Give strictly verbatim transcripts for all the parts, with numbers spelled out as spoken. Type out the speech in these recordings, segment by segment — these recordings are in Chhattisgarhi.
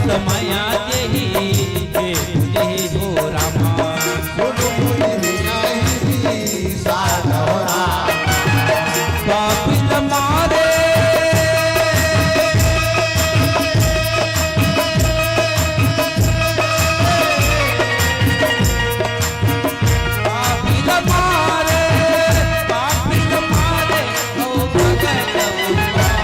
समय आगे ही, हे तुझे हो रामा। गुरु मुनि विनय ही साधो रामा। पापित मारे। पापित मारे, पापित मारे, ओ भगत उद्धार।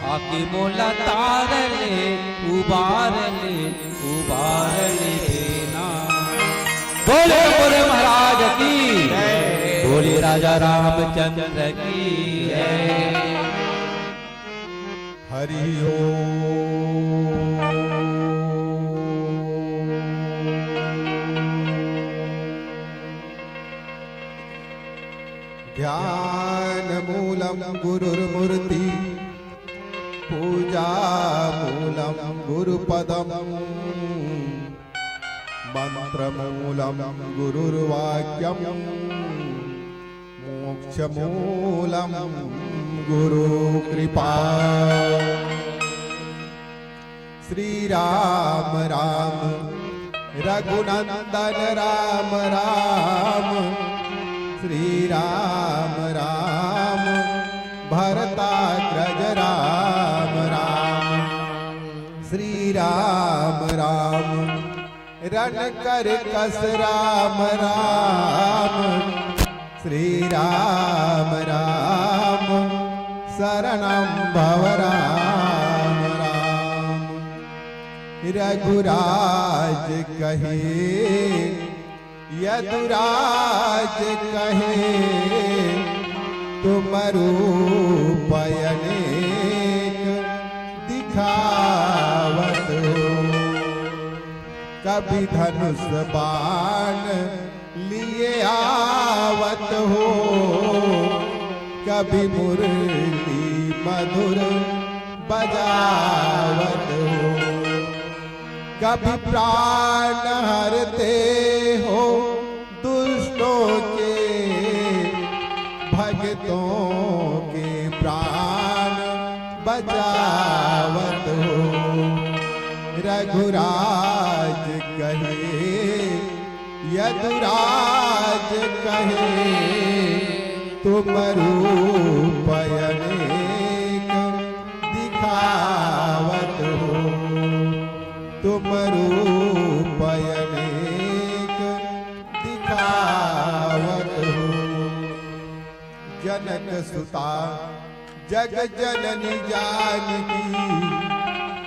आके मोला तार ले, उबार ले, उबार ले बेना। बोले बोले महाराज की, बोले राजा रामचंद्र की जय। हरि ओम। ध्यान मूलम गुरुर्मूर्ति, पूजा मूलम गुरुपदम, मंत्र मूलम गुरुर्वाक्यम, मोक्ष मूलम गुरु कृपा। श्री राम राम रघुनंदन राम राम, श्री राम राम भरताग्रज राम राम, श्री राम राम रण कर कस राम राम, श्री राम राम शरणम भव राम राम। रघुराज कहे यदुराज कहे, तुम रूप अनेक दिखावत हो। कभी धनुष बाण लिए आवत हो, कभी मुरली मधुर बजावत हो। कभी प्राण हरते हो दुष्टों के, भक्तों के प्राण बचावत हो। रघुराज कहे यदुराज कहे, तुम रूप अनेक दिखावत हो, तुम रूप अनेक दिखावत हो। जनक सुता जग जननी जानकी,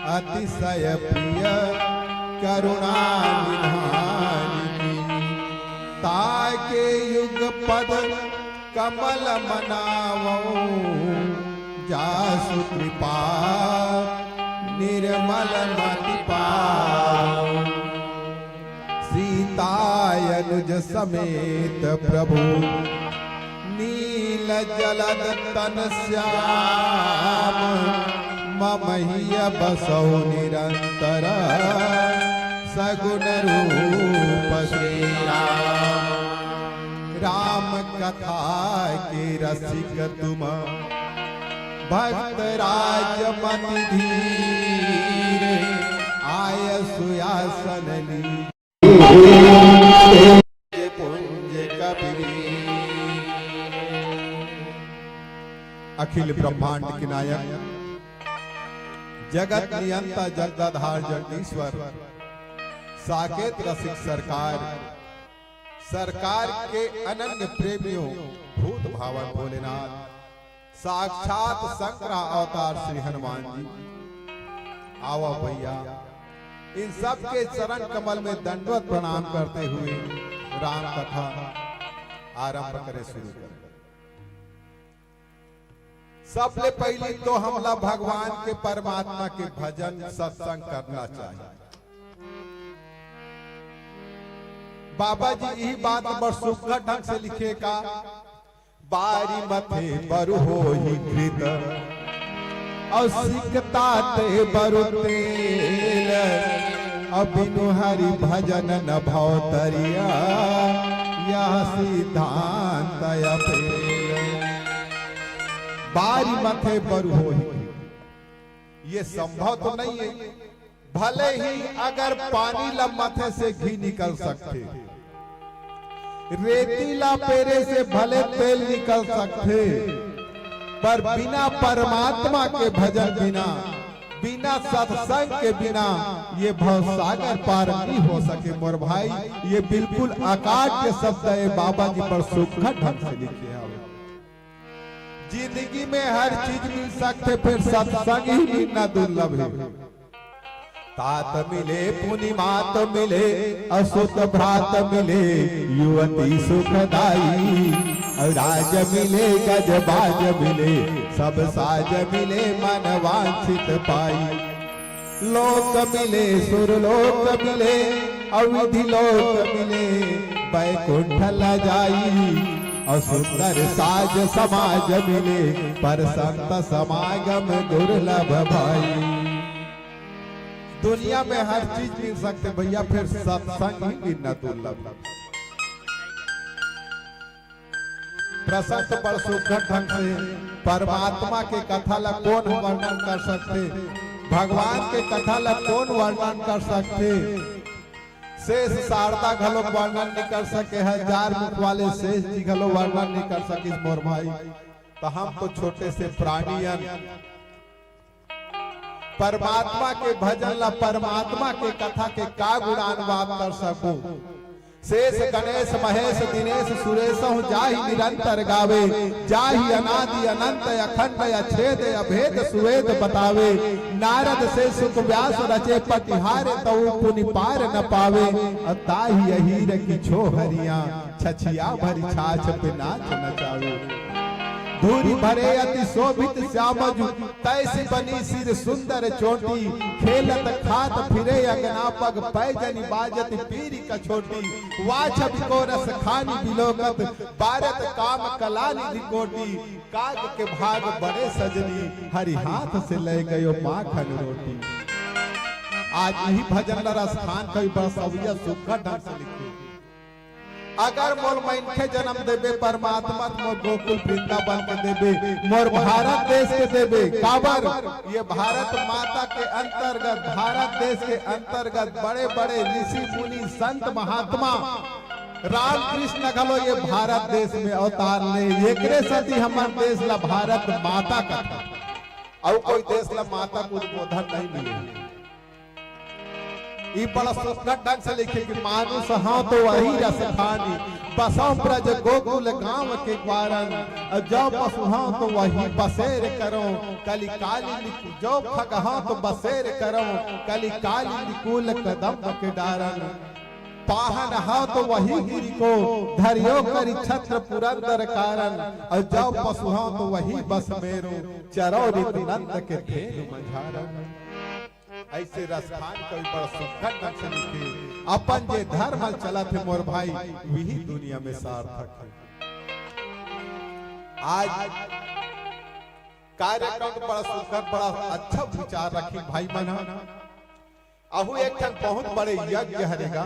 अतिशय प्रिय करुणा निधान की। ताके युग पद कमल मनावो, जासु कृपा निर्मल मति पावो। सीता अनुज समेत प्रभु नील जलद तन श्याम, मम हिय बसौ निरंतर सगुन रूप श्री राम। राम कथा के रसिक तुम भक्त राज मति धीर, आय सुयासन ली पुंज कबीर। अखिल ब्रह्मांड के नायक, जगत नियंता, जगदाधार, जगदीश्वर, साकेत रसिक सरकार, सरकार के अनन्य प्रेमियों, भूत भावन भोलेनाथ, साक्षात शंकर अवतार श्री हनुमान जी, आवा भैया, इन सब के चरण कमल में दंडवत प्रणाम करते हुए राम कथा आरंभ करे, शुरू करे। सबले पहली तो हमला भगवान के, परमात्मा के भजन सत्संग करना चाहिए। बाबा जी यही बात बड़ सुघर ढंग से लिखे का, बारी मथे बरु होही कृत, अउ सिकता ते बरु तेल, अउ बिनु हरि भजन न भव तरिया, यह सिद्धांत अपेल। बारी मथे बरु होही, ये संभव तो नहीं है। भले ही अगर पानी ला मथे से घी निकल सकथे, रेती ला पेरे से भले तेल निकल सकथे, पर बिना परमात्मा के भजन बिना, बिना सत्संग के बिना ये भव सागर पार नहीं हो सके मोर भाई। ये बिल्कुल अकाट्य शब्द है, बाबा जी बड़ सुघर ढंग से लिखे हवे। जिंदगी में हर चीज मिल सकथे, फेर सत्संग ही मिलना दुर्लभ हे। तात मिले, पुनि मात मिले, अउ सुत भ्रात मिले, युवती सुखदाई। अउ राज मिले, गजबाज मिले, सब साज मिले, मन वांछित पाई। लोक मिले, सुरलोक मिले, अउ विधि लोक मिले, बैकुंठ ल जाई। अउ सुंदर साज समाज मिले, पर संत समागम दुर्लभ भाई। दुनिया में हर चीज मिल सकथे भैया, फेर सत्संग ही मिलना दुर्लभ। प्रशस्त बड़ सुघर ढंग से परमात्मा के कथा ला कोन वर्णन कर सकथे, भगवान के कथा ला कोन वर्णन कर सकथे। शेष शारदा घलो वर्णन नहीं कर सके, हजार मुख वाले शेष जी घलो वर्णन नहीं कर सकिस मोर भाई। तो हम तो छोटे से प्राणी अन, परमात्मा के भजन ला, परमात्मा के कथा के का गुणानुवाद कर सकबो। शेष गणेश महेश दिनेश सुरेशहु जाहि निरंतर गावे, जाहि अनादि अनंत अखंड अछेद अभेद सुवेद बतावे। नारद से सुख व्यास रचे पटिहारे तऊ पुनि पार न पावे। अ ताहि अहीर की छोहरिया छछिया भरि छाछ पे नाच नचावे। धूरि भरे अति शोभित श्याम जु तैसि बनी सिर सुंदर चोटी। खेलत खात फिरे अंगना पग पैजनि बाजत पीरि कछोटी। वाछ बिकोरस खानि बिलोकत बारत काम कला निधि कोटी। काग के भाग बड़े सजनी हरि हाथ से लय गयो माखन रोटी। आज यही भजन ला रसखान कवि बरसवैया सुघर ढंग से लिखे। अगर मोर मनखे जन्म देबे परमात्मा, त मोर गोकुल वृंदावन के देबे, मोर भारत देश के देबे। काबर? ये भारत माता के अंतर्गत, भारत देश के अंतर्गत बड़े-बड़े ऋषि मुनि, संत महात्मा, रामकृष्ण घलो ये भारत देश में अवतार ले। एकरे सेती हमर देश ला भारत माता कथे, अउ कोई देश ला माता के उद्बोधन नहीं मिले। ई बड़ा सुंदर ढंग से लिखे कि मानुष हंव तो वही रस खानी, बसंव ब्रज गोकुल गांव के ग्वारन, अउ जब पशु हंव तो वही बसेर करंव, कलि कालि निकु-, जो खग हंव तो बसेर करंव, कलि कालि निकुल कदंब के डारन। पाहन हंव तो वही गिरि को, धर्यो करि छत्र पुरंदर कारन, अउ जब पशु हंव तो वही बस मेरो, चरंव रित नंद के धेनु मझारन। ऐसे रसखान कवि बड़ा सुघर ढंग से लिखे, अपन जे धर्म चलत हे मोर भाई, वही दुनिया में सार्थक हे। आज कार्यक्रम बड़ा सुघर, बड़ा अच्छा विचार रखिन भाई मन ह। अहू एक ठन बहुत बड़े यज्ञ हरे गा।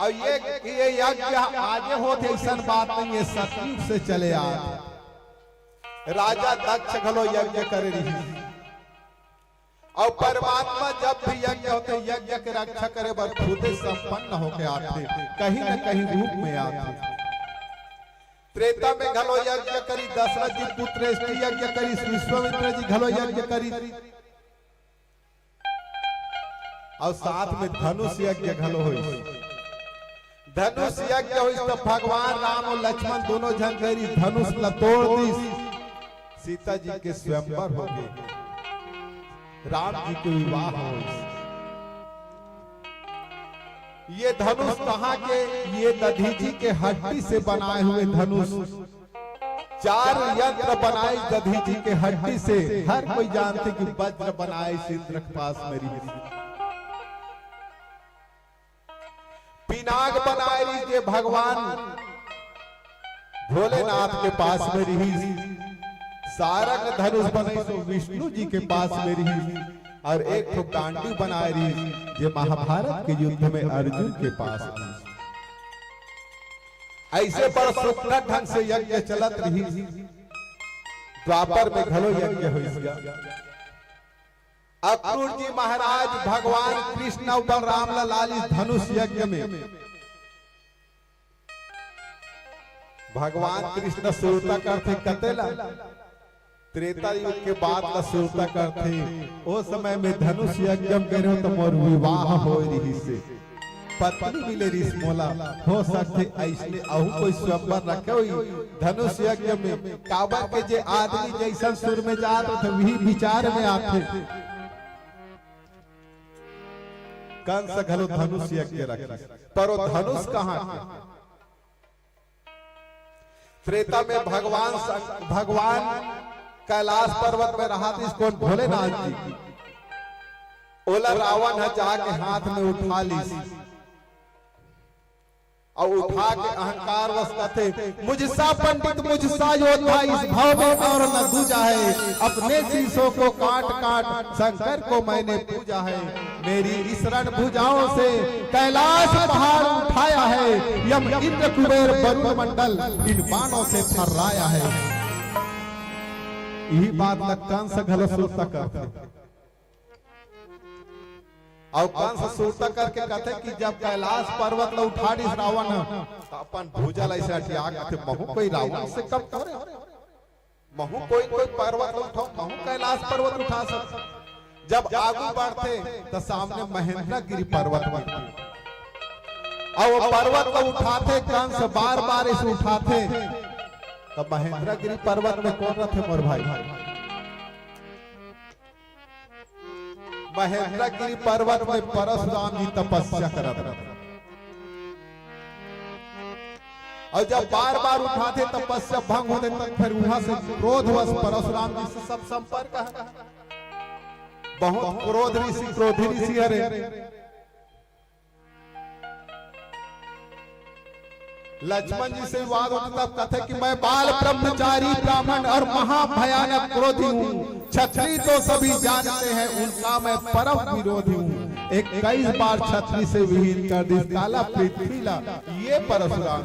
अउ ये, ये यज्ञ आजे होत हे, अइसन बात नहीं हे, सतयुग से चले आत हे। राजा दक्ष घलो यज्ञ करे रिहिस। अउ परमात्मा जब भी यज्ञ होथे, यज्ञ के रक्षा करे बर खुदे संपन्न होके आथे, कहीं न कहीं रूप में आथे। त्रेता में घलो यज्ञ करिस दशरथ जी, पुत्रेष्टि यज्ञ करिस, विश्वामित्र जी घलो यज्ञ करिस, अउ साथ में धनुष यज्ञ घलो होइस। धनुष यज्ञ होइस त भगवान राम अउ लक्ष्मण दोनों झन गए रहिस, धनुष ला तोड़ दिस। सीता जी के स्वयंवर हो गे, राम जी के विवाह होइस। ये धनुष कहाँ के? ये दधीचि के हड्डी से बनाए हुए धनुष। चार यंत्र बनाए दधीचि के हड्डी से। हर कोई जानथे कि वज्र बनाए इंद्र के पास में रहिस, पिनाक बनाए रहिस जे भगवान भोलेनाथ के पास में रहिस, सारंग धनुष बनाइस वो विष्णु जी के पास में रहिस, अउ एक ठो गांडी बनाए रहिस जे महाभारत के युद्ध में अर्जुन के पास रहिस। अइसे बड़ सुग्घर ढंग से यज्ञ चलत रहिस। द्वापर में घलो यज्ञ होइस गा। अक्रूर जी महाराज भगवान कृष्ण अउ बलराम ला लालिस धनुष यज्ञ में। भगवान कृष्ण सुरता करथे कते ला? त्रेता युग के बात ला सुरता करथे। ओ समय में धनुष यज्ञ में गे रहेंव त मोर विवाह होए रहिस हे, पत्नी मिले रहिस मोला। हो सकथे अइसने अहू कोई स्वयंवर रखे होही धनुष यज्ञ में, काबर के जे आदमी जइसन सुर में जात होथे, उही विचार में आथे। कंस घलो धनुष यज्ञ रखिस, पर वो धनुष कहाँ के? त्रेता में भगवान सं-, भगवान कैलाश पर्वत में रहत रहिस कोन? भोलेनाथ जी। ओला रावण ह जाके हाथ में उठा लिस। अउ उठा के अहंकार वश कथे, "मुझसा पंडित, मुझसा योद्धा, इस भव में और न दूजा है। अपने शीशों को काट काट शंकर को मैंने पूजा है। मेरी इस रण भुजाओं से कैलाश पहाड़ उठाया है। यम इंद्र कुबेर वरुण मंडल इन बाणों से थर्राया है।" इही बात ला कंस घलो सुरता करथे। अउ कंस सुरता करके कथे कि जब कैलाश पर्वत ला उठा दिस रावण ह, त अपन भुजा ला अइसे अटिया के कथे, "महूं कोई रावण से कम थोरे हंव, महूं कोई, कोई पर्वत ला उठाहूं, महूं कैलाश पर्वत उठा सकथंव।" जब आगू बढ़थे त सामने महेंद्रगिरी पर्वत मिलथे। अउ वो पर्वत ला उठाथे कंस, बार बार अइसे उठाथे। त महेंद्रगिरी पर्वत में कोन रथे मोर भाई? महेंद्रगिरी पर्वत में परशुराम जी तपस्या करत रहिथे। अउ जब बार बार उठाथे तपस्या भंग होथे, तब फेर उहां से क्रोधवश परशुराम जी से सब संपर्क हे। बहुत क्रोध ऋषि, क्रोधी ऋषि हरे। लक्ष्मण जी से विवाद होता तब कथे कि मैं बाल ब्रह्मचारी ब्राह्मण और महाभयानक क्रोधी हूँ। क्षत्रिय तो सभी जानते हैं, उनका मैं परम विरोधी हूँ। इक्कीस बार छत्री से विहीन कर दिस काला पृथ्वी ला ये परशुराम।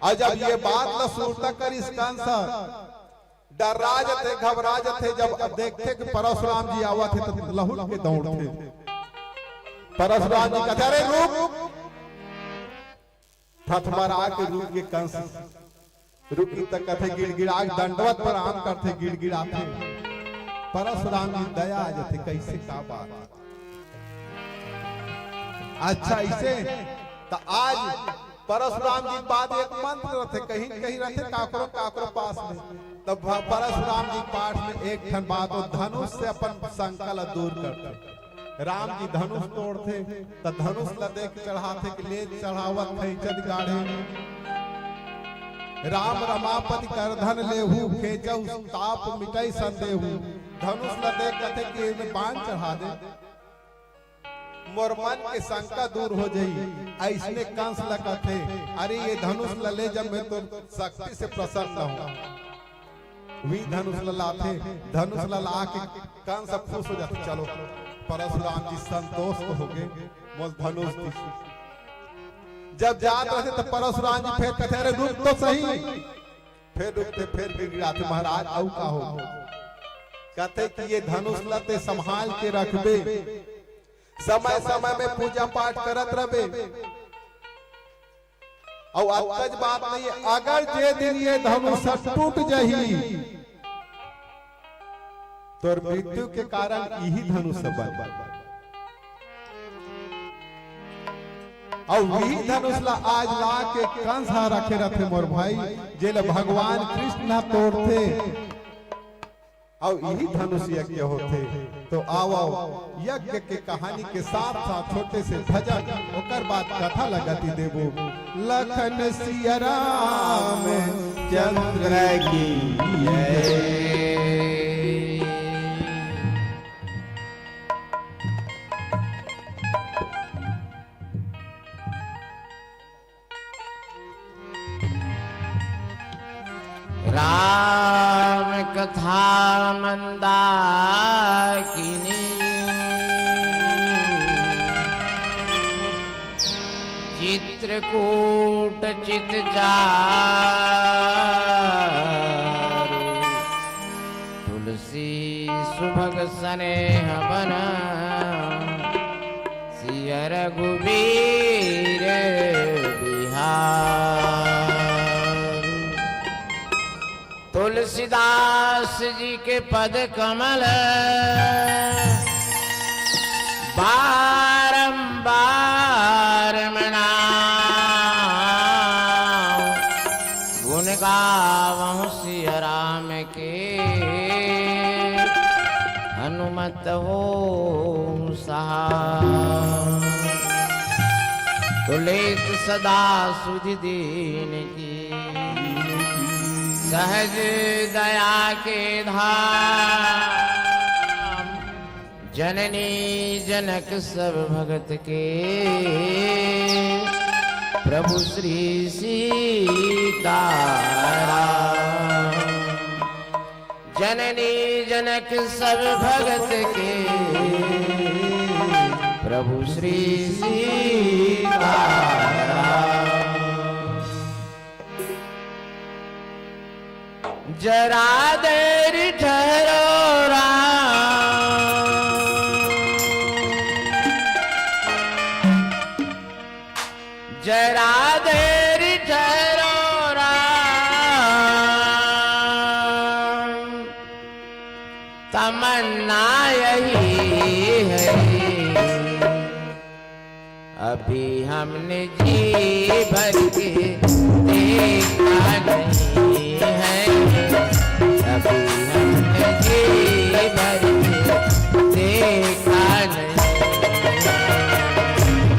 अउ जब ये बात ला सुरता करिस कंस, डर्रा जथे, घबरा जथे, जब देखथे कि परशुराम जी आवत हे, त लहुट के दौड़थे। परशुराम जी कथे, "अरे रुक!" थथमरा के रुक गे कंस। रुकिस त कथे, गिड़गिड़ा के दंडवत प्रणाम करथे, गिड़गिड़ाथे। परशुराम जी दया आ जथे, कइसे का बात? अच्छा, अइसे त आज परशुराम जी के बाद एक मंत्र रथे, कहीं न कहीं रथे काकरो काकरो पास में। तब भ-, परशुराम जी के पाठ में एक ठन बात, वो धनुष से अपन शंका ला दूर करथे। राम जी धनुष तोड़थे, त धनुष ला देख चढ़ाथे कि ले चढ़ावत हे इज्जत गाढ़े। राम रमापति करधन लेहू, खेचहु ताप मिटै संदेहू। धनुष ला देख कथे कि एमे बाण चढ़ा दे। मोर मन के शंका दूर हो जाही। अइसने कंस ल कथे, "अरे, ये धनुष ल ले जा, मैं तोर शक्ति से प्रसन्न हूँ।" वही धनुष ल लाथे, धनुष ल ला के कंस खुश हो जाथे, "चलो, परशुराम जी संतोष तो हो गए, मोर धनुष दी।" जब जात रथे, तो परशुराम जी फेर कथे, "अरे, रुक तो सही।" फेर रुकथे, फेर गिड़गिड़ाथे, "महाराज, अउ का हो?" कथे कि ये धनुष ल ते संभाल के रखबे, समय समय में पूजा पाठ करत रहबे। अउ अतकच बात नहीं, अगर जे दिन ये धनुष टूट जाही, तोर मृत्यु के कारण इही धनुष बन। अउ इही धनुष ला आज ला के कंस ह रखे रथे मोर भाई, जेला भगवान कृष्ण ह तोड़थे। अउ इही धनुष यज्ञ होथे। तो आवव, यज्ञ के कहानी के साथ साथ छोटे से भजन, ओकर बाद कथा ला गति देबो। लखन सिया राम चंद्र की जय। राम कथा मंदाकिनी, चित्रकूट चित चारु, तुलसी सुभग सनेह बन, सिय रघुबीर बिहार। तुलसीदास जी के पद कमल बारंबार मनाओ, गुण गावहु सिय राम के, हनुमत होहु सहाय। तो लेत सदा सुधि दीन की, सहज दया के धाम। जननी जनक सब भगत के, प्रभु श्री सीताराम। जननी जनक सब भगत के, प्रभु श्री सीताराम। जरा देर ठहरो राम, जरा देर ठहरो राम, तमन्ना यही है, अभी हमने जी भर के देखा नहीं है, अभी हमने जी भर के देखा नहीं।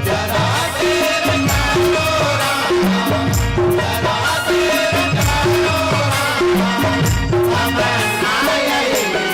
जरा देर ठहरो राम, जरा देर ठहरो राम, तमन्ना यही है।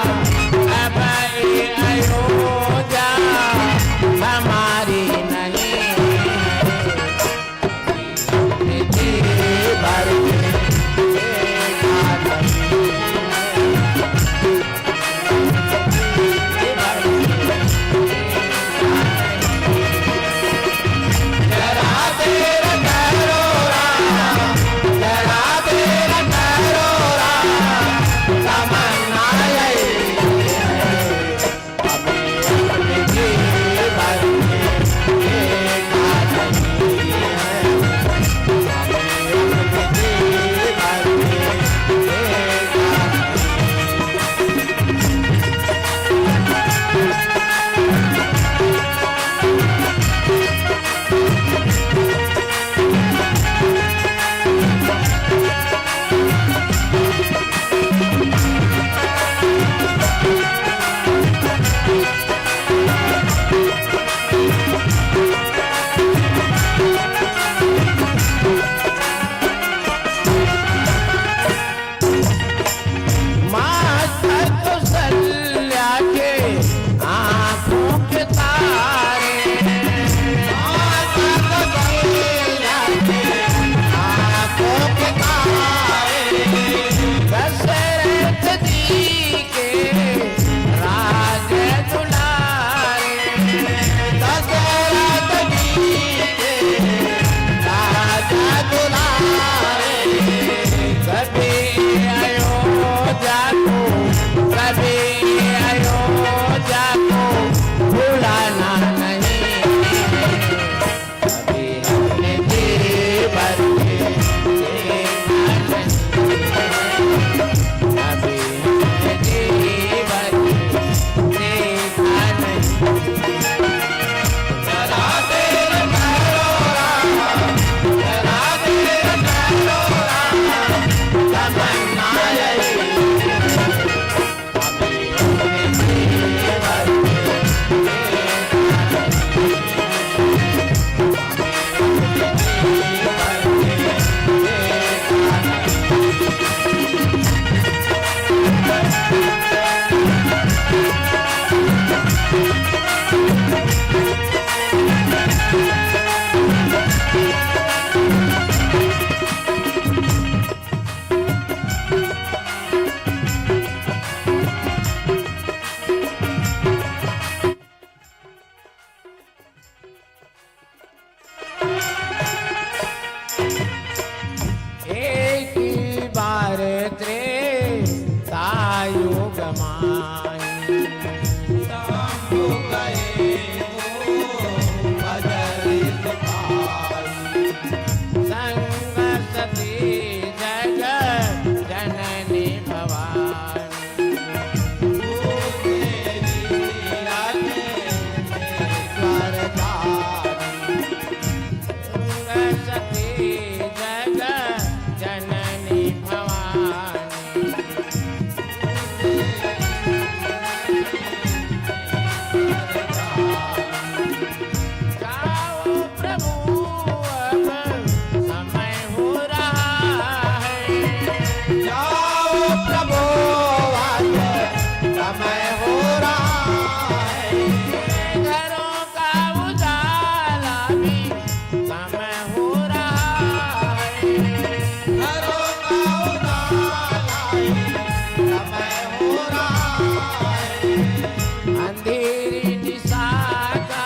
अब ये अयोध्या हमारी नहीं, जी भर के देखा नहीं। माँ कौशल्या के आँखों के तारे, माँ कौशल्या के आँखों के तारे, दशरथ जी के राज दुलारे, दशरथ जी के राज दुलारे। कभी अयोध्या को, कभी अयोध्या को भुलाना नहीं। अभी हमने जी भर के देखा नहीं, अभी हमने जी भर के देखा नहीं। जरा देर ठहरो राम, जरा देर ठहरो राम, तमन्ना यही। एक ही बार त्रेता युग माही। शंभु कहे को बदल पाई। संग सती जग जननी भवानी। जाओ प्रभु, अब समय हो रहा है। जाओ प्रभु, आज समय हो रहा है। घरों का उजाला भी समय हो रहा है। घरों का उजाला भी समय हो रहा है। अंधेरी दिशा का,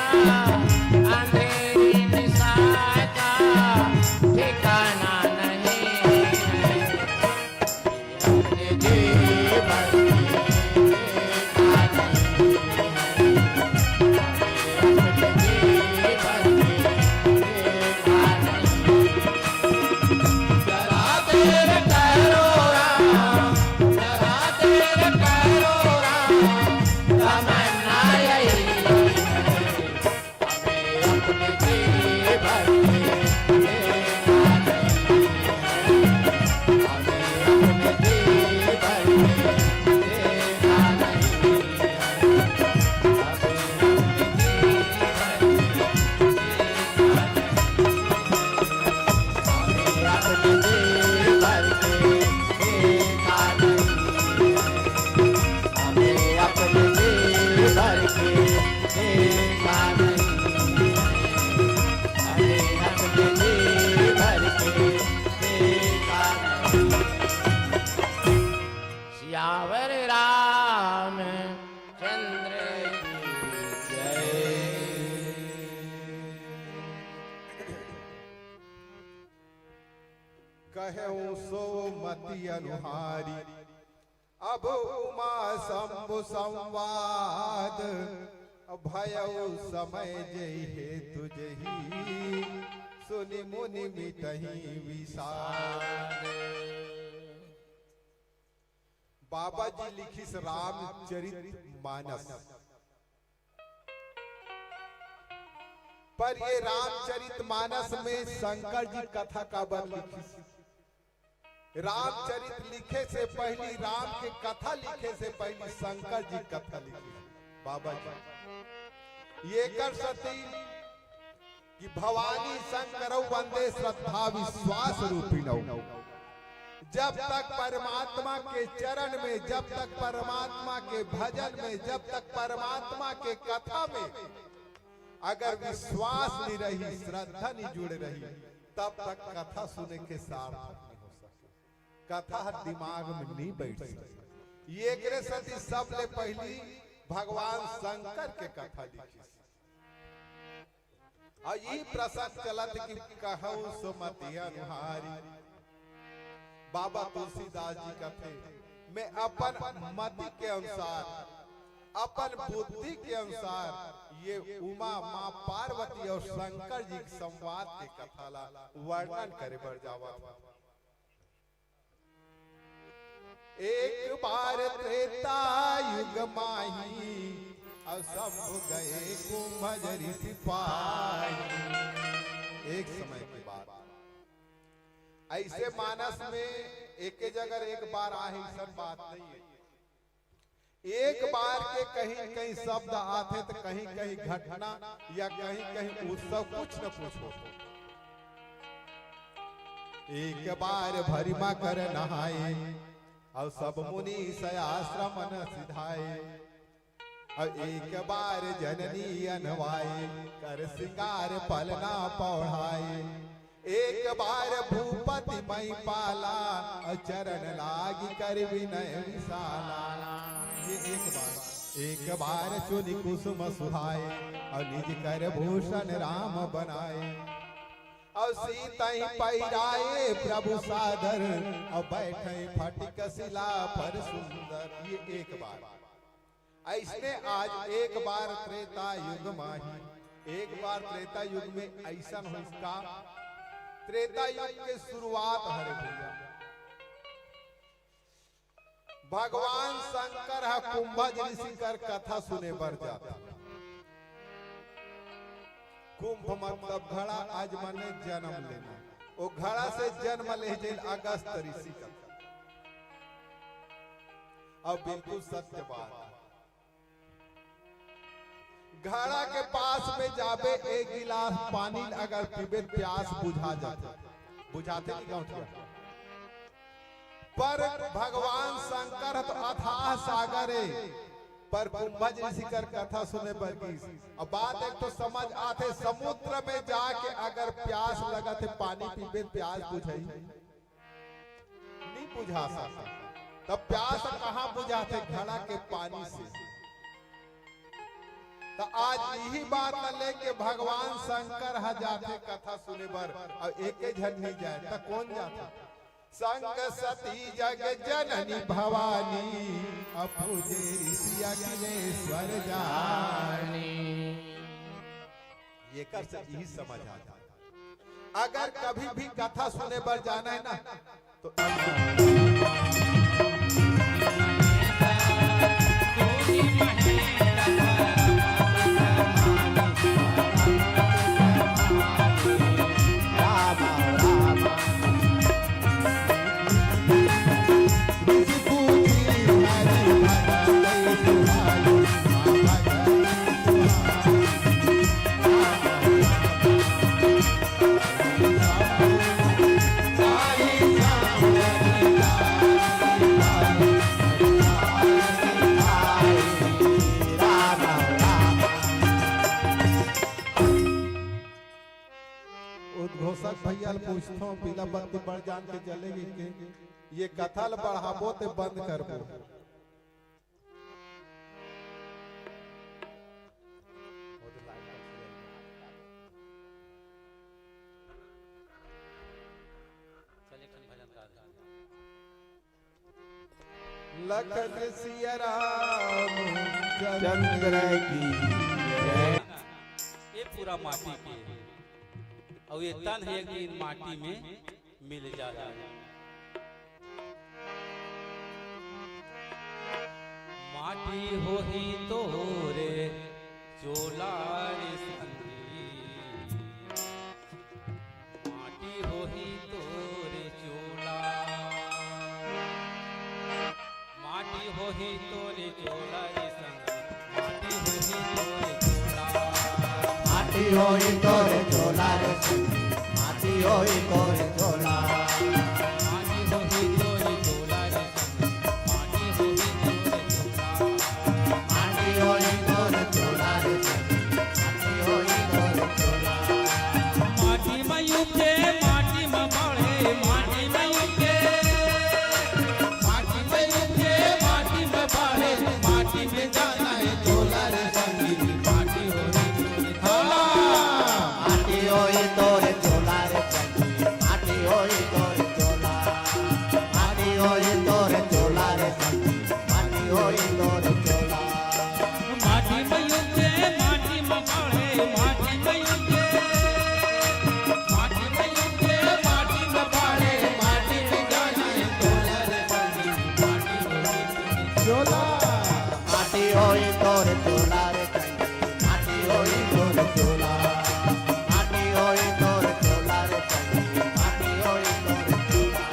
अंधेरी दिशा का ठिकाना नहीं है। जी भर के कहेउ सो मति अनुहारी। अब उमा शंभु संवाद, भयउ समय जइहे तुझही, सुनि मुनि मिटही विषाद। बाबा जी लिखिस रामचरित मानस। पर ये रामचरित मानस में शंकर जी कथा काबर लिखिस? रामचरित लिखे से पहली, राम के कथा लिखे से पहली शंकर जी कथा लिखिस। बाबा जी ये कर सती कि भवानी शंकरौ वंदे श्रद्धा विश्वास रूपिणौ। जब तक परमात्मा के चरण में, जब तक परमात्मा के भजन में, जब तक परमात्मा के कथा में अगर विश्वास नहीं रही, श्रद्धा नहीं जुड़े रही, तब तक कथा सुने के सार्थक नहीं हो सके। कथा ह दिमाग में नहीं बैठ सके। ये एकरे सेती सबले पहली भगवान शंकर के कथा लिखिस। अउ ई प्रसंग चलत कि कहौ सो मति अनुहारी। बाबा तुलसीदास जी कथे, मैं अपन मति के अनुसार, अपन बुद्धि के अनुसार ये उमा माँ पार्वती अउ शंकर जी के संवाद के कथा ला वर्णन करे बर जावत हूँ। एक बार त्रेता युग माही, अउ शंभु गए कुंभज ऋषि पाही। एक समय के बात, ऐसे मानस में एके जगह एक बार आहे, सब बात नहीं है। एक बार के कहीं कहीं शब्द आथे तो कहीं कहीं घटना या कहीं कहीं उत्सव कुछ न कुछ होथे। एक बार भरिमा कर नहाए, अउ सब मुनि सयाश्रम न सिधाए। अउ एक बार जननी अनवाए, कर सिंगार पलना पौढ़ाए। एक बार भूपति मई पाला, अउ चरण लागी कर विनय विशाला। ये एक बार, एक बार चुनि कुसुम सुहाए, अउ निज कर भूषण राम बनाए। अउ सीतहि पहिराए प्रभु सादर, अउ बैठे फटिक शिला पर सुंदर। ये एक बार। ऐसने आज एक बार त्रेता युग माही, एक बार त्रेता युग में ऐसन होइस का? त्रेता युग के शुरुआत हरे भैया, भगवान शंकर ह कुंभज ऋषि कर कथा सुने बर जाथे। कुंभ मतलब घड़ा, आज माने जन्म लेना। वो घड़ा से जन्म ले जेल अगस्त ऋषि का। अब बिल्कुल सत्य बात है। घड़ा के पास में जाबे, एक गिलास पानी अगर पीबे, प्यास बुझा जाथे। बुझाथे नहीं गाँव? पर भगवान शंकर तो अथाह सागर है, पर कुंभज ऋषि कर कथा सुने बर गिस। अब बात एक तो समझ आथे, समुद्र में जाके अगर प्यास लगत है, पानी पीबे, प्यास बुझाही? नहीं बुझा सकता। तब प्यास कहाँ बुझाथे? घड़ा के पानी से। तो आज यही बात ला लेके भगवान शंकर ह जाथे कथा सुने बर, अउ एके झन नहीं जाए, त कौन जाथे? संग सती जग जननी भवानी, अउ पूजे ऋषि अखिलेश्वर जानी। ये कर से यही समझ आता। अगर कभी भी कथा सुने बर जाना है ना, तो उद्घोषक भैया ल पूछथों, पीला बत्ती बड़ जान के जले गे के, ये कथा ल बढ़ाबो ते बंद करबो? चल, एक ठन भजन लखन सिया राम चंद्र की जय। ये पूरा माटी के हे। अउ ये तन हे, एक दिन माटी में मिल जाही। माटी होही तोरे चोला रे संगी, माटी होही तोरे चोला। माटी होही तोरे चोला रे संगी, माटी होही तोरे चोला। माटी होही तोरे चोला रे संगी, माटी होही तोरे चोला। माटी होही तोरे चोला रे संगी, माटी होही तोरे चोला। माटी होही तोरे चोला रे संगी, माटी होही तोरे चोला। माटी में उपजे, माटी में बाढ़े, माटी में उपजे, माटी में उपजे, माटी में बाढ़े, माटी में जाना हे चोला रे संगी, माटी होही तोरे चोला। हाँ। माटी होही तोरे चोला रे संगी, माटी होही तोरे चोला। माटी होही तोरे चोला रे संगी, माटी होही तोरे चोला। माटी में उपजे, माटी में बाढ़े, माटी में उपजे, माटी में उपजे, माटी में बाढ़े, माटी में जाना हे चोला रे संगी, माटी होही तोरे चोला। माटी होही तोरे चोला रे संगी, माटी होही तोरे चोला। माटी होही तोरे चोला रे संगी, माटी होही तोरे चोला।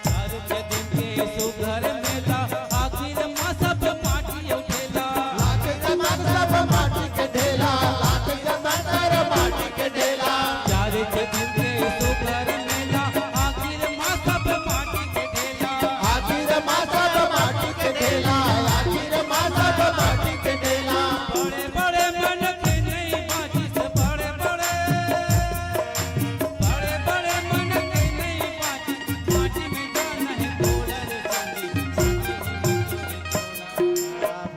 चार के दिन के सुघर मेला, आखिर मा सब माटी अउ ढेला। लाख जमा सब माटी के ढेला, लाख जमा सब माटी के ढेला। चार के दिन के सुघर मेला, आखिर मा सब माटी के ढेला। आखिर मा सब माटी के ढेला, आखिर मा सब माटी के ढेला। बड़े बड़े मन के नहीं बाजिस, बड़े बड़े, बड़े बड़े मन के नहीं बाजिस, माटी में जाना हे तोला रे संगी।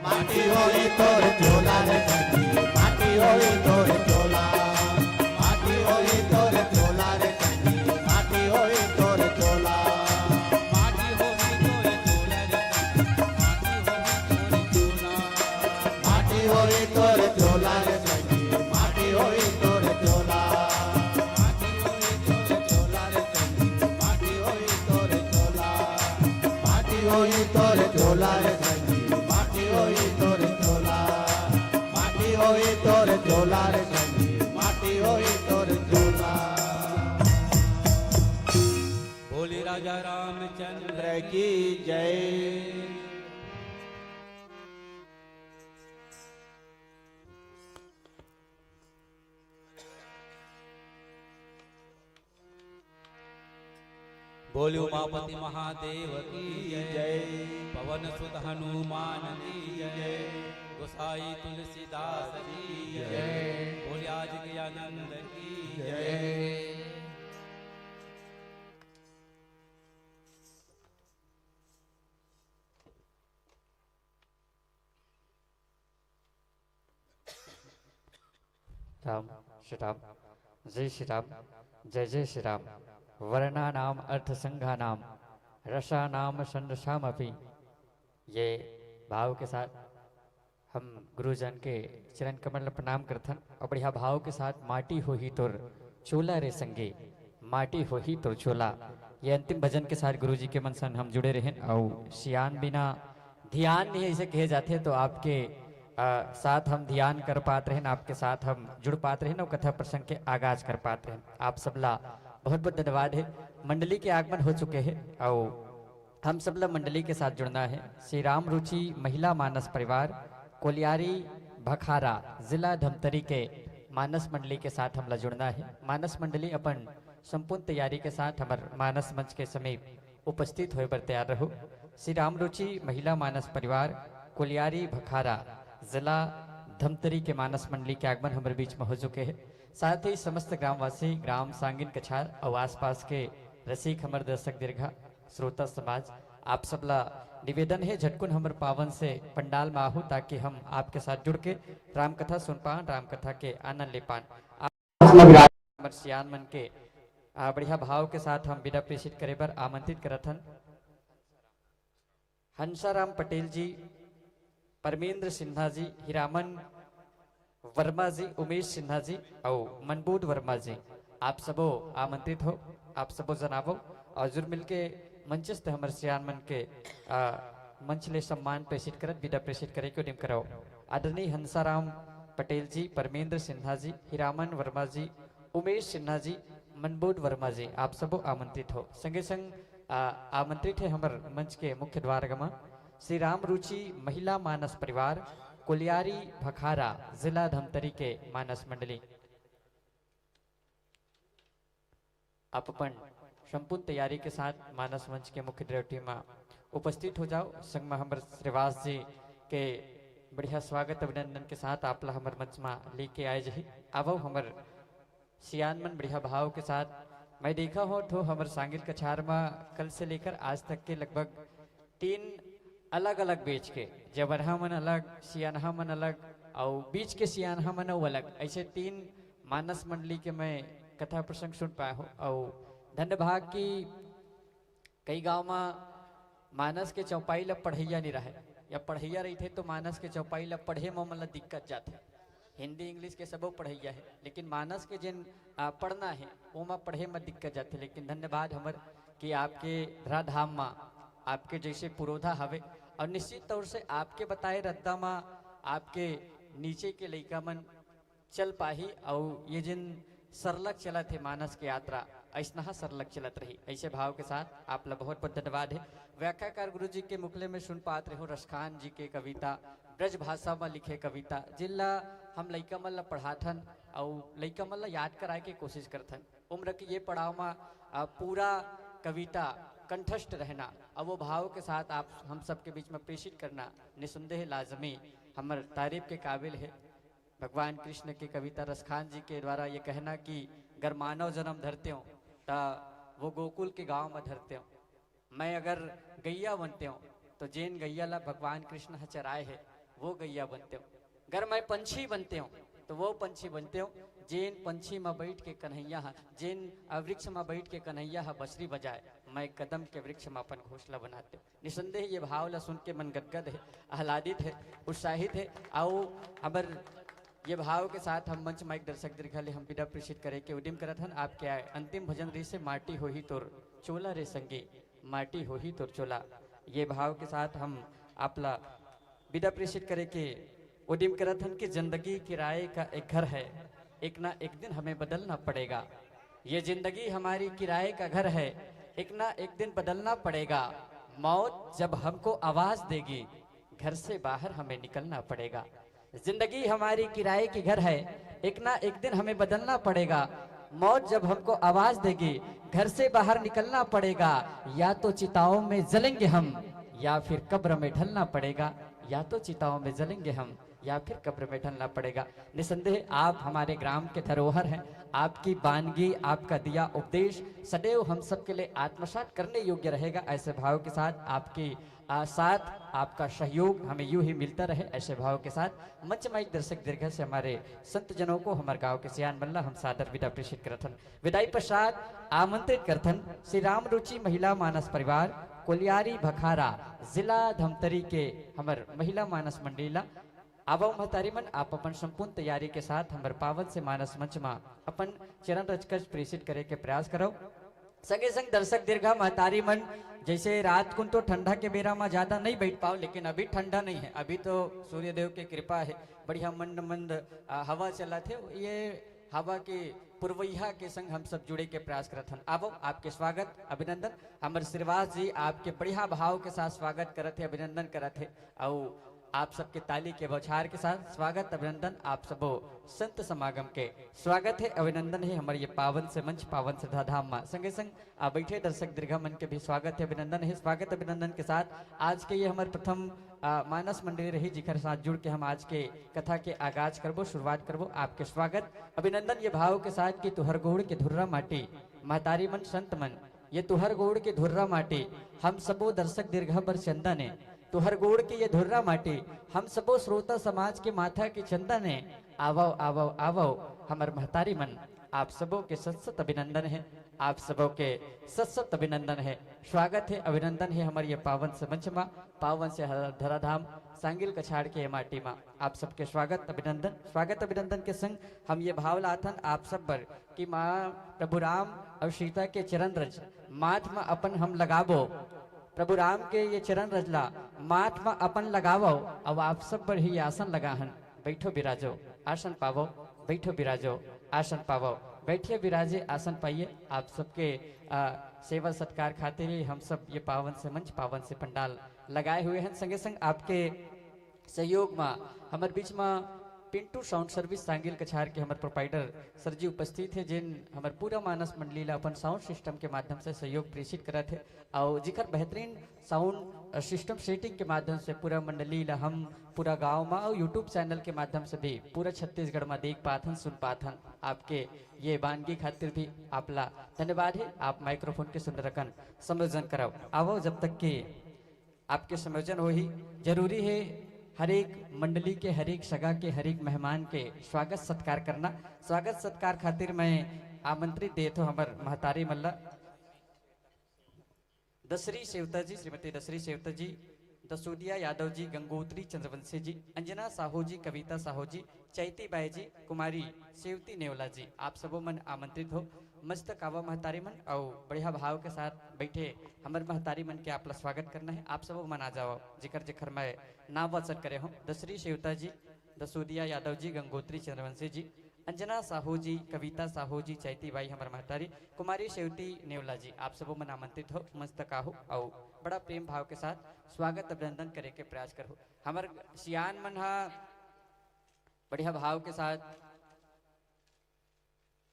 माटी होही तोर चोला रे संगी, माटी होही तोर चोला। माटी होही तोर चोला रे संगी, माटी होही तोर चोला। माटी होही तोर चोला रे संगी, माटी होही तोर चोला। माटी होही तोर चोला रे संगी, माटी होही तोर चोला। माटी होही तोर चोला रे संगी, माटी होही तोर चोला। माटी होही तोर चोला रे संगी, माटी होही तोर चोला। माटी होही तोर चोला रे संगी, माटी होही तोर चोला। बोले राजा रामचंद्र की जय। बोले उमापति महादेव की जय। पवन सुत हनुमान की जय। गोसाई तुलसीदास की जय। बोले आज के आनंद की जय। राम, श्री राम, जय श्री राम, जय जय श्री राम। वर्णानाम अर्थ संघानाम रसानाम संरसामपि। ये भाव के साथ हम गुरुजन के चरण कमल ल प्रणाम करथन और बढ़िया भाव के साथ माटी होही तोर चोला रे संगी, माटी होही तोर चोला। ये अंतिम भजन के साथ गुरुजी के मन सन हम जुड़े रहेन और सियान बिना ध्यान नहीं, ऐसे कहे जाते, तो आपके, अ, साथ हम ध्यान कर पात रहेन, आपके साथ हम जुड़ पात रहेन और कथा प्रसंग के आगाज कर पात रहेन। आप सबला बहुत बहुत धन्यवाद हे। मंडली के आगमन हो चुके हे और हम सबला मंडली के साथ जुड़ना हे। श्री राम रुचि महिला मानस परिवार, कोलियारी भखारा, जिला धमतरी के मानस मंडली के साथ हमला जुड़ना हे। मानस मंडली अपन संपूर्ण तैयारी के साथ हमर मानस मंच के समीप उपस्थित होय बर तैयार रहू। श्री रामरुचि महिला मानस परिवार कोलियारी भखारा, जिला धमतरी के मानस मंडली के आगमन हमर बीच में हो चुके हे। साथ ही समस्त ग्रामवासी, ग्राम सांगिन कछार अउ आसपास के रसिक हमर दर्शक दीर्घा श्रोता समाज, आप सब ला निवेदन हे, झटकुन हमर पावन से पंडाल में आहू, ताकि हम आपके साथ जुड़ के रामकथा सुन पान, रामकथा के आनंद ले पान। आप हमर सियान मन के, आ, बढ़िया भाव के साथ हम विदा प्रेषित करे बर आमंत्रित करत हन। हंसाराम पटेल जी, परमेंद्र सिन्हा जी, हीरामन वर्मा जी, उमेश सिन्हा जी अउ मनबोध वर्मा जी, आप सबो आमंत्रित हो, आप सबो जनावो अउ जुर मिलके मंचस्थ हमर सियान मन के, आ, मंच ले सम्मान प्रेषित करत, विदा प्रेषित करे के उद्यम करव। आदरणीय हंसाराम पटेल जी, परमेंद्र सिन्हा जी, हीरामन वर्मा जी, उमेश सिन्हा जी, मनबोध वर्मा जी, आप सबो आमंत्रित हो। संगे संग, आ, आमंत्रित हे हमर मंच के मुख्य द्वार गमा श्री राम रुचि महिला मानस परिवार कोलियारी भखारा, जिला धमतरी के मानस मंडली। आप अपन संपूर्ण तैयारी के साथ मानस मंच के मुख्य ड्यूटी में उपस्थित हो जाओ। संग में हमर श्रीवास जी के बढ़िया स्वागत अभिनंदन के साथ आप ला हमर मंच में लेके आए जही। आवो हमर सियान मन बढ़िया भाव के साथ। मैं देखा हो तो हमर सांगिल कछार में कल से लेकर आज तक के लगभग तीन अलग-अलग बैच के, जबरहा मन अलग, सियानहा मन अलग, अउ बीच के सियानहा मन अउ अलग, ऐसे तीन मानस मंडली के मैं कथा प्रसंग सुन पाए हो। अउ धन्य भाग कि कई गांव म मानस के चौपाई ल पढ़इया नइ रहय, या पढ़इया रहिथे तो मानस के चौपाई ल पढ़े म ओमन ल दिक्कत जाथे। हिंदी इंग्लिश के सबो पढ़इया हे, लेकिन मानस के जेन, आ, पढ़ना हे, ओमा पढ़े म दिक्कत जाथे। लेकिन धन्यवाद हमर कि आपके धराधाम म आपके जैसे पुरोधा हवे, और निश्चित तौर से आपके बताए रद्दा म आपके नीचे के लइका मन चल पाही, अउ ये जिन सरलग चलत हे मानस के यात्रा, अइसनहा सरलग चलत रही। ऐसे भाव के साथ आप ला बहुत बहुत धन्यवाद हे। व्याख्याकार गुरु जी के मुखले में सुन पात रहो रसखान जी के कविता, ब्रज भाषा में लिखे कविता, जिन ला हम लइका मन ला पढ़ाथन अउ लइका मन ला याद कराए के कोशिश करथन। उम्र के ये पड़ाव में, आ, पूरा कविता कंठस्थ रहना और वो भाव के साथ आप हम सबके बीच में प्रेषित करना निसंदेह लाजमी हमर तारीफ के काबिल है। भगवान कृष्ण के कविता रसखान जी के द्वारा ये कहना कि अगर मानव जन्म धरते हो, त वो गोकुल के गांव में धरते हो। मैं अगर गैया बनते हो, तो जेन गैया ला भगवान कृष्ण ह चराए है, वो गैया बनते हो। अगर मैं पंछी बनते हो, तो वो पंछी बनते हो, जेन पंछी में बैठ के कन्हैया ह, जेन, अ, वृक्ष में बैठ के कन्हैया ह बंसरी बजाए, मैं कदम के वृक्ष में अपन घोंसला बनाते हो। निसंदेह ये भाव ला सुन के मन गदगद है, आह्लादित है, उत्साहित है। आओ, हमर ये भाव के साथ हम मंच माइक दर्शक दीर्घा ले हम विदा प्रेषित करे के उद्यम करत हन। आपके अंतिम भजन रही से माटी होही तोर चोला रे संगी, माटी होही तोर चोला। ये भाव के साथ हम आपला विदा प्रेषित करे के उद्यम करत हन कि जिंदगी किराए का एक घर है, एक ना एक दिन हमें बदलना पड़ेगा। ये जिंदगी हमारी किराए का घर है, एक ना एक दिन बदलना पड़ेगा। मौत जब हमको आवाज देगी, घर से बाहर हमें निकलना पड़ेगा। जिंदगी हमारी किराए की घर है, एक ना एक दिन हमें बदलना पड़ेगा। मौत जब हमको आवाज देगी, घर से बाहर निकलना पड़ेगा। या तो चिताओं में जलेंगे हम, या फिर कब्र में ढलना पड़ेगा। या तो चिताओं में जलेंगे हम, या फिर कब्र में ढलना पड़ेगा। निसंदेह आप हमारे ग्राम के धरोहर हैं। आपकी बानगी, आपका दिया उपदेश सदैव हम सबके लिए आत्मसात करने योग्य रहेगा। ऐसे भाव के साथ आपकी, आ, साथ, आपका सहयोग हमें यूं ही मिलता रहे। ऐसे भाव के साथ मंच माइक दर्शक दीर्घा से हमारे संत जनों को, हमारे गांव के सियान मन ला हम सादर विदा प्रेषित करथन। विदाई पश्चात आमंत्रित करथन श्री राम रुचि महिला मानस परिवार कोलियारी भखारा, जिला धमतरी के हमर महिला मानस मंडली ला। आवव महतारी मन, आप अपन संपूर्ण तैयारी के साथ हमर पावन से मानस मंच मा अपन चरण रचकच प्रेषित करे के प्रयास करव। संगे संग दर्शक दीर्घा महतारी मन, जैसे रात कुन तो ठंडा के बेरा मा ज्यादा नहीं बैठ पाओ, लेकिन अभी ठंडा नहीं है, अभी तो सूर्यदेव के कृपा है, बढ़िया मंद मंद, आ, हवा चलत है। ये हवा के पुरवैया के संग हम सब जुड़े के प्रयास करत हन। आवो, आपके स्वागत, अभिनंदन। हमर श्रीवास जी आपके बढ़िया भाव के साथ स्वागत करत है, अभिनंदन करत है। अउ आप सबके ताली के बौछार के साथ स्वागत अभिनंदन आप सबो संत समागम के। स्वागत हे, अभिनंदन हे हमर ये पावन से मंच, पावन श्रद्धा धाम मा। संगे संग आ बैठे दर्शक दीर्घा मन के भी स्वागत हे, अभिनंदन हे। स्वागत अभिनंदन के साथ आज के ये हमर प्रथम आ, मानस मंडली रही, जिखर साथ जुड़ के हम आज के कथा के आगाज करबो, शुरुआत करबो। आपके स्वागत अभिनंदन ये भाव के साथ कि तुहर गोड़ के धुर्रा माटी, महतारी मन, संत मन, ये तुहर गोड़ के धुर्रा माटी हम सबो दर्शक दीर्घा बर चंदन हे। तुहर गोड़ के ये धुर्रा माटी हम सबो श्रोता समाज के माथा के चंदन हे। आवव, आवव, आवव हमर महतारी मन, आप सबो के सत सत अभिनंदन हे, आप सबो के सत सत अभिनंदन हे। स्वागत हे, अभिनंदन हे हमर ये पावन से मंच मा, पावन से हर-, धराधाम सांगिल कछाड़ के ये माटी मा। आप सबके स्वागत अभिनंदन। स्वागत अभिनंदन के संग हम ये भाव लाथन आप सब बर कि माँ प्रभु राम अउ सीता के चरण रज माथ मा अपन हम लगाबो। प्रभु राम के ये चरण रज ला माथ मा अपन लगावव, अउ आप सब बर ही आसन लगाहन। बैठो बिराजो, आसन पावो, बैठो बिराजो, आसन पावो। बैठिए बिराजे, आसन पाइए। आप सबके आ, सेवा सत्कार खातिर ही हम सब ये पावन से मंच, पावन से पंडाल लगाए हुए हैं। संगे संग आपके सहयोग मा हमर बीच मा पिंटू साउंड सर्विस सांगिल कछार के हमर प्रोपाइटर सर जी उपस्थित हे, जिन हमर पूरा मानस मंडली ला अपन साउंड सिस्टम के माध्यम से सहयोग प्रेषित करत हे, अउ जिखर बेहतरीन साउंड सिस्टम सेटिंग के माध्यम से पूरा मंडली ला हम पूरा गांव मा अउ YouTube चैनल के माध्यम से भी पूरा छत्तीसगढ़ मा देख पाथन, सुन पाथन। आपके ये बानगी खातिर भी आपला धन्यवाद हे। आप माइक्रोफोन के सुन रकन संयोजन करव। आवव, जब तक के आपके संयोजन होही, जरूरी हे हर एक मंडली के, हर एक सगा के, हर एक मेहमान के स्वागत सत्कार करना। स्वागत सत्कार खातिर मैं आमंत्रित देत हूँ हमर महतारी मन ला। दसरी सेवता जी, श्रीमती दसरी सेवता जी, दसूदिया यादव जी, गंगोत्री चंद्रवंशी जी, अंजना साहू जी, कविता साहू जी, चैती बाई जी, कुमारी सेवती नेवला जी, आप सबो मन आमंत्रित हो। मस्त कावा महतारी मन अउ बढ़िया भाव के साथ बैठे हमर महतारी मन के आप ला स्वागत करना हे। आप सबो मन आ जाओ, जेकर जेकर मैं नाम वाचन करे हूँ। दसरी सेवता जी, दसूदिया यादव जी, गंगोत्री चंद्रवंशी जी, अंजना साहू जी, कविता साहू जी, चैती बाई हमर महतारी, कुमारी सेवती नेवला जी, आप सबो मन आमंत्रित हो। मस्त काहू अउ बड़ा प्रेम भाव के साथ स्वागत अभिनंदन करे के प्रयास करहु। हमर सियान मन हा बढ़िया भाव के साथ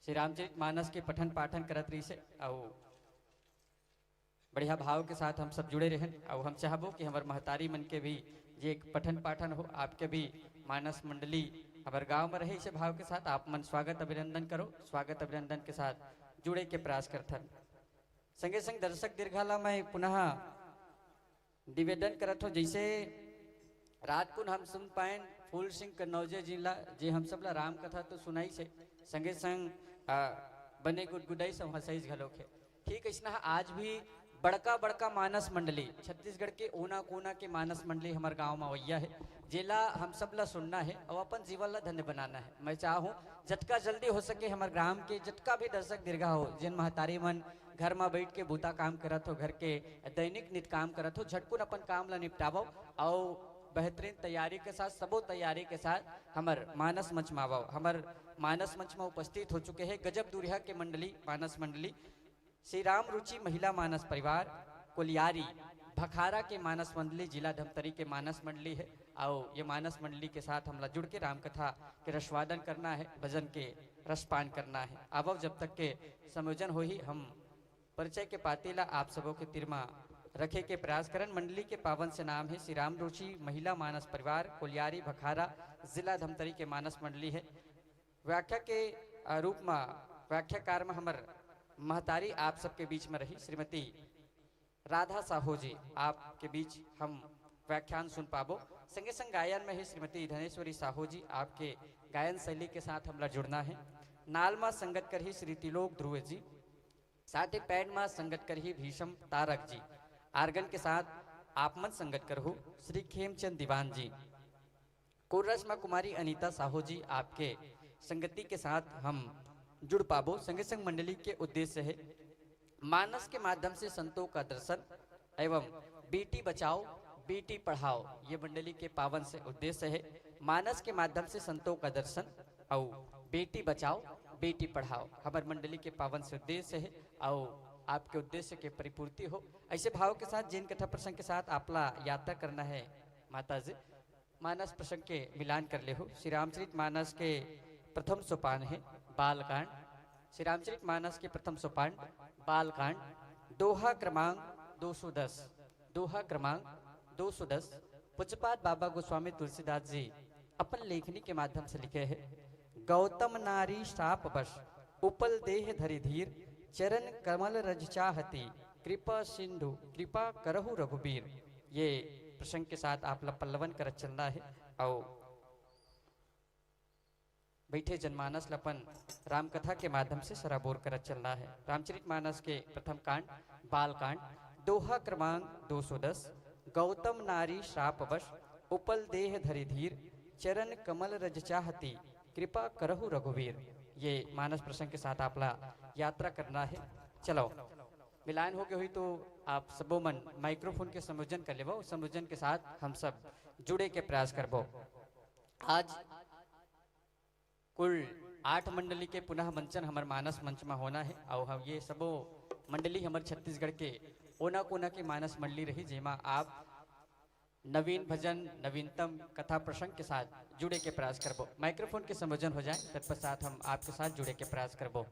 श्री रामचरित मानस के पठन पाठन करत रहिसे अउ बढ़िया भाव के साथ हम सब जुड़े रहेन। अउ हम चाहबो कि हमर महतारी मन के भी जे एक पठन पाठन हो, आपके भी मानस मंडली हमर गांव में रहे, इसे भाव के साथ आप मन स्वागत अभिनंदन करो। स्वागत अभिनंदन के साथ जुड़े के प्रयास करथन। संगे संग दर्शक दीर्घा ला मैं पुनः निवेदन करत हो, जैसे रात कुन हम सुन पाएन फूल सिंह कन्नौजे जी ला, जे हम सब ला राम कथा तो सुनाइसे, संगे संग आ, बने गुदगुदाइस अउ हंसाइस घलोक हे। ठीक अइसना आज भी बड़का बड़का मानस मंडली, छत्तीसगढ़ के ओना कोना के मानस मंडली हमर गांव में अवैया हे, जेला हम सब ला सुनना हे अउ अपन जीवन ला धन्य बनाना हे। मैं चाहूँ जतका जल्दी हो सके हमर ग्राम के जतका भी दर्शक दीर्घा हो, जेन महतारी मन घर मा बैठ के बूता काम करत हो, घर के दैनिक नित काम करत हो, झटकुन अपन काम ला निपटावो अउ बेहतरीन तैयारी के साथ, सबो तैयारी के साथ हमर मानस मंच मा आवो। हमर मानस मंच मा उपस्थित हो चुके हे गजब दूरिहा के मंडली, मानस मंडली, श्री राम रुचि महिला मानस परिवार कोलियारी भखारा के मानस मंडली, जिला धमतरी के मानस मंडली हे। अउ ये मानस मंडली के साथ हमला जुड़ के रामकथा के रसवादन करना हे, भजन के रसपान करना हे। आवव, जब तक के संयोजन होही, हम परिचय के पाती ला आप सबो के तीर मा रखे के प्रयास करन। मंडली के पावन से नाम हे श्री राम रुचि महिला मानस परिवार कोलियारी भखारा, जिला धमतरी के मानस मंडली हे। व्याख्या के, अ, रूप मा व्याख्याकार मा हमर महतारी आप सबके बीच में रही, श्रीमती राधा साहू जी, आपके बीच हम व्याख्यान सुन पाबो। संगे संग गायन में ही श्रीमती धनेश्वरी साहू जी, आपके गायन शैली के साथ हमला जुड़ना है। नाल मा संगत करही श्री तिलोक ध्रुव जी, साथ ही पैड मा संगत करही भीषम तारक जी, आर्गन के साथ आप मन संगत करहु श्री खेमचंद दीवान जी। कोरस मा कुमारी अनीता साहू जी, आपके संगति के साथ हम जुड़ पाबो। संगे संग मंडली के उद्देश्य है मानस के माध्यम से संतों का दर्शन एवं बेटी बचाओ बेटी पढ़ाओ, ये मंडली के पावन से उद्देश्य है। मानस के माध्यम से संतों का दर्शन अउ बेटी बचाओ बेटी पढ़ाओ हमर मंडली के पावन से उद्देश्य है। अउ आपके उद्देश्य के परिपूर्ति हो, ऐसे भाव के साथ जिन कथा प्रसंग के साथ आपला यात्रा करना है माता जी, मानस प्रसंग के मिलान कर लेहू। श्री रामचरित मानस के प्रथम सोपान हे बालकांड। श्री रामचरित मानस के प्रथम सोपान बालकांड, दोहा क्रमांक दो सौ दस। दोहा क्रमांक दो सौ दस। पूज्यपाद बाबा गोस्वामी तुलसीदास जी अपन लेखनी के माध्यम से लिखे हे, "गौतम नारी श्राप बश, उपल देह धरि धीर, चरण कमल रज चाहती, कृपा सिंधु कृपा करहु रघुबीर।" ये प्रसंग के साथ आप ला पल्लवन करत चलना हे। अउ बैठे जनमानस ल अपन रामकथा के माध्यम से सराबोर करत चलना हे। रामचरित मानस के प्रथम कांड, बाल कांड, दोहा क्रमांक दो सौ दस। "गौतम नारी श्राप बश, उपल देह धरि धीर, चरण कमल रज चाहती, कृपा करहु रघुवीर।" ये मानस प्रसंग के साथ आपला यात्रा करना हे। चलो, मिलान हो गए हुई तो आप सबो मन माइक्रोफोन के संयोजन कर लेवो। संयोजन के साथ हम सब जुड़े के प्रयास करबो। आज कुल आठ मंडली के पुनः मंचन हमर मानस मंच में होना हे। और हम ये सबो मंडली हमर छत्तीसगढ़ के ओना कोना के मानस मंडली रही, जेमा आप नवीन भजन, नवीनतम कथा प्रसंग के साथ जुड़े के प्रयास करबो। माइक्रोफोन के संयोजन हो जाए, तत्पश्चात हम आपके साथ जुड़े के प्रयास करबो।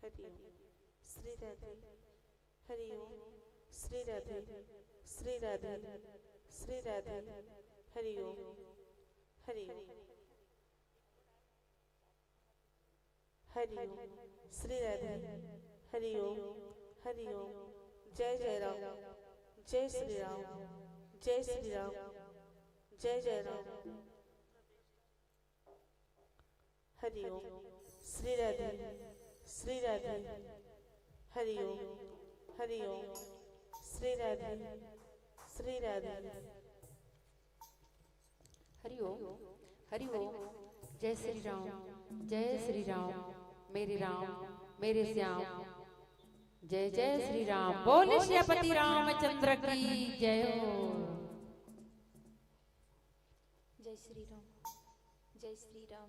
हरि ओम। श्री राधे। हरि ओम। श्री राधे। श्री राधे। श्री राधे। हरि ओम। हरि ओम। हरि ओम। श्री राधे। हरि ओम। हरि ओम। जय जय राम। जय श्री राम। जय श्री राम। जय जय राम। हरि ओम। श्री राधे। श्री राधे। हरि ओम। हरि ओम। श्री राधे, श्री राधे। हरि ओम, हरि ओम। जय श्री राम, जय श्री राम, मेरे राम, मेरे श्याम। जय जय श्री राम। बोले सियापति रामचंद्र की जय हो। जय श्री राम, जय श्री राम,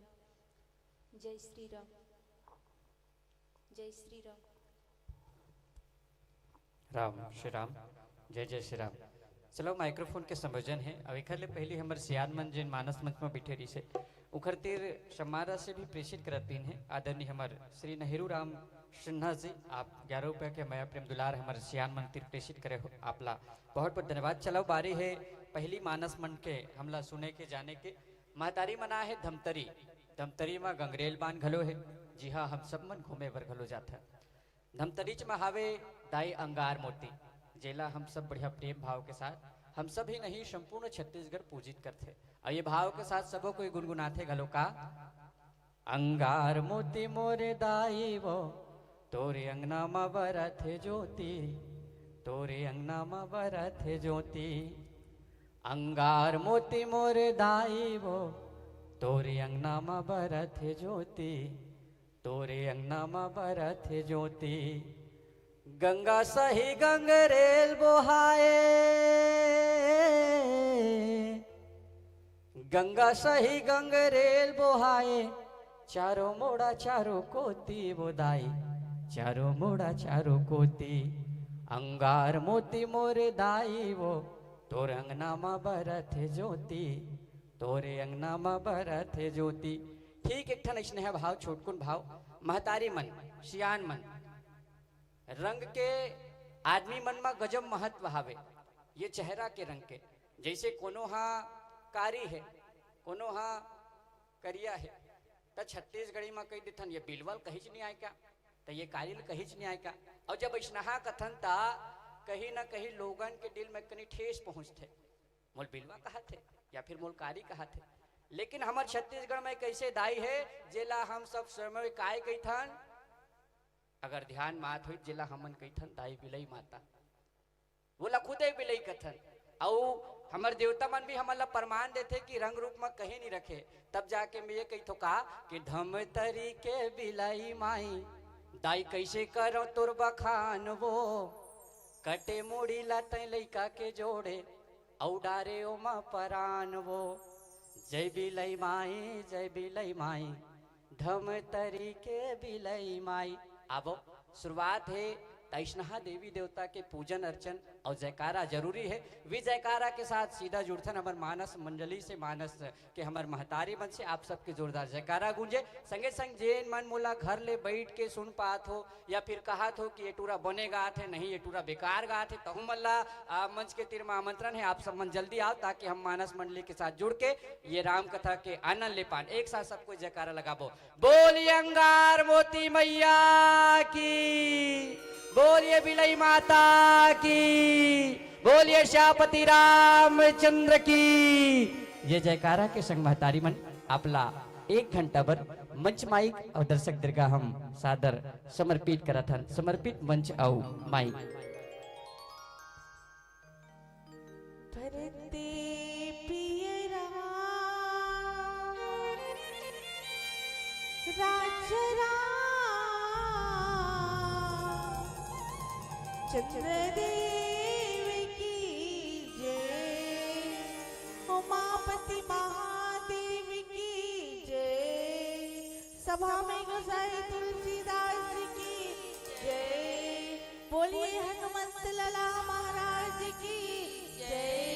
जय श्री राम, जय श्री राम। राम श्री राम। जय जय श्री राम। चलो, माइक्रोफोन के संयोजन है। अब एखर ले पहले हमर सियान मन, जिन मानस मंच में बैठे रहिसे, उखर तीर समारा से भी प्रेषित करत दिन है। आदरणीय हमर श्री नेहरू राम सिन्हा जी, आप ग्यारह रुपया के मया प्रेम दुलार हमर सियान मन तीर प्रेषित करे हो, आपला बहुत बहुत धन्यवाद। चलो, बारी है पहली मानस मन के, हमला सुने के, जाने के। महतारी मना है धमतरी, धमतरी म गंगरेल बांध घलो है। जी हाँ, हम सब मन घूमे बर घलो जाथन। धमतरीच म हावे दाई अंगार मोती, जेला हम सब बढ़िया प्रेम भाव के साथ, हम सब ही नहीं, संपूर्ण छत्तीसगढ़ पूजित करथे। और ये भाव के साथ सबो कोई गुनगुनाथे घलो का, अंगार मोती मोरे दाई वो, तोरे अंगना म बरत हे ज्योति, तोरे अंगना म बरत हे ज्योति। अंगार मोती मोरे दाई वो, तोरे अंगना म बरत हे ज्योति, तोरे अंगना म बरत हे ज्योति। गंगा सही गंगरेल बोहाए, गंगा सही गंगरेल बोहाए, चारों मोड़ा चारों कोती वो दाई, चारों मोड़ा चारों कोती। अंगार मोती मोरे दाई वो, तोर अंगना म बरत हे ज्योति, तोरे अंगना म बरत हे ज्योति। ठीक एक ठन अइसने भाव, छोटकुन भाव, महतारी मन, सियान मन, रंग के आदमी मन म गजब महत्व हावे। ये चेहरा के रंग के, जैसे कोनो हा कारी है, कोनो हा करिया है, त छत्तीसगढ़ी म कहि देथन, "ये बिलवा ल कहीच नहीं आय का, त ये कारी ल कहीच नहीं आय का।" और जब अइसनहा कथन, त कहीं ना कहीं लोगन के दिल में कनी ठेस पहुंचथे, "मोल बिलवा कहाथे या फिर मोल कारी कहाथे।" लेकिन हमर छत्तीसगढ़ में कइसे दाई है, जेला हम सब समय काय कहिथन? अगर ध्यान मात होई, जेला हमन कहिथन दाई बिलई माता, वोला खुदे बिलई कथन। अउ हमर देवता मन भी हमन ला प्रमाण देथे कि रंग रूप म कहीं नहीं रखे। तब जाके मैं ये कहिथो का कि धमतरी के बिलई माई, दाई कइसे करो तोर बखान वो, कटे मुड़ी ला तैं लइका के जोड़े, अउ डारे ओमा परान वो। जय बिलई माई, जय बिलई माई, धमतरी के बिलई माई। आबो, शुरुआत हे, त अइसनहा देवी देवता के पूजन अर्चन और जयकारा जरूरी है। वी जयकारा के साथ सीधा जुड़थन हमर मानस मंडली से, मानस के हमर महतारी मन से। आप सबके जोरदार जयकारा गूंजे। संगे संग जेन मन मोला घर ले बैठ के सुन पात हो या फिर कहत हो कि ये टूरा बने गात है, नहीं ये टूरा बेकार गात है, तहु मन ला, आ, मंच के तीर म आमंत्रण है, आप सब मन जल्दी आओ, ताकि हम मानस मंडली के साथ जुड़ के ये राम कथा के आनंद ले पान। एक साथ सबको जयकारा लगाबो। बोलिए अंगार मोती मैया की, बोलिए बिलई माता की, बोलिए श्यापति रामचंद्र की। ये जयकारा के संग महतारी मन आपला एक घंटा बर मंच माइक और दर्शक दीर्घा हम सादर समर्पित करत हन। समर्पित मंच अउ माइक। भरते पियरा राजरा चंद्रदेव की जय, उमापति महादेव की जय। सभा में गोसाई तुलसीदास की जय। बोलिए हनुमंत लाला महाराज की जय।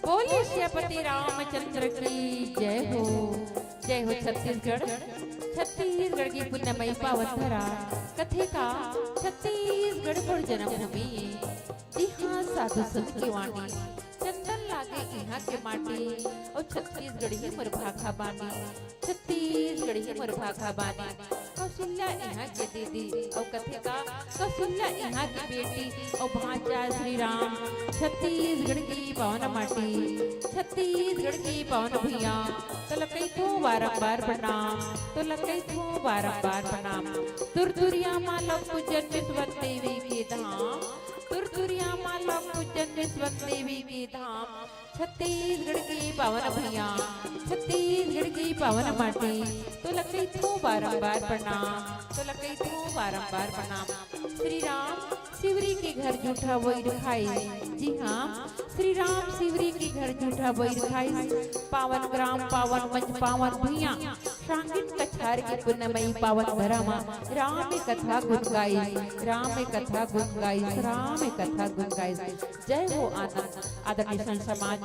बोले सियापति रामचंद्र की जय हो, जय हो छत्तीसगढ़। छत्तीसगढ़ की पुण्यमयी पावन धरा, कथे का छत्तीसगढ़ मोर जन्मभूमि। जी हाँ, साधु संत की वाणी, चंदन लागे इहाँ के माटी, अउ छत्तीसगढ़ ही मोर भाखा बानी। छत्तीसगढ़ ही मोर भाखा बानी। कौशल्या इहाँ के दीदी, अउ कथे का कौशल्या इहाँ के बेटी, अउ भांचा श्री राम। छत्तीसगढ़ की पावन माटी, छत्तीसगढ़ की पावन भुइयां, तोला कहिथों बारंबार प्रणाम, तोला कहिथों बारंबार प्रणाम। तुरतुरिया माँ लव पूजन विश्वन देवी के धाम, तुरतुरिया माँ लव पूजन विश्वन देवी के धाम। छत्तीसगढ़ की पावन भुइयां, छत्तीसगढ़ की पावन माटी, तोला कहिथों बारंबार प्रणाम, तोला कहिथों बारंबार प्रणाम। श्री राम शिवरी के घर जूठा वोइर खाइस, जी हाँ, श्री राम शिवरी के घर जूठा वोइर खाइस। पावन ग्राम, पावन मंच, पावन भुइयां, सांगिन कछार के पुन्नमई पावन धरा मा राम कथा गुन गाइस, राम कथा गुन गाइस, राम कथा गुन गाइस। जय हो आनंद। आदरणीय संत समाज,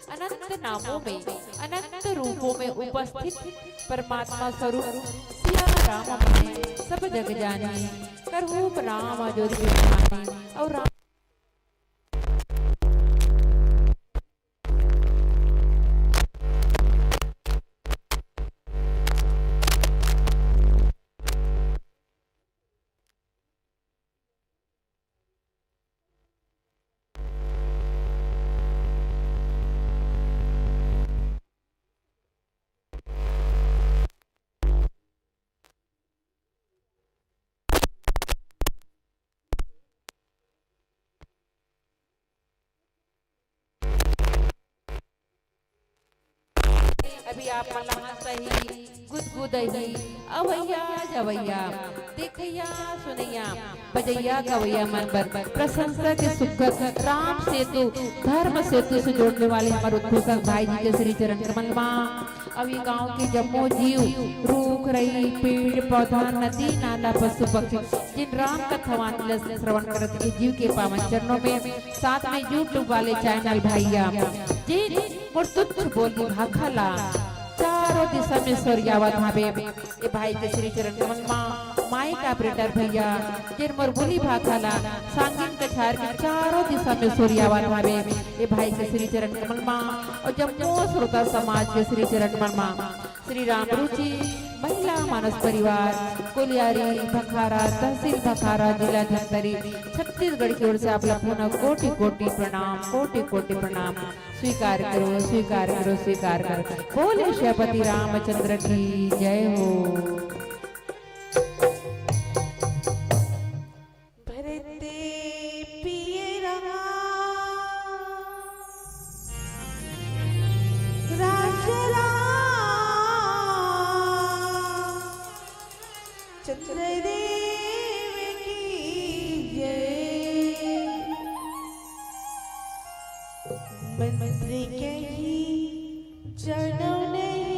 अनंत नामों में, अनंत रूपों में उपस्थित परमात्मा स्वरूप सिया राम हमें सब जग जानी, करहु प्रणाम अजोर विज्ञानी। और राम अभी आप मन ला हंसही, गुदगुदही, अवैया जवैया, देखैया सुनैया, बजैया गवैया मन बर प्रशंसा के सुखद राम सेतु, धर्म सेतु से जोड़ने वाले हमर उद्घोषक भाई जी के श्री चरण कमल मा। अउ ये गांव के जम्मो जीव, रूख रई, पेड़ पौधा, नदी नाला, पशु पक्षी, जिन राम कथावान ल श्रवण करत ये जीव के पावन चरणों में, साथ में YouTube वाले चैनल भैया, जिन मोर तुच्छ बोली भाखा ला चारों दिशा में सोरियावत हावे, ए भाई के श्री चरण कमल मा, माइक ऑपरेटर भैया, जिन मोर बोली भाखा ला सांगिन कछार के चारों दिशा में सोरियावत हावे, ए भाई के श्री चरण कमल मा, अउ जम्मो श्रोता समाज के श्री चरण कमल मा, श्री राम रुचि महिला मानस परिवार, कोलियारी भखारा, तहसील भखारा, जिला धमतरी, छत्तीसगढ़ की ओर से आप ला पुनः कोटि कोटि प्रणाम, कोटि कोटि प्रणाम। स्वीकार करो, स्वीकार करो, स्वीकार करो। बोले सियापति रामचंद्र की जय हो। भरते पियरा राज राम चंद्रदेव की जय। मंत्री कही जानो नहीं,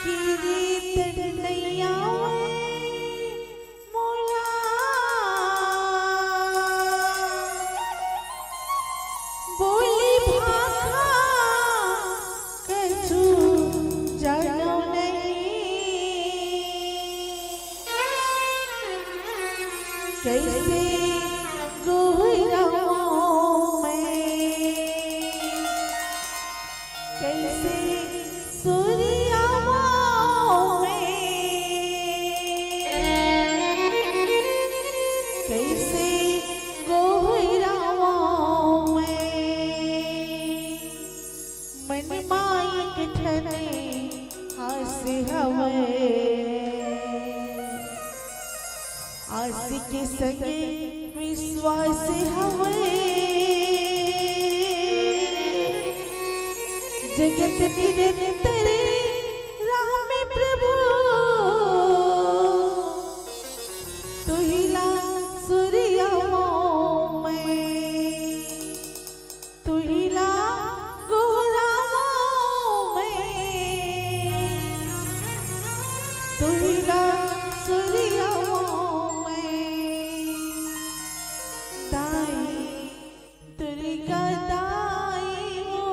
कीर्तन नैया मोला बोली भाखा कछु जानो नहीं। कैसे जगत निरंतर राम प्रभु, तुहिला सुरियावो मैं, तुहिला गोहरावो मैं, तुहिला सुरियावो मैं, दाई दुर्गा दाई हो।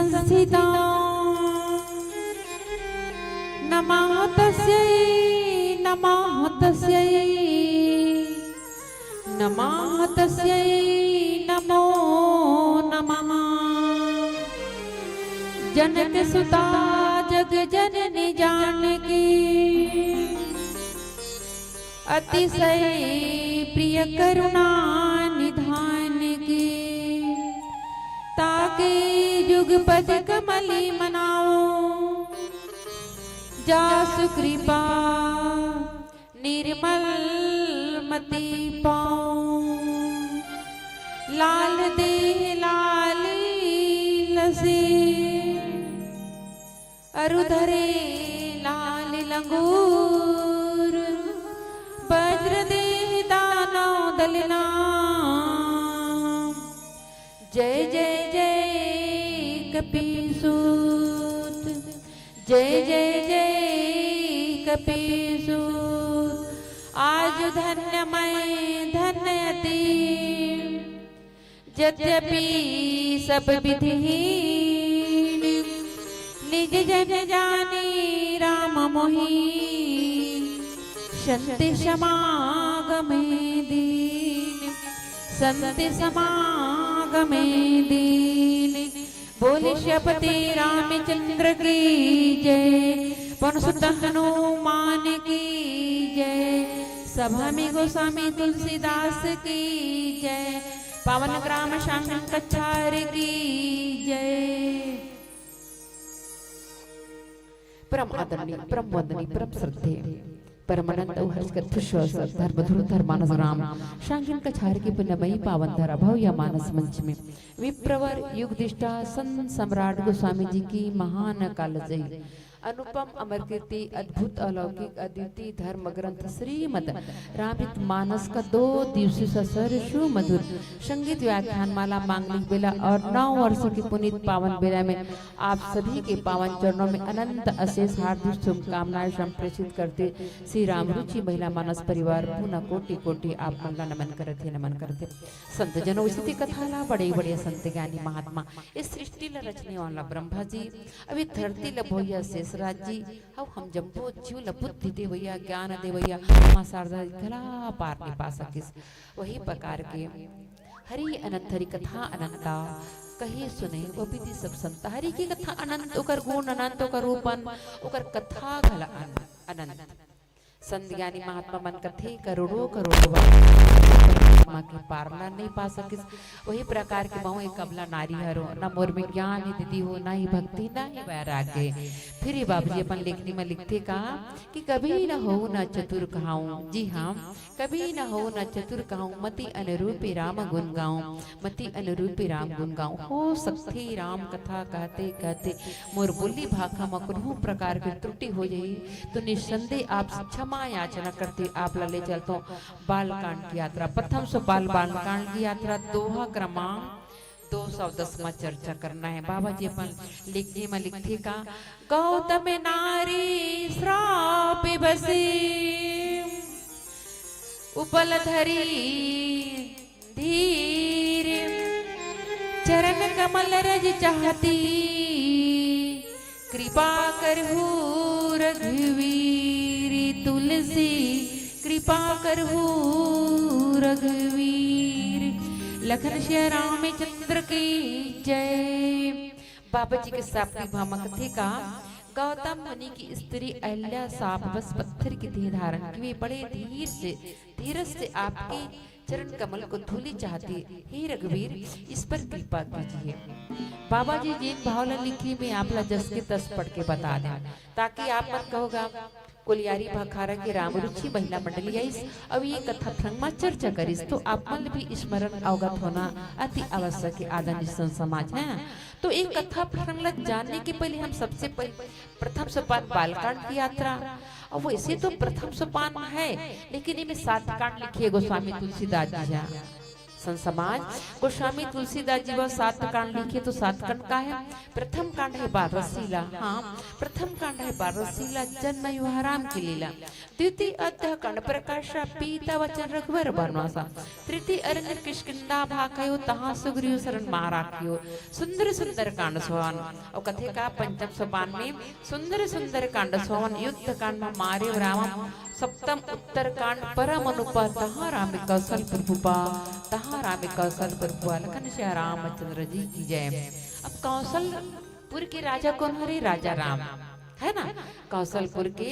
संस्थिता। नमः तस्यै, नमः तस्यै, नमः तस्यै, नमो नमः। जनक सुता जग जननी जानकी, अतिशय प्रिय करुणा निधान की। ताके जुगपद कमली मनाओ, जासु कृपा निर्मल मति पाओ। लाल देह लाल लसे, अरु धरे लाल लंगूर, वज्र देह दानव दलना। जय जय जय कपीसूत, जय जय जय कपीसूत। आज धन्य मैं धन्य अति, यद्यपि सब विधिहीन, निज जन जानी राम मोहि। संत समागमे दीन, संत समागमे दीन। बोल सियापति रामचंद्र की जय, पवन सुत हनुमान की जय, सभा में गोस्वामी तुलसीदास की जय, पावन ग्राम श्याम कछार की जय। परम आदरणीय, परम वंदनीय, परम श्रद्धेय, परम अनंत अउ हर्ष करत विश्वास धर्म धुर धर्मानस राम श्याम कछार के पुण्यमयी पावन धरा भव्य मानस मंच में विप्रवर युगदिष्टा संत सम्राट गोस्वामी जी की महान कालजयी अनुपम अमर कीर्ति अद्भुत अलौकिक अद्वितीय धर्म ग्रंथ श्रीमद रामचरित मानस का दो दिवसीय सरसु मधुर संगीत व्याख्यान माला मांगलिक बेला और नव वर्ष की पुनीत पावन बेला में आप सभी के पावन चरणों में अनंत अशेष हार्दिक शुभकामनाएं संप्रेषित करते श्री राम रुचि महिला मानस परिवार पुनः कोटि कोटि आप मन ला नमन करत हे, नमन करत हे। संत जनों उचित कथा ला बड़े बड़े संत ज्ञानी महात्मा इस सृष्टि ला रचने वाला ब्रह्मा जी, अभी धरती ला भोइया शेषराज जी, अब हम जम्मो जीव ला बुद्धि देवैया, ज्ञान देवैया माँ शारदा जी घला पार नहीं पा सकिस। वही प्रकार के हरि अनंत हरि कथा अनंता, कही सुने वो विधि सब संत। हरि की कथा अनंत, ओकर गुण अनंत, ओकर रूपन, ओकर कथा घला अन-, अनंत। संत ज्ञानी महात्मा मन कथे करोड़ों करोड़ों बार परमात्मा के पार ला नहीं पा सकिस। वही प्रकार के महूँ एक अबला नारी हरो, न मोर में ज्ञान हे दीदी हो, ना ही भक्ति, ना ही वैराग्य। फिर ये बाबूजी अपन लेखनी में लिखथे का कि कभी न हो न चतुर कहाऊं। जी हाँ, कभी न हो न चतुर कहूँ, मति अनुरूपी राम गुण गाऊं, मति अनुरूपी राम गुण गाऊं। हो सकथे राम कथा कहते कहते मोर बोली भाखा म कोनो प्रकार के त्रुटि हो जाही, तो निस्संदेह आप क्षमा याचना करते आप ला ले चलतों बालकांड की यात्रा, प्रथम सोपान बालकांड की यात्रा, दोहा क्रमांक दो सौ दस में चर्चा करना है। बाबा जी अपन लिखने में लिखथे का, गौतम नारी श्राप बसी उपल धरी धीर, चरण कमल रज चाहती कृपा करहु रघुवीर। तुलसी कृपा करहु रघुवीर। लखन सिया रामचंद्र की जय। बाबा जी के साप की भामक थे का, गौतम मुनि की स्त्री अहल्या साप बस पत्थर की देह धारण की, वे बड़े धीर से, धीरज से आपके चरण कमल को धूली चाहती, हे रघुवीर, इस पर कृपा कीजिए। बाबा जी जेन भाव ला लिखी, मैं आप ला जस के तस पढ़ के बता दें, ताकि आप मन कहोगा, कोलियारी भाखारा के रामरुचि महिला मंडली आइस, अउ ये कथा प्रसंग म चर्चा करिस, तो आप मन भी स्मरण अवगत होना अति आवश्यक है, आदरणीय संत समाज है। तो एक कथा प्रसंग ला जानने के पहले हम सबसे पहले प्रथम सोपान बालकांड की यात्रा, और वैसे तो प्रथम सोपान है, लेकिन इमे सात कांड लिखे गोस्वामी तुलसीदास जी हा। संत समाज, गोस्वामी तुलसीदास जी बर सात कांड लिखे, तो सात कांड का हे? प्रथम कांड हे बारह सीला, हाँ, प्रथम कांड हे बारह सीला, जन्म विवाह राम की लीला। द्वितीय अध्याय कांड प्रकाशा, पिता वचन रघुबर बनवासा। तृतीय अरण्य किष्किंधा भाखयो, तहाँ सुग्रीव शरण माँ राखियो। सुंदर सुंदर कांड सोहन। अउ कथे का पंचम सोपान में सुंदर सुंदर कांड सोहन, युद्ध कांड में मारे रावण, सप्तम उत्तर कांड परम अनुपा, तहाँ राम कौशलपुर भूपा, तहाँ राम कौशलपुर भूपा। लखन सिया रामचंद्र जी की जय। अब कौशलपुर के राजा कोन हरे? राजा राम, है ना? कौशलपुर के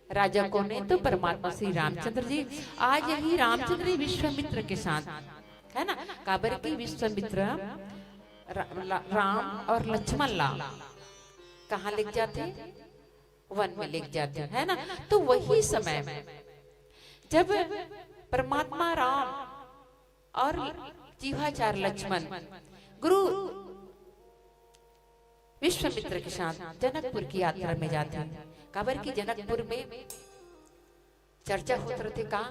राजा कोन हे? तो परमात्मा श्री रामचंद्र जी। आज यही रामचंद्र जी विश्वामित्र के साथ, है ना? काबर की विश्वामित्र रा-, ला-, राम और लक्ष्मण ला कहाँ लेके जाथे? वन में लेके जाथे, है ना? तो वही समय जब परमात्मा राम और जीवाचार लक्ष्मण गुरु विश्वामित्र के साथ जनकपुर की यात्रा में जाथे, काबर की जनकपुर में चर्चा होत रथे का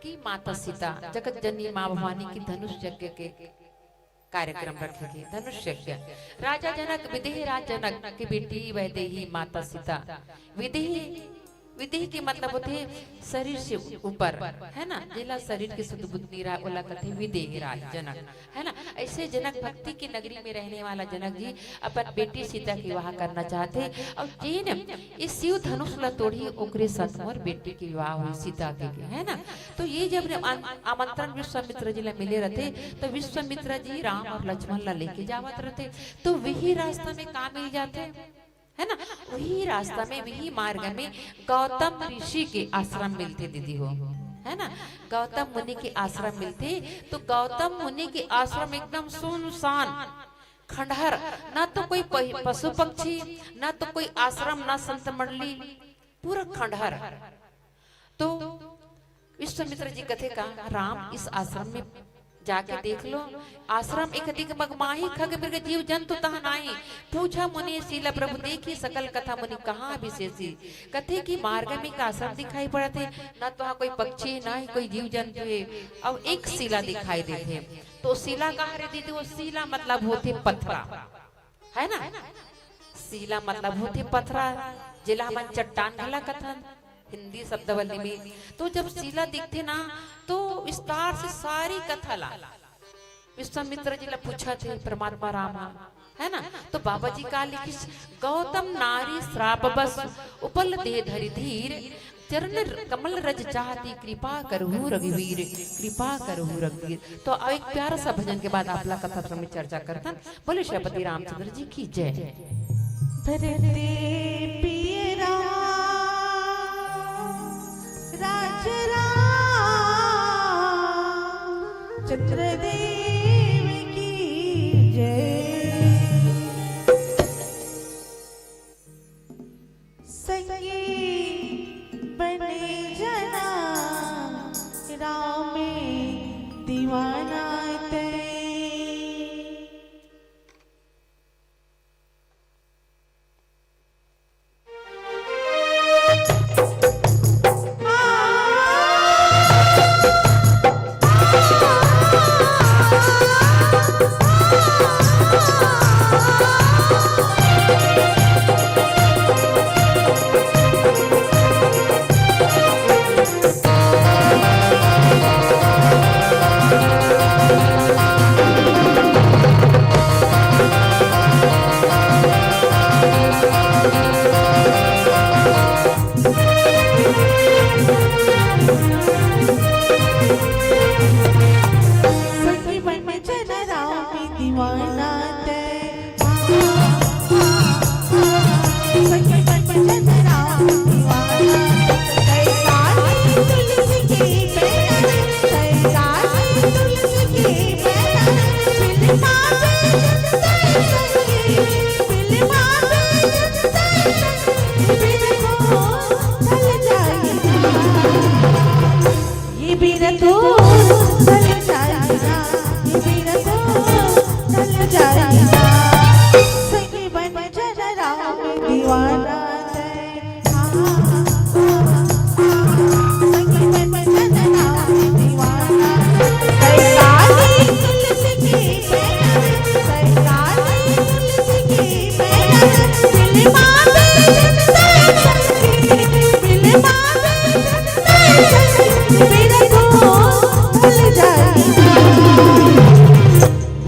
कि माता सीता, जगत जननी माँ भवानी की धनुष यज्ञ के कार्यक्रम रखे गे, धनुष यज्ञ। राजा जनक, विदेह राज जनक की बेटी वैदेही माता सीता। विदेही, विदेही के मतलब होथे शरीर से ऊपर, है ना? जेला शरीर के सुध बुध नइ रहय, ओला कथे विदेह राज जनक, है ना? ऐसे जनक, भक्ति की नगरी में रहने वाला जनक जी अपन बेटी सीता के विवाह करना चाहथे। अउ जेन ये शिव धनुष ला तोड़ही, ओकरे साथ मोर बेटी के विवाह होही सीता के, के, है ना? तो ये जब आम-, आमंत्रण विश्वामित्र जी ला मिले रथे, तो विश्वामित्र जी राम और लक्ष्मण ला लेके जावत रथे। तो वही रास्ता में का मिल जाथे, है ना? वही रास्ता में, वही मार्ग में गौतम ऋषि के आश्रम मिलथे दीदी हो, है ना? गौतम मुनि के आश्रम मिलथे। तो गौतम मुनि के आश्रम एकदम सुनसान, खंडहर, ना तो कोई पहि-, पशु पक्षी, ना तो कोई आश्रम, ना संत मंडली, पूरा खंडहर। तो विश्वामित्र जी कथे का, राम, इस आश्रम में जाके देख लो, आश्रम एक अधिक मगमाही, खग मृग जीव जंतु तह नाही। पूछा मुनि सीला प्रभु देखी, सकल कथा मुनि कहाँ विशेषी। कथे कि मार्ग में एक आश्रम दिखाई पड़त हे, ना तो वहाँ कोई पक्षी, ना ही कोई जीव जंतु हे, अउ एक सीला दिखाई देथे। तो सीला का हरे दीदी, वो सीला मतलब होथे पथरा, है ना? सीला मतलब होथे पथरा, जेला हमन चट्टान घला कथन हिंदी शब्दावली में। तो जब सीला दिखथे ना, तो विस्तार से सारी कथा ला विश्वामित्र जी ला पूछत हे परमात्मा राम ह, है ना? तो बाबा जी का लिखिस, गौतम नारी श्राप बस उपल देह धरि धीर, चरण कमल रज चाहती कृपा करहु रघुवीर, कृपा करहु रघुवीर। तो अब एक प्यारा सा भजन के बाद आप ला कथा में चर्चा करथन। बोले श्रीपति रामचंद्र जी की जय। भरते पिय राम, राज राम, चंद्रदेव की जय। संगी बने जना राम दीवाना तै। सखी बन जना राम दीवाना तै। सखी बन जना राम दीवाना तै। ये बेरा तो ढल जाए ना,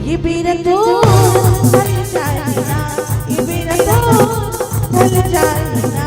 ये बेरा तो ढल जाए ना, ये बेरा तो ढल जाए ना।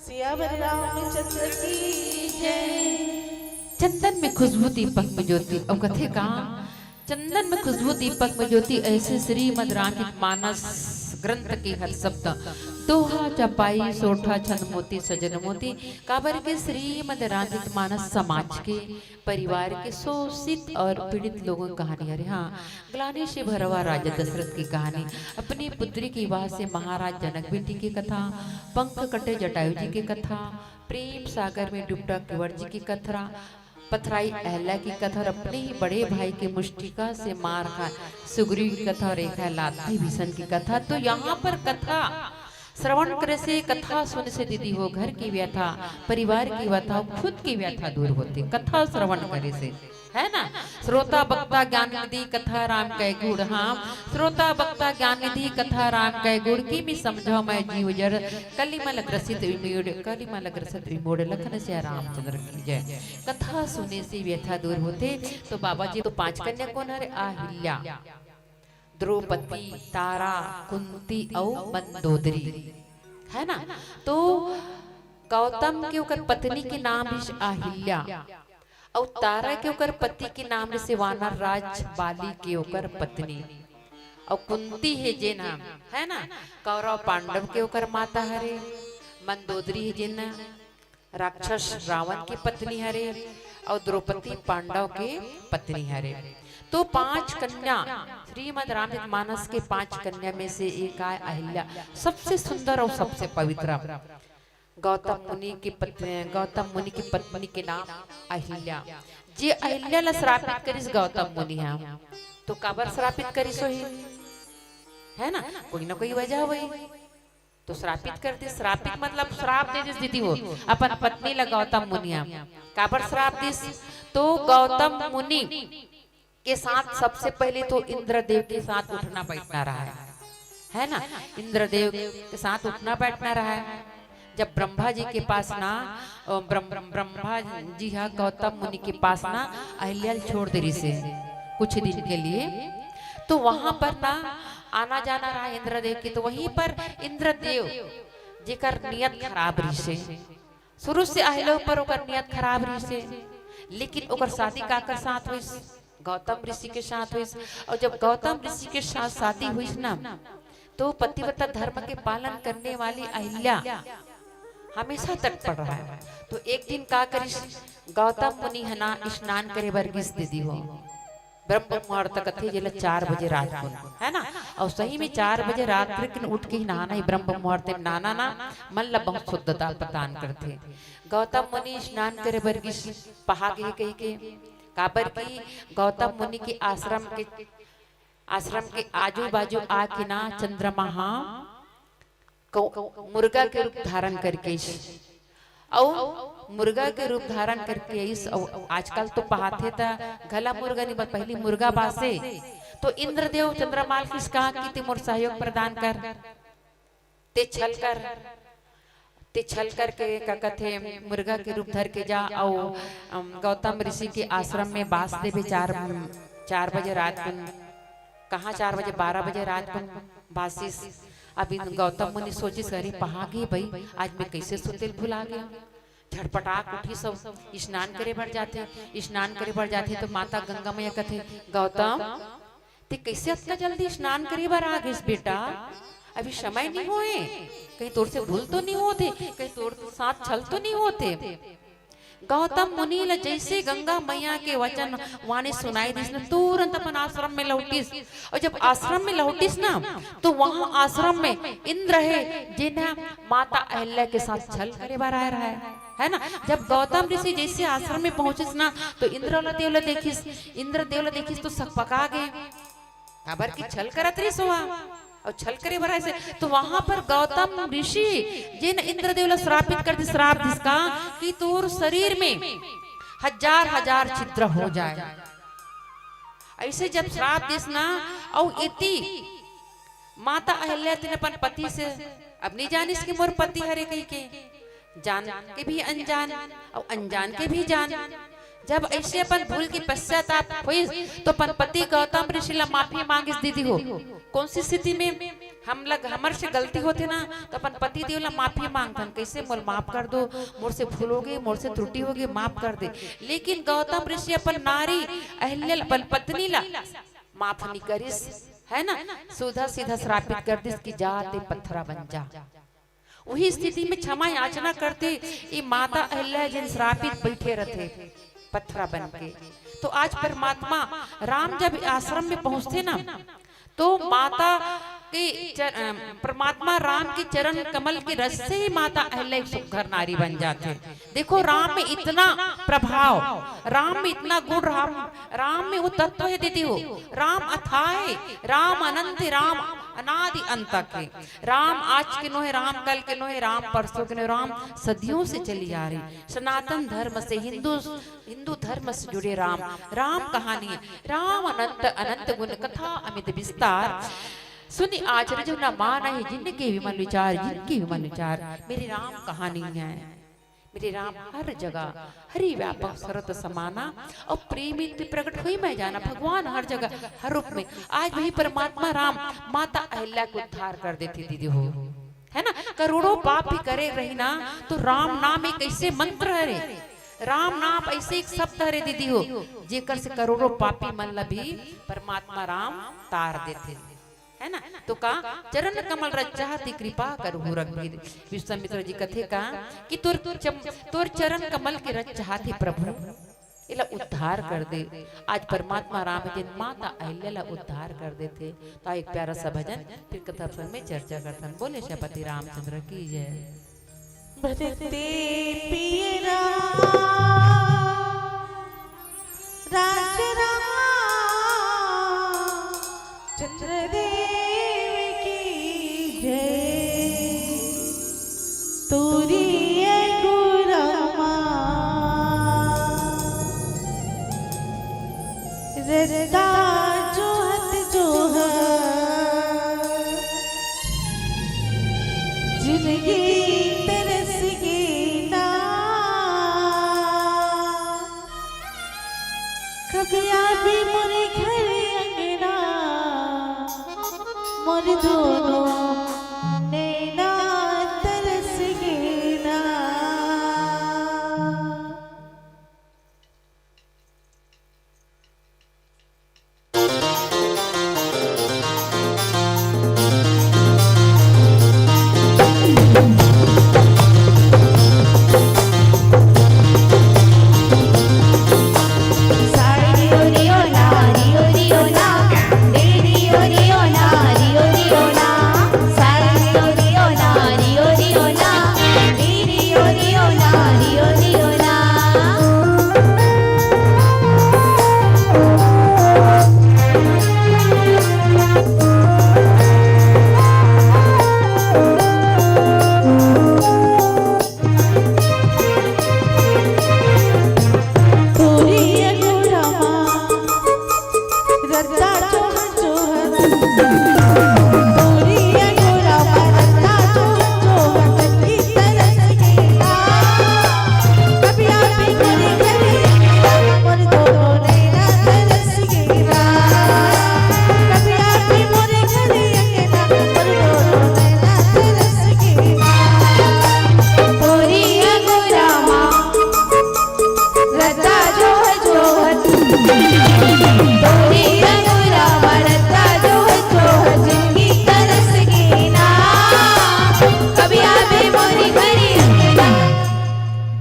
सियावर रामचंद्र की जय। चंदन में खुशबू दीपक में ज्योति। अब कथे का, चंदन में खुशबू दीपक में ज्योति, ऐसे श्रीमद् रामचरित मानस ग्रंथ के हर शब्द। दोहा चपाई सोरठा छन मोती सजन मोती, काबर के श्रीमद रामचरित मानस समाज के, परिवार के शोषित और पीड़ित लोगों की कहानी हरे। हाँ, ग्लानि से भरा हुआ राजा दशरथ की कहानी, अपनी पुत्री के विवाह से महाराज जनक बेटी की कथा, पंख कटे जटायु जी की कथा, प्रेम सागर में डूबता कुंवर जी की कथा, पथराई अहल्या की कथा और अपने ही बड़े भाई की मुष्टिका से मार खाए सुग्रीव की कथा और एक है लात विभीषण की कथा। तो यहाँ पर कथा श्रवण करे से, कथा सुने से दीदी हो, घर की व्यथा, परिवार की व्यथा, खुद की व्यथा दूर होती कथा श्रवण करे से, है ना? श्रोता वक्ता ज्ञान निधि कथा राम कै गुण। हाँ, श्रोता वक्ता ज्ञान निधि कथा राम कै गुण, किमि समझावै जीव जड़, कलिमल ग्रसित विमूढ़, कलिमल ग्रसित विमूढ़, लखन सिया रामचंद्र की जय। कथा सुने से व्यथा दूर होते। तो बाबा जी, तो पांच कन्या कोन हरे? अहिल्या, द्रौपदी, तारा, कुंती अउ मंदोदरी, है ना? तो गौतम के ओकर पत्नी के नाम रिस अहिल्या, अउ तारा के ओकर पति के नाम रिस वानर राज बाली के ओकर पत्नी, अउ कुंती हे जेन ह, है ना, कौरव पांडव के ओकर माता हरे, मंदोदरी हे जेन राक्षस रावण की पत्नी हरे, अउ द्रौपदी पांडव के पत्नी हरे। तो पांच कन्या, श्रीमद रामचरित मानस के पांच कन्या में से एक आय अहिल्या, सबसे सुंदर अउ सबसे पवित्र। गौतम मुनि की पत्नी, गौतम मुनि की पत्नी के नाम अहिल्या। जे अहिल्या ला श्रापित करिस गौतम मुनि ह, तो काबर श्रापित करिस होही? है ना, कोई ना कोई वजह होही। तो श्रापित कर दिस। श्रापित मतलब श्राप दे दिस दीदी हो अपन पत्नी ला गौतम मुनि ह। काबर श्राप दिस? तो गौतम मुनि के साथ सबसे पहले तो इंद्रदेव के साथ उठना बैठना रहा है, है ना? इंद्रदेव के साथ उठना बैठना रहा है। जब ब्रह्मा जी के पास ना, अ, ब्रह्म-, ब्रह्मा जी हा गौतम मुनि के पास ना अहिल्या ल छोड़ दे रिसे कुछ दिन के लिए, तो वहां पर ना आना जाना रहा इंद्रदेव के, तो वहीं पर इंद्रदेव जेकर नियत खराब रिसे, शुरू से अहिल्या ऊपर ओकर नियत खराब रिसे, लेकिन ओकर शादी काकर साथ होइस? गौतम ऋषि के साथ होइस। और जब गौतम ऋषि के साथ शादी होइस ना, तो पतिव्रता धर्म के पालन करने वाली अहिल्या हमेशा तटपट रहा है। तो एक दिन का करिस, गौतम मुनि ह ना स्नान करे बर गिस दीदी हो, ब्रह्म मुहूर्त कथे जेला चार बजे रात कुन, है ना? और सही में चार बजे रात कुन उठ के ही नहाना ही, ब्रह्म मुहूर्त में नहाना ना मन ला बहुत शुद्धता प्रदान करथे। गौतम मुनि स्नान करे बर गिस पहा गे कहिके, काबर कि गौतम मुनि के आश्रम के, आश्रम के आजू बाजू आके ना चंद्रमा हा कौ-, मुर्गा के रूप धारण करके आइस। अउ मुर्गा के रूप धारण करके आइस। अउ आजकल तो पहाथे त घला मुर्गा नहीं, बस पहली मुर्गा बासे। तो इंद्रदेव चंद्रमा ल किस कहा कि ते मोर सहयोग प्रदान कर, ते छल कर, ते छल करके का कथे, मुर्गा के रूप धर के जा। अउ, अम, गौतम ऋषि के आश्रम में बास देबे चार, चार बजे रात कुन। कहाँ चार बजे, बारह बजे रात कुन बासिस। अब इन गौतम मुनि सोचिस, "अरे पहा गे भाई, आज मैं कैसे सुतेल भुला गया।" झटपटाक उठिस, सब स्नान करे बर जाथे। स्नान करे बर जाथे तो माता गंगा मैया कथे, "गौतम, ते कैसे अतना जल्दी स्नान करे बर आ गिस बेटा? अभी समय नहीं होए, कहीं तोर से भूल तो नहीं होते, कहीं तोर साथ छल तो नहीं होते?" गौतम मुनि ला जैसे गंगा मैया के वचन वाणी सुनाई दिस न, तुरंत अपन आश्रम में लौटिस। और जब आश्रम में लौटिस ना, तो वहां आश्रम में इंद्र हे, जेन ह माता अहिल्या के साथ छल करे बर आए रहा है, है ना? जब गौतम ऋषि जैसे आश्रम में पहुंचिस ना, तो इंद्र ला देव ला देखिस, इंद्र देव ला देखिस तो सकपका गे। काबर कि छल करत रहिस ओहा, और छल करे बर आइस। तो वहां पर गौतम ऋषि जेन इंद्रदेव ला श्रापित कर दिस, श्राप दिस का कि तोर शरीर में हजार हजार छिद्र हो जाए। ऐसे जब श्राप दिस ना, और इति माता अहिल्या तेन अपन पति से, अब नहीं जानिस कि मोर पति हरे कहिके, जान के भी अनजान, और अनजान के भी जान। जब ऐसे अपन भूल के पश्चाताप होइस, तो अपन पति गौतम ऋषि ला माफी मांगिस दीदी हो। कौन सी स्थिति में हम लग, हमर से गलती होथे ना, तो अपन पति देव ला माफी मांगथन, "कैसे मोर माफ कर दो, मोर से भूल होगे, मोर से त्रुटि होगे, माफ कर दे।" लेकिन गौतम ऋषि अपन नारी अहिल्या ला, अपन पत्नी ला माफ नहीं करिस, है ना? सीधा सीधा श्रापित कर दिस कि जा ते पथरा बन जा। उही स्थिति में क्षमा याचना करथे, ये माता अहिल्या जिन श्रापित बइठे रथे पथरा बन के। तो आज परमात्मा राम जब आश्रम में पहुंचथे ना, तो माता के चर-, अ, परमात्मा राम के चरण कमल के रस से ही माता अहिल्या एक सुघर नारी बन जाथे। देखो, राम में इतना प्रभाव, राम में इतना गुण, राम, राम में वो तत्व हे दीदी हो। राम अथाह हे, राम अनंत हे, राम अनादि अंत तक हे। राम आज के नो हे, राम कल के नो हे, राम परसों के नो हे, राम सदियों से चली आ रही। सनातन धर्म से, हिंदू, हिंदू धर्म से जुड़े राम, राम कहानी, राम अनंत अनंत गुण कथा अमित विस्तार। सुनि आचरजहु न मानहि जिनके विमल विचार, जिनके विमल विचार। मेरी राम कहानी हे, मेरे राम हर जगह, हरि व्यापक सरत समाना, अउ प्रेम इनके प्रगट होई मय जाना। भगवान हर जगह, हर रूप में। आज वही परमात्मा राम माता अहिल्या के उद्धार कर देथे दीदी हो, है ना? करोड़ों पापी करे रही ना, तो राम नाम एक ऐसे मंत्र हरे, राम नाम ऐसे एक शब्द हरे दीदी हो, जेकर से करोड़ों पापी मन ला भी परमात्मा राम तार देथे। है ना? तो का चरण कमल रज चाहत हे कृपा करहु रघुबीर। विश्वामित्र जी कथे का कि तोर चम-, तोर चरण कमल के रज चाहत हे प्रभु, एला उद्धार कर दे। आज परमात्मा राम जिन माता अहिल्या ला उद्धार कर देथे। तो एक प्यारा सा भजन, फिर कथा प्रसंग में चर्चा करथन। बोले श्रीपति रामचंद्र की जय। भजते पिय राम राज राम चंद्र देव की जय। तोरी ए गुरमा रता जोहत जोहत जिनगी तरस गे ना। कभी आबे मोरे घर अंगना, मोर दोनों नैना तरस गे ना।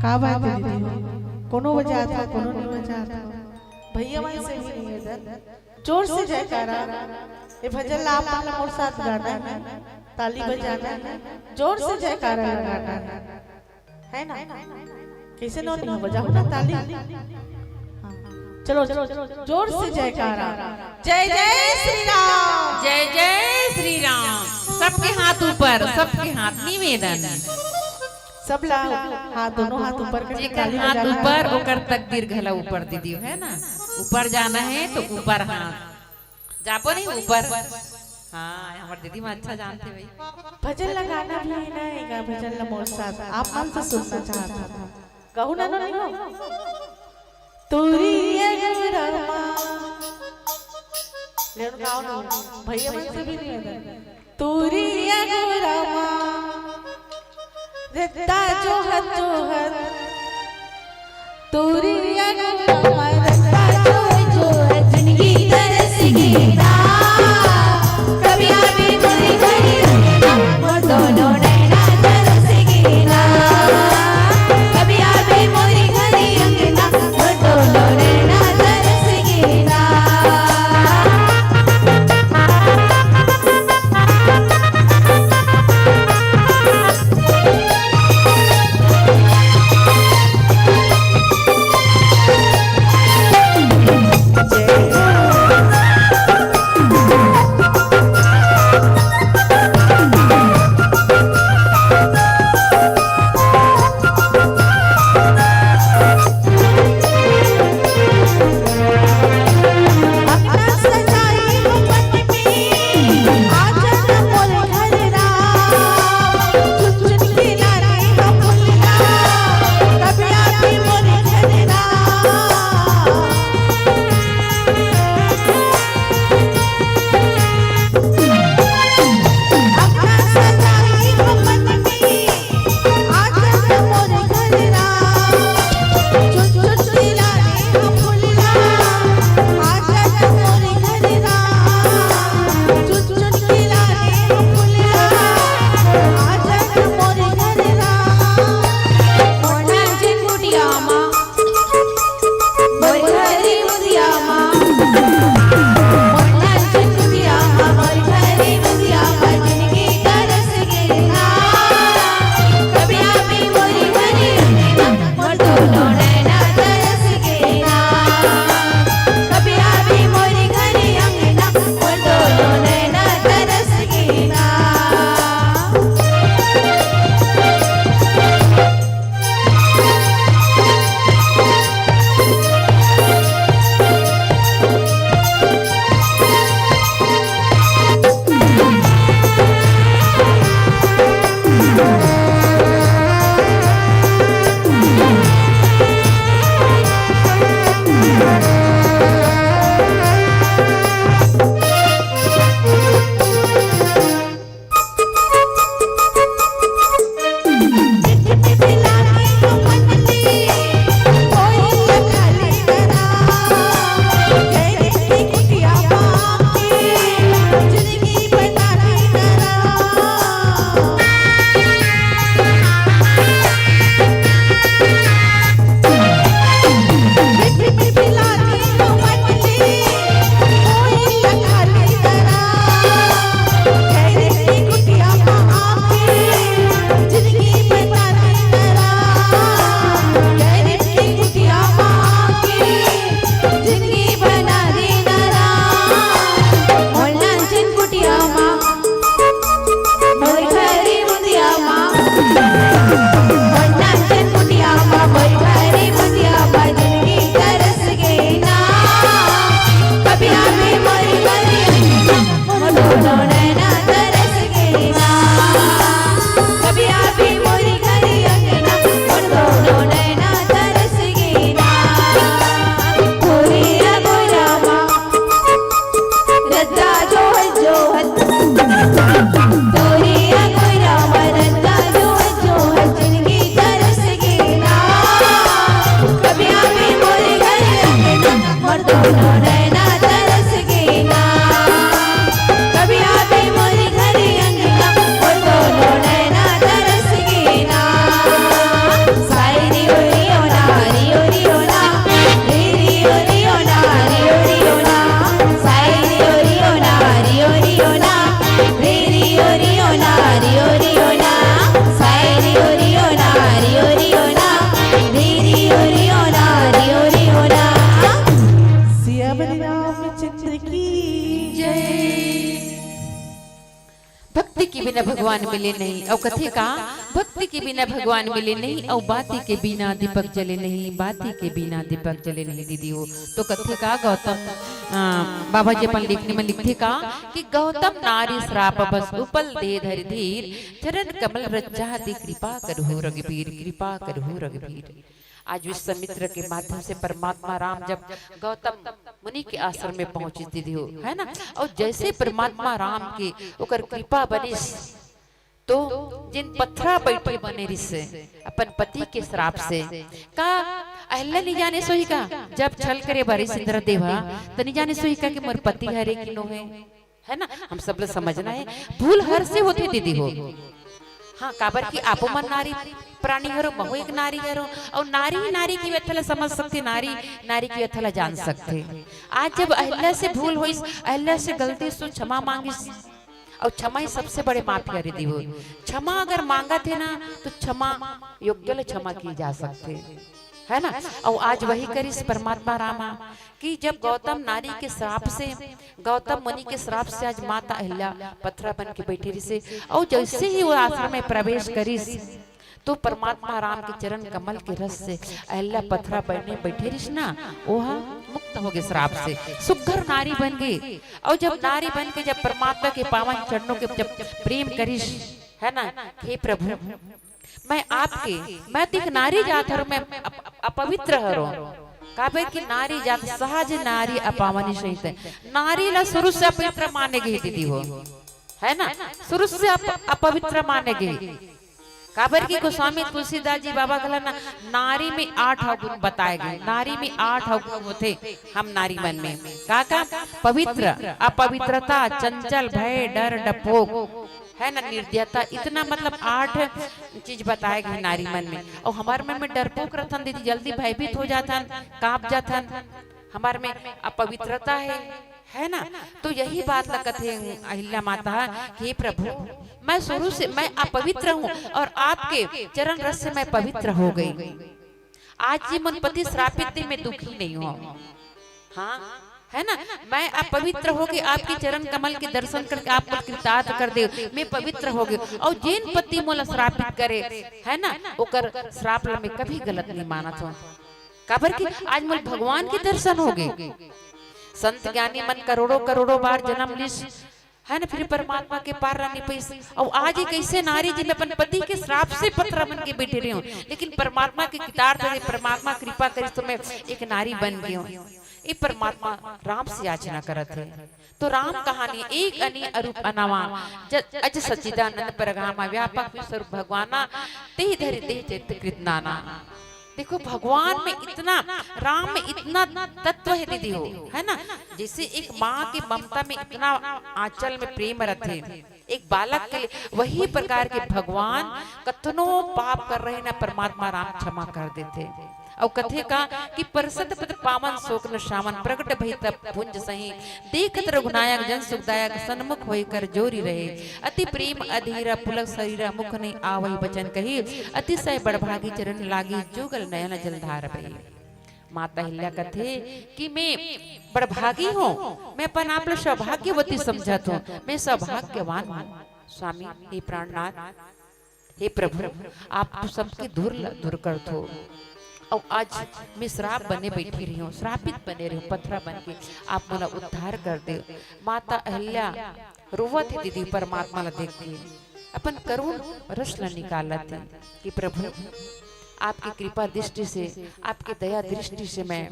का बात हे दीदी हो, कोनो बजात हो, कोनो नहीं बजात हो। भैया मन से भी निवेदन, जोर से जयकारा। ये भजन ला आप मन ला मोर साथ गाना हे, ताली बजाना हे, जोर से जयकारा लगाना हे, है ना? कैसे नो नहीं हो, बजाओ ना ताली। हाँ। चलो, चलो, जोर से जयकारा। जय जय श्री राम। जय जय श्री राम। सबके हाथ ऊपर, सबके हाथ निवेदन। सब ला हाथ, दोनों हाथ ऊपर करके जेकर ताली हाथ बजाना हे। ऊपर, ओकर तकदीर घला ऊपर दीदी, है ना? ऊपर जाना हे तो ऊपर हाथ। जाबो नहीं ऊपर। हाँ, हमर दीदी में अच्छा जानथे भाई। भजन लगाना भी है ना, एक भजन ला मोर साथ आप मन से सुनना चाहत हूँ। कहू ना, ना, नहीं हो। तोरी ए गुरमा। ले उन गाओ ना, भैया मन से भी निवेदन। तोरी ए गुरमा। रता जोहत जोहत। तोरी ए गुरमा रता जोहत जोहत जिनगी तरस गे ना। कभी आबे मोरे घरे अंगना, मोर दोनों नैना तरस भगवान मिले नहीं। अउ कथे का, भक्ति के बिना भगवान मिले नहीं, अउ बाती के बिना दीपक जले नहीं, बाती के बिना दीपक जले नहीं दीदी हो। तो कथे का गौतम, अ, बाबा जी अपन लेखनी में लिखथे का कि गौतम नारी श्राप बस उपल दे धरि धीर, चरण कमल रज चाहत कृपा करहु रघुबीर, कृपा करहु रघुबीर। आज विश्वामित्र के माध्यम से परमात्मा राम जब गौतम मुनि के आश्रम में पहुंचिस दीदी हो, है ना, अउ जैसे परमात्मा राम के ओकर कृपा बनिस, तो जेन पथरा बइठे बने रिहिस अपन पति के श्राप से, का अहिल्या नइ जानिस होही का? जब छल करे बर आइस इंद्रदेव ह, त नइ जानिस होही का कि मोर पति हरे कि नोहे? है ना, हम सब ला समझना हे, भूल हर से होथे दीदी हो। हाँ, काबर कि आपो मन नारी प्राणी हरो, महू एक नारी हरो, अउ नारी ही नारी के व्यथा ला समझ सकथे, नारी नारी के व्यथा ला जान सकथे। आज जब अहिल्या से भूल होइस, अहिल्या से गलती से क्षमा मांगिस, अउ क्षमा ही सबसे बड़े माफी हरे दीदी हो। क्षमा अगर मांगत हे ना, तो क्षमा योग्य ले क्षमा किए जा सकथे, है ना। अउ आज वही करिस परमात्मा राम ह कि जब गौतम नारी के श्राप से, गौतम मुनि के श्राप से आज माता अहिल्या पथरा बन के बइठे रिहिस हे, अउ जैसे ही वो आश्रम में प्रवेश करिस, तो परमात्मा राम के चरण कमल के रस से अहिल्या पथरा बने बइठे रिहिस ना, ओह मुक्त हो गे श्राप से, सुघर नारी बन गे। अउ जब नारी बन के जब परमात्मा के पावन चरणों के जब प्रेम करिस, है ना, हे प्रभु, मैं आपके, मैं तो एक नारी जात हरों, मैं अप-, अपवित्र हरों। काबर कि नारी जात सहज नारी अपावनी सहित है। नारी ला शुरू से अपवित्र माने गे दीदी हो, है ना, शुरू से अप-, अपवित्र माने गे। काबर कि गोस्वामी तुलसीदास जी बाबा कहला ना, नारी में आठ अवगुण बताए गे, नारी में आठ अवगुण होथे। हम नारी मन में का का? पवित्र, अपवित्रता, चंचल, भय, डर, डरपोक, है ना, निर्दयता, इतना मतलब आठ चीज बताए गे नारी मन में। अउ हमर मन में डरपोक रथन दीदी, जल्दी भयभीत हो जाथन, कांप जाथन, हमर में अपवित्रता हे, है ना। तो यही बात ला कथे अहिल्या माता कि हे प्रभु, मैं शुरू से मैं अपवित्र हूँ और आपके चरण रस से मैं पवित्र हो गई। आज ये मन पति श्रापित दे, मैं दुखी नहीं हूँ। हाँ, है ना, मैं अपवित्र हो गई, आपके चरण कमल के दर्शन करके आप मुझे कृतार्थ कर दे, मैं पवित्र हो गई। और जेन पति मोला श्रापित करे, है ना, ओकर श्राप ला मैं कभी गलत नहीं मानत हूँ। काबर कि आज मोला भगवान के दर्शन हो गए। संत ज्ञानी मन करोड़ों करोड़ों बार जन्म लिस, है ना, फिर परमात्मा के पार ला नइ पइस। अउ आज एक ऐसे नारी जी, मैं अपन पति के श्राप से पथरा बन के बैठे रही हूँ, लेकिन परमात्मा के कृतार्थ से, परमात्मा कृपा करिस तो मैं एक नारी बन गई हूँ। ये परमात्मा राम से याचना करत हे। तो राम कहानी एक अनी अरूप अनवा, ज-, अज सच्चिदानंद परगामा, व्यापक विश्व रूप भगवाना, तेहि धरि तेहि चैत कृत नाना। देखो, भगवान में इतना, राम में इतना तत्व है दीदी हो, है ना। जैसे एक माँ के ममता में इतना आंचल में प्रेम रहते, एक बालक के लिए, वही प्रकार के भगवान कतनो पाप कर रहे ना, परमात्मा राम क्षमा कर देथे। अउ कथे का कि परसत पद पावन शोक न श्रावण, प्रगट भई तब भुंज सही, देखत रघुनायक जन सुखदायक, सन्मुख होई कर जोरी रहे। अति प्रेम अधीरा पुलक शरीरा, मुख नहीं आवई बचन कही, अतिशय बड़भागी चरण लागी, जुगल नयन जलधार बही। माता अहिल्या कथे कि मैं बड़भागी हूँ, मैं अपन आप ला सौभाग्यवती समझत हूँ, मैं सौभाग्यवान हूँ। स्वामी, हे प्राणनाथ, हे प्रभु, आप तो सबके दूर ल-, दूर करथो। अउ आज मैं श्राप बने बैठी रही हूँ, श्रापित बने रही हूँ, पथरा बन के आप मोला उद्धार कर दे। माता अहिल्या रोवत हे दीदी, परमात्मा ला देख के अपन करुण रस ला निकालत हे कि प्रभु, आपकी कृपा दृष्टि से, आपकी दया दृष्टि से मैं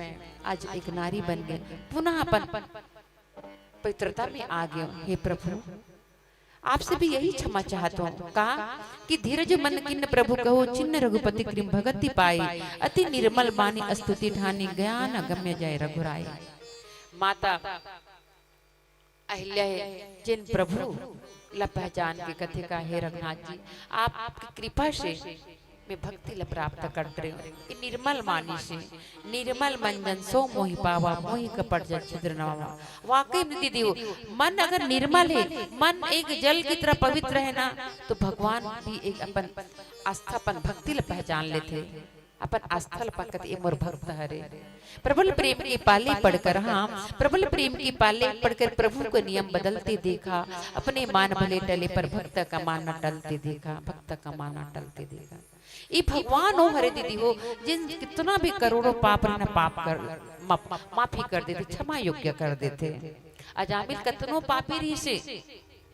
आज एक नारी बन गई, पुनः अपन पवित्रता में आ गई हूँ। हे प्रभु, आपसे भी यही क्षमा चाहत हूँ का कि धीरज मन किन्न प्रभु कहो, चिन्न रघुपति कृम भगति पाई, अति निर्मल बानी स्तुति ठानी, ज्ञान गम्य जाय रघुराई। माता अहिल्या हे, जेन प्रभु ला पहचान के कथे का, हे रघुनाथ जी, आपकी कृपा से मैं भक्ति ला प्राप्त कर रही हूँ। ये निर्मल मानिस हे, निर्मल मन जन सो मोहि पावा, मोहि कपट जन छिद्र नवा। वाकई में दीदी हो, मन अगर निर्मल हे, मन एक जल की तरह पवित्र हे ना, तो भगवान भी एक अपन आस्था, अपन भक्ति ला पहचान लेथे। अपन आस्था ल पाकत, ये मोर भक्त हरे। प्रबल प्रेम के पाले पड़कर, हाँ, प्रबल प्रेम के पाले पड़कर प्रभु को नियम बदलते देखा। अपने मान भले टले पर भक्त का मान न टलते देखा, भक्त का मान न टलते देखा। ये भगवान ओ हरे दीदी हो, जिन कितना भी करोड़ों पाप रहे ना, पाप कर, माफ, माफी कर देथे, क्षमा योग्य कर देथे। अजामिल कतनो पापी रहिसे,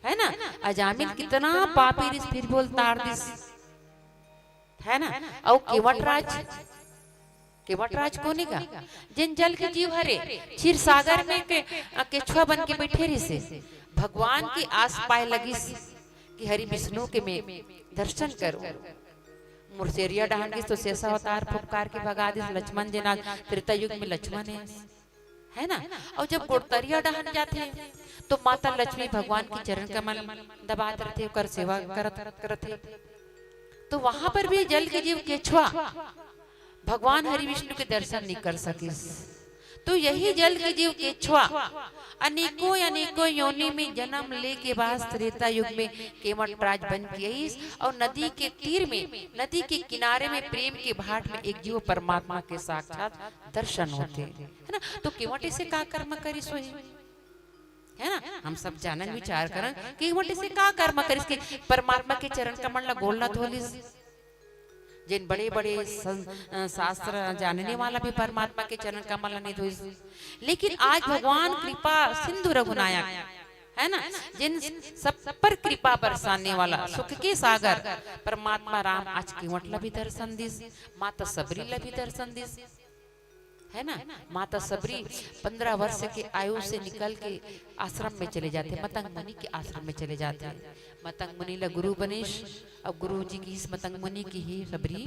है ना? अजामिल कितना पापी रहिस, फिर भी ओला तार दिस, है ना? अउ केवट राज, केवट राज कोन हे गा? जेन जल के जीव हरे, क्षीर सागर में के, अ, केछुआ बन के बैठे रहिसे, भगवान की आस पाए लगिस कि हरि विष्णु के मैं दर्शन करूं। मुरसेरिया डहन गिस तो शेषावतार फुफकार के भगा दिस, लक्ष्मण जेन आज त्रेता युग में लक्ष्मण हे, है ना? अउ जब गोड़तरिया डहन जाथे तो माता लक्ष्मी भगवान के चरण कमल दबात रथे, ओकर सेवा करत, करत हे। तो वहां पर भी जल के जीव केछुआ भगवान हरि विष्णु के दर्शन नहीं कर सकिस। तो यही जल के जीव केछुआ अनेकों अनेकों योनि में जन्म लेके बाद त्रेता युग में केवट राज बन के आइस अउ नदी के तीर में, नदी के किनारे में प्रेम के भाट में एक जीव परमात्मा के साक्षात दर्शन होथे, है ना? तो केवट से का कर्म करिस होही, है ना? हम सब जानन विचार करन कि केवट से का कर्म करिस कि परमात्मा के चरण कमल ला गोड़ ला धो लिस। जेन बड़े-बड़े सं-, अ, शास्त्र जानने वाला भी परमात्मा के चरण कमल ला नहीं धोइस। लेकिन आज भगवान कृपा सिंधु रघुनायक, है ना, जेन सब पर कृपा बरसाने वाला, सुख के सागर परमात्मा राम आज केवट ला भी दर्शन दिस, माता सबरी ला भी दर्शन दिस, है ना? माता सबरी पंद्रह वर्ष के आयु से निकल के आश्रम में चले जाथे, मतंग मुनि के आश्रम में चले जाथे। मतंग मुनि ला गुरु बनिस, अउ गुरु जी कहिस मतंग मुनि कि हे सबरी,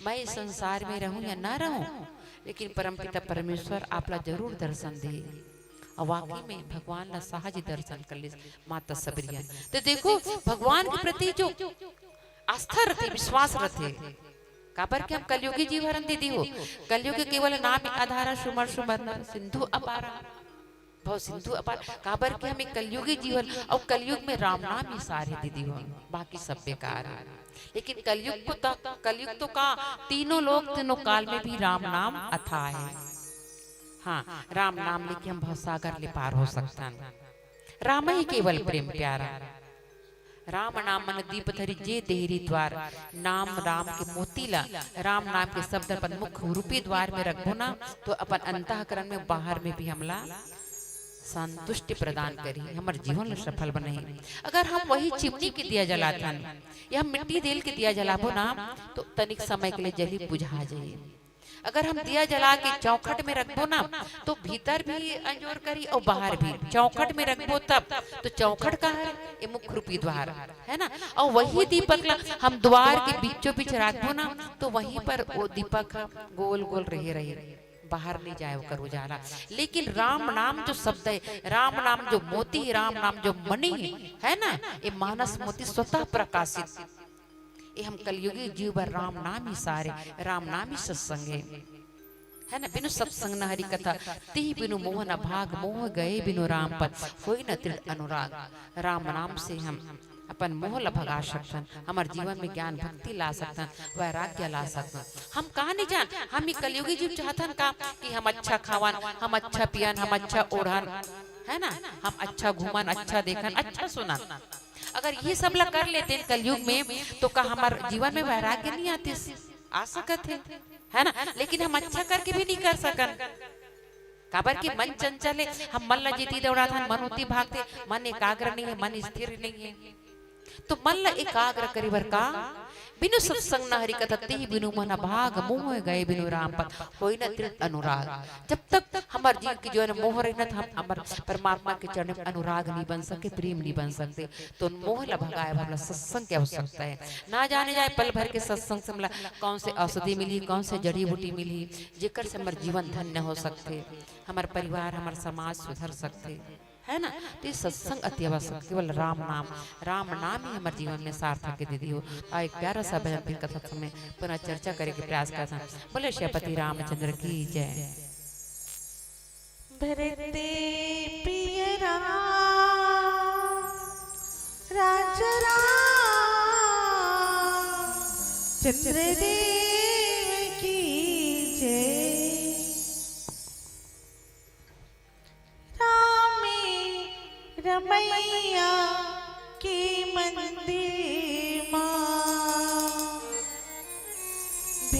मैं इस संसार में रहूं या ना रहूं, लेकिन परमपिता परमेश्वर आप ला जरूर दर्शन दे। अउ वाकई में भगवान ला सहज दर्शन कर लिस माता सबरी ह। तो देखो, भगवान के प्रति जो आस्था रथे, विश्वास रथे, काबर के हम कलयुगी जीव हरन दीदी हो। कलयुग केवल नाम आधारा, सुमर सुमर नर सिंधु अपारा। भव सिंधु अपार, काबर के हम एक कलयुगी जीव हरन, अउ कलयुग में राम नाम ही सार हे दीदी हो, बाकी सब बेकार हे। लेकिन कलयुग को तो, कलयुग तो का, तीनों लोक तीनों काल में भी राम नाम अथाह हे। हाँ, राम नाम लेके हम भवसागर ले पार हो सकथन। राम ही केवल प्रेम प्यारा। राम नाम मन दीप धरी जे देहरी द्वार। नाम राम के मोती ला, राम नाम के शब्द अपन मुख रूपी द्वार में रखबो ना, तो अपन अंतःकरण में, बाहर में भी हमला संतुष्टि प्रदान करही, हमर जीवन ला सफल बनाही। अगर हम वही चिमनी के दिया जलाथन या हम मिट्टी तेल के दिया जलाबो ना, तो तनिक समय के लिए जली, बुझा जाही। अगर हम दिया जला के चौखट में रखबो ना, तो भीतर भी अंजोर करी अउ बाहर भी। चौखट में रखबो तब तो चौखट का हरे, ये मुख रूपी द्वार हे ना, अउ वही दीपक ला हम द्वार के बीचों बीच रखबो ना, तो वहीं पर वो दीपक ह गोल गोल रहे रहे, बाहर नहीं जाए ओकर उजाला। लेकिन राम नाम जो शब्द हे, राम नाम जो मोती हे, राम नाम जो मणि हे, है ना, ये मानस मोती स्वतः प्रकाशित। ये हम कलयुगी जीव बर राम नाम ही सार हे, राम नाम ही सत्संग हे, है ना। बिनु सत्संग न हरि कथा, तिहि बिनु मोह न भाग, मोह गए बिनु राम पद, होई न तृण अनुराग। राम नाम से हम अपन मोह ला भगा सकथन, हमर जीवन में ज्ञान भक्ति ला सकथन, वैराग्य ला सकथन। हम का नहीं जान, हम ही कलयुगी जीव चाहथन का कि हम अच्छा खावन, हम अच्छा पियन, हम अच्छा ओढ़न, है ना, हम अच्छा घूमन, अच्छा देखन, अच्छा सुनन। अगर ये सब ला कर लेते हैं कलयुग में, तो का हमर जीवन में वैराग्य नहीं आतिस? आ सकत हे, है ना? लेकिन हम अच्छा करके भी नहीं कर सकन, काबर कि मन चंचल हे। हम मन ला जेती दौड़ाथन, मन उती भागथे, मन एकाग्र नहीं हे, मन स्थिर नहीं हे। तो मन ला एकाग्र करे बर का? बिनु सत्संग न हरि कथा, तिहि बिनु मोह न भाग, मोह गए बिनु राम पद, होई न तृण अनुराग। जब तक हमर जीव के जीवन में मोह रही ना, तो हम हमर परमात्मा के चरण में अनुराग नहीं बन सकते, प्रेम नहीं बन सकते। तो मोह ला भगाए बर हमला सत्संग के आवश्यकता हे। ना जाने जाए पल भर के सत्संग से हमला कौन से औषधि मिली, कौन से जड़ी बूटी मिली, जेकर से हमर जीवन धन्य हो सकते, हमर परिवार, हमर समाज सुधर सकते, है ना। तो ये सत्संग अति आवश्यक, केवल राम नाम, राम नाम ही हमर जीवन में सार्थक हे दीदी हो। आ एक प्यारा सा भजन फिर कथा समय पुनः चर्चा करे के प्रयास करथन। बोले श्रीपति रामचंद्र की जय। भरत प्रिय राम, राजा राम चंद्र देव की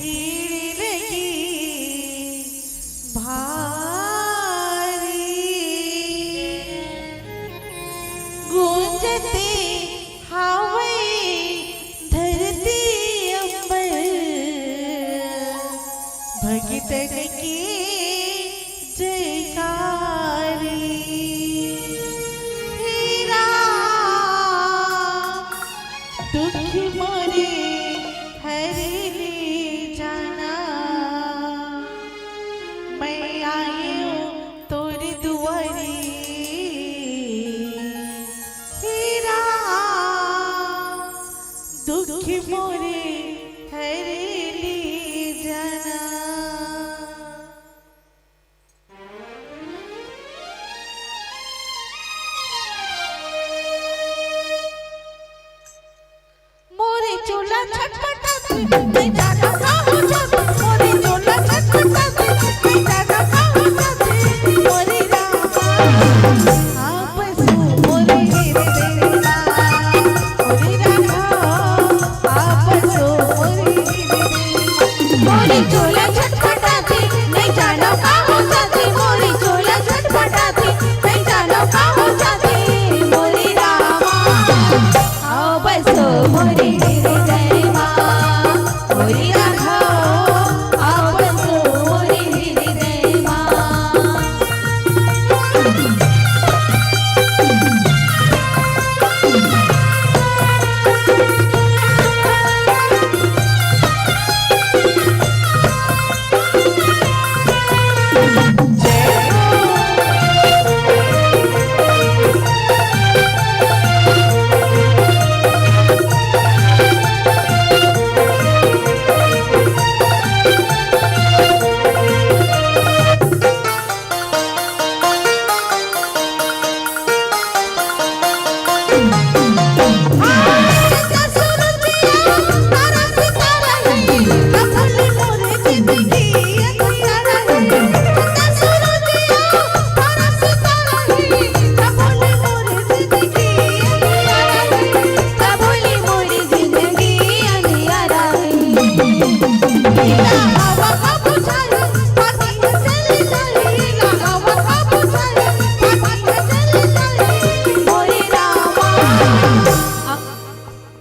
भीड़ लगी भारी, गूंजते हावै धरती अंबर, भगतन के जयकारी। हे राम, दुख मोरे हरि ले जाना, मैं आयो तोर दुआरी। हे राम, दुख मोरे हरि ले जाना। मोरे चोला छटपटाथे, मैं जानो का हो जाथे। मोरे चोला छटपटाथे, मैं जानो का हो जाथे। मोरे रामा, आप सो मोरे हृदय मा। मोरे रामा, आप सो मोरे हृदय मा। मोरे चोला छटपटाथे, नहीं जानो का हो जाथे। मोरे चोला छटपटाथे, नहीं जानो का हो जाथे। मोरे रामा, आओ बसो मोरे हृदय मा। मोरे राघव, आओ बसो मोरे हृदय मा।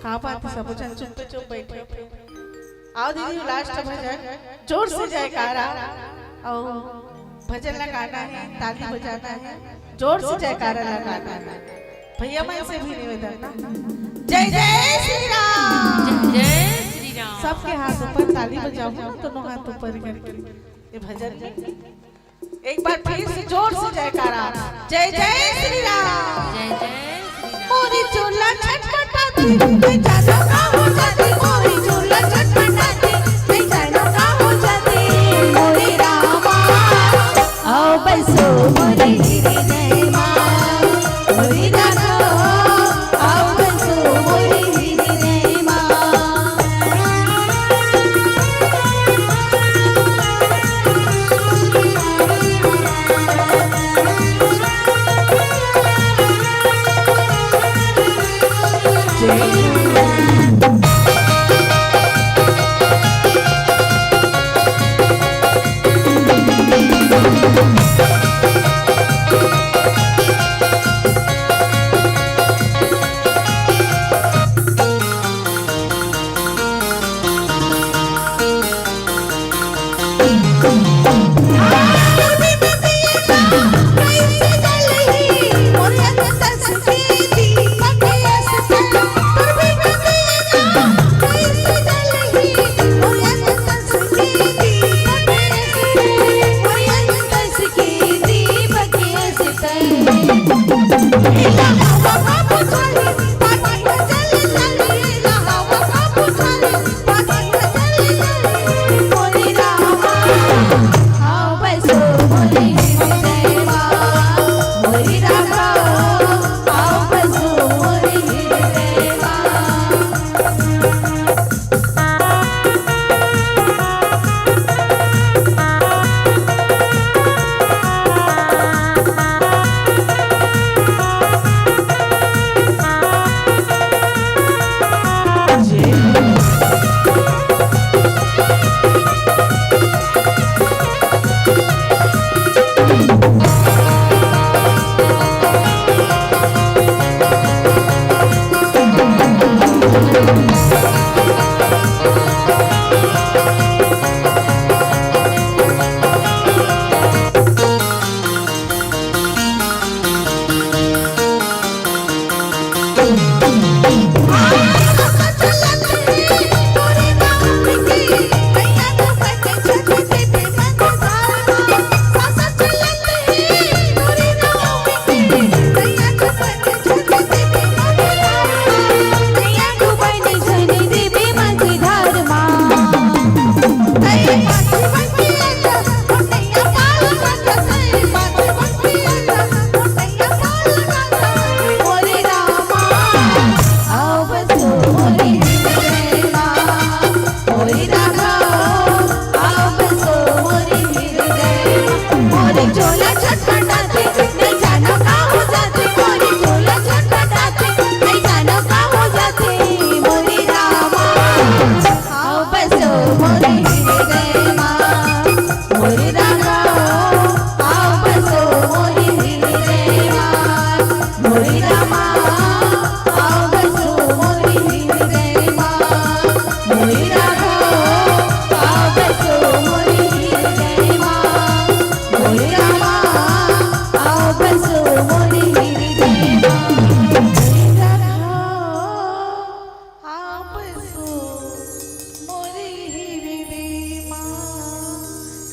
का बात है, सब झन चुप चुप बैठे हो। आओ दीदी, last भजन, जोर से जयकारा। अउ भजन ला गाना हे, ताली बजाना हे, जोर से जयकारा लगाना हे। भैया मन से भी निवेदन ना, जय जय श्री राम। जय जय श्री राम। सबके हाथ ऊपर ताली बजाओ, दोनों हाथ ऊपर करके ये भजन में एक बार फिर से जोर से जयकारा। जय जय श्री राम। जय जय श्री राम। मोरी चोला छटपटाती, मैं जानो का हो जाती। मोरी चोला छटपटाती, मैं जानो का हो जाती। मोरे रामा, आओ बसो मोरे हृदय मा। मोरे राघव, आओ बसो मोरे हृदय मा।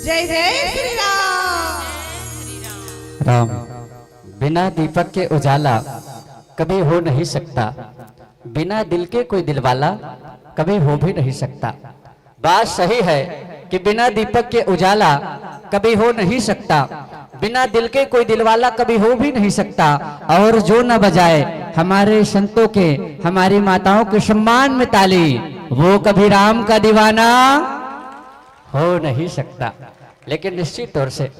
जय जय श्री राम। राम। बिना दीपक के उजाला कभी हो नहीं सकता, बिना दिल के कोई दिलवाला कभी हो भी नहीं सकता। बात सही है कि बिना दीपक के उजाला कभी हो नहीं सकता, बिना दिल के कोई दिलवाला कभी हो भी नहीं सकता। और जो न बजाए हमारे संतों के, हमारी माताओं के सम्मान में ताली, वो कभी राम का दीवाना हो नहीं सकता। लेकिन निश्चित तौर से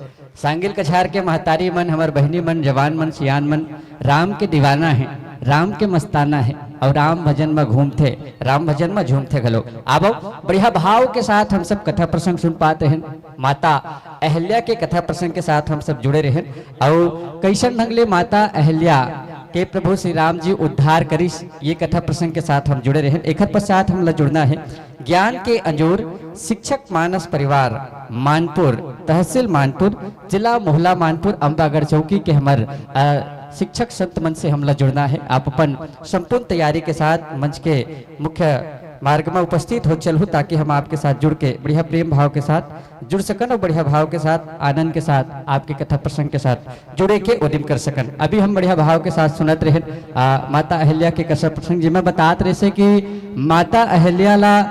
सांगिल कछार के महतारी मन, हमर बहिनी मन, जवान मन, सियान मन राम के दीवाना हे, राम के मस्ताना हे, और राम भजन म घूमथे, राम भजन म झूमथे घलो। आबो, बढ़िया भाव के साथ हम सब कथा प्रसंग सुन पात रहेन, माता अहल्या के कथा प्रसंग के साथ हम सब जुड़े रहेन, और कैसन ढंग ले माता अहल्या के प्रभु श्री राम जी उद्धार करिस, ये कथा प्रसंग के साथ हम जुड़े रहेन। एकर पश्चात हमला जुड़ना हे ज्ञान के अंजोर शिक्षक मानस परिवार मानपुर, तहसील मानपुर, जिला मोहला मानपुर, अम्बागढ़ चौकी के हमर, अ, शिक्षक संत मन से हमला जुड़ना हे। आप अपन संपूर्ण तैयारी के साथ मंच के मुख्य मार्ग में उपस्थित हो चलहु, ताकि हम आपके साथ जुड़ के बढ़िया प्रेम भाव के साथ जुड़ सकन और बढ़िया भाव के साथ, आनंद के साथ, आपके कथा प्रसंग के साथ जुड़े के उद्यम कर सकन। अभी हम बढ़िया भाव के साथ सुनत रहेन, आ, माता अहल्या के कथा प्रसंग, जेमा बतात रहिसे कि माता अहल्या ला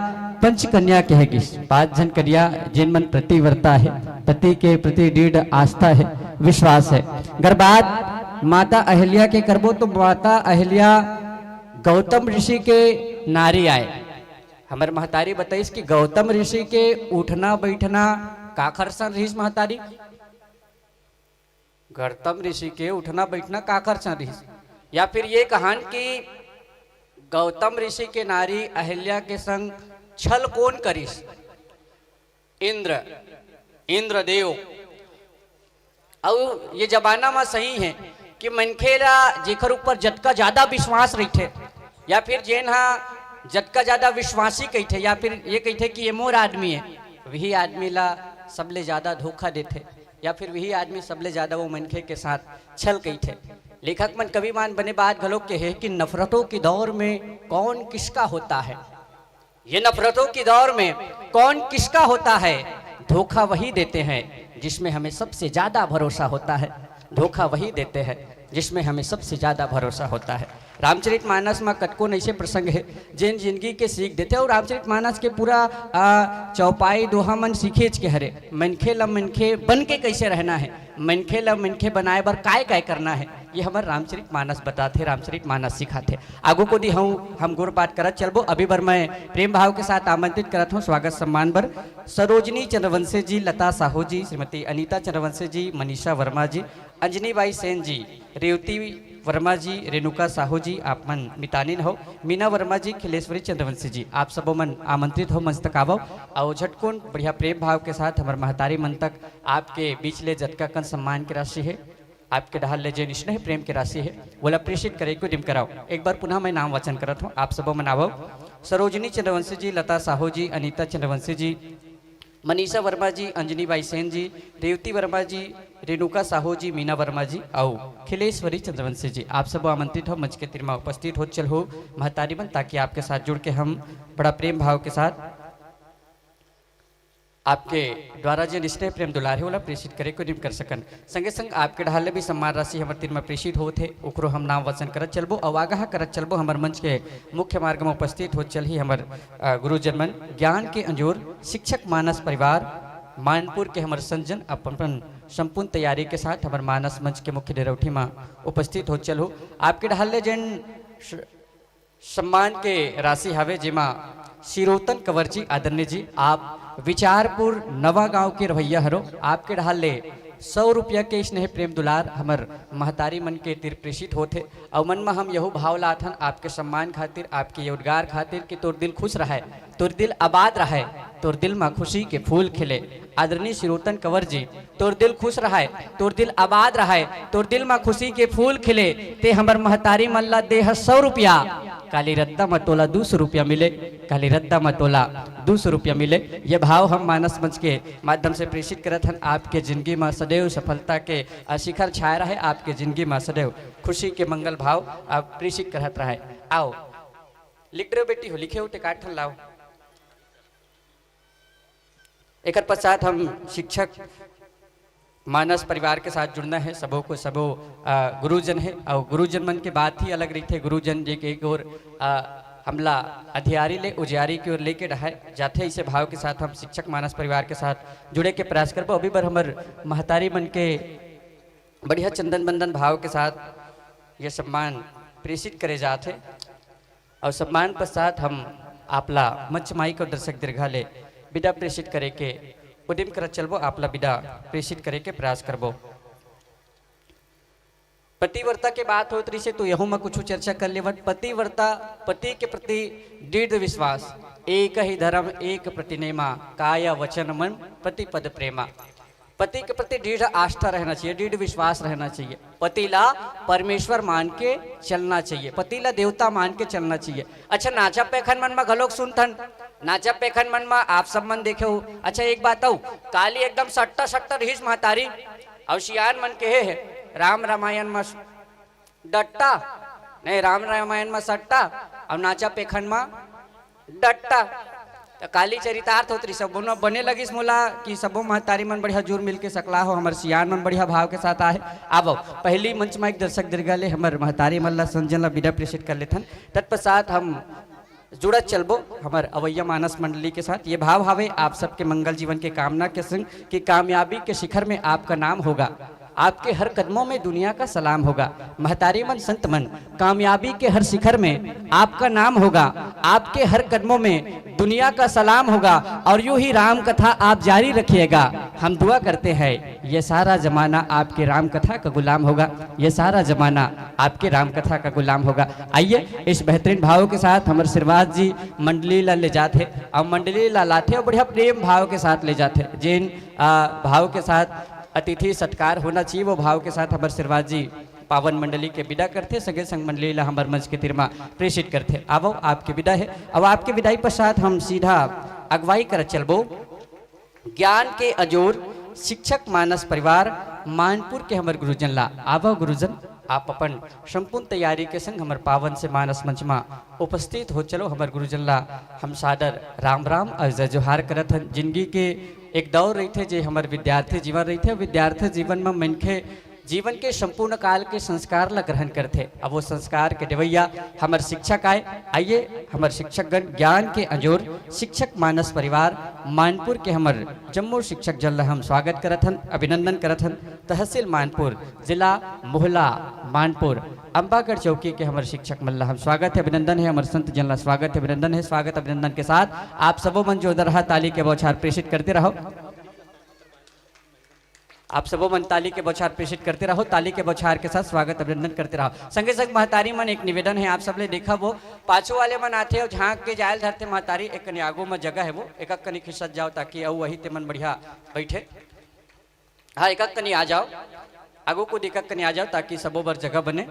पंच कन्या कहे गिस, पांच झन कन्या, जेन मन पतिव्रता हे, पति के प्रति दृढ़ आस्था हे, विश्वास हे। अगर बात माता अहल्या के करबो, तो माता अहल्या गौतम ऋषि के नारी आय। हमर महतारी बताइस कि गौतम ऋषि के उठना बैठना काखर सन रहिस महतारी? गौतम ऋषि के उठना बैठना काखर सन रहिस? या फिर ये कहन कि गौतम ऋषि के नारी अहल्या के संग छल कोन करिस? इंद्र, इंद्रदेव। अउ ये जमाना म सही हे कि मनखे ला जेकर ऊपर जतका ज्यादा विश्वास रहिथे, या फिर जेन ह जतका ज्यादा विश्वासी कहिथे, या फिर ये कहिथे कि ये मोर आदमी हे, वही आदमी ला सबले ज्यादा धोखा देथे, या फिर वही आदमी सबले ज्यादा वो मनखे के साथ छल कहिथे। लेखक मन, कवि मन बने बात घलो कहे कि नफरतों के दौर में कौन किसका होता है। ये नफरतों के दौर में कौन किसका होता है? धोखा वही देते हैं जिसमें हमें सबसे ज्यादा भरोसा होता है। धोखा वही देते हैं जिसमें हमें सबसे ज्यादा भरोसा होता है। रामचरित मानस म कतकोन ऐसे प्रसंग हे, जेन जिंदगी के सीख देथे। और रामचरित मानस के पूरा, आ, चौपाई दोहा मन सीखेच के हरे। मनखे ल मनखे बन के कैसे रहना हे, मनखे ल मनखे बनाए बर काय काय करना हे, ये हमर रामचरित मानस बताथे, रामचरित मानस सिखाथे। आगू कोती हूँ हम गोठ बात करत चलबो। अभी बर मैं प्रेम भाव के साथ आमंत्रित करत हूँ स्वागत सम्मान बर सरोजनी चंद्रवंशी जी, लता साहू जी, श्रीमती अनीता चंद्रवंशी जी, मनीषा वर्मा जी, अंजनी बाई सेन जी, रेवती वर्मा जी, रेणुका साहू जी, आप मन मितानिन हो, मीना वर्मा जी, खिलेश्वरी चंद्रवंशी जी, आप सबो मन आमंत्रित हो, मंच तक आवो। अउ झटकुन बढ़िया प्रेम भाव के साथ हमर महतारी मन तक आपके बीच ले जतका कन सम्मान के राशि हे, आपके डहार ले जेन स्नेह प्रेम के राशि हे, वोला प्रेषित करे के उद्यम कराओ। एक बार पुनः मैं नाम वाचन करत हूँ, आप सबो मन आवो। सरोजनी चंद्रवंशी जी, लता साहू जी, अनीता चंद्रवंशी जी, मनीषा वर्मा जी, अंजनी बाई सेन जी, रेवती वर्मा जी, रेणुका साहू जी, मीना वर्मा जी, अउ खिलेश्वरी चंद्रवंशी जी, आप सबो आमंत्रित हो, मंच के तीर म उपस्थित हो चलहु महतारी मन, ताकि आपके साथ जुड़ के हम बड़ा प्रेम भाव के साथ आपके द्वारा जेन स्नेह प्रेम दुलार हे, ओला प्रेषित करे के उद्यम कर सकन। संगे संग आपके डहार ले भी सम्मान राशि हमर तीर म प्रेषित होत हे, ओकरो हम नाम वाचन करत चलबो अउ आगाह करत चलबो। हमर मंच के मुख्य मार्ग म उपस्थित होत चलही हमर, अ, गुरुजन मन, ज्ञान के अंजोर शिक्षक मानस परिवार मानपुर के हमर संजन अपन, अपन संपूर्ण तैयारी के साथ हमर मानस मंच के मुख्य डेरौठी म उपस्थित होत चलहु। आपके डहार ले जेन श-, सम्मान के राशि हवे, जेमा शिरोतन कंवर जी, आदरणीय जी, आप विचारपुर नवा गांव के रहवइया हरो, आपके डहार ले सौ रुपया के स्नेह प्रेम दुलार हमर महतारी मन के तीर प्रेषित होत हे। अउ मन म हम यहू भाव लाथन आपके सम्मान खातिर, आपके योदगार खातिर कि तोर दिल खुश रहय, तोर दिल आबाद रहय, तोर दिल म खुशी के फूल खिले। आदरणीय शिरोतन कंवर जी, तोर दिल खुश रहय, तोर दिल आबाद रहय, तोर दिल म खुशी के फूल खिले। ते हमर महतारी मन ला दे ह सौ रुपया, काली रद्दा म तोला दू सौ रुपया मिले, काली रद्दा म तोला दू सौ रुपया मिले। ये भाव हम मानस मंच के माध्यम से प्रेषित करत हन। आपके जिंदगी म सदैव सफलता के, अ, शिखर छाए रहे, आपके जिंदगी म सदैव खुशी के मंगल भाव आप प्रेषित करत रहे। आओ, लिख डरे बेटी हो, लिखे हो ते काट ठन लाओ। एकर पश्चात हम शिक्षक मानस परिवार के साथ जुड़ना है। सबो को सबो, अ, गुरुजन है, और गुरुजन मन के बात ही अलग रहिथे। गुरुजन जी के एक ओर, अ, हमला अधियारी ले उजियारी के ओर लेके डहाए जाथे। इसे भाव के साथ हम शिक्षक मानस परिवार के साथ जुड़े के प्रयास करबो। अभी बर हमर महतारी मन के बढ़िया चंदन बंदन भाव के साथ ये सम्मान प्रेषित करे जात हे। और सम्मान पश्चात हम आपला मंच माइक और दर्शक दीर्घा ले विदा प्रेषित करे के उद्यम करत चलबो, आपला विदा प्रेषित करे के प्रयास करबो। पतिव्रता के बात होत रहिसे, तो यहू म कुछ चर्चा कर लेवन। पतिव्रता, पति के प्रति दृढ़ विश्वास, एक ही धर्म एक प्रतिनेमा, काय वचन मन पति पद प्रेमा। पति के प्रति दृढ़ आस्था रहना चाहिए, दृढ़ विश्वास रहना चाहिए। पति ला परमेश्वर मान के चलना चाहिए, पति ला देवता मान के चलना चाहिए। अच्छा, नाचा पेखन मन म घलोक सुनथन, नाचा पेखन मन म आप सब मन देखे हो। अच्छा, एक बात अउ, काली एकदम सट्टा सट्टा रहिस महतारी, अउ सियान मन कहे हे, राम रामायण म डट्टा, नहीं, राम रामायण म सट्टा, अउ नाचा पेखन म डट्टा। त काली चरितार्थ होत रहिस, सबो न बने लगिस मोला कि सबो महतारी मन बढ़िया जुर मिल के सकला हो, हमर सियान मन बढ़िया भाव के साथ आहे। आबो, पहली मंच माइक दर्शक दीर्घा ले हमर महतारी मन ला संजन ला विदा प्रेषित कर लेथन। तत्पश्चात हम जुड़त चलबो हमर अवैया मानस मंडली के साथ। ये भाव हावे आप सबके मंगल जीवन के कामना के संग कि कामयाबी के शिखर में आपका नाम होगा, आपके हर कदमों में दुनिया का सलाम होगा। महतारी मन, संत मन, कामयाबी के हर शिखर में आपका नाम होगा, आपके हर कदमों में दुनिया का सलाम होगा, और यूं ही राम कथा आप जारी रखिएगा। हम दुआ करते हैं, ये सारा जमाना आपके राम कथा का गुलाम होगा, ये सारा जमाना आपके राम कथा का गुलाम होगा। आइए, इस बेहतरीन भाव के साथ हमर सिरवास जी मंडली ला ले जात हे, और मंडली ला लाथे और बढ़िया प्रेम भाव के साथ ले जात हे। जिन, आ, भाव के साथ अतिथि सत्कार होना चाहिए, वो भाव के साथ हमर सिरवास जी पावन मंडली के विदा करथे, संगे संग मंडली ला हमर मंच के तीर म प्रेषित करथे। आवो, आपके विदा हे। अब आपके विदाई पश्चात हम सीधा अगुवाई करत चलबो ज्ञान के अजोर शिक्षक मानस परिवार मानपुर के हमर गुरुजन ला। आवो गुरुजन, आप अपन संपूर्ण तैयारी के संग हमर पावन से मानस मंच म उपस्थित हो। चलो, हमर गुरुजन ला हम सादर राम राम और जय जोहार करत हन। जिंदगी के एक दौर रहिथे, जे हमर विद्यार्थी जीवन रहिथे। विद्यार्थी जीवन म मनखे जीवन के संपूर्ण काल के संस्कार ला ग्रहण करथे। अब वो संस्कार के देवैया हमर शिक्षक आए। आइए, हमर शिक्षकगण, ज्ञान के अंजोर शिक्षक मानस परिवार मानपुर के हमर जम्मो शिक्षक जन ला हम स्वागत करत हन, अभिनंदन करत हन। तहसील मानपुर, जिला मोहला मानपुर, अम्बागढ़ चौकी के हमर शिक्षक मन ला हम स्वागत है, अभिनंदन है, हमर संत जन ला स्वागत है, अभिनंदन है। स्वागत अभिनंदन के साथ आप सबो मन जोरदार ताली के बौछार प्रेषित करते रहो। आप सबो मन ताली के बौछार प्रेषित करते रहो, ताली के बौछार के साथ स्वागत अभिनंदन करते रहो। संगे संग महतारी मन, एक निवेदन है आप सब ले, देखा वो पाछू वाले मन आथे और झांक के जायल धरथे महतारी, एक कनी आगू में जगह है वो, एक कनी खिसक जाओ ताकि अउ वही ते मन बढ़िया बैठे। हाँ, एक कनी आ जाओ, आगू कूद एक कनी आ जाओ ताकि सबो बर जगह बने।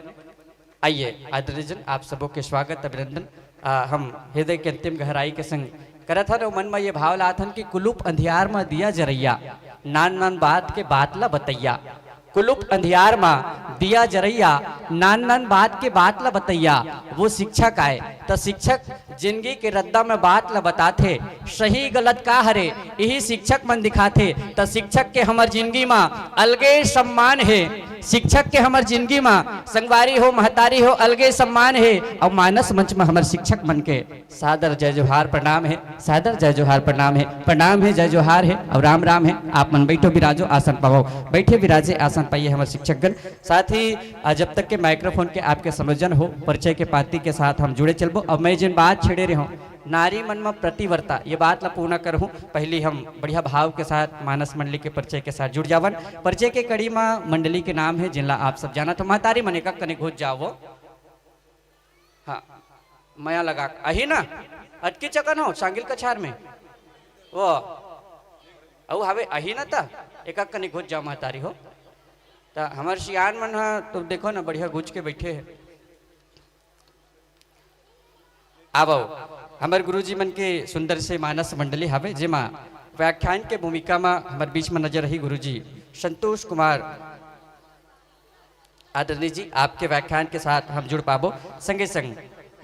आइए आदरणीय जन, आप सबो के स्वागत अभिनंदन, आ, हम हृदय के अंतिम गहराई के संग करत हन। अउ मन म ये भाव लात हन कि कुलूप अंधियार म दिया जरैया, नान नान बात के बात ला बतैया। कुलूप अंधियार म दिया जरैया, नान नान बात के बात ला बतैया, वो शिक्षक आए। त शिक्षक जिंदगी के रद्दा में बात ला बताथे, सही गलत का हरे, यही शिक्षक मन दिखाथे। त शिक्षक के हमर जिंदगी म अलगे सम्मान हे, शिक्षक के हमर जिंदगी म संगवारी हो, महतारी हो, अलगे सम्मान हे। अउ मानस मंच म हमर शिक्षक मन के सादर जय जोहार प्रणाम हे, सादर जय जोहार प्रणाम हे, प्रणाम हे, जय जोहार हे अउ राम राम हे। आप मन बैठो विराजो आसन पावो, बैठे विराजे आसन पाइए हमर शिक्षकगण। साथ ही, आ, जब तक के माइक्रोफोन के आपके संयोजन हो, परिचय के पाती के साथ हम जुड़े चलबो। अब मैं जिन बात छेड़े रहे हूँ, नारी मन म पतिव्रता, ये बात ला पूर्ण करहूँ। पहली हम बढ़िया भाव के साथ मानस मंडली के परिचय के साथ जुड़ जावन। परिचय के कड़ी म मंडली के नाम है, जिनला आप सब जानत हो। महतारी मन एक कने घुस जाओ वो। हाँ, मया लगा, अही ना, अटकी चकन हो, सांगिल कछार में। वो, अउ हवे, अही ना त, एक कने घुस जाओ महतारी हो। त हमर सियान मन ह, तो देखो ना, बढ़िया घुस के बैठे है। आवो, हमर गुरुजी मन के सुंदर से मानस मंडली हवे, जेमा व्याख्यान के भूमिका म हमर बीच म नजर रही गुरुजी संतोष कुमार आदरणीय जी, आपके व्याख्यान के साथ हम जुड़ पाबो। संगे संग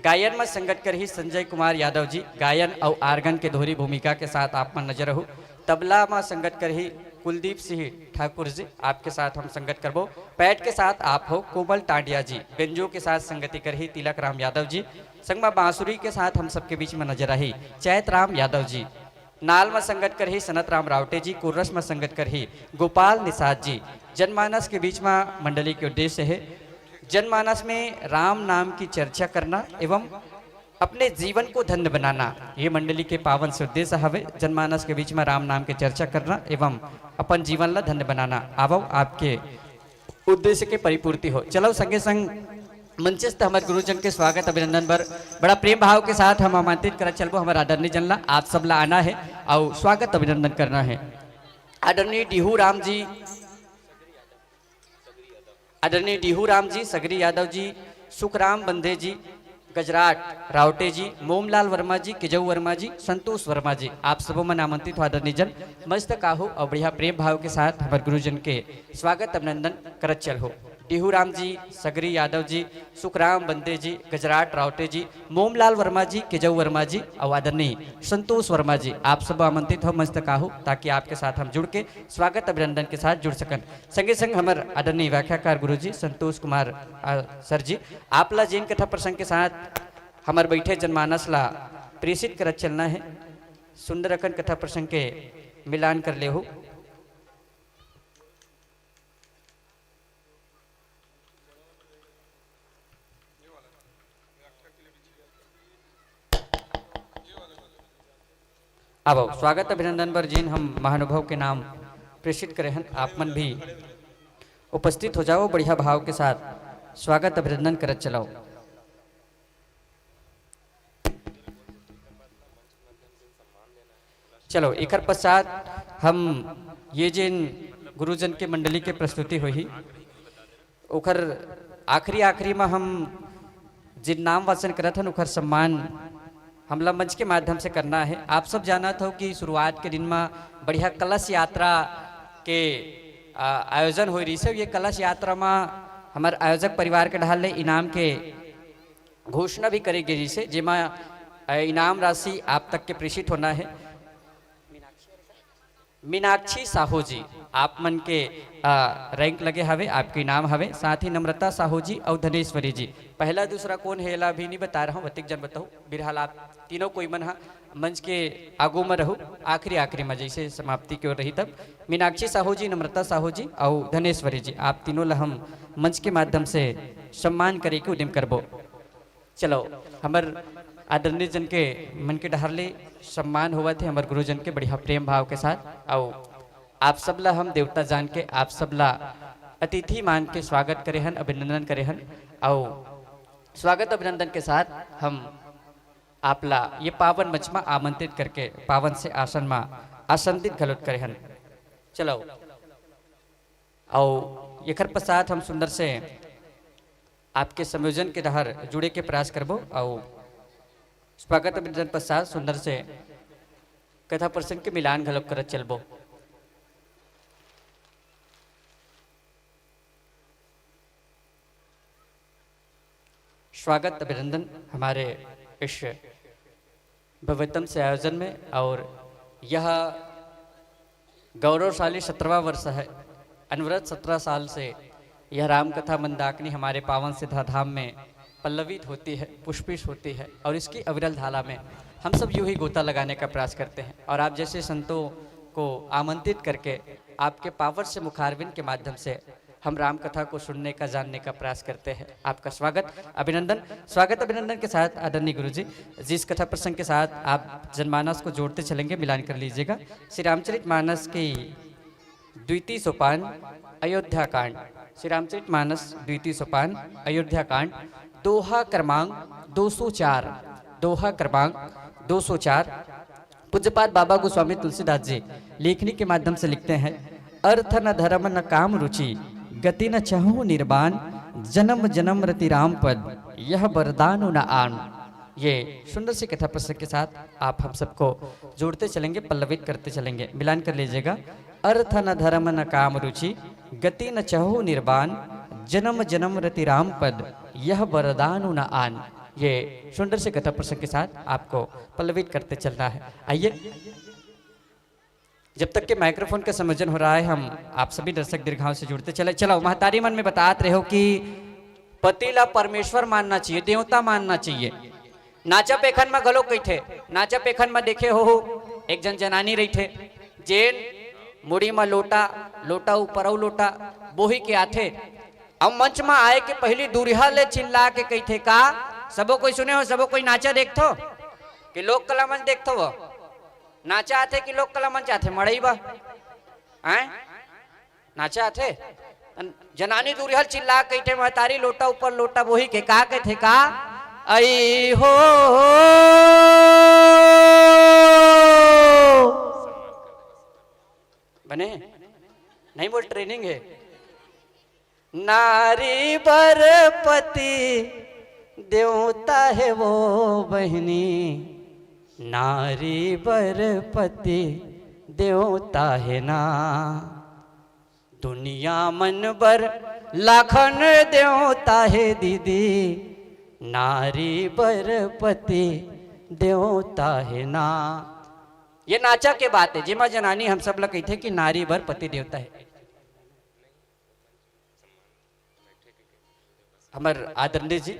गायन म संगत करही संजय कुमार यादव जी, गायन अउ आर्गन के दोहरी भूमिका के साथ आप मन नजर रहू। तबला म संगत करही कुलदीप सिंह ठाकुर जी, आपके साथ हम संगत करबो। पैट के साथ आप हो कोमल टांडिया जी, बेंजो के साथ संगति करही तिलक राम यादव जी, संग म बांसुरी के साथ हम सबके बीच में नजर आही चैत राम यादव जी, नाल म संगत करही सनत राम रावटे जी, कोरस म संगत करही गोपाल निषाद जी। जनमानस के बीच म मंडली के उद्देश्य हे जनमानस में राम नाम की चर्चा करना एवं अपने जीवन को धन्य बनाना, ये मंडली के पावन से उद्देश्य हवे। जनमानस के बीच में राम नाम के चर्चा करना एवं अपन जीवन ला धन्य बनाना। आवव, आपके उद्देश्य के परिपूर्ति हो। चलो, संगे संग मंचस्थ हमर गुरुजन के स्वागत अभिनंदन बर बड़ा प्रेम भाव के साथ हम आमंत्रित करत चलबो हमर आदरणीय जन ला। आप सब ला आना है और स्वागत अभिनंदन करना है। आदरणीय डीहू राम जी, आदरणीय डीहू राम जी, सगरी यादव जी, सुखराम बंधे जी, गजराट रावटे जी, मोमलाल वर्मा जी, किजऊ वर्मा जी, संतोष वर्मा जी, आप सबो मन आमंत्रित हो आदरणीय जन। मस्त काहू और बढ़िया प्रेम भाव के साथ हमर गुरुजन के स्वागत अभिनंदन करत चल हो। डीहू राम जी, सगरी यादव जी, सुखराम बंदे जी, गजराट रावटे जी, मोमलाल वर्मा जी, किजऊ वर्मा जी और आदरणीय संतोष वर्मा जी, आप सब आमंत्रित हो मस्त काहू, ताकि आपके साथ हम जुड़ के स्वागत अभिनंदन के साथ जुड़ सकन। संगे संग हमर आदरणीय व्याख्याकार गुरु जी संतोष कुमार, आ, सर जी, आप ला जेन कथा प्रसंग के साथ हमर बैठे जनमानस ला प्रेषित करत चलना है, सुंदर अकन कथा प्रसंग के मिलान कर ले हो। अब स्वागत अभिनंदन बर जिन हम महानुभव के नाम प्रेषित करे हन, आप मन भी उपस्थित हो जाओ, बढ़िया भाव के साथ स्वागत अभिनंदन करत चलाओ। चलो, एकर पश्चात हम ये जिन गुरुजन के मंडली के प्रस्तुति होही, ओकर आखिरी, आखिरी में हम जिन नाम वाचन करत हन, ओकर सम्मान हमला मंच के माध्यम से करना है। आप सब जानत हो कि शुरुआत के दिन में बढ़िया कलश यात्रा के, आ, आयोजन होय रहिस हे। ये कलश यात्रा में हमर आयोजक परिवार के ढाल ले इनाम के घोषणा भी करे गे रहिस हे, जेमा, आ, इनाम राशि आप तक के प्रेषित होना है। मीनाक्षी साहू जी, आप मन के, आ, रैंक लगे हवे, आपके इनाम हवे। साथ ही नम्रता साहू जी अउ धनेश्वरी जी, पहला दूसरा कौन है, एला अभी नहीं बता रहा हूँ, अतिक जन बताओ। बिरहाल आप तीनों कोई मन हा मंच के आगू में रहू, आखिरी, आखिरी में जैसे समाप्ति की ओर रही तब। मीनाक्षी साहू जी, नम्रता साहू जी अउ धनेश्वरी जी, आप तीनों ला हम मंच के माध्यम से सम्मान करे के उद्यम करबो। चलो, हमर आदरणीय जन के मन के डहर ले सम्मान होवत हे, हमर गुरुजन के बढ़िया प्रेम भाव के साथ। अउ आप सब ला हम देवता जान के, आप सब ला अतिथि मान के स्वागत करे हन, अभिनंदन करे हन। अउ स्वागत अभिनंदन के साथ हम आप ला ये पावन मंच मा आमंत्रित करके पावन से आसन मा आसंदित घलोत करे हन। चलो, अउ एकर पश्चात हम सुंदर से आपके संयोजन के डहर जुड़े के प्रयास करबो अउ स्वागत अभिनंदन पश्चात सुंदर से कथा प्रसंग के मिलान घलोक करत चलबो। स्वागत अभिनंदन हमारे इस भव्यतम से आयोजन में। और यह गौरवशाली सत्रहवाँ वर्ष है। अनवरत सत्रह साल से यह रामकथा मंदाकिनी हमारे पावन सिद्धा धाम में पल्लवित होती है, पुष्पित होती है और इसकी अविरल धारा में हम सब यूं ही गोता लगाने का प्रयास करते हैं। और आप जैसे संतों को आमंत्रित करके आपके पावन से मुखारविंद के माध्यम से हम राम कथा को सुनने का, जानने का प्रयास करते हैं। आपका स्वागत, अभिनंदन। स्वागत अभिनंदन के साथ आदरणीय गुरु जी, जिस कथा प्रसंग के साथ आप जनमानस को जोड़ते चलेंगे, मिलान कर लीजिएगा। श्री रामचरित मानस की द्वितीय सोपान, अयोध्या कांड। श्री रामचरित मानस द्वितीय सोपान, अयोध्या कांड, दोहा क्रमांक दो सौ चार। दोहा क्रमांक दो सौ चार। पूज्यपाद बाबा गोस्वामी तुलसीदास जी लेखनी के माध्यम से लिखते हैं, अर्थ न धर्म न काम रुचि, गति न चहु निर्बान, जन्म जन्म रति राम पद, यह वरदान न आन। ये सुंदर सी कथा प्रसंग के साथ आप हम सबको जोड़ते चलेंगे, पल्लवित करते चलेंगे। मिलान कर लीजिएगा, अर्थ न धर्म न काम रुचि, गति न चहु निर्बान, जन्म जन्म रति राम पद, यह वरदान न आन। ये सुंदर से कथा प्रसंग के साथ आपको पल्लवित करते चलना है। आइए। जब तक के माइक्रोफोन का संयोजन हो रहा है, हम आप सभी दर्शक दीर्घाओं से जुड़ते चले। चलो, महतारी मन में बतात रहे हो कि पति ला परमेश्वर मानना चाहिए, देवता मानना चाहिए। नाचा पेखन म घलो कहिथे, नाचा पेखन म देखे हो, एक जन जनानी रहिथे, जेन मुड़ी म लोटा, लोटा ऊपर अउ लोटा बोही के आथे, अउ मंच म आए के पहिली दूरिहा ले चिल्ला के कहिथे का? सबो कोई सुने हो, सबो कोई नाचा देखथो कि लोक कला मंच देखथो? वो नाचा आथे कि लोक कला मंच आथे? मड़ई बा, हैं? नाचा आथे। जनानी दूरिहा ले चिल्ला कहिथे, महतारी लोटा ऊपर लोटा बोही के का कहिथे का? अई हो। बने? नहीं बोल, ट्रेनिंग है। नारी बर पति देवता है वो बहिनी, नारी बर पति देवता है ना। दुनिया मन बर लाखन देवता है दीदी, नारी बर पति देवता है ना। ये नाचा के बात है, जेमा जनानी हम सब ला कहिथे कि नारी बर पति देवता है। हमर आदरणीय जी,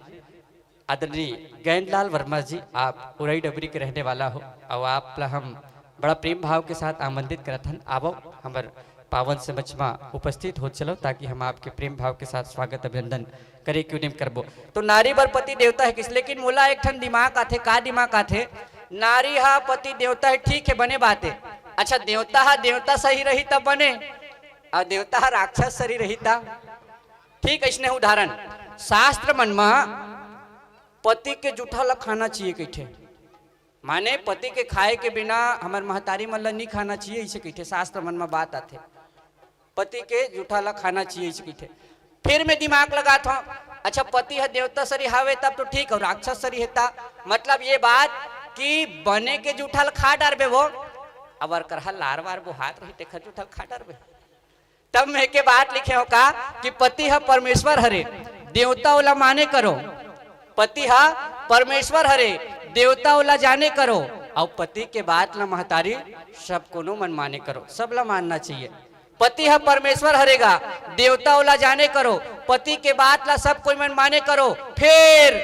आदरणीय गैंदलाल वर्मा जी, आप उरई डबरी के रहने वाला हो, अउ आप ला हम बड़ा प्रेम भाव के साथ आमंत्रित करत हन। आवो, हमर पावन समक्ष मा उपस्थित हो चलो, ताकि हम आपके प्रेम भाव के साथ स्वागत अभिनंदन करे के उद्यम करबो। तो नारी बर पति देवता है किस, लेकिन मोला एक ठन दिमाग आथे, का दिमाग आथे? नारी हा पति देवता है, ठीक है, बने बात है। अच्छा, देवता हा देवता सही रही तब बने, अउ देवता हा राक्षस सही रही तब? ठीक अइसने उदाहरण, शास्त्र मन म पति के जूठा ल खाना चाहिए कहिथे, माने पति के खाए के बिना हमर महतारी मन ल नी खाना चाहिए, इसे कहिथे, शास्त्र मन म बात आथे, पति के जूठा ल खाना चाहिए, इसे कहिथे। फिर मैं दिमाग लगात हूँ, अच्छा, पति ह देवता सरी हावे तब तो ठीक, अउ राक्षस सरी हे ता, मतलब ये बात कि बने के जूठा ल खा डारबे वो, अउ अगर करहा लार वार बोहात रही, तेखर जूठा ल खा डारबे। तब मैं के बात लिखे हो का कि पति ह परमेश्वर हरे, देवता ओला माने करो। पति ह परमेश्वर हरे, देवता ओला जाने करो। अउ पति के बात ला महतारी सब कोनो मन माने करो, सब ला मानना चाहिए। पति ह परमेश्वर हरे गा, देवता ओला जाने करो। पति के बात ला सब कोई मन माने करो। फिर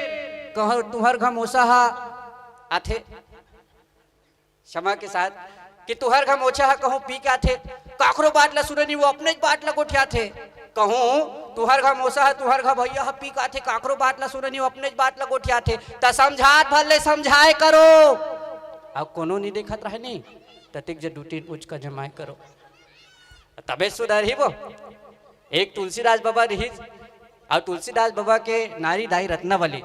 कहो तुहर घमोसा ह आथे, क्षमा के साथ, कि तुहर घमोछा ह कहूँ पी के आथे, काकरो बात ला सुने नहीं, वो अपने बात ला गोठियाथे। कहूँ तुहर घमोसा ह, तुहर घ भैया ह पी के आथे, काकरो बात ला सुने नहीं, वो अपने बात ला गोठियाथे। त समझात भर ले समझाए करो। अब कोनो नहीं देखत रहे नहीं, ततिक जे दू तीन उचका जमाए करो, तबे सुधरही वो। एक तुलसीदास बाबा रहिस, अउ तुलसीदास बाबा के नारी दाई रत्नावली।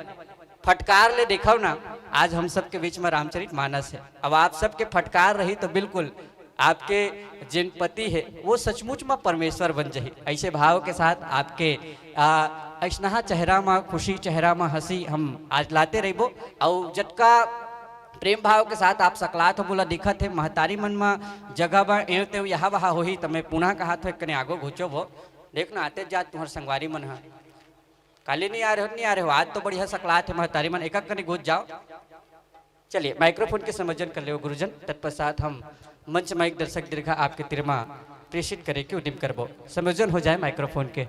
फटकार ले देखव ना, आज हम सबके बीच में रामचरित मानस है। अब आप सबके फटकार रही तो बिल्कुल आपके जेन पति है वो सचमुच में परमेश्वर बन जाही। ऐसे भाव के साथ आपके आ, ऐसनहा चेहरा में खुशी, चेहरा में हंसी हम आज लाते रहिबो। अउ जतका प्रेम भाव के साथ आप सकलात हो, मोला दिखत हे महतारी मन म जगह बा, एव तेव यहाँ वहाँ होही, त मैं पुनः कहात हो, एक कने आगो घुचो वो। देख ना, आते जात तुहर संगवारी मन ह काली नहीं आ रहे हो, नहीं आ रहे हो, आज तो बढ़िया सकलात हे महतारी मन, एक कने घुच जाओ। चलिए, माइक्रोफोन के संयोजन कर ले गुरुजन, तत्पश्चात हम मंच माइक दर्शक दीर्घा आपके तिरमा प्रेषित करे के उद्यम करबो। संयोजन हो जाए माइक्रोफोन के।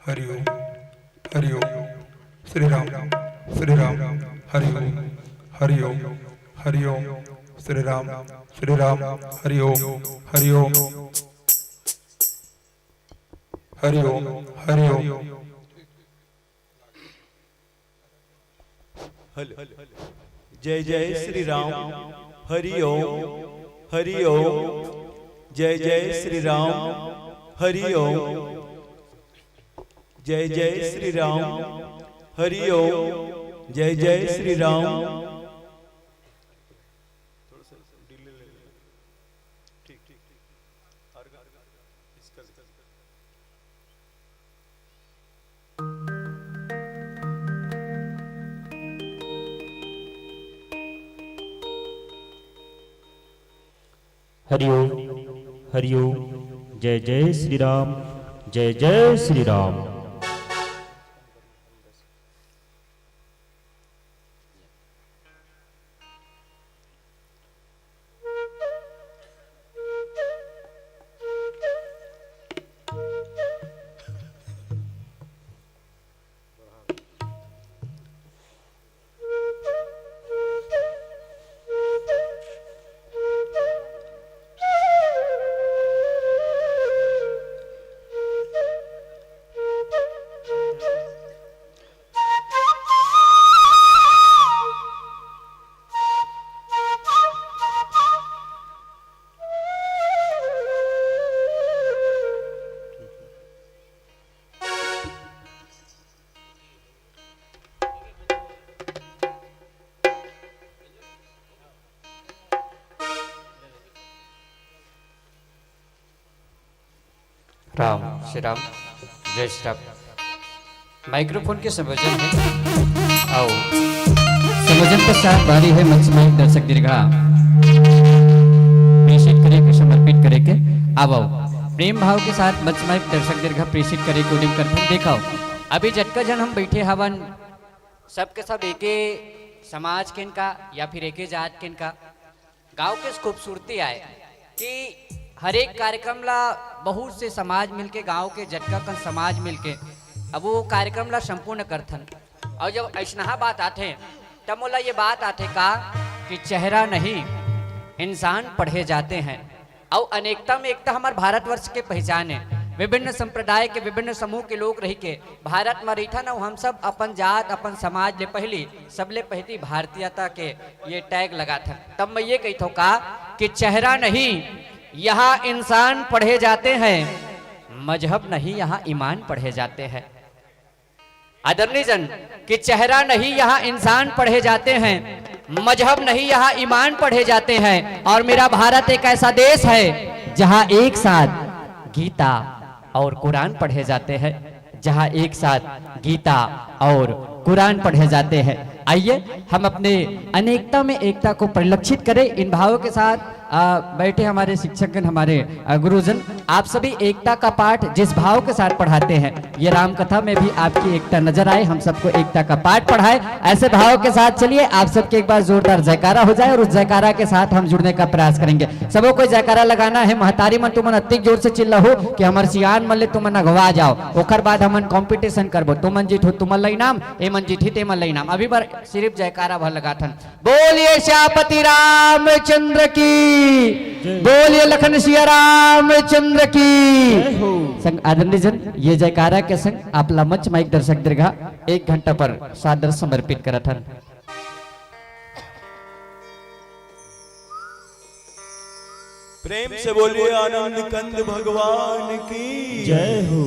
हरि ओम, हरि ओम, श्री राम, श्री राम, हरि ओम, हरि ओम, हरि ओम, श्री राम, श्री राम, हरि ओम, हरि ओम, हरि ओम, हरि ओम। हेलो। जय जय श्री राम। हरि ओम। हरि ओम। जय जय श्री राम। हरि ओम। जय जय श्री राम। हरि ओम। जय जय श्री राम। हरि ओम, हरि ओम। जय जय श्री राम, जय जय श्री राम। राम, श्री राम, जय श्री राम। माइक्रोफोन के संयोजन हे, अउ संयोजन पश्चात बारी हे मंच माइक दर्शक दीर्घा प्रेषित करे के, समर्पित करे के। आवव, प्रेम भाव के साथ मंच माइक दर्शक दीर्घा प्रेषित करे के उद्यम करथन। देखव, अभी जतका झन हम बइठे हवन, सबके सब एके समाज के न का या फिर एके जात के न का। गांव के खूबसूरती आय कि हर एक कार्यक्रम ला बहुत से समाज मिलके, गांव के जतका कन समाज मिलके अब वो कार्यक्रम ला संपूर्ण करथन। अउ जब अइसनहा बात आथे, तब मोला ये बात आथे का कि चेहरा नहीं, इंसान पढ़े जाते हैं। अउ अनेकता में एकता हमर भारतवर्ष के पहचान हे। विभिन्न संप्रदाय के, विभिन्न समूह के लोग रहिके भारत म रहिथन, अउ हम सब अपन जात, अपन समाज ले पहिली, सबले पहिली भारतीयता के ये टैग लगाथन। तब मैं ये कहिथों का कि चेहरा नहीं, यहाँ इंसान पढ़े जाते हैं, मजहब नहीं, यहाँ ईमान पढ़े जाते हैं। आदरणीय जन, कि चेहरा नहीं, यहाँ इंसान पढ़े जाते हैं, मजहब नहीं, यहाँ ईमान पढ़े जाते हैं। और मेरा भारत एक ऐसा देश है, जहाँ एक साथ गीता और कुरान पढ़े जाते हैं, जहाँ एक साथ गीता और कुरान पढ़े जाते हैं। आइए, हम अपने अनेकता में एकता को परिलक्षित करें। इन भावों के साथ, आ, बैठे हमारे शिक्षकगण, हमारे, आ, गुरुजन, आप सभी एकता का पाठ जिस भाव के साथ पढ़ाते हैं, ये राम कथा में भी आपकी एकता नजर आए, हम सबको एकता का पाठ पढ़ाए। ऐसे भाव के साथ चलिए, आप सबके एक बार जोरदार जयकारा हो जाए और उस जयकारा के साथ हम जुड़ने का प्रयास करेंगे। सबको कोई जयकारा लगाना है। महतारी मन, तुमन अतिक जोर से चिल्लाहू कि हमर सियान मन ले तुमन अगवा जाओ, ओकर बाद हमन कंपटीशन करबो। तुमन जीतहू तुमन ला इनाम, एमन जीतही तेमन ला इनाम। अभी बर सिर्फ जयकारा भर लगाथन। बोलिए श्यापति रामचंद्र की, जय। बोलिए लखन सिया रामचंद्र की। जय हो। संग आदरणीय जन, ये जयकारा के संग आप ला मंच माइक दर्शक दीर्घा एक घंटा पर सादर समर्पित करत हन। प्रेम से बोलिए आनंद कंद भगवान की जय हो।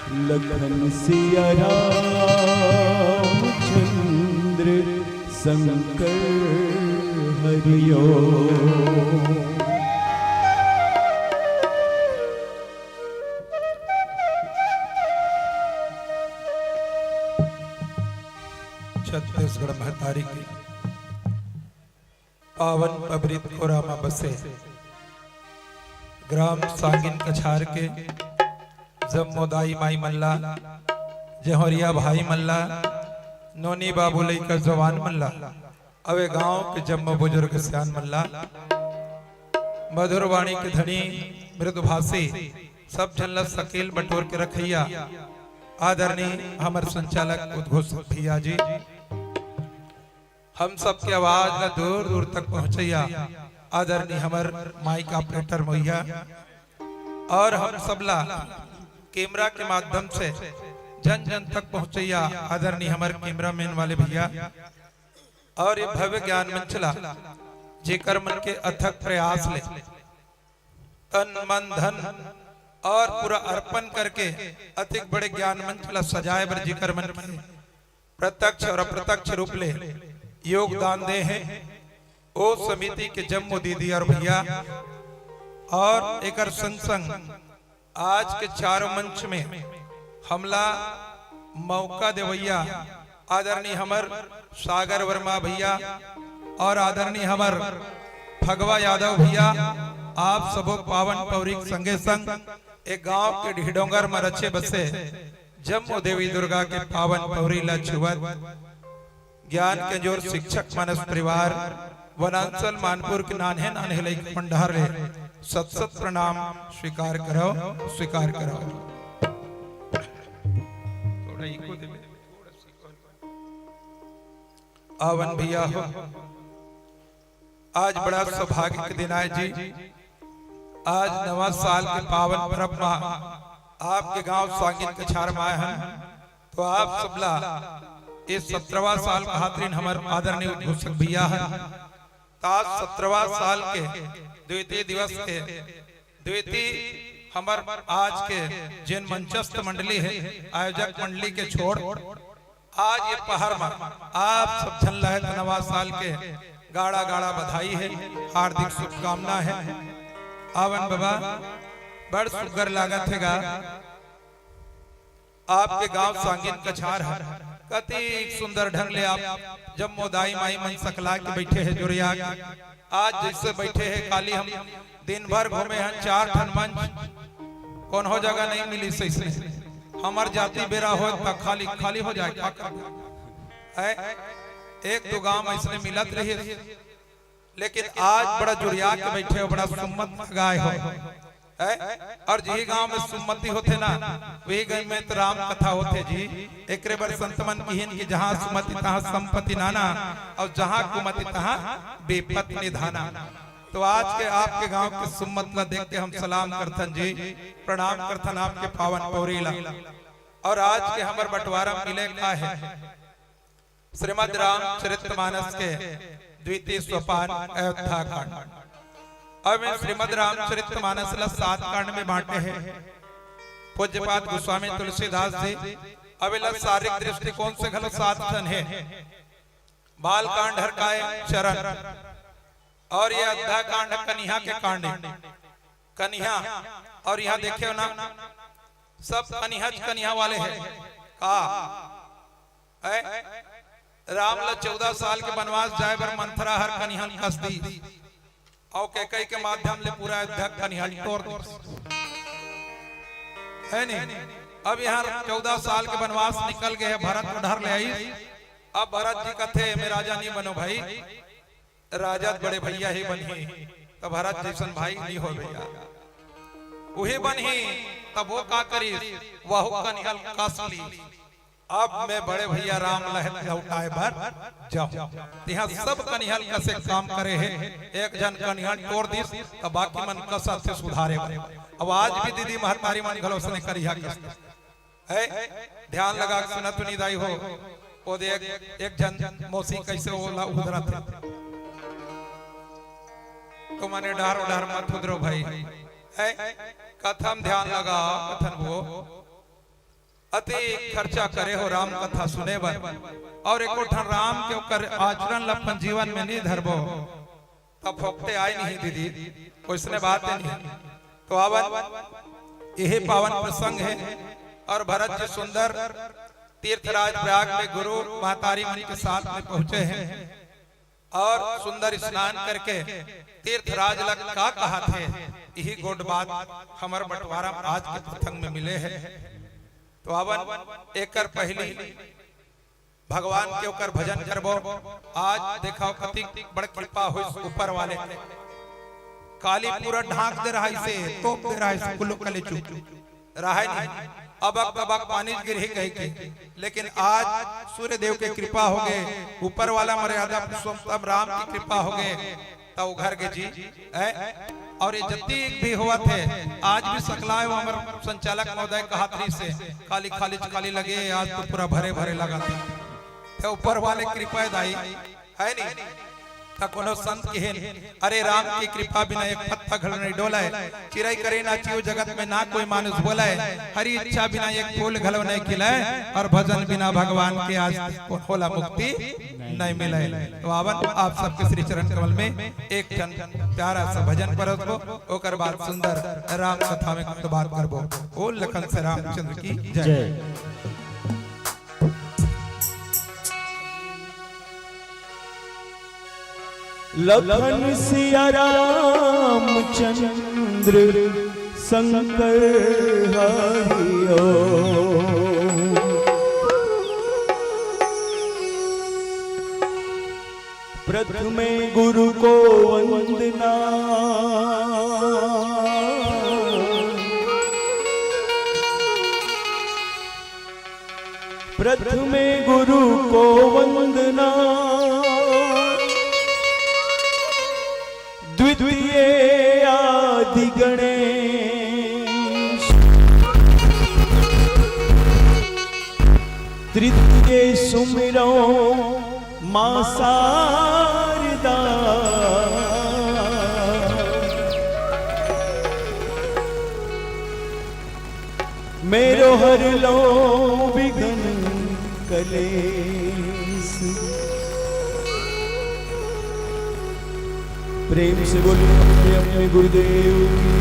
लखन सिया राम चंद्र शंकर हरिओम। छत्तीसगढ़ महतारी के पावन पवित्र कोरा म बसे ग्राम सांगिन कछार के जम्मो दाई माई मन ला, जहोरिया भाई मन ला, नोनी बाबू लइका जवान मन ला, अउ ए गांव के जम्मो बुजुर्ग सियान मन ला, मधुर वाणी के धनी मृदुभाषी सब झन ला सकेल बटोर के रखइया आदरणीय हमर संचालक उद्घोष भैया जी, हम सबके आवाज ला दूर दूर तक पहुंचइया आदरणीय हमर माइक ऑपरेटर मइया, अउ हम सबला कैमरा के माध्यम से जन जन तक पहुंचइया आदरणीय हमर कैमरामैन वाले भैया, अउ ये भव्य ज्ञान मंच ला जेकर मन के अथक प्रयास ले तन मन धन अउ पूरा अर्पण करके अतिक बड़े ज्ञान मंच ला सजाए बर जेकर मन के प्रत्यक्ष अउ अप्रत्यक्ष रूप ले योगदान दे हे, ओ समिति के जम्मो दीदी अउ भैया, अउ एकर संग संग आज के चारों मंच में हमला मौका देवइया आदरणीय हमर सागर वर्मा भैया अउ आदरणीय हमर फगवा यादव भैया, आप सबो पावन पौरी के संगे संग ए गांव के ढिढोंगर म रचे बसे जम्मो देवी दुर्गा के पावन पौरी ला छुवत ज्ञान के जोर शिक्षक मानस परिवार वनांचल मानपुर के नान्हे नान्हे लइका मन डहर ले सत सत प्रणाम स्वीकार करव, स्वीकार करव। आवन भैया हो, आज बड़ा सौभाग्य के दिन आय जी। आज नवा साल के पावन परब म आपके गांव सांगिन कछार म आए हन, तो आप सबला ये सत्रहवाँ साल खातिरिन हमर आदरणीय उद्घोषक भैया हन। त आज सत्रहवाँ साल के द्वितीय दिवस के द्वितीय हमर आज के जेन मंचस्थ मंडली हे, आयोजक मंडली के छोड़ आज ये पहर म आप सब झन ला हे त नवा साल के गाड़ा गाड़ा बधाई हे, हार्दिक शुभकामना हे। आवन बाबा, बड़ सुग्घर लागत हे गा आपके गांव सांगिन कछार ह। कति सुंदर ढंग ले आप जम्मो दाई माई मन सकला के बइठे हे जुरिया के। आज जइसे बइठे हे, काली हम दिन भर घूमे हन, चार ठन मंच, कोनो जगह नइ मिलिस अइसने। हमर जाति बेरा होय त खाली, खाली हो जाय, का करबो? हैं? एक दू गांव अइसने मिलत रहिस, लेकिन आज बड़ा जुरिया के बइठे हो, बड़ा सुम्मत लगाए हो। हैं? अउ जिही गांव में सुम्मति होथे ना, उही गांव में त राम कथा होथे जी। एकरे बर संत मन किहिन कि जहां सुमति तहां संपत्ति नाना, अउ जहां कुमति तहां बेपत निधाना। तो आज के आपके गांव के सुम्मत ला देख के हम सलाम करथन जी, प्रणाम करथन आपके पावन पौरी ला। अउ आज के हमर बंटवारा मिले का हे श्रीमद् रामचरित मानस के द्वितीय सोपान अयोध्या कांड। अब ये श्रीमद् रामचरित मानस ला सात कांड में बांटे हे पूज्यपाद गोस्वामी तुलसीदास जी। अब एला शारीरिक दृष्टिकोण से घलो सात ठन हे। बाल कांड हर काय चरण, अउ ये अयोध्या कांड कनिहा के कांड हे। कनिहा, अउ इहां देखे हो ना, सब कनिहा च कनिहा वाले हे का? हैं? राम ला चौदह साल के बनवास जाय बर मंथरा हर कनिहा ल कस दीस, अउ कैकई के माध्यम ले पूरा अयोध्या के कनिहा ल टोर दीस, हे नी? अब इहां चौदह साल के बनवास निकल गे हे, भरत ल डहर ले आइस। अब भरत जी कथे, "मैं राजा नी बनों भाई, राजा त बड़े भैया ही बनही, त भरत जइसन भाई नी होय भैया, उही बनही।" तब ओ का करिस, वहू कनिहा ल कस लीस। अब मैं बड़े भैया राम ला लहुटाय बर जाहूं। त इहां सब कनिहा ल कसे काम करे हे, एक झन कनिहा ल टोर दीस, त बाकी मन कसथे सुधारे बर। अब आज भी दीदी महतारी मन घलो अइसने करिहा कस हे, ध्यान लगा के सुना तो निदाई हो। ओ दे एक, एक झन मौसी कइसे ओला उधरत हे। तो मने डहर डहर मत उधरो भाई। हे, कथा म ध्यान लगा, कथा म वो। अति खर्चा करे हो राम कथा सुने बर, और एको ठन राम के ओकर आचरण ल अपन जीवन में नहीं धरबो, तब फोकटे आय नहीं दीदी, कोइसने बात है नहीं। तो आवन, यही पावन प्रसंग है और भरत जी सुंदर तीर्थराज प्रयाग में गुरु महतारी मन के साथ में पहुंचे हैं और सुंदर स्नान करके तीर्थराज लग का कहा थे, यही गोट बात हमर बंटवारा आज के प्रसंग में मिले है। तो आवन, एकर पहली भगवान के ओकर भजन करबो। आज देखो कति बड़ कृपा होइस ऊपर वाले के। काली पूरा ढांक दे रहा इसे, तोप दे रहा इसे, कुल्लू कलेचू रहा नहीं। अबक तबक पानी गिरही कह के, लेकिन आज सूर्य देव के कृपा हो गए, ऊपर वाला मर्यादा पुरुषोत्तम राम की कृपा हो गए। त उघर गे जी, ऐ, और ये जतिक भी होवत हे, आज भी सकलाय वो हमर संचालक महोदय कहत रहिस हे, खाली खाली खाली लगे, आज तो पूरा भरे भरे लगत हे। त ऊपर वाले कृपा हे दाई, है नी? त कोनो संत किहिन, अरे राम की कृपा बिना एक पत्ता घलो नहीं डोलय, चिरई करे ना चिउ जगत में ना कोई मानुष बोलय, हरि इच्छा बिना एक फूल घलो नहीं खिलय, और भजन बिना भगवान के आज तक होला मुक्ति नहीं मिलय। तो आवन आप सबके श्री चरण कमल में एक ठन प्यारा सा भजन परसबो, ओकर बाद सुंदर राम कथा में कुछ बात करबो। बोल लखन से रामचंद्र की जय। जय। लखन सिया रामचंद्र शंकर हरि ओम। प्रथमे गुरु को वंदना, प्रथमे गुरु को वंदना, द्वितीये आदि गणेश, तृतीये सुमिरौं माँ शारदा, मेरो हर लौं विघ्न कलेश। प्रेम से बोलिए अपने अपने गुरुदेव की।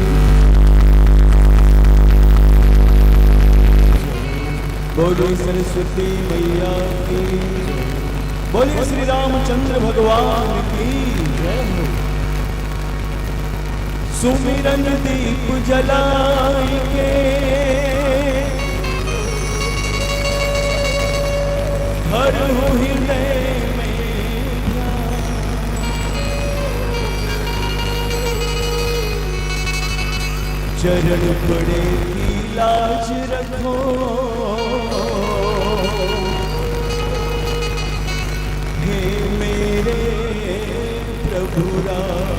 बोलिए सरस्वती मैया की। बोलिए श्री रामचंद्र भगवान की। सुमिरन दीप जलाय के, धरहूँ हृदय में ध्यान। चरण पड़े की लाज रखो, हे मेरे प्रभु राम।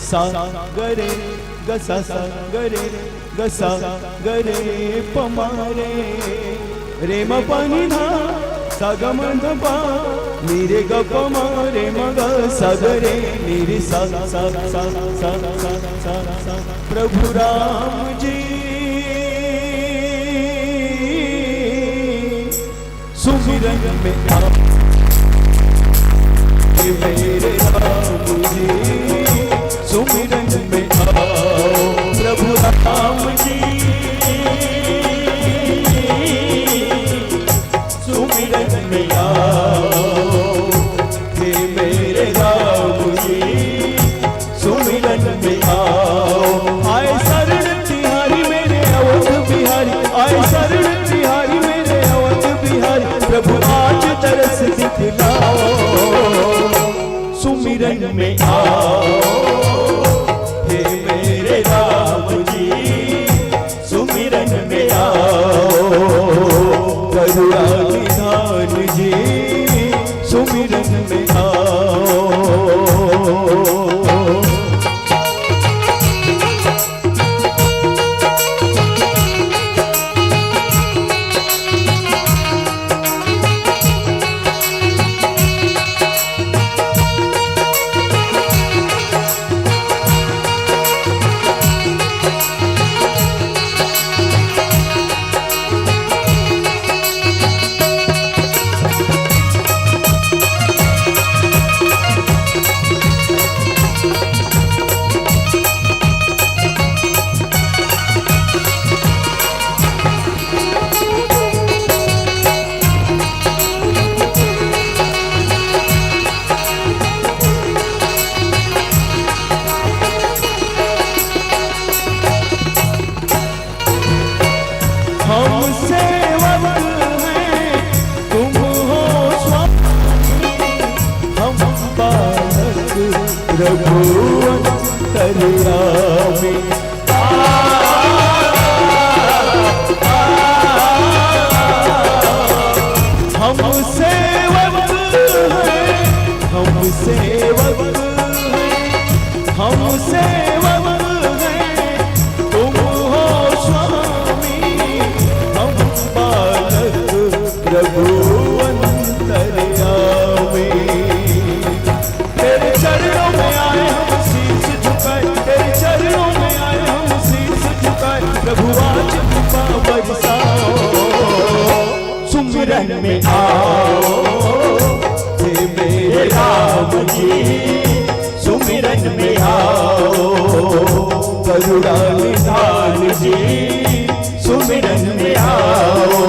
सा ग रे ग सा सा ग रे ग सा ग रे प म रे, रे म प नि धा, सा ग म ध प, नि रे ग प म रे म ग, सा ग रे नि रे सा, सा, सा, प्रभु राम जी सुमिरन में आओ, हे मेरे राम जी, सुमिरन में आओ, प्रभु राम जी, सुमिरन में आओ, हे मेरे राम जी, सुमिरन में आओ। आए शरण तिहारी मेरे अवध बिहारी, आए शरण तिहारी मेरे अवध बिहारी, प्रभु आज तरस दिखलाओ। सुमिरन में आओ, हे मेरे राम जी, सुमिरन में आओ, करुणा निधान जी, सुमिरन में आओ। प्रभु अंतर्यामी। हम सेवक हैं, हम सेवक हैं, हम सेवक हैं, तुम हो स्वामी, हम बालक प्रभु अंतर्यामी। तेरे चरणों में आए हम शीश झुकाए, तेरे चरणों में आए हम शीश झुकाए, प्रभु आज कृपा बरसाओ। सुमिरन में आओ, हे मेरे राम जी, सुमिरन में आओ, करुणा निधान जी, सुमिरन में आओ।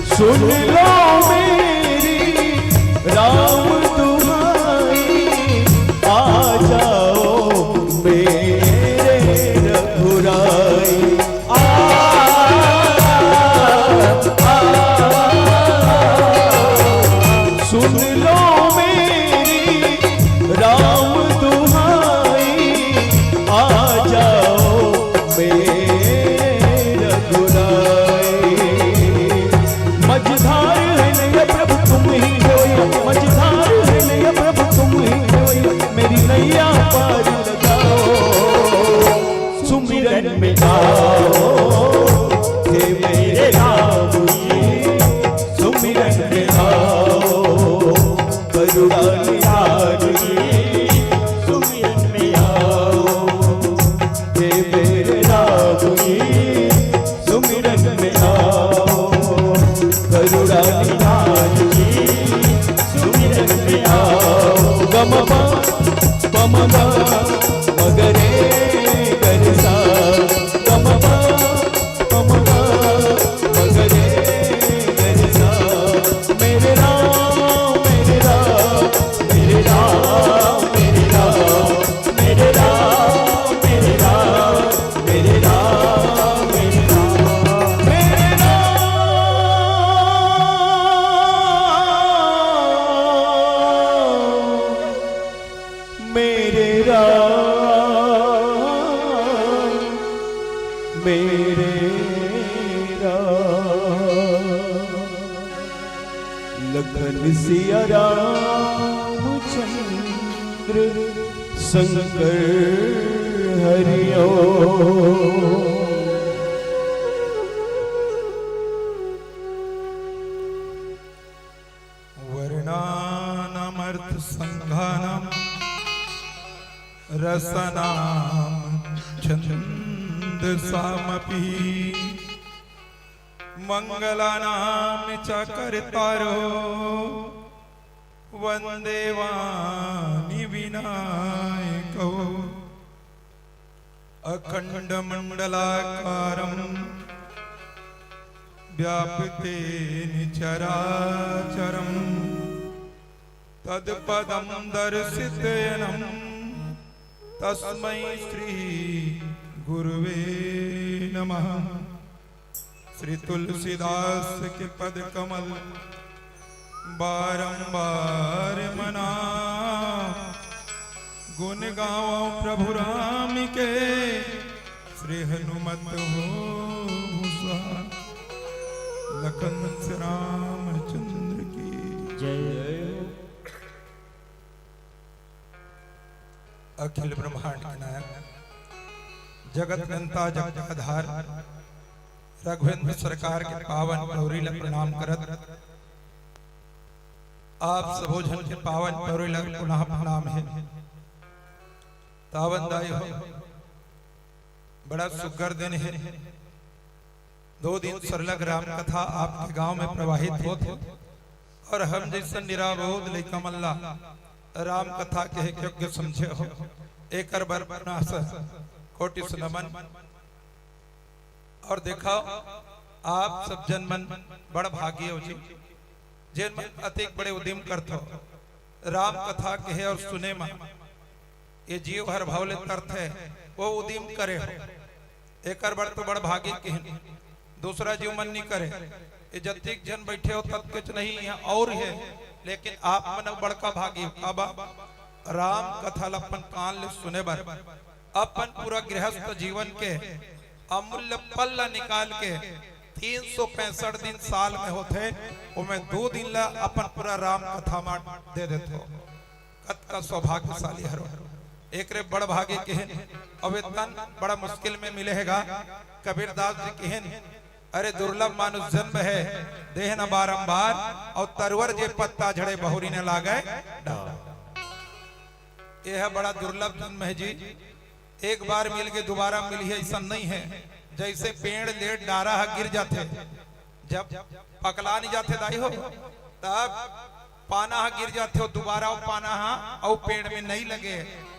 सुन लो मेरी राम दुहाई, आ जाओ मेरे रघुराई। आ, आ, आ, सुन लो मेरी राम दुहाई, आ जाओ मेरे रघुराई। मझधार है नैया प्रभु तुम ही होई, मझधार है नैया प्रभु तुम ही होई, मेरी नैया पार लगाओ। सुमिरन में आओ, हे मेरे राम जी, सुमिरन में आओ, करुणा निधान जी, सुमिरन में आओ, हे मेरे राम जी, सुमिरन में आओ, करुणा निधान जी, सुमिरन में आओ। गम पा, पम गा, मगरे गरसा, गम पा, पम गा, मगरे गरसा। मेरे राम, मेरे राम, मेरे राम, मेरे राम, मेरे राम, मेरे राम, मेरे राम, मेरे राम, मेरे राम, मेरे राम, मेरे राम, मेरे राम। लखन सिया रामचंद्र शंकर हरिओ। वर्णानामर्थसंघानां रसानां छंदसामपि। मंगलानां च कर्तारो वंदेवानि विनायको। अखंडमंडलाकारं व्याप्तेन चराचरं। तत्पदं दर्शितेन तस्मै श्री गुरुवे नमः। श्री तुलसीदास के पद कमल बारंबार मना, गुण गावो प्रभु राम के, श्री हनुमत हो सहाय। लखन से रामचंद्र की जय। अखिल ब्रह्मांड के नायक, जगत नियंता, जगत आधार, रघुवेंद्र सरकार के पावन पौरी ला प्रणाम करत, आप सबो झन के पावन पौरी ला पुनः प्रणाम हे। तावन दाई हो, बड़ा सुग्घर दिन हे। दो दिन सरलग राम कथा आपके गांव में प्रवाहित होत हे और हम जइसन निराबोध लइका मन ला राम कथा के योग्य समझे हो, एकर बर अपना से कोटि से नमन। और देखो, आप सब जन मन बड़ भागी हो जी, जेन मन अतेक बड़े उदिम करथो राम कथा कहे और सुने म, ये जीव हर भाव ले तरथे, वो उदिम करे हो। एकर बर तो बड़ भागी किहिन, दूसरा जीव मन नी करे। ये जतिक झन बैठे हो, ततकेच नहीं, यहाँ और हे, लेकिन आप मन बड़का भागी हो। काबर? राम कथा ल अपन कान ले सुने बर, अपन पूरा गृहस्थ जीवन के अमूल्य पल ला निकाल के, तीन सौ पैंसठ दिन साल में होथे, ओमे दो दिन ला अपन पूरा राम कथा मा दे देथो। कतका सौभाग्यशाली हरो, एकरे बड़ भागी किहिन। अब ये तन बड़ा मुश्किल में मिले हेगा। कबीरदास जी किहिन, "अरे दुर्लभ मानुष जन्म है, देह न बारंबार, और तरवर जे पत्ता झड़े बहुरी न लागे डार।" ये है बड़ा दुर्लभ जन्म है जी, एक बार मिल के दोबारा मिलही, ऐसा नहीं है। जैसे पेड़ ले डारा ह गिर जाथे, जब पकला नहीं जाथे दाई हो, तब पाना ह गिर जाथे, वो दोबारा वो पाना ह अउ पेड़ में नहीं लगे।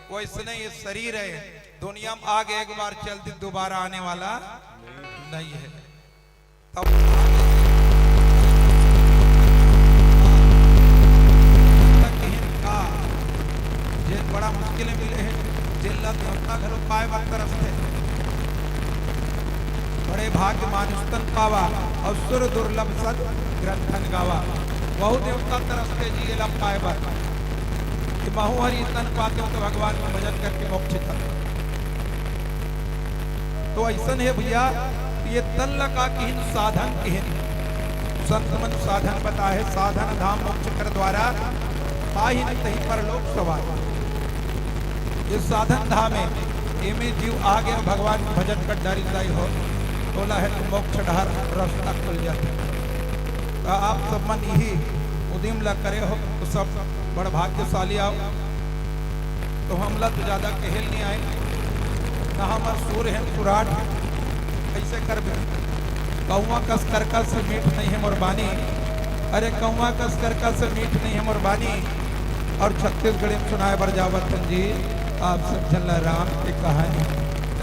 वैसने ये शरीर है, दुनिया में आगे एक बार चल दी, दोबारा आने वाला नहीं है। तब तक इनका जे बड़ा मुश्किल मिले है, जेला देवता घलो पाए बर तरसथे। बड़े भाग्य मानुष तन पावा, और सुर दुर्लभ सद ग्रंथन गावा। बहुत देवता तरसथे जी एला पाए बर, कि महू हर ये तन पाते हो तो भगवान का भजन करके मोक्ष कर। तो ऐसन है भैया, ये तन ला का किहिन, साधन किहिन। संत मन साधन बताए, साधन धाम मोक्ष कर द्वारा, पाहिन तही परलोक सवार। ये साधन धाम है, एमे जीव आ गया, भगवान के भजन कर डारी जाई हो, तोला है तो मोक्ष डहर रास्ता खुल जाथे। तो आप सब मन यही उदिम ला करे हो, तो सब बड़ भाग्यशाली आओ। तो हमला तो ज्यादा कहेल नहीं आए, ना हमर सुर है सुराट, कैसे करबे? कौवा कस करकस से मीठ नहीं है मोर बानी, अरे कौवा कस करकस से मीठ नहीं है मोर बानी। और छत्तीसगढ़ी में सुनाए बर जावत हन जी, आप सब झन ला राम के कहानी,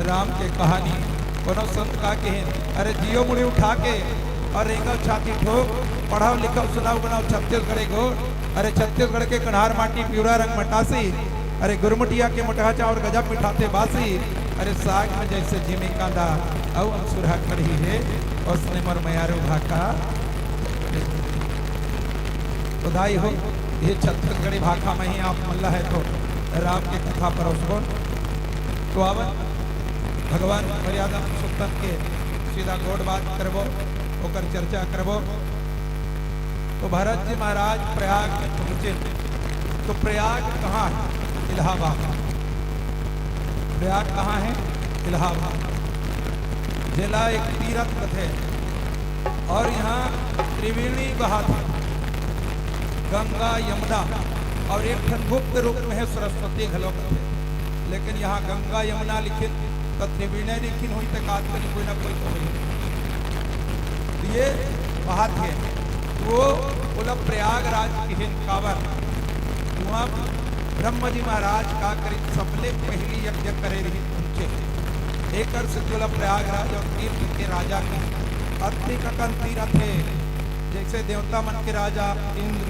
राम के कहानी। कोनो संत का किहिन, अरे जियो मुड़ी उठा के और रेंगव छाती ठोक, पढ़ाओ लिखाओ सुनाओ बनाओ छत्तीसगढ़ी गो। अरे छत्तीसगढ़ के कन्हार माटी पिवरा रंग मटासी, अरे गुरमुटिया के मोटहा चाउर गजब मिठाथे बासी, अरे साग में जैसे जिमी कांदा, अउ अमसुरहा खड़ी हे, ओसने मोर मयारू भाखा। तो दाई हो, ये छत्तीसगढ़ी भाखा में ही आप मन ला है तो राम के कथा परोसबो। तो आवन भगवान मर्यादा पुरुषोत्तम के सीधा गोठ बात करबो, ओकर चर्चा करबो। तो भरत जी महाराज प्रयाग में पहुंचे। तो प्रयाग कहाँ है? इलाहाबाद। प्रयाग कहाँ है? इलाहाबाद। जेला एक तीरथ कथे। और यहाँ त्रिवेणी बहाथे, गंगा, यमुना, और एक ठन गुप्त रूप में है सरस्वती घलो कथे। लेकिन यहाँ गंगा यमुना लिखिन, त त्रिवेणी लिखिन होही, त का कोई ना कोई तो होही। ये बात है। वो बोला प्रयागराज किहिन काबर, वहाँ ब्रह्म जी महाराज का करिन, सबले पहली यज्ञ करे रहिन उनके। एकर से बोला प्रयागराज और तीर्थ के राजा के अतिक अकन तीरथ है। जैसे देवता मन के राजा इंद्र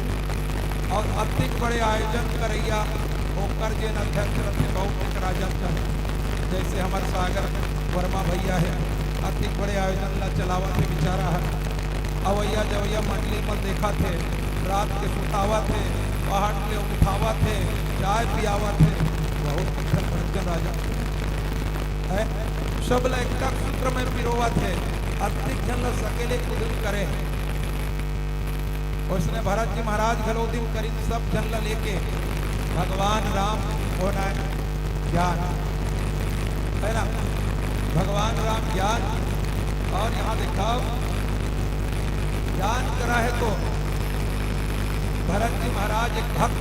और अतिक बड़े आयोजन करैया, ओकर जेन अध्यक्ष रथे, बहुत एक राजा चाहे। जैसे हमर सागर वर्मा भैया है, अतिक बड़े आयोजन ला चलावत है बेचारा है। अवैया जवैया मंडली मन देखत है, रात के सुतावत है, पहाड़ ले उठावत है, चाय पियावत है, बहुत अच्छा राजा है। सब ला एकता सूत्र में पिरोवत है, अतिक झन ला सकेले कुछ करे है। ओइसने भरत जी महाराज घलो उदिम करिन, सब झन ला लेके भगवान राम होना ज्ञान, है ना? भगवान राम ज्ञान। और यहाँ दिखाओ, ज्ञान करा है तो भरत जी महाराज एक भक्त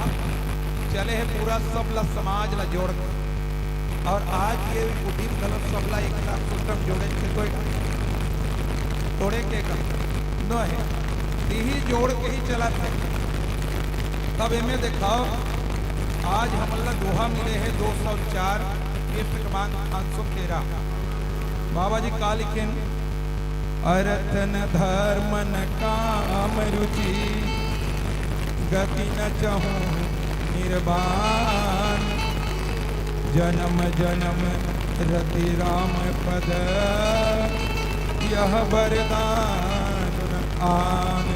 चले है, पूरा सब ला समाज ला जोड़ के। और आज ये उदिम घलो सब ला एकता सूत्र में जोड़े थे, तो एक जोड़े के का नो हे, तिही जोड़ के ही चलत हे। तब एमे देखाव, आज हमन ला दोहा मिले हे दो सौ चार, कीर्त क्रमांक पाँच सौ तेरह। बाबा जी का लिखेन, अरथ न धर्म न काम रुचि, गति न चहूँ निर्वाण। जनम जनम रति राम पद, यह वरदान आन।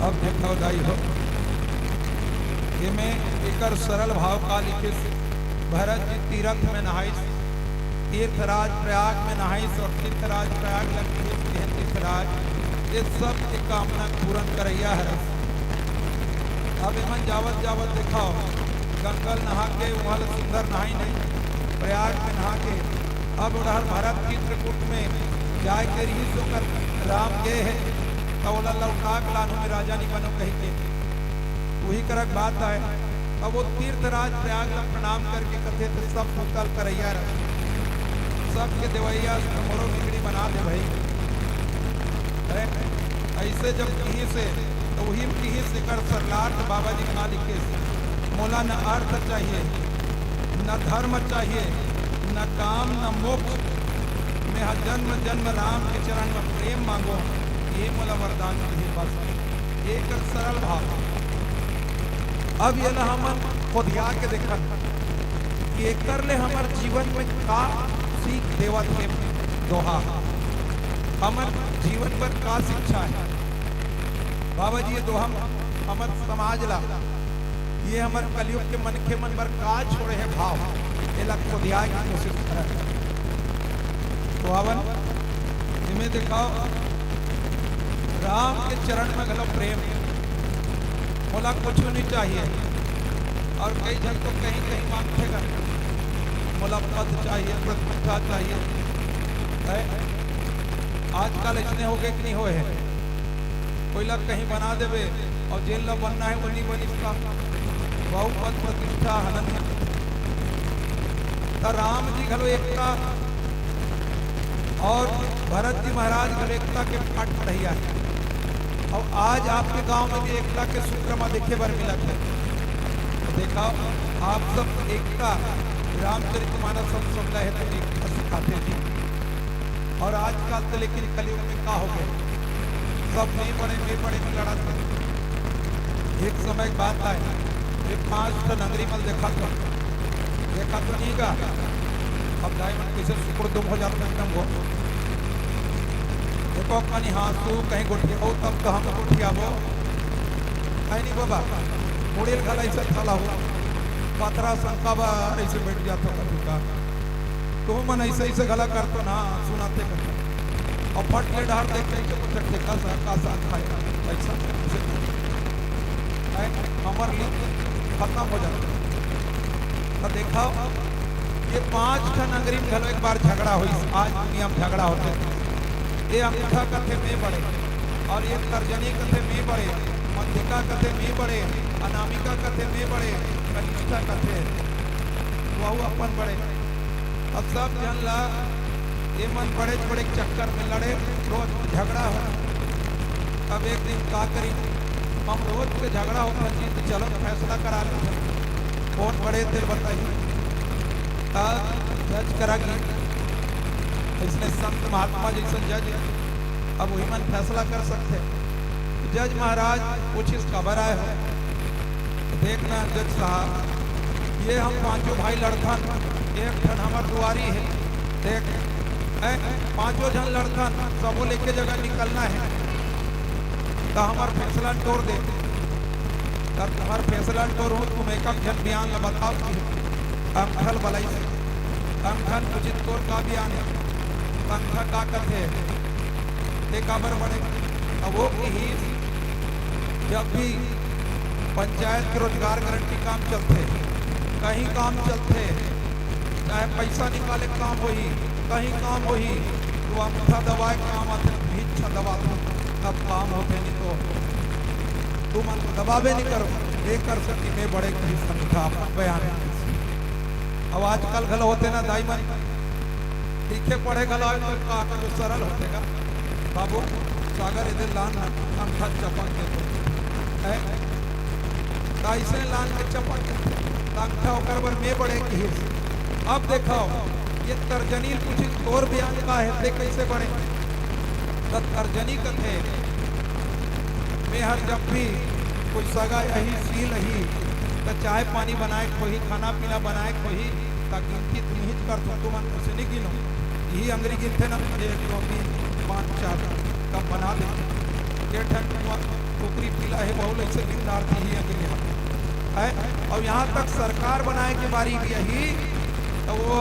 अब देखाव दाई हो, एमे एकर सरल भाव का लिखिस, भरत जी तीरथ में नहाइस, तीर्थराज प्रयाग में नहाइस अउ तीर्थराज प्रयाग लग के तीर्थराज, ये सब के कामना पूरन करइया हरस। अब एमन जावत जावत देखाव, गंगा ल नहा के उहाँ ले सुंदर नहाइन, प्रयाग में नहा के अब ओडहर भरत चित्रकूट में जाए के रिहिस ओकर, राम गे हे, त ओला लौटा के लानहूँ में राजा नी बनों कहिके। उही करक बात आय। अब वो तीर्थराज प्रयाग ला प्रणाम करके कथे, "त सब भूतल करइया रह, सबके देवइया, मोरो बिगड़ी बना दे भाई।" अइसे जब किहिस हे, त उही म किहिस एकर सरलार्थ बाबा जी का लिखिस, "मोला न अर्थ चाहिए, न धर्म चाहिए, न काम, न मोक्ष। मैं ह जन्म जन्म राम के चरण में प्रेम मांगों, ये मोला वरदान चाहिए बस।" एकर सरल भाव। अब ये ला हमन खोदिया के देखन कि एकर ले हमर जीवन में का सीख देवत हे दोहा, हमर जीवन बर का शिक्षा हे। बाबा जी, ये दोहा हमर समाज ला, ये हमर कलयुग के मनखे मन बर का छोड़े हे भाव, एला खोदियाए के कोशिश करन। तो आवन, एमे देखाव, राम के चरण में घलो प्रेम, "मोला कुछु नहीं चाहिए।" अउ कई झन तो कहीं कहीं मांगथे गा, "मोला पद चाहिए, प्रतिष्ठा चाहिए।" हे? आजकल अइसने होगे कि नहीं होए हे? कोई ला कहीं बना देबे अउ जेन ला बनना हे वो नहीं बनिस का, वहू पद प्रतिष्ठा हलन हे। त राम जी घलो एकता अउ भरत जी महाराज घलो एकता के पाठ पढ़इया हे। अउ आज आपके गांव में भी एकता के सूत्र म देखे बर मिलत हे। त देखाव, आप सब एकता, रामचरित मानस हम सब ला हे त एकता सिखाथे जी। अउ आजकल तो लेकिन कलयुग में का होगे, सब मैं बड़े, मैं बड़े में लड़त हे। एक समय के बात आय, ये पांच ठन अंगरी मन देखत हे, देखत तो नहीं गा। अब दाई मन कइसे सुकुर दुम हो जाथे एकदम वो। देखो कनी हाँसू कहीं गोठियाहू तब तो हम गोठियाबो। हे नहीं बाबा, मुड़ी ल घला अइसे थाला हो, पथरा संका बा, अइसे बइठ जाथो कभू का। तुमन अइसे, अइसे घला करथो ना, सुनाथे कथे। अउ फट ले डहर देख के पूछथे, "का सा, का साग खाए?" अइसा पूछे। हे, हमर लिए खतम हो जाथे। त देखाव, ये पांच ठन अंगरी म घलो एक बार झगड़ा होइस, आज दुनिया म झगड़ा होथे। ये अंगूठा कथे मैं बड़े, अउ ये तर्जनी कथे मैं बड़े, मध्यिका कथे मैं बड़े, अनामिका कथे मैं बड़े, कनिष्ठा कथे वहू अपन बड़े। अब सब झन ला ये मन बड़े बड़े चक्कर में लड़े, रोज झगड़ा हो। अब एक दिन का करी, हम रोज के झगड़ा होत हे जी, तो चलो फैसला करा लेथन, कौन बड़े तेल बताही। त जज करा गे, अइसने संत महात्मा जइसन जज, अब उही मन फैसला कर सकथे। जज महाराज पूछिस, "काबर आए हो?" देखना जज साहब, ये हम पांचों भाई लड़थन, एक ठन हमर दुआरी हे, देख, ए, पांचों झन लड़थन, सबो ल एके जगह निकलना हे, त हमर फैसला ल टोर दे। त तुंहर फैसला ल टोरहूं, तुम एक एक झन बयान ल बताव कि अंगठा ल बलाइस, अंगठा ल पूछिस तोर का बयान हे, अंगठा का कथे, ते काबर बड़े? अब वो किहिस, जब भी पंचायत के रोजगार गारंटी काम चलथे, कहीं काम चलथे, चाहे पैसा निकाले काम होही, कहीं काम होही, तो अंगठा दबाए काम आथे, भिक्षा दबाथे, तब काम होथे, नहीं तो तुमन दबाबे नहीं करो। एकर सेती मैं बड़े कहिस अंगठा अपन बयान। अब आजकल घलो होथे ना दाई मन, लिखे पढ़े घलो आए तो का करो, सरल होथे गा। बाबू, सागर एदे लान ना, अंगठा चपक देथे। हैं? त अइसने लान के चपक देथे। त अंगठा ओकर बर में बड़े किहिस। अब देखव, ये तर्जनी ल पूछिस, "तोर बयान का हे, ते कइसे बड़े?" त तर्जनी कथे, "मेंहर जब भी कोई सगा आही, सील आही, त चाय पानी बनाए के होही, खाना पीना बनाए के होही, त गिनती तुमहिच करथो, तुमन कुछ नइ गिनो।" इही अंगरी गिनथे ना, एक, दो, तीन, पाँच, चार, तब बना देथे। ये ठन कुआं कुकरी पीला हे, बहू ल अइसे गिनदार दिही अंगरी ह। हैं? अउ यहाँ तक सरकार बनाए के बारी भी आही, त वो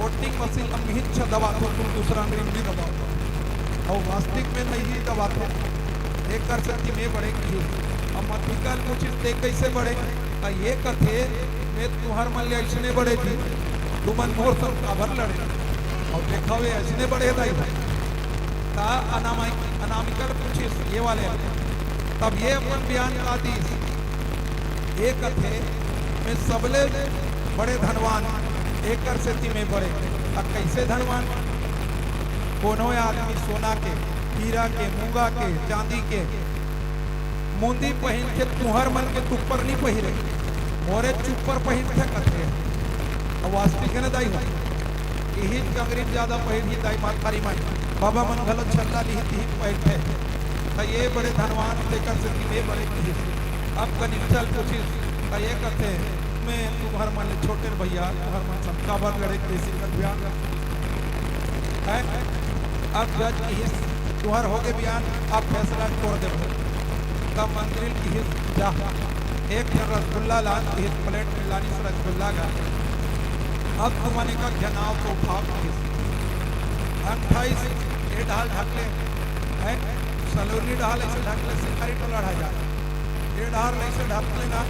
वोटिंग मशीन ल मिहिच दबाथो, तुम दूसरा अंगरी नइ दबाओ। अउ वास्तविक में नइ ही दबाथे। एकर सेती में बड़े किहिस। अब मथिका ल पूछिस, "ते कइसे बड़े?" त ये कथे, "में तुंहर मन ले अइसने बड़े जी, तुमन मोर संग काबर लड़े?" अउ देखव, ये अइसने बड़े दाई भाई। त अनामिक-, अनामिका ल पूछिस, ये वाले ल। तब ये अपन बयान का दिस, ये कथे, "में सबले बड़े धनवान, एकर सेती में बड़े।" अब कइसे धनवान? कोनो आदमी सोना के, हीरा के, मूंगा के, चांदी के मुंदी पहिरथे, तुंहर मन के तुप्पर नइ पहिरे, मोरे चुप्पर पहिरथे कथे। अब वास्तविक हे ना दाई हो? इही अंगरी जादा पहिरही दाई मतारी मन, बाबा मन घलो छल्ला लिही तिही पहिरथे। त ये बड़े धनवान, तेकर सेती में बड़े किहिस। अब कनिच्चा ल पूछिस, त ये कथे, "में तुंहर मन ले छोटे भैया, तुंहर मन संग काबर लड़े, कइसे कर बयान?" हैं? अब जज किहिस, "तुंहर होगे बयान, अब फैसला छोड़ देबो।" तब मंत्री ल किहिस, "जा, एक ठन रसगुल्ला लान," किहिस, प्लेट में लानिस रसगुल्ला गा। "अब तुमन एकर जनाव तो उठाव," किहिस। अंगठा ल ए ढाल ढाक ले, हैं? सलोनी ढाल अइसे ढाक ले, शिकारी टोला ढाल जा। ए डहर ले अइसे ढाक लेना,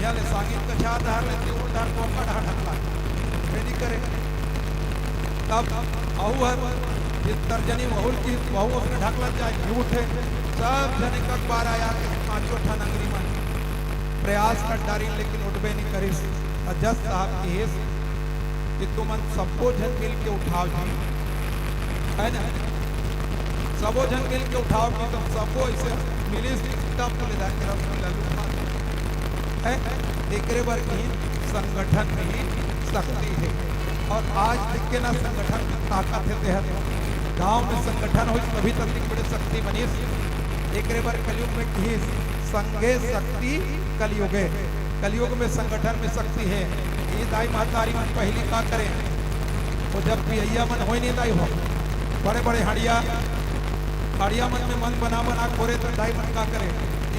या ले सांगिन कछार डहर ले, ते ओ डहर कोका डहर ढकला, ये नइ करे। तब अहू हर, ये तर्जनी वहू ल किहिस, वहू अपने ढकला जाए, ये उठे, सब झने एक बार आया, पांचों ठन अंगरी मन प्रयास कर डारिन, लेकिन उठबे नइ करिस। त जज साहब किहिस, कि तुमन सब्बो झन मिल के उठाव जी, है ना? सबो झन मिल के उठाव कि तब सब्बो अइसे मिलिस कि तब ले जाके रसगुल्ला लूटा। है? एकरे बर कि संगठन में ही शक्ति हे। अउ आज देख के ना संगठन में ताकत हे, तेहर गांव में संगठन होइस तभी तो अतेक बड़े शक्ति बनिस। एकरे बर कलयुग में किहिस, संगे शक्ति कलयुगे। कलयुग में संगठन में शक्ति हे। ये दाई महतारी मन पहिली का करे, वो जब पियइया मन होय नइ दाई हो, बड़े बड़े हड़िया, हड़िया मन में मन बना बना के होरे, त दाई मन का करे,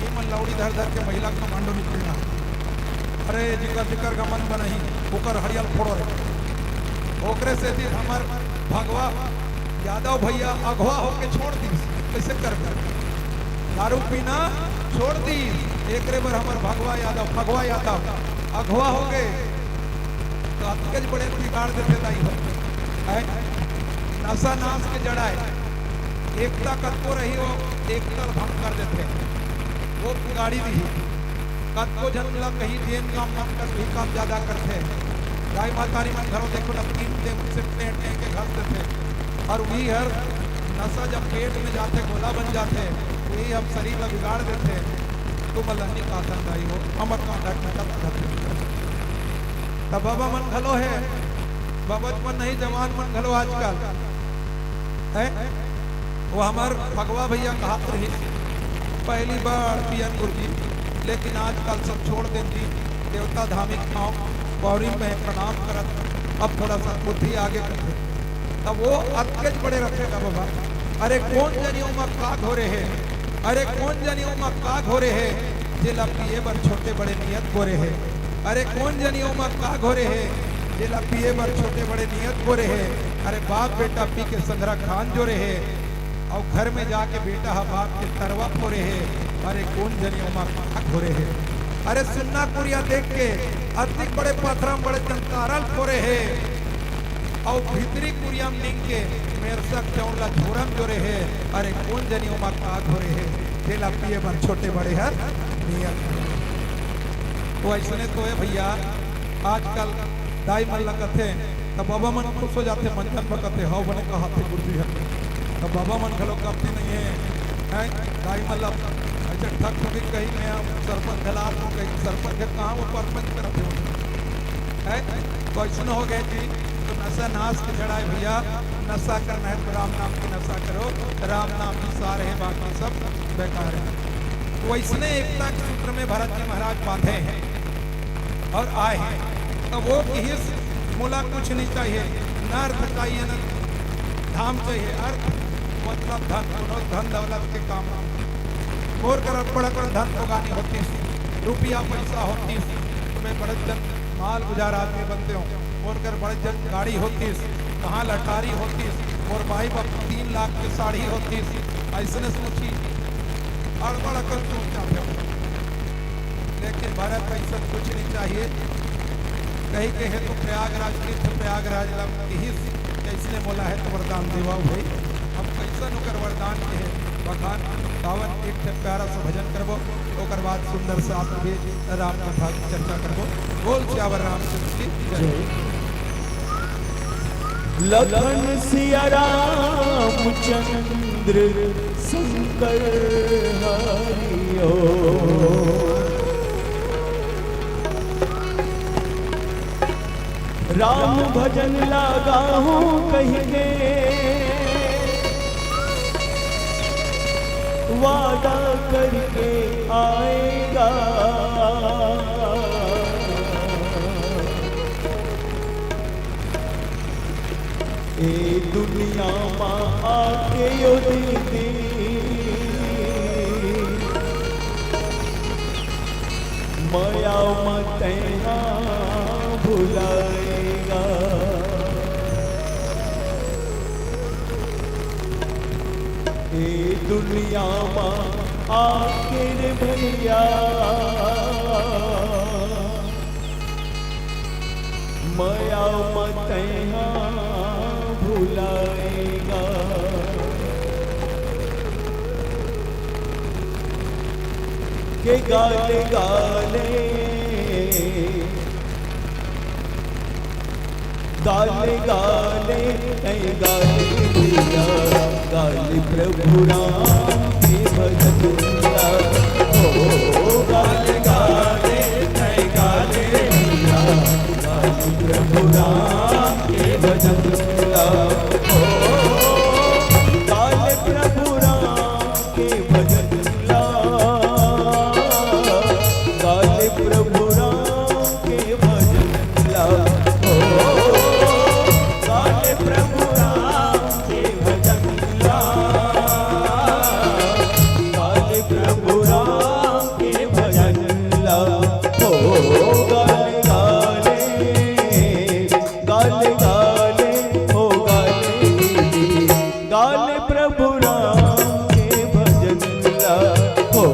ये मन लौड़ी धर धर के महिला कमांडो निकलना। अरे जिकर जिकर का मन बनही, ओकर हड़िया ल फोड़ो रे। ओकरे सेती हमर भगवा यादव भैया अगवा होके छोड़ दिस, कइसे करबे? दारू पीना छोड़ दिस, एकरे बर हमर भगवा यादव, फगवा यादव अगवा होगे। त अतकेच बड़े बिगाड़ देथे दाई हो। हैं? नशा नाश के जड़ आय, एकता कतको रही हो, एकता ल भंग कर देथे, वो बिगाड़ी दिही। कतको झन ला कही जेन काम मत कर, वही काम ज्यादा करथे। दाई महतारी मन घलो देखो ना, तीन दिन से टें टें के घस देथे। अउ वही हर नशा जब पेट में जाथे, गोला बन जाथे, वही हम शरीर ला बिगाड़ देथे। तुम ला नइ काथन दाई हो, हमर काम ला करत करत। तब बाबा मन घलो हे, बाबा मन नहीं, जवान मन घलो आजकल हे। वो हमर फगवा भैया कहत रहिस, "पहिली बड़ पियन गुरुजी, लेकिन आजकल सब छोड़ देन जी, देवता धामी के नाम पौरी में प्रणाम करत, अब थोड़ा सा बुद्धि आगे करथे।" तब वो अतकेच बड़े रखेगा बाबा। अरे कोन जनी ओमा का घोरे हे, अरे कोन जनी ओमा का घोरे हे, जेला पिए बर छोटे बड़े नियत घोरे हे। अरे कोन जनी ओमा का घोरे हे, जेला पिए बर छोटे बड़े नियत घोरे हे। अरे बाप बेटा पी के संघरा खान जोरे हे, अउ घर में जाके बेटा ह बाप के तरवा फोरे हे। अरे कोन जनी ओमा का घोरे हे। अरे सुन्ना कुरिया देख के अतिक बड़े पथरा म बड़े चंतारल फोरे हे, अउ भीतरी कुरिया म निंग के मेरसक चौंड़ ला झोरा म जोरे हे। अरे कोन जनी ओमा का घोरे हे, जेला पिए बर छोटे बड़े हर नियत। तो अइसने तो हे भैया, आजकल दाई मन ला कथे, त बाबा मन खुश हो जाथे, मन जन बकथे, "हव बने कहाथे गुरुजी ह।" त बाबा मन घलो करती नहीं है, हैं? दाई मन ला ऐसे ठक ठुकी कही, "मैं सरपंच घला आत हूँ," कही, "सरपंच घर कहाँ, वो परपंच करत हे," हैं? तो ऐसनो हो गए जी, तो नशा नाश के जड़ा है भैया, नशा करना है तो राम नाम की नशा करो, राम नाम ही सार है, बाकी सब बेकार है। तो वैसने एकता के सूत्र में भरत जी महाराज बांधे हैं और आए हैं। तब वो किहिस, "मोला कुछ नहीं चाहिए, न अर्थ चाहिए, न धाम चाहिए।" अर्थ मतलब धन, कोनो धन दौलत के काम। मोर कर बड़ बड़ धन भोगानी होतीस, रुपया पैसा होतीस, तो मैं बड़े जन माल गुजार आदमी बनते हूँ। मोर कर बड़े जन गाड़ी होतीस, कहाँ लटारी होतीस, मोर बाई बाप तीन लाख के साड़ी होतीस, ऐसने सोची। अड़बड़ अकल तू क्या हो? लेकिन भरत ऐसा कुछ नहीं चाहिए। कही के हे तो प्रयागराज, तीर्थ प्रयागराज ला किहिस, "इसने बोला है तो वरदान देवा भाई।" हम कैसन ओकर वरदान के हे बखान, गावन एक ठे प्यारा सा भजन करबो, ओकर बाद सुंदर सा आप भी राम कथा की चर्चा करबो। बोल सियावर रामचंद्र की जय। लखन सिया रामचंद्र शंकर हरि ओ। राम भजन लागा हूँ कहि के वादा करके आएगा। ए दुनिया मा आके ओ दीदी, मया मा तैहा भुलाएगा। ए दुनिया मा आके रे भैया, मया मा तैहा भुलाएगा। के गाले गाले, गाले गाले, ऐ गाले भैया, गाले प्रभु राम के भजन ला। ओ गाले गाले, ऐ गाले भैया, गाले प्रभु राम के भजन ला। ओ गाले प्रभु राम के भजन ला, गाले प्रभु राम के भजन ला, ओ, गाले प्रभु राम के भजन ला, गाले प्रभु राम के भजन ला, ओ, गाले, गाले, गाले, गाले, ओ, गाले, गाले प्रभु राम के भजन ला, हो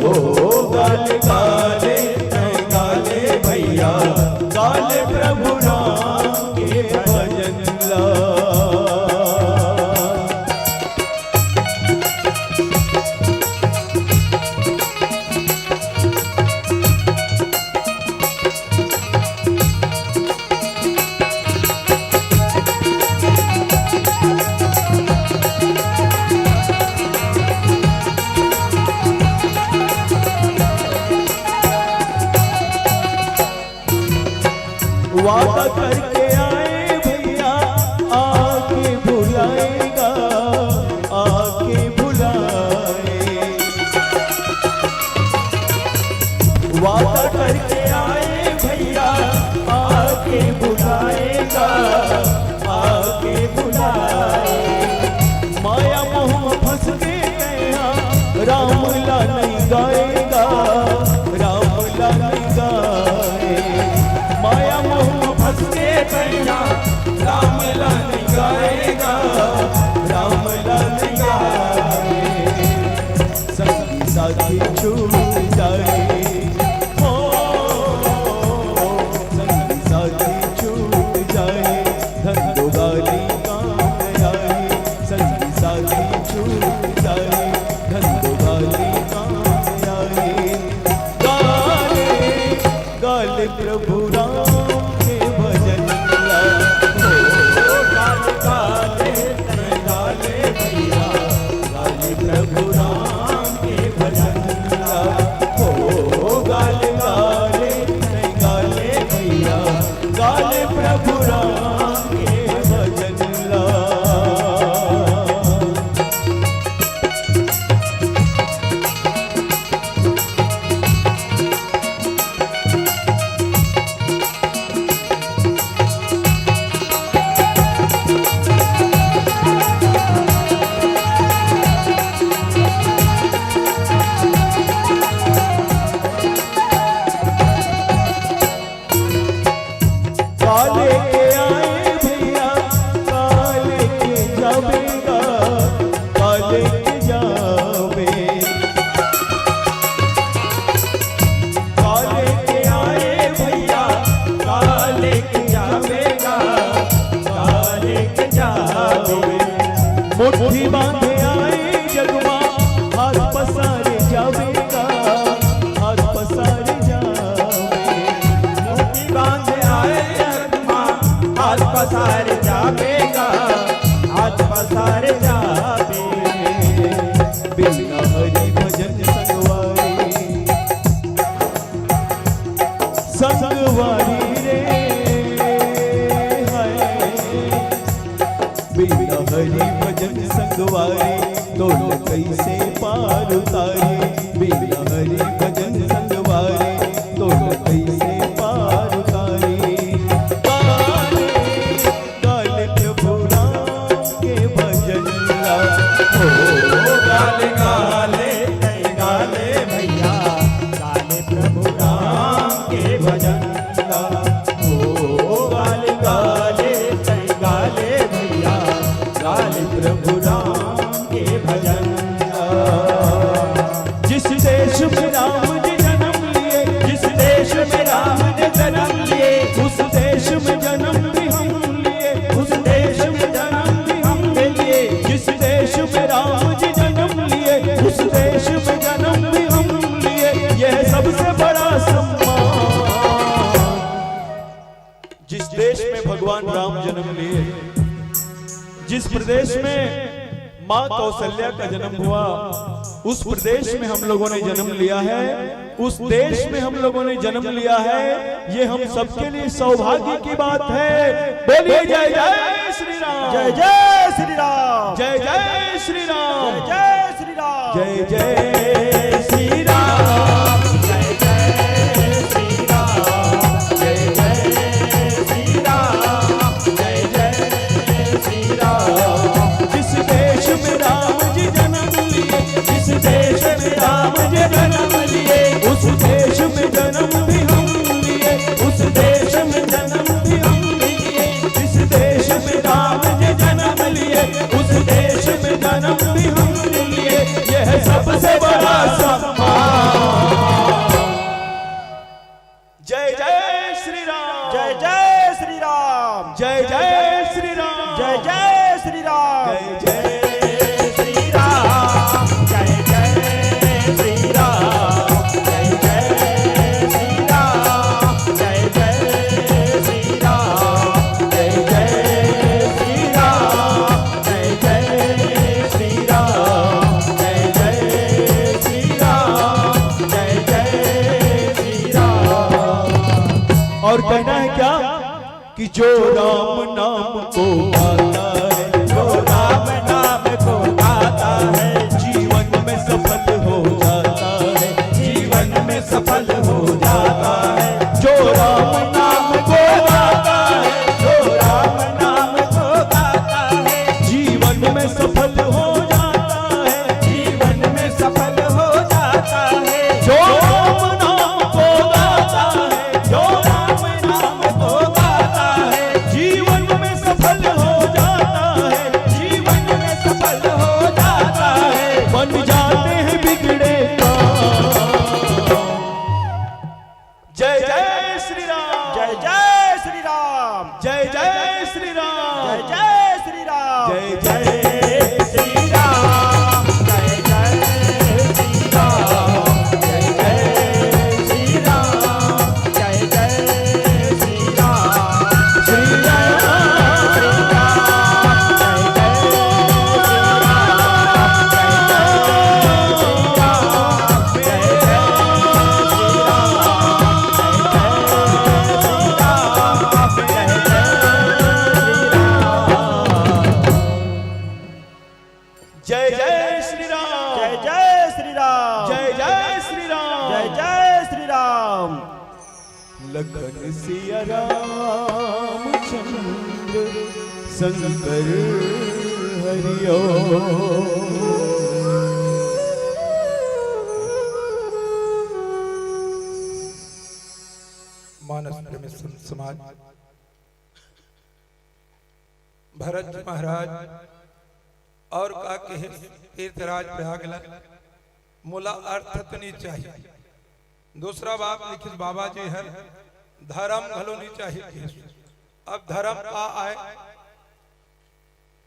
गाले गाले, ऐ गाले भैया, गाले प्रभु राम के भजन ला। वादा करके आए भैया, आके भुलाएगा, आके भुलाए। वादा करके आए भैया, आके बुलाएगा, आके बुलाए। माया मोह में फंस के गया, राम ला नहीं गाएगा, राम ला नहीं गाए। माया मोह में फंस के गया, राम ला नहीं गाएगा, राम ला नहीं गाए। संगी साथी छूट जाए, हो, संगी साथी छूट जाए, धन दो गाली काम आए। संगी साथी छूट जाए, धन दो गाली बांधे आए जग मा, हाथ पसारे जावे गा, हाथ पसारे जावे। मुक्ति बांधे आए जग मा, हाथ पसारे जावे गा, हाथ पसारे जावे। बिना हरि भजन संगवारी, संगवारी रे, हाय। बिना हरि भजन संगवारी, तोल कइसे पार उतारी। बिना हरि भजन संगवारी, तोल कइसे पार उतारी। गाले, गाले प्रभु राम के भजन ला। ओ गाले, गाले, गाले भैया, गाले प्रभु राम के भजन ला। ओ गाले, गाले, गाले भैया, गाले प्रभु राम के भजन ला। जिस देश में राम जी जन्म लिए, जिस देश में राम जी जन्म लिए, उस देश में जन्म भी हम लिए, उस देश में जन्म भी हम लिए। जिस देश में राम जी जन्म लिए, उस देश में जन्म भी हम लिए। यह सबसे बड़ा सम्मान। जिस देश में भगवान राम जन्म लिए, जिस प्रदेश में माँ कौशल्या का जन्म हुआ, उस प्रदेश में हम लोगों ने जन्म लिया है, उस देश में हम लोगों ने जन्म लिया है। ये हम सबके लिए सौभाग्य की बात है। बोलिए जय जय श्री राम। जय जय श्री राम। जय जय श्री राम। जय जय श्री राम। जय जय श्री राम। जय जय श्री राम। जय जय श्री राम। जय जय श्री राम। जिस देश में राम जी जन्म लिए, जिस देश में राम जी जन्म लिए, उस देश में जन्म भी हम लिए, उस देश में जन्म भी हम लिए। जिस देश में राम जी जन्म लिए, उस देश में जन्म भी हम लिए। यह सबसे बड़ा सम्मान। जय जय श्री राम। जय जय श्री राम। जय जय श्री राम। जय जय श्री राम। जय जय श्री राम। जय जय श्री राम। जय जय श्री राम। जय जय श्री राम। जय जय श्री राम। जय जय श्री राम। जय जय श्री राम। जय जय श्री राम। और कहना है क्या कि जो राम नाम को गाता है, जो राम नाम को गाता है, जीवन में सफल हो जाता है, जीवन में सफल हो जाता है। जो राम नाम को गाता है, जो राम नाम को गाता है, जीवन में सफल हो जाता है, जीवन में सफल हो जाता है। जो राम नाम को गाता है, जो राम नाम को गाता है, जीवन में सफल हो जाता है, जीवन में सफल हो जाता है। बन जाते हैं बिगड़े काम। जय जय श्री राम। जय जय श्री राम। जय जय श्री राम। जय जय श्री राम। जय जय श्री राम। जय जय श्री राम। जय जय श्री राम। जय जय श्री राम। श्री राम। जय जय श्री राम। जय जय श्री राम। जय जय श्री राम। जय जय श्री राम। जय जय श्री राम। जय जय श्री राम। जय जय श्री राम। लखन सिया राम चंद्र शंकर हरि ओम। मानस प्रेमी संत समाज, भरत जी महाराज और का कहे तीर्थराज प्रयाग ला, मोला अर्थ तो नहीं चाहिए। दूसरा बात लिखिस बाबा जी हर, धर्म घलो नहीं चाहिए। अब धर्म का आए?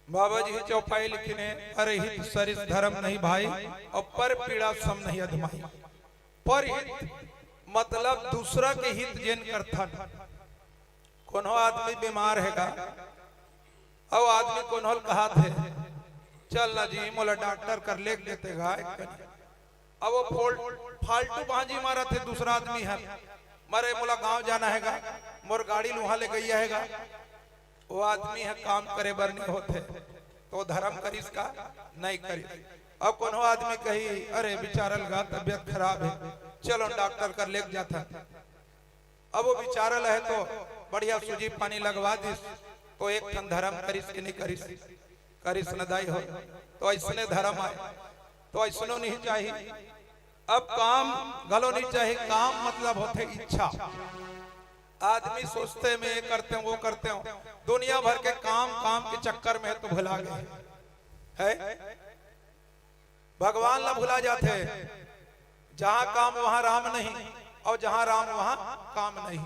बाबा जी चौपाई लिखिन हे, "परहित सरिस धरम नहीं भाई, अउ पर पीड़ा सम नहीं अधमाई।" परहित मतलब दूसरा के हित जेन करथन। कोनो आदमी बीमार हे गा, अउ आदमी कोनो ल कहत हे, "चल ना जी, मोला डॉक्टर कर लेग देते गा एक कनी।" अब वो फोल-, फालतू बाजी मारत हे दूसरा आदमी हे, "मरे मोला गांव जाना हे गा, मोर गाड़ी ल उहां ले गइया हे गा।" वो आदमी ह काम करे बर नहीं होथे, तो धरम करिस का? नहीं करिस। अब कोनो आदमी कही, "अरे बिचारा ल गा तबियत खराब हे, चलो डॉक्टर कर लेग जाथन।" अब वो बिचारा ल हे तो बढ़िया सूजी पानी लगवा दिस, तो एक ठन धरम करिस कि नहीं करिस? करिस न दाई हो। तो अइसने धरम आय, तो अइसनो नहीं चाही। अब काम घलो नहीं चाही, काम मतलब होथे इच्छा। आदमी सोचथे, "मैं ये करते हूँ, वो करते हूँ", दुनिया भर के काम, काम के चक्कर में तो भुला गए हे। भगवान ला भुला जाथे। जहाँ काम वहाँ राम नहीं, अउ जहाँ राम वहाँ काम नहीं।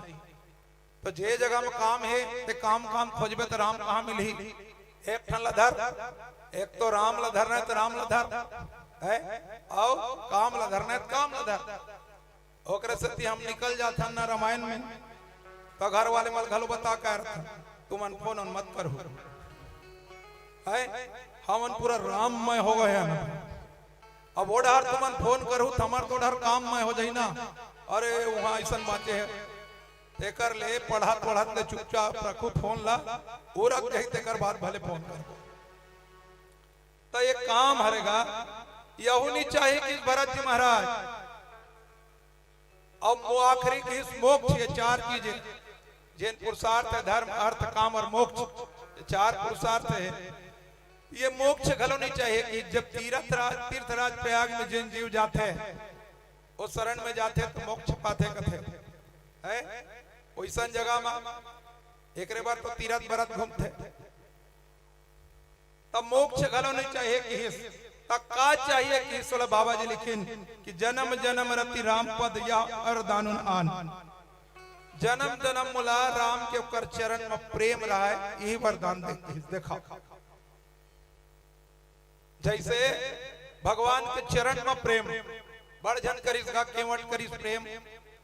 तो जे जगह में काम हे, ते काम, काम खोजबे त राम कहाँ मिलही? एक ठन ला धर, एक तो राम ला धर, नहीं तो राम ला धर, हे? अउ काम ला धर, नहीं तो काम ला धर। ओकरे सेती हम निकल जाथन ना रामायण में, तो घर वाले मन घलो बता के रथन, "तुमन फोन उन मत करहु, हे? हमन पूरा राममय हो गए हन।" अब ओ डहर तुमन फोन करहु, त हमर तो डहर काममय हो जाही ना। अरे, उहाँ अइसन बाचे हे, तेकर ले पढ़त पढ़त ले चुपचाप रखू फोन ला, उरक जाही तेकर बाद भले फोन करबो। त ये काम हरे गा, यहू नहीं चाही कि भरत जी महाराज। अब वो आखिरी किहिस मोक्ष, ये चार चीजें, जेन पुरुषार्थ हे, धर्म, अर्थ, काम अउ मोक्ष, ये चार पुरुषार्थ हे। ये मोक्ष घलो नहीं चाही कि जब तीरथ राज, तीर्थराज प्रयाग में जेन जीव जाथे, वो शरण में जाथे तो मोक्ष पाथे कथे, हे? वइसन जगह में एकरे बर तो तीरथ बरत घूमथे। त मोक्ष घलो नहीं चाही किहिस, त का चाहिए किहिस? ओला बाबा जी लिखिन कि "जनम जनम रति राम पद या अर दानुन आन।" जनम जनम मोला राम के ओकर चरण में प्रेम रहय, यही वरदान दे किहिस। देखा, जइसे भगवान के चरण में प्रेम, बड़ झन करिस गा, केवट करिस प्रेम,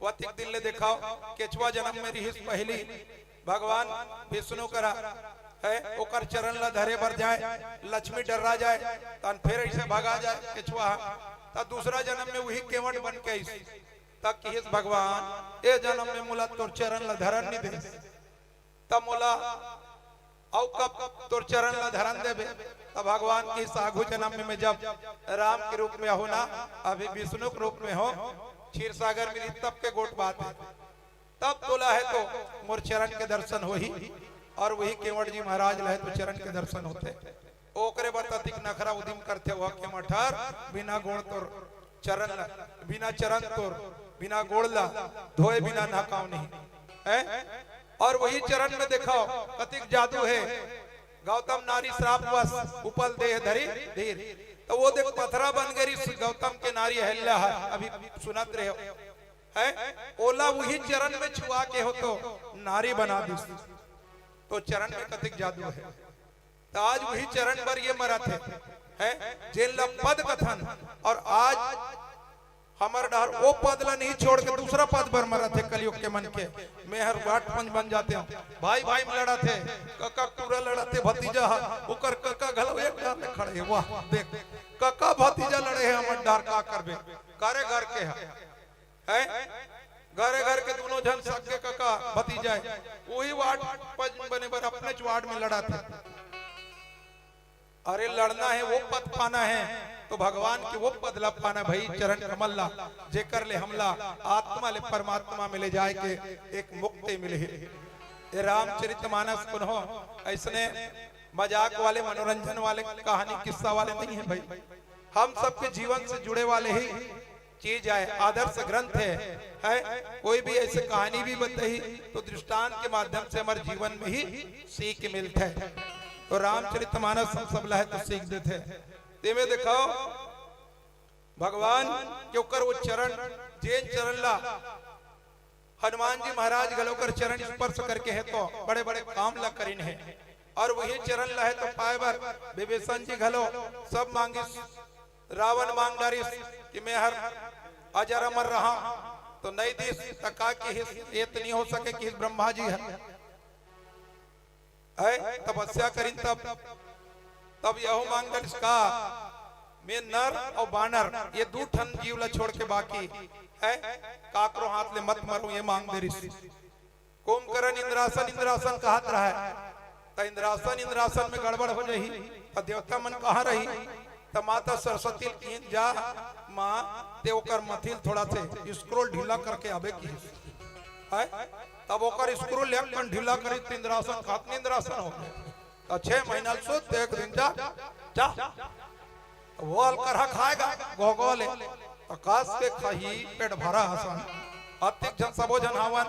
वतिक दिन ले देखाव, केचवा जनम में रिहिस पहिली, भगवान विष्णु करा, हे, ओकर चरण ला धरे बर जाय, लक्ष्मी डर्रा जाय, तहन फेर अइसे भगा जाय केचवा ह, त दूसरा जनम में उही केवट बन के आइस, त किहिस, "भगवान, ए जनम में मोला तोर चरण ला धरन नहीं देस, त मोला अउ कब तोर चरण ला धरन देबे?" त भगवान किहिस, "आघू जनम में मैं जब राम के रूप में आहूं ना, अभी विष्णु के रूप में हों, क्षीर सागर में रिहिस तब के गोठ बात हे।" तब तोला हे तो मोर चरण के दर्शन होही, अउ उही केवट जी महाराज ला हे तो चरण के दर्शन होथे। ओकरे बर ततिक नखरा उदिम करथे, ओह केवट हर बिना गोड़ तोर चरण ला, बिना चरण तोर, बिना गोड़ ला धोए बिना नहाकाव नहीं, हे? अउ उही चरण में देखाव, कतिक जादू हे। गौतम नारी श्राप वश, उपल देह धरी धीर। त ओ देख, पथरा बन गे रिहिस गौतम के नारी अहिल्या ह, अभी सुनत रहे हो। हे, ओला उही चरण में छुआ के हो तो नारी बना दिस। तो चरण में कतिक जादू हे। त आज उही चरण बर ये मरत हे, हे, जेन ल पद कथन। अउ आज हमर डहर ओ पद ल नहीं छोड़ के दूसरा पद बर मरत हे कलयुग के मन के। मैं हर वाट पंच बन जाते हूँ, भाई भाई में लड़त हे, कका टूरा लड़त हे, भतीजा ह, ओकर कका घलो एक डहर ले खड़े हे। वाह, देख, कका भतीजा लड़े हे हमर डहर, का करबे? करे घर के ह। हे? घरे घर के दूनों झन सगे कका भतीजा हे, उही वार्ड पंच बने बर अपनेच वार्ड में लड़त हे। अरे लड़ना हे, ओ पद पाना हे, तो भगवान के ओ पद ला पाना भाई, चरण कमल ला, जेकर ले हमला आत्मा ले परमात्मा में ले जाय के एक मुक्ति मिलही। ए रामचरितमानस कोनो अइसने मजाक वाले, मनोरंजन वाले, कहानी किस्सा वाले नहीं हे भाई। हम सबके जीवन से जुड़े वाले ही चीज आय, आदर्श ग्रंथ हे, हे? कोई भी अइसे कहानी भी बताही तो दृष्टांत के माध्यम से हमर जीवन में ही सीख मिलथे। तो रामचरितमानस हम सब ला हे तो सीख देथे। तेमे देखाव, भगवान के ओकर ओ चरण, जेन चरण ला हनुमान जी महाराज घलो ओकर चरण स्पर्श करके हे तो बड़े-बड़े काम ला करिन हे। और वही चरण ल हे तो पाए बर विभीषण जी घलो सब मांगिस। रावण मांग डारिस कि मैं हर अजर अमर रहा, तो नहीं दिस। त का किहिस, ये तो नहीं हो सके किहिस ब्रह्मा जी ह। है तपस्या करिन तब, तब यहू मांग डारिस का, मैं नर और बानर ये दू ठन जीव ला छोड़ के बाकी है काकरो हाथ ले मत मरूं, ये मांग डारिस। कुंभकर्ण इंद्रासन, इंद्रासन कहत रहय। त इंद्रासन, इंद्रासन में गड़बड़ हो जाही, त देवता मन कहाँ रही? त माता सरस्वती ल किहिन, जा माँ, ते ओकर मथिल थोड़ा से scroll ढीला करके आबे किहिस। है? तब ओकर scroll एक कन ढीला करिस त इंद्रासन कहत इंद्रासन हो गया। त छह महीना ल सुत, एक दिन जा, जा। वो अलकरहा खाएगा, गोगो ले। त कास के खाही, पेट भरा हसन। अतिक झन, सबो झन हावन,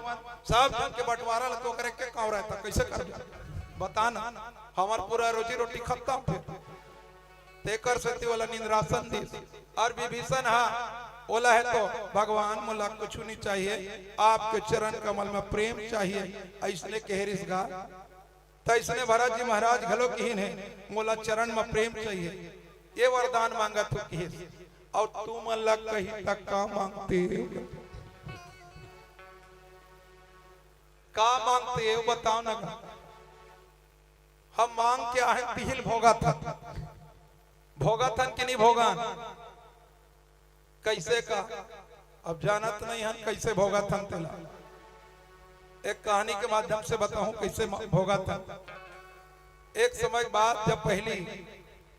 सब झन के बंटवारा ल तो करे के कांव रहता, कैसे कर? बता ना, हमर पूरा रोजी रोटी खत्म फिर। तेकर सेती वाला इंद्रासन दिस। और विभीषण हा, ओला हे तो, भगवान मोला कुछ नहीं चाहिए, आपके चरण कमल में प्रेम चाहिए, ऐसने कहे रिस गा। तइसने भरत जी महाराज घलो किहिन हे, मोला चरण म प्रेम चाहिए, ये वरदान मांगत हो किहिस। अउ तुमन ला कही त का मांगते? का मांगते? वो बताओ ना गा। हम मांग के आहे तिहिल भोगत हन, भोगत हन कि नहीं भोगन? कैसे का? अब जानत नहीं हन कैसे भोगत हन तेला। एक कहानी के माध्यम से बताहूं कैसे म-, भोगत हन। एक समय के बात, जब पहली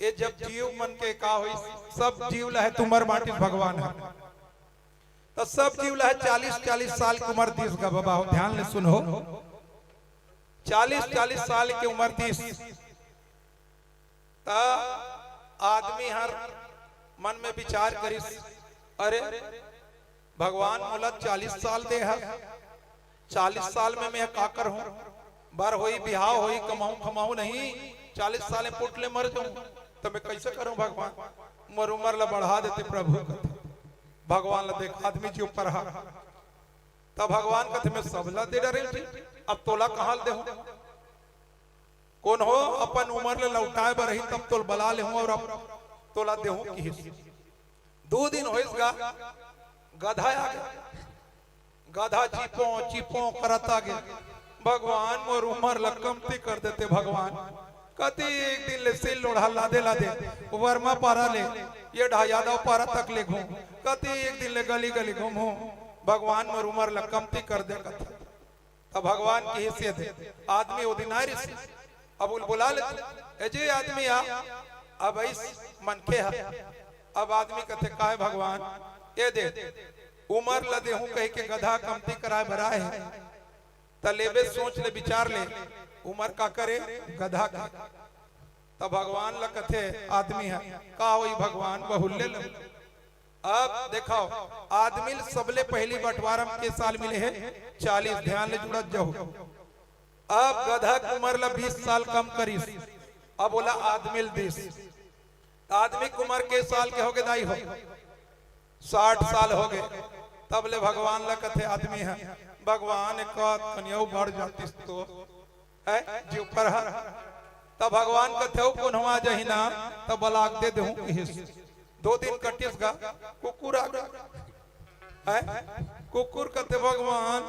ये जब जीव मन के का होई, सब जीव ला हे त उमर बांटिस भगवान ह। त सब जीव ला हे चालीस चालीस साल के उमर दिस गा बाबा हो, ध्यान ले सुनो। चालीस चालीस साल के उमर दिस। त आदमी हर मन में विचार करिस, अरे भगवान मोला चालीस साल दे हस, चालीस साल में मैं का करहूं? बर होई, बिहाव होई, कमाऊं खमाऊं नहीं, चालीस साल में पुट ले मर जाऊं, त मैं कैसे करूं भगवान? मोर उमर ला बढ़ा देते प्रभु। भगवान ला देख, आदमी जी ऊपर हा। तब भगवान कथे, मैं सबला दे डरे जी, अब तोला कहां ल देहूं? कोन हो अपन उमर ले लौटाए बर ही, तब तोल बला लेहूं और अब तोला देहूं किहिस। दू दिन होइस गा, गधा आ गे। गधा चिपो चिपो करत आ गे। भगवान मोर उमर ल कमती कर देते भगवान। कति एक दिन ले सिल लोढ़ा लादे लादे, वर्मा पारा ले, ये ढा यादव पारा तक ले घूम, कति एक दिन ले गली गली घूमहूं, भगवान मोर उमर ल कमती कर दे कथे। त भगवान किहिस ये दे, आदमी ओ दिन आय रिस, अब उल बुला ले, ए जे आदमी आ, अब इस मनखे ह, अब आदमी कथे, काय भगवान, ये दे, उमर ल देहूं कहि के गधा कमती कराए बर आए हे, त लेबे सोच ले विचार ले, उमर का करे, गधा के। त भगवान ल कथे आदमी ह, का होई भगवान, बहुल ले लो। अब देखो, आदमी ल सबले पहली बंटवारा म के साल मिले हे, चालीस, ध्यान ले जुड़त जाहू। अब गधा के उमर ल बीस साल कम करिस, अब ओला आदमी ल दिस। त आदमी के उमर के साल के होगे दाई हो? साठ साल होगे। तब ले भगवान ल कथे आदमी ह, भगवान एक आध कनियऊ बढ़ जातिस तो, है, जी ऊपर ह। त भगवान कथे, "ओ कोन्हो आ जाही ना, त बला के दे देहूं," किहिस। दो दिन कटिस गा, कुकुर आ गे। है, कुकुर कथे, "भगवान,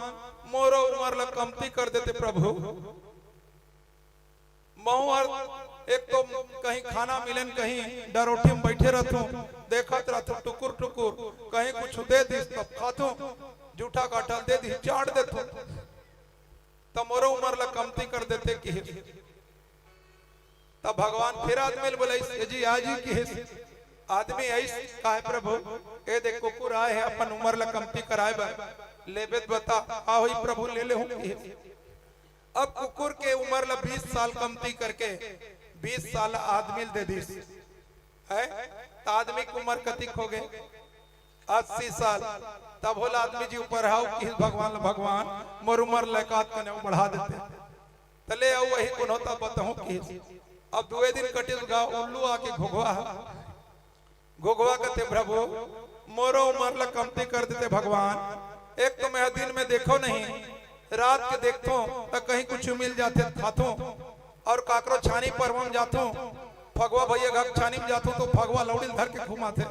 मोरो उमर ल कमती कर देते प्रभु। महूं हर एक तो कहीं खाना मिले न कहीं डरोठी म बइठे रथूं, देखत रथूं टुकुर टुकुर, कहीं कुछ दे दिस तब खाथूं, जूठा काठल दे दिस, चाट देथूं।" त मोरो उमर ल कमती कर देते किहिस। तब भगवान फिर आदमी ल बुलाइस, "ए जी, आ जी," किहिस। आदमी आइस, "काय प्रभु, ए देख कुकुर आए हे अपन उमर ल कमती कराए बर, लेबे त बता।" "आ होई प्रभु, ले लेहूं," किहिस। अब कुकुर के उमर ल बीस साल कमती करके बीस साल आदमी ल दे दिस। है? त आदमी के उमर कतिक होगे? अस्सी साल। तब होल आदमी जी ऊपर हाव किहिस भगवान ल, "भगवान, मोर उमर ल एकाध कने अउ बढ़ा देते।" त ले अउ वही कोनो त बताहूं किहिस। अब दुए दिन कटिस गा, उल्लू आके घुघवा ह। घुघवा कथे, "प्रभु, मोरो उमर ल कमती कर देते भगवान। एक तो मैं दिन में देखो नहीं, रात के देखथों त कहीं कुछ मिल जाते त खाथों, अउ काकरो छानी परवा म जाथों, फगवा भइया घर छानी म जाथों, तो फगवा लौड़ी ल धर के घुमाथे,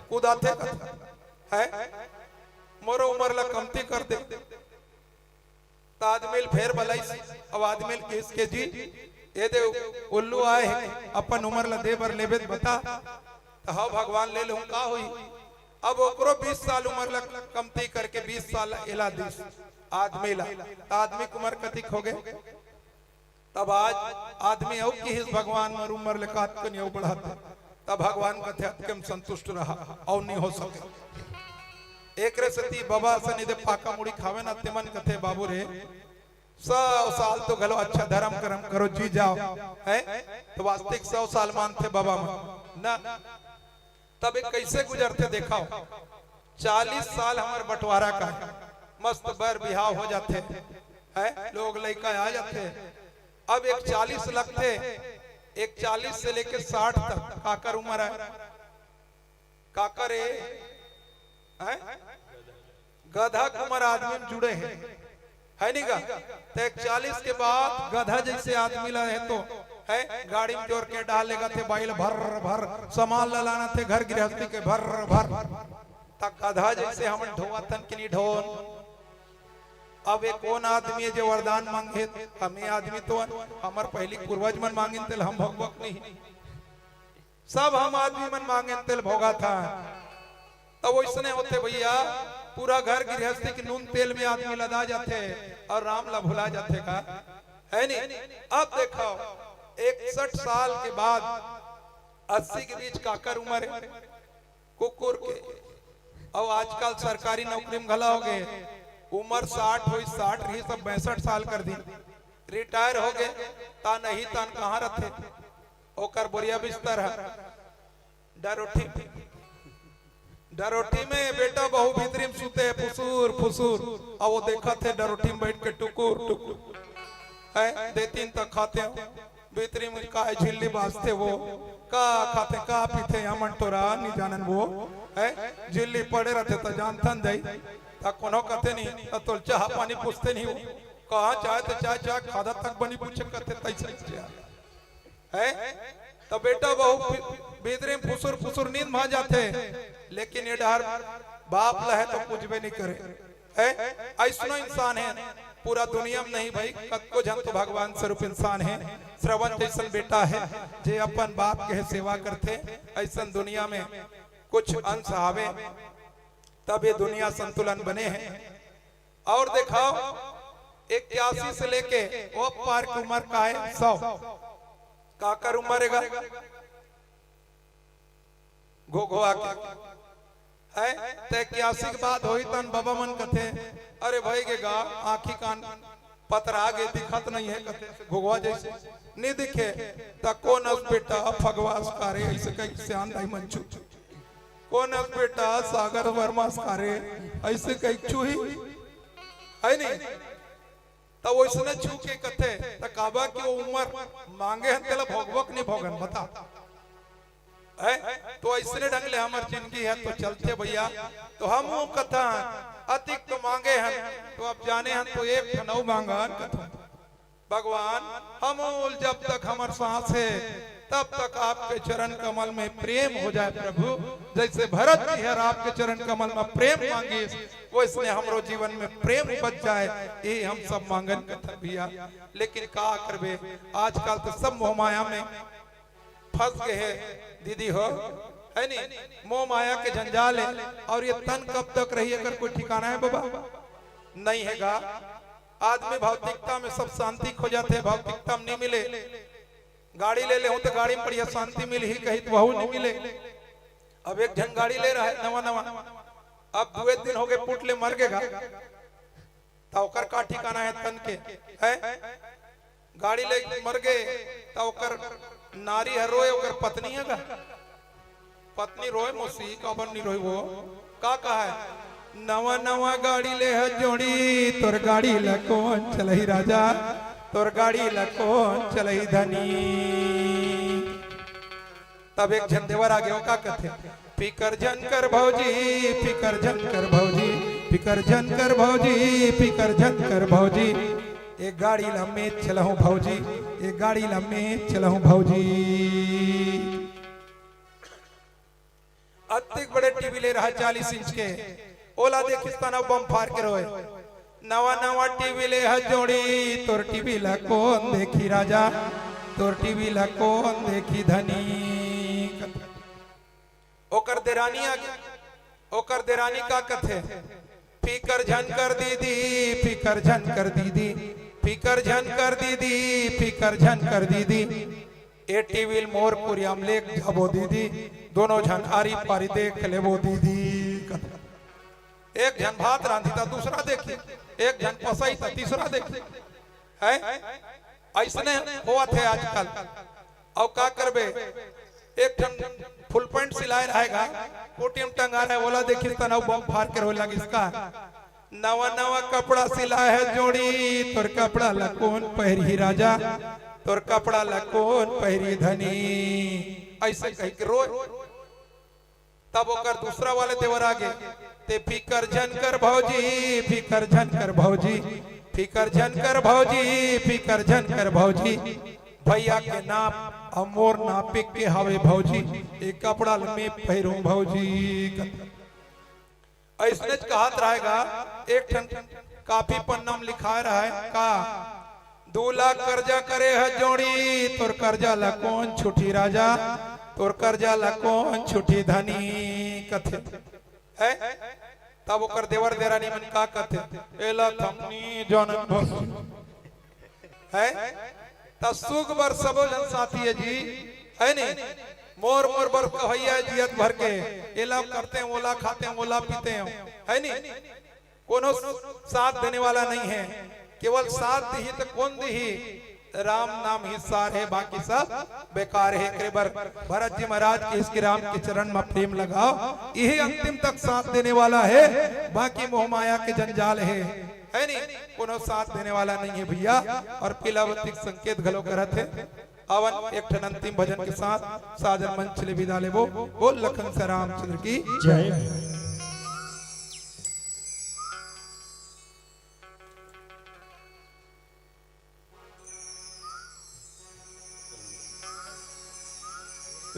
कुदाथे, कथे, "है, मोरो उमर ला कमती कर दे।" त आदमी ल फेर बलाइस, अउ आदमी ल किहिस के, "जी, ए दे उल्लू आए हे, अपन उमर ला दे बर लेबे त बता।" त "हव भगवान, ले लेहूं, का होही?" अब ओकरो बीस साल उमर ला कमती करके बीस साल एला दिस आदमी ला, त आदमी के उमर कतिक होगे? तब आज आदमी अउ किहिस, "भगवान, मोर उमर ले कातकन अउ बढ़ाते।" तब भगवान कथे, "अतके म संतुष्ट रहा, अउ नइ हो सके।" एकरे सेती बबा सनी दे पाका मुड़ी खावे ना, तेमन कथे, "बाबू रे, सौ साल तो घलो अच्छा धरम करम करो जी जाओ," है? तो वास्तविक सौ साल मानथे बबा मन ना। तब एक कइसे गुजरथे देखव, चालीस साल हमर बंटवारा का हे, मस्त बर बिहाव हो जाथे, है, लोग लइका आ जाथे। अब एक चालीस लगथे, एक चालीस से लेके साठ तक काकर उमर हे, काकर ए, हैं? गधा के उमर आदमी म जुड़े हे, है नी गा? त एक चालीस के बाद गधा जइसे आदमी ला हे तो, है, गाड़ी म जोर के डाल लेगथे, बाई ला भर भर, सामान ला लानथे, घर गृहस्थी के भर भर। त गधा जइसे हमन ढोवत हन कि नी ढोवन? अब ए कोन आदमी हे जे वरदान मांगे? हमे आदमी तो हन, हमर पहिली पूर्वज मन मांगिन, तेला हम भोगबक नहीं। सब हम आदमी मन मांगेन, तेल भोगत हन। त वइसने होथे भइया, पूरा घर गृहस्थी के नून तेल में आदमी लदा जाथे अउ राम ला भुला जाथे का, है नी? अब देखव, इकसठ साल के बाद अस्सी के बीच काकर उमर हे, कुकुर के। अउ आजकल सरकारी नौकरी म घला होगे, उमर साठ होइस, साठ रहिस, अब पैंसठ साल कर दिन, रिटायर होगे, त नहीं तन कहाँ रथे? ओकर बोरिया बिस्तर हे डरोठी में। डरोठी में बेटा बहू भीतरी में सुते हे, फुसुर फुसुर। अउ वो देखत हे डरोठी में बइठ के टुकुर टुकुर। है, दे तीन तक खाते हो, भीतरी में काय झिल्ली बाजथे वो, का खाथे, का पीथे, हमन टोरा नी जानन वो। है, झिल्ली पड़े रथे त जानथन दई, त कोनो कथे नहीं, त तोल चाह पानी पूछते नहीं वो। कहाँ चाय त चाय, चाय खादा तक बनी पूछे कथे, तइसे चाय। है, त बेटा बहू भीतरी में फुसुर फुसुर नींद मा जाथे, लेकिन ए डहर बाप ला हे तो पूछबे नहीं करे। है, अइसनो इंसान हे, पूरा दुनिया में नहीं भाई, कतको झन तो भगवान स्वरूप इंसान हे। श्रवण जइसन बेटा हे, जे अपन बाप के सेवा करथे, अइसन दुनिया में कुछ अंश हावे, तब ए दुनिया संतुलन बने हे। अउ देखव, इक्यासी से लेके ओ पार के उमर का हे, सौ। काकर उमर हे गा? घोघवा के। है, त इक्यासी के बाद होही तन बबा मन कथे, "अरे भई गे गा, आँखी कान पतरा गे, दिखत नहीं हे," कथे, "घोघवा जइसे नी दिखे।" त कोन अस बेटा फगवा अस का रे, अइसे कहिके सियान दाई मन चुप। कोन अस बेटा सागर वर्मा अस का रे, अइसे कहिके छुही, है नी? त वइसने छू के कथे, त काबर कि वो उमर मांगे हन, तेला भोगबक नहीं भोगन, बता। है? तो अइसने ढंग ले हमर जिनगी हे, तो चलथे भइया। तो हम वो कथा, अतिक तो मांगे हन, तो अब जाने हन, तो एक ठन अउ मांगन कथा। भगवान, हम जब तक हमर सांस हे, तब तक आपके चरण कमल में प्रेम हो जाए प्रभु। जइसे भरत जी हर आपके चरण कमल में प्रेम मांगिस, वइसने हमरो जीवन में प्रेम उपज जाए, यही हम सब मांगन कथा भइया। लेकिन का करबे, आजकल तो सब मोह माया में फंस गे हे दीदी हो, है नी? मोह माया के जंजाल हे। अउ ए तन कब तक रही, एकर कोई ठिकाना हे बबा? नहीं हे गा। आदमी भौतिकता में सब शांति खोजत हे, भौतिकता में नहीं मिले। गाड़ी ले लेहूं त गाड़ी में बढ़िया शांति मिलही कही त वहू नहीं मिले। अब एक झन गाड़ी ले रहा हे नवा नवा, अब दुए दिन होगे पुट ले मर गे गा, त ओकर का ठिकाना हे तन के? है, गाड़ी ले मर गे, त ओकर नारी हर रोए, ओकर पत्नी हे गा, पत्नी रोए, "मौसी, काबर नहीं रोए वो?" का कहा हे, "नवा नवा गाड़ी ले ह जोड़ी, तोर गाड़ी ल कोन चलही राजा, तोर गाड़ी ल कोन चलही धनी।" तब एक झन देवर आगे, वो का कथे, "फिकर झन कर भौजी, फिकर झन कर भौजी, फिकर झन कर भौजी, फिकर झन कर भौजी।" एक गाड़ी ला में चलहूं भौजी, एक गाड़ी ला में चलहूं भौजी। अतिक बड़े टीवी ले रहा चालीस इंच के, ओला देखिस तनव बम फार के रोए। नवा नवा टीवी ले ह जोड़ी, तोर टीवी ला कोन देखी राजा, तोर टीवी ला कोन देखी धनी। ओकर देरानी आगे, ओकर देरानी का कथे, "फिकर झन कर दीदी, फिकर झन कर दीदी, फिकर झन कर दीदी, फिकर झन कर दीदी। ए टीवी ल मोर कुरिया म लेग जाबो दीदी, दोनों झन आरी पारी देख लेबो दीदी।" कथे। एक झन भात रांधी त दूसरा देखी, एक झन पसई त तीसरा देखी। है? अइसने होवत हे आजकल। अउ का करबे, एक ठन फुल पैंट सिलाए रहेगा, कोटी म टंगा रहे, ओला देखिस तनव बम फार के रोए लगिस का। "नवा नवा कपड़ा सिलाए हे जोड़ी, तोर कपड़ा ला कोन पहिरही राजा, तोर कपड़ा ला कोन पहिरही धनी।" अइसे कहि के रोए। तब ओकर दूसरा वाले देवर आगे, "ते फिकर झन कर भौजी, फिकर झन कर भौजी, फिकर झन कर भौजी, फिकर झन कर भौजी। भैया के नाप अउ मोर नाप एक के हवे भौजी, ए कपड़ा ल में पहिरूं भौजी।" अइसनेच कहत रहेगा, एक ठन कापी पन्ना म लिखाए रहय का, "दू लाख करजा करे ह जोड़ी, तोर करजा ला कोन छुटी राजा, तोर करजा ला कोन छुटी धनी।" कथे। है? तब ओकर देवर देरानी मन का कथे, "एला थमनी जानन भस।" है? त सुख बर सबो झन साथी हे जी, है नी? मोर मोर बर कहिया जियत भर के, एला करते, ओला खाते, ओला पीते, है नी? कोनो साथ देने वाला नहीं है, केवल साथ दिही त कोन दिही? राम नाम ही सार हे, बाकी सब बेकार हे। एकरे बर भरत जी महाराज के इसके राम के चरण म प्रेम लगाव, इही अंतिम तक साथ देने वाला हे, बाकी मोह माया के जंजाल हे, है नी? कोनो साथ देने वाला नहीं है भैया। अउ पीलावती के संकेत घलो करत हे। अवन एक ठन अंतिम भजन के साथ साजन मंच ले विदा लेबो। बोल लखन से रामचंद्र की जय।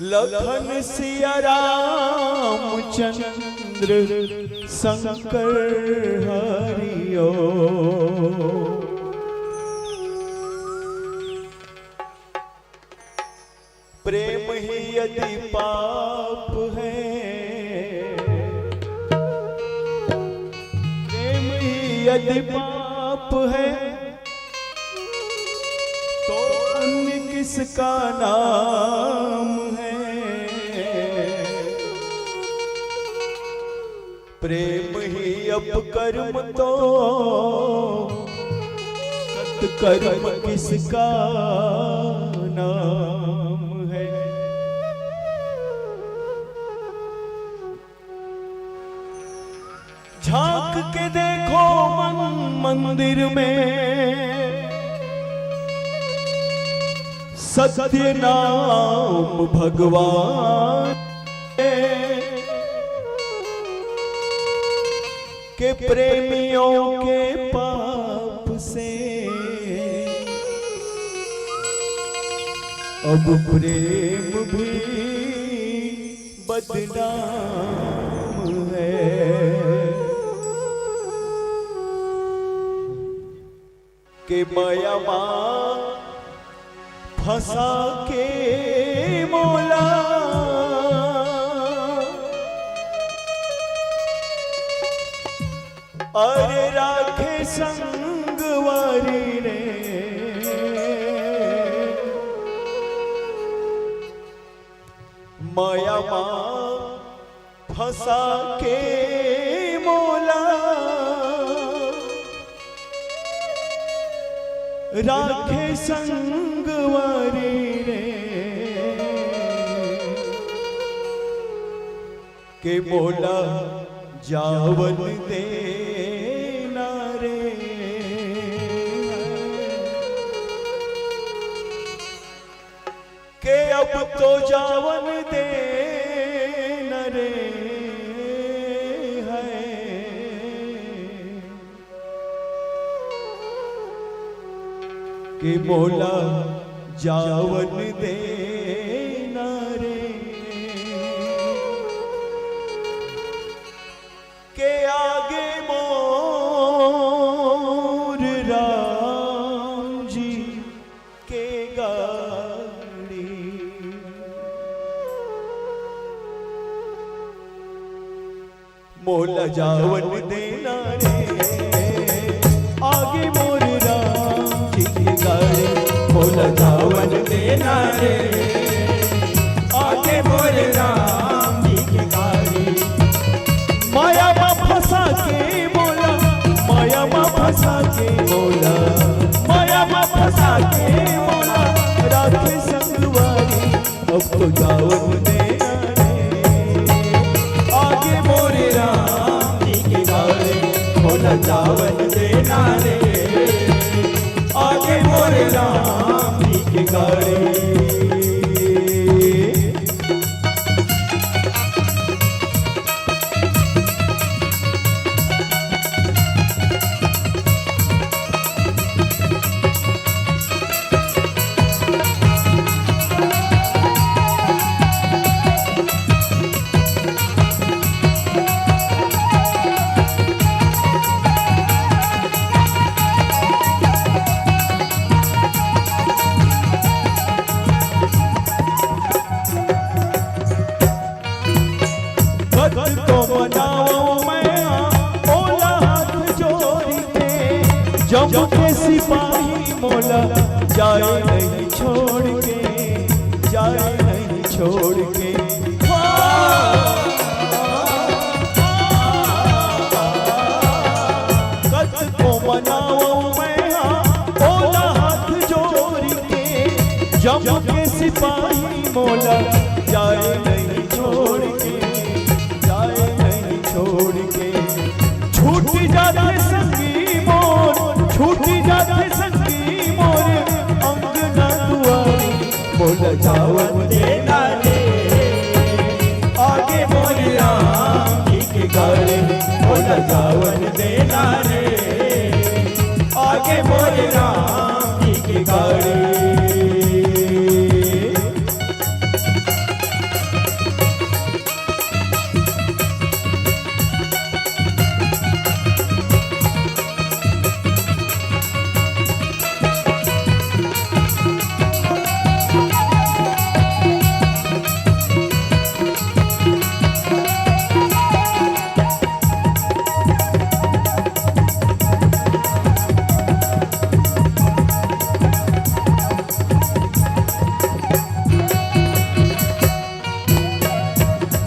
लखन सिया रामचंद्र शंकर हरिओ। प्रेम ही यदि पाप है, प्रेम ही यदि पाप है, तो पुण्य किसका नाम है? प्रेम ही अपकर्म तो सत्कर्म किसका नाम है? झांक के देखो मन मंदिर में, सत्य नाम भगवान के प्रेमियों के पाप से अब प्रेम भी बदनाम है। के मया मा फंसा के मोला, अरे राखे संगवारी रे। मया मा फंसा के मोला, राखे संगवारी रे। के मोला जावन देना रे। के अब तो जावन देना रे है। के मोला जावन देना रे, के आगे मोर राम जी के गाड़ी। मोला जावन देना रे, आगे मोर राम जी के गाड़ी। मोला जावन देना रे, आगे मोर राम जी के गाड़ी। माया मा फंसा के मोला, माया मा फंसा के मोला, माया मा फंसा के मोला राखे संगवारी। अब तो जावन देना रे, आगे मोरे राम जी के गाड़ी। मोला जावन देना रे, आगे मोरे राम जी के गाड़ी। कतको मनावंव मैं हा ओला हाथ जोड़ के, जम के सिपाही मोला जाए नहीं छोड़ के, जाए नहीं छोड़ के। हाँ। कतको मनावंव मैं हा ओला हाथ जोड़ के, जम के सिपाही मोला जाए नहीं छोड़ के, जाए नहीं छोड़ के। छूट जाथे संगी मोर, छूट जाथे संगी मोर अंगना दुआरी। मोला जावन देना रे, आगे मोर राम जी के गाड़ी। मोला जावन देना रे, आगे मोर राम जी के गाड़ी।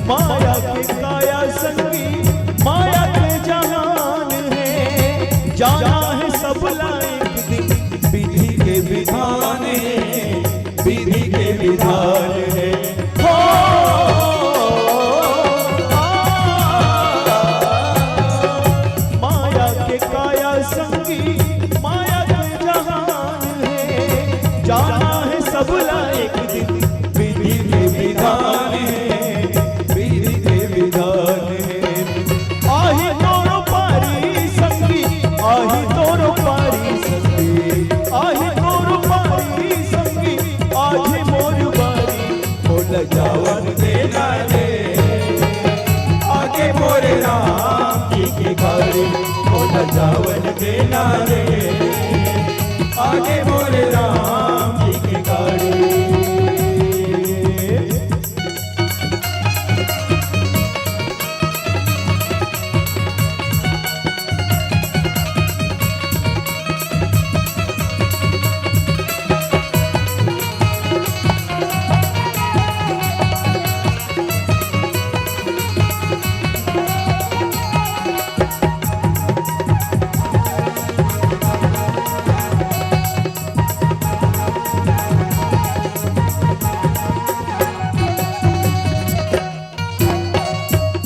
माया के काया संगी, माया के जहान हे, जाना हे सब ला एक दिन, विधि के विधान हे, विधि के विधान हे। हो, आ, माया के काया संगी, माया के जहान हे, जाना हे सब ला एक दिन, विधि के विधान हे, विधि के विधान हे। आही तोरो पारी संगी, आही तोरो पारी संगी, आही तोरो पारी संगी, आही मोर बारी। मोला जावन देना रे, आगे मोरे राम जी के गाड़ी। मोला जावन देना रे, आगे मोरे राम जी के गाड़ी।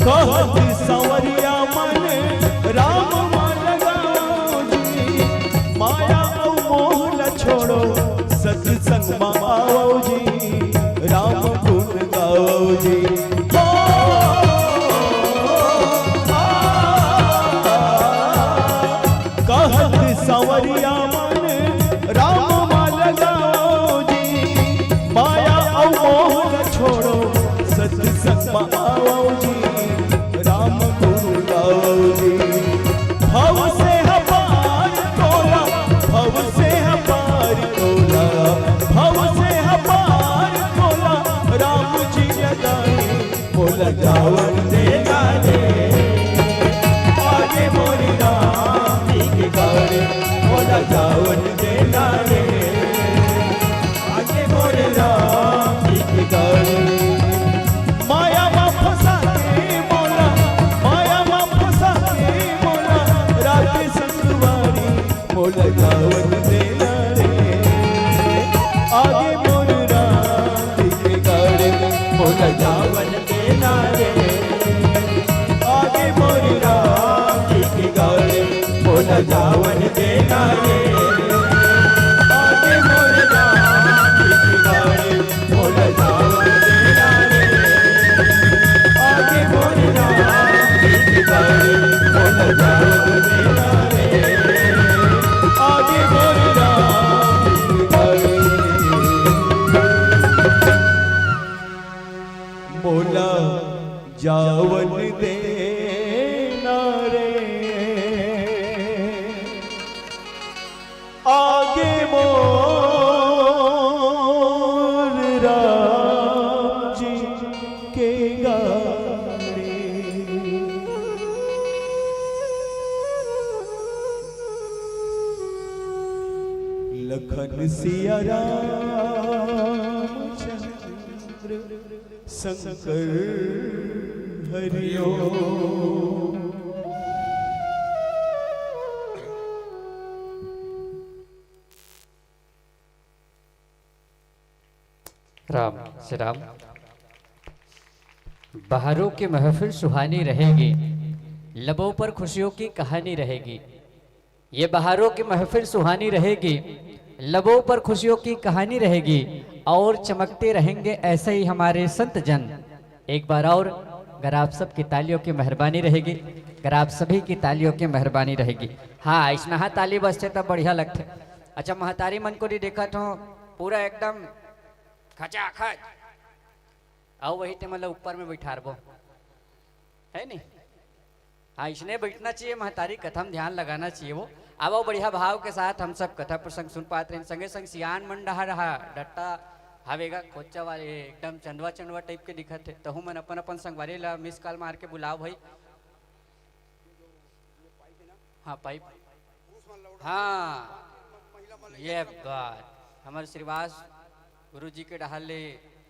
कहत संवरिया मन राम मा लगाओ जी, माया अउ मोह ल छोड़ो, सत्संग मा आओ जी, राम गुण गाओ जी। हो, आ, कहत संवरिया मन राम मा बल देना रे, आगे मोर राम जी के गाड़ी। लखन सिया राम चंद्र शंकर हरिओम। राम से राम। बहारों की महफिल सुहानी रहेगी, लबों पर खुशियों की कहानी रहेगी। ये बहारों की महफिल सुहानी रहेगी, लबों पर खुशियों की कहानी रहेगी और चमकते रहेंगे ऐसे ही हमारे संत जन। एक बार और अगर आप सबकी तालियों की मेहरबानी रहेगी, अगर आप सभी की तालियों की मेहरबानी रहेगी। हाँ, अइसनहा ताली बजथे तब बढ़िया लगथे। अच्छा, महतारी मन को नहीं देखत हो, पूरा एकदम खचाखच। आओ वही ते मतलब ऊपर में बैठारबो, है नहीं? हाँ, इसने बैठना चाहिए महतारी, कथा में ध्यान लगाना चाहिए वो। अब वो बढ़िया भाव के साथ हम सब कथा प्रसंग सुन पात रहे। संगे संग सियान मन डहा डहा डट्टा हवेगा, कोच्चा वाले एकदम चंदवा चंदवा टाइप के दिखत है। तहु मन अपन अपन संगवारी ला मिस कॉल मार के बुलाओ भाई। हाँ, पाइप। हाँ, ये बात। हमारे श्रीवास गुरु जी के डहार ले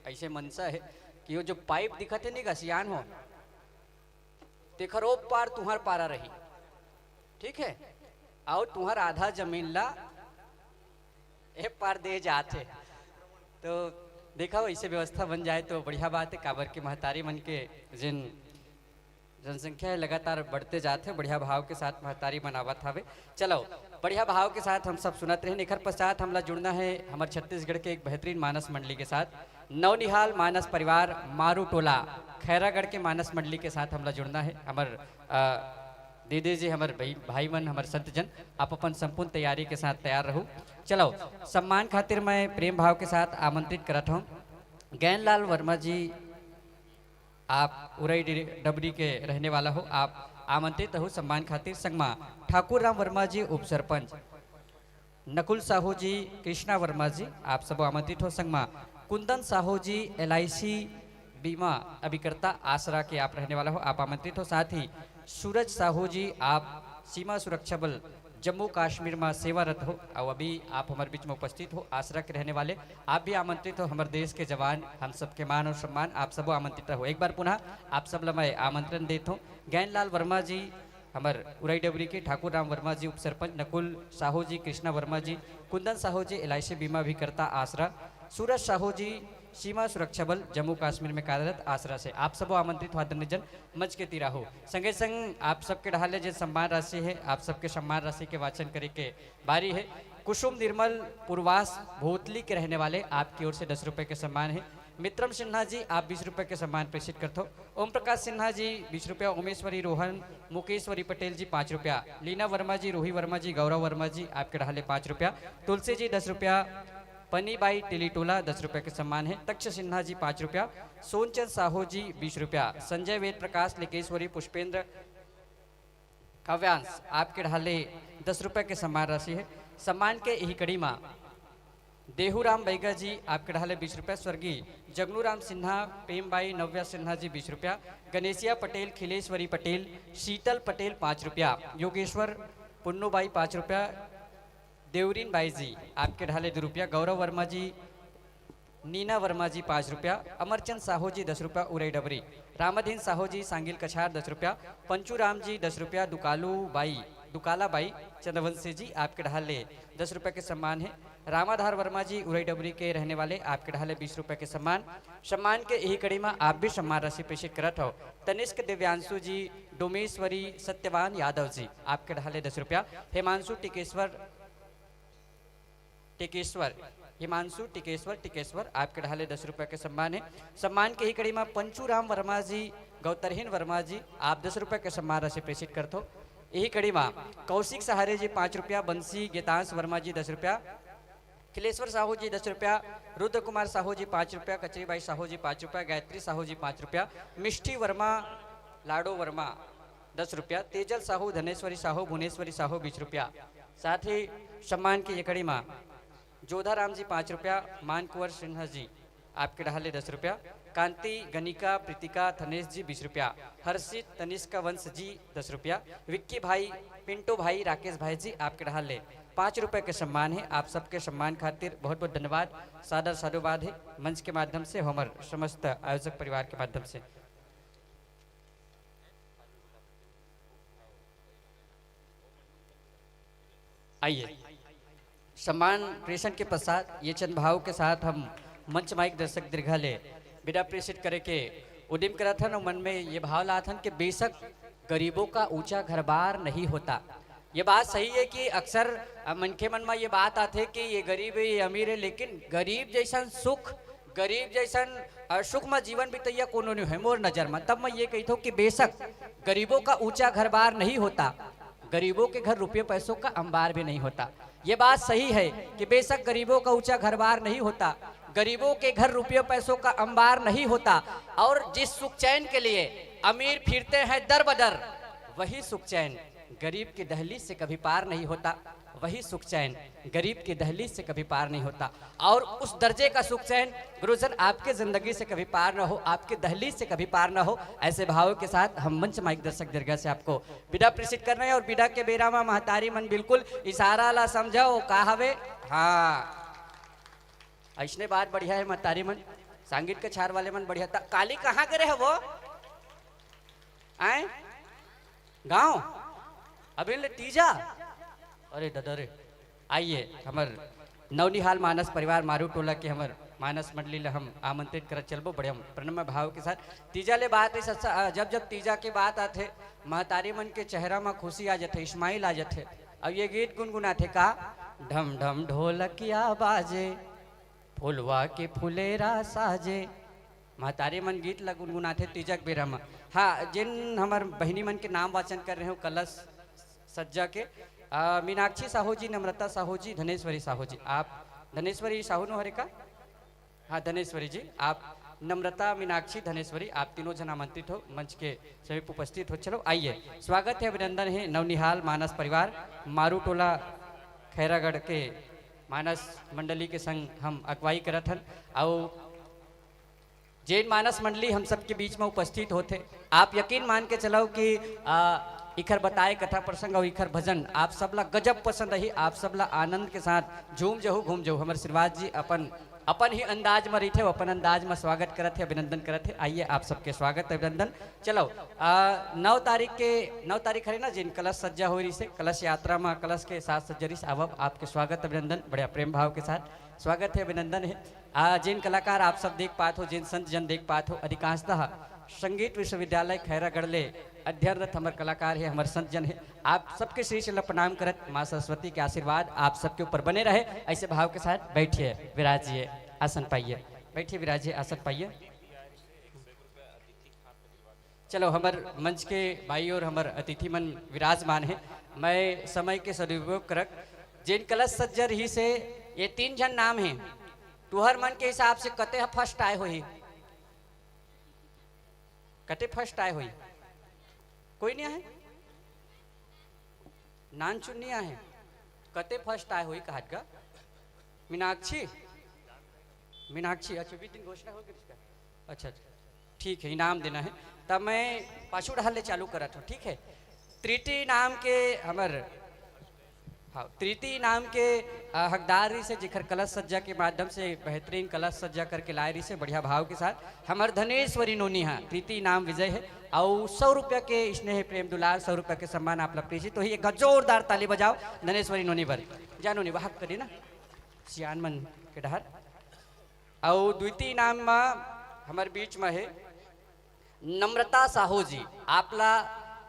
ऐसे मनसा है कि वो जो पाइप दिखत है नहीं गा, सियान हो, तेखर ओ पार तुहर पारा रही, ठीक है, और तुहर आधा जमीन ला ए पार दे जात है। तो देखा, वैसे व्यवस्था बन जाए तो बढ़िया बात है, काबर के महतारी मन के जिन जनसंख्या है लगातार बढ़ते जात है, बढ़िया भाव के साथ महतारी मन आवत हवे। चलो, बढ़िया भाव के साथ हम सब सुनत रहे। एखर पश्चात हमला जुड़ना है हमर छत्तीसगढ़ के एक बेहतरीन मानस मंडली के साथ, नवनिहाल मानस परिवार मारू टोला खैरागढ़ के मानस मंडली के साथ हमला जुड़ना है। हमर अ, दीदी जी, हमर भाई, भाई मन, हमर संत जन, आप अपन संपूर्ण तैयारी के साथ तैयार रहू। चलो, सम्मान खातिर मैं प्रेम भाव के साथ आमंत्रित करत हूँ गैनलाल वर्मा जी, आप उरई डि-, डबरी के रहने वाला हो, आप आमंत्रित हो सम्मान खातिर। संगमा ठाकुर राम वर्मा जी, उप सरपंच, नकुल साहू जी, कृष्णा वर्मा जी, आप सबो आमंत्रित हो। संगमा कुंदन साहू जी, एल आई सी बीमा अभिकर्ता आसरा के आप रहने वाला हो, आप आमंत्रित हो। साथ ही सूरज साहू जी, आप सीमा सुरक्षा बल जम्मू कश्मीर में सेवारत हो, और अभी आप हमारे बीच में उपस्थित हो, आसरा के रहने वाले, आप भी आमंत्रित हो। हमारे देश के जवान, हम सबके मान और सम्मान, आप सबो आमंत्रित हो। एक बार पुनः आप सब ला मैं आमंत्रण देत हूँ। गैनलाल वर्मा जी, हमर उरई डबरी के, ठाकुर राम वर्मा जी, उप सरपंच, नकुल साहू जी, कृष्णा वर्मा जी, कुंदन साहू जी, एल आई सी बीमा अभिकर्ता आसरा, सूरज साहू जी, सीमा सुरक्षा बल जम्मू कश्मीर में कार्यरत आसरा से आप सबो आमंत्रित हो आदरणीय जन, मंच के तीरा हो। संगे संग आप सबके डहार ले जे सम्मान राशि है, आप सबके सम्मान राशि के वाचन करे के बारी है। कुसुम निर्मल पुरवास भोतली के रहने वाले, आपकी ओर से दस रुपए के सम्मान है। मित्रम सिन्हा जी, आप बीस रुपए के सम्मान प्रेषित करथो। ओम प्रकाश सिन्हा जी, बीस रुपया। उमेश्वरी रोहन, मुकेश्वरी पटेल जी, पाँच रुपया। लीना वर्मा जी, रूही वर्मा जी, गौरव वर्मा जी, आपके डहार ले पाँच रुपया। तुलसी जी, दस रुपया। पनीबाई टिलीटोला, दस रुपये के सम्मान है। तक्ष सिन्हा जी, पाँच रुपया। सोनचंद साहू जी, बीस रुपया। संजय वेद प्रकाश, लिकेश्वरी, पुष्पेंद्र, काव्यांश, आपके डहार ले दस रुपये के सम्मान राशि है। सम्मान के इही कड़ी मा देहूराम बैगा जी, आपके डहार ले बीस रुपया। स्वर्गीय जगनूराम सिन्हा, प्रेमबाई, नव्या सिन्हा जी, बीस रुपया। गणेशिया पटेल, खिलेश्वरी पटेल, शीतल पटेल, पाँच रुपया। योगेश्वर, पुन्नूबाई, पाँच रुपया। देवरीन बाई जी, आपके डहार ले दो रुपया। गौरव वर्मा जी, नीना वर्मा जी, पाँच रुपया। अमरचंद साहू जी, दस रुपया, उरई डबरी। रामाधीन साहू जी, सांगिल कछार, दस रुपया। पंचू राम जी, दस रुपया। दुकालू बाई, दुकाला बाई चंद्रवंशी जी, आपके डहार ले दस रुपये के सम्मान है। रामाधार वर्मा जी, उरई डबरी के रहने वाले, आपके डहार ले बीस रुपये के सम्मान। सम्मान के यही कड़ी में आप भी सम्मान राशि प्रेषित करत हो तनिष्क दिव्यांशु जी, डोमेश्वरी, सत्यवान यादव जी, आपके डहार ले दस रुपया। हिमांशु टिकेश्वर, टिकेश्वर, हिमांशु टिकेश्वर, टिकेश्वर, आपके डहार ले दस रुपये के सम्मान है। सम्मान के ही कड़ी में पंचू राम वर्मा जी, गौतरहीन वर्मा जी, आप दस रुपये के सम्मान राशि प्रेषित करत हो। यही कड़ी में कौशिक सहारे जी, पाँच रुपया। बंसी गेतांश वर्मा जी, दस रुपया। खिलेश्वर साहू जी, दस रुपया। रुद्र कुमार साहू जी, पाँच रुपया। कचरीबाई साहू जी, पाँच रुपया। गायत्री साहू जी, पाँच रुपया। मिष्टी वर्मा, लाडो वर्मा दस रुपया, तेजल साहू, धनेश्वरी साहू, भुवनेश्वरी साहू बीस रुपया। साथ ही सम्मान के ये कड़ी मा जोधा राम जी पाँच रुपया, मान कुंवर सिन्हा जी आपके डहार ले दस रुपया, कांति, गनिका, प्रीतिका, थनेश जी बीस रुपया, हर्षित, तनिष्का वंश जी दस रुपया, विक्की भाई, पिंटू भाई, राकेश भाई जी आपके डहार ले पाँच रुपये के सम्मान है। आप सबके सम्मान खातिर बहुत बहुत धन्यवाद, सादर साधुवाद है मंच के माध्यम से, हमर समस्त आयोजक परिवार के माध्यम से। आइए, सम्मान प्रेषण के पश्चात ये चंद भाव के साथ हम मंच माइक दर्शक दीर्घा ले विदा प्रेषित करे के उद्यम करत हन और मन में ये भाव लात हन कि बेशक गरीबों का ऊंचा घर बार नहीं होता। ये बात सही है कि अक्सर, अ, मनखे मन में ये बात आथे कि ये गरीब है, ये अमीर है, लेकिन गरीब जैसन सुख, गरीब जैसन, अ, सुख में जीवन बितैया कोनो नहीं है मोर नजर में। तब मैं ये कहता हूँ कि बेशक गरीबों का ऊंचा घर बार नहीं होता, गरीबों के घर रुपये पैसों का अंबार भी नहीं होता। ये बात सही है कि बेशक गरीबों का ऊंचा घर बार नहीं होता, गरीबों के घर रुपये पैसों का अंबार नहीं होता, और जिस सुख चैन के लिए अमीर फिरते हैं दर बदर, वही सुख चैन गरीब की दहलीज से कभी पार नहीं होता, वही सुख चैन गरीब की दहलीज से कभी पार नहीं होता। और उस दर्जे का सुख चैन गुरुजन आपके जिंदगी से कभी पार ना हो, आपके दहलीज से कभी पार ना हो। ऐसे भावों के साथ हम मंच माइक दर्शक दीर्घा से आपको विदा प्रेषित कर रहे हैं। और विदा के बेरा में महतारी मन बिल्कुल इशारा ला समझो का हवे। हाँ, ऐसने बात बढ़िया है महतारी मन, संगीत के छार वाले मन बढ़िया। त काली कहाँ करे है वो? आए गांव अभी ले तीजा। अरे दादा रे, आइए हमर नवनिहाल मानस परिवार मारू टोला के हमर मानस मंडली ला हम आमंत्रित करत चलबो बड़े हम प्रणम्य भाव के साथ। तीजा ले बात है सच्चा, अ, जब जब तीजा के बात आथे, महतारी मन के चेहरा म खुशी आ जाथे, स्माइल आ जाथे। अब ये गीत गुनगुनाथे का, ढम ढम ढोलकिया बाजे, फुलवा के फुलेरा साजे। महतारी मन गीत ला गुनगुनाथे तीजक बेरा म। हाँ, जिन हमर बहिनी मन के नाम वाचन कर रहे हो कलश सज्जा के, अ, मीनाक्षी साहू जी, नम्रता साहू जी, धनेश्वरी साहू जी, आप धनेश्वरी साहू नो हरे का? हाँ, धनेश्वरी जी, आप नम्रता, मीनाक्षी, धनेश्वरी, आप तीनों जन आमंत्रित हो मंच के समीप उपस्थित हो। चलो आइए, स्वागत है, अभिनंदन है नवनिहाल मानस परिवार मारू टोला खैरागढ़ के मानस मंडली के संग हम अगुवाई करत हन। अउ जेन मानस मंडली हम सबके बीच में उपस्थित होथे, आप यकीन मान के चलव कि, आ, इखर बताए कथा प्रसंग अउ इखर भजन आप सबला गजब पसंद आही, आप सबला आनंद के साथ झूम जहू, घूम जहू। हमर श्रीवास जी अपन, अपन ही अंदाज में रहिथे, अपन अंदाज में स्वागत करत हे, अभिनंदन करत हे। आइए, आप सबके स्वागत, अभिनंदन। चलो, आ, नौ तारीख के, नौ तारीख हरे ना, जिन कलश सज्जा होई रहिसे, कलश यात्रा में कलश के साज सज्जा रहिसे, आवव, आपके स्वागत, अभिनंदन, बढ़िया प्रेम भाव के साथ स्वागत है, अभिनंदन है। आ, जिन कलाकार आप सब देख पात हो, जिन संत जन देख पात हो, अधिकांशतः संगीत विश्वविद्यालय खैरागढ़ ले अध्ययनरत हमर कलाकार है, हमर संत जन है। आप सबके श्री श्री प्रणाम करत माँ सरस्वती के आशीर्वाद आप सबके ऊपर बने रहे। ऐसे भाव के साथ बैठिए, विराजिए, आसन पाइए, बैठिए, विराजिए, आसन पाइए। चलो, हमर मंच के बाई ओर हमर अतिथि मन विराजमान है। मैं समय के सदुपयोग करक, जेन कलश सज्जा रहिसे, ये तीन झन नाम है, तुहर मन के हिसाब से कते ह फर्स्ट आए होही? कते फर्स्ट आए होही? कोई नहीं आए? नानचुन नहीं आए? कते फर्स्ट आए होही कहत गा? मीनाक्षी, मीनाक्षी, अच्छा, बीस दिन घोषणा हो गई इसका। अच्छा, अच्छा, ठीक है, इनाम देना है। तब मैं पाछू डहर ले चालू करत हूँ, ठीक है। तृतीय इनाम के हमर, हाँ, तृतीय इनाम के, अ, हकदार रहिसे, जेकर कलश सज्जा के माध्यम से बेहतरीन कलश सज्जा करके लाए रहिसे, बढ़िया भाव के साथ। हमर धनेश्वरी नोनी हा तृतीय इनाम विजय है, अउ सौ रुपया के स्नेह प्रेम दुलार, सौ रुपया के सम्मान आप ला प्रेषित होही। एक जोरदार ताली बजाओ धनेश्वरी नोनी बर। जा नोनी, वाहक करी ना सियान मन के डहर। अउ द्वितीय इनाम म हमर बीच म हे नम्रता साहू जी, आप ला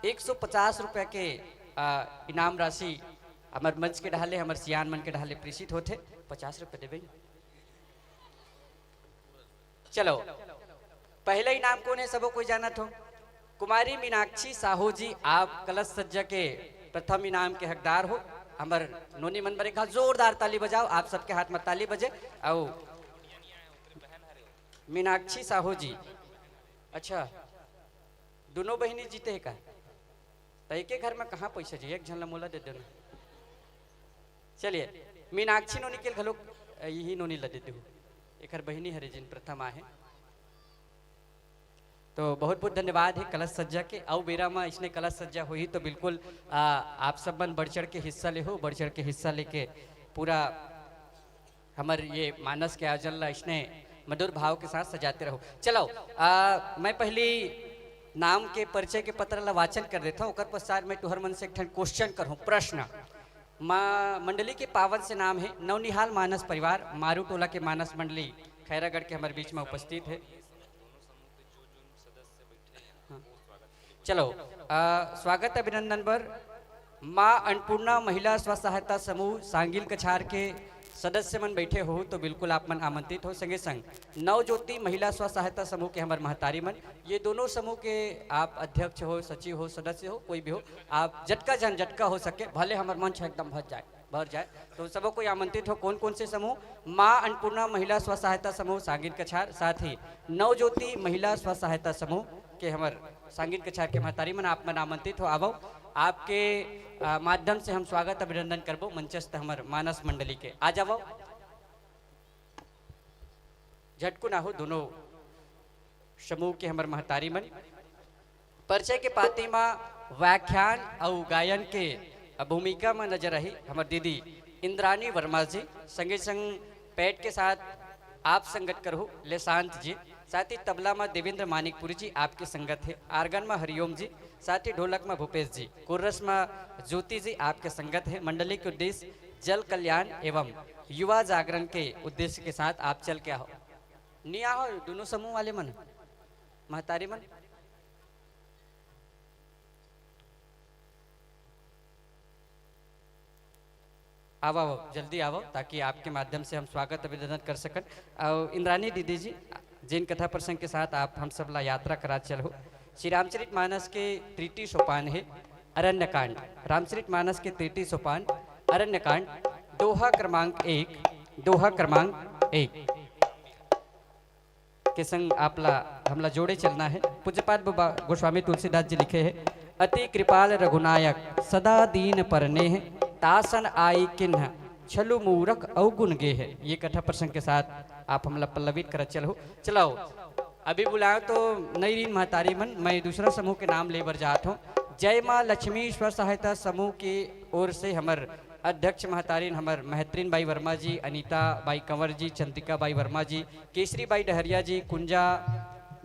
एक सौ पचास रुपया के, अ, इनाम राशि हमर मंच के डहार ले, हमर सियान मन के डहार ले प्रेषित होथे। पचास रुपया देबे। चलो, पहला इनाम कोन हे, सबो कोई जानत हो? कुमारी मीनाक्षी साहू जी, आप कलश सज्जा के प्रथम इनाम के हकदार हो। हमर नोनी मन बर एक घाव जोरदार ताली बजाओ, आप सबके हाथ में ताली बजे। अउ मीनाक्षी साहू जी, अच्छा, दोनों बहिनी जीते हे का? त एके घर में कहाँ पैसा जी, एक झन ला मोला दे देना। चलिए, मीनाक्षी नोनी के घलोक यही नोनी ला दे देहू, एकर बहिनी हरे जिन प्रथम आहे। तो बहुत बहुत धन्यवाद हे कलश सज्जा के। अउ बेरा में इसने कलश सज्जा होही तो बिल्कुल आ, आप सब मन बढ़ चढ़ के हिस्सा लेहू, बढ़ चढ़ के हिस्सा लेके पूरा हमर ये मानस के आयोजन ला इसने मधुर भाव के साथ सजाते रहो। चलो, आ, मैं पहली नाम के परिचय के पत्र ला वाचन कर देता हूँ, ओकर पश्चात मैं तुहर मन से एक ठन क्वेश्चन करहूँ, प्रश्न। माँ मंडली के पावन से नाम है नवनिहाल मानस परिवार, मारू टोला के मानस मंडली खैरागढ़ के हमारे बीच में उपस्थित है। हाँ। चलो, आ, स्वागत अभिनंदन बर माँ अन्नपूर्णा महिला स्व सहायता समूह सांगिल कछार के सदस्य मन बैठे हो तो बिल्कुल आप मन आमंत्रित हो। संगे संग नव ज्योति महिला स्व सहायता समूह के हमर महतारी मन, ये दोनों समूह के आप अध्यक्ष हो, सचिव हो, सदस्य हो, कोई भी हो, आप जतका झन जतका हो सके, भले हमर मंच एकदम भर जाए, भर जाए, तो सबो कोई आमंत्रित हो। कौन कौन से समूह? माँ अन्नपूर्णा महिला स्व सहायता समूह सांगिल कछार, साथ ही नव ज्योति महिला स्व सहायता समूह के हमर सांगिल कछार के महतारी मन, आप मन आमंत्रित हो, आवो। आपके आ, माध्यम से हम स्वागत अभिनंदन करबो मंचस्थ हमर मानस मंडली के। आ जावो, झटकुन आहो दोनों समूह के हमर महतारी मन। परिचय के पाती म व्याख्यान अउ गायन के भूमिका म नजर आही हमर दीदी इंद्रानी वर्मा जी, संगे संग पैड के साथ आप संगत करहु लेशांत जी, साथ ही तबला म देवेंद्र मानिकपुरी जी आपके संगत हे, आर्गन म हरिओम जी, साथ ही ढोलक म भूपेश जी, कोरस म ज्योति जी आपके संगत हे। मंडली के उद्देश्य जल कल्याण एवं युवा जागरण के उद्देश्य के साथ आप चल के आहो। नी आहो दोनों समूह वाले मन, महतारी मन। आवो, आवो, जल्दी आवो, ताकि आपके माध्यम से हम स्वागत अभिनंदन कर सकन। और इंद्रानी दीदी जी, जिन कथा प्रसंग के साथ आप हम सब ला यात्रा करा चल हो, श्री रामचरित मानस के तृतीय सोपान है अरण्यकांड। रामचरित मानस के तृतीय सोपान अरण्यकांड, दोहा क्रमांक एक, दोहा क्रमांक एक के संग आपला, हमला जोड़े चलना है। पूज्यपाद बाबा गोस्वामी तुलसीदास जी लिखे हैं, "अति कृपाल रघुनायक सदा दीन पर नेह, तासन आई किन्ह छलु मूरख अवगुण गेह।" ये कथा प्रसंग के साथ आप हमला पल्लवित करत चलहु। चलो, अभी बुलाओ तो नई रीन महतारी मन, मैं दूसरा समूह के नाम ले बर जात हूँ। जय माँ लक्ष्मी स्व सहायता समूह की ओर से हमर अध्यक्ष महतारिन, हमर महत्रिन बाई वर्मा जी, अनीता बाई कंवर जी, चंद्रिका बाई वर्मा जी, केसरी बाई डहरिया जी, कुंजा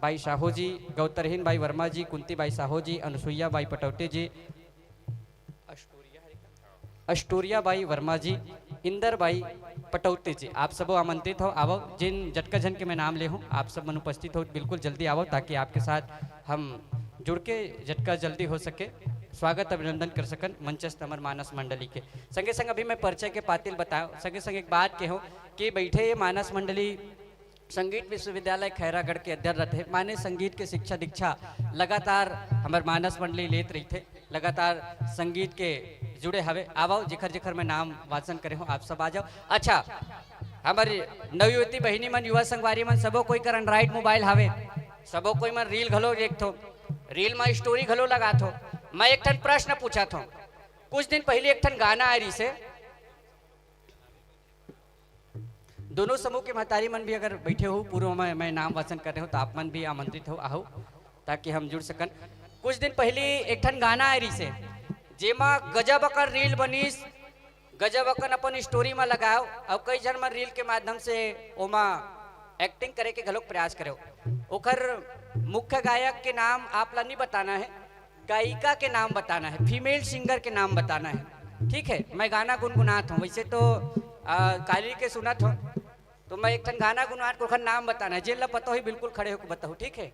बाई साहू जी, गौतरहीन बाई वर्मा जी, कुंती बाई साहू जी, अनुसुईया बाई पटौते जी, अस्टोरिया बाई वर्मा जी, इंदर बाई पटौते जी, आप सबो आमंत्रित हो, आवो। जिन जतका झन के मैं नाम ले हूँ, आप सब मन उपस्थित हो, बिल्कुल जल्दी आवो, ताकि आपके साथ हम जुड़ के जतका जल्दी हो सके स्वागत अभिनंदन कर सकन मंचस्थ हमर मानस मंडली के। संगे संग अभी मैं परिचय के पातिल बताओ, संगे संग एक बात कहो कि बैठे ये मानस मंडली संगीत विश्वविद्यालय खैरागढ़ के अध्ययनरत हे, माने संगीत के शिक्षा दीक्षा लगातार हमर मानस मंडली लेत रहिथे, लगातार संगीत के जुड़े हवे। आवो, जेखर जेखर मैं नाम वाचन करे हूँ, आप सब आ जाओ। अच्छा, हमर नवयुवती बहिनी मन, युवा संगवारी मन, सबो कोई कर एंड्रॉइड मोबाइल हवे, सबो कोई मन रील घलो देखथो, रील में स्टोरी घलो लगाथो। मैं एक ठन प्रश्न पूछत हूँ, कुछ दिन पहले एक ठन गाना आ रही से, दोनों समूह के महतारी मन भी अगर बैठे हो, पूर्व में मैं नाम वाचन कर रहे हो, तो आप मन भी आमंत्रित हो, आओ, ताकि हम जुड़ सकन। कुछ दिन पहले एक ठन गाना आए रहिसे, जेमा गजब अकन रील बनिस, गजब अकन अपन स्टोरी में लगाओ, और कई झन मन रील के माध्यम से ओमा एक्टिंग करे के घलोक प्रयास करो। ओकर मुख्य गायक के नाम आप ला नहीं बताना है, गायिका के नाम बताना है, फीमेल सिंगर के नाम बताना है। ठीक है, मैं गाना गुनगुनात हूँ, वैसे तो आ, काली के सुनत हो, तो मैं एक ठन गाना गुनगुनात, ओकर नाम बताना है, जेन ला पता होही बिल्कुल खड़े होकर बताओ, ठीक है?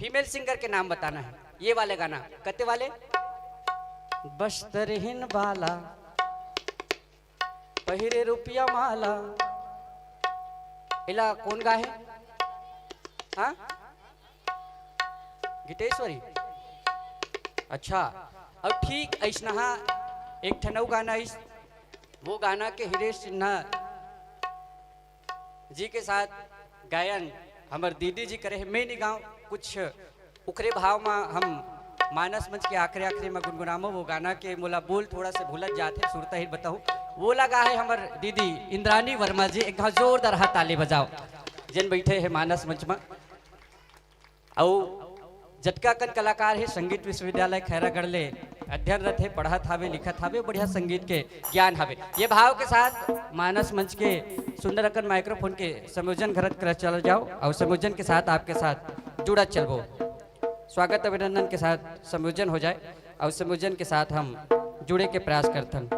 फीमेल सिंगर के नाम बताना है, ये वाले गाना। कते वाले? बस्तर हिन बाला, पहिरे रुपया माला, एला कौन गा है? हाँ, गीतेश्वरी। अच्छा, अब ठीक ऐसनहा एक ठन अउ गाना इस, वो गाना के हिरेश सिन्हा जी के साथ गायन हमर दीदी जी करे हे। मैं नहीं गाऊं, कुछ ओकरे भाव म हम मानस मंच के आखिरी, आखिरी म गुनगुनामो वो गाना के मोला बोल थोड़ा से भूलत जात हे, सुरता ही बताहूँ। वो लगा है हमर दीदी इंद्रानी वर्मा जी, एक घाव जोरदार हाथ ताली बजाओ, जेन बैठे हे मानस मंच म। अउ जतका कन कलाकार हे, संगीत विश्वविद्यालय खैरागढ़ ले अध्ययनरत हे, पढ़त हावे, लिखत हावे, बढ़िया संगीत के ज्ञान हावे। ये भाव के साथ मानस मंच के सुंदर अकन माइक्रोफोन के संयोजन करत करत चल जाओ, अउ संयोजन के साथ आपके साथ जुड़त चलबो। स्वागत अभिनंदन के साथ संयोजन हो जाए, अउ संयोजन के साथ हम जुड़े के प्रयास करथन।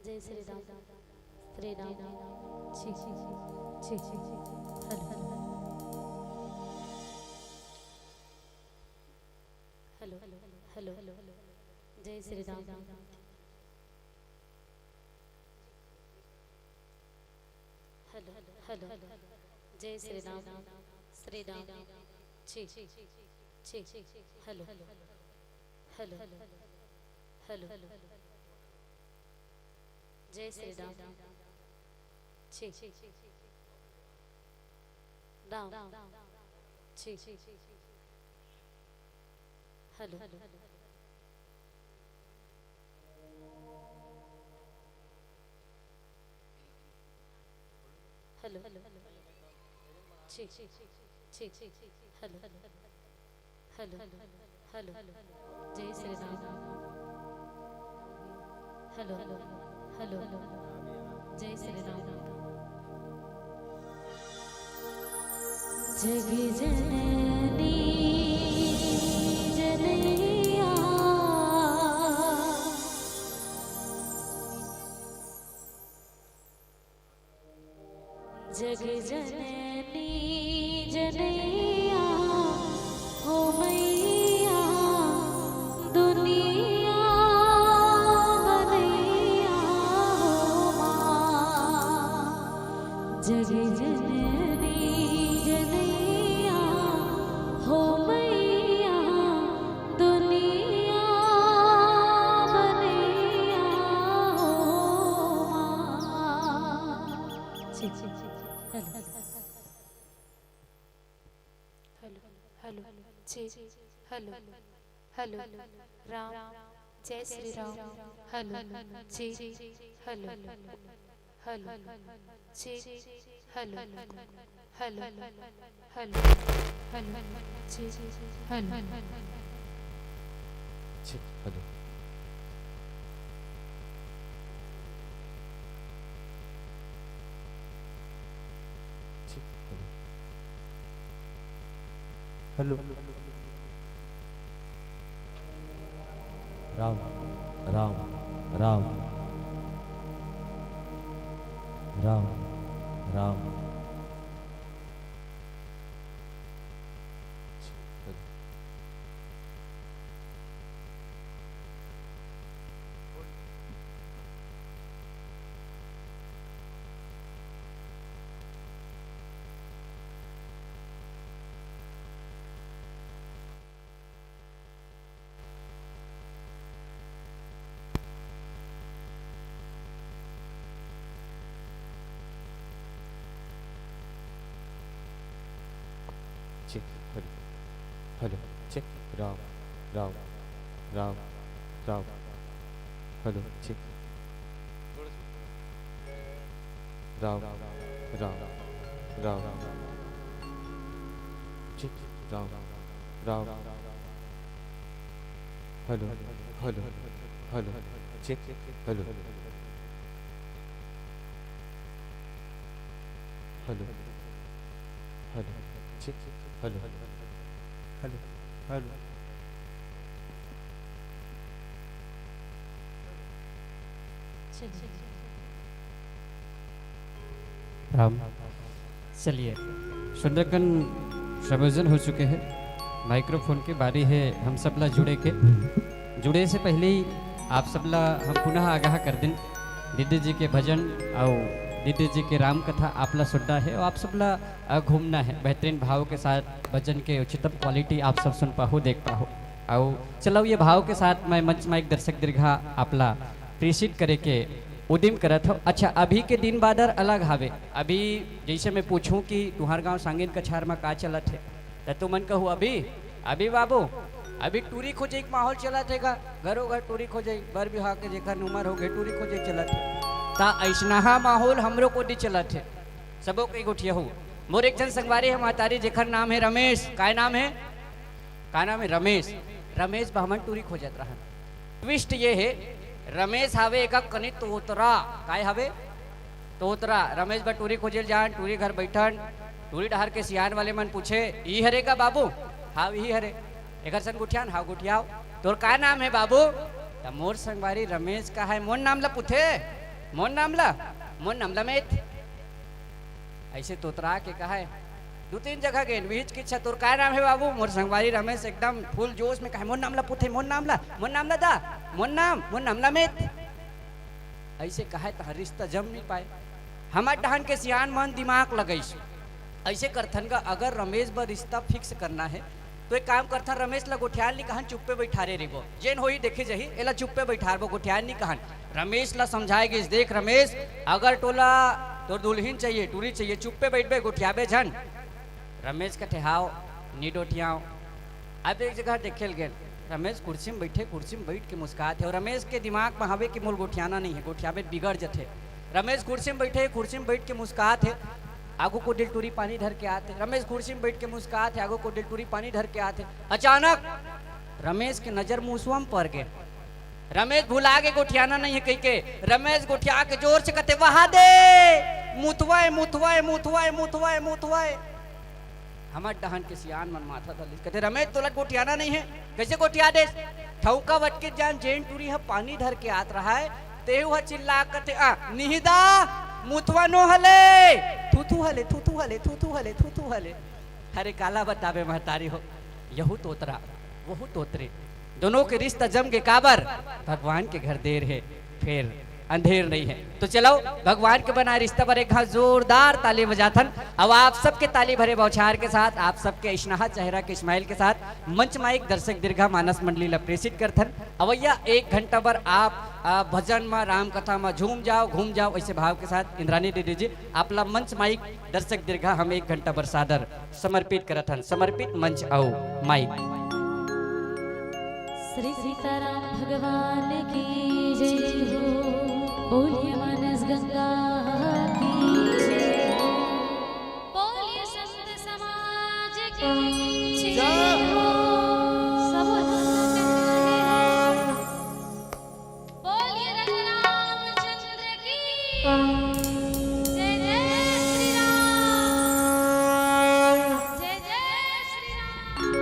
जय श्री राम। श्री राम। छी, छी, छी, छी। Hello, hello, hello. जय श्री राम। Hello, hello. जय श्री राम। श्री राम। छी, छी। Hello, hello. हेलो, जय श्री राम। छी, राम। छी, हेलो। हेलो, छी, छी, हेलो, हेलो, हेलो। जय श्री राम। हेलो, हेलो, जय श्री राम। जग जननी जनैया, जग जननी जनैया, हो मैया दुनिया बनैया, हो माँ। जग जननी जनैया, हो मैया दुनिया बनैया, हो माँ। छी, छी, छी, हेलो। हेलो, हेलो, जी, हेलो, हेलो, राम, जय श्री राम, हेलो, जी, हेलो, हेलो, जी, हेलो, हेलो, हेलो, हेलो, जी, हेलो, जी, hello. Hello. Ram, Ram, Ram, Ram, Ram. Check, hello, hello, check, Ram, Ram, Ram, Ram, hello, check. Ram, Ram, Ram, check, Ram, Ram, hello, hello, hello, check, hello, hello, hello, check, hello, hello, hello. चलिए। राम। चलिए, सुंदरकांड समायोजन हो चुके हे। माइक्रोफोन के बारी हे हम सब ला जुड़े के। जुड़े से पहले ही आप सब ला हम पुनः आगाह कर दिन, दीदी जी के भजन अउ दीदी जी के राम कथा आप ला सुनना हे अउ आप सब ला, अ, घूमना हे। बेहतरीन भाव के साथ भजन के उच्चतम क्वालिटी आप सब सुन पाहू, देख पाहू। अउ चलो, ये भाव के साथ मैं मंच मा एक दर्शक दीर्घा आप ला प्रेषित करे के उदिम करत हव। अच्छा, अभी के दिन बादर अलग हावे। अभी जैसे मैं पूछूं कि तुंहर गांव सांगिन कछार मा का चलत हे, त तुमन कहू, "अभी, अभी बाबू, अभी टूरी खोजे के माहौल चलत हे गा, घरो घर टूरी खोजे, बर बिहाव के जेकर उमर हो गे, टूरी खोजे चलत हे।" त अइसनहा माहौल हमरो कोती चलत हे। सबो के गोठिया हो। मोर एक झन संगवारी हे महतारी, जेकर नाम हे रमेश। काय नाम हे? का नाम हे? रमेश। रमेश बा हमन टूरी खोजत रहन। ट्विस्ट ये हे, रमेश हावे एक कनी तोतरा। काय हावे? तोतरा। रमेश बा टूरी खोजे ल जान, टूरी घर बैठन, टूरी डहर के सियान वाले मन पूछे, "ई हरे का बाबू?" "हाव, इही हरे।" "एकर संग गोठियान?" "हाव, गोठियाव।" "तोर का नाम हे बाबू?" "त मोर संगवारी रमेश का हे।" "मोर नाम ला पूछे?" "मोर नाम ला?" "मोर नाम ला मेत।" अइसे तोतरा के कहे, दू तीन जगह गेन, बिहिचकिच, "तोर का नाम हे बाबू?" मोर संगवारी रमेश एकदम फुल जोश में कहे, "मोर नाम ला पूछे, मोर नाम ला, मोर नाम ला दा, मोर नाम, मोर नाम ला मेत।" अइसे कहे तहाँ रिश्ता जम नहीं पाए। हमर डहन के सियान मन दिमाग लगइस, अइसे करथन गा, अगर रमेश बर रिश्ता फिक्स करना हे, तो एक काम करथन, रमेश ला गोठियान नी कहन, चुप्पे बइठारे रहिबो। जेन होही देखे जही, एला चुप्पे बइठारबो, गोठियान नी कहन। रमेश ला समझाए गिस, "देख रमेश, अगर तोला तोर दुल्हिन चाहिए, टूरी चाहिए, चुप्पे बइठबे, गोठियाबे झन।" रमेश कथे, "हाव, नी गोठियाव।" अब एक जगह देखे ल गेन, रमेश कुर्सी में बइठे, कुर्सी में बइठ के मुस्कात हे, अउ रमेश के दिमाग में हवे कि मोला गोठियाना नहीं हे, गोठियाबे बिगड़ जथे। रमेश कुर्सी में बइठे, कुर्सी में बइठ के मुस्कात हे, आगू कोती ले टूरी पानी धर के आत हे। रमेश कुर्सी में बइठ के मुस्कात हे, आगू कोती ले टूरी पानी धर के आत हे। अचानक रमेश के नजर मुसवा में पर गे। रमेश भुला गे गोठियाना नहीं हे कहिके। रमेश गोठिया के जोर से कथे, "वहा दे, मुतवाए, मुतवाए, मुतवाए, मुतवाए, मुतवाए।" हमर डहन के सियान मन माथा धर लिस। कथे, "रमेश, तोला गोठियाना नहीं हे, कइसे गोठिया देस?" ठउका बटके जान, जेन टूरी ह पानी धर के आत रहय, तेहू ह चिल्ला कथे, "आ, निहिदा, मुतवा नो हले, थूथू हले, थूथू हले, थूथू हले, थूथू हले।" अरे काला बताबे महतारी हो, यहू तोतरा, वहू तोतरी, दोनों के रिश्ता जम गे काबर? भगवान के घर देर हे, फेर अंधेर नहीं हे। तो चलो, भगवान के बनाए रिश्ता बर एक घांव जोरदार ताली बजाथन। अब आप सबके ताली भरे बौछार के साथ, आप सबके इशनहा चेहरा के स्माइल के साथ मंच मा एक दर्शक दीर्घा मानस मंडली ला प्रेषित करथन। अवइया एक घंटा बर आप, आ, भजन मा, राम कथा मा झूम जाव, घूम जाव, अइसे भाव के साथ इंद्राणी दीदी जी, आप ला मंच मा एक दर्शक दीर्घा हम एक घंटा बर सादर समर्पित करत हन। समर्पित मंच अउ माइक। श्री सीताराम भगवान की जय हो, बोलिए मानस गंगा की जय हो, बोलिए संत समाज की जय हो। सब बोलिए रघुरामचंद्र की जय। जय श्री राम, जय जय श्री राम।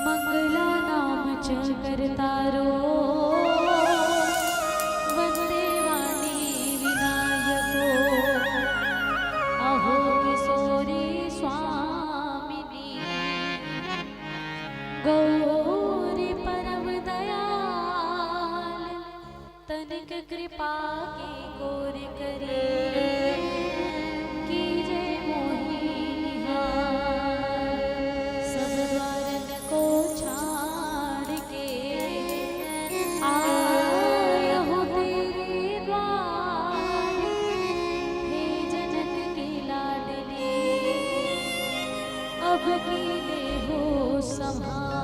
मंगला नाम च करतारो, वंदे वाणी विनायको, अहो किशोरी स्वामिनी। गौरी परम दयाल, तनिक कृपा के गोर करी, कीजे मोहि निहार। सब द्वारन को छाड़ के आयहु तेरे द्वार, हे जनक की लाडली, अब की लेहु संभार।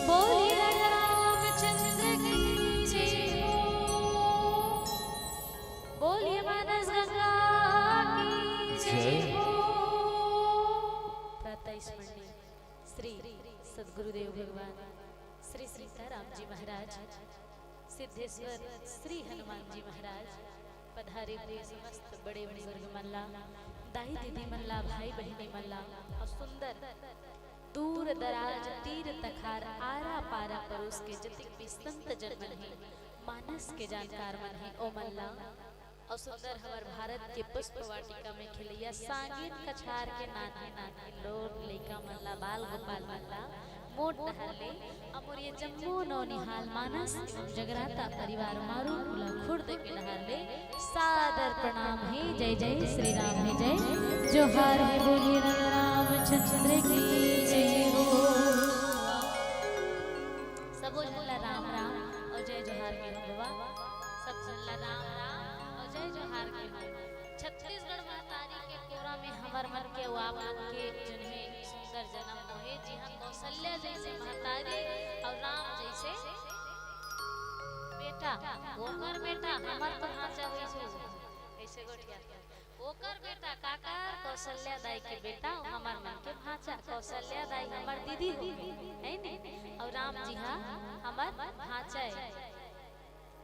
बोलिए राजा रामचंद्र की जय हो। बोलिए मानस गंगा की जय जय। हो। प्रातः स्मरणीय श्री सद्गुरुदेव भगवान, श्री सीताराम जी महाराज, सिद्धेश्वर श्री हनुमान जी महाराज, पधारे हुए समस्त बड़े बुजुर्ग मन ला, दाई दीदी मन ला, भाई बहिनी मन ला, अउ सुंदर दूर दराज तीर तखार आरा पारा परोस के जतिक भी संत जन मन हे, मानस के जानकार मन हे, ओ मन ला, अउ सुंदर हमर भारत के पुष्प वाटिका में खेलैया सांगिन कछार के नान्हे नान्हे लोग लइका मन ला, बाल गोपाल मन ला, मोर डहर ले, अउ मोर ये जम्मो नौनिहाल मानस एवं जगराता परिवार मारू कुला खुर्द के डहर ले सादर प्रणाम हे। जय जय श्री राम हे, जय जोहार हे, बोलिए राम रामचंद्र की जय हो। सबो झन ला राम राम अउ जय जोहार के हो बबा। सब झन ला राम राम अउ जय जोहार के हो। छत्तीसगढ़ महतारी के कोरा में हमर मन के अउ आप मन के जोन हे सुंदर जनम होहे, जिहां कौशल्या जइसे महतारी अउ राम जइसे बेटा, ओकर बेटा, हमर तो भांचा होइस हो। कइसे गोठिया? ओकर बेटा, काकर, कौशल्या दाई के बेटा, अउ हमर मन के भांचा, कौशल्या दाई हमर दीदी हो, हे ने? अउ राम जी हा हमर भांचा हे।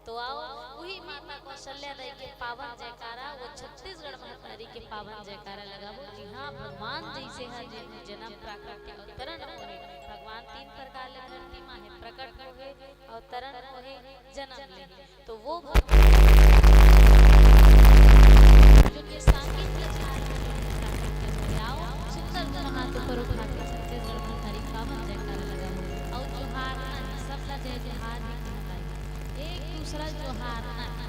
तो आओ, उही माता कौशल्या दाई के पावन जयकारा, वो छत्तीसगढ़ महतारी के पावन जयकारा लगाबो, जिहां भगवान जइसे हा जे जनम प्राकट्य अवतरण होहे। भगवान तीन प्रकार ले धरती मां हे, प्रकट होहे, अवतरण होहे, जनम लेहे। तो वो भगवान जो के सांकेत के चार ले आओ, सुंदर दोनों हाथ ऊपर उठा के छत्तीसगढ़ महतारी पावन जयकारा लगाओ। अउ जोहारना हे, सबला जय जोहार हे। एक दूसरा जोहारना हे,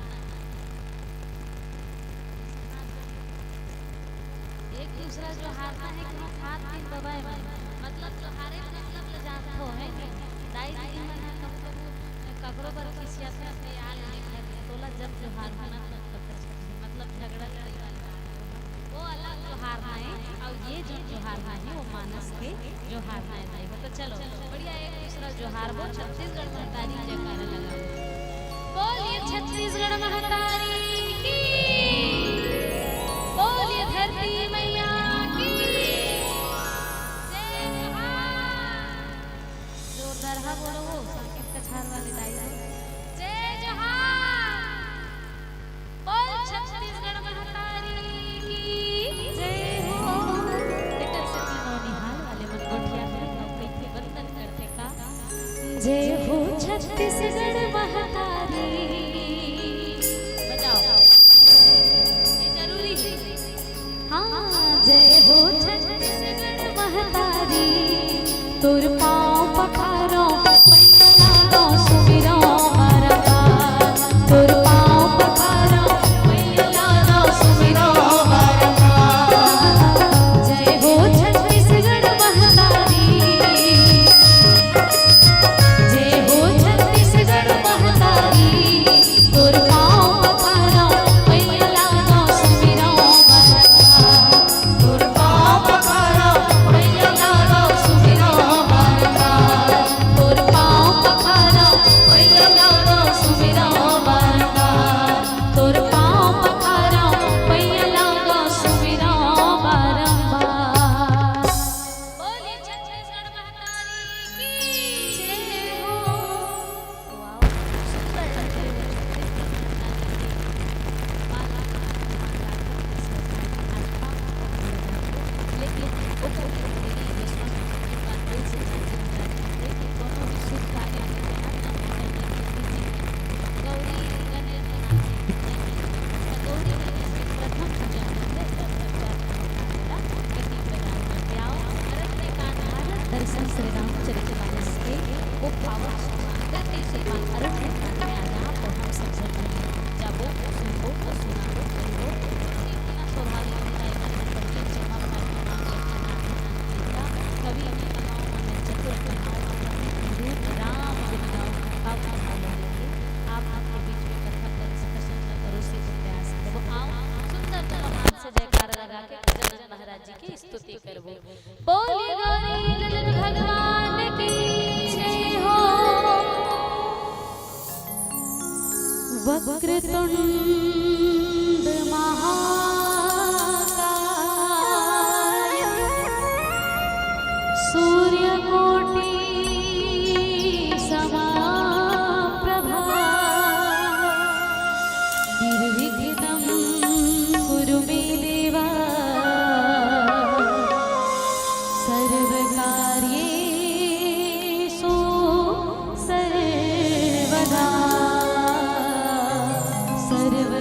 एक दूसरा जोहारना हे कि हाथ तीन दबाए मन, मतलब जोहारे के मतलब ले जानत हो, हे नहीं? दाई दीदी मन ह कभू कभू ककरो बर खिसियाथे, अपने यार ले घर में, तोला जब जोहार होना, मतलब झगड़ा लड़ाई वाला वो अलग जोहारना हे, अउ ये जो जोहारना हे, वो मानस के जोहारना हे दाई हो। तो चलो, बढ़िया एक दूसरा जोहार बो, छत्तीसगढ़ महतारी जयकारा लगा। बोलिए छत्तीसगढ़ महतारी की, बोलिए धरती मैया की जय जोहार। जोरदार हा बोलो हो, संकेत कछार वाले दाई हो। जय जोहार। बोल छत्तीसगढ़ महतारी की जय हो। एकर सेती नौनिहाल वाले मन गोठियाथे अउ कइसे वंदन करथे का? जय हो छत्तीसगढ़ महतारी। बजाओ। श्री रामचरित मानस के वो पावन श्लोक के पावन अरण्य कांड में आज आप और हम सब जन जाबो, सुनबो और सुनाबो, करिबो। अपनी स्वाभाविक इकाई में संपत्ति क्षमा प्रार्थना के अनाथ देवता कवि कलाओं में चतुर कलाओं में रूप राम बिन गाओ, भाव कलाओं में आप आपके बीच में कथा कर सकसन करो से प्रयास करबो। आओ सुंदर जय महान से जयकार लगा के गजानन महाराज जी की स्तुति करबो। बोलिए गौरी ललन भगवान की जय हो। वक्रतुंड महाकाय सूर्यकोटि समाप्रभा निर्विघ्नं कुरु मे देवा सर्वकार्येषु सर्वदा। सर्व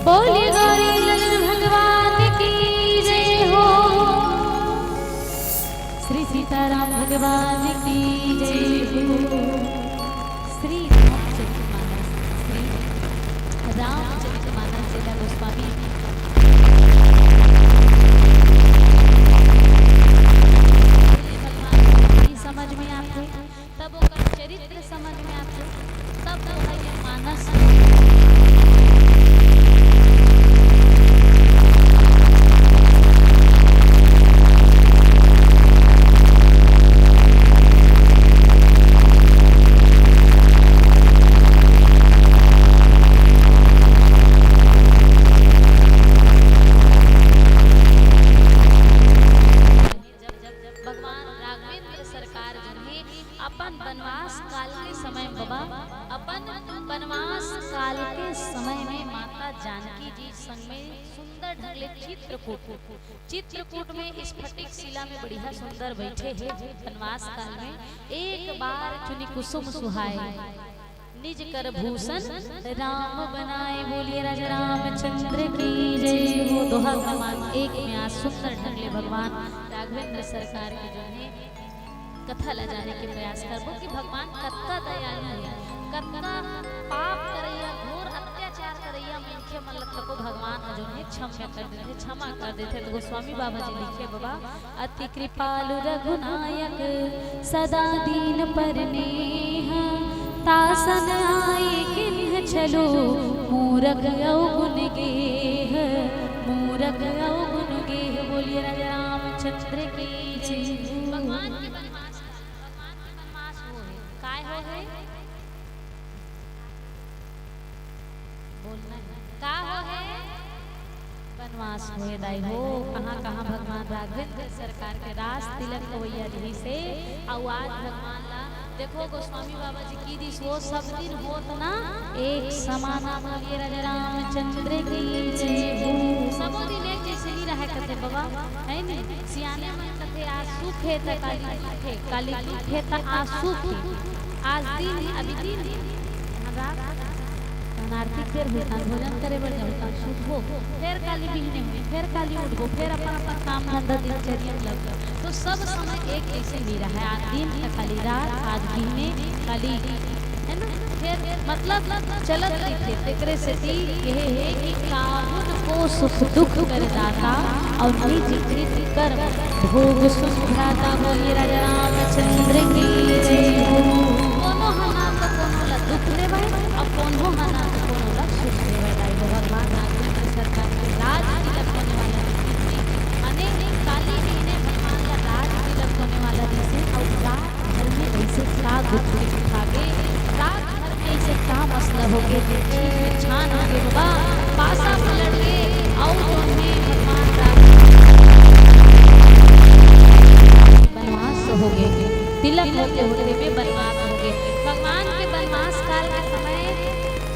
बोले गौरी ललन भगवान की जय हो। श्री सीताराम भगवान की जय हो। श्री रामचरित मानस, श्री रामचरित मानस जी ला गोस्वामी भगवान की समझ में आथे, तब ओकर चरित्र समझ में आथे, तब ओला ये मानस जब, जब, जब भगवान राघवेंद्र सरकार जो हे अपन बनवास काल के समय में, बाबा, अपन बनवास काल के समय में माता जानकी जी संग में सुंदर ढंग ले चित्रकूट, चित्रकूट में स्फटिक शिला में बढ़िया सुंदर बैठे हे बनवास काल में। एक बार चुनी कुसुम सुहाए, निज कर भूषण राम बनाए। बोलिए राजा रामचंद्र की जय हो। दोहा क्रमांक एक में आज सुंदर ढंग ले भगवान राघवेंद्र सरकार के जो हे कथा ला जाने के प्रयास करबो कि भगवान कतका दयालु हे, कतका पाप करइया, घोर अत्याचार करइया मनखे मन ल तको भगवान ह जो हे क्षमा कर देथे, क्षमा कर देथे। तो गोस्वामी बाबा जी लिखे, बाबा, अति कृपालु रघुनायक सदा दीन पर नेह, तासन आए किन्ह छलो मूरख अवगुन गेह, मूरख अवगुन गेह। बोलिए राजा रामचंद्र की जय। भगवान के बनवास, भगवान के बनवास हो हे, काय हो हे? बोलना हे। का हो हे? बनवास हो हे दाई हो। कहाँ कहाँ भगवान राघवेंद्र सरकार के रास तिलक होइया रहिस हे। अउ आज भगवान ला देखो, गोस्वामी बाबा जी की दिस वो सब दिन होत ना एक समाना। बोलिए राजा रामचंद्र की जय हो। सबो दिन एक जैसे नहीं रहे कथे बाबा, है नी? सियाने मन कथे आज सुख हे त काली दुख हे, काली दुख हे त आज सुख हे। आज दिन हे, अभी दिन हे। रात तहन आरती फेर होही, तहन भोजन करे बर जाहू, तहन सुतबो, फेर काली बिहने होही, फेर काली उठबो, फेर अपन अपन काम धंधा दिनचर्या में लगबो। तो सब समय एक जैसे नहीं रहे, आज दिन त काली रात, आज बिहने काली, है ना? फेर मतलब चलत रहिथे। तेकरे सेती कहे हे कि काहुन को सुख दुख कर दाता और निज कृत कर्म भोग सुख भ्राता। बोलिए राजा रामचंद्र की जय हो। कोनो ह ना तो कोनो ला दुख देवय, अउ कोनो ह ना तो कोनो ला सुख देवय। दाई हो, भगवान राघवेंद्र सरकार के राज तिलक होने वाला रिहिस हे, माने काली बिहने भगवान ला राज तिलक होने वाला रिहिस हे, अउ रात भर में ऐसे का गुप्त लिखा गे, रात भर में ऐसे का मसला हो गे, जे चीज में छान हो गे बाबा, पासा पलट गे, अउ जो हे भगवान राम बनवास हो गे, तिलक होते होते में बनवास हो गे। भगवान के बनवास काल के समय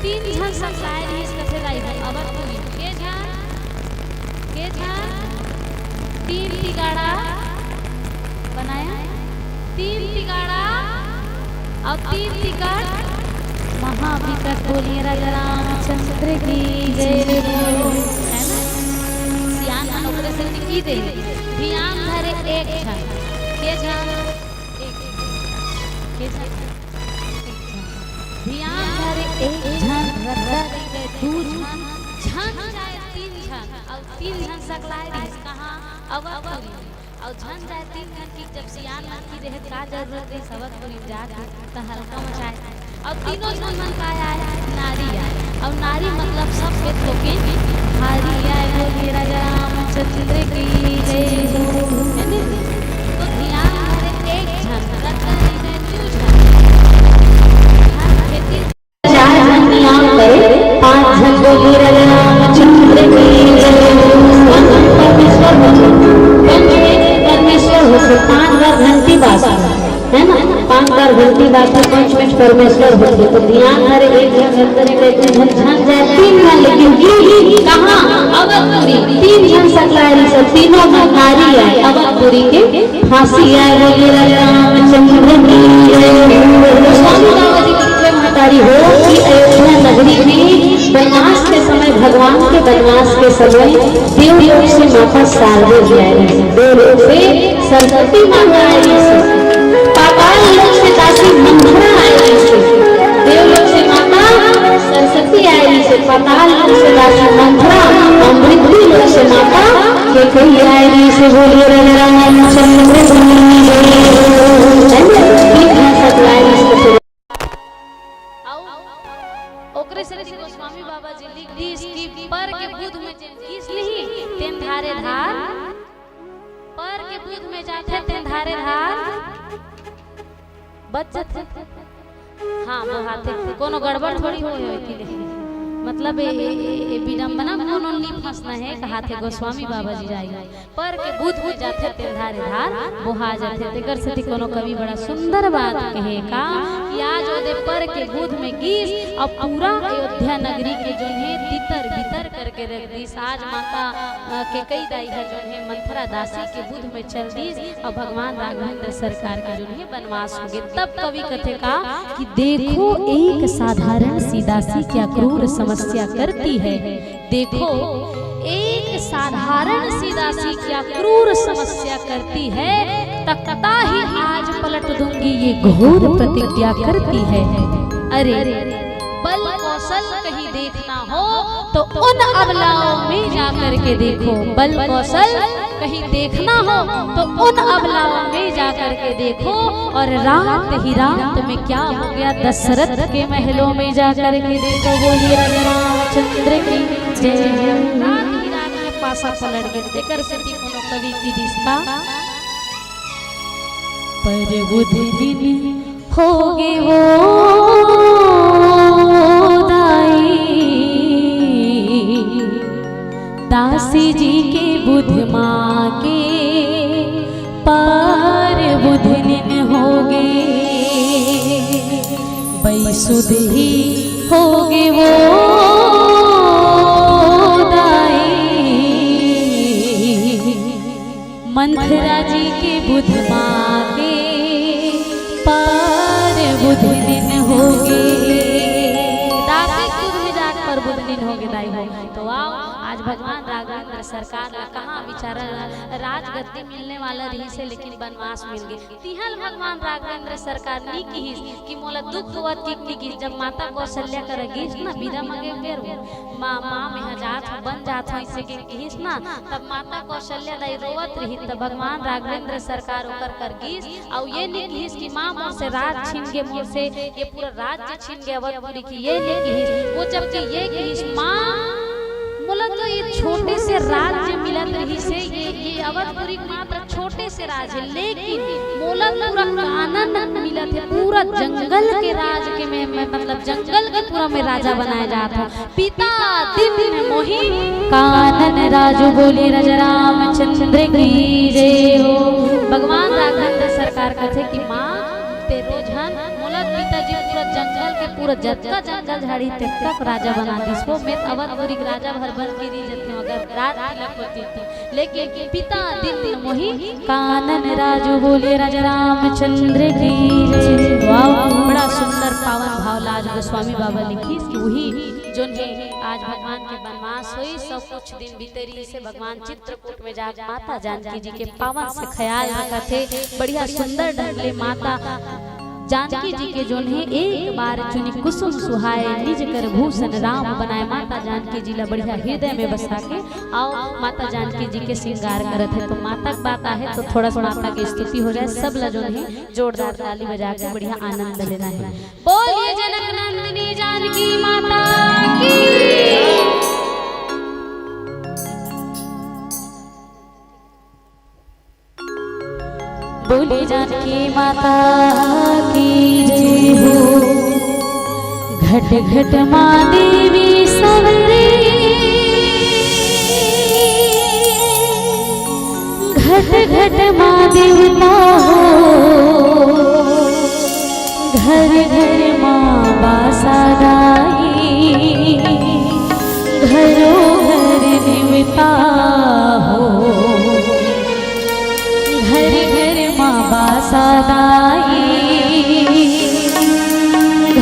तीन झन सकलाय रिहिस कथे दाई हो, अवधपुरी। के झन? के झन? तीन तिगाड़ा बनाया, तीन तिगाड़ा अउ तीन तिकड़ महाविकट। बोलिए राजा रामचंद्र की जय हो। है ना? सियान मन ओकरे से टिकी दे। धियान धरे एक झन। के झन? एक झन। के झन? एक झन। धियान धरे एक झन, रद्दा दे दू झन, झन जाय तीन झन, अउ तीन झन सकलाय रिहिस कहाँ? अवधपुरी। अउ झन जाय तीन झन की, जब सियान मन की रहे का जरूरत रहिस अवधपुरी जाके, त हल्का मचाय। अउ तीनों झन मन का आय? नारी आय। अउ नारी मतलब सब के थोकिन भारी आय। बोलिए राजा रामचंद्र की जय हो। है नी? तो धियान धरे एक झन, रद्दा दे दू झन। चार झन नियाम करे, पांच झन बोलिए राजा रामचंद्र की जय हो। पंच परमेश्वर होथे, पंच परमेश्वर होथे, पांच बार घंटी बाजथे, है ना? शानदार घंटी बाजथे, पंच पंच परमेश्वर होथे। तो ध्यान धरे, एक झन घर करे ले दू झन, झन जाए तीन झन, लेकिन गीत कहाँ? अवधपुरी। तीन झन सकला आइस, तीनों मन नारी आए, अवधपुरी के फांसी आए। बोलिए राजा रामचंद्र की जय। गोस्वामी बाबा जी के महतारी हो कि अयोध्या नगरी में वनवास के समय, भगवान के वनवास के समय देवलोक से माता शारदे जी आए, देवलोक से सरस्वती माता आई से, पाताल लोक से दासी मंथरा आई से, देवलोक से माता सरस्वती आई से, पाताल लोक से दासी मंथरा, और मृत्यु लोक से माता केकई आई से। बोलिए राजा रामचंद्र की जय। है ना? तीन भाषा बुलाए इसको। अउ ओकरे सेती गोस्वामी बाबा जी लिख दीस कि पर के बुध में जेन गीस नहीं, तेन धारे धार, पर के बुध में जाथे तेन धारे धार बच जथे। हाँ, वो हाथे कोनो गड़बड़ थोड़ी होय होय कि ले। मतलब ए, ए, ए, ए विडम्बना कोनो नी फंसना है, कहाथे गोस्वामी बाबा जी राई। पर के बुध में जाथे तेन धारे धार बोहा जाथे। तेकर सेती कोनो कवि बड़ा सुंदर बात कहे का कि आज ओदे पर के बुध में गीस, अब पूरा अयोध्या नगरी के जोन हे तितर बितर करके रख दीस। आज माता, अ, केकई दाई ह जोन हे मंथरा दासी के बुध में चल दीस, अब भगवान राघवेंद्र सरकार के जोन हे वनवास हो गे। तब कवि कथे का कि देखो एक साधारण सी दासी क्या क्रूर समस्या करती है। देखो, एक साधारण सी दासी क्या क्रूर समस्या करती है, तख्ता ही आज पलट दूंगी ये घोर प्रतिज्ञा करती है। अरे, बल कौशल कहीं देखना हो तो उन अबलाओं में जाकर के देखो, बल कौशल कहीं देखना हो तो उन अबलाओं में जाकर के देखो, और रात ही रात में क्या हो गया दशरथ के महलों में जाकर के देखो। बोलिए राजा रामचंद्र की जय। रात ही रात में पासा पलट गे, तेकर सेती कोनो कवि की दिसता। पर बुध दिन होगे वो दाई, दासी जी के बुध माँ के पर बुध दिन होगे, बैसुध ही होगे वो दाई। मंथरा जी के बुध माँ के पर बुध दिन होगे। दासी के बुध में जाके पर बुध दिन होगे दाई हो। तो आओ, आज भगवान राघवेंद्र सरकार ला कहाँ बिचारा ला राजगद्दी मिलने वाला रहिस हे, लेकिन बनवास मिल गे। तिहाँ ल भगवान राघवेंद्र सरकार नी किहिस कि मोला दुख होवत कि नी किहिस। जब माता कौशल्या करा गिस ना, बिदा मांगे बेर, माँ, माँ, मेंहा जात हूँ, बन जात हूँ, अइसे के किहिस ना, तब माता कौशल्या दाई रोवत रहिस, तब भगवान राघवेंद्र सरकार ओकर कर गिस, अउ ये नी किहिस कि माँ मोर से राज छीन गे, मोर से ये पूरा राज्य छीन गे अवधपुरी की, ये नी किहिस। वो जबकि ये किहिस, माँ, मोला तो ये छोटे से राज्य मिलत रहिस हे, ये, ये अवधपुरी मात्र छोटे से राज हे, लेकिन मोला पूरा कानन मिलत हे, पूरा जंगल के राज के मैं, मैं, मतलब जंगल के पूरा मैं राजा बनाए जात हूँ। पिता दीन्ह मोहि कानन राजु। बोलिए राजा रामचंद्र की जय हो। भगवान राघवेंद्र सरकार कथे कि माँ, तेरो झन मोला पिताजी पूरा जंगल के पूरा जतका जंगल झाड़ी तेतका राजा बना दिस हो। मैं अवधपुरी के राजा भर बन के रहि जतेंव अगर राज तिलक होतिस त। लेकिन पिता दीन्ह मोहि कानन राजु। बोलिए राजा रामचंद्र की जय। वाह, बड़ा सुंदर पावन भाव ला आज गोस्वामी बाबा लिखिस कि वही जोन हे आज भगवान के बनवास होइस, सब कुछ दिन बीते रहिस हे, भगवान चित्रकूट में जाके माता जानकी जी के पावन से ख्याल रखत हे। बढ़िया सुंदर ढंग ले माता जानकी जी के जोन हे एक बार चुनी कुसुम सुहाए, निज कर भूषण राम बनाए। माता जानकी जी ला बढ़िया हृदय में बसा के अउ माता जानकी जी के श्रृंगार करत हे। तो माता के बात आहे तो थोड़ा सा माता के स्तुति हो जाए, सब ला जोन हे जोरदार ताली बजा के बढ़िया आनंद लेना हे। बोलिए जनक नंदिनी जानकी माता की। बोले जानकी माता की जय हो। घट घट माँ देवी सवरे, घट घट माँ देवता हो। घर घर माँ बासा दाई, घरो घर देवता हो। घर घर माँ बासा दाई,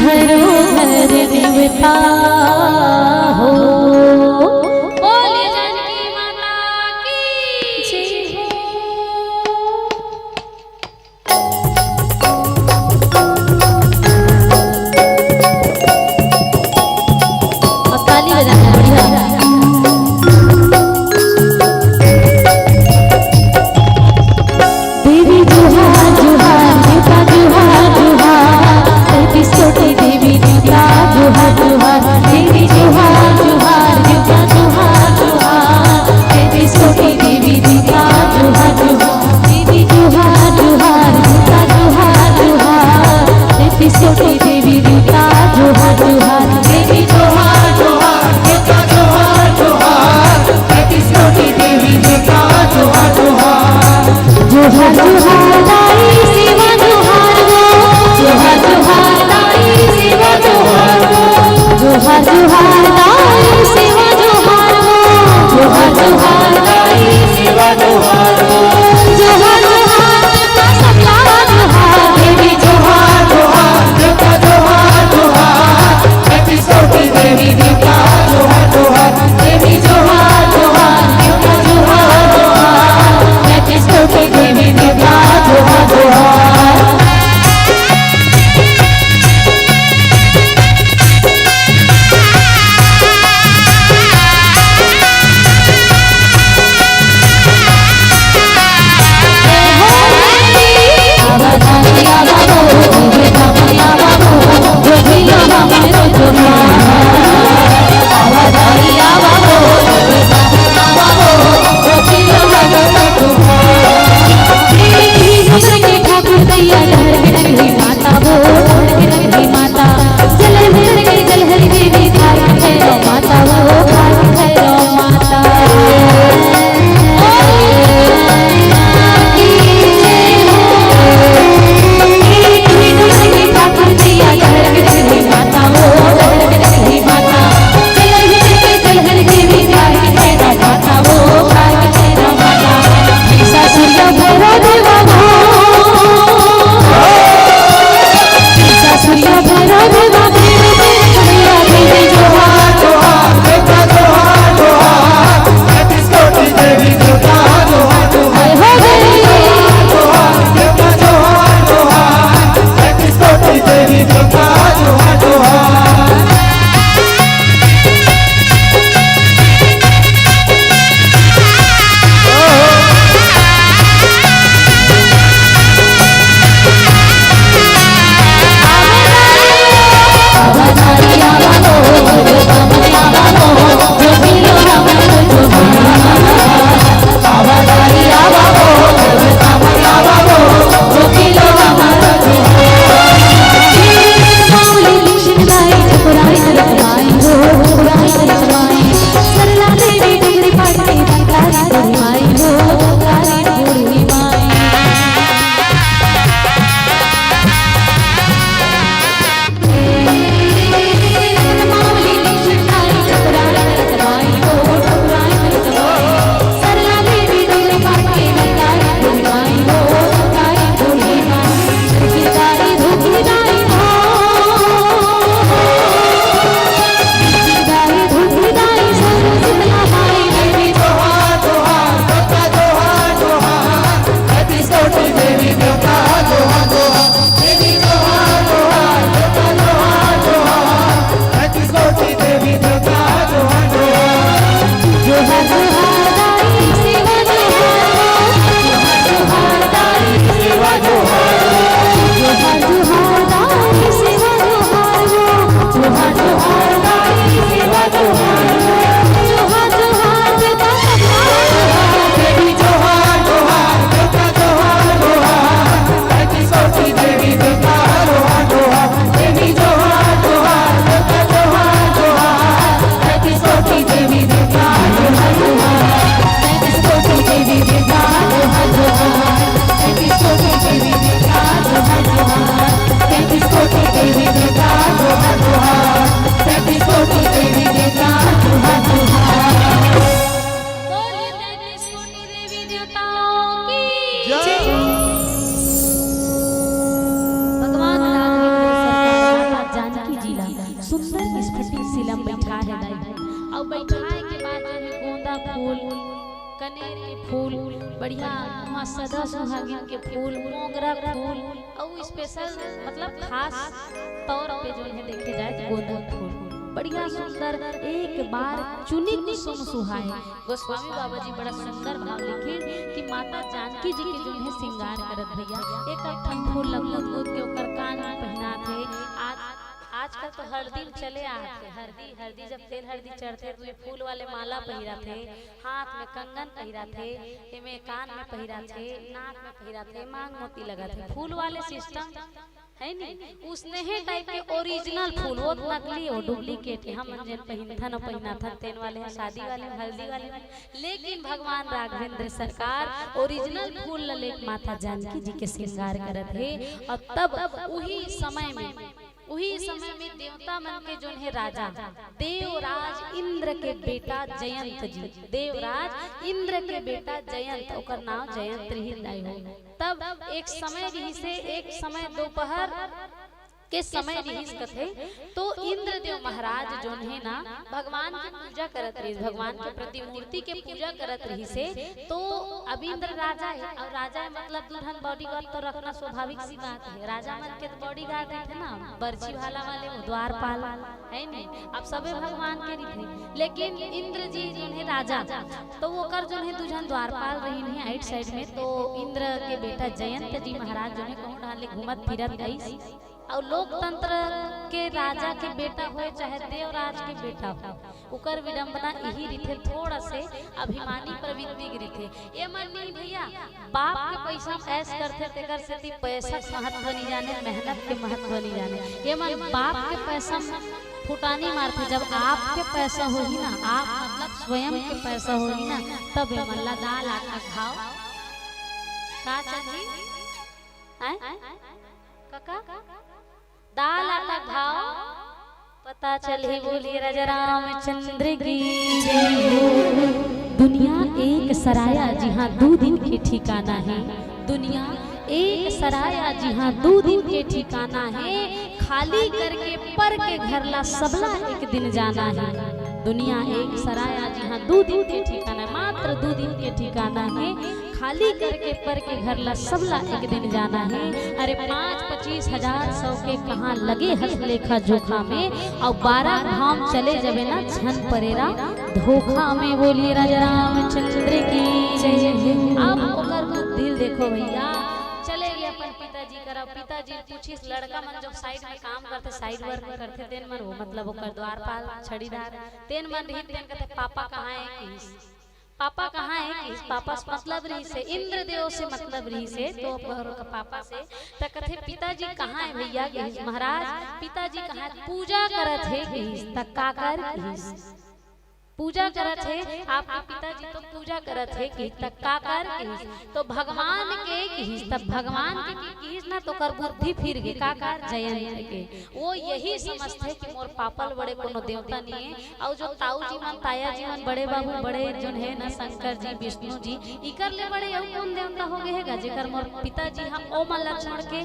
घरो घर देवता हो। बोलिए जानकी माता की जय हो। अब ताली बजाना, बढ़िया। देवी जोहार जोहार, देवता जोहार जोहार, तैंतीस कोटि देवी देवता जोहार जोहार। देवी जोहार जोहार, देवता जोहार जोहार, तैंतीस कोटि देवी देवता जोहार जोहार। देवी जोहार जोहार, देवता जोहार जोहार, तैंतीस कोटि देवी देवता जोहार जोहार। देवी जोहार जोहार, देवता जोहार जोहार, तैंतीस कोटि देवी देवता जोहार जोहार। जोहार जोहार दाई सेवा जोहार हो। जोहार जोहार दाई सेवा जोहार हो। जोहार जोहार दाई सेवा जोहार हो। जोहार जोहार दाई सेवा जोहार हो। जोहार जोहार माँ शीतला जोहार। देवी जोहार जोहार, देवता जोहार जोहार, तैंतीस कोटि देवी देवता जोहार जोहार। देवी जोहार जोहार, देवता जोहार जोहार, तैंतीस कोटि देवी देवता जोहार जोहार। अउ बैठाए के बाद जो है गोंदा फूल, कनेर के फूल, बढ़िया वहाँ सदा सुहागिन के फूल, मोंगरा फूल, अउ स्पेशल मतलब खास तौर पे जो है देखे जाए तो गोंदा फूल बढ़िया सुंदर, एक बार चुनी कुसुम सुहाए। गोस्वामी बाबा जी बड़ा सुंदर भाव लिखे कि माता जानकी जी के जो है श्रृंगार करत भैया, एक एक ठन फूल ला गूंथ गूंथ के ओकर कान में पहिनात हे। आज आजकल तो हरदी में चले आत हे, हरदी हरदी जब तेल हरदी चढ़थे तो ये फूल वाले माला पहिराथे, हाथ में कंगन पहिराथे, एमे कान में पहिराथे, नाक में पहिराथे, मांग मोती लगाथे, फूल वाले सिस्टम है नी। उसने ही टाइप के ओरिजिनल फूल, वो नकली, वो डुप्लीकेट है। हम जेन पहिनथन अउ पहिनाथन तेन वाले हैं, शादी वाले, हल्दी वाले, लेकिन भगवान राघवेंद्र सरकार ओरिजिनल फूल ल लेके माता जानकी जी के श्रृंगार करत हे। अउ तब उही समय में, उही समय में देवता मन के जोन हे राजा देवराज इंद्र के बेटा जयंत जी, देवराज इंद्र के बेटा जयंत, ओकर नाम जयंत रहिस दाई हो। तब एक समय रहिसे, एक समय दोपहर के समय रहिस कथे, तो इंद्रदेव महाराज जोन हे ना, भगवान के पूजा करत रहिस, भगवान के प्रतिमूर्ति के पूजा करत रहिसे। तो अब इंद्र राजा हे, अउ राजा हे मतलब दू ठन बॉडीगार्ड तो रखना स्वाभाविक सी बात हे। राजा मन के तो बॉडीगार्ड रहिथे ना, बरछी भाला वाले, वो द्वारपाल, है नी? अब सबे भगवान के रहिथे, लेकिन इंद्र जी जोन हे राजा, तो ओकर जोन हे दू झन द्वारपाल रहिन हे आइट साइड में। तो इंद्र के बेटा जयंत जी महाराज जोन हे कहूँ डाले घूमत फिरत गइस, अउ लोकतंत्र के राजा के बेटा होय चाहे देवराज के बेटा हो, ओकर विडंबना इही रहिथे, थोड़ा से अभिमानी प्रवृत्ति के रहिथे। ये मन नहीं भैया, बाप के पैसा में ऐश करथे, तेकर सेती पैसा के महत्व नहीं जाने, मेहनत के महत्व नहीं जाने। ये मन बाप के पैसा में फुटानी मारथे। जब आपके पैसा होही ना, आप मतलब स्वयं के पैसा होही ना, तब ये मन ला दाल आटा खाओ, का चलही? हैं? काका? दाल आटा खाओ, पता चलही। बोलिए राजा रामचंद्र की जय हो। दुनिया एक सराया, जिहाँ दू दिन के ठिकाना हे। दुनिया एक सराया, जिहाँ दू दिन के ठिकाना हे। खाली करके पर के घर ला, सबला एक दिन जाना हे। दुनिया एक सराया, जिहाँ दू दिन के ठिकाना, मात्र दू दिन के ठिकाना हे। खाली करके पर के घर ला, सबला एक दिन जाना हे। अरे पाँच पच्चीस हजार सौ के कहाँ लगे हस लेखा जोखा में, अउ बारह घाम चले जबे ना, झन परेरा धोखा में। बोलिए राजा रामचंद्र की जय। अब ओकर बुद्धि ल देखो भैया, चले गे अपन पिताजी करा, पिताजी पूछिस, लड़का मन जब साइड में काम करथे, साइड वर्क करथे, तेन मन वो मतलब ओकर द्वारपाल छड़ीदार, तेन मन रहित, तेन कथे, "पापा कहाँ हे?" किहिस। पापा कहाँ हे? किहिस। पापा से मतलब रहिसे, इंद्रदेव से मतलब रहिसे, तो ओकर पापा से। त कथे, "पिताजी कहाँ हे भैया?" किहिस, "महाराज, पिताजी कहाँ हे?" "पूजा करत हे।" किहिस। "त काकर?" किहिस। "पूजा करत हे, आपके पिताजी तो पूजा करत हे।" किहिस। "त काकर?" किहिस। "तो भगवान के।" किहिस। तब भगवान के, के किहिस ना, तो ओकर बुद्धि फिर गे। काकर? जयंत के। वो यही समझथे कि मोर पापा ले बड़े कोनो देवता नहीं हे। अउ जो ताऊ जी मन, ताया जी मन, बड़े बाबू, बड़े जोन हे ना, शंकर जी, विष्णु जी, इकर ले बड़े अउ कोन देवता हो गे हे गा, जेकर मोर पिताजी ह ओमन ला छोड़ के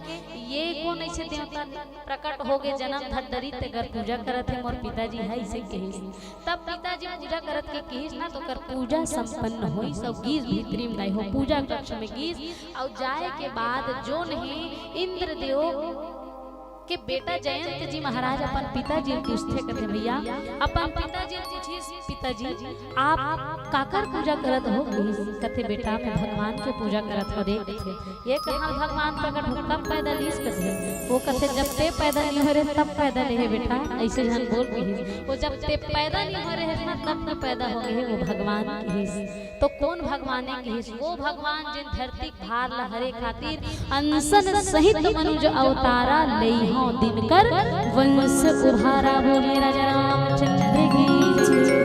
ये कोन ऐसे देवता प्रकट हो गे, जन्म धर डरिस, तेकर पूजा करत हे मोर पिताजी ह, ऐसे कहिस। तब पिताजी पूजा करत के किहिस ना, तो ओकर पूजा संपन्न होइस। अउ गीस भीतरी में दाई हो, पूजा कक्ष में गीस, अउ जाए के बाद जोन हे इंद्रदेव के बेटा जयंत जी महाराज अपन पिताजी ल पूछथे, कथे, "भैया।" अपन पिताजी ल पूछिस, "पिताजी, आप काकर पूजा करत हो?" कथे, "बेटा, मैं भगवान के पूजा करत हो रे।" कथे, "ये कहाँ भगवान प्रकट हो, कब पैदा लिस?" कथे, वो कथे, "जब ते पैदा नहीं हो रहे, तब पैदा ले हे बेटा, ऐसे झन बोल," कहिस। वो जब ते पैदा नहीं हो रहे ना, तब तो पैदा हो गए, वो भगवान कहिस। तो कोन भगवान हे किहिस? वो भगवान जेन धरती के भार ला हरे खातिर अंसन सहित मनुज अवतारा, लेइहौं दिनकर वंश उधारा। बोले राजा रामचंद्र की जय।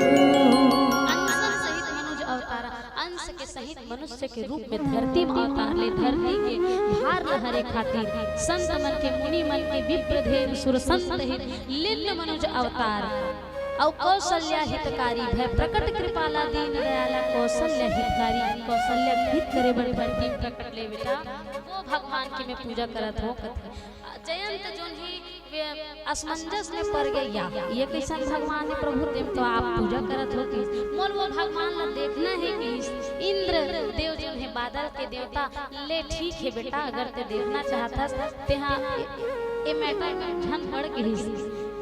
अंसन सहित मनुज अवतारा, अंश के सहित मनुष्य के रूप में धरती में अवतार ले, धरती के भार ला हरे खातिर संत मन के, मुनि मन के, विप्र धेनु सुर संत हित, लिन्न मनुज अवतार। अउ कौशल्या हितकारी भय प्रकट कृपाला दीन दयाला कौशल्या हितकारी, कौशल्या के हित करे बर धरती प्रकट ले बेटा, वो भगवान के मैं पूजा करत हो कथे। जयंत जोन ही वे असमंजस में पड़ गया, ये कैसन भगवान है प्रभु, तेम तो आप पूजा करत हो कि मोर वो भगवान ला देखना है कि इंद्र देव जोन है बादल के देवता ले ठीक है बेटा, अगर ते देखना चाहत हस तेहा ए, ए मैटर में झन पड़ कहिस,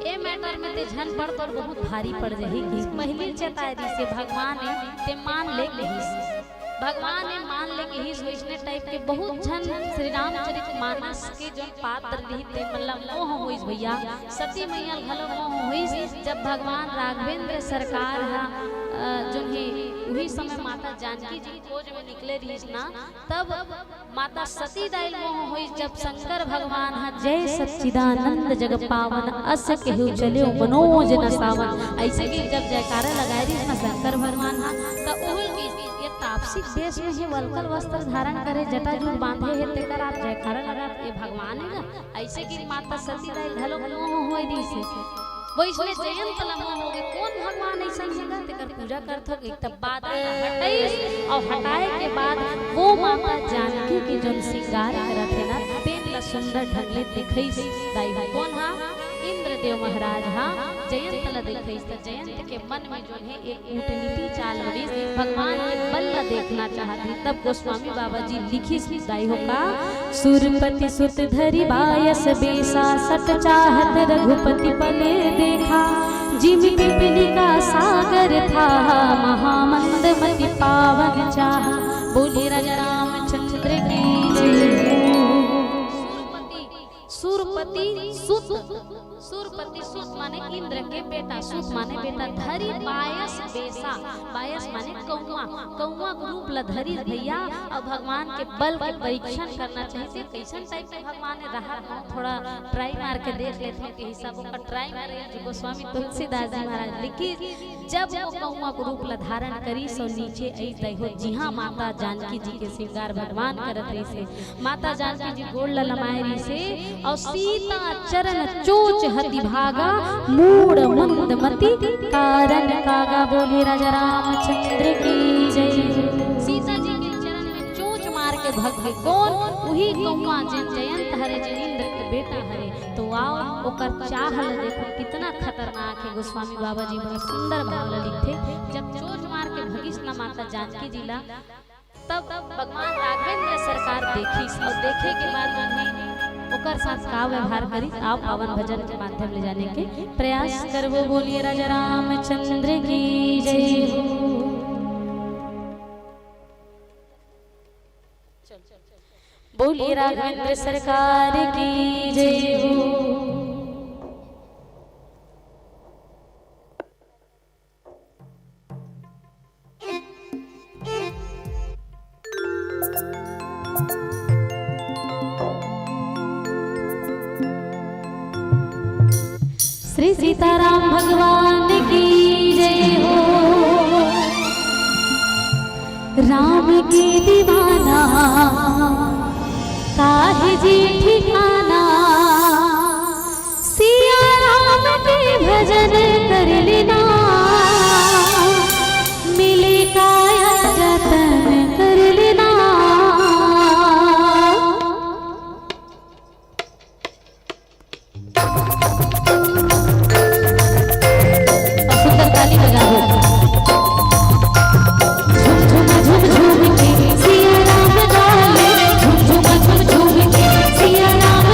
ए मैटर में ते झन पड़, तोर बहुत भारी पड़ जाही कहिस। पहली चेतावनी से भगवान ने ते मान ले कहिस, भगवान ने मान ले कहिस। वैसने टाइप के बहुत झन श्री रामचरित मानस के जो पात्र रहिस ते मतलब मोह होइस भैया, सती मैया घलो मोह होइस। जब भगवान राघवेंद्र सरकार हा अ, जो है उही समय माता जानकी जी खोज में निकले रहिस ना, तब माता सती दाई मोह होइस, जब शंकर भगवान हा जय सच्चिदानंद जग पावन अस केहू चल्यो मनोज न सावन। ऐसे कि जब जयकारा लगाए रहिस ना शंकर भगवान हा, त उहुल की ये तापसी देश में हे वलकल वस्त्र धारण करे, जटा जूट बांधे हे, तेकर आप जयकारा लगा, ये भगवान है ना। ऐसे कि माता सती दाई घलो मोह होए रहिस हे। वैसने जयंत ला मोह होगे, कौन भगवान ऐसा हेगा तेकर पूजा करथो, एक तब बादल ला हटाइस अउ हटाए के बाद वो माता जानकी के जोन श्रृंगार करत हे ना, तेन ला सुंदर ढंग ले दिखइस। दाई हो कौन हा? इंद्रदेव महाराज हा जयंत ला दिखइस, त जयंत के मन में जोन हे एक कूटनीति चाल बनिस, भगवान के बल ला देखना चाहत हे। तब गोस्वामी बाबा जी लिखिस दाई हो का, सुरपति सुत धरि बायस बेसा, सट चाहत रघुपति पले देखा। जिमि पिपीलिका सागर था, महामंद मति पावन चाहा। बोलिए राजा रामचंद्र की जय। सुरपति, सुरपति सुत, सुरपति सुत माने इंद्र के बेटा, सुत माने बेटा। धरि बायस बेसा, बायस माने कौआ, कौआ के रूप ला धरिस भैया। अउ भगवान के बल के परीक्षण करना चाहिए, कैसन टाइप के भगवान हे, रहा थोड़ा ट्राई मार के देख लेथों के हिसाब ओकर ट्राई मारे जो गोस्वामी तुलसीदास जी महाराज लिखिस, जब वो कौआ के रूप ला धारण करिस अउ नीचे अइस दाई हो, जिहाँ माता जानकी जी के श्रृंगार भगवान करत रहिस हे, माता जानकी जी गोड़ ला लमाए रहिस हे, अउ सीता चरण चोच हति भागा, मूढ़ मंद मति कारण कागा। बोलिए राजा रामचंद्र की जय। सीता जी के चरण में चोच मार के भग गे कौन? उही कौआ जेन जयंत हरे, जेन इंद्र के बेटा हरे। तो आओ ओकर चाह ल देखो, कितना खतरनाक हे। गोस्वामी बाबा जी बड़ा सुंदर भाव ल लिखथे, जब चोच मार के भगिस न माता जानकी जी ला, तब भगवान राघवेंद्र सरकार देखिस अउ देखे के बाद उन्हें ओकर साथ का व्यवहार करिस, आप पावन भजन के माध्यम ले जाने के प्रयास करबो। बोलिए राजा रामचंद्र की जय हो। बोलिए राघवेंद्र सरकार की जय हो। श्री सीताराम भगवान की जय हो। राम के दीवाना काहे जी ठिकाना, सिया राम के भजन कर लेना, मिले काया जतन कर लेना। सुंदर ताली बजाओ। झुम झुम झुम झुम के सिया राम गाले, झुम झुम झुम झुम के सिया राम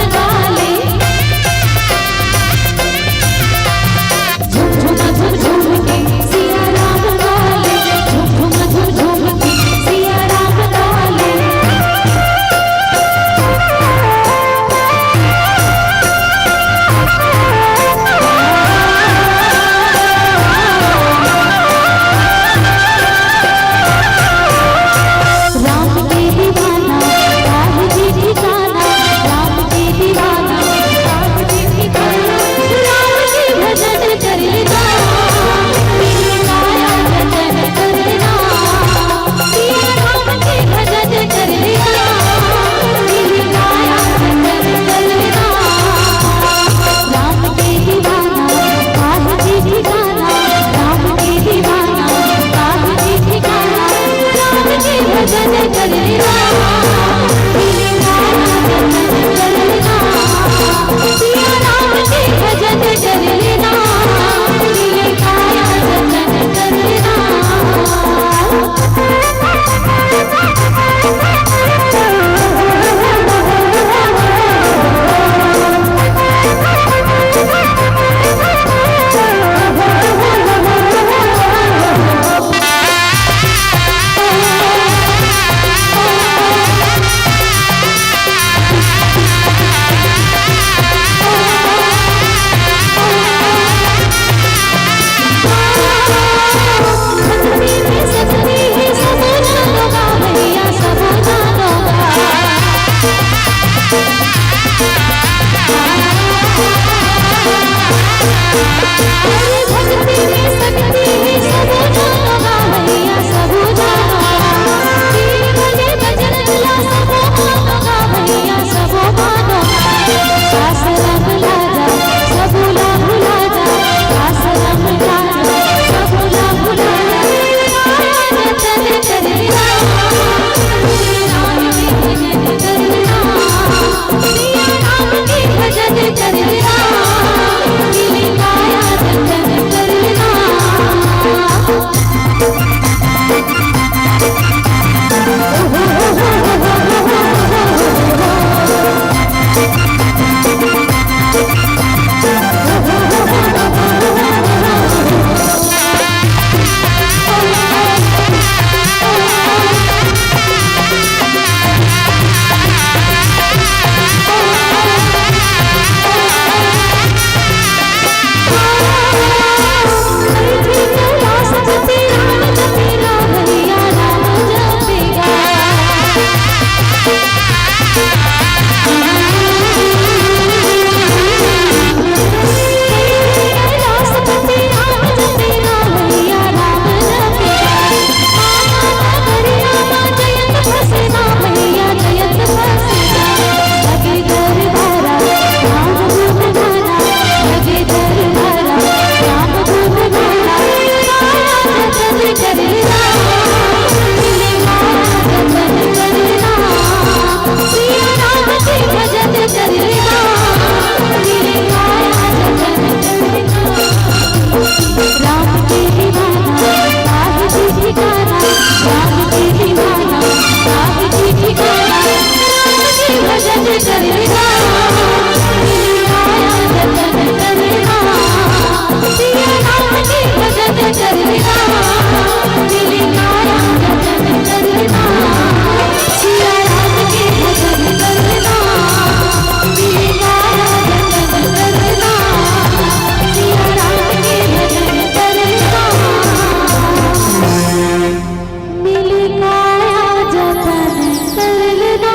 मिल काया जतन करना।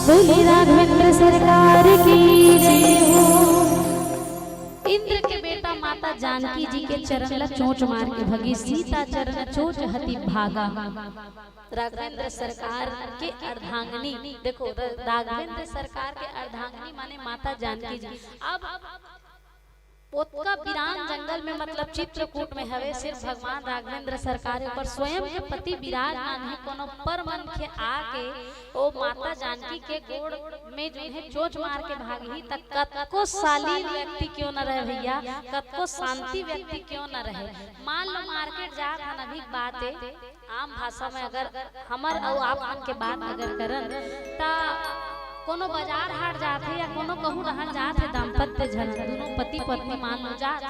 बोले राघवेंद्र सरकार की जय हो। इंद्र के बेटा माता जानकी जी के चरण ला चोंच मार के भगी, सीता चरण चोंच हति भागा। राघवेंद्र सरकार के अर्धांगिनी, देखो, र-, राघवेंद्र सरकार के अर्धांगिनी माने माता जानकी जी। अब ओतका बिरान जंगल में, मतलब चित्रकूट में हवे, सिर्फ भगवान राघवेंद्र सरकार, ओकर स्वयं के पति विराजमान हे। कोनो पर मनखे आके ओ माता जानकी के गोड़ में जो है चोंच मार के भागही, त कतको शालीन व्यक्ति क्यों न रहे भैया, कतको शांति व्यक्ति क्यों न रहे, मान लो मार्केट जात हन, अभी बात है, आम भाषा में अगर हमर अउ आप मन के बात अगर करन, त कोनो बाजार हाट जात हे या कोनो कहूँ डहर जात हे, दाम्पत्य झन, दुनों पति पत्नी मान लो जात,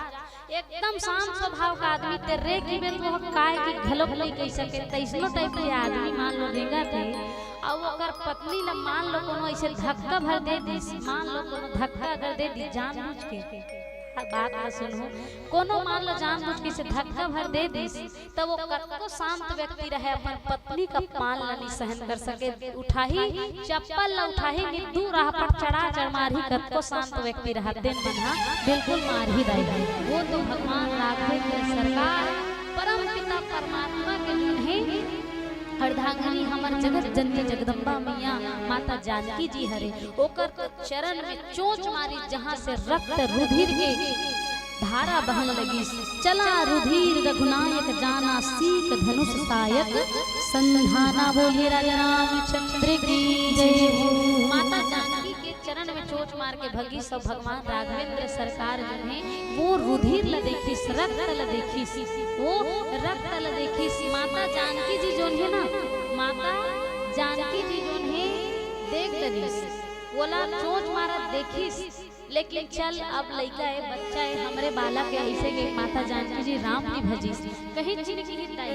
एकदम शांत स्वभाव का आदमी, ते रे की में तो हम काय की घलोक नहीं कह सके, तैसनो टाइप के आदमी मान लो रेंगत हे, अउ ओकर पत्नी ल मान लो कोनो ऐसे धक्का भर दे दिस, मान लो कोनो धक्का अगर दे दिस जानबूझ के, बात ला सुनहू, कोनो मान लो जानबूझ के से धक्का भर दे दिस, त वो कतको शांत व्यक्ति रहे, अपन पत्नी का पान ला नहीं सहन कर सके। उठाही, चप्पल ला उठाही, निद्दू राह पर चढ़ा चढ़ मारही, कतको शांत व्यक्ति रहा, तेन मन हा बिल्कुल मारही दाई। वो तो भगवान राघवेंद्र सरकार, परम पिता परमात्मा के जो है अर्धांगिनी हमर जगत जननी जगदम्बा मैया माता जानकी जी हरे, ओकर चरण में चोंच मारी, जहाँ से रक्त रुधिर के धारा बहन लगिस। चला रुधिर रघुनायक जाना, सीक धनुष सायक संधाना। बोलिए राजा रामचंद्र की जय हो। माता जानकी के चरण में चोंच मार के भगिस अउ भगवान राघवेंद्र सरकार जो है वो रुधिर ल देखिस, रक्त ल देखिस, वो रक्त ल देखिस। माता जानकी जी जोन है ना, माता जानकी जी जोन है, देख डरिस, ओला चोंच मारत देखिस। लेकिन चल, अब लइका ए, बच्चा ए, हमरे बालक ए, अइसे के माता जानकी जी राम जी भजिस। कहीं नहीं किहिस दाई,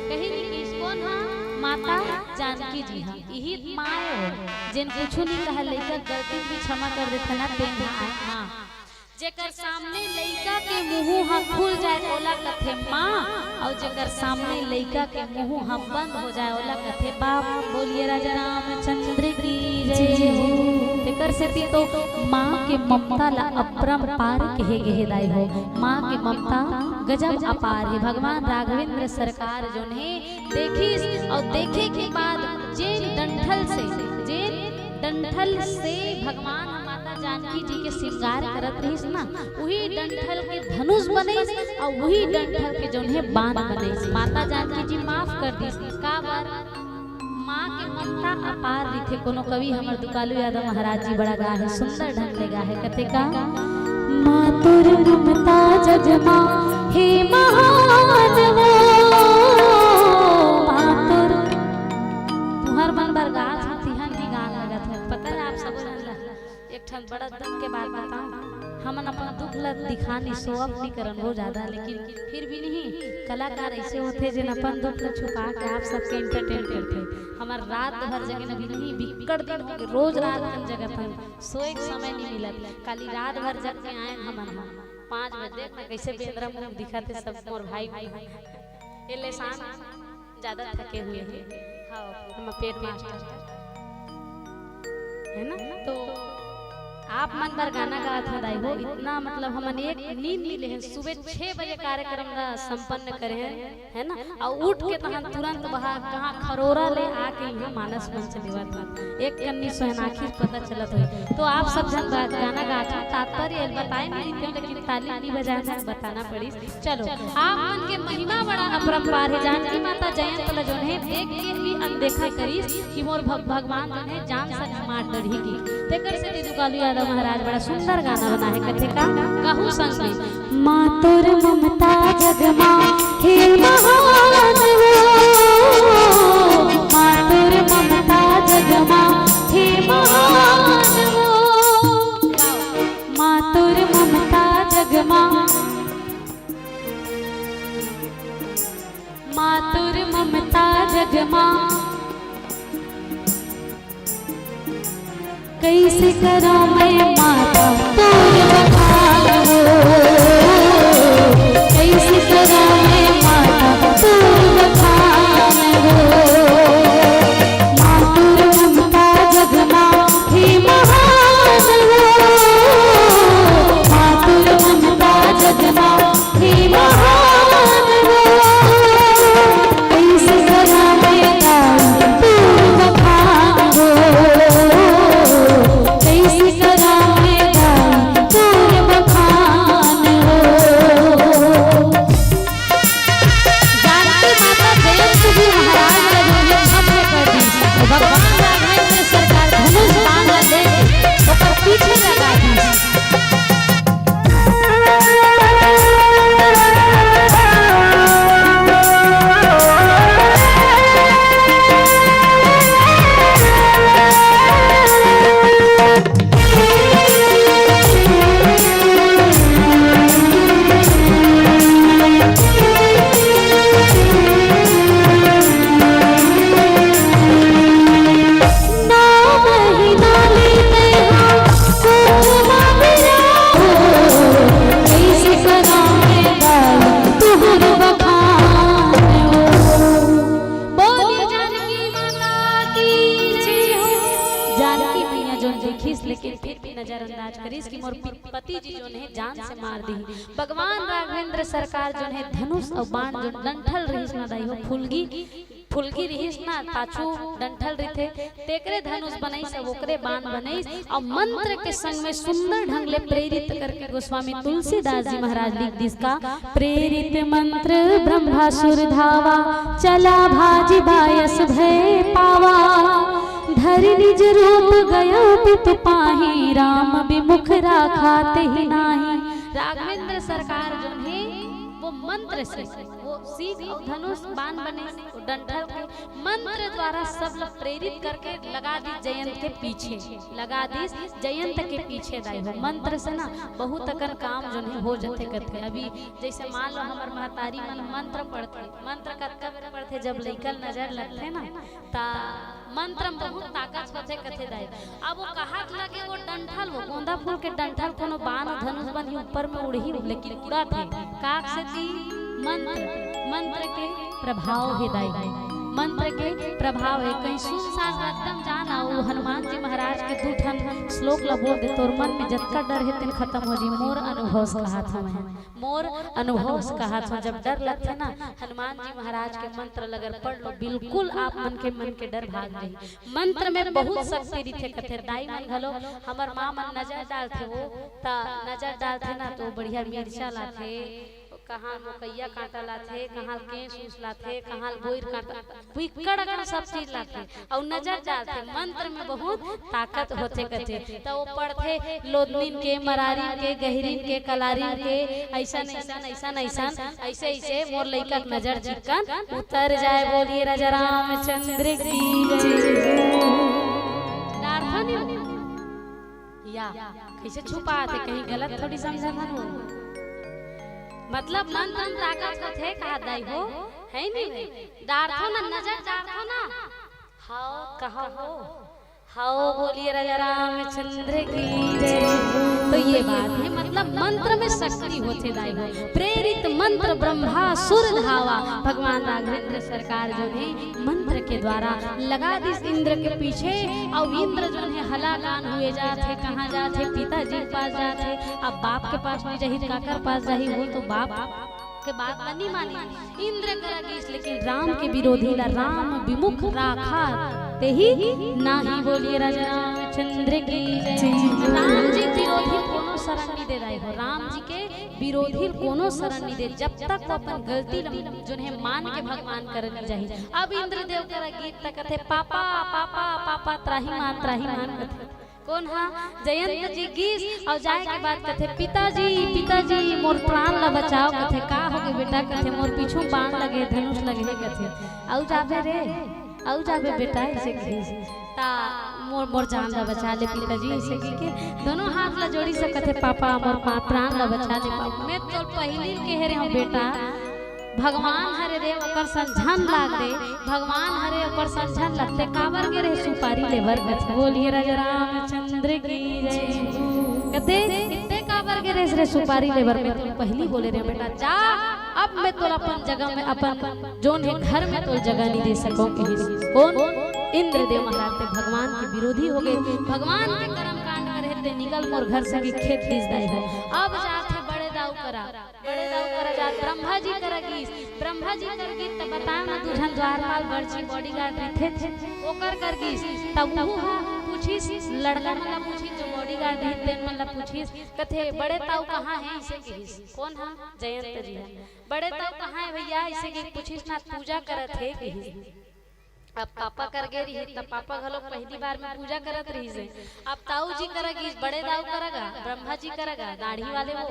कहीं नहीं किहिस। कोन हा? माता जानकी जी हा। इही माँ ए, जेन कुछु नहीं कहा, लइका गलती भी क्षमा कर देथे ना, तेन हा आय माँ। जेकर सामने लइका के मुंह हा खुल जाए, ओला कथे माँ, अउ जेकर सामने लइका के मुंह हा बंद हो जाए, ओला कथे बाप। बोलिए राजा रामचंद्र की जय हो। तेकर सेती तो माँ के ममता ला अपरंपार कहे गे हे दाई हो। माँ के ममता गजब अपार हे। भगवान राघवेंद्र सरकार जोन हे देखिस अउ देखे के बाद जेन डंठल से, जेन डंठल से भगवान ह माता जानकी जी के श्रृंगार करत रहिस ना, उही डंठल के धनुष बनइस अउ उही डंठल के जोन हे बाण बनइस। माता जानकी जी माफ कर दिस। काबर? माँ के ममता अपार रहिथे। कोनो कवि हमर दुकालू यादव महाराज जी बड़ा गा हे, सुंदर ढंग ले गा हे, कथे का, मातुर ममता जग मा हे महान वो, मातुर। तुहर मन बर गात हंव, तिहन भी गान लगत हे। पता हे आप सब झन ला एक ठन बड़ा दुख के बात बताऊं, हमन अपन दुख ला दिखा नहीं, शो ऑफ नहीं करन वो ज्यादा, लेकिन फिर भी नहीं, कलाकार ऐसे होथे जेन अपन दुख ला छुपा के आप सबके एंटरटेन करथे। हमर रात भर जगे न भी नहीं, बिक्कट दिन हो गे, रोज रात भर जगत हन, सोए के समय नहीं मिलत। काली रात भर जग के आयन हमन ह पाँच बजे, देख ना कैसे बेंदरा मुंह दिखत हे सब मोर भाई मन। ये लेसान ज्यादा थके हुए हे। हाँ, हम पेट मास्टर हे ना, तो आप मन बर गाना गात हंव दाई हो। इतना मतलब हमन एक नींद नहीं लेहन, सुबह छह बजे कार्यक्रम ला संपन्न करे हन, हे ना, अउ उठ के तहन तुरंत वहाँ कहाँ खरोरा ले आके इहाँ मानस मंच लेवत हन। एक कन्नी सोहनाखी पता चलत होही। तो आप सब झन गा-, गाना गात हंव, तात्पर्य बताए नहीं देते, लेकिन ताली नहीं बजाए, बताना पड़िस। चलो, आप मन के महिमा बड़ा अपरंपार हे। जानकी माता जयंत ल जोन हे देख के भी अनदेखा करिस कि मोर भग-, भगवान जोन हे जान से मार डरही की। तेकर सेती दुकालू यादव महाराज बड़ा सुंदर गाना बना हे, कथे का, कहू संग में, मातुर ममता जग मा हे महान वो, मातुर ममता जग मा हे महान वो, मातुर ममता जग मा मातुर ममता जग मा, कइसे करंव मैं माता तोर बखान हो, कइसे करंव मैं माता तोर बखान हो। मातुर ममता जग मा हे महान हो, मातुर ममता जग मा हे महान वो, कइसे करंव मैं गाऊं तोर बखान वो, कइसे करंव मैं गाऊं तोर बखान वो। जानकी माता जयंत जी महाराज ला जो हे भस्म कर दिस, भगवान राघवेंद्र सरकार धनुष बाण ला लेके ओकर पीछे लगा दिस। बोलिए जानकी माता की जय हो। जानकी मैया जोन देखिस, लेकिन फिर भी नजरअंदाज करिस कि मोर पति जी जोन हे जान से मार दिही। भगवान राघवेंद्र सरकार जोन हे धनुष अउ बाण जोन डंठल रहिस ना दाई हो, फुलगी, फुलगी रहिस ना, पाछू डंठल रहिथे, तेकरे धनुष बनइस अउ ओकरे बाण बनइस अउ मंत्र के संग में सुंदर ढंग ले प्रेरित करके गोस्वामी तुलसीदास जी महाराज लिख दिस का, प्रेरित मंत्र ब्रह्मासुर धावा, चला भाजि बायस भय पावा। धरि निज रूप गयो पितु पाही, राम बिमुख राखा तेहि नाही। राघवेंद्र सरकार जोन हे वो मंत्र से, वो सींग अउ धनुष बाण बने, वो डंठल के मंत्र द्वारा सब ला प्रेरित करके लगा दिस जयंत के पीछे, लगा दिस जयंत के पीछे दाई हो। मंत्र से ना बहुत अकन काम जोन हे हो जथे कथे। अभी जैसे मान लो हमर महतारी मन मंत्र पढ़थे, मंत्र कतका बेर पढ़थे जब लइका ल नजर लगथे ना, ता मंत्र में बहुत ताकत होथे कथे दाई। अब वो कहत लगे वो डंठल, वो गोंदा फूल के डंठल कोनो बाण धनुष बन ही ऊपर में उड़ही, लेकिन उड़त हे। काक सेती मंत्र, मंत्र के प्रभाव हे दाई। मंत्र के प्रभाव हे। कहीं सुनसान एकदम जाना, वो हनुमान जी महाराज के दू ठन श्लोक ला बोल दे, तोर मन में जतका डर हे तेन खत्म हो जी। मोर अनुभव से कहत हूँ मैं, मोर अनुभव से कहत हूँ, जब डर लगथे ना, हनुमान जी महाराज के मंत्र ल अगर पढ़ लो, बिल्कुल आप मन के, मन के डर भाग जाही। मंत्र में बहुत शक्ति रहिथे कथे। दाई मन घलो, हमर माँ मन नजर डालथे, वो त नजर डालथे ना, तो बढ़िया मिर्चा लाथे, कहाँ मोकैया कांटा लाथे, कहाँ केस उस लाथे, कहाँ बोइर कांटा, बिक्कड़ अकन सब चीज लाथे। अउ नजर डालथे, मंत्र में बहुत ताकत होथे कथे। त वो पढ़थे लोदनिन के, मरारिन के, गहिरिन के, कलारिन के, अइसन, अइसन, अइसन, अइसन, अइसे, अइसे मोर लइका के नजर चिक्कन उतर जाए। बोलिए राजा रामचंद्र की जय। डारथन या कइसे छुपाथे, कहीं गलत थोड़ी समझत हन वो। मतलब मंत्र में ताकत होथे, कहा दाई हो, हे नहीं? डारथो ना, नजर डारथो ना। हाओ, कहा हो? हाओ, बोलिए राजा रामचंद्र की जय। तो ये बात हे, मतलब मंत्र में शक्ति होथे दाई हो। प्रेरित मंत्र ब्रह्मा सुर धावा। भगवान राघवेंद्र सरकार जो हे मंत्र के द्वारा लगा दिस इंद्र के पीछे, अउ इंद्र जो हे हलाकान हुए जाथे, कहाँ जाथे? पिताजी के पास जाथे। अब बाप के पास नहीं जाही, काकर पास जाही? वो तो बाप के बात ला नहीं मानी। इंद्र करा गीस, लेकिन राम के विरोधी ला राम विमुख राखा, तेही नाही। बोलिए राजा रामचंद्र की जय। राम जी के विरोधी कोनो शरण नहीं दे दाई हो। राम जी के विरोधी कोनो शरण नहीं दे, जब तक वो अपन गलती ल जो हे मान के भगवान करा नहीं जाही। अब इंद्रदेव करा गीस त कथे, पापा, पापा, पापा, त्राहिमाम, त्राहिमाम कथे। कोन हा? जयंत जी गीस, अउ जाए के बाद कथे, पिताजी, पिताजी, मोर प्राण ला बचाओ। कथे, का होगे बेटा? कथे, मोर पीछू बाण लगे, धनुष लगे हे। कथे, अउ जाबे रे, अउ जाबे बेटा, अइसे कहिस। ता मोर, मोर जान ला बचा ले पिताजी, अइसे कहिके दोनों हाथ ला जोड़िस, कथे, पापा, मोर पा-, प्राण ला बचा ले पापा। मैं तो पहिली कहे रहे हूँ बेटा, भगवान हरे रे, ओकर संग झन लाग रे, भगवान हरे, ओकर संग झन लाग। ते काबर गे रहे सुपारी ले बर? कथे, बोलिए राजा रामचंद्र की जय। कथे, ते काबर गे रहे रे सुपारी ले बर? मैं तो पहिली बोले रहे बेटा, जा, अब मैं तोला अपन जगह में, अपन जोन हे घर में तोला जगह नहीं दे सकूं कहिस। कोन? इंद्रदेव महाराज। ते भगवान के विरोधी होगे, भगवान के कर्म कांड करे, ते निकल मोर घर से, कि खेद दिस दाई हो। अब जाथे बड़े दाऊ करा। बड़े दाऊ करा जात, ब्रह्मा जी करा गीस। ब्रह्मा जी कर गीस त बता ना, दू झन द्वारपाल बड़जी bodyguard रहिथे, ओकर कर गीस। तब उहू हा पूछिस, लड़का मन ला पूछिस, जो bodyguard रहिस तेन मन ला पूछिस। कथे, बड़े ताऊ कहाँ हे? अइसे कहिस। कोन हा? जयंत जी हा। बड़े ताऊ कहाँ हे भैया? अइसे कहिके पूछिस ना, पूजा करत हे कहिस। अब पापा कर गे रिहिस, त पापा घलो पहिली बार में पूजा करत रिहिस हे। अब ताऊ जी करा गीस, बड़े दाऊ करा गा, ब्रह्मा जी करा गा, दाढ़ी वाले वो।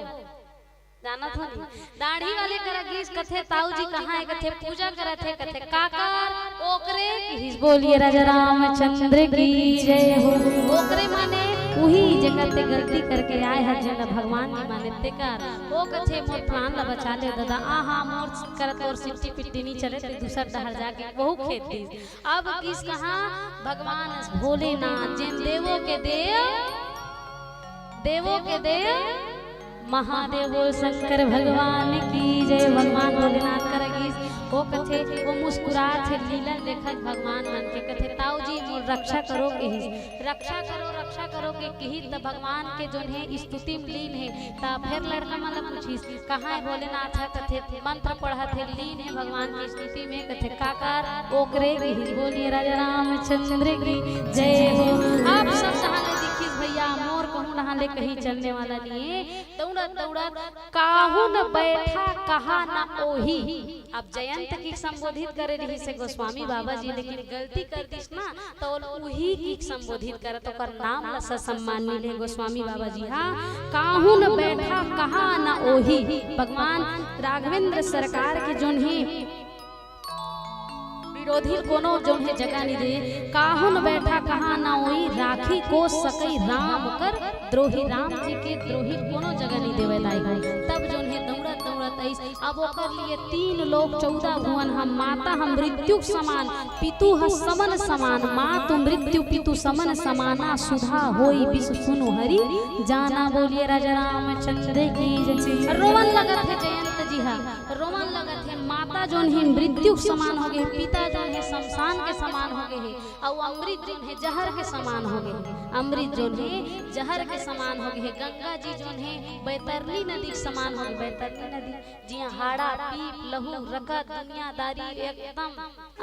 जानत हो नहीं? दाढ़ी वाले करा गीस, कथे, ताऊ जी कहाँ हे? कथे, पूजा करत हे। कथे, काकर? ओकरे कहिस। बोलिए राजा रामचंद्र की जय हो। ओकरे माने उही जेकर ते गलती करके आए हस, जेन ला भगवान नहीं माने तेकर। ओ कथे, मोर प्राण ला बचा ले ददा, आहा, मोर करत तोर सिट्टी पिट्टी नहीं चले, ते दूसर डहर जाके वहू खेद दिस। अब गीस कहाँ? भगवान भोलेनाथ, जेन देवों के देव, देवों के देव महादेव। बोल शंकर भगवान की जय। भगवान भोलेनाथ करा गीस, ओ कथे, ओ मुस्कुराथे, लीला देखत भगवान मन के। कथे, ताऊ जी मोर रक्षा करो कहिस। रक्षा करो, रक्षा करो के किहिस त भगवान के जोन हे स्तुति में लीन हे। त फेर लड़का मन ला पूछिस, कहाँ हे भोलेनाथ? ह कथे, मंत्र पढ़त हे, लीन हे भगवान के स्तुति में। कथे, काकर? ओकरे कहिस। बोलिए राजा रामचंद्र की जय हो। अब सब डहार ले दिखिस भैया, मोर कहूँ डहार ले कहीं चलने वाला नहीं हे। दौड़त दौड़त काहू न बैठा, कहा न ओही। अब जयंत की संबोधित करे रहिस हे गोस्वामी बाबा जी, लेकिन गलती कर दिस ना, त ओला उही की संबोधित करत, ओकर नाम ला ससम्मान मिले गोस्वामी बाबा जी। हाँ, काहू न बैठा, कहा न ओही। भगवान राघवेंद्र सरकार के जोन हे विरोधी कोनो जोन हे जगह नहीं दे, काहू न बैठा, कहा न ओही, राखी को सकई राम कर द्रोही। राम जी के द्रोही कोनो जगह नहीं देवे दाई हो। तब जोन हे दौड़त दौड़त आइस, अब ओकर लिए तीन लोक चौदह भुवन हम, माता हम मृत्यु समान, पितु ह समन समान, मातु मृत्यु पितु समन समाना, सुधा होई विष सुनु हरि जाना। बोलिए राजा रामचंद्र की जय। रोवन लगत हे जयंत जी हा, रोवन लगत हे। माता जोन हे मृत्यु समान हो गे, पिता जोन हे शमशान के समान हो गे हे, अउ अमृत जोन हे जहर के समान हो गे हे। अमृत जोन हे जहर के समान हो गे हे। गंगा जी जोन हे बैतरनी नदी के समान हो गे। बैतरनी नदी जिहां हाड़ा, पीप, लहू, रकत, दुनियादारी एकदम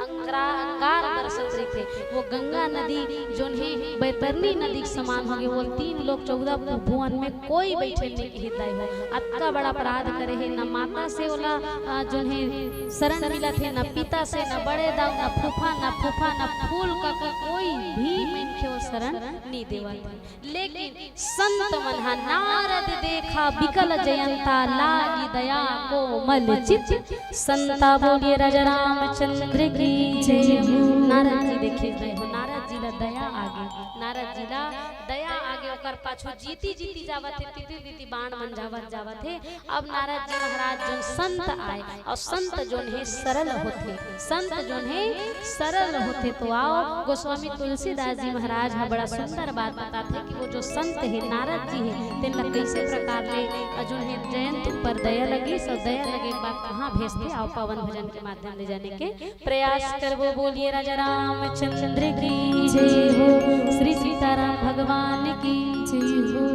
अंगार अंगार बरसत रहिथे। वो गंगा नदी जोन हे बैतरनी नदी के समान हो गे। वो तीन लोक चौदह भुवन में कोई बइठे नइ किही दाई हो। अतका बड़ा अपराध करे हे, न माता से ओला, अ, जोन हे शरण मिलत हे, न पिता से, न बड़े दाऊ, न फूफा, न फूफा, न फूल काका, कोई भी मनखे वो शरण नइ देवत हे। लेकिन संत मन ह नारद देखा बिकल जयंता, लागी दया कोमल चित संता। बोलिए राजा रामचंद्र की जय हो। नारद जी देखे दाई हो, नारद जी ला दया आगे, नारद जी ला दया आगे, ओकर पाछू जीती जीती जावत हे, तीती तीती बाण मन जावत जावत हे। अब नारद जी महाराज जोन संत आय, अउ संत जोन हे सरल होथे, संत जोन हे सरल होथे। तो आओ, गोस्वामी तुलसीदास जी महाराज ह बड़ा सुंदर बात बताथे कि वो जो संत हे, नारद जी हे, तेन ला कइसे प्रकार ले, अ, जोन हे जयंत ऊपर दया लगिस, अउ दया लगे के बाद कहां भेजथे, आओ पावन भजन के माध्यम ले जाने के प्रयास करबो। बोलिए राजा रामचंद्र की जय हो, श्री सीताराम भगवान की जय हो।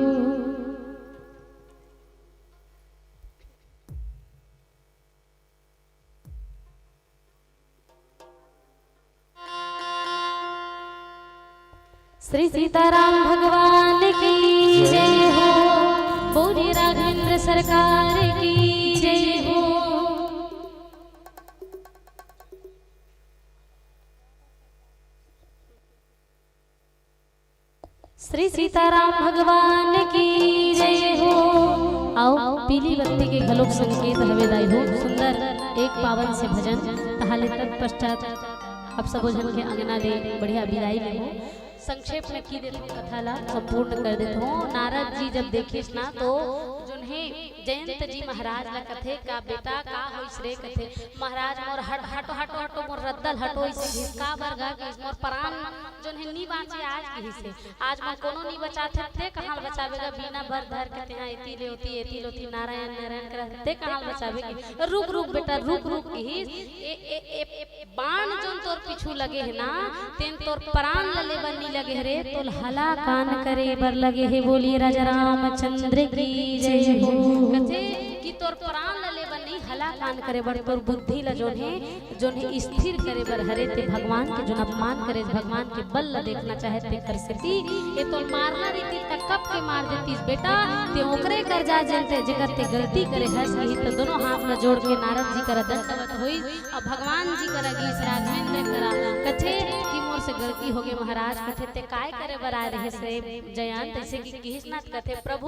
श्री सीताराम भगवान की जय हो, बोलिए राघवेंद्र सरकार की जय हो। श्री सीताराम भगवान की जय हो। आओ, पीली बत्ती के घलोक संकेत हवे दाई हो। सुंदर एक पावन से भजन, तहाले तत्पश्चात आप सबो झन के अंगना ले बढ़िया बिदाई लेबो। संक्षेप में की देथों, कथा ला संपूर्ण कर देथों। नारद जी जब देखिस ना, तो जोन हे जयंत जी महाराज ला कथे, "का बेटा, का होइस रे?" कथे, "महाराज, मोर हट-, हटो, हटो, हटो, मोर रद्दा ल हटो," अइसे कहिस। "का बर गा?" कहिस, "मोर परान जोन हे नी बांचे आज," कहिस हे। "आज मोर कोनो नी बचाथे, ते कहां ल बचाबे गा? बीना भर धर के तेहां एती ले ओती, एती ले ओती, नारायण, नारायण करत, ते कहां ल बचाबे?" कहिस, "रुक, रुक बेटा, रुक, रुक," कहिस। ए, ए, ए, ए, बाण जोन तोर पीछू लगे हे ना, तेन तोर परान ल ले बर नी लगे हे रे, तोल हलाकान करे बर लगे हे। बोलिए राजा रामचंद्र की जय हो। कथे कि तोर परान ल ले बर नहीं, हलाकान करे बर, तोर बुद्धि ल जोन हे, जोन हे स्थिर करे बर हरे। ते भगवान के जोन अपमान करे, भगवान के बल ल देखना चाहे, तेकर सेती ए तोल मारना रहितिस त कब के मार देतिस बेटा। ते ओकरे कर जा जनते, जेकर ते गलती करे हस, इही त दोनों हाथ ल जोड़ के नारद जी करा दंडवत होई। अब भगवान जी करा गीस, राघवेंद्र करा, कथे कि मोर से गलती होगे महाराज। कथे, "ते काय करे बर आय रहेस रे जयंत?" अइसे कि किहिस ना, कथे, "प्रभु,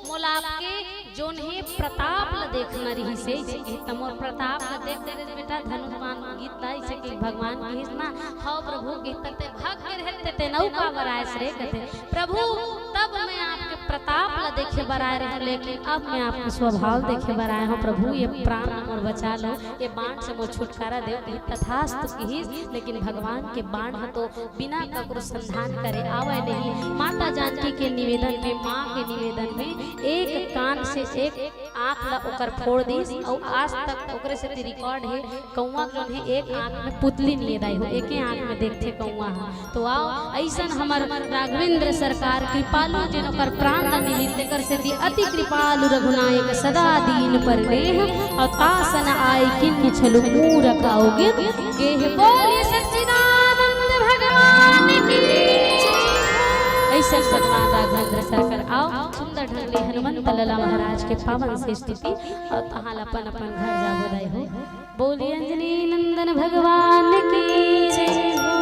मोला आपके जोन हे प्रताप ल देखना रहिस हे, अइसे कि त मोर प्रताप ल देख दे रे बेटा, धनुष बाण गीत ला।" अइसे कि भगवान किहिस ना, "हव प्रभु," कहिस, "ते भाग के रहे ते, ते नऊ काबर आयस रे?" कथे, "प्रभु, तब मैं आपके प्रताप ला देखे बर आय रहेंव, लेकिन अब मैं आपके स्वभाव देखे बर आय हंव। प्रभु, ये प्राण ला मोर बचा लो, ये बाण से मोर छुटकारा देव," कहिस। "तथास्तु," किहिस, लेकिन भगवान के बाण ह तो बिना ककरो संधान करे आवय नहीं। माता जानकी के निवेदन में, माँ के निवेदन में, एक कान से एक आँख ला ओकर फोड़ दिस, अउ आज तक ओकरे सेती record हे, कौआ जोन हे एक आँख में पुतली निये दाई हो, एके आँख में देखथे कौआ ह। तो आओ, अइसन हमर राघवेंद्र सरकार कृपालु, जेन ओकर प्राण ल निहित, तेकर सेती अति कृपालु रघुनायक सदा दीन पर नेह, अउ तासन आय किन्हि छलु मूरख अवगित गेह। बोलिए सच्चिदानंद भगवान की जय। अइसन भगवान राघवेंद्र सरकार। आओ, सुंदर ढंग ले हनुमंत लला महाराज के पावन से स्तुति, अउ तहां ल अपन अपन घर जाबो दाई हो। बोलिए अंजनी नंदन भगवान की जय हो।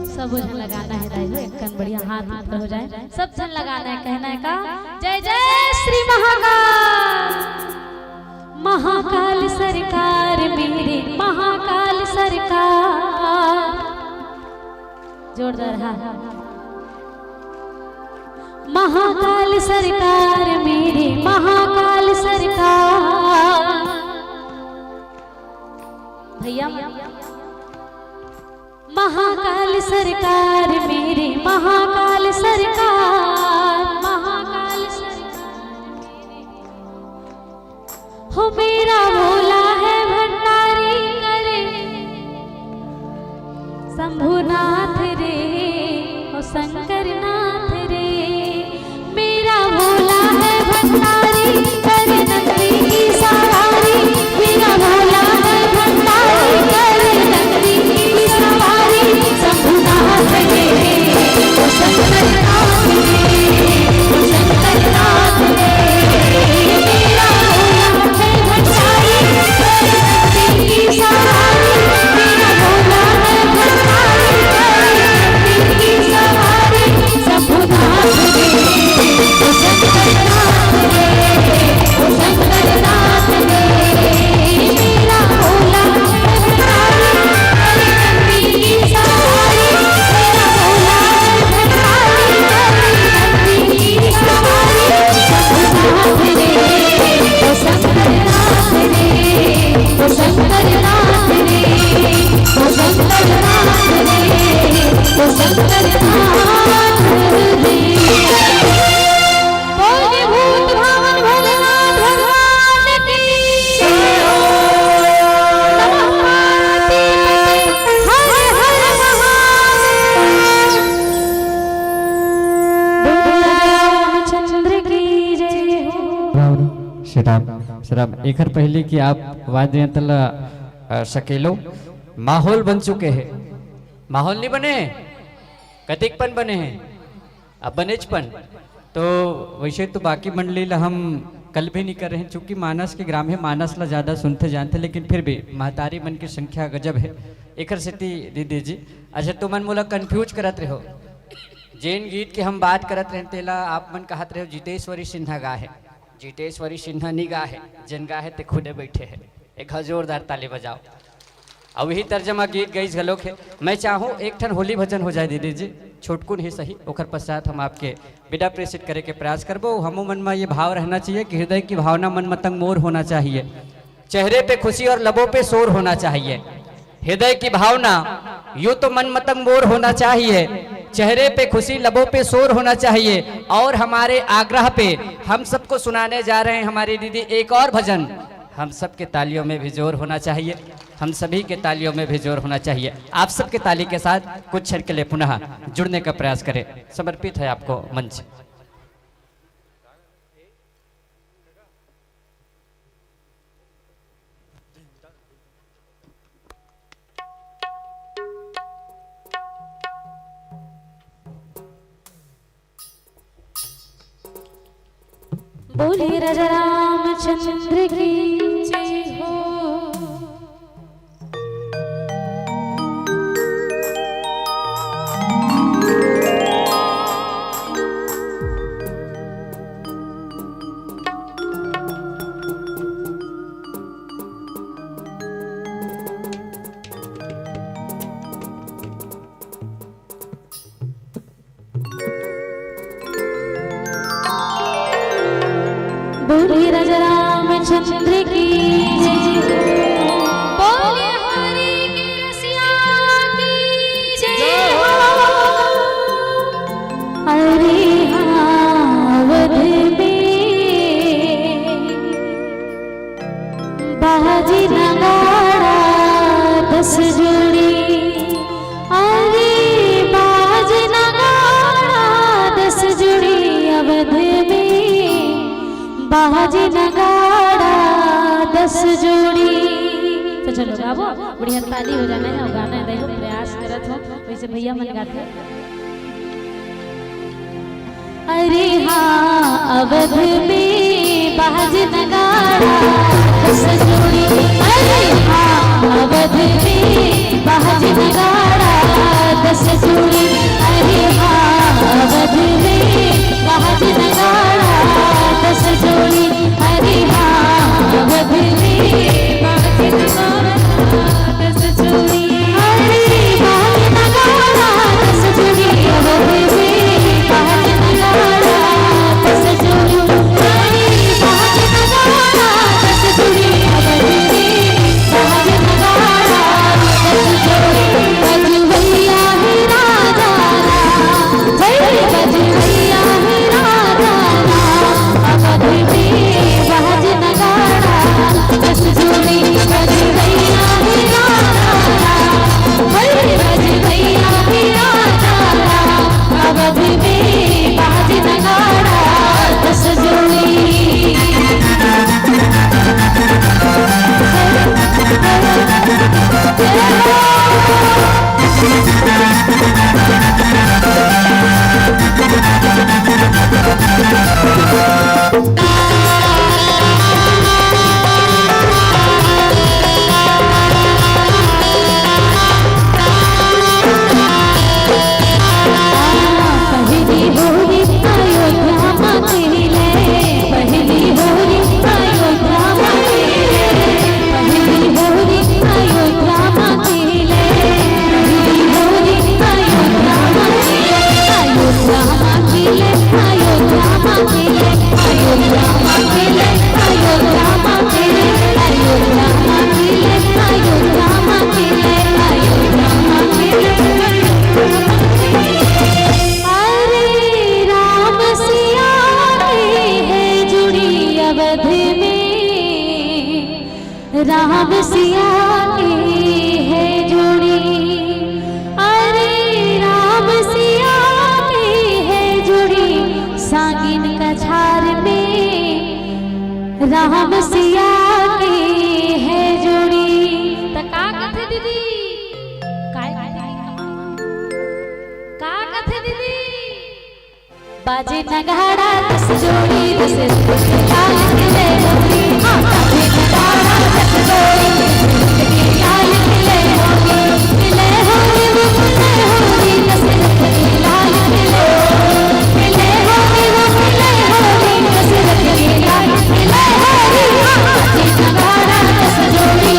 सब झन लगाना हे दाई हो, एक कन बढ़िया हाथ ऊपर हो जाए, सब झन लगाना हे, कहना हे का, जय जय श्री महाकाल। महाकाल सरकार मेरे, महाकाल सरकार। जोरदार, हाँ। महाकाल सरकार मेरे, महाकाल सरकार। भैया, महाकाल सरकार मेरे, महाकाल सरकार, महाकाल सरकार। हो मेरा भोला है भंडारी करे शंभुनाथ रे, ओ शंकरनाथ रे। मेरा भोला है भंडारी, कर नंदी की सवारी। मेरा भोला है भंडारी, कर नंदी की सवारी। शंभुनाथ रे, ओ शंकरनाथ रे, ओ शंकरनाथ रे। मेरा भोला है भंडारी, कर नंदी की सवारी। मेरा भोला है भंडारी, कर नंदी की सवारी। शंकरनाथ रे, ओ शंकरनाथ रे, ओ शंकरनाथ रे। बोलिए भूत भावन भोलेनाथ भगवान की जय हो। नमः पार्वती पते, हर हर महादेव। बोलो रामचंद्र की जय हो। राम, श्री राम, श्री राम। एखर पहले कि आप वाद्य यंत्र ला, अ, सकेलो, माहौल बन चुके हे। माहौल नहीं बने, कतिक पन बने हे, अब बनेच पन। तो वैसे तो बाकी मंडली ला हम कल भी नहीं कर रहे हैं, चूंकि मानस के ग्राम हे, मानस ला ज्यादा सुनथे जानथे, लेकिन फिर भी महतारी मन की संख्या गजब हे, एखर सेती दीदी जी। अच्छा, तुमन मोला confuse करत रहो, जेन गीत के हम बात करत रहे, तेला आप मन कहत रहे, जितेश्वरी सिन्हा गा हे। जितेश्वरी सिन्हा नी गा हे, जेन गा हे ते खुदे बैठे हे। एक घाव जोरदार ताली बजाओ। अउ वही तर्जमा गीत गईस घलोक हे। मैं चाहूँ एक ठन होली भजन हो जाए दीदी जी, छोटकुन ही सही, ओकर पश्चात हम आपके विदा प्रेषित करे के प्रयास करबो। हमो मन में ये भाव रहना चाहिए कि हृदय की भावना मन मतंग मोर होना चाहिए, चेहरे पे खुशी और लबों पे शोर होना चाहिए। हृदय की भावना यूं तो मन मतंग मोर होना चाहिए, चेहरे पे खुशी, लबों पे शोर होना चाहिए। और हमारे आग्रह पे हम सबको सुनाने जा रहे हैं हमारी दीदी एक और भजन। हम सबके तालियों में भी जोर होना चाहिए, हम सभी के तालियों में भी जोर होना चाहिए। आप सबके ताली के साथ कुछ क्षण के लिए पुनः जुड़ने का प्रयास करें। समर्पित है आपको मंच। बोलिए राजा रामचंद्र की जय हो। बोलिए राजा रामचंद्र की जय। बोलिए हरि के रसिया की जय हो। अरे हाँ, अवध में बाजे नगाड़ा दस जोड़ी, अरे बाजे नगाड़ा दस जोड़ी, अवध में बाजे नगाड़ा दस जोड़ी। तो चलो गावो, बढ़िया ताली हो जाना हे, गाना हे, देखो प्रयास करत हो, वैसे भैया मन गाथे। अरे हाँ, अवध में बाज नगाड़ा दस जोड़ी। अरे हाँ, अवध में बाज नगाड़ा दस जोड़ी, अरे हाँ, अवध में बाजे नगाड़ा, दस जोड़ी, अरे हाँ, अवध में बाजे नगाड़ा, दस जोड़ी, अरे बाजे नगाड़ा, दस जोड़ी, अवध में बाजे नगाड़ा, दस जोड़ी, अरे बाजे नगाड़ा, दस जोड़ी, अवध में राम सिया के है जोड़ी। अरे राम सिया के है जोड़ी, सांगिन कछार में राम सिया के है जोड़ी। त का कथे दीदी? काय कथे? का कथे दीदी? बाजे नगाड़ा दस जोड़ी, दस जोड़ी लाल किले होली। हाँ, बाजे नगाड़ा दस जोड़ी, दस जोड़ी लाल किले होली। किले होली, वो किले होली, दस जोड़ी लाल किले होली। किले होली, वो किले होली, दस जोड़ी लाल किले होली। हाँ, बाजे नगाड़ा दस जोड़ी,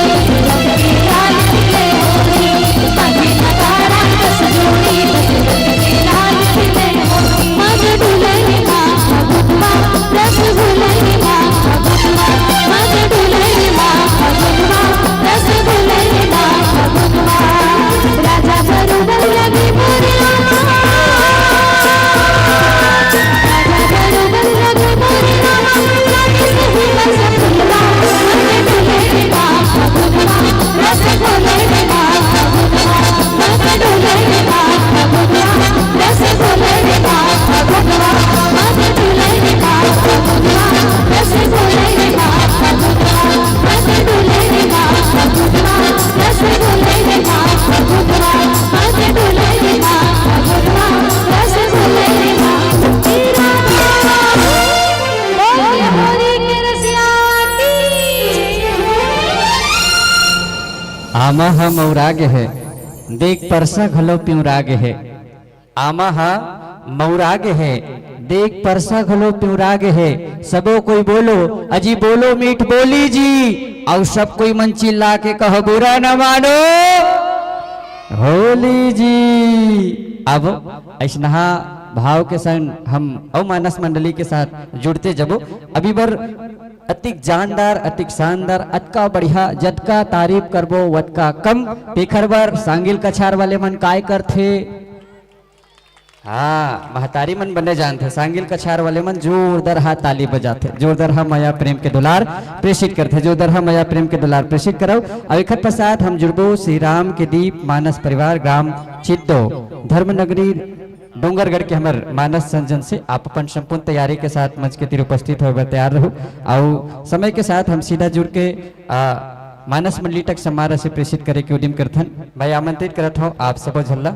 दस जोड़ी लाल किले होली। बाजे नगाड़ा दस जोड़ी, दस जोड़ी लाल किले आमा ह मौरा गे हे, देख परसा घलो पिंवरा गे हे। आमा ह मौरा गे हे, देख परसा घलो पिंवरा गे हे। सबो कोई बोलो, अजी बोलो मीठ बोली जी। अउ सब कोई मन चिल्ला के कहो, बुरा न मानो होली जी। अब अइसनहा भाव के संग हम अउ मानस मंडली के साथ जुड़ते जबो। अभी बर अतिक जानदार, अतिक शानदार, अतका बढ़िया, जतका तारीफ करबो, वतका कम। तेखर बर सांगिल कछार वाले मन काय करथे? हाँ, महतारी मन बने जानथे। सांगिल कछार वाले मन जोरदार हा ताली बजाथे, जोरदार हा मया प्रेम के दुलार प्रेषित करथे, जोरदार हा मया प्रेम के दुलार प्रेषित करव। अउ एखर पश्चात हम जुड़बो श्री राम के दीप मानस परिवार ग्राम चिद्दो धर्म नगरी डोंगरगढ़ के हमर मानस संजन से। आप अपन संपूर्ण तैयारी के साथ मंच के तीर उपस्थित होए बर तैयार रहू। अउ समय के साथ हम सीधा जुड़ के, आ, मानस मंडली तक समारोह से प्रेषित करे के उद्यम करथन। मैं आमंत्रित करत हूँ आप सबो झल्ला।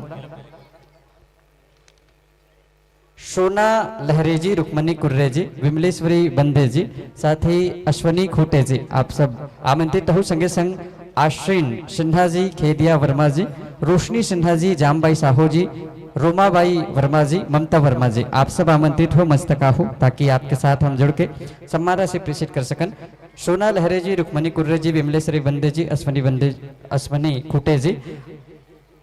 सोना लहरे जी, रुक्मणी कुर्रे जी, विमलेश्वरी बंदे जी, साथ ही अश्वनी खूटे जी, आप सब आमंत्रित रहू। संगे संग आश्विन सिन्हा जी, खेदिया वर्मा जी, रोशनी सिन्हा जी, जामबाई साहू जी, रोमाबाई वर्मा जी, ममता वर्मा जी, आप सब आमंत्रित हो, मंच तक आओ, ताकि आपके साथ हम जुड़ के सम्मान राशि प्रेषित कर सकन। सोना लहरे जी, रुक्मणी कुर्रे जी, विमलेश्वरी बंदे जी, अश्वनी बंदे, अश्वनी खुटे जी,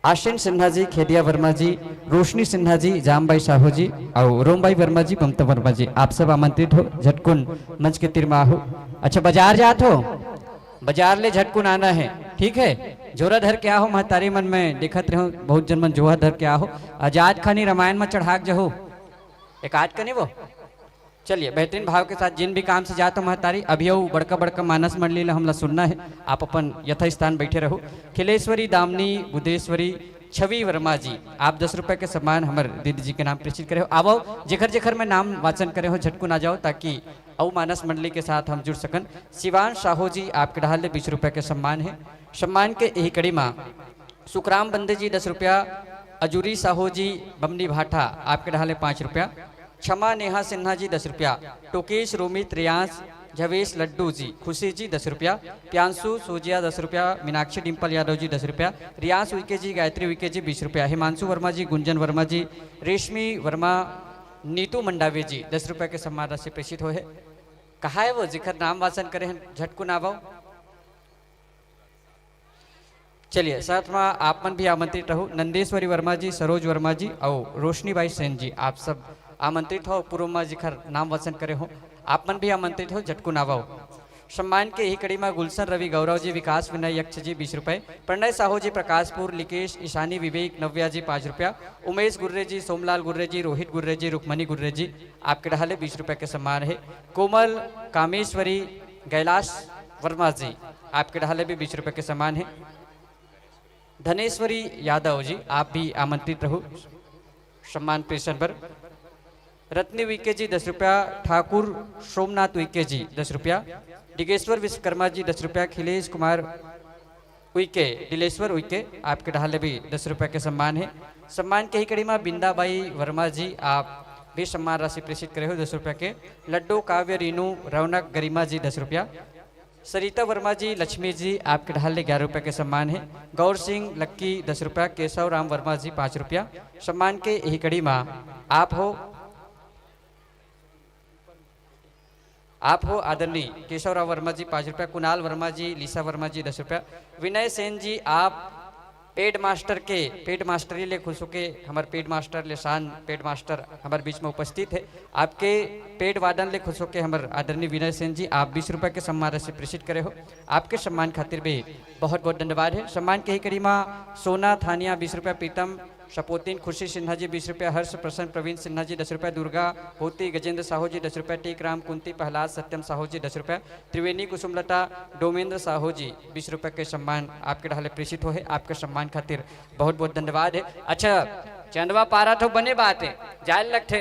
आशीन सिन्हा जी, खेदिया वर्मा जी, रोशनी सिन्हा जी, जामबाई साहू जी, अउ रोमबाई वर्मा जी, ममता वर्मा जी, आप सब आमंत्रित हो, झटकुन मंच के तीर में आहू। अच्छा, बाजार जात हो, बाजार ले झटकुन आना है, ठीक है? जोरा धर के आहो महतारी मन, में देखत रहो, बहुत जन मन जोहा धर के आहो। आजाद खानी रामायण में चढ़ा के जहो, एक आध कनी वो। चलिए, बेहतरीन भाव के साथ जिन भी काम से जात हो महतारी, अभी वो बड़का बड़का मानस मंडली ला हमला सुनना है, आप अपन यथास्थान बैठे रहो। खिलेश्वरी, दामनी, बुधेश्वरी, छवि वर्मा जी, आप दस रुपए के सम्मान हमर दीदी जी के नाम प्रेषित करे हो। आवो, जेखर जेखर मैं नाम वाचन करे हो, झटकुन आ जाओ, ताकि अउ मानस मंडली के साथ हम जुड़ सकन। शिवान साहू जी, आपके डहार ले बीस रुपए के सम्मान है। सम्मान के यही कड़ी मा सुखराम बंदे जी, दस रुपया। अजूरी साहू जी, बमनी भाटा, आपके डहार ले पाँच रुपया। क्षमा नेहा सिन्हा जी, दस रुपया। टोकेश, रोमित, रियांश, झवेश, लड्डू जी, खुशी जी, दस रुपया। प्यांशु सोजिया, दस रुपया। मीनाक्षी डिम्पल यादव जी, दस रुपया। रियांश उइके जी, गायत्री उइके जी, बीस रुपया। हिमांशु वर्मा जी, गुंजन वर्मा जी, रेशमी वर्मा, नीतू मंडावी जी, दस रुपया के सम्मान राशि प्रेषित होहे। कहाँ है वो, जिखर नाम वाचन करे हैं, झटकुन आवो। चलिए, साथ में आप मन भी आमंत्रित रहो, नंदेश्वरी वर्मा जी, सरोज वर्मा जी अउ रोशनी बाई सेन जी, आप सब आमंत्रित हो। पूर्व में जिखर नाम वाचन करे हो, आप मन भी आमंत्रित हो, झटकुन आवो। सम्मान के यही कड़ी में गुलशन रवि, गौरव जी, विकास विनय यक्ष जी, बीस रुपए। प्रणय साहू जी, प्रकाशपुर, लिकेश, ईशानी, विवेक, नव्या जी, पाँच रुपया। उमेश गुर्रे जी, सोमलाल गुर्रे जी, रोहित गुर्रे जी, रुक्मणी गुर्रे जी, आपके डहार ले बीस रुपए के सम्मान है। कोमल, कामेश्वरी, कैलाश वर्मा जी, आपके डहार ले भी बीस रुपए के सम्मान है। धनेश्वरी यादव जी, आप भी आमंत्रित रहो सम्मान प्रेषण पर। रत्नी उइके जी, दस रुपया। ठाकुर सोमनाथ उइके जी, दस रुपया। डिगेश्वर विश्वकर्मा जी, दस रुपया। खिलेश कुमार उइके, डिलेश्वर उइके, आपके डहार ले भी दस रुपया के सम्मान है। सम्मान के ही कड़ी में बिंदाबाई वर्मा जी, आप भी सम्मान राशि प्रेषित करे हो, दस रुपया के। लड्डू, काव्य, रीनू, रौनक, गरिमा जी, दस रुपया। सरिता वर्मा जी, लक्ष्मी जी, आपके डहार ले ग्यारह रुपया के सम्मान है। गौर सिंह, लक्की, दस रुपया। केशव राम वर्मा जी, पाँच रुपया। सम्मान के यही कड़ी में आप हो, आप हो आदरणीय केशव राम वर्मा जी, पाँच रुपया। कुणाल वर्मा जी, लीसा वर्मा जी, दस रुपया। विनय सेन जी, आप पेड मास्टर के, पेड मास्टरी ले खुश होके हमर पेड मास्टर, लेसान पेड मास्टर हमर बीच में उपस्थित है। आपके पेड वादन ले खुश होके हमर आदरणीय विनय सेन जी, आप बीस रुपया के सम्मान राशि प्रेषित करे हो, आपके सम्मान खातिर भी बहुत बहुत धन्यवाद है। सम्मान के ही कड़ी मा सोना थानिया, बीस रुपया। प्रीतम सपोतिन, खुशी सिन्हा जी, बीस रुपया। हर्ष प्रसन्न, प्रवीण सिन्हा जी, दस रुपया। दुर्गा होती, गजेंद्र साहू जी, दस रुपया। टीक राम, कुंती, प्रहलाद, सत्यम साहू जी, दस रुपया। त्रिवेणी कुसुमलता, डोमेंद्र साहू जी, बीस रुपया के सम्मान आपके डहार ले प्रेषित हो है, आपके सम्मान खातिर बहुत बहुत धन्यवाद है। अच्छा, चंदवा पारा तो बने बात है, जाए लगथे,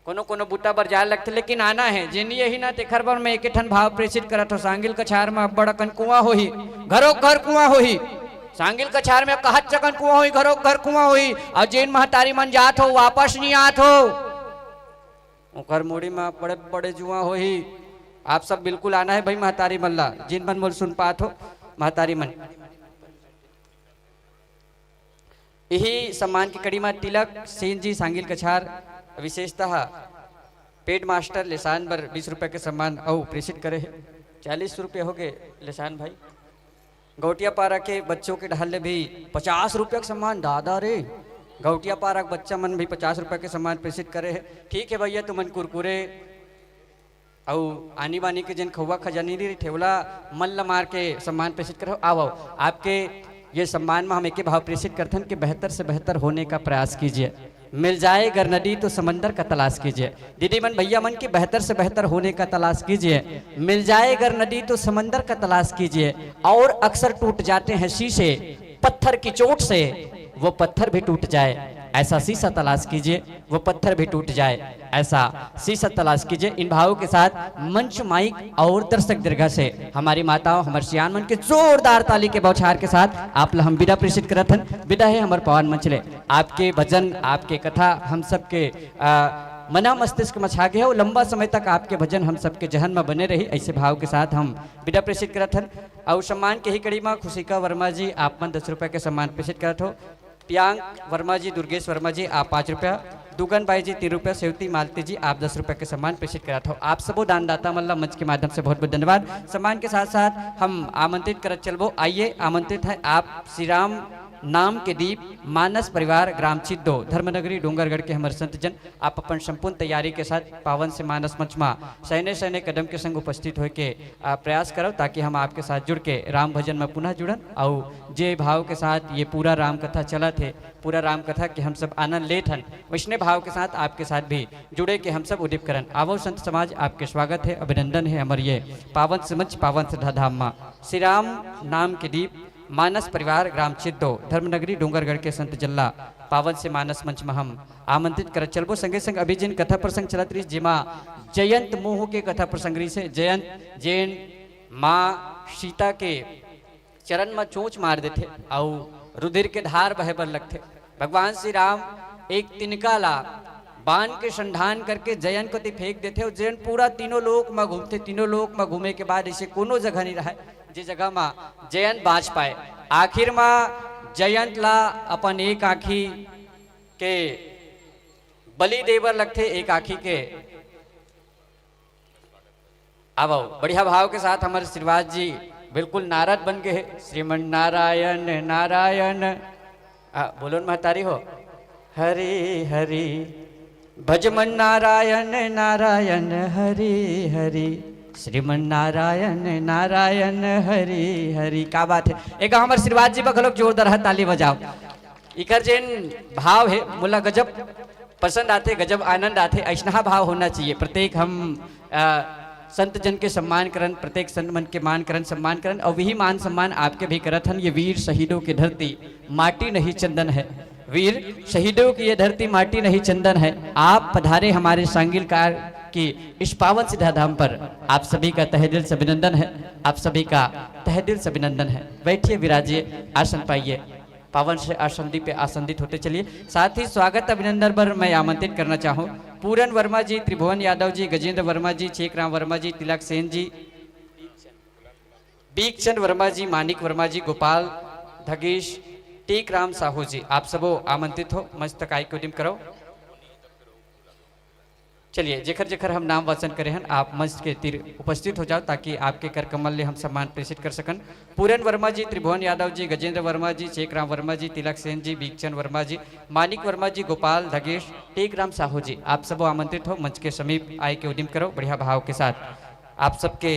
कोनो कोनो बुता बर जाए लगथे, लेकिन आना है। जेन यही ना, तेखर बर मैं एक ठन भाव प्रेषित करत हो। सांगिल कछार में अब्बड़ अकन कुआं होही, घरो घर कुआं होही। सांगिल कछार में कहत चकन कुआं होही, घरो घर कुआं होही। और जेन महतारी मन जात हो, वापस नहीं आत हो, ओकर मुड़ी में बड़े बड़े जुआं होही। आप सब बिल्कुल आना है भाई महतारी मन ला, जिन मन मोल सुन पात हो महतारी मन। यही सम्मान के कड़ी में तिलक सेन जी, सांगिल कछार, विशेषतः पेड मास्टर लेसान बर बीस रुपया के सम्मान अउ प्रेषित करे है। चालीस रुपया हो गए लेसान भाई। गौटिया पारा के बच्चों के डहार ले भी पचास रुपया के सम्मान, दादा रे। गौटिया पारा के बच्चा मन भी पचास रुपया के सम्मान प्रेषित करे है। ठीक है भैया, तुमन कुरकुरे अउ आनी बानी के जेन खउवा खजानी रहिथे, ओला मन ल मार के सम्मान प्रेषित करहु। आओ, आओ, आपके ये सम्मान में हम एक ही भाव प्रेषित करथन कि बेहतर से बेहतर होने का प्रयास कीजिए। मिल जाए अगर नदी तो समंदर का तलाश कीजिए। दीदी मन, भैया मन की बेहतर से बेहतर होने का तलाश कीजिए। मिल जाए अगर नदी तो समंदर का तलाश कीजिए। और अक्सर टूट जाते हैं शीशे पत्थर की चोट से, वो पत्थर भी टूट जाए, ऐसा शीशा तलाश कीजिए। वो पत्थर भी टूट जाए, ऐसा शीशा तलाश कीजिए। इन भावों के साथ मंच, माइक और दर्शक दीर्घा से हमारी माताओं, हमारे सियान मन के जोरदार ताली के बौछार के साथ आप ला हम विदा प्रेषित करत हन। विदा है हमारे पावन मंच ले। आपके भजन, आपके कथा, हम सबके, आ, मना मस्तिष्क म छा गे हे, अउ लंबा समय तक आपके भजन हम सबके जहन म बने रही, ऐसे भाव के साथ हम विदा प्रेषित करत हन। अउ सम्मान के ही कड़ी म खुशिका वर्मा जी, आप मन दस रुपया के सम्मान प्रेषित करत हो। पियांक वर्मा जी, दुर्गेश वर्मा जी, आप पाँच रुपया, दुगन बाई जी तीन रुपया, सेवती मालती जी, आप दस रुपया के सम्मान प्रेषित करत हो। आप सबो दानदाता मन ला मंच के माध्यम से बहुत बहुत धन्यवाद। सम्मान के साथ साथ हम आमंत्रित करत चलबो, आइए, आमंत्रित है आप श्री राम नाम के दीप, मानस परिवार, ग्राम चिद्दो, धर्मनगरी, डोंगरगढ़ के हमर संत जन। आप अपन संपूर्ण तैयारी के साथ पावन से मानस मंच मा सैने सैने कदम के संग उपस्थित होय के, आ, प्रयास करव, ताकि हम आपके साथ जुड़ के राम भजन में पुनः जुड़न, अउ जे भाव के साथ ये पूरा राम कथा चलत हे, पूरा राम कथा के हम सब आनंद लेत हन, वैसने भाव के साथ आपके साथ भी जुड़े के हम सब उदीप करन। आवो संत समाज, आपके स्वागत है, अभिनंदन है हमर ये पावन से मंच, पावन से धाम मा। श्री राम नाम के दीप, मानस परिवार, ग्राम चिद्दो, धर्मनगरी, डोंगरगढ़ के संत जन ला पावन से मानस मंच में हम आमंत्रित करत चलबो। संगे संग अभी जिन कथा प्रसंग चलत रहिस, जेमा जयंत मुंह के कथा प्रसंग रहिस हे। जयंत जेन माँ सीता के चरण म चोंच मार देथे अउ रुधिर के धार बहे बर लगथे। भगवान श्री राम एक तिनका ला बाण के संधान करके जयंत कोति फेंक देथे अउ जयंत पूरा तीनों लोक म घूमथे। तीनों लोक म घूमे के बाद ऐसे कोनो जगह नहीं रहय, जे जगह म जयंत बाँच पाए। आखिर म जयंत ला अपन एक आँखी के बलि दे बर लगथे, एक आँखी के। आवो, बढ़िया भाव के साथ हमर श्रीवास जी बिल्कुल नारद बन गए हे। श्रीमन नारायण नारायण, आ, बोलो न महतारी हो, हरि हरि, भजमन नारायण नारायण, हरि हरि, श्रीमन नारायण नारायण, हरि हरि। का बात है, एक हमर श्रीवास जी बर घलोक जोरदार ताली बजाओ। इकर जेन भाव हे, मोला गजब पसंद आथे, गजब आनंद आथे। ऐसनहा भाव होना चाहिए। प्रत्येक हम, अ, संत जन के सम्मान करन, प्रत्येक संत मन के मान करन, सम्मान करन, अउ वही मान सम्मान आपके भी करत हन। ये वीर शहीदों की धरती माटी नहीं चंदन है, वीर शहीदों की ये धरती माटी नहीं चंदन है। आप पधारे हमारे सांगिल कार की इस पावन सिद्धा धाम पर, आप सभी का तहे दिल से अभिनंदन है, आप सभी का तहे दिल से अभिनंदन है। बैठिए, विराजिए, आसन पाइए। पावन से आसंदी पे आसंदित होते चलिए। साथ ही स्वागत अभिनंदन पर मैं आमंत्रित करना चाहूँ पूरन वर्मा जी, त्रिभुवन यादव जी, गजेंद्र वर्मा जी, चेकराम वर्मा जी, तिलक सेन जी, बीकचंद वर्मा जी, मानिक वर्मा जी, गोपाल धगेश, टेकराम साहू जी, आप सबो आमंत्रित हो, मंच तक आए के उद्यम करो। चलिए, जेखर जेखर हम नाम वाचन करे हन, आप मंच के तीर उपस्थित हो जाओ, ताकि आपके कर कमल ले हम सम्मान प्रेषित कर सकन। पूरन वर्मा जी, त्रिभुवन यादव जी, गजेंद्र वर्मा जी, चेकराम वर्मा जी, तिलक सेन जी, बीकचंद वर्मा जी, मानिक वर्मा जी, गोपाल धगेश, टेकराम साहू जी, आप सबो आमंत्रित हो, मंच के समीप आए के उद्यम करो, बढ़िया भाव के साथ आप सबके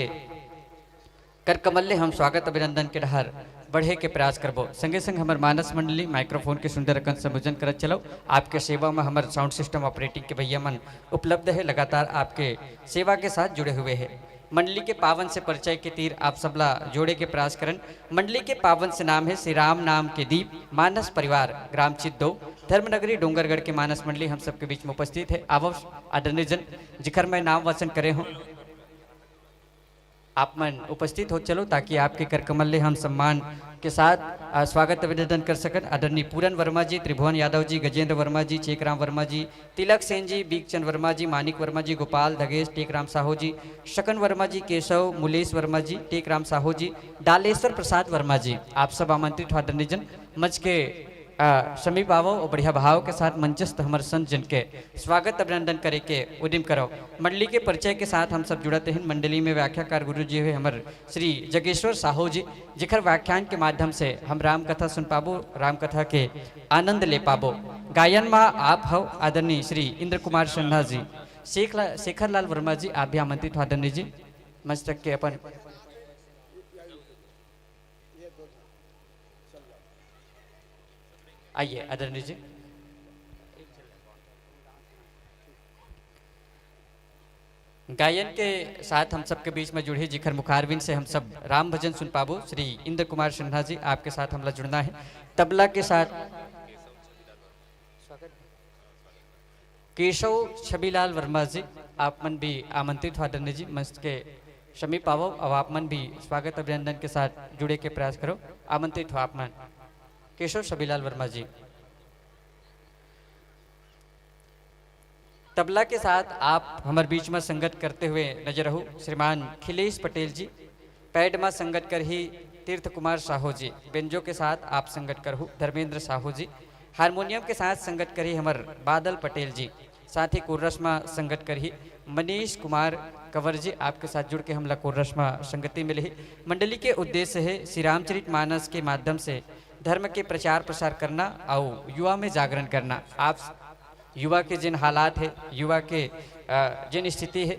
कर कमल ले हम स्वागत अभिनंदन के डहर बढ़े के प्रयास करबो। संगे संग हमर मानस मंडली माइक्रोफोन के सुंदर अकन संयोजन करत चलो। आपके सेवा में हमर साउंड सिस्टम ऑपरेटिंग के भैया मन उपलब्ध है, लगातार आपके सेवा के साथ जुड़े हुए हैं। मंडली के पावन से परिचय के तीर आप सबला जोड़े के प्रयास करन। मंडली के पावन से नाम है श्री राम नाम के दीप, मानस परिवार, ग्राम चिद्दो, धर्मनगरी, डोंगरगढ़ के मानस मंडली हम सबके बीच में उपस्थित है। आवो आदरणीय जन, जिखर मैं नाम वाचन करे हूँ, आप मन उपस्थित हो चलो, ताकि आपके कर कमल ले हम सम्मान के साथ, आ, स्वागत अभिनंदन कर सकन। आदरणीय पूरन वर्मा जी, त्रिभुवन यादव जी, गजेंद्र वर्मा जी, चेकराम वर्मा जी, तिलक सेन जी, बीकचंद वर्मा जी, मानिक वर्मा जी, गोपाल धगेश, टेकराम साहू जी, शकन वर्मा जी, केशव, मुलेश वर्मा जी, टेकराम साहू जी, डालेश्वर प्रसाद वर्मा जी, आप सब आमंत्रित हो आदरणीय जन। मंच के, आ, समीप आवो और बढ़िया भाव के साथ मंचस्थ हमर संत जन के स्वागत अभिनंदन करे के उद्यम करो। मंडली के परिचय के साथ हम सब जुड़त हैं। मंडली में व्याख्याकार गुरु जी हुए हमर श्री जगेश्वर साहू जी, जिखर व्याख्यान के माध्यम से हम राम कथा सुन पाबो, राम कथा के आनंद ले पाबो। गायन मा आप हव आदरणीय श्री इंद्र कुमार सिन्हा जी, शेख ला-, शेखर लाल वर्मा जी, आप भी आमंत्रित हो आदरणीय जी, मंच तक के अपन आइए आदरणीय जी। गायन के साथ हम सबके बीच में जुड़े, जिखर मुखारविंद से हम सब राम भजन सुन पाबो, श्री इंद्र कुमार सिन्हा जी, आपके साथ हमला जुड़ना है। तबला के साथ केशव छविलाल वर्मा जी, आप मन भी आमंत्रित हो आदरणीय जी, मंच के समीप आवो, अब आप मन भी स्वागत अभिनंदन के साथ जुड़े के प्रयास करो। आमंत्रित हो आप मन, केशव छविलाल वर्मा जी। तबला के साथ आप हमर बीच में संगत करते हुए नजर रहू श्रीमान खिलेश पटेल जी। पैड में संगत करही तीर्थ कुमार साहू जी। बेंजो के साथ आप संगत करहू धर्मेंद्र साहू जी। हारमोनियम के साथ संगत करही हमर बादल पटेल जी। साथ ही कोरस में संगत करही मनीष कुमार कंवर जी। आपके साथ जुड़ के हमला कोरस में संगति मिलही। मंडली के उद्देश्य हे श्री रामचरित मानस के माध्यम से धर्म के प्रचार प्रसार करना अउ युवा में जागरण करना। आप युवा के जिन हालात हे, युवा के, अ, जिन स्थिति हे,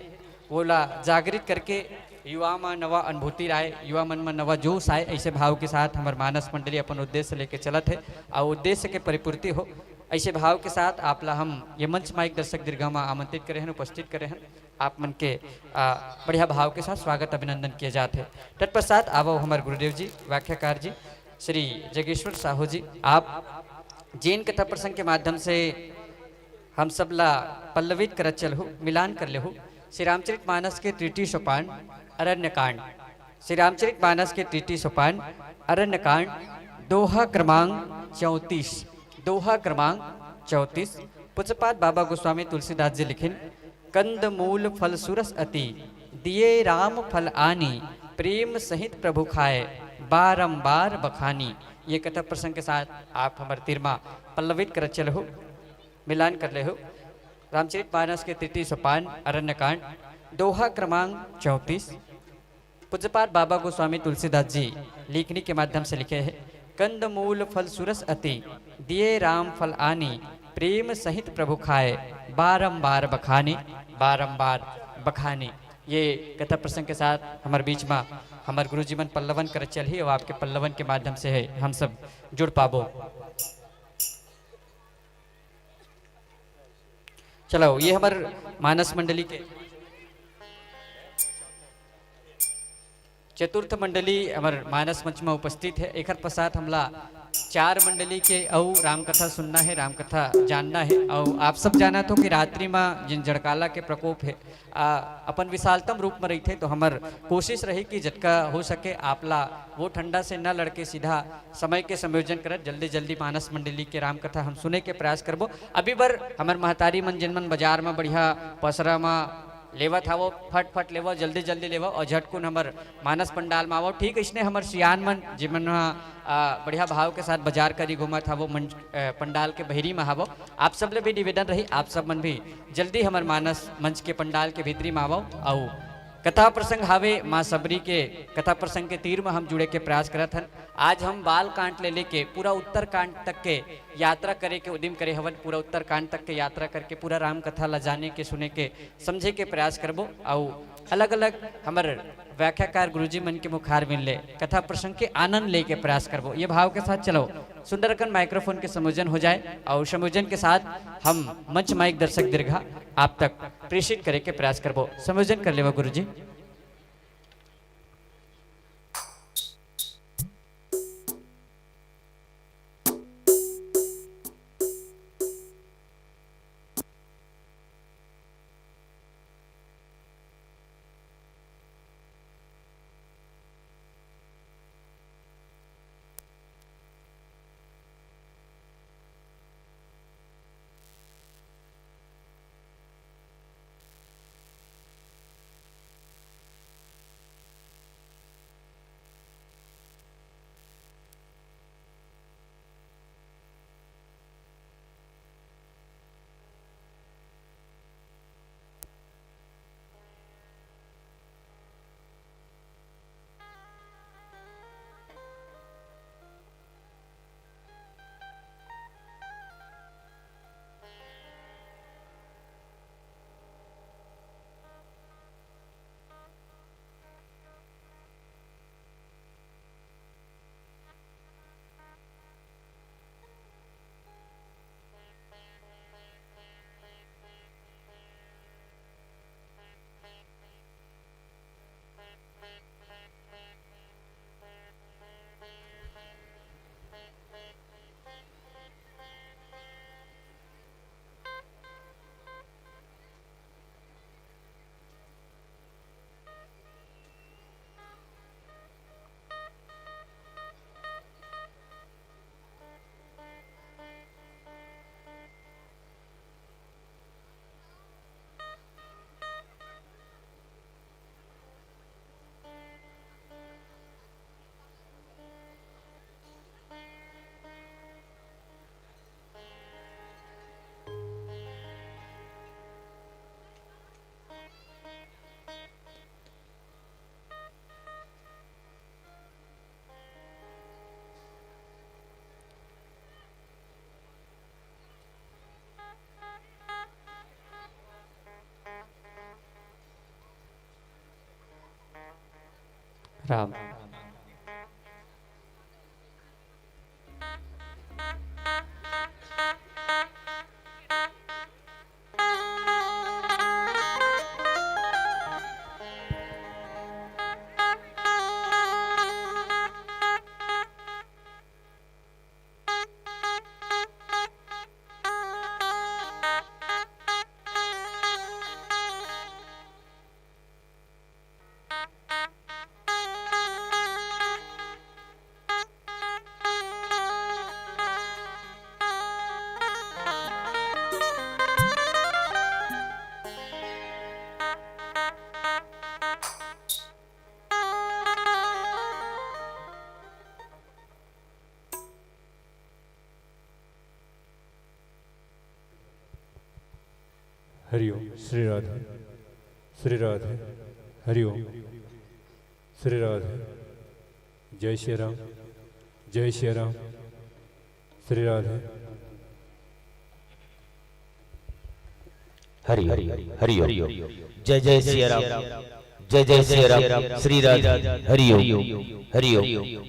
वोला जागृत करके युवा म नवा अनुभूति आए, युवा मन म नवा जोश आए, ऐसे भाव के साथ हमर मानस मंडली अपन उद्देश्य लेके चलत हे अउ उद्देश्य के परिपूर्ति हो, ऐसे भाव के साथ आपला हम ये मंच माइक दर्शक दीर्घा म आमंत्रित करे हन, उपस्थित करे हन। आप मन के, अ, बढ़िया भाव के साथ स्वागत अभिनंदन किए जात हे। तत्पश्चात आवो हमर गुरुदेव जी, व्याख्याकार जी, श्री जगेश्वर साहू जी, आप जेन कथा प्रसंग के माध्यम से हम सब ला पल्लवित करत चलहु, मिलान कर लेहु। श्री रामचरित मानस के तृतीय सोपान अरण्य कांड, श्री रामचरित मानस के तृतीय सोपान अरण्य कांड, दोहा क्रमांक चौंतीस, दोहा क्रमांक चौंतीस। पूज्यपाद बाबा गोस्वामी तुलसीदास जी लिखिन, कंद मूल फल सुरस अति, दिए राम फल आनी, प्रेम सहित प्रभु खाए, बारंबार बखानी। ये कथा प्रसंग के साथ आप हमर तीर मा पल्लवित करत चलहु, मिलान कर लेहु। रामचरित मानस के तृतीय सोपान अरण्य कांड, दोहा क्रमांक चौंतीस। पूज्यपाद बाबा गोस्वामी तुलसीदास जी लेखनी के माध्यम से लिखे हैं, कंद मूल फल सुरस अति, दिए राम फल आनी, प्रेम सहित प्रभु खाए, बारंबार बखानी, बारंबार बखानी। ये कथा प्रसंग के साथ हमर बीच में हमर गुरु जी मन पल्लवन कर चलही और आपके पल्लवन के माध्यम से है हम सब जुड़ पाबो। चलो, ये हमर मानस मंडली के चतुर्थ मंडली हमर मानस मंच में उपस्थित है। एकर पश्चात हमला चार मंडली के अउ रामकथा सुनना है, रामकथा जानना है। अउ आप सब जानत हो कि रात्रि में जिन जड़काला के प्रकोप है, आ, अपन विशालतम रूप में रहिथे, तो हमर कोशिश रही कि जतका हो सके आपला वो ठंडा से न लड़के सीधा समय के संयोजन करत जल्दी जल्दी मानस मंडली के रामकथा हम सुने के प्रयास करबो। अभी बर हमर महतारी मन जिन मन बाजार में बढ़िया पसरा में लेवत हावो, फट फट लेवो, जल्दी जल्दी लेवो और झटकुन हमर मानस पंडाल में आवो। ठीक इसने हमर सियान मन जिमन ह, आ, बढ़िया भाव के साथ बाजार करी घूमत हावो, मंच, अ, पंडाल के बहिरी में हावो। आप सब ले भी निवेदन रही, आप सब मन भी जल्दी हमर मानस मंच के पंडाल के भीतरी में आवो। अउ कथा प्रसंग हावे माँ सबरी के कथा प्रसंग के तीर में हम जुड़े के प्रयास करत हन। आज हम बाल कांड ले लेके पूरा उत्तरकांड तक के यात्रा करे के उदिम करे हवन। पूरा उत्तरकांड तक के यात्रा करके पूरा राम कथा ला जाने के, सुने के, समझे के प्रयास करबो। अउ अलग-अलग हमर व्याख्याकार गुरुजी मन के मुखारबिंद ले कथा प्रसंग के आनंद ले के प्रयास करबो। ये भाव के साथ चलो, सुंदर अकन microphone के संयोजन हो जाए अउ संयोजन के साथ हम मंच माइक दर्शक दीर्घा आप तक प्रेषित करे के प्रयास करबो। संयोजन कर लेवा गुरुजी। राम। हरि ओम। श्री राधे, श्री राधे। हरि ओम। श्री राधे। जय श्री राम, जय श्री राम। श्री राधे। हरि ओम, हरि ओम। जय जय सिया राम, जय जय सिया राम। श्री राधे। हरि ओम, हरि ओम।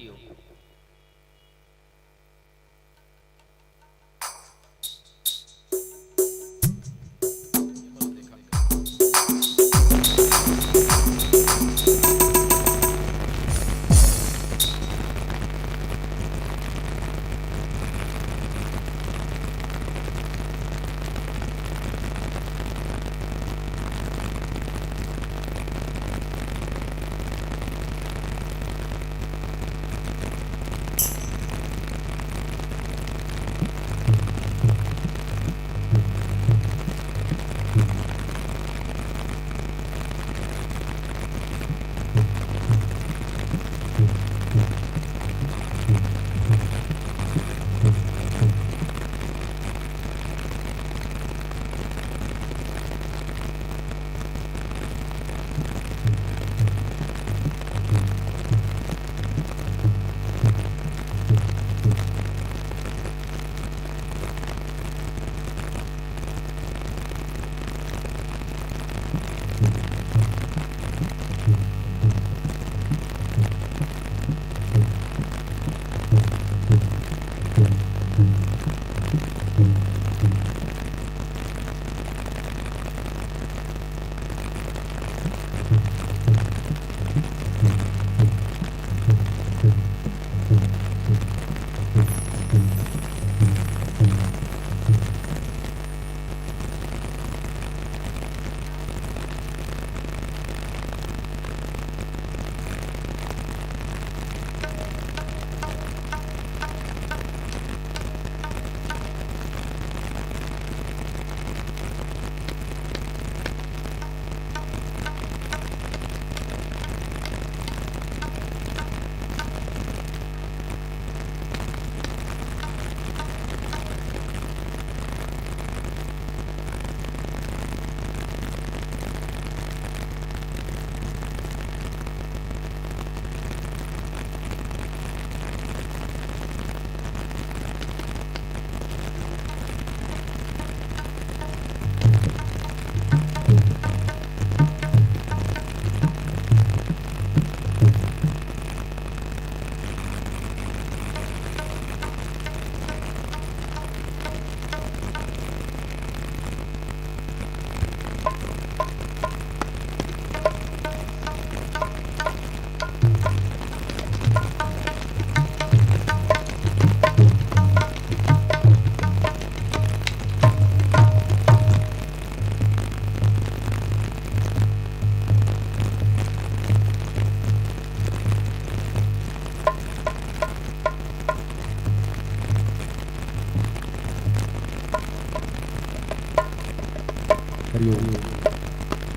हरि ओम,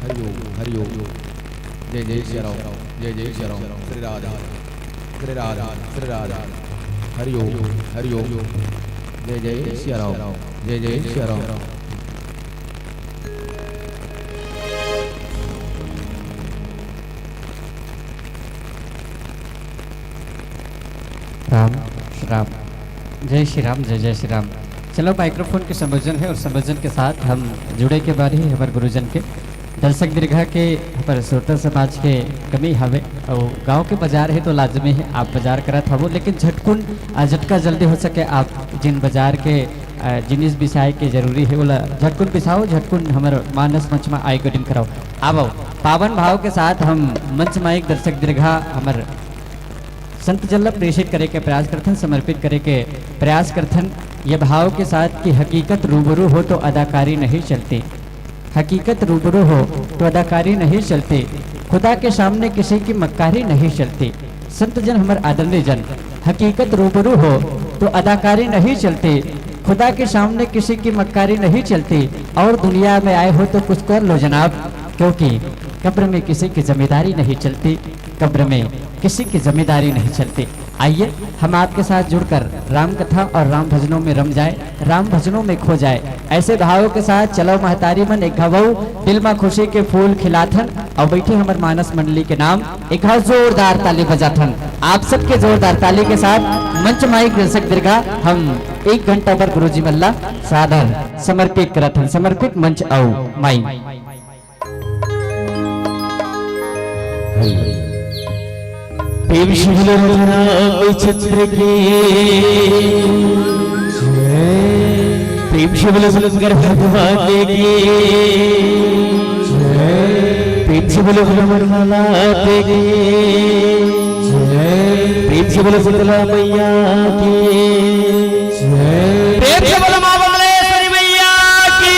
हरि ओम, हरि ओम। जय जय सिया राम, जय जय सिया राम। श्री राधे, श्री राधे, श्री राधे। हरि ओम, हरि ओम। जय जय सिया राम, जय जय सिया राम। राम, राम। जय श्री राम, जय जय श्री राम। चलो, माइक्रोफोन के संबोधन हे अउ संबोधन के साथ हम जुड़े के बारी हे हमर गुरुजन के। दर्शक दीर्घा के हमर श्रोता समाज के कमी हवे, अउ गांव के बाजार हे तो लाजमी हे, आप बाजार करत हवो, लेकिन झटकुन, आ, जतका जल्दी हो सके आप जिन बाजार के, आ, जिनिस बिसाए के जरूरी हे, ओला झटकुन बिसाओ, झटकुन हमर मानस मंच म आए के दिन कराओ। आवो, पावन भाव के साथ हम मंच म एक दर्शक दीर्घा हमर संत जन ला प्रेषित करे के प्रयास करथन, समर्पित करे के प्रयास करथन, ये भाव के साथ कि हकीकत रूबरू हो तो अदाकारी नहीं चलती, हकीकत रूबरू हो तो अदाकारी नहीं चलती, खुदा के सामने किसी की मक्कारी नहीं चलती। संत जन, हमर आदरणीय जन, हकीकत रूबरू हो तो अदाकारी नहीं चलती, खुदा के सामने किसी की मक्कारी नहीं चलती, और दुनिया में आए हो तो कुछ कर लो जनाब, क्योंकि कब्र में किसी की जमींदारी नहीं चलती, कब्र में किसी की जमींदारी नहीं चलती। आइए, हम आपके साथ जुड़कर राम कथा और राम भजनों में रम जाए, राम भजनों में खो जाए। ऐसे भावों के साथ चलो महतारी मन, एक घाव अउ दिल मा खुशी के फूल खिलाथन, अउ बैठे हमर मानस मंडली के नाम एक घाव जोरदार ताली बजाथन। आप सबके जोरदार ताली के साथ मंच माई दर्शक दीर्घा हम एक घंटा बर गुरुजी मन ला सादर समर्पित करत हन। समर्पित मंच अउ माई। प्रेम से बोलो रामचंद्र की। प्रेम से बोलो शंकर भगवान की। प्रेम से बोलो हनुमान लाल की। प्रेम से बोलो शीतला मैया की। प्रेम से बोलो माँ बमलेश्वरी मैया की।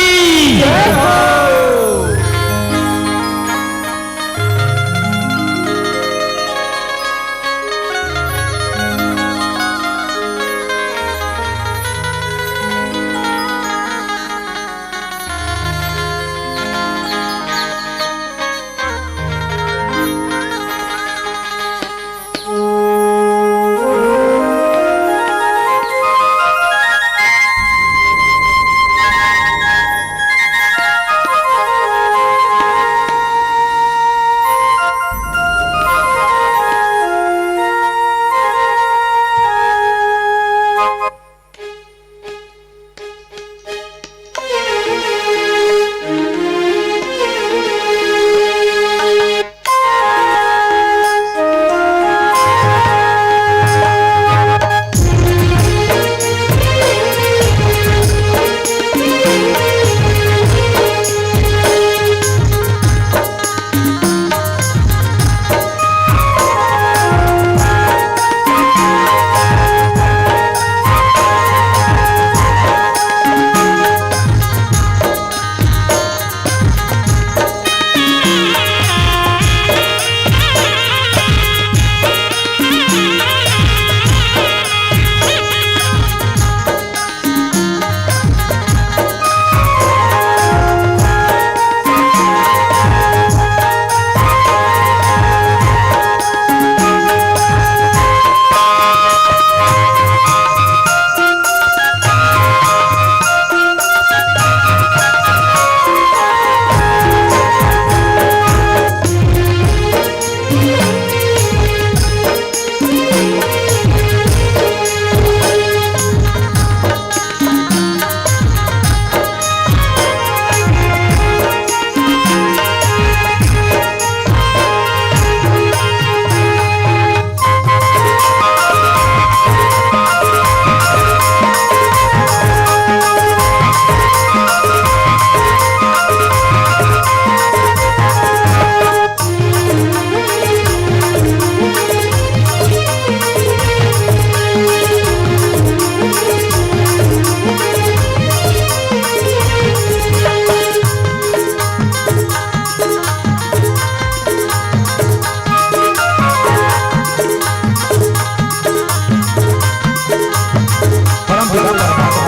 परम पिता परमात्मा,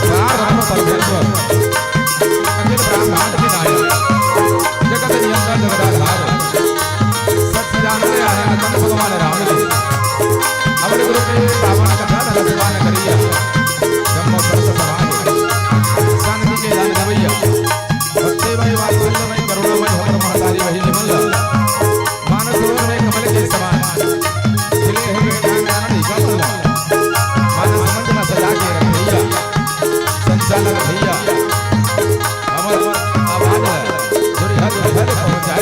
पार ब्रह्म परमेश्वर, अखिल ब्रह्मांड के नायक, जगत नियंता जगदाधार, सच्चिदानंद आनंद कंद भगवान राम जी, हमरे गुरु के पावन कथा धरत पावन करिया, जम्मो संत समाज, शांति के दान देवैया, भक्ति मय वात्सल्य मय करुणा मय हमर महतारी बहिनी मन ला, मानस सरोवर में कमल के समान खिले हुए ज्ञान आनंद ही का फूल। मानस मंच में सजा के रखैया, संचालक भैया, हमर आवाज है।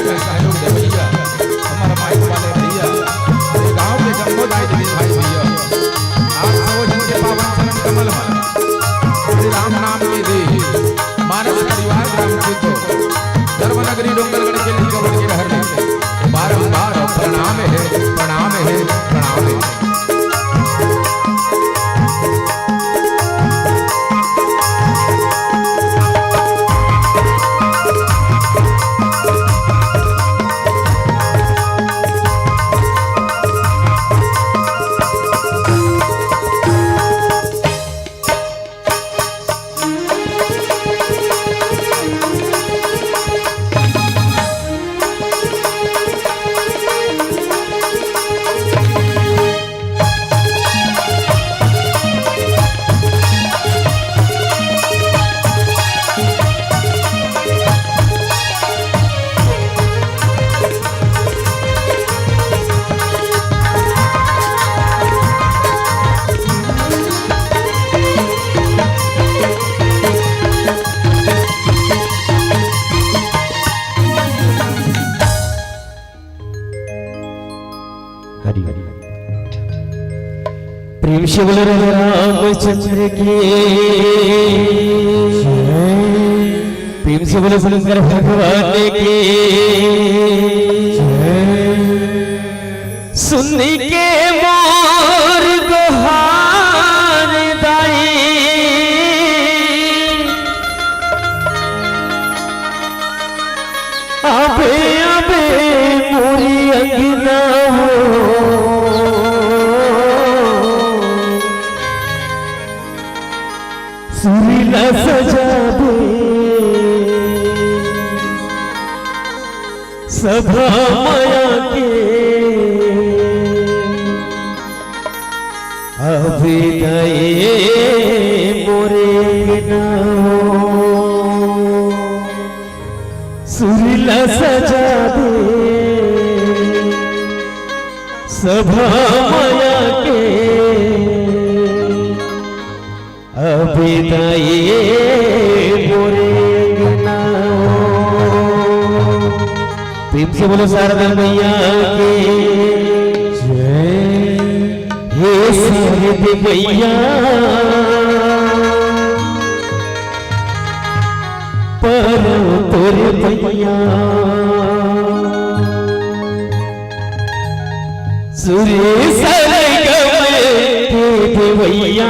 में सहयोग दे भैया, हमर माइक वाले भैया, हमर गांव के जम्मो दाई दीदी भाई भैया, आप सबो झन के पावन चरण कमल में श्री राम नाम के देही मानस परिवार ग्राम चित्तो, धर्म नगरी डोंगरगढ़ के लिंगवन के हर में बारंबार प्रणाम हे, प्रणाम हे, प्रणाम हे। हरि हरि। प्रेम से बोलो राजा रामचंद्र की। प्रेम से बोलो शंकर भगवान की। सुन के मोर गोहार दाई, आबे आबे मोरी अंगना हो, सुरीला सजा दे सभा माया के। आबे दाई मोरे अंगना हो, सुरीला सजा दे सभा माया के। आबे दाई मोरे अंगना हो। प्रेम से बोलो शारदा मैया की जय। हे शारदा मैया, परब तोर पैया। सुर सरगम के देवैया मैया,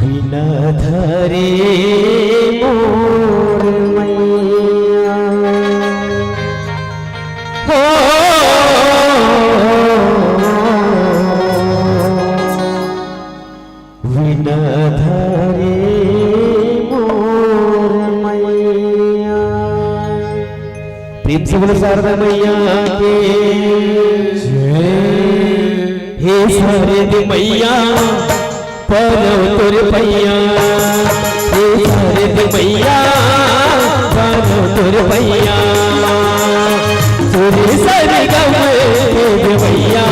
बिना धरे मोर मैया। हो, बिना धरे मोर मैया। प्रेम से बोलो शारदा मैया की जय। हे शारदा मैया, परब तोर पैया। हे शारदा मैया, परब तोर पैया। सुर सरगम के देवैया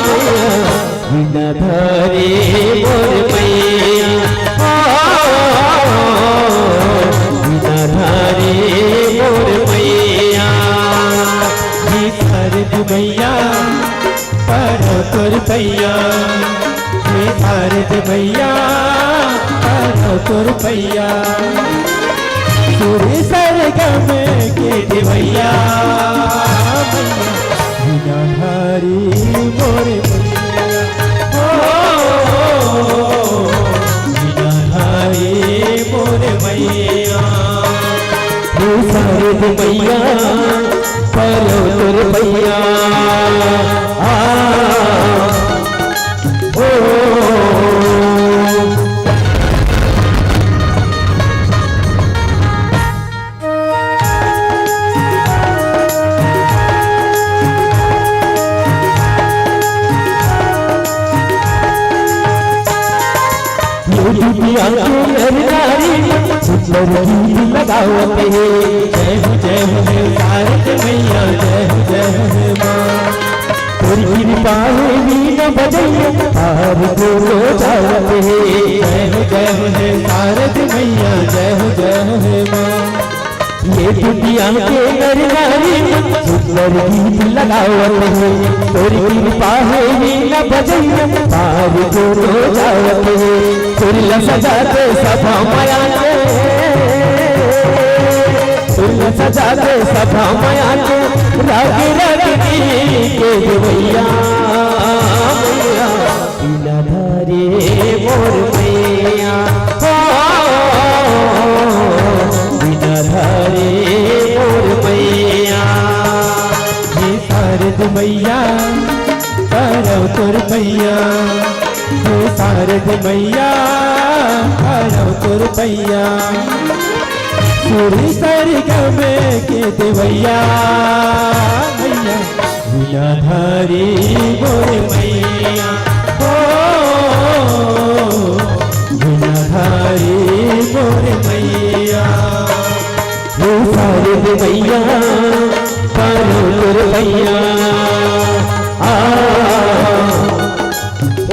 मैया। बिना धरे मोर मैया, ओ, बिना धरे मोर मैया। हे शारदा मैया, परब तोर पैया। हे शारदा मैया, परब तोर पैया। सुर सरगम के देवैया मैया, बिना धरे मोर मैया। ओ, बिना धरे मोर मैया। हे शारदा मैया, परब तोर पैया। आ, ओ। ये दुनिया के नर नारी सुंदर गीत लगावत हे। जय हो, जय हो, हे शारदा मैया, जय हो, जय हो, हे माँ। तोर कृपा हे वीणा बजैया, पार को लो जावत हे। जय हो, जय हो, हे के नर नारी मन सुंदर गीत लगावत हे, तोर कृपा हे वीणा बजइया पार कोनो जावत हे। सुर ल सजा दे सभा माया के, सुर ल सजा दे सभा माया के, राग रागिनी के देवैया। मैया, बिना धारे मोर मैया, हो, बिना धारे मोर मैया। हे शारद मैया, परव तोर पैया, हे शारद मैया, परव तोर पैया। सुर सरगम के देवैया, मैया, बिना धारे मोर मैया, हो, बिना धारे मोर मैया। हे शारद मैया, परव तोर पैया। आ, ओ,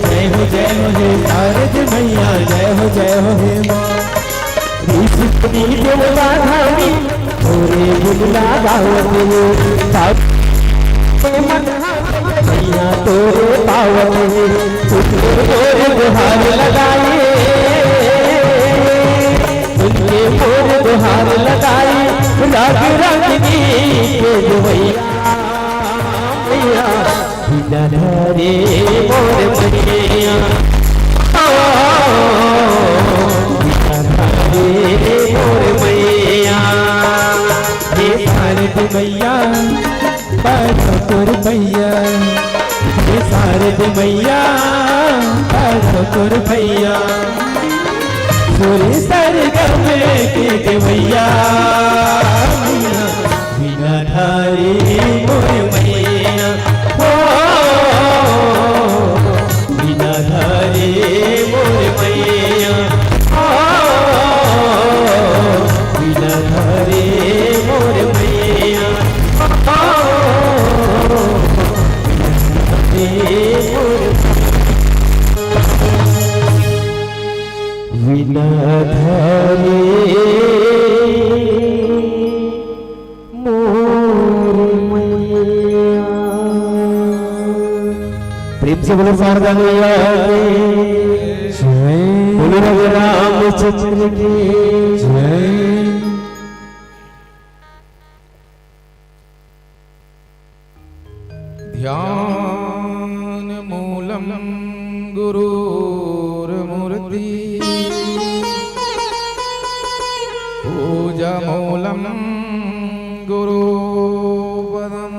जय हो, जय हो हे शारद मैया, जय हो, जय हो हे माँ। ऋषि मुनि देवता धामी, तोरे गुण गावत हे। सब मन मैया तोरे पावत हे। सुन के मोर गुहार लगाए, सुन के मोर गुहार लगाए, राग रागिनी के देवैया। मैया, बिना धारे मोर मैया, ओ, बिना धारे मोर मैया। हे शारद मैया, परव तोर पैया, हे शारद मैया, परव तोर पैया। सुर सरगम के देवैया, बिना धारे मोर मैया, हो, बिना धारे मोर मैया, हो, बिना धारे मोर मैया, हो, बिना धारे मोर, बिना धारे मोर मैया। प्रेम से बोलो शारदा मैया की। जय। बोलो राम रामचंद्र की। जय। ध्यान मूलं गुरोर्मूर्ति, पूजा मूलं गुरोपदम,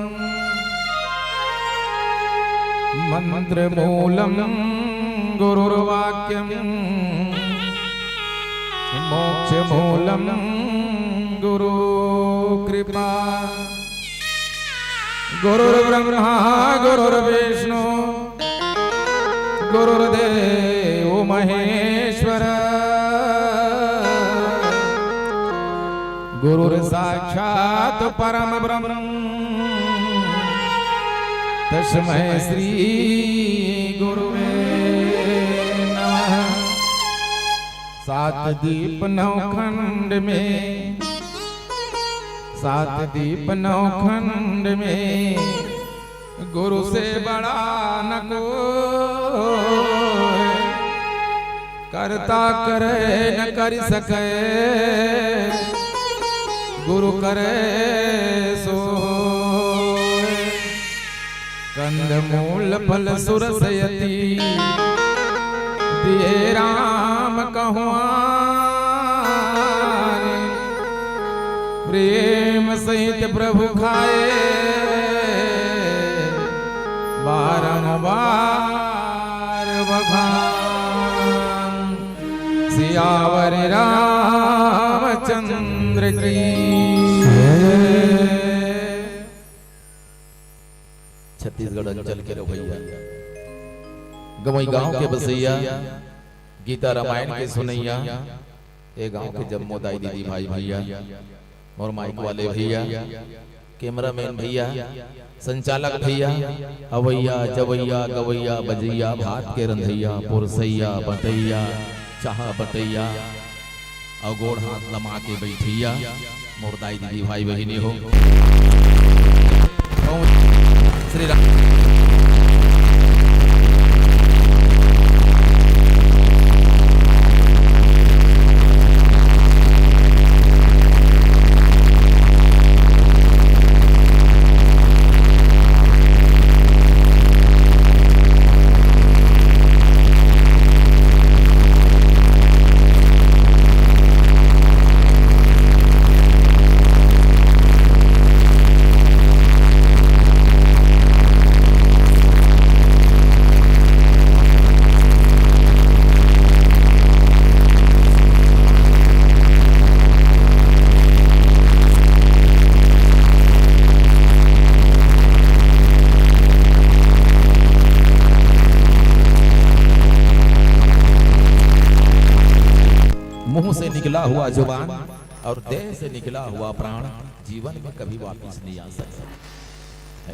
मंत्र मूलं गुरुर्वाक्यम, मोक्ष मूलं गुरु कृपा। गुरुर्ब्रह्मा गुरुर्विष्णु गुरुर्देव महेश्वर, गुरुर्साक्षात् परम ब्रह्म, तस्मै श्री गुरुवे नमः। सात दीप नौ खंड में, सात दीप नौ खंड में, गुरु से बड़ा न कोई, करता करे न करि सके, गुरु करे सो होय। कंदमूल फल सुरस अति, दिए राम कहवान। प्रेम सहित प्रभु खाए, बारंबार बखान। सियावर रामचंद्र चंद्र की। छत्तीसगढ़ अंचल के रवैया, गंवई गांव के बसैया, गीता रामायण के सुनैया, ए गांव के जम्मो दाई दीदी भाई भैया, मोर माइक वाले भैया, कैमरामैन भैया, संचालक भैया, अवैया, जवैया, गवैया, बजैया, भात के रंधैया, पुरसैया, बटैया, चाह बटैया, अउ गोड़ हाथ लमा के बइठैया, मोर दाई दीदी भाई बहिनी हो। श्री राम। मुंह से निकला हुआ जुबान और देह से निकला हुआ प्राण जीवन में कभी वापस नहीं आ सकता।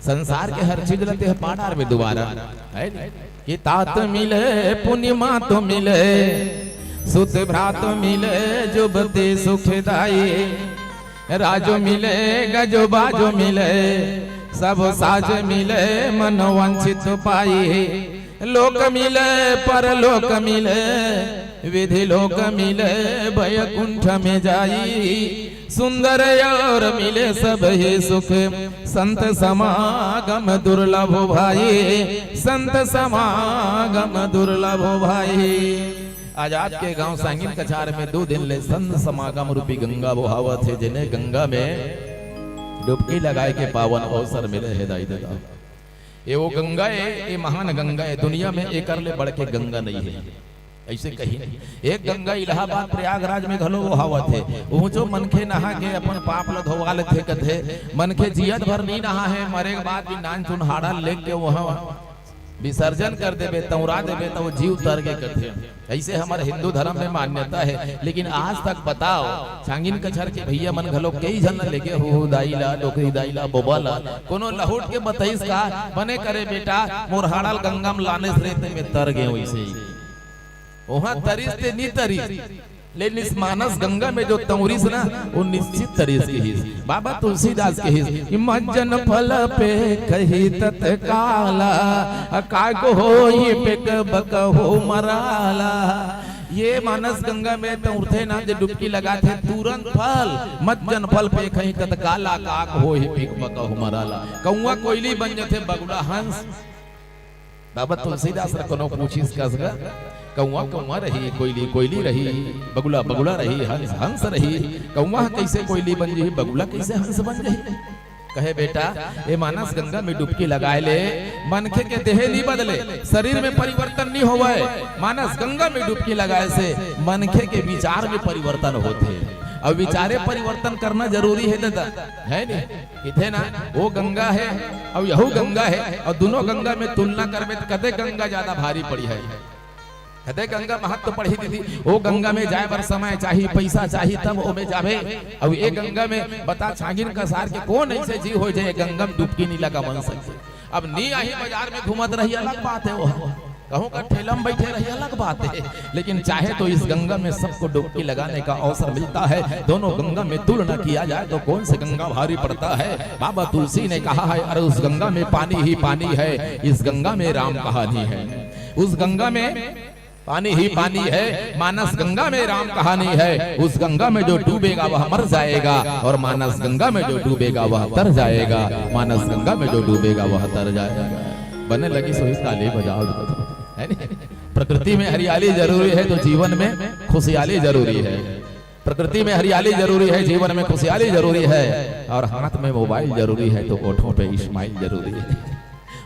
संसार के हर चीज ल तेह पा डारबे दुबारा, है नी? कि तात मिले, पुनि मात मिले, सुत भ्रात मिले, जुबति सुखदाई। राजो मिले, गजो बाजो मिले, सब साज मिले, मन वांछित पाई। लोक मिले, परलोक मिले, विधि लोक मिले, बैकुंठ में जाई। सुंदर और मिले सब ही सुख, संत समागम दुर्लभ भाई, संत समागम दुर्लभ भाई। आज आपके गांव सांगिन कछार में दू दिन ले संत समागम रूपी गंगा बोहावत हे, जेने गंगा में डुबकी लगाए के पावन अवसर मिले हे दाई ददा। ये वो गंगा हे, ये महान गंगा हे, दुनिया में एकर ले बढ़ के गंगा नहीं हे। ऐसे कही नहीं। एक गंगा इलाहाबाद प्रयागराज में घलो बोहावत हे। उहूं जो मनखे नहा के अपन पाप ल धोवा लेथे कथे, मनखे जियत भर नहीं नहा हे, मरे के बाद भी नान चुन हाड़ा लेके वहां विसर्जन कर देबे, तौरा देबे, त वो जीव तर गे कथे। ऐसे हमर हिंदू धर्म में मान्यता हे, लेकिन आज तक बताओ, सांगिन कछार के भैया मन घलो कई झन लेगे हो, दाई ला, डोकरी दाई ला, बोबा ला, कोनो लहुट के बतइस का, बने करे बेटा, मोर हाड़ा ल गंगा में लानेस रे ते में तर गे वैसे ही। ओहा तरिस ते नी तरिस, लेकिन इस मानस गंगा में जो तौरिस ना, वो निश्चित तरिस किहिस। बाबा तुलसीदास किहिस कि मज्जन फल पेखही तत्काला, अकाग होई पेख बकहु मराला। ये मानस गंगा में तौरथे ना, जे डुबकी लगाथे, तुरंत फल, मज्जन फल पेखही तत्काला, अकाग होई पेख बकहु मराला। कौआ कोइली बन जथे, बगुला हंस। बाबा तुलसीदास ल कोनो पूछिस कस गा, कौआ कौआ रही, कोइली कोइली रही, बगुला बगुला रही, हंस हंस रही, कौआ ह कइसे कोइली बन जही, बगुला कइसे हंस बन जही? कहे बेटा, ये मानस गंगा में डुबकी लगाए ले मनखे के देह नी बदले, शरीर में परिवर्तन नी होवय। मानस गंगा में डुबकी लगाए से मनखे के विचार में परिवर्तन होथे, अउ विचारे परिवर्तन करना जरूरी हे ददा, है नी? कथे ना, वो गंगा हे अउ यहू गंगा हे, अउ दुनों गंगा में तुलना करबे त कते गंगा ज्यादा भारी पड़ही? कते गंगा महत्व पड़ही दीदी? वो गंगा में जाए बर समय चाही, पैसा चाही, तब ओमे जाबे। अउ ये गंगा में बता, छांगिन कसार के कोन ऐसे जीव हो जाए, गंगा में डुबकी नी लगा मन सके? अब नी आही, बाजार में घूमत रही, अलग बात हे वो। कहूँ का ठेला में बैठे रही, अलग बात हे, लेकिन चाहे तो इस गंगा में सबको डुबकी लगाने का अवसर मिलता है। दोनों गंगा में तुलना किया जाए तो कौन सी गंगा भारी पड़ता है? बाबा तुलसी ने कहा है, अरे उस गंगा में पानी ही पानी है, इस गंगा में राम कहानी है। उस गंगा में पानी ही पानी है, मानस गंगा में राम कहानी है। उस गंगा में जो डूबेगा वह मर जाएगा, और मानस गंगा में जो डूबेगा वह तर जाएगा। मानस गंगा में जो डूबेगा वह तर जाएगा। बने लगी सोई ताली बजाओ, है नी? प्रकृति में हरियाली जरूरी है तो जीवन में खुशियाली जरूरी है। प्रकृति में हरियाली जरूरी है, जीवन में खुशियाली जरूरी है, और हाथ में मोबाइल जरूरी है तो ओठों पे स्माइल जरूरी है।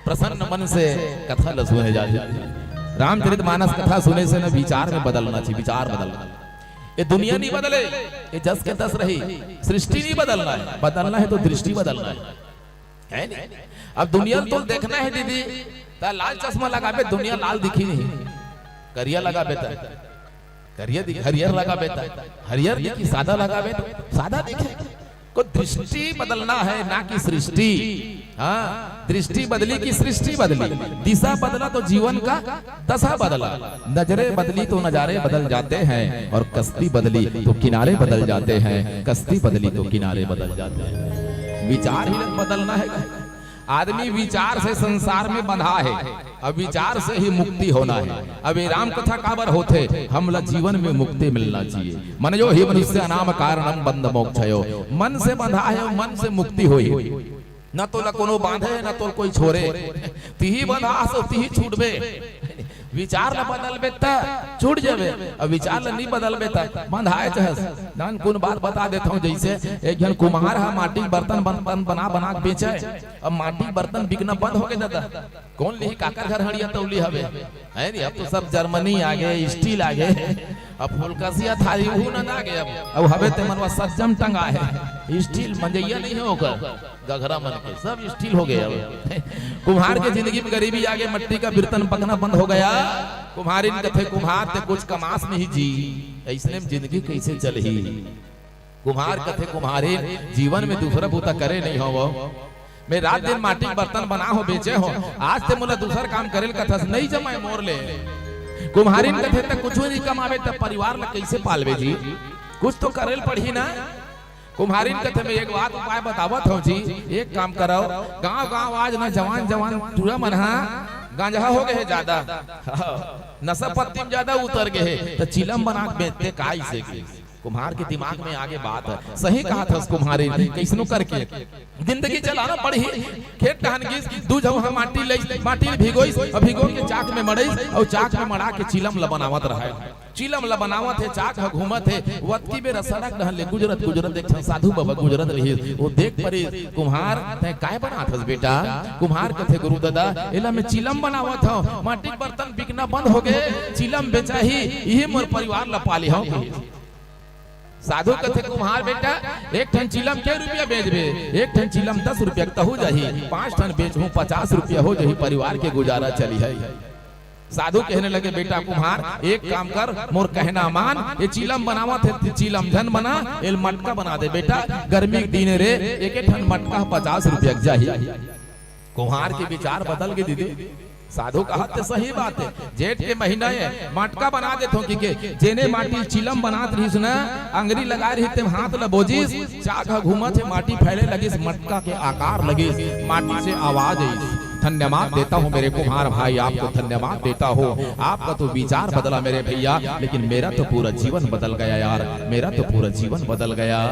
प्रसन्न मन से कथा ल सुने जाए। रामचरित मानस कथा सुने से न विचार में बदलना चाहिए, विचार बदलना। ये दुनिया नहीं बदले, ये जस के तस रही। सृष्टि नहीं बदलना है, बदलना है तो दृष्टि बदलना है, है नहीं? अब दुनिया ल तो देखना है दीदी, त लाल चश्मा लगाबे, दुनिया लाल दिखी नहीं। करिया लगाबे त करिया दिख, हरियर लगाबे त हरियर दिखी, सादा लगाबे त सादा दिखे। को दृष्टि बदलना है, ना कि सृष्टि। हाँ, दृष्टि बदली कि सृष्टि बदली, दिशा बदला तो जीवन का दशा बदला। नजरें बदली तो नजारे बदल जाते हैं, और कश्ती बदली तो किनारे बदल जाते हैं, कश्ती बदली तो किनारे बदल जाते हैं। विचार ही बदलना है। आदमी विचार से संसार में बंधा है, अब विचार से ही मुक्ति होना है। अब ये राम कथा काबर होथे, हमला जीवन में मुक्ति मिलना चाहिए। मन यो ही मनुष्य नाम कारणम बंध मोक्षयो। मन से बंधा है, मन से मुक्ति होही। न तोला कोनो बांधे, न तोला कोई छोरे। तिही बंधा सो तिही छूटबे। विचार ल बदलबे त छूट जाबे, अब विचार ल नहीं बदलबे त बंधाए चहस। नान कुन बात बता देत हूँ, जैसे एक झन कुम्हार ह माटी के बर्तन बन, बन, बना बना के बेचे, अब माटी के बर्तन बिकना बंद हो गए दादा। कौन लिही, काकर घर हड़िया तौली हवे, है नी? अब तो सब जर्मनी आ गए, स्टील आ गए, अब फुलकसिया थारी उहू नंदा गए। अब, अब हवे ते मनवा सज्जम टंगा है, स्टील मंजैया नहीं है ओकर, गघरा मन के सब स्टील हो गए। अब कुम्हार के जिंदगी में गरीबी आ गई, मट्टी का बर्तन पकना बंद हो गया। कुम्हारिन कथे, "कुम्हार ते कुछ कमास नहीं जी, ऐसने में जिंदगी कैसे चलही?" कुम्हार कथे, "कुम्हारिन, जीवन में दूसरा बूता करे नहीं हो वो। मैं रात दिन माटी के बर्तन बना हो, बेचे हो, आज ते मोला दूसर काम करे ल कथस, नहीं जमाए मोर ले।" कुम्हारिन कथे, "त कुछ नहीं कमावे त परिवार ल कैसे पालवे जी? कुछ तो करे ल पड़ही ना।" कुम्हारिन कथे, "मैं एक बात उपाय बतावत हूँ जी, एक काम करव, गांव गांव आज ना जवान जवान टूरा मन हा गांजा हो गए हे ज्यादा, नशा पत्ती में ज्यादा उतर गए हे, त चिलम बना के बेचते का इसे की?" कुम्हार के दिमाग में आगे बात है, सही कहा थस कुम्हारिन, कैसनो करके जिंदगी चलाना पड़ही। खेत डहन गिस, दू झौहा माटी ले, माटी ल भिगोइस, अब भिगो के चाक में मड़ाइस, और चाक में मड़ा के चिलम ल बनावत रहा। चिलम ल बनावत हे, चाक ह घूमत हे। वतकी बेरा सड़क डहन ले गुजरत गुजरत एक झन साधु बाबा गुजरत रहिस। वो देख परिस, "कुम्हार, तैं काय बनात हस बेटा?" कुम्हार कथे, "गुरु दादा, एला मैं चिलम बनावत हव। माटी के बर्तन बिकना बंद हो गए, चिलम बेचाही, इही मोर परिवार ल पाले हव।" साधु कथे, "कुम्हार बेटा, एक ठन चिलम के रुपया बेचबे? एक ठन चिलम दस रुपया के तहू जाही, पांच ठन बेचहूं, पचास रुपया हो जाही, परिवार के गुजारा चली है।" साधु कहने लगे, "बेटा कुम्हार, एक काम कर, मोर कहना मान, ये चिलम बनावत हे, चिलम झन बना, एल मटका बना दे बेटा, गर्मी के दिन रे, एक ठन मटका पचास रुपया के जाही।" कुम्हार के विचार बदल गे दीदी। साधु कहत ते सही बात है, जेठ के महीना है, मटका बना देथों कि के, जेने माटी चिलम बनात रहिस ना, अंगरी लगा रही ते हाथ ल बोजिस, चाक ह घूमत हे, माटी फैले लगिस, मटका के आकार लगिस, माटी से आवाज आइस। धन्यवाद देता हूँ मेरे कुम्हार भाई, आपको धन्यवाद देता हूँ। आपका तो विचार बदला मेरे भैया, लेकिन मेरा तो पूरा जीवन बदल गया यार, मेरा तो पूरा जीवन बदल गया।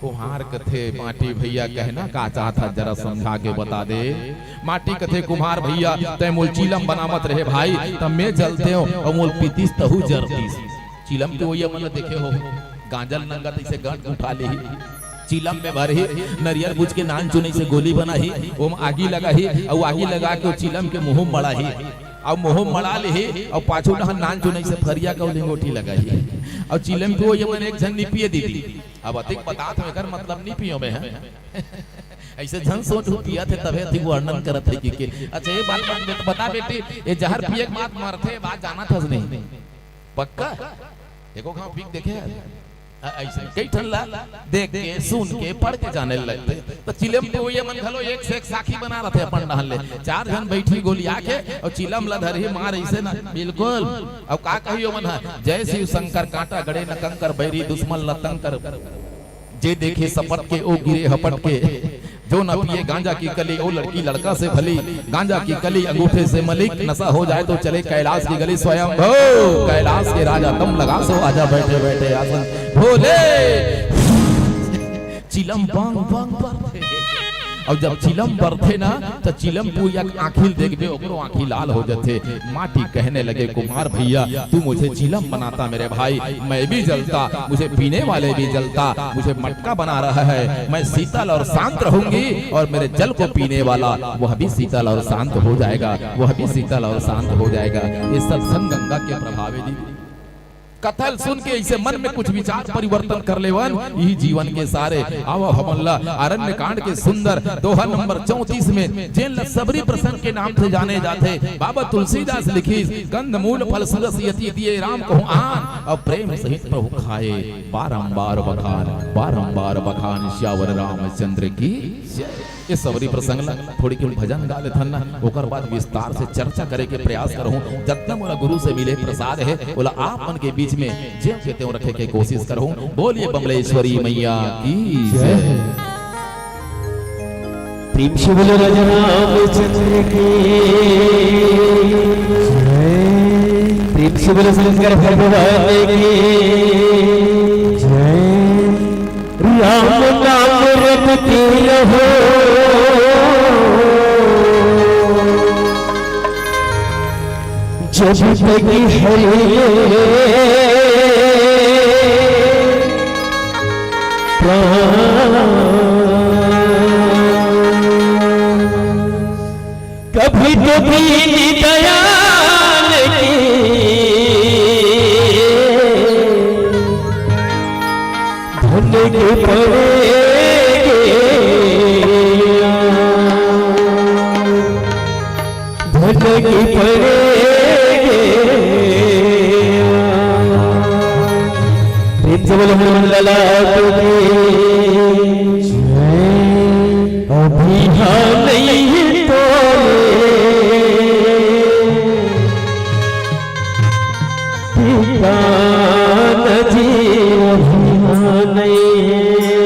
कुम्हार कथे, "माटी भैया कहना का चाहत हस, जरा समझा के बता दे।" माटी कथे, "कुम्हार भैया, तैं मोल चिलम बनावत रहे भाई, त मैं जलतेंव अउ मोल पीतिस तहू जरतिस।" चिलम के वइया मन ल देखे हो, गांजा ल नंगत अइसे गंठ उठा लेही, चिलम में भरही, नरियर बुझ के नान चुनई से गोली बनाही, ओम आगी लगाही, अउ आगी लगा के ओ चिलम के मुंह म मड़ाही, अउ मुंह म मड़ा लेही, अउ पाछू डहन नान चुनई से फरिया के लिंगोटी लगाही, अउ चिलम के वइया मन एक झन निपिये दीदी। अब अतिक बतात हूँ, एकर मतलब नहीं पियो मैं, हैं? ऐसे झन सोच हो, पियत हे तभे अतिक वर्णन करत हे कि के। अच्छा, ये बात, बात बता बेटी, ये जहर पिए के बाद मरथे, बात जानत हस नहीं? पक्का? एको घाव पी के देखे हस? अ-, ऐसे कई ठन ला देख के, सुन के, पढ़ के जाने लगथे। तो चिलम के वइया मन घलो एक से एक साखी बना रथे अपन डहन ले। चार झन बैठी गोलिया के अउ चिलम ला धरही मार ऐसे ना, बिल्कुल। अउ का कही ओमन ह, "जय शिव शंकर, कांटा गड़े न कंकर, बैरी दुश्मन ल तंग कर।" जे देखे सपट के, ओ गिरे हपट के। जो न पिए गांजा की कली, ओ लड़की लड़का से भली। गांजा की कली अंगूठे से मलिक, नशा हो जाए तो चले कैलाश की गली। स्वयं भो कैलाश के राजा, दम लगा सो आजा, बैठे बैठे आसन भोले। चिलम बांग बांग बरथे। अउ जब चिलम बरथे ना, त चिलम पुइया के आँखी ल देखबे, ओकरो आँखी लाल हो जथे। माटी कहने लगे, "कुम्हार भैया, तू मुझे चिलम बनाता मेरे भाई, मैं भी जलता, मुझे पीने वाले भी जलता, मुझे मटका बना रहा है, मैं शीतल और शांत रहूंगी और मेरे जल को पीने वाला वह भी शीतल और शांत हो जाएगा, वह भी शीतल और शांत हो जाएगा।" ये सत्संग गंगा के प्रभाव है जी। कथा ल सुन के अइसे मन में कुछ विचार परिवर्तन कर लेवन, यही जीवन के सारे। आवव हमन ला अरण्य कांड के सुंदर दोहा नंबर चौंतीस में, जेन ला सबरी प्रसंग के नाम से जाने जाथे, बाबा तुलसीदास लिखिस, "कंद मूल फल सुरस यति दिए राम कहूँ आन, अब प्रेम सहित प्रभु खाए बारंबार बखान, बारंबार बखान सियावर रामचंद्र की जय।" ये सबरी प्रसंग ला थोड़ी केवल भजन गा लेथन ना, ओकर बाद विस्तार से चर्चा करे के प्रयास करहूं। जतना मोला गुरु से मिले प्रसाद हे, ओला आप मन के बीच में जेव के तेव रखे के कोशिश करहूं। बोलिए बमलेश्वरी मैया की जय। प्रेम से बोलो राजा रामचंद्र की जय। प्रेम से बोलो शंकर भगवान की जय। राम नाम रटते रहो, जब तक हरे प्राण। कभी तो दीन दयाल की धन के पड़ेगे, धन के पड़ेगे। प्रेम से बोलो हनुमान लाला की जय। अभी हाँ नहीं तो ठिकाना जी अभी हाँ नहीं है।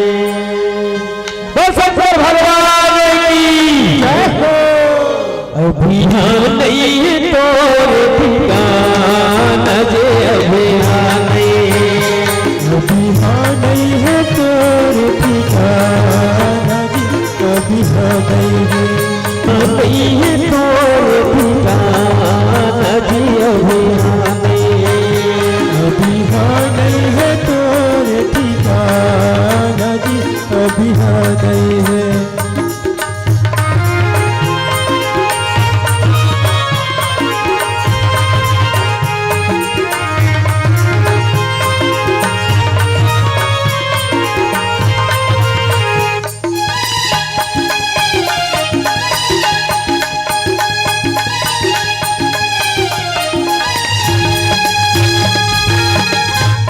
बोल शंकर भगवान की जय हो। अभी हाँ नहीं है तोर ठिकाना जे, अभी हाँ नहीं है। अभी हाँ नहीं है तोर ठिकाना जे, अभी हाँ नहीं है। हाँ नहीं है तोर ठिकाना जे, अभी हाँ नहीं है। अभी हाँ नहीं है तोर ठिकाना जे, अभी हाँ नहीं है।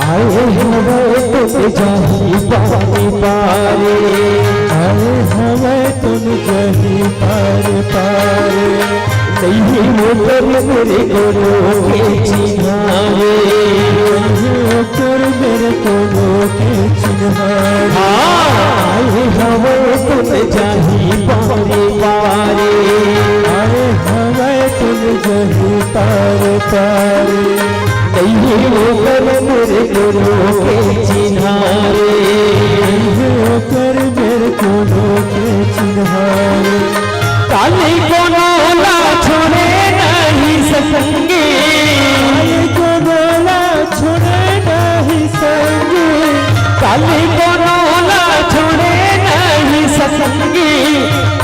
आए हवे तुम जाही पारे पारे, आए हवे तुम जाही पारे पारे। नहीं वो कर मेरे कोनो के चिन्हारे, नहीं वो कर मेरे कोनो के चिन्हारे। हाँ, आए हवे तुम जाही पारे पारे, आए हवे तुम जाही पारे पारे। नहीं वो कर मेरे कोनो के चिन्हारे, नहीं वो कर मेरे कोनो के चिन्हारे। काली कोनो ला छोड़े नहीं संगी, काली कोनो ला छोड़े नहीं संगी, काली कोनो ला छोड़े नहीं संगी।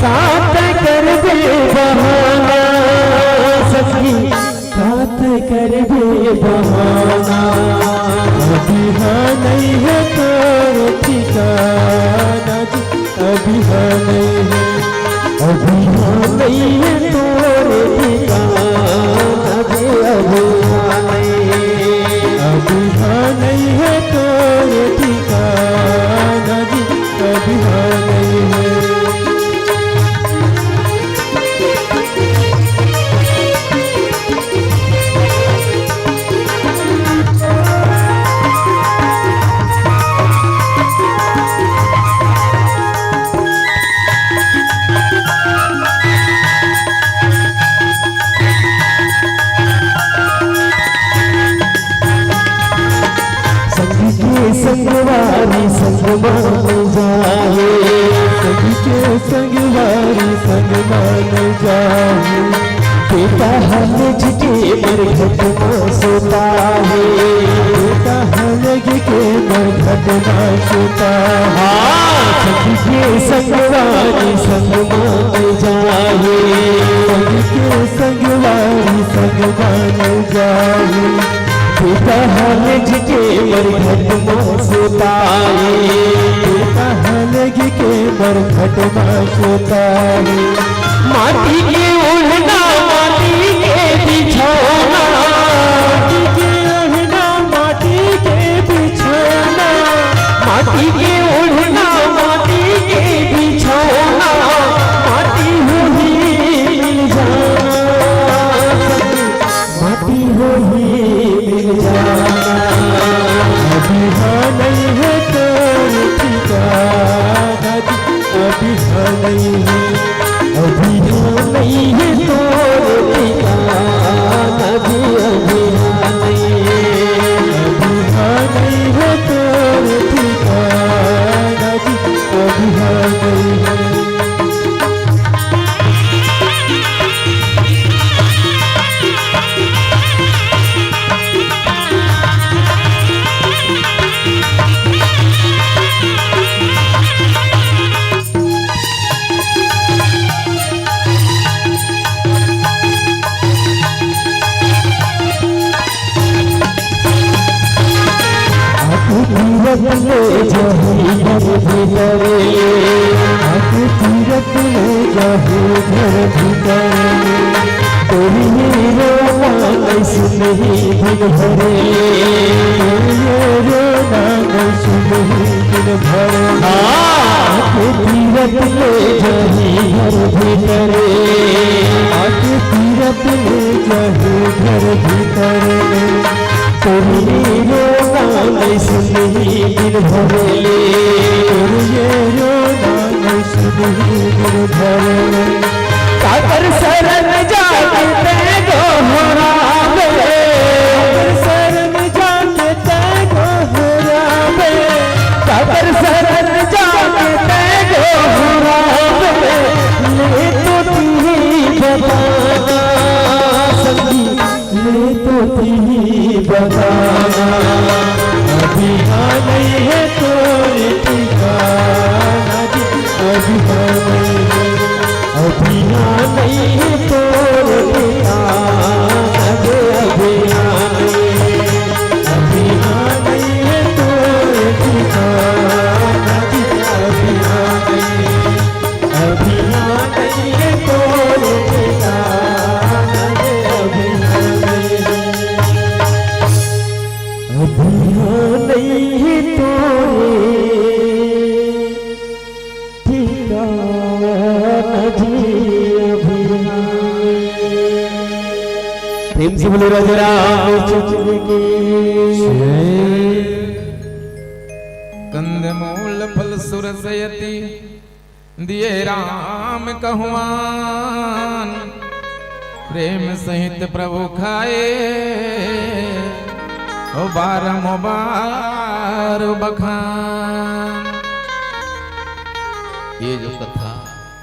कात कर दे बहाना संगी, कात कर दे बहाना। अभी हाँ नहीं है तोर ठिकाना जी, अभी हाँ नहीं है। अभी हाँ नहीं है तोर ठिकाना जी, अभी हाँ नहीं है। अभी हाँ नहीं है तोर ठिकाना जी, अभी हाँ नहीं है। संग के संगवारी संग मान जाए, संग के संगवारी संग मान जाए। बेटा हलज के मरघट मा सोता है, बेटा हलज के मरघट मा सोता है। हाँ, संग के संगवारी संग मान जाए, संग के संगवारी संग मान जाए। बेटा हलज घट मा सुताए, कहाँ लगी के मरघट मा सुताए। माटी के ओढ़ना माटी के बिछौना, माटी के ओढ़ना माटी के बिछौना, माटी के ओढ़ना माटी के बिछौना, माटी होही मिल जाना, माटी होही मिल जाना। अभी हाँ नहीं है तोर ठिकाना, अभी हाँ नहीं है, अभी हाँ नहीं है तोर ठिकाना, अभी, अभी हाँ नहीं है, अभी हाँ नहीं है तोर ठिकाना, अभी हाँ नहीं है। आके तीरथ ले जाही घर भीतरे, आके तीरथ ले जाही घर भीतरे। तोरी रोना नहीं सुनही दिन भरे, तोरी रोना नहीं सुनही दिन भरे। आके तीरथ ले जाही घर भीतरे, आके तीरथ ले जाही घर भीतरे। तोर ये रोना नहीं सुनही दिन भर ले, तोर ये रोना नहीं सुनही दिन भर ले। काकर शरण जाके तैं गोहराबे, काकर शरण जाके तैं गोहराबे, काकर शरण जाके तैं गोहराबे। ले तो तिही बताना संगी, ले तो तिही बताना। अभी हाँ नहीं है तोर ठिकाना जी, अभी हाँ नहीं है, अभी हाँ नहीं है तोर ठिकाना जी, अभी हाँ नहीं है, अभी हाँ नहीं है तोर ठिकाना जी, अभी हाँ नहीं है। अभी हाँ नहीं है तोर ठिकाना रे, अभी हाँ नहीं है। अभी हाँ नहीं है तोर ठिकाना जी, अभी हाँ नहीं है। प्रेम से बोलो राधे राम चंद्र की जय। कंदमूल फल सुरस यति दिए राम कहवान, प्रेम सहित प्रभु खाए, हो बारम बार बखान। ये जो कथा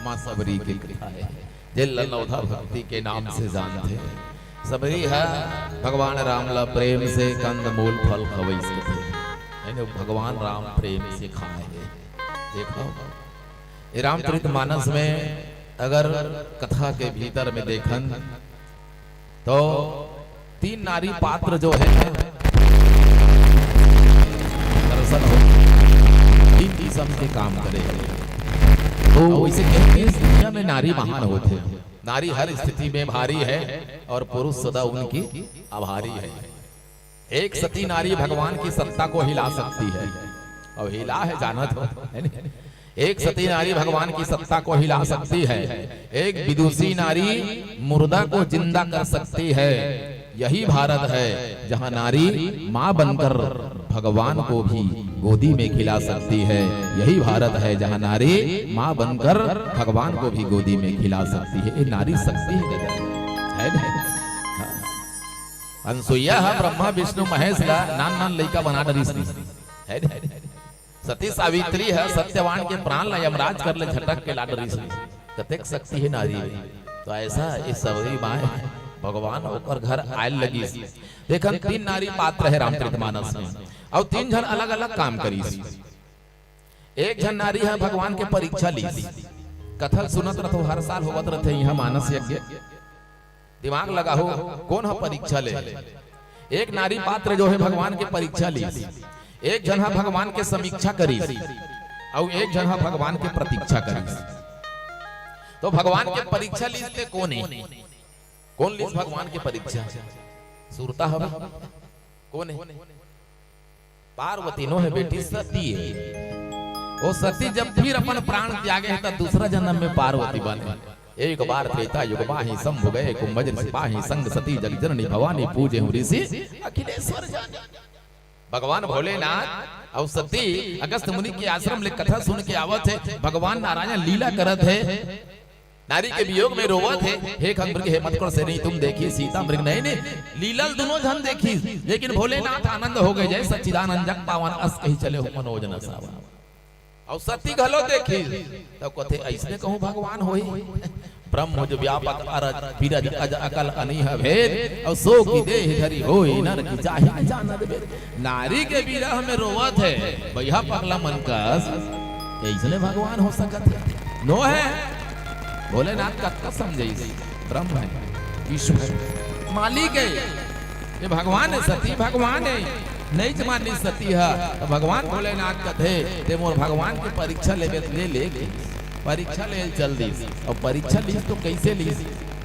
माँ सबरी के कथा है, जेला नवधा भक्ति के नाम से जानथे। सबरी ह भगवान राम ला प्रेम से कंदमूल फल खवइस कथे, यानी भगवान राम प्रेम से खाए हे। देखो, ये रामचरित मानस में अगर कथा के भीतर में देखन, तो तीन नारी पात्र जो है, दरअसल हो, तीन किस्म के काम करे। तो वैसे कहते हैं, इस दुनिया में नारी महान होते हैं। नारी हर स्थिति में भारी है और पुरुष सदा उनकी आभारी है। एक सती नारी भगवान की सत्ता को हिला सकती है, और हिला है, जानत हो, है नी? एक सती नारी भगवान की सत्ता को हिला सकती है, एक विदुषी नारी मुर्दा को जिंदा कर सकती है। यही भारत है जहां नारी मां बनकर भगवान को भी गोदी में खिला सकती है। यही भारत है जहां नारी मां बनकर भगवान को भी गोदी में खिला सकती है। ये नारी शक्ति है, है ना? हाँ। अनसुईया ह ब्रह्मा विष्णु महेश ला नान नान लइका बना डरिस नी, है नी? सती सावित्री ह सत्यवान के प्राण ला यमराज कर ले झटक के ला डरिस नी। कतेक शक्ति हे नारी में। तो ऐसा ये सबरी माय भगवान ओकर घर आयल लगिस। देखन, तीन नारी पात्र हे रामचरित मानस में, अउ तीन झन अलग-अलग काम करिस। एक झन नारी ह भगवान के परीक्षा लीस। कथा सुनत रथो, हर साल होवत रथे इहाँ मानस यज्ञ। दिमाग लगाहो, कोन ह परीक्षा ले? एक नारी पात्र जो हे भगवान के परीक्षा लीस, एक झन ह भगवान के समीक्षा करिस, अउ एक झन ह भगवान के प्रतीक्षा करिस। तो भगवान के परीक्षा लीस ते कोन हे? कोन लीस भगवान के परीक्षा? सुरता हवे? कोन हे? पार्वती नो हे बेटी, सती हे। ओ सती जब फिर अपन प्राण त्यागे हे, त दूसरा जन्म में पार्वती बने। एक बार त्रेता युग माही शंभु गए कुंभ ऋषि पाही, संग सती जग जननी भवानी पूजे हूँ ऋषि अखिलेश्वर जाने। भगवान भोलेनाथ अउ सती अगस्त मुनि के आश्रम ले कथा सुन के आवत हे, भगवान नारायण लीला करत हे। नारी के वियोग में रोवत हे, हे खग मृग, हे मत कर से नहीं तुम देखी, सीता मृग नहीं ने, लीला ल दुनों झन देखी, लेकिन भोलेनाथ आनंद हो गए, जय सच्चिदानंद जग पावन अस कही चले हो मनोज न सावन। अउ सती घलो देखी, तब कथे, "अइसने कहूँ भगवान होही?" ब्रह्म जो व्यापक अरज, बिरज अज अकल अनीह भेद, अउ सो की देह धरी होई नर की जाहि न जानत वेद। नारी के विरह में रोवत हे, भैया पगला मन कस, अइसने भगवान हो सकत हे? नो हे। भोलेनाथ कतका समझइस, ब्रह्म हे, ईश्वर हे, मालिक हे, ये भगवान हे, सती भगवान हे, नइ मानिस सती ह, त भगवान भोलेनाथ कथे, "ते मोर भगवान के परीक्षा लेबे, ले ले।" परीक्षा ले चल दिस, अउ परीक्षा लीस तो कइसे लीस?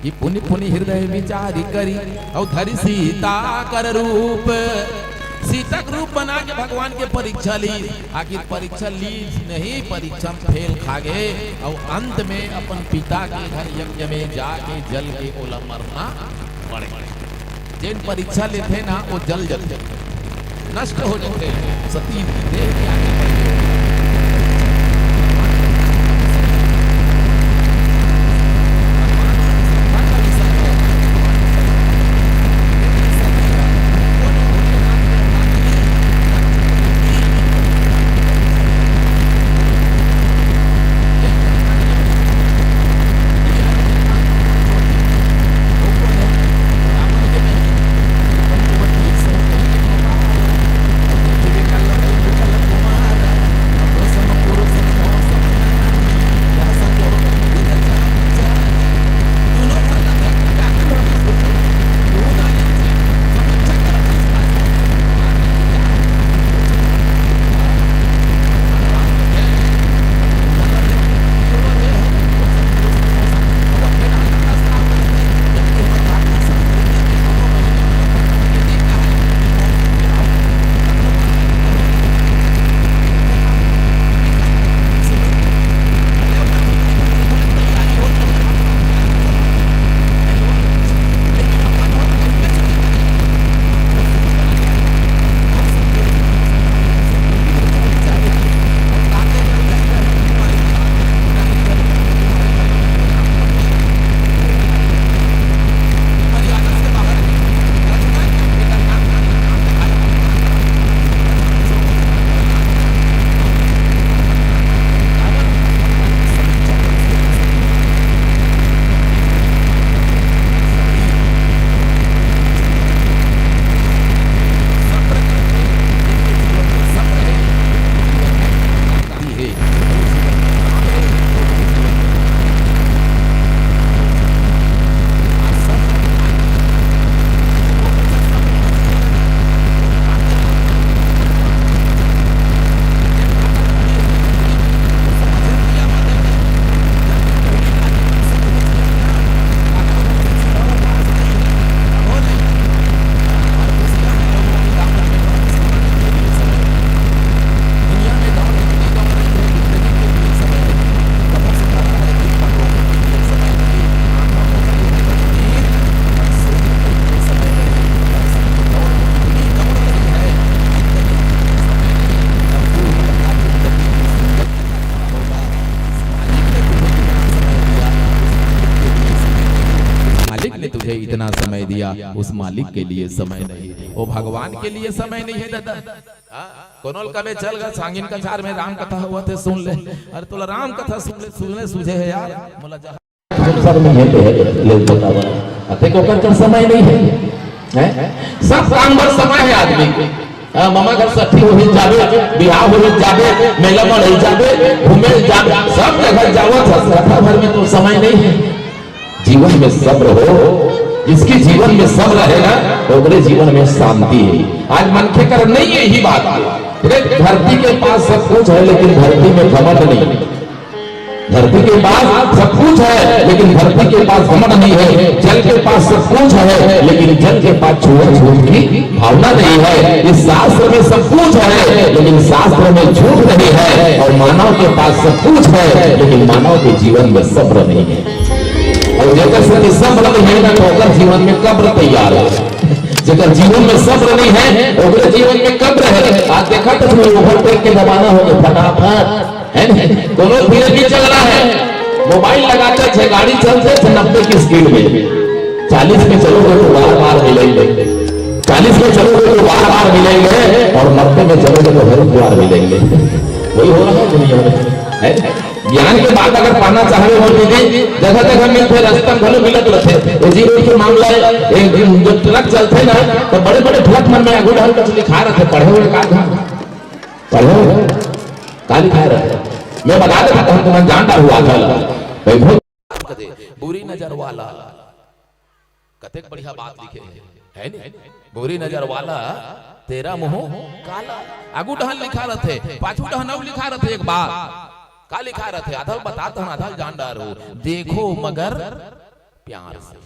कि पुनि पुनि हृदय विचारि करी, अउ धरि सीता कर रूप। सीता के रूप बना के भगवान के परीक्षा लीस, आखिर परीक्षा लीस नहीं, परीक्षा में फेल खा गे, अउ अंत में अपन पिता के घर यज्ञ में जाके जल के ओला मरना पड़े। जेन परीक्षा लेथे ना, वो जल जलथे, नष्ट हो जाथे। सती देह त्यागे मालिक ने तुझे इतना समय दिया, उस मालिक के लिए समय नहीं। वो भगवान के लिए समय नहीं है दादा। हाँ, कोनो ल कबे चल गा सांगिन कछार में राम कथा होवत हे, सुन ले। अरे तोला राम कथा सुन ले, सुनने सूझे हे यार। मोला जहाँ तुम सब नहीं है, तो है, ले बतावा। अते को कर, कर समय नहीं है, हैं? सब काम बर समय है आदमी के। हाँ, ममा घर सठी होही जाबे, बिहाव होही जाबे, मेला मन होही जाबे, घूमे जाबे, सब जगह जावत हस, कथा भर में तो समय नहीं है। जीवन में सब्र हो, जिसकी जीवन में सब्र रहेगा, ओकरे जीवन में शांति हे। आज मनखे कर नहीं हे इही बात। देख, धरती के पास सब कुछ हे, लेकिन धरती में घमंड नहीं। धरती के पास सब कुछ हे, लेकिन धरती के पास घमंड नहीं हे। जल के पास सब कुछ हे, लेकिन जल के पास छुआछूत की भावना नहीं हे। इस शास्त्र में सब कुछ हे, लेकिन शास्त्र में झूठ नहीं हे। और मानव के पास सब कुछ हे, लेकिन मानव के जीवन में सब्र नहीं हे। और जेकर संग सब्र नहीं हे ना, तो ओकर जीवन में कब्र तैयार हे। जेकर जीवन में सब्र नहीं हे, ओकरे जीवन में कब्र हे। आज देखा तो तुम्हें overtake के जमाना हो गया, फटाफट, हे ना? कोनो धीरे भी चल रहा हे, मोबाइल लगाते थे, गाड़ी चलते थे नब्बे की स्पीड में। चालीस में चलोगे तो बार बार मिलेंगे, चालीस में चलोगे तो बार बार मिलेंगे, और नब्बे में चलोगे तो हर बार मिलेंगे। वही हो रहा हे दुनिया में, हे ना? ज्ञान के बात अगर पाना चाहबे हो दीदी, जगह जगह मिलथे, रास्ता में घलो मिलत रथे। ए जी रोड के मामला हे, एक जो ट्रक चलथे ना, तो बड़े बड़े ट्रक मन में आगू ढंग कुछ लिखा रथे, पढ़े हुए का था? पढ़े हुए? का लिखा रथे? मैं बता देता हूँ, तुमन जान डार हुआ था। वैभव कथे, बुरी नजर वाला। कतेक बढ़िया बात लिखे हे, हे नी? बुरी नजर वाला, तेरा मुंह काला। आगू डहन लिखा रथे, पाछू डहन अउ लिखा रथे एक बात। का लिखा रथे? आधा ल बतात हन, आधा ल जान डार हूँ। देखो मगर प्यार से।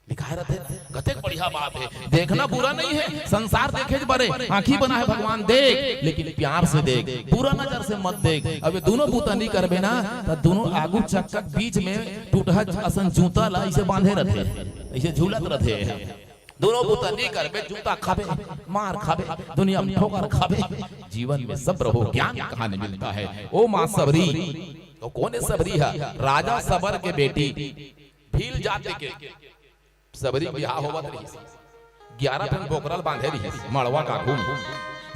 लिखा रथे ना, कतेक बढ़िया बात हे। देखना बुरा नहीं हे, संसार देखे बरे, आंखी बना हे भगवान, देख, लेकिन प्यार से देख, बुरा नजर से मत देख। अब ये दोनों बूता नहीं करबे ना, त दोनों आगू चक्का के बीच में टूटहा असन जूता ला ऐसे बांधे रथे, ऐसे झूलत रथे। दोनों बूता नहीं करबे, जूता खाबे, मार खाबे, दुनिया में ठोकर खाबे। जीवन में सब्र हो, ज्ञान कहाँ नहीं मिलता हे। ओ माँ सबरी, तो कोन हे सबरी हे? राजा सबर के बेटी, भील जाति के। सबरी के बिहाव होवत रहिस, ग्यारह ठन बोकरा ल बांधे रहिस, मड़वा के आघू में।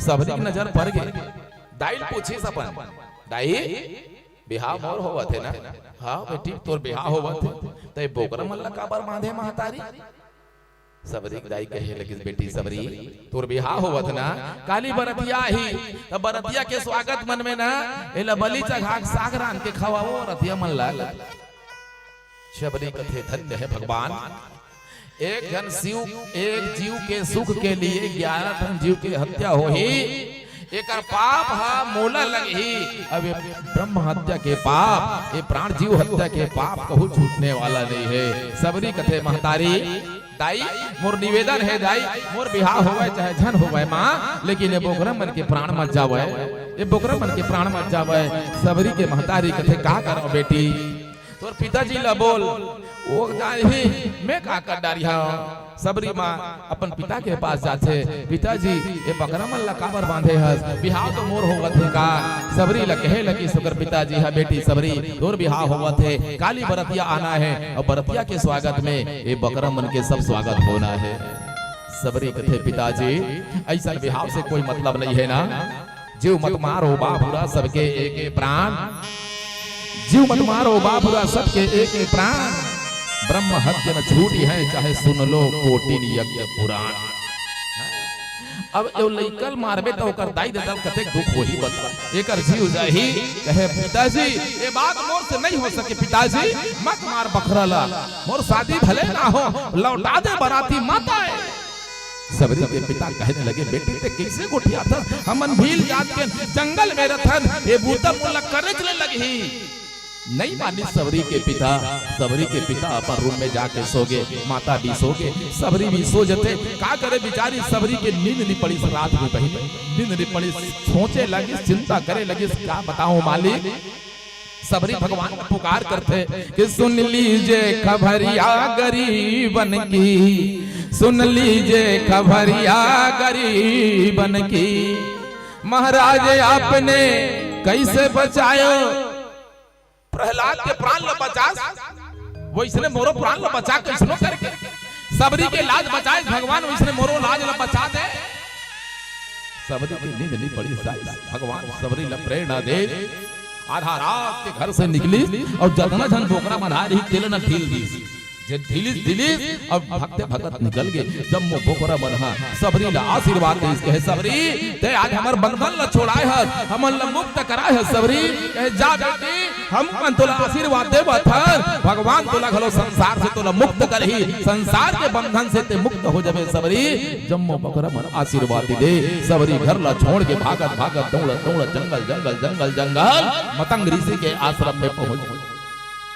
सबरी के नजर पर गे, दाई ल पूछिस अपन, दाई, बिहाव मोर होवत हे ना? हाँ बेटी, तोर बिहाव होवत हे, त ए बोकरा मन ला काबर बांधे महतारी? सबरी के दाई कहे लगिस, बेटी सबरी, तोर बिहाव होवत ना, काली बरतिया आही, त बरतिया के स्वागत मन में ना, एला बलि चघा के साग रांध के खवाओ रतिया मन ला। सबरी कथे, धन्य हे भगवान, एक झन शिव, एक जीव के सुख के लिए ग्यारह ठन जीव के हत्या होही, एकर पाप ह मोला लगही। अब ये ब्रह्म हत्या के पाप, ये प्राण जीव हत्या के पाप कहूँ छूटने वाला नहीं हे। सबरी कथे, महतारी, दाई, मोर निवेदन हे दाई, मोर बिहाव होवय चाहे झन होवय माँ, लेकिन ये बोकरा मन के प्राण मत जावय, ये बोकरा मन के प्राण मत जावय। सबरी के महतारी कथे, का करव बेटी? तोर पिताजी ला बोल, ओ जाही, मैं का कर डारिहा? सबरी माँ अपन पिता के पास जाथे, पिताजी, ए बकरा मन ला काबर बांधे हस? बिहाव तो मोर होवत हे का? सबरी ला कहे लगिस ओकर पिताजी हा, बेटी सबरी, तोर बिहाव होवत हे, काली बरतिया आना हे, अउ बरतिया के स्वागत में ए बकरा मन के सब स्वागत होना हे। सबरी कथे, पिताजी, अइसन बिहाव से कोई मतलब नहीं हे ना? जीव मत मारो बाबुरा सबके एक एक प्राण, जीव मत मारो बाबुरा सबके एक एक प्राण, ब्रह्म हत्या न छूटी है चाहे सुन लो कोटिन यज्ञ पुराण। अब एव लइका ल मारबे त ओकर दाई ददा ल कतेक दुख होही बता, एकर जीव जाही। कहे, पिताजी, ये बात मोर से नहीं हो सके पिताजी, मत मार बकरा ला, मोर शादी भले ना हो, लौटा दे बराती मत आए। सबरी के पिता कहने लगे, बेटी ते कैसे गोठियाथस? हमन भील जात के जंगल में रथन, ये बूता मोला करेच ले लगही। नहीं मानिस सबरी के पिता। सबरी के पिता अपन रूम में जाके सो गे, माता भी सो गे, सबरी भी सो जथे। का करे बिचारी, सबरी के नींद नहीं पड़िस रात में, बहिनी नींद नहीं पड़िस। सोचे लगिस, चिंता करे लगिस, का बताओ मालिक। सबरी भगवान ला पुकार करथे कि सुन लीजे खबरिया गरीबन की, सुन लीजे खबरिया गरीबन की, महाराज आपने कैसे बचायो। प्रहलाद के प्राण ला बचास, वइसने मोरो प्राण ला बचा, कइसनो करके। सबरी के लाज बचाइस भगवान, वइसने मोरो लाज ला बचा दे। सबरी के नींद नहीं पड़िस। भगवान सबरी ला प्रेरणा दे, आधा रात के घर से निकलिस अउ जतना झन बोकरा मन आए रहिस, तेला न ढील दिस। जे ढिलिस ढिलिस, अब भगते भगत निकल गे। जम्मो बोकरा मन ह सबरी ला आशीर्वाद देस, कहे, "सबरी, ते आज हमर बंधन ला छोड़ाए हस, हमन ला मुक्त कराए हस सबरी।" कहे, "जा बेटी, हम मन तोला आशीर्वाद देवत हन, भगवान तोला घलो संसार से तोला मुक्त करही, संसार के बंधन से ते मुक्त हो जबे सबरी।" जम्मो बोकरा मन आशीर्वाद दे, सबरी घर ला छोड़ के भागत भागत दौड़त दौड़त जंगल जंगल जंगल जंगल मतंग ऋषि के आश्रम में पहुंच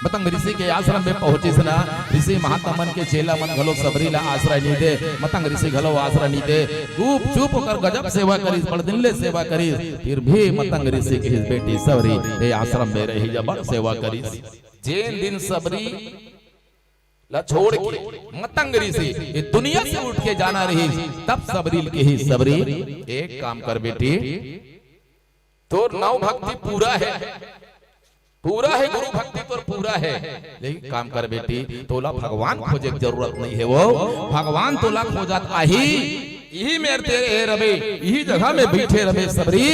मतंग ऋषि के आश्रम में पहुंचिस ना, ऋषि महात्मा मन के चेला मन घलो सबरी ला आश्रय नइ दे, मतंग ऋषि घलो आश्रय नइ दे। गुपचुप ओकर गजब सेवा करिस, बड़ दिन ले सेवा करिस, फिर भी मतंग ऋषि कहिस, "बेटी सबरी, ए आश्रम में रही जा, बड़ सेवा करिस।" जेन दिन सबरी ला छोड़ के मतंग ऋषि ए दुनिया से उठ के जाना रहिस, तब सबरी ल कहिस, "सबरी, एक काम कर बेटी, तोर नौ भक्ति पूरा हे, पूरा हे गुरु भक्ति तोर पूरा हे, लेकिन काम कर बेटी, तोला भगवान खोजे के जरूरत नइ हे, वो भगवान तोला खोजत आही। इही मेर तेरे रबे, इही जगह में बइठे रबे सबरी,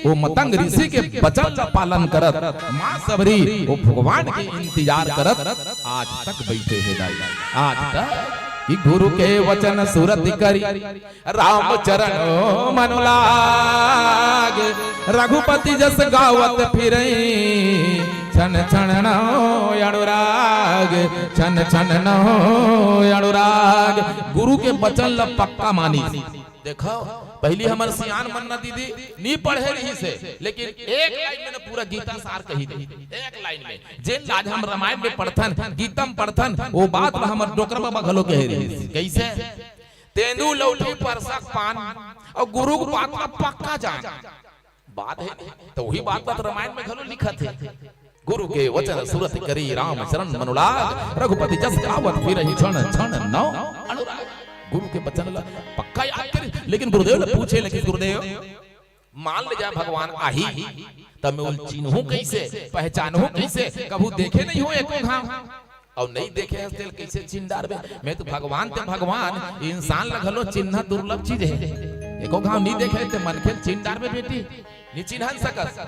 वो मतंग ऋषि के बचन ला पालन करत, माँ सबरी वो भगवान के इंतजार करत आज तक बइठे हे दाई, आज तक।" कि गुरु के वचन सुरति करी रामचरण मनुलाग, रघुपति जस गावत फिरई, छन छन नौ अनुराग, छन छन नौ अनुराग। गुरु के वचन ल पक्का मानिस। देखो, पहिली हमर सियान मन न दीदी नी पढ़े रहिस हे, लेकिन एक लाइन में न पूरा गीता सार कहि दे, एक लाइन में। जेन आज हम रामायण में पढ़थन, गीता में पढ़थन, वो बात ल हमर डोकरा बाबा घलो कहे रहिस। कइसे? तेंदू लौठी परसक पान, अउ गुरु के बात ला पक्का जान। बात हे, त उही बात ला त रामायण में घलो लिखत हे, "गुरु के वचन सुरति करी, रामचरण मनुलाग, रघुपति जस गावत फिरही, छन छन नौ अनुराग।" गुरु के वचन ला पक्का याद करी, लेकिन गुरुदेव ला पूछे लगिस, "गुरुदेव, मान ले जा भगवान आही, त मैं ओला चिन्हूं कइसे, पहचानहूं कइसे, कभू देखे नइ हों एको घांव।" अउ नइ देखे हस तेला कइसे चिन्ह डारबे? मैं तो भगवान ते भगवान, इंसान ला घलो चिन्हना दुर्लभ चीज हे। एको घांव नइ देखे ते मनखे ल चिन्ह डारबे बेटी, नइ चिन्हन सकस।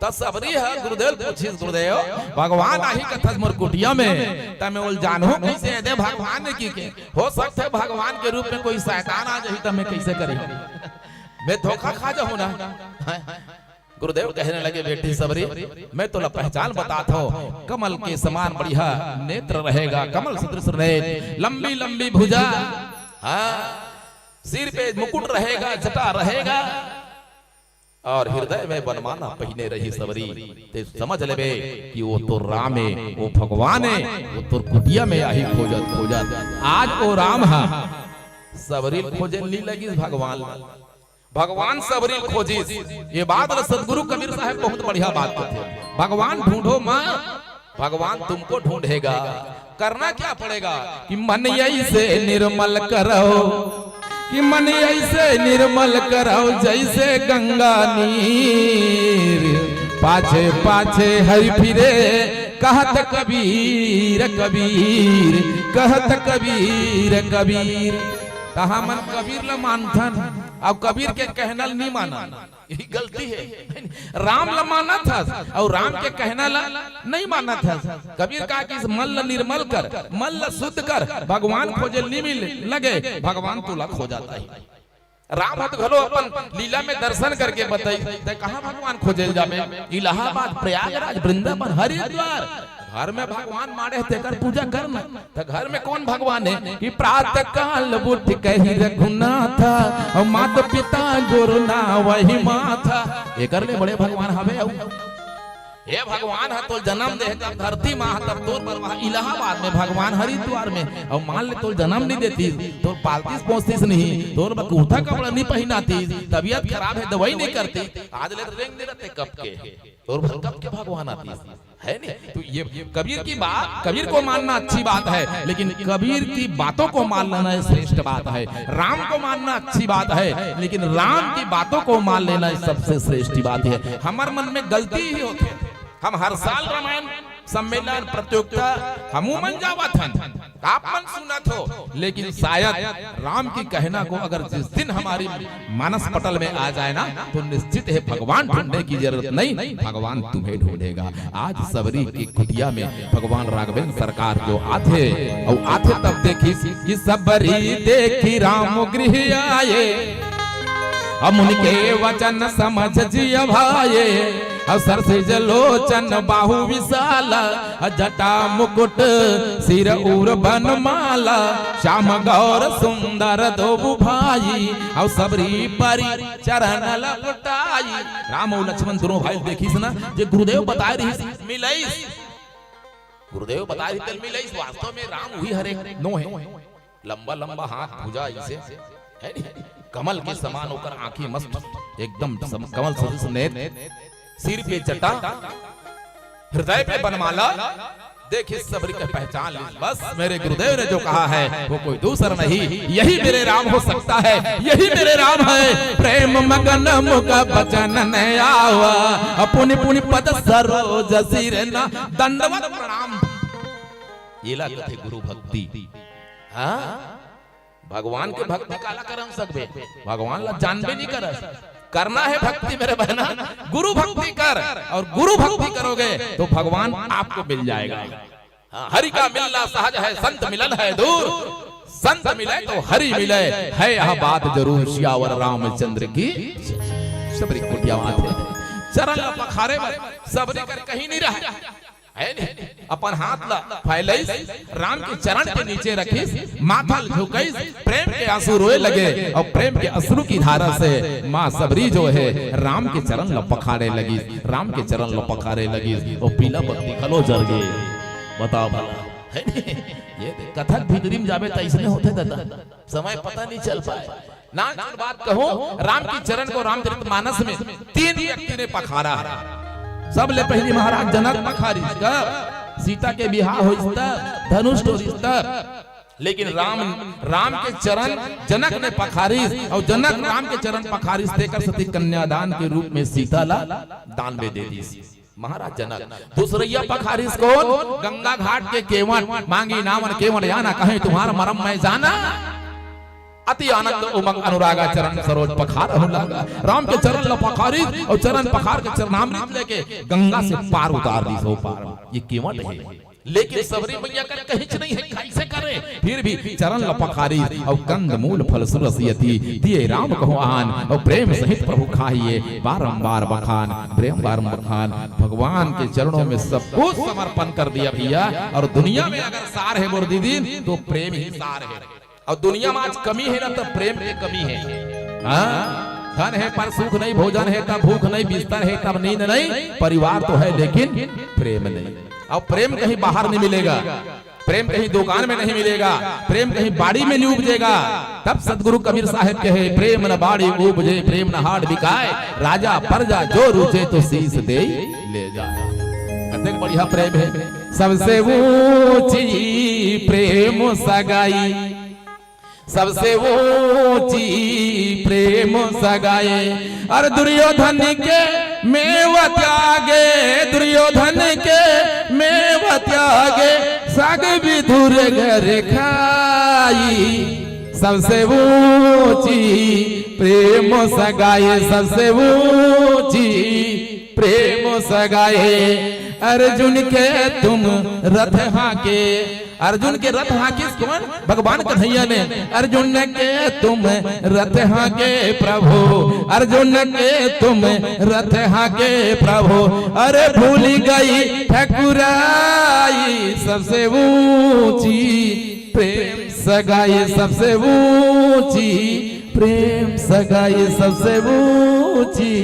त सबरी ह गुरुदेव ल पूछिस, "गुरुदेव, भगवान आही कथस मोर कुटिया में, त मैं ओला जानहूं कइसे? एदे भगवान ए कहिके, हो सकथे भगवान के रूप में कोई शैतान आ जाही, त मैं कइसे करहूं? मैं धोखा खा जाहूं ना।" गुरुदेव कहने लगे, "बेटी सबरी, मैं तोला पहचान बतात हूं, कमल के समान बढ़िया नेत्र रहेगा, कमल सदृश नेत्र, लंबी लंबी भुजा, हाँ, सिर पे मुकुट रहेगा, जटा रहेगा, और हृदय में वनमाला पहिने रही सबरी, ते समझ लेबे कि वो तोर राम हे, वो भगवान हे, वो तोर कुटिया में आही खोजत खोजत।" आज वो राम ह सबरी ल खोजे नइ लगिस भगवान ल। भगवान सबरी ल खोजिस। ये बात ल सतगुरु कबीर साहब बहुत बढ़िया बात कथे। "भगवान ढूंढो मत, भगवान तुमको ढूंढेगा।" करना क्या पड़ेगा कि मन ऐसे निर्मल करो, कि मन ऐसे निर्मल करो जैसे गंगा नीर, पाछे पाछे हरि फिरे कहत कबीर, कबीर कहत कबीर, कबीर। त हमन कबीर ल मानथन, अउ कबीर के कहना ल नइ मानन। यही गलती हे। राम ल मानत हस अउ राम के कहना ल नइ मानत हस। कबीर का किस मन ल निर्मल कर, मन ल शुद्ध कर, भगवान खोजे ल नइ मिल लगे, भगवान तोला खोजत आही। राम ह त घलो अपन लीला में दर्शन करके बताइस, तैं कहाँ भगवान खोजे ल जाबे? इलाहाबाद, प्रयागराज, वृंदावन, हरिद्वार, घर में भगवान माड़े हे तेकर पूजा करना। त घर में कोन भगवान हे कि प्रातः काल उठ कही रघुनाथा, अउ माता पिता गुरु नावहि माथा। एकर ले बड़े भगवान हवे अउ? हे भगवान ह तोल जन्म दे हे, तब धरती माँ ह, तब तोर बरवा इलाहाबाद में, भगवान हरिद्वार में, अउ मान ले तोल जन्म नइ देतिस, तोल पालतिस पोसतिस नहीं, तोल बर कुर्ता कपड़ा नइ पहिनातिस, तबियत खराब हे दवाई नइ करतिस, आज ले रेंग नइ रहते कब के, तोल बर कब के भगवान आतिस। है नहीं? तो ये कबीर की बात, कबीर को मानना अच्छी बात है, लेकिन कबीर की बातों को मान लेना ये श्रेष्ठ बात है। राम को मानना अच्छी बात है, लेकिन राम की बातों को मान लेना ये सबसे श्रेष्ठ बात है। हमर मन में गलती ही होथे। हम हर साल रामायण सम्मेलन, प्रतियोगिता हमू मन जावत हन, आप मन सुनत हो, लेकिन शायद राम की कहना को अगर जिस दिन हमारी मानस पटल में आ जाए ना, तो निश्चित है भगवान ढूंढने की जरूरत नहीं, भगवान तुम्हें ढूंढेगा। आज सबरी की कुटिया में भगवान राघवेंद्र सरकार जो आथे, अउ आथे तब देखिस कि सबरी देखि राम गृह आए, हम उनके वचन समझ जिय भाए। अउ सरसिज लोचन बाहु विशाल, अउ जटा मुकुट सिर उर बनमाल, श्याम गौर सुंदर दोउ भाई, अउ सबरी परि चरण लपटाई। राम अउ लक्ष्मण दुनों भाई देखिस ना, जे गुरुदेव बताए रहिस, मिलइस। गुरुदेव बताए रहिस, मिलइस। वास्तव में राम उही हरे, नो हे। लंबा लंबा हाथ, भुजा अइसे, हे नी? कमल के समान ओकर आंखी, मस्त, एकदम सम-, कमल सदृश नेत्र, सिर पे जटा, हृदय पे बनमाला। देखिस सबरी के पहचान लिस, बस मेरे गुरुदेव ने जो कहा है वो कोई दूसर नहीं, यही मेरे राम हो सकता है, यही मेरे राम है। प्रेम मगन मुख बचन न आवा, अपुनि पुनि पद सरोज सिर न। दंडवत प्रणाम। एला कथे गुरु भक्ति। हाँ, भगवान के भक्ति काला करन सकबे, भगवान ला जानबे नहीं करस। करना है भक्ति मेरे बहना, गुरु भक्ति कर, और गुरु भक्ति करोगे तो भगवान आपको मिल जाएगा। हाँ, हरि का मिलना सहज है, संत मिलन है दूर। संत मिले तो हरि मिले, है यह बात जरूर। सियावर रामचंद्र की। सबरी कुटिया माथे चरण पखारे बर सबरी कर कहीं नहीं रहे। हे नी? अपन हाथ ला फैलइस, राम के चरण के नीचे रखिस, माथा ल झुकइस, प्रेम के आंसू रोए लगे, अउ प्रेम के अश्रु की धारा से माँ सबरी जो है, राम के चरण ल पखारे लगिस, राम के चरण ल पखारे लगिस, अउ पीला बत्ती घलो जर गे। बताओ भला, हे नी? ये देख, कथा के भीतरी में जाबे त अइसने होथे दादा। समय पता नहीं चल पाए। नानचुन बात कहूं, राम के चरण को रामचरित मानस में तीन व्यक्ति ने पखारा है। सबले पहली महाराज जनक पखारिस, कब सीता के बिहाव होइस तब, धनुष टोरिस तब। लेकिन राम, राम के चरण जनक ने पखारिस, अउ जनक राम के चरण पखारिस, तेकर सेती कन्यादान के रूप में सीता ला दान में दे दिस। महाराज जनक। दूसरइया पखारिस कोन? गंगा घाट के केवट, मांगी नावन केवट आना, कहे तुम्हार मरम मैं जाना। अति आनंद उमंग अनुरागा, चरण सरोज पखारहु लागा। राम के चरण ल पखारिस अउ चरण पखार के चरणामृत लेके गंगा से पार उतार दिस, ओ पार। ये केवट हे। लेकिन सबरी मइया कर कहिच नहीं हे, कइसे करे? फिर भी चरण ल पखारिस अउ कंद मूल फल सुरस यति, दिए राम कहो आन, अउ प्रेम सहित प्रभु खाइए, बारंबार बखान, प्रेम बारंबार बखान। भगवान के चरणों में सब कुछ समर्पण कर दिया भैया। अउ दुनिया में अगर सार हे मोर दीदी, तो प्रेम ही सार हे। अउ दुनिया में आज कमी हे ना, तब प्रेम के कमी हे। हाँ, धन हे पर सुख नहीं, भोजन हे तब भूख नहीं, बिस्तर हे तब नींद नहीं, परिवार तो हे लेकिन प्रेम नहीं। अउ प्रेम कहीं बाहर नहीं मिलेगा, प्रेम कहीं दुकान में नहीं मिलेगा, प्रेम कहीं बाड़ी में नहीं उपजेगा। तब सतगुरु कबीर साहेब कहे, "प्रेम न बाड़ी उपजे, प्रेम न हाट बिकाय, राजा परजा जो रुचे तो शीश दे ले जाय।" कतेक बढ़िया प्रेम हे। सबसे ऊंची प्रेम सगाई, सबसे ऊंची प्रेम सगाई। अरे दुर्योधन के मेवा त्यागे, दुर्योधन के मेवा त्यागे, सग विधुर घर खाई। सबसे ऊंची प्रेम सगाई, सबसे ऊंची प्रेम सगाई। अर्जुन के तुम रथ हांके, अर्जुन के रथ हांकिस कोन? भगवान कन्हैया ने। अर्जुन के तुम रथ हांके प्रभु, अर्जुन के तुम रथ हांके प्रभु, अरे भूल गई ठकुराई। सबसे ऊंची प्रेम सगाई, सबसे ऊंची प्रेम सगाई, सबसे ऊंची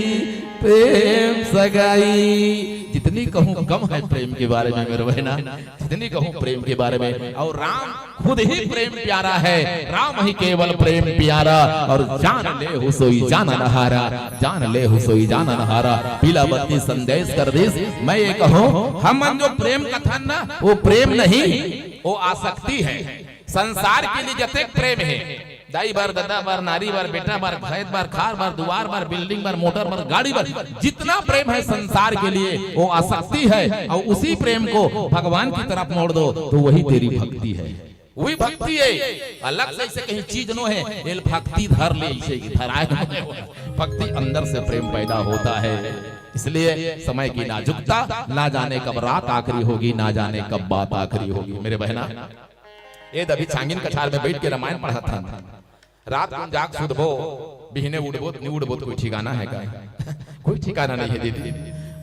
प्रेम सगाई। जितनी कहूं कम है प्रेम के बारे में मेरे बहना, जितनी कहूं प्रेम के बारे में। अउ राम खुद ही प्रेम प्यारा है, राम ही केवल प्रेम प्यारा। अउ जान लेहु सोई जान नहारा, जान लेहु सोई जान नहारा। पीला बत्ती संदेश कर दिस। मैं ये कहूं, हमन जो प्रेम कथन ना, वो प्रेम नहीं, वो आसक्ति है। संसार के लिए जतेक प्रेम हे, दाई बर, ददा बर, नारी बर, बेटा बर, खेत बर, खार बर, दुवार बर, बिल्डिंग बर, मोटर बर, गाड़ी बर, जितना प्रेम है संसार के लिए, वो आसक्ति है। अउ उसी प्रेम को भगवान की तरफ मोड़ दो, तो वही तेरी भक्ति है। वही भक्ति है, अलग से ऐसे कहीं चीज नो है, एल भक्ति धर ले, ऐसे ही धराए नो है। भक्ति अंदर से प्रेम पैदा होता है। इसलिए समय की नाजुकता, ना जाने कब रात आखिरी होगी, ना जाने कब बात आखिरी होगी। मेरे बहना, ये दभी छांगिन कछार में बैठ के रामायण पढ़त हन। रात को जाग सुतबो, बिहने उठबो, नहीं उठबो तो कोई ठिकाना है का? कोई ठिकाना नहीं है दीदी।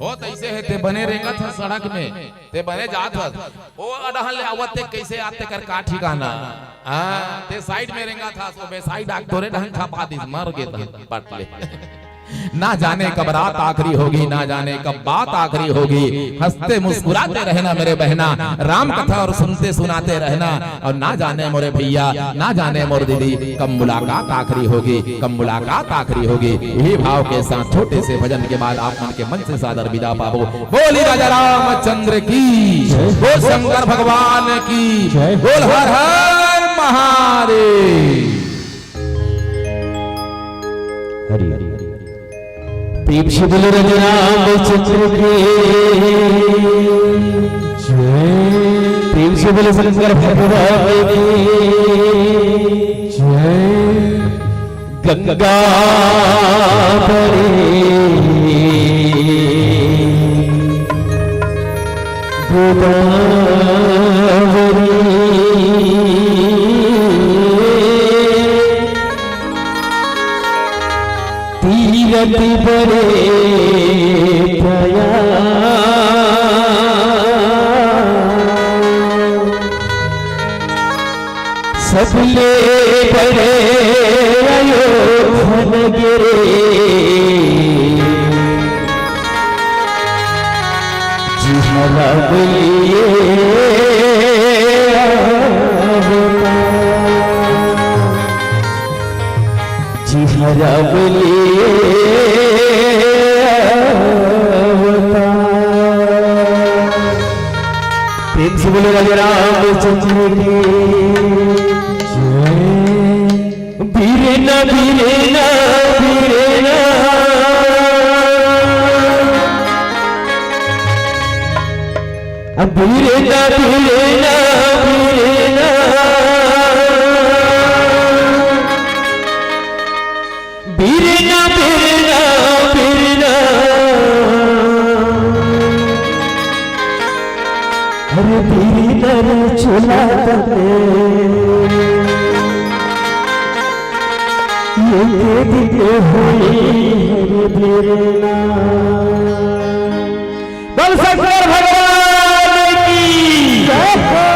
ओ तैसे है, ते बने रेंगत हस सड़क में, ते बने जात हस, ओ डहन ले आवत ते कैसे आते कर का ठिकाना? हाँ, ते साइड में रेंगत हस, ओ बे साइड आके तोरे डहन खपा दिस, मर गे तहन पट ले। ना जाने कब रात आखिरी होगी, ना जाने कब बात आखिरी होगी। हंसते मुस्कुराते रहना मेरे बहना, राम कथा और सुनते सुनाते रहना। और ना जाने मोरे भैया, ना जाने मोर दीदी, कब मुलाकात आखिरी होगी, कब मुलाकात आखिरी होगी। यही भाव के साथ छोटे से भजन के बाद आप मन के मन से सादर विदा पाबो। बोली राजा रामचंद्र की, बोल शंकर भगवान की, बोल हर हर महादेव। हरि हरि। प्रेम से बोलो राजा रामचंद्र की जय। प्रेम से बोलो शंकर भगवान की जय। गंगा परे गोदावरी तीरथ परे प्रयाग। सबले बड़े अयोध्या नगरी, जिहाँ राम लिए अवतार, जिहाँ राम लिए अवतार। प्रेम से बोलो राजा रामचंद्र की जय। बीरना, बीरना, बीरना। अब बीरना, बीरना, बीरना। बीरना, बीरना, बीरना। अरे बीरना रे चोला तने, ये के दिन होई, अरे बीरना। बोल शंकर भगवान की जय हो।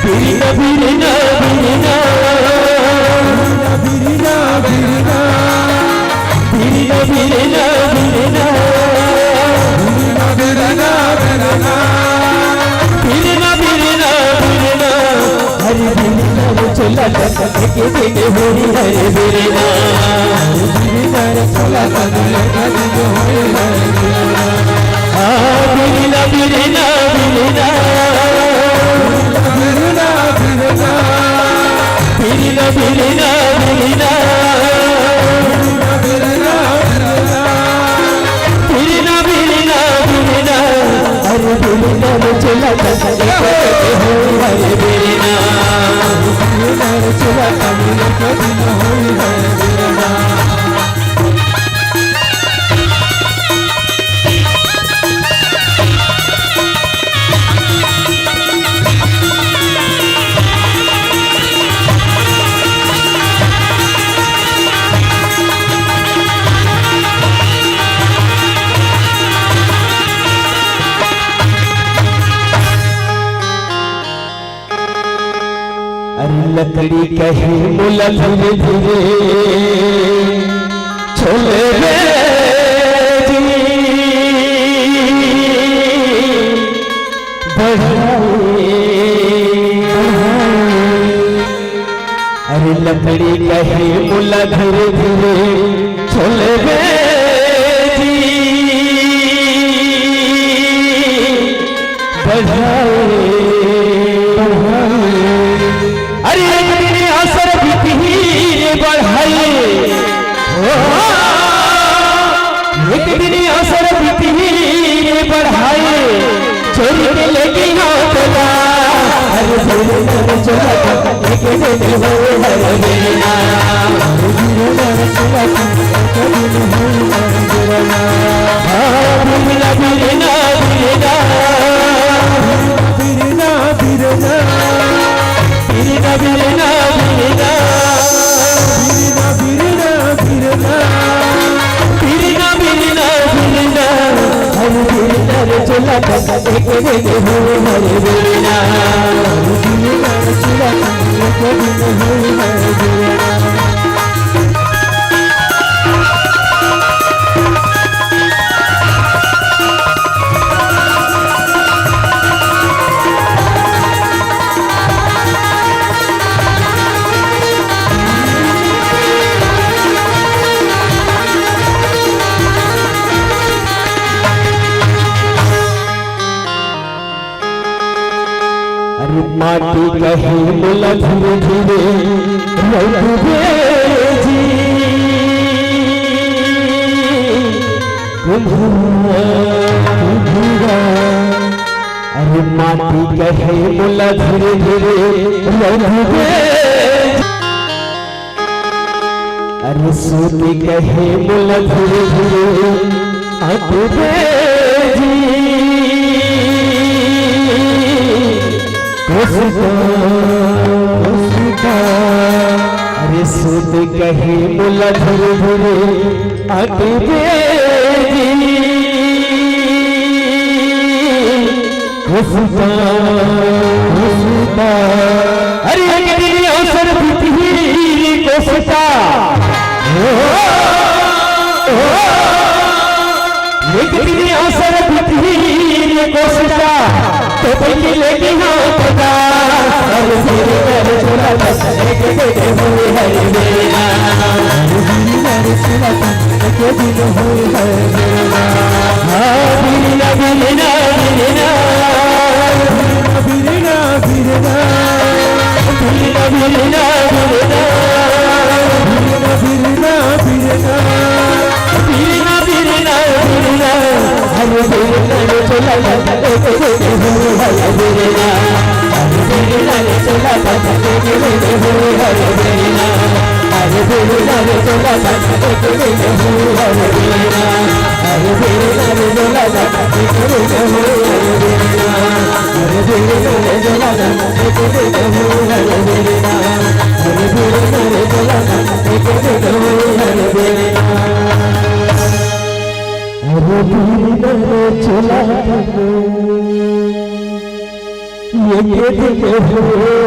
बिरना, बिरना, बिरना। बिरना, बिरना, बिरना। बिरना, बिरना, बिरना। बिरना, बिरना, बिरना। बिरना, बिरना, बिरना। हरे बिरना रे चोला तने, के दिन होई हरे बिरना। हरे बिरना रे चोला तने, के दिन होई हरे बिरना। आ, बिरना, बिरना, बिरना। बिरना, बिरना, बिरना। बिरना, बिरना, बिरना। बिरना, बिरना, बिरना। अरे बिरना रे चोला तने, के दिन होई हरे बिरना। बिरना रे चोला तने, के दिन होई हरे बिरना। अरे लकड़ी कहे मोला धीरे धीरे छोले रे जी बढ़ाई। अरे लकड़ी कहे मोला धीरे धीरे छोले रे जी। बढ़ाए, बढ़ाए। अरे एक दिन असर बितही रे बढ़ाए, ओ, एक दिन असर बितही रे बढ़ाए। चोरी के लेके हाथ ला, अरे चोरी कर चला, एक दिन हो हर बेला। अरे चोरी कर चला, एक दिन हो हर बेला। हाँ, बिरना, बिरना, बिरना। बिरना, बिरना। बिरना, बिरना, बिरना। बिरना, बिरना, बिरना। बिरना, बिरना, बिरना। हर बिरना रे चला था, एक दिन हो हर बिरना। हर बिरना रे चला था, एक दिन हो हर बिरना। अरे माटी कहे मोला धीरे धीरे रंग दे जी। कुम्हरा, कुम्हरा। अरे माटी कहे मोला धीरे धीरे रंग दे। अरे सूत कहे मोला धीरे धीरे आंख दे जी। कोशिका, कोशिका। अरे सूत कहे मोला धीरे धीरे आंख दे जी। कोशिका, कोशिका। अरे एक दिन असर बितही कोशिका। ओ, ओ, एक दिन असर बितही कोशिका। तो पहले लेके हाँ पता। अरे तेरे घर चला था, एक दिन हुई है मेरा। अरे तेरे घर चला था, एक दिन हुई है मेरा। हाँ, बिरना, बिरना, बिरना। बिरना, बिरना। बिरना, बिरना, बिरना। बिरना, बिरना, बिरना। बिरना, बिरना, बिरना। हर बिरना रे चला था, एक दिन हुई है बिरना। हर बिरना रे चला था, एक दिन हुई है बिरना। अरे बिरना रे चला था, एक दिन हुई है बिरना। अरे बिरना रे चला था, एक दिन हुई है बिरना। अरे बिरना रे चला था, एक दिन हुई है बिरना। अरे बिरना रे चला था, एक दिन हुई है बिरना। अरे बिरना रे चला था, ये के देखे हो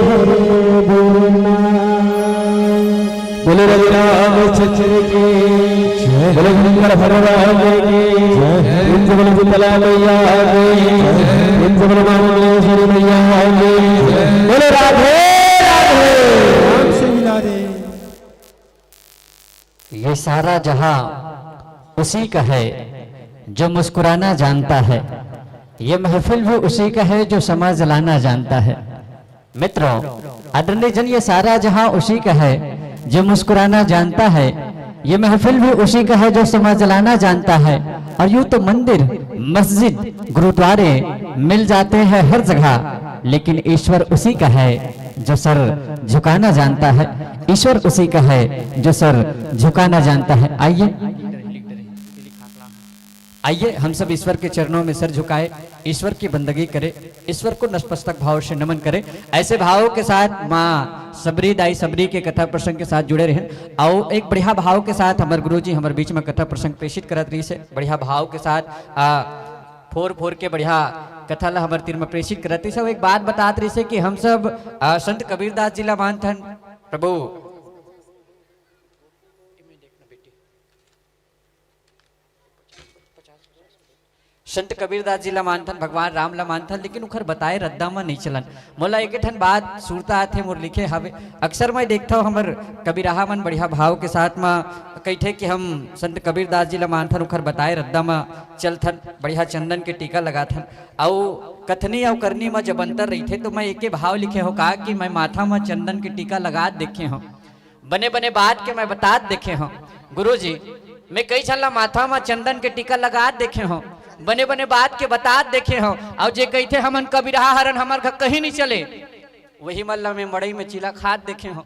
हरे बोलना। बोले रघुराम चंद्र की जय। बोले शंकर भगवान की जय। बोले शीतला मैया की जय। बोले मामुंडेश्वरी मैया की जय। बोले राधे राधे। राम से मिला दे। ये सारा जहां उसी का है जो मुस्कुराना जानता है, ये महफिल भी उसी का है जो समा जलाना जानता है। मित्रों, आदरणीय जन, ये सारा जहां उसी का है जो मुस्कुराना जानता है, ये महफिल भी उसी का है जो समा जलाना जानता है। और यूं तो मंदिर, मस्जिद, गुरुद्वारे मिल जाते हैं हर जगह, लेकिन ईश्वर उसी का है जो सर झुकाना जानता है। ईश्वर उसी का है जो सर झुकाना जानता है। आइए, आइए, हम सब ईश्वर के चरणों में सर झुकाए, ईश्वर की बंदगी करे, ईश्वर को नतमस्तक भाव से नमन करे। ऐसे भावों के साथ माँ सबरी, दाई सबरी के कथा प्रसंग के साथ जुड़े रहें। आओ, एक बढ़िया भाव के साथ हमर गुरु जी हमर बीच में कथा प्रसंग प्रेषित करत रहिस हे। बढ़िया भाव के साथ, आ, फोर फोर के बढ़िया कथा ला हमर तीर में प्रेषित करत रहिस हे। वो एक बात बतात रहिस हे कि हम सब, आ, संत कबीरदास जी ला मानथन, प्रभु संत कबीरदास जी ला मानथन, भगवान राम ला मानथन, लेकिन उखर बताए रद्दा म नइ चलन। मोला एक ठन बात सुरता आथे, मोर लिखे हवे। अक्सर मैं देखथव, हमर कबीरहा मन बढ़िया भाव के साथ म कहिथे कि हम संत कबीरदास जी ला मानथन, उखर बताए रद्दा म चलथन, बढ़िया चंदन के टीका लगाथन। अउ कथनी अउ करनी म जब अंतर रहिथे, तो मैं एके भाव लिखे हों का कि मैं माथा म चंदन के टीका लगात देखे हों, बने-बने बात के मैं बतात देखे हों। गुरुजी, मैं कई झन ला माथा म चंदन के टीका लगात देखे हों, बने-बने बात के बतात देखे हों, अउ जे कहिथे, "हमन कबीरहा हरन, हमर घर कहीं नहीं चले," वही मन ला मैं मड़ई में चीला खात देखे हों।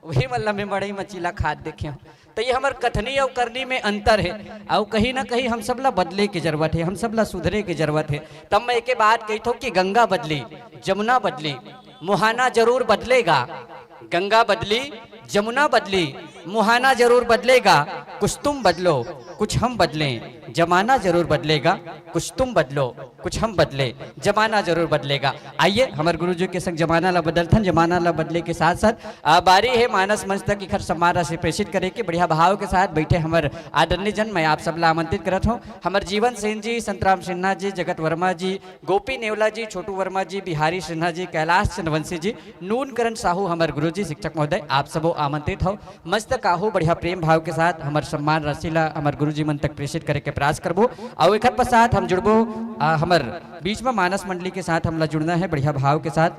वही मन ला मैं मड़ई म चीला खात देखे हों। त ये हमर कथनी अउ करनी में अंतर हे। अउ कहीं ना कहीं हम सब ला बदले के जरूरत हे, हम सब ला सुधरे के जरूरत हे। तब मैं एके बात कहिथों कि गंगा बदली, जमुना बदली, मुहाना जरूर बदलेगा। गंगा बदली, जमुना बदली, मुहाना जरूर बदलेगा। कुछ तुम बदलो, कुछ हम बदलें, जमाना जरूर बदलेगा। कुछ तुम बदलो, कुछ हम बदले, जमाना जरूर बदलेगा। आइए, हमर गुरुजी के संग जमाना ला बदलथन। जमाना ला बदले के साथ साथ, आ, बारी हे मानस मंच तक इखर सम्मान राशि प्रेषित करे के। बढ़िया भाव के साथ बैठे हमर आदरणीय जन, मैं आप सब ला आमंत्रित करत हों। हमर जीवन सेन जी, संतराम सिन्हा जी, जगत वर्मा जी, गोपी नेवला जी, छोटू वर्मा जी, बिहारी सिन्हा जी, कैलाश चंद्रवंशी जी, नून करण साहू, हमर गुरुजी शिक्षक महोदय, आप सबो आमंत्रित हो। मंच तक आहू, बढ़िया प्रेम भाव के साथ हमर सम्मान राशि ला हमर गुरुजी मन तक प्रेषित करे के प्रयास करबो। अउ एखर पश्चात हम जुड़बो, आ, हमर बीच में मानस मंडली के साथ हमला जुड़ना हे, बढ़िया भाव के साथ।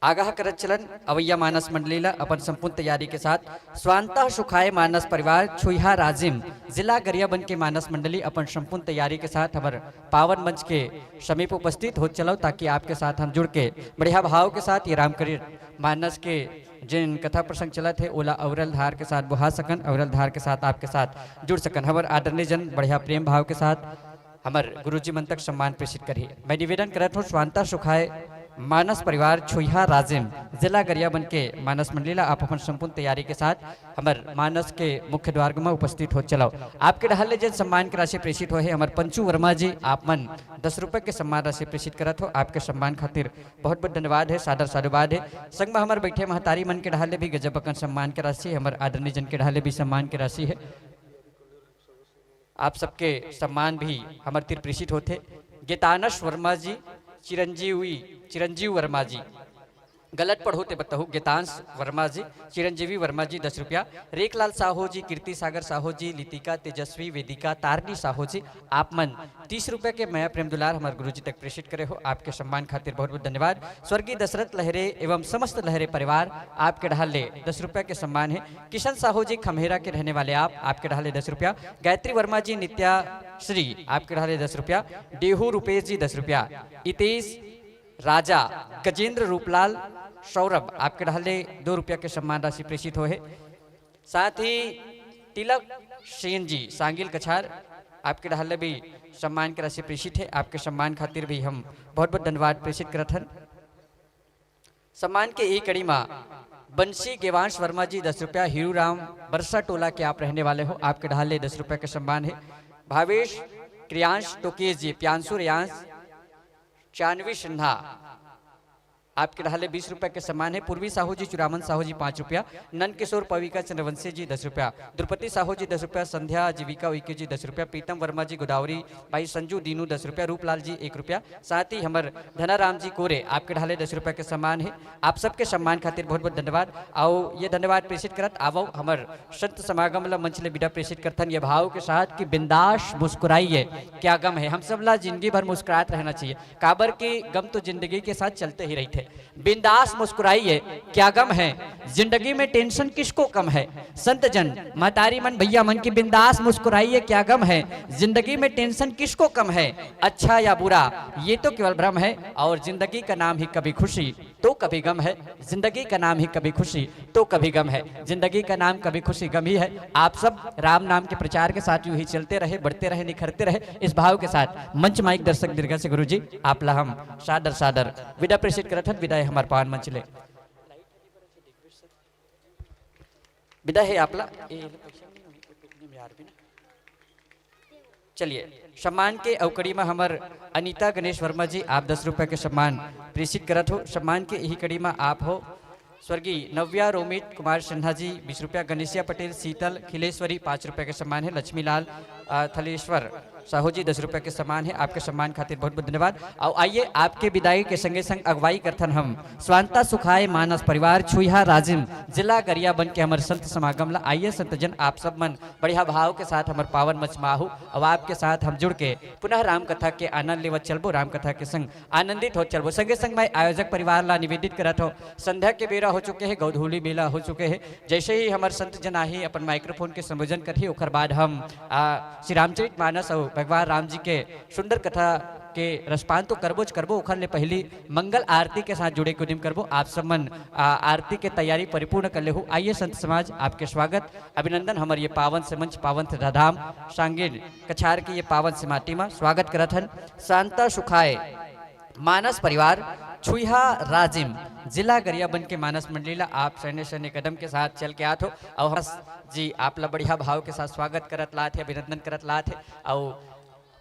आगाह करत चलन अवैया मानस मंडली ला अपन संपूर्ण तैयारी के साथ। स्वांतः सुखाय मानस परिवार छुइहा राजिम, जिला गरियाबंद के मानस मंडली अपन संपूर्ण तैयारी के साथ हमर पावन मंच के समीप उपस्थित हो चलो, ताकि आपके साथ हम जुड़ के बढ़िया भाव के साथ ये रामकली मानस के जिन कथा प्रसंग चलत हे, ओला अवरल धार के साथ बुहा सकन, अवरल धार के साथ आपके साथ जुड़ सकन। हमर आदरणीय जन बढ़िया प्रेम भाव के साथ हमर गुरुजी मन तक सम्मान प्रेषित करही। मैं निवेदन करत हों, स्वांतः सुखाय मानस परिवार छुइहा राजिम, जिला गरियाबंद के मानस मंडली ला आप अपन संपूर्ण तैयारी के साथ हमर मानस के मुख्य द्वार म उपस्थित हो चलो। आपके डहर ले जेन सम्मान के राशि प्रेषित होहे, हमर पंचू वर्मा जी, आप मन दस रुपए के सम्मान राशि प्रेषित करत हो। आपके सम्मान खातिर बहुत बहुत धन्यवाद हे, सादर साधुवाद हे। संग में हमर बैठे महतारी मन के डहर ले भी गजब अकन सम्मान के राशि, हमर आदरणीय जन के डहर ले भी सम्मान के राशि हे। आप सबके सम्मान भी हमर तिर प्रेषित होथे। गीतानस वर्मा जी, चिरंजीवी, चिरंजीव वर्मा जी, गलत पढ़ो ते बताहू, गीतांश वर्मा जी, चिरंजीवी वर्मा जी दस रुपया, रेखलाल साहू जी, कीर्ति सागर साहू जी, लितिका, तेजस्वी, वेदिका, तारनी साहू जी, आप मन तीस रुपया के मया प्रेम दुलार हमर गुरुजी तक प्रेषित करे हो, आपके सम्मान खातिर बहुत बहुत धन्यवाद। स्वर्गीय दशरथ लहरे एवं समस्त लहरे परिवार, आपके डहर ले दस रुपया के सम्मान हे। किशन साहू जी खम्हेरा के रहने वाले आप, आपके डहर ले दस रुपया। गायत्री वर्मा जी नित्या श्री, आपके डहर ले दस रुपया। डेहू रुपेश जी दस रुपया। इतेश राजा, गजेंद्र रूपलाल, सौरभ, आपके डहर ले दो रुपया के सम्मान राशि प्रेषित होहे। साथ ही तिलक सेन जी सांगिल कछार, आपके डहर ले भी सम्मान के राशि प्रेषित हे। आपके सम्मान खातिर भी हम बहुत बहुत धन्यवाद प्रेषित करत हन। सम्मान के ई कड़ी मा बंसी गेवांश वर्मा जी दस रुपया, हीरू राम बरसा टोला के आप रहने वाले हो, आपके डहर ले दस रुपया के सम्मान हे। भावेश क्रियांश टोकेश जी, प्रियांशु रेयांश, चानवी सिन्हा, आपके डहर ले बीस रुपया के सम्मान हे। पूर्वी साहू जी, चुरामन साहू जी पाँच रुपया, नंद किशोर पविका चंद्रवंशी जी दस रुपया, द्रुपति साहू जी दस रुपया, संध्या जीविका उइके जी दस रुपया, प्रीतम वर्मा जी गोदावरी, भाई संजू दीनू दस रुपया, रूपलाल जी एक रुपया, साथ ही हमर धनाराम जी कोरे, आपके डहर ले दस रुपया के सम्मान हे। आप सबके सम्मान खातिर बहुत बहुत धन्यवाद। अउ ये धन्यवाद प्रेषित करत आवो हमर संत समागम ला मंच ले विदा प्रेषित करथन ये भाव के साथ कि बिंदास मुस्कुराइए, क्या गम है। हम सब ला जिंदगी भर मुस्कुरात रहना चाहिए, काबर कि गम तो जिंदगी के साथ चलते ही रहिथे। बिंदास मुस्कुराइए, क्या गम है, जिंदगी में टेंशन किसको कम है। संत जन, महतारी मन, भैया मन की बिंदास मुस्कुराइए, क्या गम है, जिंदगी में टेंशन किसको कम है। अच्छा या बुरा, ये तो केवल भ्रम है, और जिंदगी का नाम ही कभी खुशी तो कभी गम है, जिंदगी का नाम ही कभी खुशी तो कभी गम है, जिंदगी का नाम कभी खुशी गम ही है। आप सब राम नाम के प्रचार के साथ यूं ही चलते रहे, बढ़ते रहे, निखरते रहे। इस भाव के साथ मंच माइक दर्शक दीर्घा से गुरुजी, आप ला हम सादर सादर विदा प्रेषित करत हन। विदा हे हमर पावन मंच ले, विदा हे आप ला। ए, चलिए, सम्मान के अउ कड़ी मा हमर अनीता गणेश वर्मा जी, आप दस रुपया के सम्मान प्रेषित करत हो। सम्मान के यही कड़ी मा आप हो स्वर्गीय नव्या रोमित कुमार सिन्हा जी, बीस रुपया, गणेशिया पटेल, शीतल, खिलेश्वरी, पाँच रुपया के सम्मान हे, लक्ष्मीलाल, अ, थलेश्वर साहू जी, दस रुपया के सम्मान है। आपके सम्मान खातिर बहुत बहुत धन्यवाद। और आइए, आपके विदाई के संगे संग अगुवाई करथन हम स्वांता सुखाय मानस परिवार छुईहा राजिम, जिला गरियाबंद के हमर संत समागम ला। आइए संत जन, आप सब मन बढ़िया भाव के साथ हमर पावन मंच मा आहू। अब आपके साथ हम जुड़ के पुनः राम कथा के आनंद लेवत चलबो, राम कथा के संग आनंदित होत चलबो। संगे संग मैं आयोजक परिवार ला निवेदित करत हो, संध्या के बेरा हो चुके हे, गौधूली बेला हो चुके हे। जैसे ही हमर संत जन आही, अपन माइक्रोफोन के संबोधन करही, ओकर बाद हम, आ, श्री रामचरित मानस और भगवान राम जी के सुंदर कथा के रसपान तो करबोच करबो, ओखर ले पहली मंगल आरती के साथ जुड़े के उद्यम करबो। आप सब मन, आ, आरती के तैयारी परिपूर्ण कर लेहू। आइए संत समाज, आपके स्वागत, अभिनंदन। हमर ये पावन से मंच, पावन से धाम, सांगीन कछार के ये पावन से माटी मा स्वागत करत हन। शांता सुखाय मानस परिवार छुईहा राजिम, जिला गरियाबंद के मानस मंडली ला आप सैन्य सैन्य कदम के साथ चल के आत हो। और हम जी, आप ला बढ़िया भाव के साथ स्वागत करत लात हे, अभिनंदन करत लात हे। और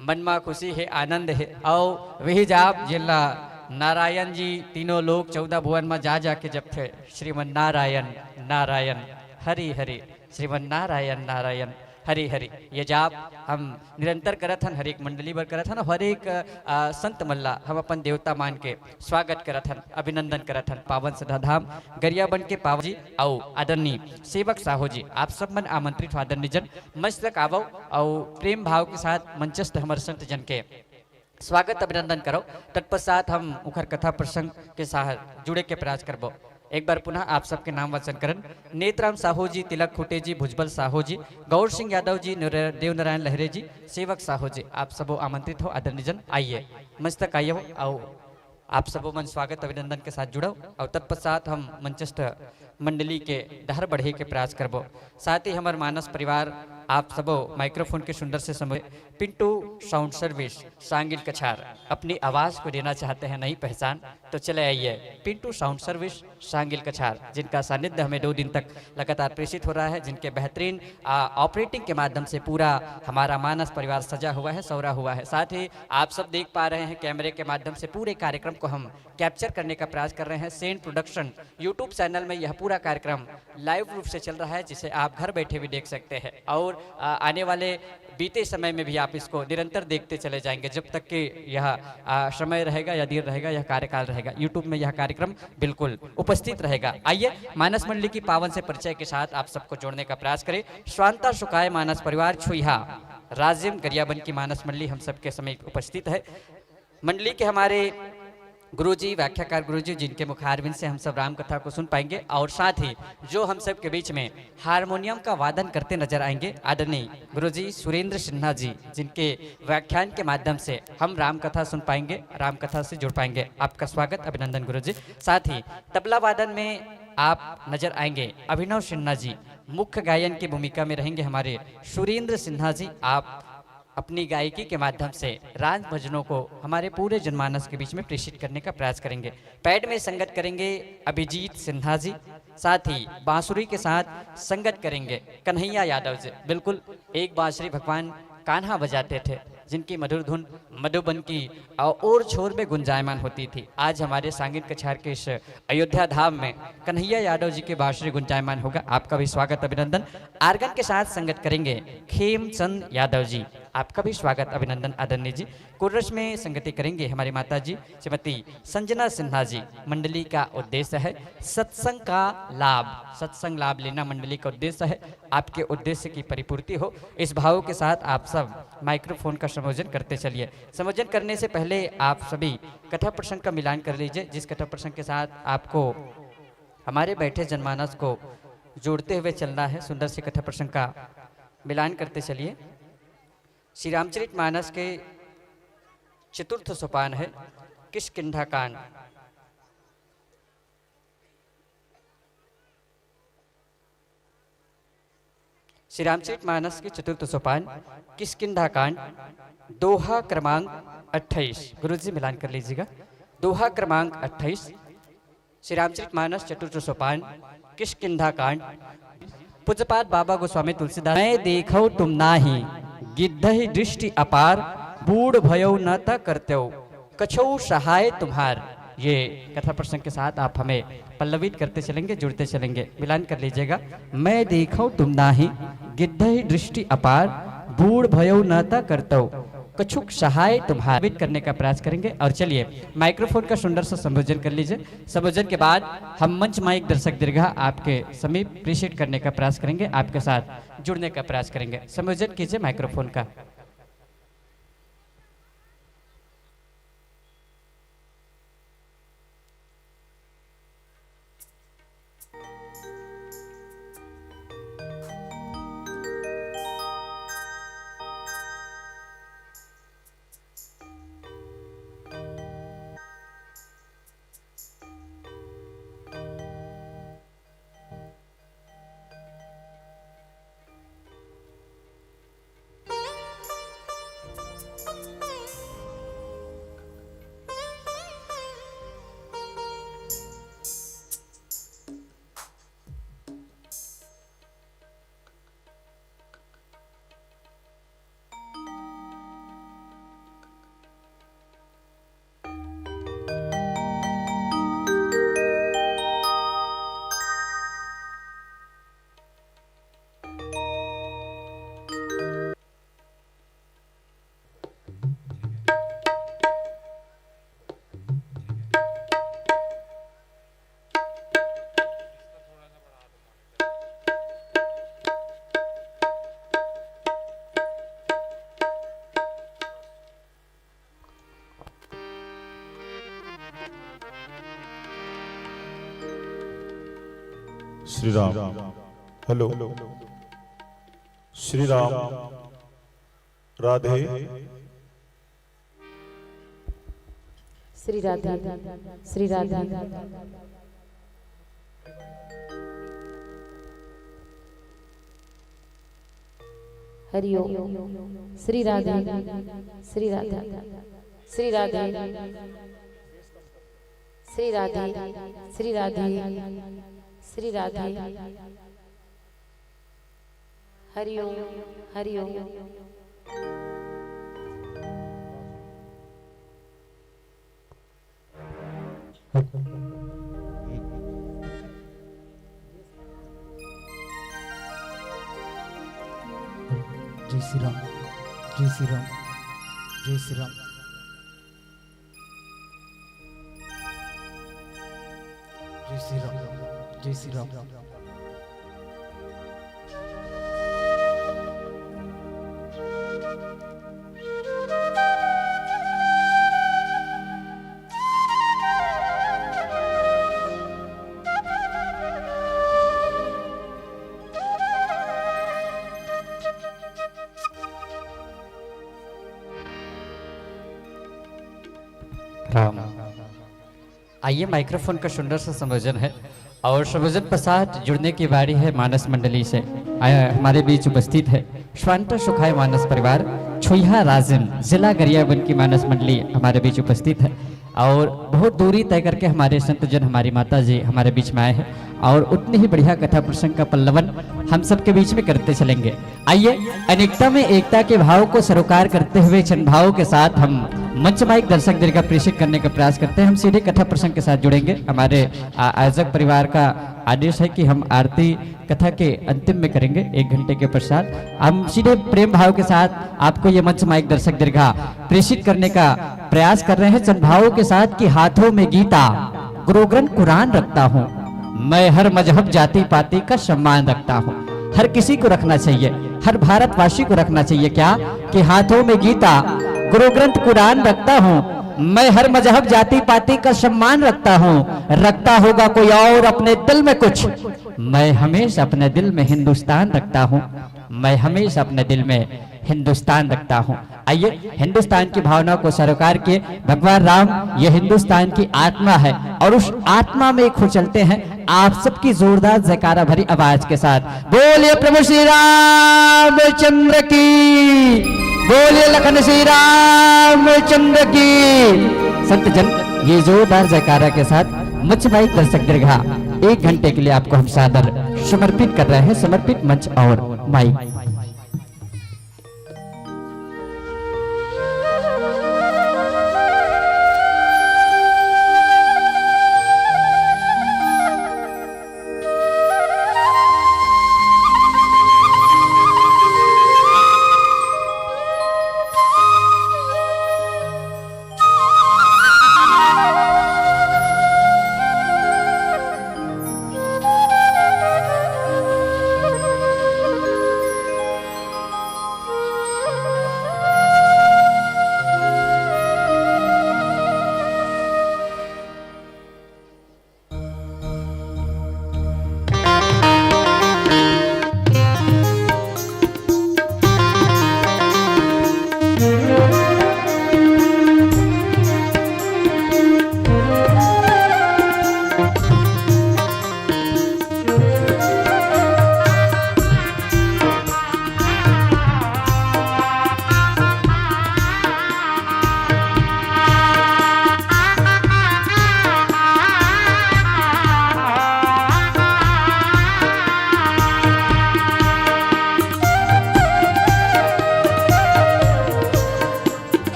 मन मा खुशी हे, आनंद हे। और वही जाप जिला नारायण जी तीनों लोक चौदह भुवन मा जा जाके जपथे, श्रीमन नारायण नारायण, हरि हरि, श्रीमन नारायण नारायण, हरि हरि। ये जाप हम निरंतर करत हन, हर एक मंडली बर करत हन, हर एक, अ, संत मन ला हम अपन देवता मान के स्वागत करत हन, अभिनंदन करत हन। पावन सदा धाम गरियाबंद के पावन जी अउ आदरणीय सेवक साहू जी, आप सब मन आमंत्रित हो। आदरणीय जन, मंच तक आवव अउ प्रेम भाव के साथ मंचस्थ हमर संत जन के स्वागत अभिनंदन करव। तत्पश्चात हम उखर कथा प्रसंग के साथ जुड़े के प्रयास करबो। एक बार पुनः आप सबके नाम वाचन करन। नेतराम साहू जी, तिलक खुटे जी, भुजबल साहू जी, गौर सिंह यादव जी, नर-, देवनारायण लहरे जी, सेवक साहू जी, आप सबो आमंत्रित हो। आदरणीय जन, आइए, मंच तक आइए हो, आओ, आप सबो मन स्वागत अभिनंदन के साथ जुड़व। और तत्पश्चात हम मंचस्थ मंडली के डहर बढ़े के प्रयास करबो। साथ ही हमर मानस परिवार, आप सबो माइक्रोफोन के सुंदर से समय, पिंटू साउंड सर्विस सांगिल कछार, अपनी आवाज को देना चाहते हैं नई पहचान, तो चले आइए पिंटू साउंड सर्विस सांगिल कछार, जिनका सानिध्य हमें दो दिन तक लगातार प्रेषित हो रहा है, जिनके बेहतरीन, आ, ऑपरेटिंग के माध्यम से पूरा हमारा मानस परिवार सजा हुआ है, सौरा हुआ है। साथ ही आप सब देख पा रहे हैं, कैमरे के माध्यम से पूरे कार्यक्रम को हम कैप्चर करने का प्रयास कर रहे हैं। सेंट प्रोडक्शन YouTube चैनल में यह पूरा कार्यक्रम लाइव रूप से चल रहा है, जिसे आप घर बैठे भी देख सकते हैं। और, आ, आने वाले बीते समय में भी आप इसको निरंतर देखते चले जाएंगे, जब तक कि यह, आ, समय रहेगा या दिन रहेगा, यह कार्यकाल रहेगा, YouTube में यह कार्यक्रम बिल्कुल उपस्थित रहेगा। आइए, मानस मंडली की पावन से परिचय के साथ आप सबको जोड़ने का प्रयास करें। स्वांता सुखाय मानस परिवार छुईहा राजिम गरियाबंद की मानस मंडली हम सबके समीप उपस्थित है। मंडली के हमारे गुरुजी, व्याख्याकार गुरुजी, जिनके मुखारविंद से हम सब राम कथा को सुन पाएंगे, और साथ ही जो हम सब के बीच में हारमोनियम का वादन करते नजर आएंगे, आदरणीय गुरुजी सुरेंद्र सिन्हा जी, जिनके व्याख्यान के माध्यम से हम राम कथा सुन पाएंगे, राम कथा से जुड़ पाएंगे। आपका स्वागत, अभिनंदन गुरुजी। साथ ही तबला वादन में आप नजर आएंगे अभिनव सिन्हा जी, मुख्य गायन की भूमिका में रहेंगे हमारे सुरेंद्र सिन्हा जी। आप अपनी गायकी के माध्यम से राम भजनों को हमारे पूरे जनमानस के बीच में प्रेषित करने का प्रयास करेंगे। पैड में संगत करेंगे अभिजीत सिन्हा जी, साथ ही बांसुरी के साथ संगत करेंगे कन्हैया यादव जी। बिल्कुल एक बांसुरी भगवान कान्हा बजाते थे, जिनकी मधुर धुन मधुबन की और छोर में गुंजायमान होती थी। आज हमारे सांगिन कछार के इस अयोध्या धाम में कन्हैया यादव जी की बांसुरी गुंजायमान होगा। आपका भी स्वागत, अभिनंदन। आर्गन के साथ संगत करेंगे खेमचंद यादव जी, आपका भी स्वागत, अभिनंदन आदरणीय जी। कोरस में संगति करेंगे हमारी माता जी श्रीमती संजना सिन्हा जी। मंडली का उद्देश्य है सत्संग का लाभ, सत्संग लाभ लेना मंडली का उद्देश्य है। आपके उद्देश्य की परिपूर्ति हो, इस भाव के साथ आप सब माइक्रोफोन का संयोजन करते चलिए। संयोजन करने से पहले आप सभी कथा प्रसंग का मिलान कर लीजिए, जिस कथा प्रसंग के साथ आपको हमारे बैठे जनमानस को जोड़ते हुए चलना है। सुंदर से कथा प्रसंग का मिलान करते चलिए। श्री रामचरित मानस के चतुर्थ सोपान है किष्किंधा कांड। श्री रामचरित मानस के चतुर्थ सोपान किष्किंधा कांड, दोहा क्रमांक अट्ठाईस। गुरुजी मिलान कर लीजिएगा। दोहा क्रमांक अट्ठाईस, श्री रामचरित मानस चतुर्थ सोपान किष्किंधा कांड। पूज्यपाद बाबा गोस्वामी तुलसीदास, मैं देखो तुम नाही, गिद्ध ही दृष्टि अपार, बूढ़ भयो न त करत्यो, कछो सहाय तुम्हार। ये कथा प्रसंग के साथ आप हमें पल्लवित करते चलेंगे, जुड़ते चलेंगे। मिलान कर लीजिएगा। मैं देखो तुम नाही, गिद्ध ही दृष्टि अपार, बूढ़ भयउ न त करतउ, कछुक सहाय तुम्हार। करने का प्रयास करेंगे। और चलिए, माइक्रोफोन का सुंदर सा संबोधन कर लीजिए। संबोधन के बाद हम मंच माइक दर्शक दीर्घा आपके समीप प्रेषित करने का प्रयास करेंगे, आपके साथ जुड़ने का प्रयास करेंगे। संबोधन कीजिए माइक्रोफोन का। श्री राम। हेलो। श्री राम। राधे। श्री राधे। श्री राधे। हरि ओम। श्री राधे। श्री राधे। श्री राधे। श्री राधे। श्री राधे। श्री राधे। हरि ओम। हरि ओम। जय श्री राम। जय श्री राम। जय श्री राम। जय श्री राम। जय श्री राम। राम। आइए, माइक्रोफोन का सुंदर सा संयोजन है और संयोजन पश्चात जुड़ने की बारी है मानस मंडली से। आया, हमारे बीच उपस्थित है स्वांत सुखाय मानस परिवार, छुईहा राजिम, जिला गरियाबंद की मानस मंडली हमारे बीच उपस्थित है और बहुत दूरी तय करके हमारे संत जन, हमारी माता जी हमारे बीच में आए हैं और उतनी ही बढ़िया कथा प्रसंग का पल्लवन हम सबके बीच में करते चलेंगे। आइए, अनेकता में एकता के भाव को सरोकार करते हुए जन भाव के साथ हम मंच माइक दर्शक दीर्घा प्रेषित करने का प्रयास करते हैं। हम सीधे कथा प्रसंग के साथ जुड़ेंगे। हमारे आ-, आयोजक परिवार का आदेश है कि हम आरती कथा के अंतिम में करेंगे, एक घंटे के पश्चात। हम सीधे प्रेम भाव के साथ आपको ये मंच माइक दर्शक दीर्घा प्रेषित करने का प्रयास कर रहे हैं, जन भावों के साथ, कि हाथों में गीता, गुरु ग्रंथ कुरान रखता हूँ। मैं हर मजहब, जाति पाति का सम्मान रखता हूँ। हर किसी को रखना चाहिए, हर भारतवासी को रखना चाहिए। क्या कि हाथों में गीता, गुरु ग्रंथ कुरान रखता हूँ। मैं हर मजहब, जाति पाति का सम्मान रखता हूँ। रखता होगा कोई और अपने दिल में कुछ, मैं हमेशा अपने दिल में हिंदुस्तान रखता हूँ। मैं हमेशा अपने दिल में हिंदुस्तान रखता हूँ। आइए, हिंदुस्तान की भावना को सरोकार किए। भगवान राम ये हिंदुस्तान की आत्मा है और उस आत्मा में खो चलते हैं आप सबकी जोरदार जयकारा भरी आवाज के साथ। बोलिए प्रभु श्री रामचंद्र की, बोलिए लखन श्री रामचंद्र की। संत जन, ये जोरदार जयकारा के साथ मंच माइक दर्शक दीर्घा एक घंटे के लिए आपको हम सादर समर्पित कर रहे हैं। समर्पित मंच और माइक।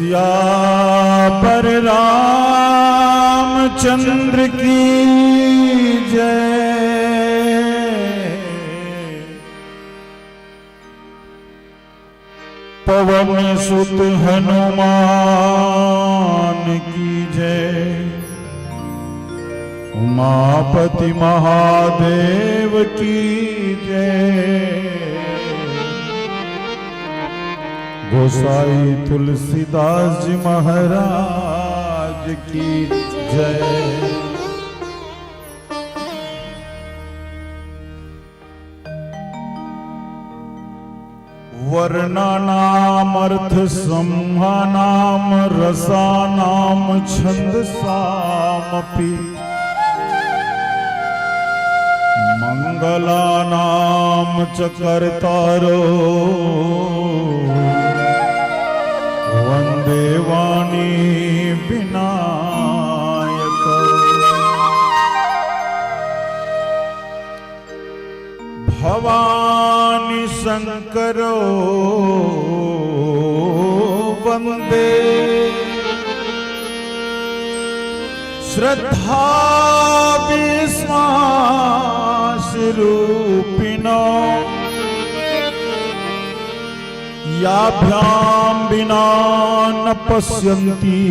सियावर रामचंद्र की जय। पवन सुत हनुमान की जय। उमापति महादेव की जय। गोसाई तुलसीदास जी महाराज की जय। वर्णानामर्थसंज्ञानां रसानां छन्दसामपि। मङ्गलानां च कर्तारो वन्दे वाणी विनायक। भवानी शंकरो वन्दे श्रद्धा विश्वास रूपिणो। याभ्यां विना न पश्यन्ति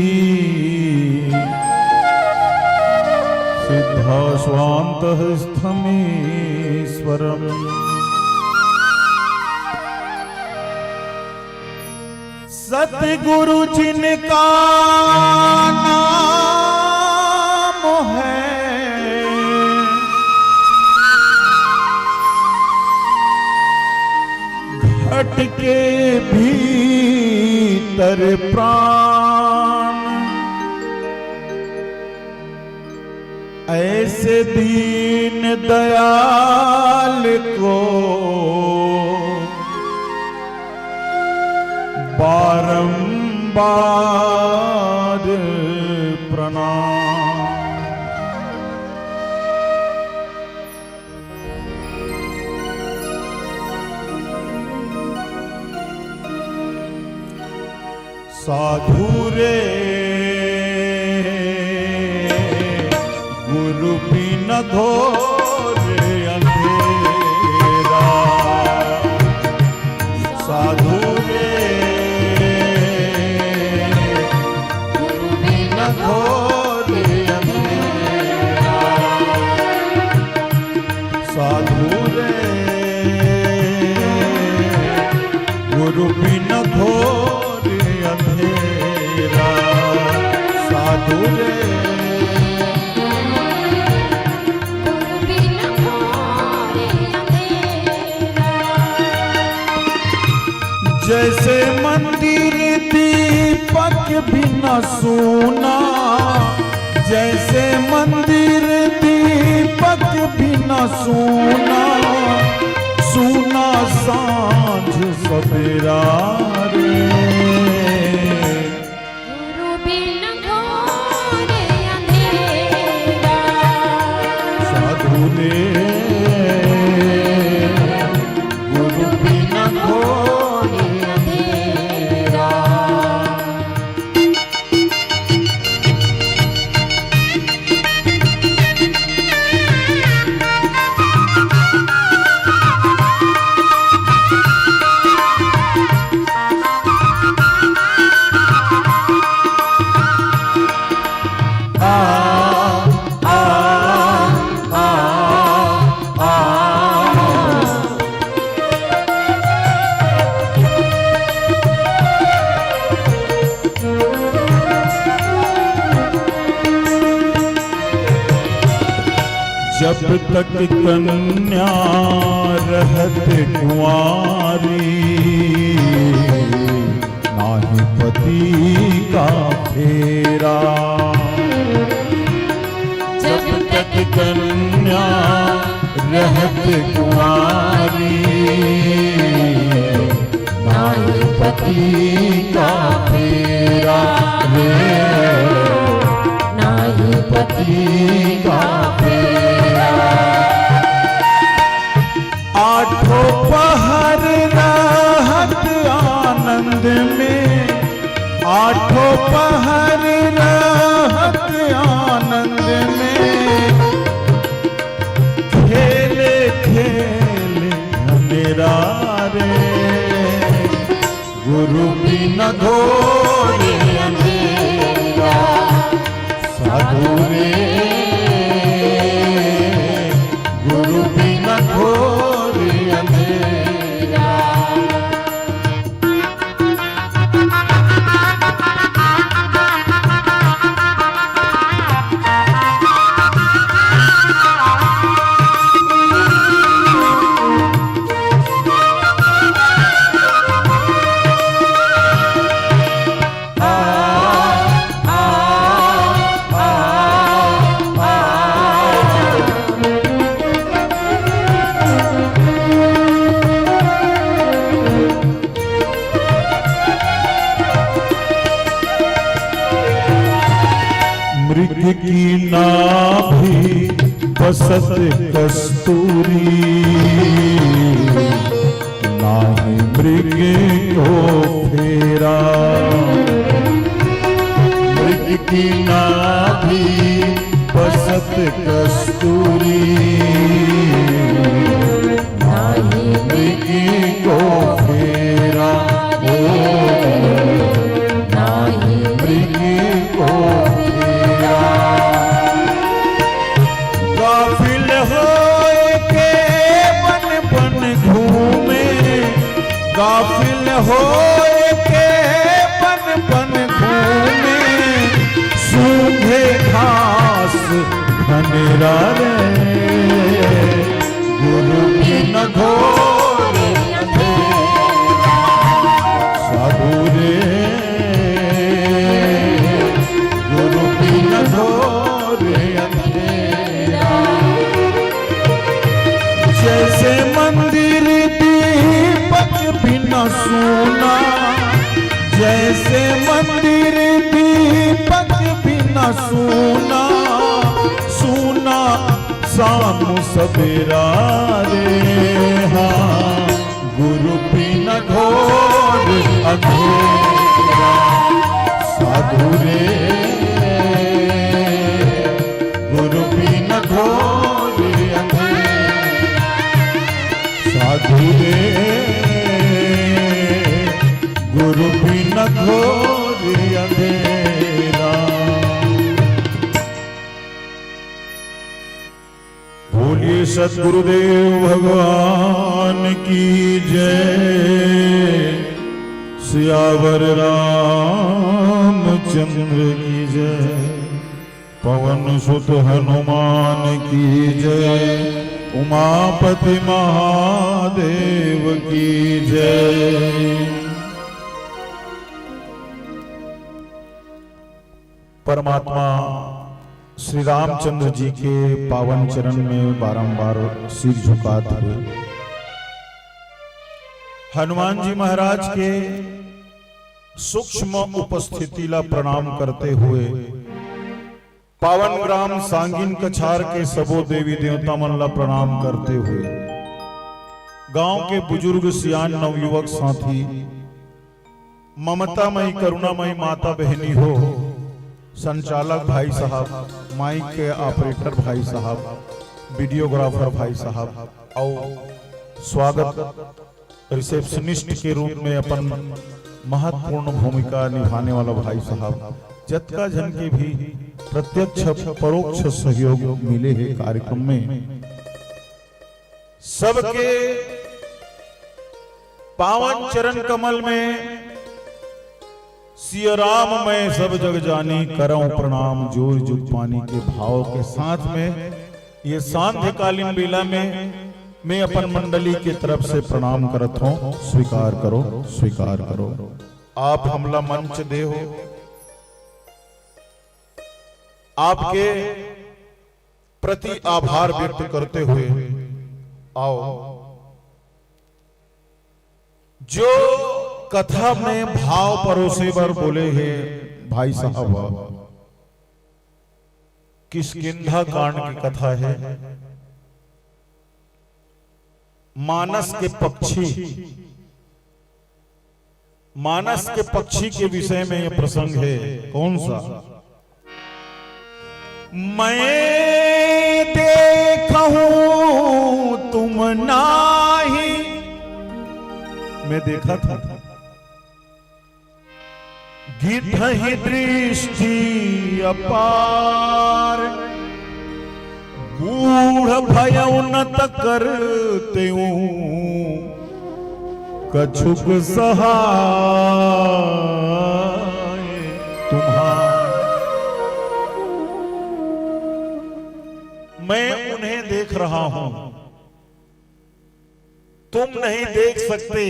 सिद्धा स्वान्तः स्थमीश्वरम्। सतगुरु जिनका नाम है, घट के भीतर प्राण। ऐसे दीन दयाल को बारंबार प्रणाम। साधु रे गुरु बिन घोर अंधेरा। साधु रे गुरु बिन घोर अंधेरा। साधु रे गुरु बिन घोर अंधेरा। साधु रे गुरु बिन घोर अंधेरा। जैसे मंदिर दीपक बिना सूना, जैसे मंदिर दीपक बिना सूना, सूना सांझ सवेरा रे। गुरु बिन घोर अंधेरा। साधु रे गुरु बिन घोर अंधेरा। जब तक कन्या रहत कुंवारी, नाही पति का फेरा। जब तक कन्या रहत कुंवारी, नाही पति का फेरा रे, नाही पति का फेरा। आठों पहर रहत आनंद में, आठ बसत कस्तूरी, नाहीं मृग को फेरा। मृग की नाभि बसत कस्तूरी, नाहीं मृग को फेरा। ओ, नाहीं मृग को फेरा। गाफिल होय के बन बन घूमे, गाफिल होय के बन बन घूमे, सूंघे घास घनेरा रे। गुरु बिन घोर अंधेरा, साधु रे, गुरु बिन घोर अंधेरा। जैसे मंदिर दीपक बिना सूना, जैसे मंदिर दीपक बिना सूना, सूना शाम सवेरा रे। हाँ, गुरु बिन घोर अंधेरा, साधु रे, गुरु बिन घोर अंधेरा, साधु रे, गुरु बिन घोर अंधेरा। बोलिए सतगुरुदेव भगवान की जय, सियावर रामचंद्र की जय, पवन सुत हनुमान की जय, उमापति महादेव की जय। परमात्मा श्री रामचंद्र जी के पावन चरण में बारंबार सिर झुकात हुए हनुमान जी महाराज के सूक्ष्म उपस्थिति ला प्रणाम करते हुए, पावन ग्राम सांगिन कछार के सबो देवी देवता मन ला प्रणाम करते हुए, गांव के बुजुर्ग सियान नवयुवक साथी, ममतामयी करुणामयी माता बहनी हो, संचालक भाई साहब, माइक के ऑपरेटर भाई साहब, वीडियोग्राफर भाई साहब, अउ स्वागत रिसेप्शनिस्ट के रूप में अपन महत्वपूर्ण भूमिका निभाने वाला भाई साहब, जतका झन के भी प्रत्यक्ष परोक्ष सहयोग मिले हे कार्यक्रम में, सबके पावन चरण कमल में सिया राम मैं सब जग जानी, करौं प्रणाम जोर जुग पानी के भाव के साथ में ये सांध्यकालीन बेला में मैं अपन मंडली के तरफ से प्रणाम करत हौं। स्वीकार करो, स्वीकार करो। आप हमला मंच दे हो, आपके प्रति आभार व्यक्त करते हुए, आओ, जो कथा में भाव परोसे बर बोले हे भाई साहब, किष्किंधा कांड की कथा है। मानस के पक्षी, मानस के पक्षी के विषय में यह प्रसंग है। कौन सा? मैं देखहूं तुम नाही, मैं देखत हूं। गिधहि दृष्टि अपार, गूढ़ भयउ न तकर तेऊ, कछुक सहाय तुम्हार। मैं उन्हें देख रहा हूं, तुम नहीं देख सकते,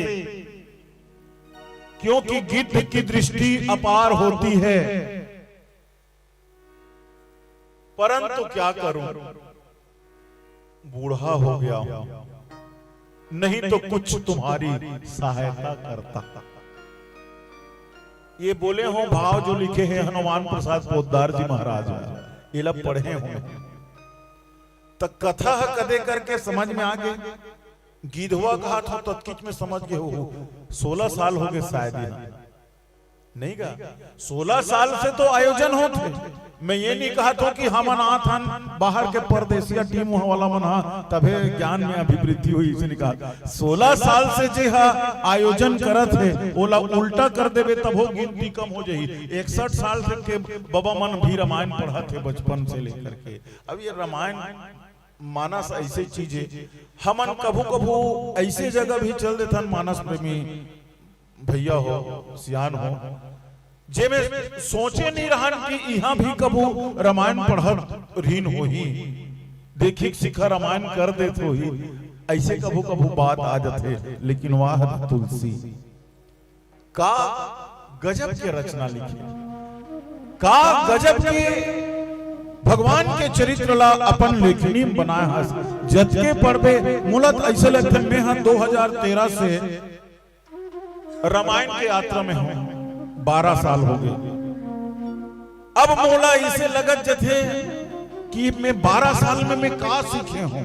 क्योंकि गिद्ध की दृष्टि अपार होती है, परंतु क्या करूं, बूढ़ा हो गया हूं, नहीं तो कुछ तुम्हारी सहायता करता। ये बोले हों भाव जो लिखे हैं हनुमान प्रसाद पोद्दार जी महाराज, एला पढ़े हों। त कथा ह कदे करके समझ में आ गे। गिधवा कहा था ततकिच में समझ गे हो, सोलह साल हो गे शायद ये। नहीं गा, सोलह साल से तो आयोजन होत हे। मैं ये नहीं कहा था कि हमन आत हन बाहर के परदेसिया टीम वाला मन हा तभे ज्ञान में अभिवृद्धि हुई, इसे नहीं कहा। सोलह साल से जे हा आयोजन करत हे, ओला उल्टा कर देबे तभो गिनती कम हो जाही। इकसठ साल से के बबा मन भी रामायण पढ़त हे बचपन से लेकर के। अब ये रामायण मानस ऐसे चीज हे, हमन कभू कभू ऐसे जगह भी चल देथन मानस प्रेमी भैया हो, सियान हो, जेमे सोचे नहीं रहन कि इहां भी कभू रामायण पढ़त रहिन होही, देखिक सिखा रामायण कर देत होही, ऐसे कभू कभू बात आ जाथे। लेकिन वाह तुलसी, का गजब के रचना लिखे, का गजब के भगवान के चरित्र ला अपन लेखनी में बनाए हस। जतके पढ़बे, मोला त ऐसे लगथे, मैं ह दो हज़ार तेरह से रामायण के यात्रा में हूँ, बारह साल हो गए। अब मोला इसे लगत जथे कि मैं बारह साल में मैं का सीखे हूँ।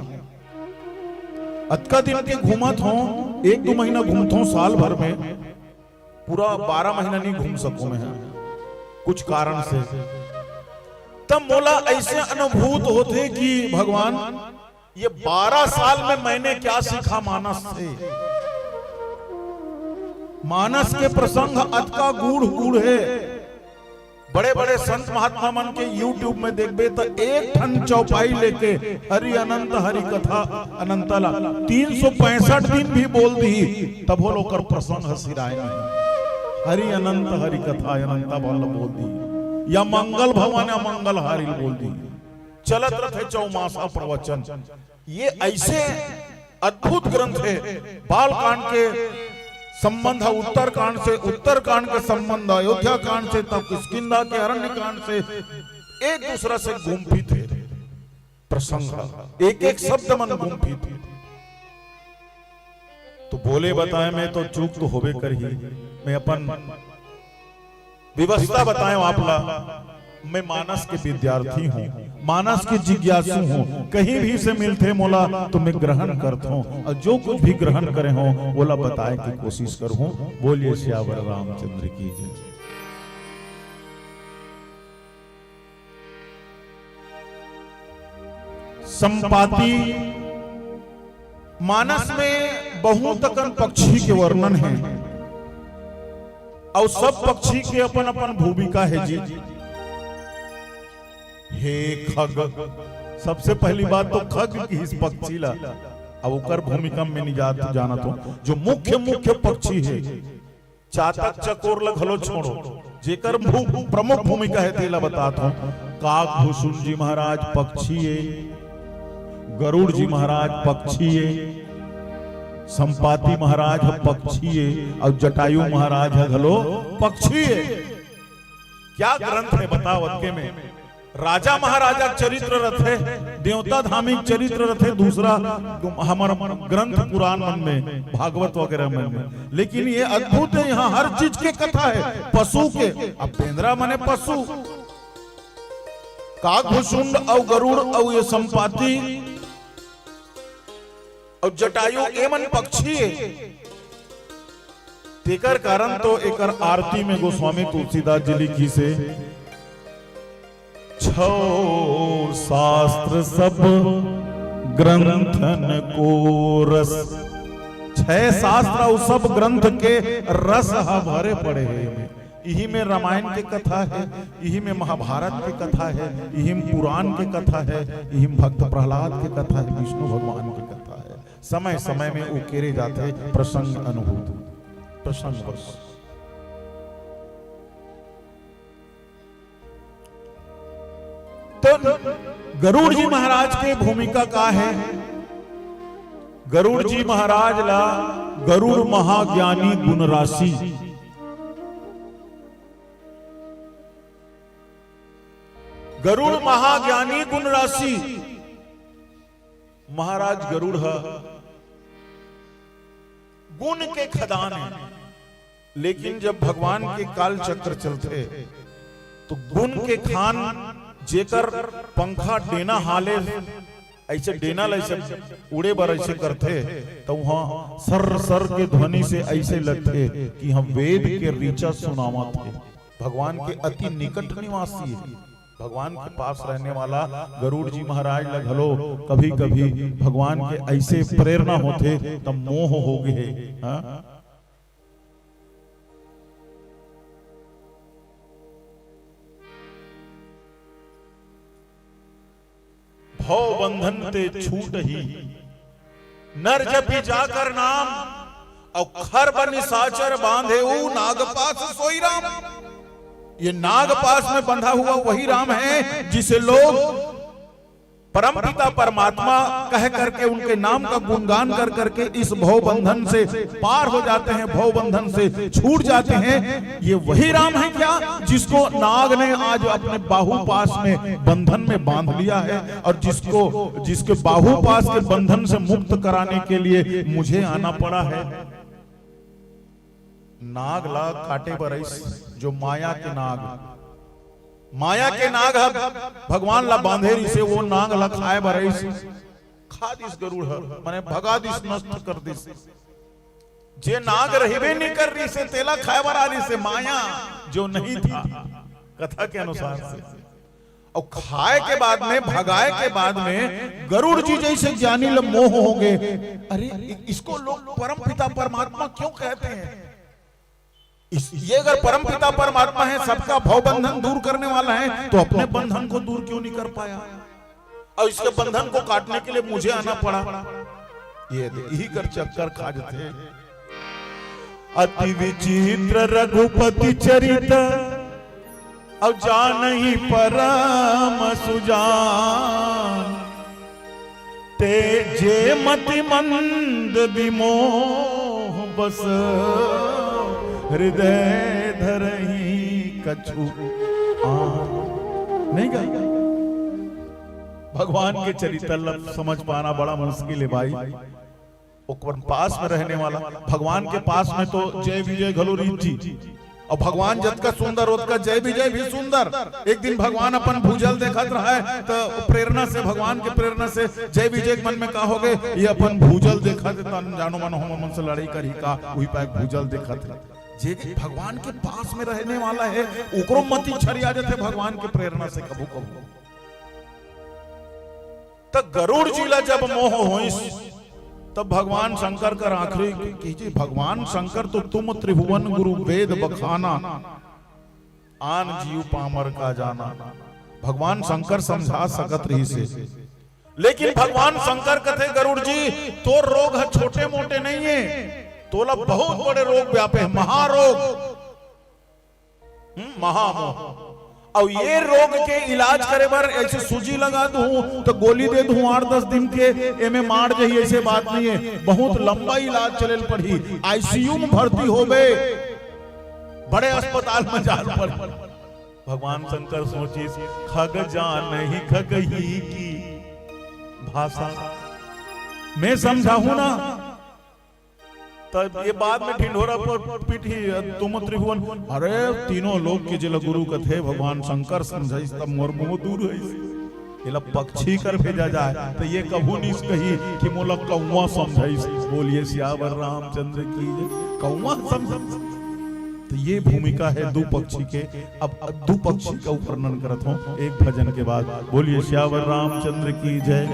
अतका दिन के घूमत हूँ, एक दो महीना घूमत हूँ साल भर में, पूरा बारह महीना नहीं घूम सकूं मैं कुछ कारण से। तब मोला ऐसे अनुभूत होथे कि भगवान, ये बारह साल में मैंने क्या सीखा मानस से। मानस के प्रसंग अतका गूढ़ गूढ़ हे। बड़े बड़े संत महात्मा मन के YouTube में देखबे त एक ठन चौपाई लेके हरि अनंत हरि कथा अनंता ला तीन सौ पैंसठ दिन भी बोल दी, तभो ले ओकर प्रसंग ह सिराय नहीं। हरि अनंत हरि कथा अनंता वाला बोल दी, या मंगल भवन या मंगल हारी बोल दी, चलत रथे चौमासा प्रवचन। ये ऐसे अद्भुत ग्रंथ हे। बाल कांड के संबंध उत्तर कांड से, उत्तर कांड के संबंध अयोध्या कांड से, तब किष्किंधा के अरण्य कांड से, एक दूसरा से गुंफित हे प्रसंग, एक एक शब्द मन गुंफित हे। तो बोले बताए में तो चूक तो होबे करही। मैं अपन व्यवस्था बताएं आप ला। मैं मानस के विद्यार्थी हूँ, मानस के जिज्ञासु हूँ। कहीं भी से मिलथे मोला तो मैं ग्रहण करत हूँ, और जो कुछ भी ग्रहण करे हूँ ओला बताए के कोशिश करहूँ। बोलिए सियावर रामचंद्र की जय। संपाति मानस में बहुत अकन पक्षी के वर्णन हे, अउ सब पक्षी के अपन अपन भूमिका हे जी। हे खग, सबसे पहली बात तो खग किहिस पक्षी ला, अब ओकर भूमिका में नहीं जात जानत हो, जो मुख्य मुख्य पक्षी हे, चातक चकोर ल घलो छोड़ो, जेकर भू-, प्रमुख भूमिका हे, तेला बतात हूँ। काकभूषुंड जी महाराज पक्षी ए, गरुड़ जी महाराज पक्षी ए, संपाति महाराज ह पक्षी ए, अउ जटायु महाराज ह घलो पक्षी ए। क्या ग्रंथ हे बताओ अतके में? राजा महाराजा के चरित्र रथे, देवता धामी के चरित्र रथे, दूसरा हमर ग्रंथ पुराण मन में, भागवत वगैरह मन में। लेकिन ये अद्भुत हे, यहाँ हर चीज के कथा हे, पशु के। अब बेंदरा मने पशु, काकभूषुंड अउ गरुड़ अउ ये संपाति अउ जटायु, ए मन पक्षी हे। तेकर कारण तो एकर आरती में गोस्वामी तुलसीदास जी लिखिस हे, छौ शास्त्र सब ग्रंथन को रस। छह शास्त्र अउ सब ग्रंथ के रस ह भरे पड़े हे एमे। इही में रामायण के कथा हे, इही में महाभारत के कथा हे, इही में पुराण के कथा हे, इही में भक्त प्रहलाद के कथा हे, विष्णु भगवान के कथा हे। समय समय में उकेरे जाथे प्रसंग अनुभूत, प्रसंगवश। तो गरुड़ जी महाराज के भूमिका का हे? गरुड़ जी महाराज ला गरुड़ महाज्ञानी गुण राशि, गरुड़ महाज्ञानी गुण राशि। महाराज गरुड़ ह गुण के खदान हे, लेकिन जब भगवान के काल चक्र चलथे तो गुण के खान, जेकर पंखा डेना हाले, ऐसे डेना ला ऐसे उड़े बर ऐसे करथे, त उहाँ सर्र सर्र के ध्वनि से ऐसे लगथे कि हम वेद के ऋचा सुनावत हे। भगवान के अति निकट निवासी हे। भगवान के पास रहने वाला गरुड़ जी महाराज ला घलो कभी-कभी भगवान के ऐसे प्रेरणा होथे, त मोह हो गे हे। हाँ? भव बंधन ते छूटही, नर जपि जाकर नाम, अउ खर बन निसाचर बांधे ऊ, नागपास सोई राम। ये नागपास में बंधा हुआ वही राम है जिसे लोग परमपिता परमात्मा कह करके उनके नाम का गुणगान कर करके इस भव बंधन से पार हो जाते हैं, भव बंधन से छूट जाते हैं। ये वही राम है क्या जिसको नाग ने आज अपने बाहु पास में बंधन में बांध लिया है और जिसको, जिसके बाहु पास के बंधन से मुक्त कराने के लिए मुझे आना पड़ा है? नाग ला काटे बर आइस, जो माया के नाग, माया के नाग ह भगवान ला बांधे रिसे, वो नाग ला खाए बर आइस, खा दिस गरुड़ ह, माने भगा दिस, नष्ट कर दिस। जे नाग रहिबे नहीं कर रिसे, तेला खाए बर आ रिसे, माया जो नहीं था, कथा के अनुसार से। अउ खाए के बाद में, भगाए के बाद में गरुड़ जी जैसे ज्ञानी ल मोह हो गए। अरे, इ-, इसको लोग परम पिता परमात्मा क्यों कहते हैं? इस, ये अगर परम पिता परमात्मा है, सबका भव बंधन दूर करने वाला है, तो अपने बंधन को दूर क्यों नहीं कर पाया? और इसके बंधन को काटने के लिए मुझे आना पड़ा। ये दे, यही कर चक्कर खा जाते हैं। अति विचित्र रघुपति चरित, अब जानही परम सुजान। ते जे मति मंद विमोह बस, हृदय धरही कछु आन। नहीं गा? भगवान के चरित्र ला समझ पाना बड़ा मुश्किल है भाई। ओकर पास में रहने वाला, भगवान के पास में तो जय विजय घलो रीत जी, और भगवान जतका सुंदर ओतका जय विजय भी सुंदर। एक दिन भगवान अपन भूजल देखत रहे, तो प्रेरणा से, भगवान के प्रेरणा से जय विजय के मन में का हो गए, ये अपन भूजल देखत हे, त अनजानो मन हमर मन से लड़ाई करही का, वही पाए भूजल देखत हे। जे भगवान के पास में रहने वाला है, ओकरो मति छरिया जाथे भगवान के प्रेरणा से कभू कभू। त गरुड़ जी ला जब मोह होइस, तब भगवान शंकर कर आखिरी कीजिए, भगवान शंकर तो तुम त्रिभुवन गुरु वेद बखाना, आन जीव पामर का जाना। भगवान शंकर समझा सकत रहिसे, लेकिन भगवान शंकर कथे, गरुड़ जी, तोर रोग ह छोटे मोटे नहीं है, तोला बहुत बड़े रोग व्यापे है, महारोग। हम्म, महामोह। अउ ये रोग के इलाज करे बर ऐसे सूजी लगा दूं, तो गोली दे दूं आठ दस दिन के, एमे मार जही, ऐसे बात नहीं है। बहुत लंबा इलाज चले ल पड़ही, आईसीयू में भर्ती होबे, बड़े अस्पताल में जाए ल पड़ही। भगवान शंकर सोचिस, खग जानही खगही की भाषा, मैं समझाहूं ना। तब ये बाद में ढिंढोरा पर पीटी, तुम त्रिभुवन, अरे तीनों लोक के जेला गुरु कथे भगवान शंकर समझाइस, तब मोर मोह दूर होइस। एला पक्षी कर भेजा जाए, तो ये कभू नहीं कही कि मोला कौवा समझाइस। बोलिए सियावर रामचंद्र की जय। कौवा समझाइस, तो ये भूमिका है दू पक्षी के। अब, अब दू पक्षी का वर्णन करत हूँ एक भजन के बाद। बोलिए सियावर रामचंद्र की जय।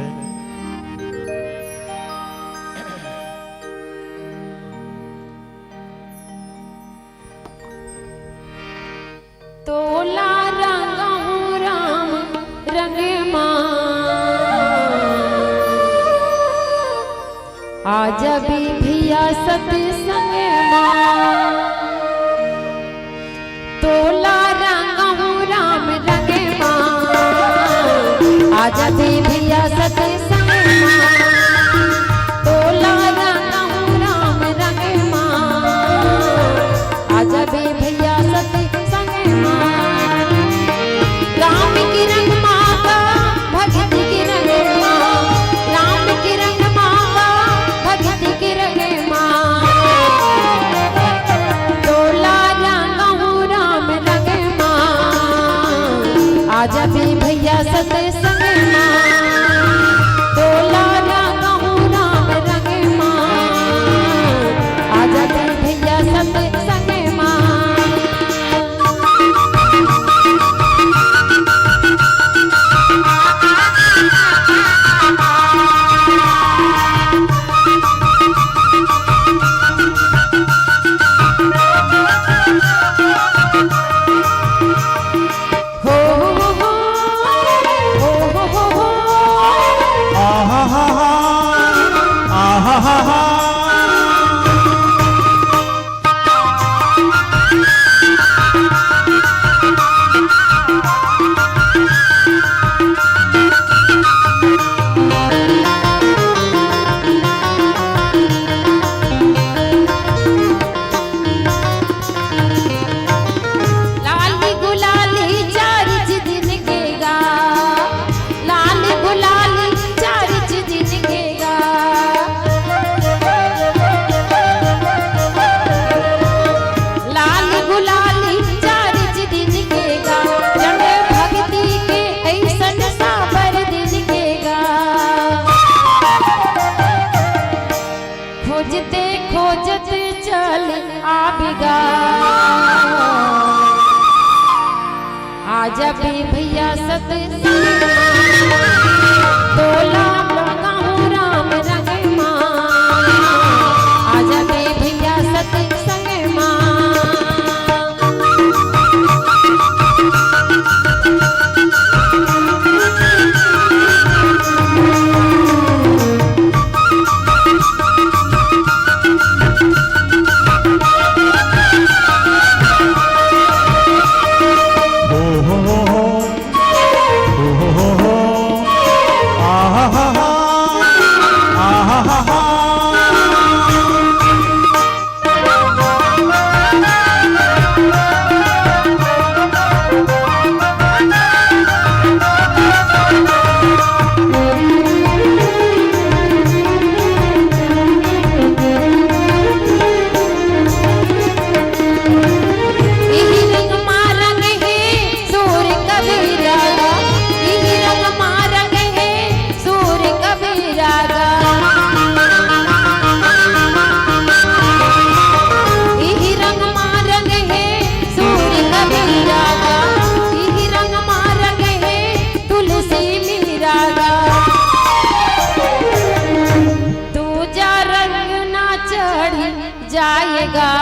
तोला रंगहूँ राम रंग मा, आजा विधिया सत्संग मा। तोला रंगहूँ राम रंग मा, आजा विधिया सत्संग मा। तोला रंगहूँ राम रंग मा, आजा विधिया सत्संग मा। राम के रंग मा का, भगत के रंग मा। राम के रंग मा का, भगत के रंग मा। तोला रंगहूँ राम रंग आजा बे भैया सतसंग मा, तोला लगाहूँ राम रंग मा। आजा बे भैया सतसंग मा। इही रंग मा रंग हे सूर कबीरा गा, इही रंग मा रंग हे सूर कबीरा गा। इही रंग मा रंग हे सूर कबीरा गा, इही रंग मा रंग हे तुलसी मीरा गा। दूजा रंग ना चढ़ी जाएगा।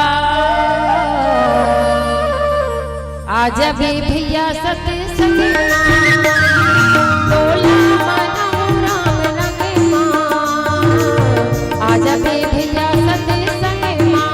आजा बे भैया सतसंग मा, तोला मनाहूँ राम रंग मा। आजा बे भैया सतसंग मा।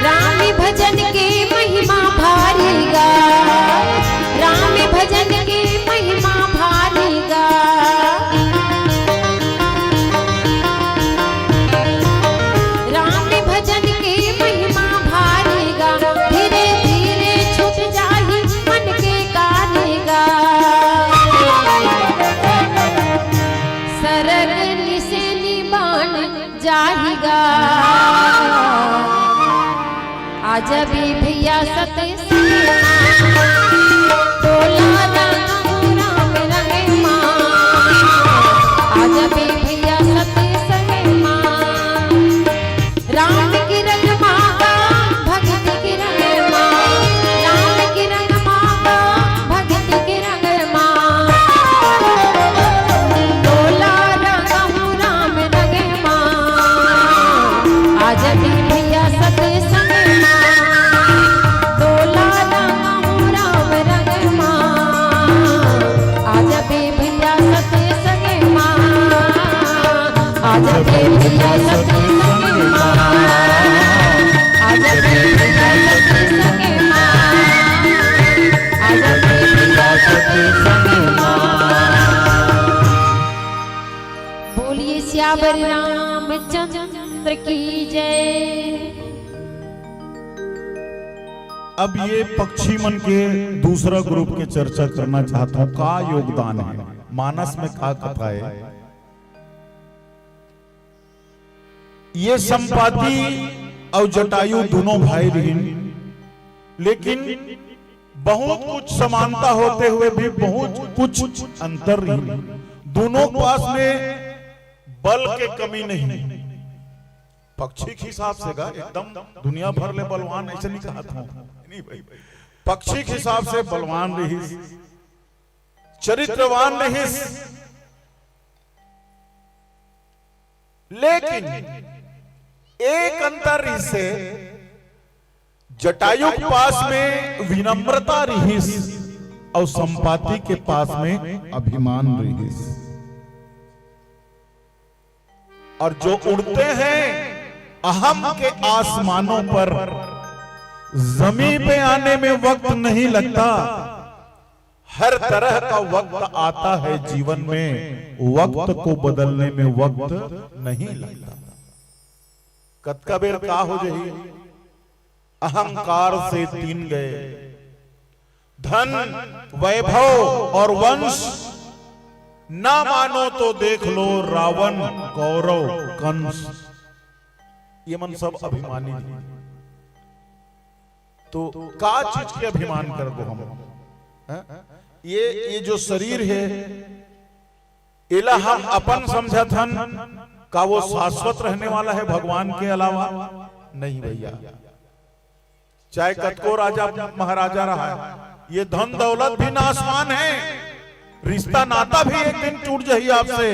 राम भजन के महिमा भारी गा, राम भजन के महिमा भारी गा। राम भजन के महिमा भारी गा, धीरे धीरे छूट जाही मन के कारी गा। सरग निसेनी बान जाही गा। आजा बे भैया सतसंग मा, तोला रंगाहूँ राम रंग मा। आजा बे भैया सतसंग मा। राम के रंग मा गा, भक्ति के रंग मा। राम के रंग मा गा, भक्ति के रंग मा। तोला रंगाहूँ राम रंग मा। आजा बे भैया सतसंग मा। तोला रंगाहूँ राम रंग मा। आजा बे भैया सतसंग मा। आजा बे भैया सतसंग मा। आजा बे भैया सतसंग मा। आजा बे भैया सतसंग मा। बोलिए सियावर रामचंद्र की जय। अब ये पक्षी मन के दूसरा ग्रुप के चर्चा करना चाहत हूँ, का योगदान है, मानस में का कथा है। ये संपाति अउ जटायु दोनों भाई रहिन, लेकिन बहुत कुछ समानता होते हुए भी बहुत कुछ अंतर रहिन। दोनों के पास में बल के कमी नहीं। पक्षी के हिसाब से गा एकदम दुनिया भर ले बलवान, ऐसे नहीं कहा था, नहीं भाई, पक्षी के हिसाब से बलवान रहिस, चरित्रवान रहिस, लेकिन एक अंतर रहिस हे, जटायु के पास में विनम्रता रहिस अउ संपाति के पास में अभिमान रहिस। और जो उड़ते हैं अहम के आसमानों पर, जमीन पे आने में वक्त नहीं लगता, हर तरह का वक्त आता है जीवन में, वक्त को बदलने में वक्त नहीं लगता। कतका बेर का हो जाही, अहंकार से दिन गए, धन, वैभव और वंश, ना मानो तो देख लो रावण, गौरव, कंस, ये मन सब अभिमानी हे। तो का चीज के अभिमान करबो हम? हैं? ये, ये जो शरीर हे, एला हम अपन समझत हन, का वो शाश्वत रहने वाला हे भगवान के अलावा? नहीं भैया। चाहे कतको राजा महाराजा रहा हे, ये धन दौलत भी नाशवान हे, रिश्ता नाता भी एक दिन टूट जाही आपसे।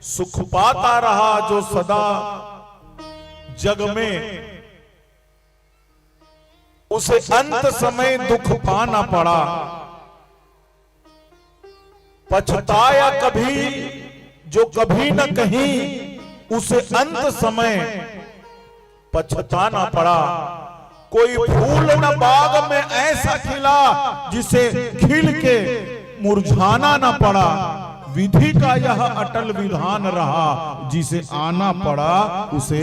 सुख पाता रहा जो सदा जग में, उसे अंत समय दुख पाना पड़ा। पछताया कभी जो कभी न कहीं, उसे अंत समय पछताना पड़ा। कोई फूल न बाग में ऐसा खिला, जिसे खिल के मुरझाना न पड़ा। विधि का यह अटल विधान रहा, जिसे आना पड़ा, उसे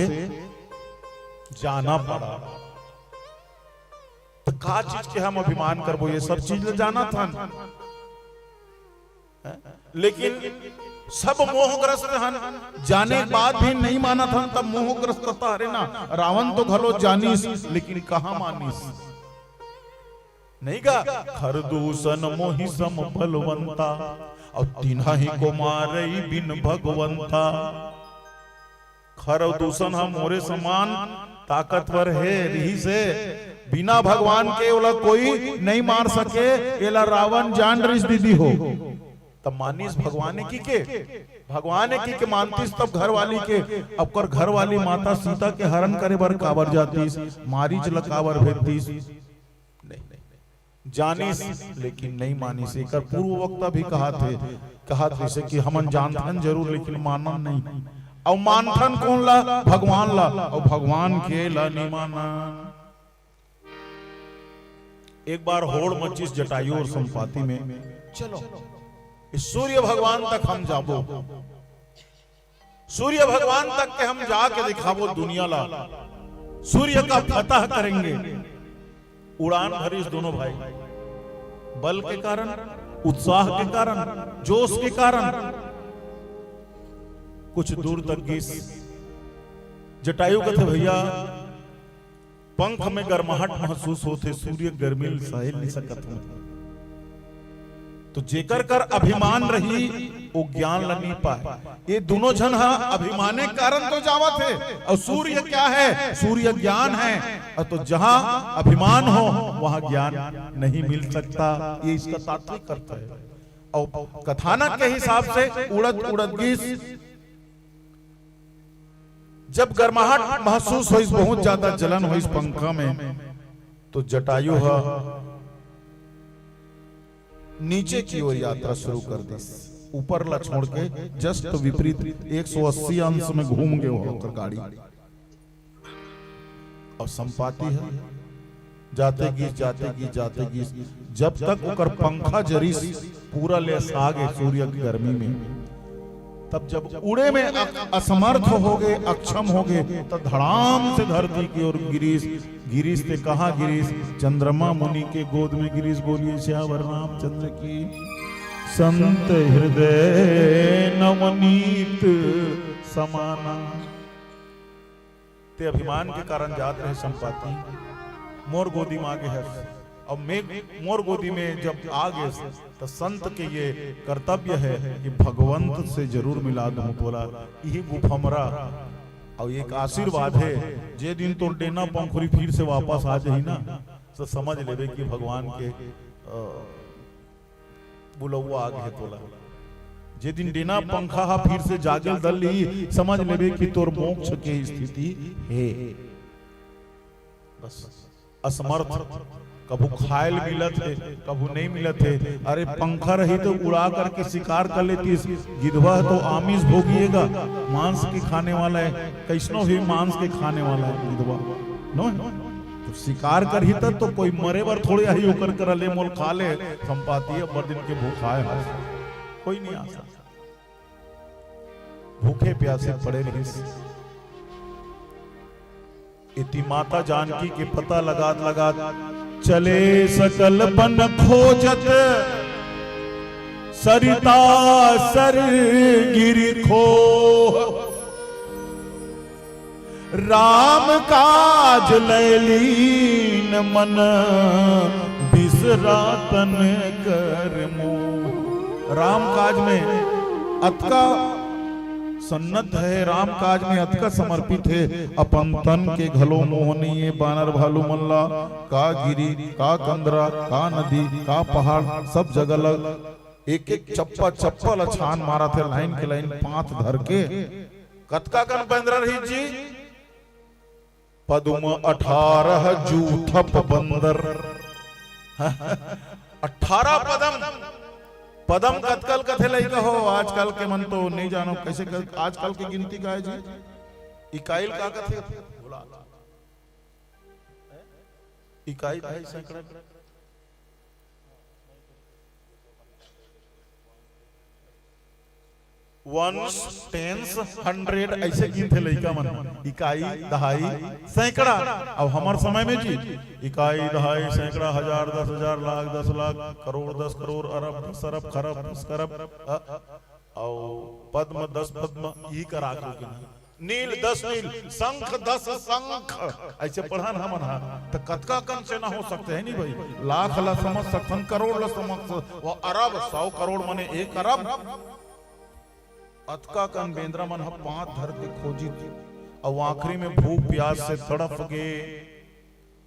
जाना पड़ा। तो का चीज के हम अभिमान करबो? ये सब चीज ल जानत हन, हैं? लेकिन सब मोहग्रस्त हन, जाने के बाद भी नहीं मानत हन, तब मोहग्रस्तता हरे ना। रावण तो घलो जानिस, लेकिन कहाँ मानिस? नहीं का? खरदूषण मोहि सम बलवंता, और तिन्हहि को मारई बिन भगवंता। खरदूषण ह मोरे समान ताकतवर हे, रिहिस हे, बिना भगवान के ओला कोई नहीं मार सके, एला रावण जान रिहिस दीदी हो। तब मानिस भगवान की के, भगवान की के मानतिस तब घरवाली के, अब कर घरवाली माता सीता के हरण करे बर काबर जातिस, मारीच ल काबर भेजतिस? नहीं, जानिस लेकिन नहीं मानिस। एकर पूर्व वक्ता भी कहत हे, कहत हे कि हमन जानथन जरूर लेकिन मानन नहीं। अउ मानथन कोन ला? भगवान ला। अउ भगवान के ला नहीं मानन। एक बार होड़ मचिस जटायु और संपाति में, चलो इस सूर्य भगवान तक हम जाबो, सूर्य भगवान तक के हम जाके दिखाबो दुनिया ला, सूर्य का फतह करेंगे। उड़ान भरिस दोनों भाई, बल के कारण, उत्साह के कारण, जोश के कारण। कुछ दूर तक गिस। जटायु कथे, भैया, पंख में गर्माहट महसूस होथे, सूर्य गर्मी ल सहे नहीं सकत हूँ। तो जेकर कर अभिमान रही, वो ज्ञान ल नहीं पाए। ये दोनों झन हा अभिमाने कारण तो जावत हे। और सूर्य क्या है? सूर्य ज्ञान है। और तो जहां अभिमान हो, वहां ज्ञान नहीं मिल सकता। ये इसका तात्विक अर्थ है। और कथानक के हिसाब से उड़त उड़त गिस, जब गर्माहट महसूस होइस, बहुत ज्यादा जलन होइस पंखा में, तो जटायु ह नीचे की ओर यात्रा शुरू कर दिस। ऊपर ला छोड़ के just विपरीत एक सौ अस्सी अंश में घूम गे हो ओकर गाड़ी। और संपाति ह जाते गिस, जाते गिस, जाते गिस, जब तक ओकर पंखा जरिस, पूरा लेस आ गे सूर्य के गर्मी में। तब जब उड़े में अक-, असमर्थ हो गे, अक्षम हो गे, तो धड़ाम से धरती की ओर गिरिस। गिरिस ते कहाँ गिरिस? चंद्रमा मुनि के गोद में गिरिस। बोलिए सियावर रामचंद्र की। संत हृदय नवनीत समाना। ते अभिमान के कारण जात रहे संपाति, मोर गोदी में आ गे हस। अब मैं मोर गोदी में जब आ गे, त संत के ये कर्तव्य है कि भगवंत से जरूर मिला दूं तोला। यही गुफमरा और एक आशीर्वाद है। जे दिन तोर डेना पंखुरी फिर से वापस आ जाही ना, तो समझ लेबे कि भगवान के, अ, बुलौवा आ गे तोला। जे दिन डेना पंखा हा फिर से जागेल दल ली, समझ लेबे कि तोर मोक्ष के स्थिति हे। बस असमर्थ, कभू खायल मिलत हे, कभू नहीं मिलत हे। अरे पंखा रही तो उड़ा करके शिकार कर लेतीस। गिधवा तो आमिष भोगिएगा, मांस के खाने वाला है, कैसनो भी मांस के खाने वाला है गिधवा, नो? तो शिकार करही त तो कोई मरे बर थोड़े आही ओकर करा, "ले मोल खा ले संपाती, अब्बड़ दिन के भूखाए हस।" कोई नहीं आ सकता। भूखे प्यासे पड़े रहिस। इति माता जानकी के पता लगात लगात चले सकल बन खोजत, सरिता सर गिरि खोह। राम काज लैलीन मन बिसरा तन कर मोह। राम काज में अतका सन्नद्ध हे, राम काज में अतका समर्पित हे, अपन तन के घलो मोह नइये। बानर भालू मन ला का गिरी, का कंदरा, का नदी, का पहाड़, सब जगह ल एक एक चप्पा चप्पा ल छान मारत हे, लाइन के लाइन पांत धर के। कतका कन बेंदरा रहिस जी? पदुम अठारह जूठप बंदर। अठारह पदम। पदम कतका ल कथे लइका हो? आजकल के मन तो नहीं जानो कैसे कर, आजकल के गिनती का है जी? इकाई ल का कथे? बोला। इकाई, दहाई, सैकड़ा। Ones, tens, hundred, ऐसे गिनथे लइका मन, इकाई, दहाई, सैकड़ा। अब हमर समय में जी, इकाई, दहाई, सैकड़ा, हजार, दस हजार, लाख, दस लाख, करोड़, दस करोड़, अरब, दस अरब, खरब, दस खरब, अ, अउ पद्म, दस पद्म, यही करा के गिनथे। नील दस नील, शंख दस शंख, ऐसे पढ़न हमन हा, त कतका कन सेना हो सकथे, हे नहीं भाई? लाख ला समझ सकथन, करोड़ ला समझ सकथन, वो अरब, सौ करोड़ मने एक अरब। अतका कन बेंदरा मन ह पांत धर के खोजिस, अउ आखिरी में भूख प्यास से तड़प गे।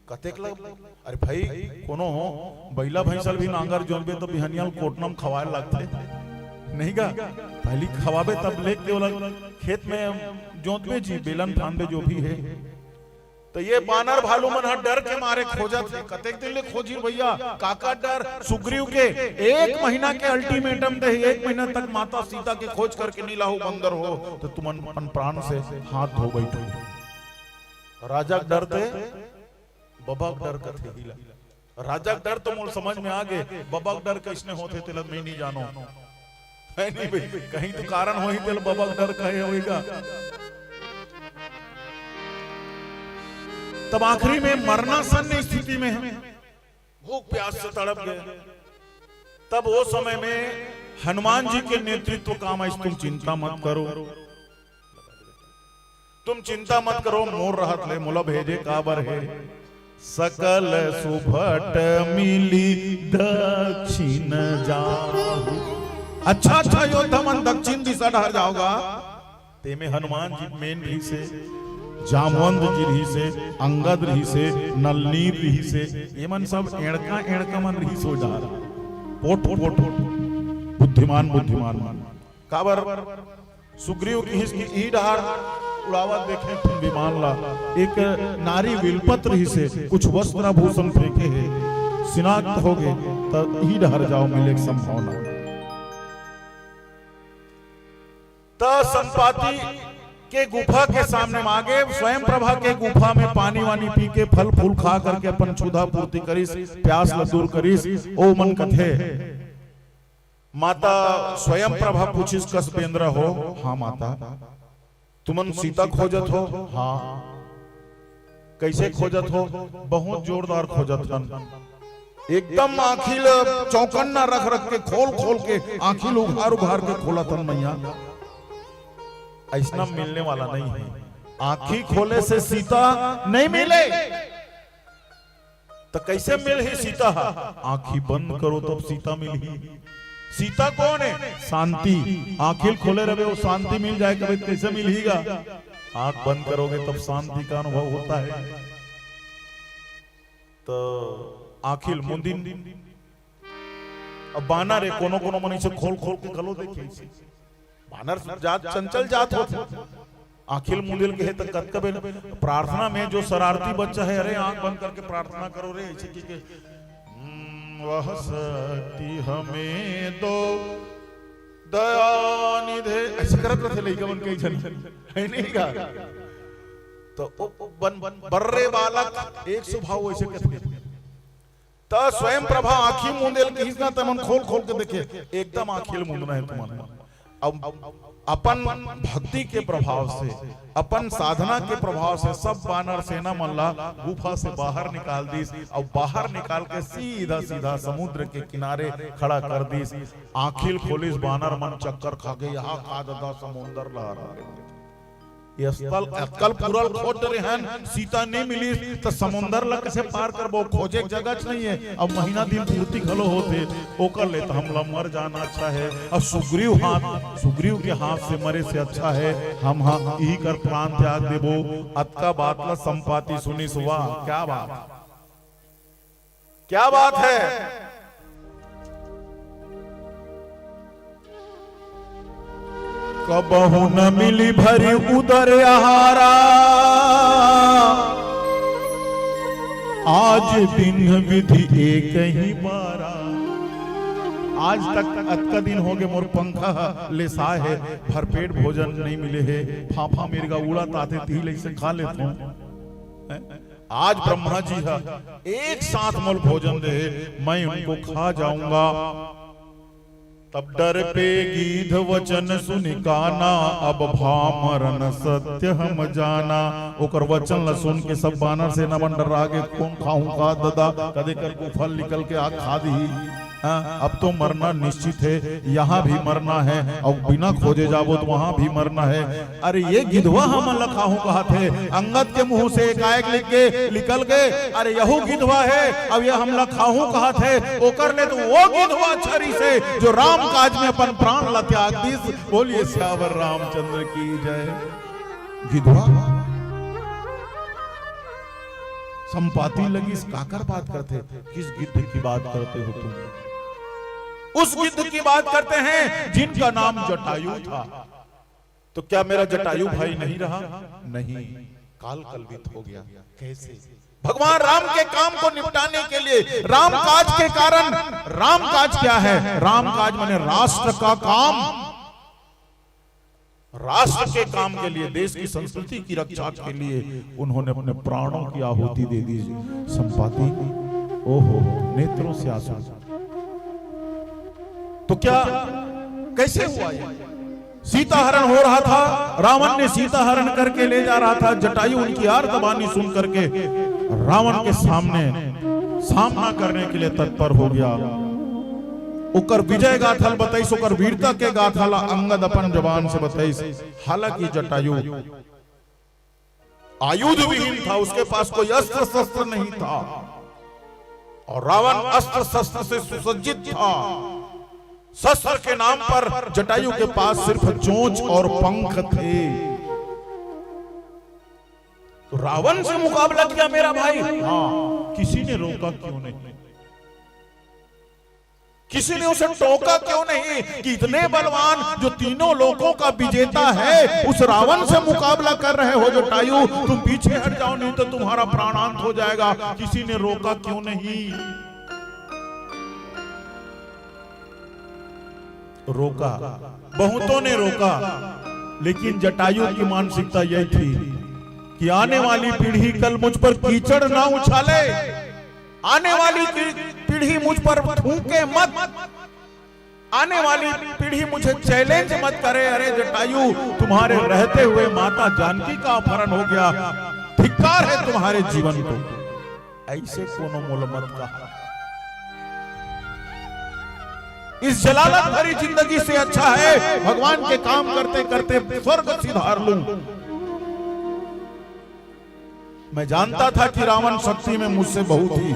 कतेक लग, अरे भाई, कोनो हो, बइला भैंसा ल भी नांगर जोतबे त बिहनिया ल कोटना म खवाए ल लागथे, नहीं गा? पहिली खवाबे तब लेग के ओला खेत में जोतबे जी, बेलन फांदबे जो भी हे। त ये बानर भालू मन ह डर के मारे खोजत हे। कतेक दिन ले खोजी भैया, काकर डर? सुग्रीव के। एक महीना के ultimatum दे, एक महीना तक माता सीता के खोज करके नहीं लाहू बंदर हो, त तुमन अपन प्राण से हाथ धो बैठो। राजा के डर ते बबा के डर कथे ही ला। राजा के डर तो मोर समझ में आ गे, बबा के डर कइसने होथे तेला मैं नहीं जानो। हे नहीं भाई, कहीं तो कारण होही तेला बबा के डर कहे होही गा। तब आखिरी में मरणासन्न स्थिति में हे, भूख प्यास से तड़प गे। तब वो समय में हनुमान जी के नेतृत्व काम आइस, "तुम चिंता मत करो, तुम चिंता मत करो, मोर रहत ले मोला भेजे काबर हे, सकल सुभट मिली दक्षिण जाहु।" अच्छा अच्छा योद्धा मन दक्षिण दिशा डहर जावगा। तेमे हनुमान जी main रहिसे, जामवंत जी रहिसे, अंगद रहिसे, नलनीर रहिसे, ये मन सब एड़का एड़का मन रहिस ओ डहर, पोट पोट बुद्धिमान बुद्धिमान मन। काबर सुग्रीव किहिस कि ई डहार उड़ावत देखे एक ठन विमान ला, एक नारी विलपत रहिसे, कुछ वस्त्र आभूषण फेंके हे, सिनाक्त हो गे, त ई डहार जाओ, मिले के संभावना। त संपाति के गुफा के सामने म आगे, स्वयं प्रभा के गुफा में पानी वानी पी के, फल फूल खा करके अपन क्षुधा पूर्ति करिस, प्यास ल दूर करिस। ओ मन कथे, माता स्वयं प्रभा पूछिस, "कस बेंदरा हो?" "हाँ माता।" "तुमन सीता खोजत हो?" "हाँ।" "कइसे खोजत हो?" "बहुत जोरदार खोजत हन, एकदम आँखी ल चौकन्ना रख रख के, खोल खोल के, आँखी ल उघार उघार के खोलत हन मैया।" अइसना मिलने वाला नहीं है, आँखी खोले से सीता नहीं मिले। त कइसे मिलही सीता ह? आँखी बंद करो तब सीता मिलही। सीता कौन है? शांति। आँखी ल खोले रहे, वो शांति मिल जाए, कभी कइसे मिलही गा? आँख बंद करोगे तब शांति का अनुभव होता है। त आँखी ल मुंदिन। अब बानर हे, कोनो कोनो मन अइसे खोल खोल के घलो देखे अइसे। बानर जात चंचल जात होथे। आँखी ल मुंदिन के हे त कतका बेर प्रार्थना में जो शरारती बच्चा है, "अरे आँख बंद करके प्रार्थना करो रे," अइसे कहिके, "हम्म, वह शक्ति हमें दो दया निधे," अइसे करत रथे लइका मन कई झन, हे नहीं गा? तो ओ बन बर्रे बालक एक स्वभाव वैसे कथे। त स्वयं प्रभा आँखी मूंदेल कहिस ना, तमन खोल खोल के देखे, एकदम आँखी ल मूंदना हे तुमन। अब अपन भक्ति के प्रभाव से, अपन साधना के प्रभाव से सब बानर सेना मन ला गुफा से बाहर निकाल दिस, अउ बाहर निकाल के सीधा सीधा समुद्र के किनारे खड़ा कर दिस। आँखी ल खोलिस, बानर मन चक्कर खा गे, यहाँ का ददा समुंदर लहरा गे। ये स्थल अतकल पूरा ल खोज डरे हन, सीता नहीं मिलिस, त समुंदर ला कैसे पार करबो? खोजे के जगह च नहीं है। अब महीना दिन पूर्ति घलो होथे, ओकर ले त हमला मर जाना अच्छा है। और सुग्रीव हाथ, सुग्रीव के हाथ से मरे से अच्छा है हम हा इही कर प्राण त्याग देबो। अतका बात ला संपाति सुनिस, वाह, क्या बात, क्या बात है। कबहु न मिली भरी उदर आहारा, आज दिन विधि एक ही बारा। आज तक अतका दिन हो गए, मोर पंखा ह लेसाय है, भरपेट भोजन नहीं मिले है, फाफा मिर्गा उड़त आथे, तिही लइसे खा लेथों। आज ब्रह्मा जी ह एक साथ मोल भोजन दे, मैं उनको खा जाऊंगा। तब डर पे गीध वचन सुनि काना, अब भामरन सत्य हम जाना। ओकर वचन ल सुन के सब बानर सेना मन डर्रा गे, कोन खाहूं का ददा, कदे कर गुफा निकल के आ खा दिही। हाँ, अब तो मरना निश्चित है, यहाँ भी मरना है, और बिना खोजे जाबो तो वहाँ भी मरना है। अरे ये गिधवा हमन ला खाहूं कहत हे, अंगद के मुंह से एकाएक लिख के निकल गे, अरे यहू गिधवा है, अब ये हमला खाहूं कहत हे, ओकर ले तो वो गिधवा अच्छा रहिसे जो राम काज में अपन प्राण ला त्याग दिस। बोलिए सियावर रामचंद्र की जय। गिधवा संपाति लगिस, काकर बात करते, किस गिद्ध की बात करते हो तुम? उस गिद्ध की बात करते हैं जिनका नाम जटायु था। तो क्या मेरा जटायु भाई नहीं रहा? नहीं, काल कल्पित हो गया। कैसे? भगवान राम के काम को निपटाने के लिए, राम काज के कारण। राम काज क्या है? राम काज माने राष्ट्र का काम। राष्ट्र के काम के लिए, देश की संस्कृति की रक्षा के लिए उन्होंने अपने प्राणों की आहुति दे दी। संपाति, ओहो, नेत्रों से आंसू। तो क्या, कैसे हुआ ये? सीता हरण हो रहा था, रावण ने सीता हरण करके ले जा रहा था। जटायु उनकी आर्तवाणी सुन करके रावण के सामने सामना करने के लिए तत्पर हो गया। ओकर विजय गाथा ल बताइस, ओकर वीरता के गाथा ला अंगद अपन जबान से बताइस। हालांकि जटायु आयुध विहीन था, उसके पास कोई अस्त्र शस्त्र नहीं था, और रावण अस्त्र शस्त्र से सुसज्जित था। शस्त्र के नाम पर जटायु के पास सिर्फ चोंच और पंख थे। तो रावण से मुकाबला किया मेरा भाई। हाँ, किसी ने रोका क्यों नहीं? किसी ने उसे टोका क्यों नहीं कि इतने बलवान, जो तीनों लोकों का विजेता है, उस रावण से मुकाबला कर रहे हो जटायु, तुम पीछे हट जाओ, नहीं तो तुम्हारा प्राणांत हो जाएगा। किसी ने रोका क्यों नहीं? रोका, बहुतों ने रोका, लेकिन जटायु की मानसिकता यह थी कि आने वाली पीढ़ी कल मुझ पर कीचड़ ना उछाले, आने वाली पी-, पीढ़ी मुझ पर थूके मत, आने वाली पीढ़ी मुझे चैलेंज मत करे। अरे जटायु, तुम्हारे रहते हुए माता जानकी का अपहरण हो गया, धिक्कार है तुम्हारे जीवन को। ऐसे कोनो मोल मत कहा। इस जलालत भरी जिंदगी से अच्छा है भगवान के काम करते करते स्वर्ग सिधार लूं। मैं जानता था कि रावण शक्ति में मुझसे बहुत ही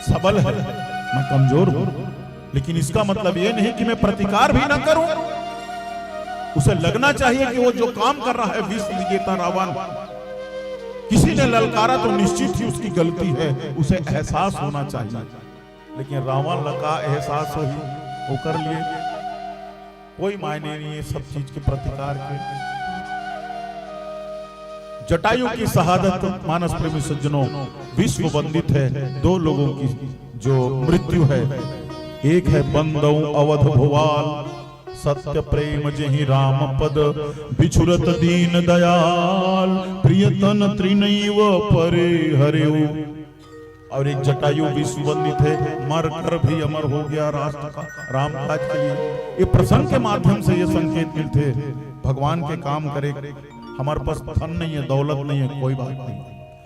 सबल है, मैं कमजोर हूं, लेकिन इसका मतलब यह नहीं कि मैं प्रतिकार भी ना करूं। उसे लगना चाहिए कि वो जो काम कर रहा है, विश्व विजेता रावण, किसी ने ललकारा तो निश्चित ही उसकी गलती है, उसे एहसास होना चाहिए। लेकिन रावण ला का एहसास होही, ओकर लिए कोई मायने नहीं है सब चीज के प्रतिकार के। जटायु की शहादत, मानस प्रेमी सज्जनों, विश्व वंदित है। दो लोगों की जो मृत्यु है, एक है बंदौ अवध भुवाल, सत्य प्रेम जेहि राम पद बिछुरत दीन दयाल, प्रियतन तृणैव परे हरेउ। और एक जटायु विश्व वंदित है, मर कर भी अमर हो गया राष्ट्र का, राम काज के लिए। ये प्रसंग के माध्यम से ये संकेत मिलते, भगवान के काम करे। हमारे पास धन नहीं है, दौलत नहीं है, कोई बात नहीं।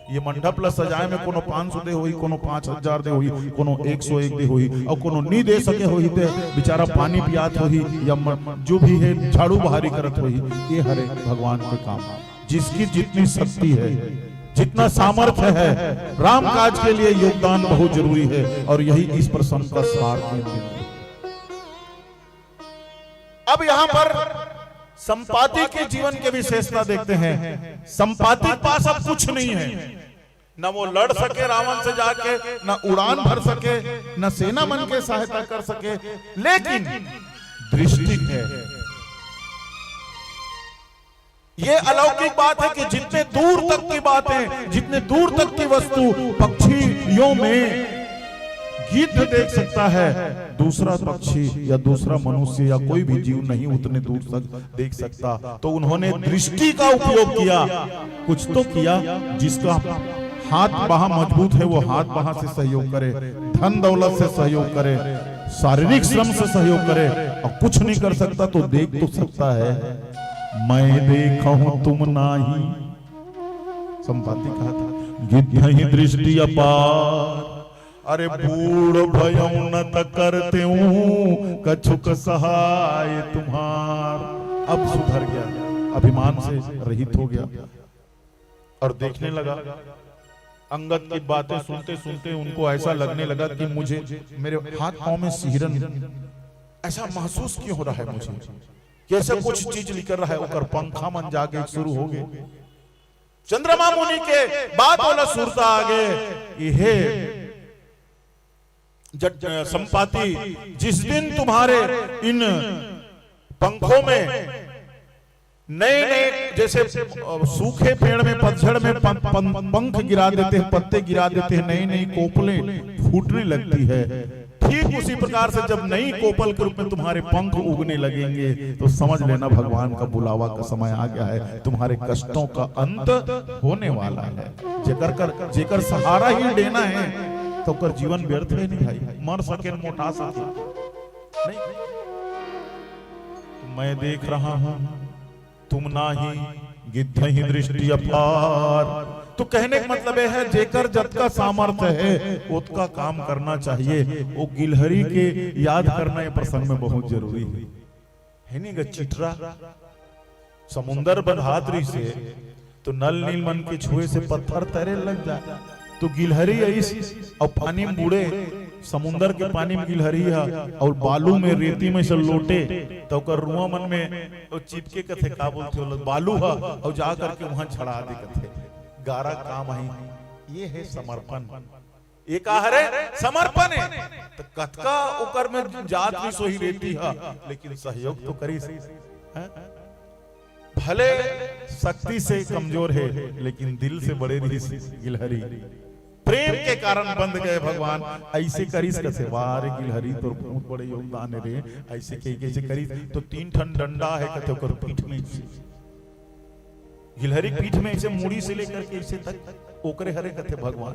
ये मंडप ला सजाए में कोनो पाँच सौ दे होही, कोनो पाँच हजार दे होही, कोनो एक सौ एक दे होही, और कोनो नी दे सके होही ते बेचारा पानी पियात होही या म-, जो भी है झाड़ू बहारी करत होही। ये हरे भगवान के काम। जिसकी जितनी शक्ति है, जितना सामर्थ्य है, राम काज के लिए योगदान बहुत जरूरी है। और यही इस प्रसंग का सार है। अब यहाँ पर संपाति के जीवन के विशेषता देखते हैं। संपाति के पास अब कुछ नहीं है, न वो लड़ सके रावण से जाके, न उड़ान भर सके, न सेना मन के सहायता कर सके, लेकिन दृष्टि है। ये अलौकिक बात है कि जितने दूर तक की बातें, जितने दूर तक की वस्तु, पक्षियों में गिद्ध देख सकता है, दूसरा पक्षी या दूसरा मनुष्य या कोई भी जीव नहीं उतने दूर तक देख सकता। तो उन्होंने दृष्टि का उपयोग किया। कुछ तो किया, जिसका हाथ बाह मजबूत है वो हाथ बाह से सहयोग करे, धन दौलत से सहयोग करे, शारीरिक श्रम से सहयोग करे, और कुछ नहीं कर सकता तो देख तो सकता है। मैं देखहूं तुम नाही, संपाति कहा था, गिद्धहि दृष्टि अपार। अरे बूढ़ भयउ न त करतेउ कछुक सहाय तुम्हार। अब सुधर गया, अभिमान से रहित हो गया और देखने लगा। अंगद की बातें सुनते सुनते उनको ऐसा लगने लगा कि मुझे, मेरे हाथ पांव में सिहरन, ऐसा महसूस क्यों हो रहा है मुझे, कैसे कुछ चीज निकल रहा है। ओकर पंखा मन जागे शुरू हो गए। चंद्रमा मुनि के बात वाला सुरता आगे, ये जट संपाति, जिस दिन तुम्हारे इन पंखों में नए नए, जैसे सूखे पेड़ में पतझड़ में पंख गिरा देते हैं, पत्ते गिरा देते हैं, नई नई कोपलें फूटने लगती है, ठीक उसी प्रकार से जब नई कोपल के रूप में तुम्हारे पंख उगने लगेंगे, तो समझ लेना भगवान का बुलावा का समय आ गया है, तुम्हारे कष्टों का अंत होने वाला है। जेकर कर, जेकर सहारा ही देना है, तो कर जीवन व्यर्थ है नहीं भाई, मर सके, मोटा सके नहीं। मैं देख रहा हूं, तुम नाही, गिद्धहि दृष्टि अपार। तो कहने का मतलब यह है, जेकर जतका सामर्थ्य है, ओतका काम करना चाहिए। वो गिलहरी के याद करना ये प्रसंग में बहुत जरूरी है, है नहीं ग? चिटरा समुंदर बंधात रही से, तो नल नील मन के छुए से पत्थर तैरे लग जाए, तो गिलहरी आइस और पानी में बूड़े, समुंदर के पानी में गिलहरी हा और बालू में, रेती में से लोटे, तो ओकर रुआ मन में वो चिपके कथे, का बोलथे ओला, बालू हा, और जा करके वहां झड़ा दे कथे, गारा काम आई। ये है समर्पण। ये का हरे? समर्पण है। तो कतका ओकर में जात भी सोही रेती हा, लेकिन सहयोग तो करिस, हैं? भले शक्ति से कमजोर है, लेकिन दिल से बड़े रहिस गिलहरी। प्रेम के कारण बंध गए भगवान। ऐसे करिस कथे, "वाह रे गिलहरी, तोर बहुत बड़े योगदान है रे।" ऐसे कही कैसे करिस, तो तीन ठन डंडा है कथे ओकर पीठ में, गिलहरी पीठ में ऐसे मुड़ी से लेकर के ऐसे तक ओकरे हरे कथे भगवान।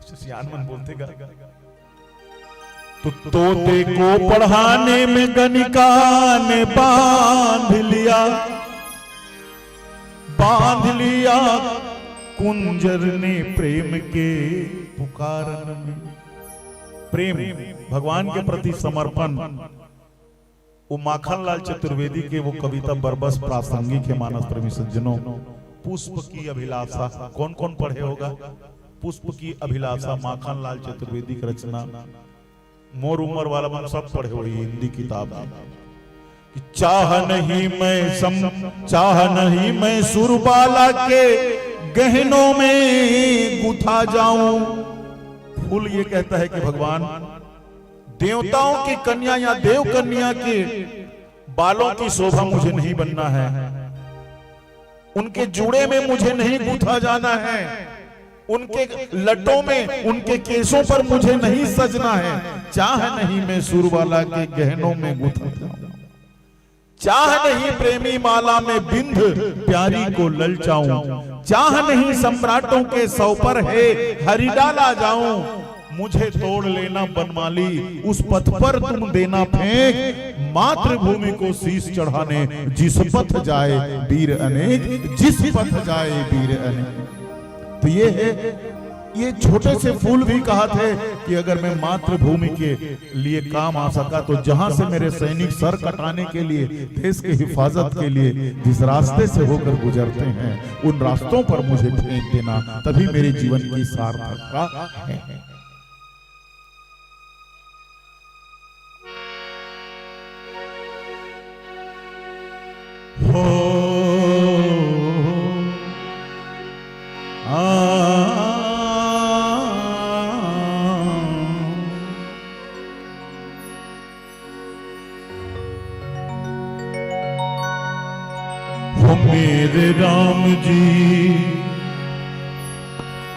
सियान मन बोलथे गा, तो तोते को पढ़ाने में गणिका ने बांध लिया, बांध लिया कुंजर ने प्रेम के पुकारन में। प्रेम, भगवान के प्रति समर्पण, वो माखन लाल चतुर्वेदी के वो कविता बरबस प्रासंगिक है, मानस प्रेमी सज्जनों। पुष्प की अभिलाषा, कौन कौन पढ़े होगा? पुष्प की अभिलाषा, माखन लाल चतुर्वेदी की रचना। मोर उम्र वाला मन सब पढ़े होही हिंदी किताब में। कि चाह नहीं मैं सम, चाह नहीं मैं सुरबाला के गहनों में गुथा जाऊं। फूल ये कहता है कि भगवान, देवताओं की कन्या या देव कन्या के बालों की शोभा मुझे नहीं बनना है, उनके जूड़े में मुझे नहीं गूंथा जाना है, उनके लटों में, उनके केशों पर मुझे नहीं सजना है। चाह नहीं मैं सुरबाला के गहनों में गूंथा जाऊं। चाह नहीं प्रेमी माला में बिंध प्यारी को ललचाऊं, चाह नहीं सम्राटों के सौ पर है हरि डाला जाऊं। मुझे तोड़ लेना बनमाली, उस पथ पर तुम देना फेंक, मातृभूमि को शीश चढ़ाने जिस पथ जाए वीर अनेक, जिस पथ जाए वीर अनेक। तो ये है, ये छोटे से फूल भी कहा थे कि अगर मैं मातृभूमि के लिए काम आ सका, तो जहां से मेरे सैनिक सर कटाने के लिए, देश के हिफाजत के लिए जिस रास्ते से होकर गुजरते हैं, उन रास्तों पर मुझे फेंक देना, तभी मेरे जीवन की सार्थकता है। हो, आ, हो मेरे राम जी,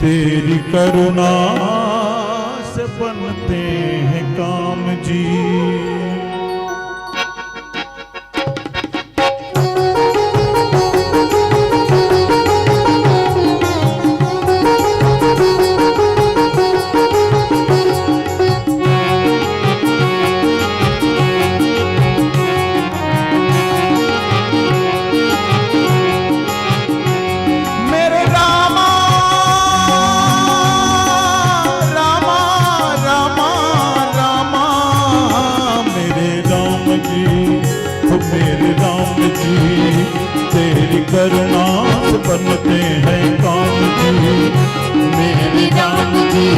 तेरी करुणा से बनते हैं काम जी। मेरे रामा, रामा, रामा, रामा, मेरे राम जी, ओ मेरे राम जी, तेरी करुणा से बनते हैं काम जी। मेरे राम जी,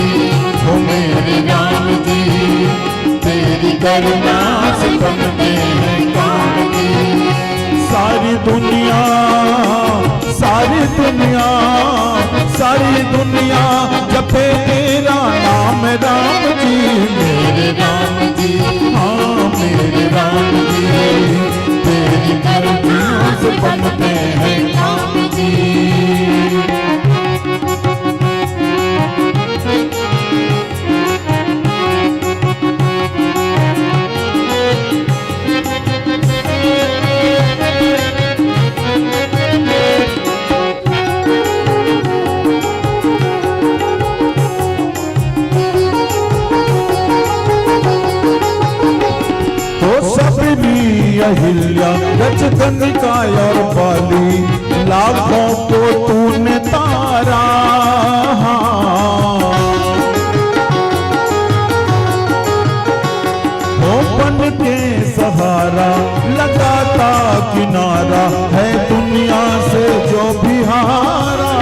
ओ मेरे राम जी, तेरी करुणा से बनते हैं काम जी। सारी दुनिया, सारी दुनिया, सारी दुनिया जपे तेरा नाम राम जी। मेरे राम जी, हाँ मेरे राम जी, तेरी करुणा से बनते हैं काम जी। तो शबरी, अहिल्या, रजकनिका और बाली, लाखों को तूने तारा। हो बन के सहारा, लगाता किनारा, है दुनिया से जो भी हारा।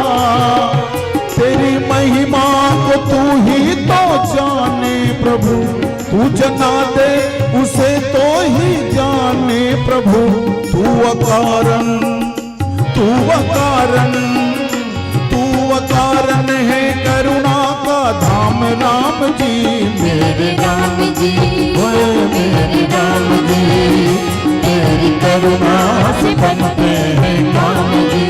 तेरी महिमा को तू ही तो जाने प्रभु, तू जना दे उसे तो ही जाने प्रभु। तू अकारण, तू अकारण, तू अकारण है करुणा का धाम राम जी। मेरे राम जी, ओए मेरे राम जी, तेरी करुणा से बनते हैं काम जी।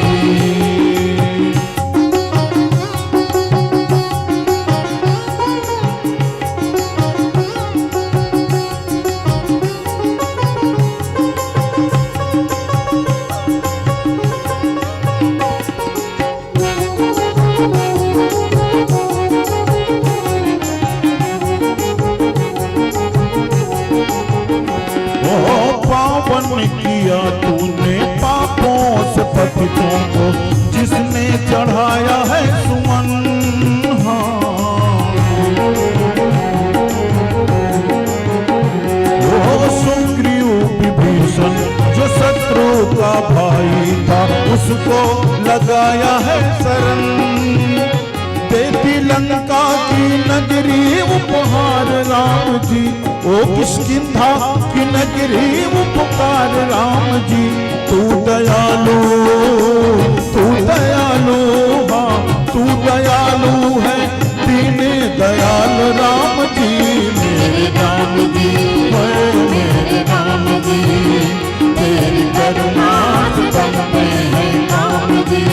ओ पावन किया तूने पापों से पतितों को, जिसने चढ़ाया है सुमन। हाँ। वो सुग्रीव विभीषण जो शत्रु का भाई था, उसको लगाया है शरण। दे दी लंका की नगरी उपहार राम जी, ओ किष्किंधा की नगरी उपकार राम जी। तू दयालु, तू दयालु, हाँ, तू दयालु है, दीन दयाल राम जी। मेरे राम जी, ओए मेरे राम जी, तेरी करुणा से बनते हैं काम जी।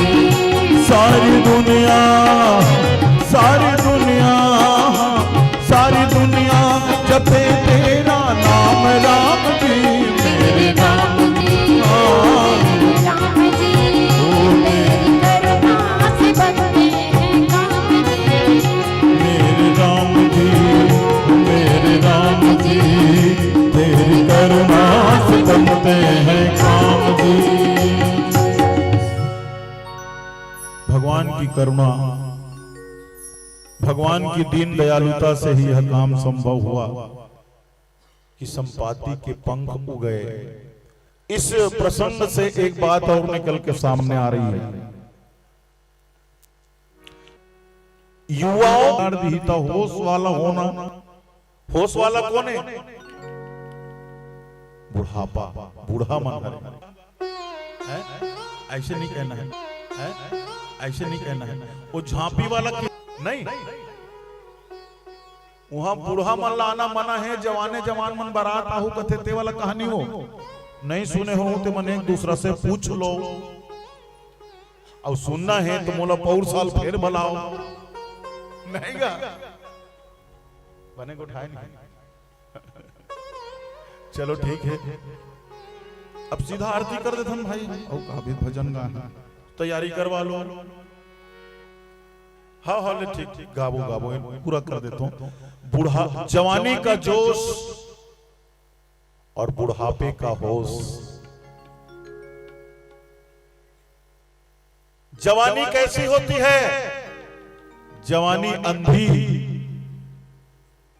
सारी दुनिया, सारी दुनिया, सारी दुनिया जपे तेरा नाम राम जी। मेरे राम जी, भगवान की करुणा, भगवान की दीन दयालुता से ही यह काम संभव हुआ कि संपाति के पंख उगे। इस प्रसंग से एक बात और निकल के सामने आ रही है। युवाओं, होश वाला होना। होश वाला कौन है? बुढ़ापा, बूढ़ा मन हरे। हैं? ऐसे नहीं कहना है, हैं? ऐसे नहीं कहना है। वो झांपी वाला कि-, नहीं, वहां बूढ़ा मन ला आना मना है। जवाने जवान मन बरात आहू कथे, ते वाला कहानी हो। नहीं सुने हो ते मन एक दूसरा से पूछ लो। अउ सुनना है तो मोला पौर साल फेर बलाओ। नहीं गा? बने गोठाए नहीं। चलो ठीक है, अब सीधा आरती कर देथन भाई। अउ का भी भजन गाना, तैयारी करवा लो। हाँ हाँ, ले ठीक ठीक, गाबो गाबो, पूरा कर देता हूँ। बूढ़ा, जवानी का जोश और बुढ़ापे का होश। जवानी कैसी होती है? जवानी अंधी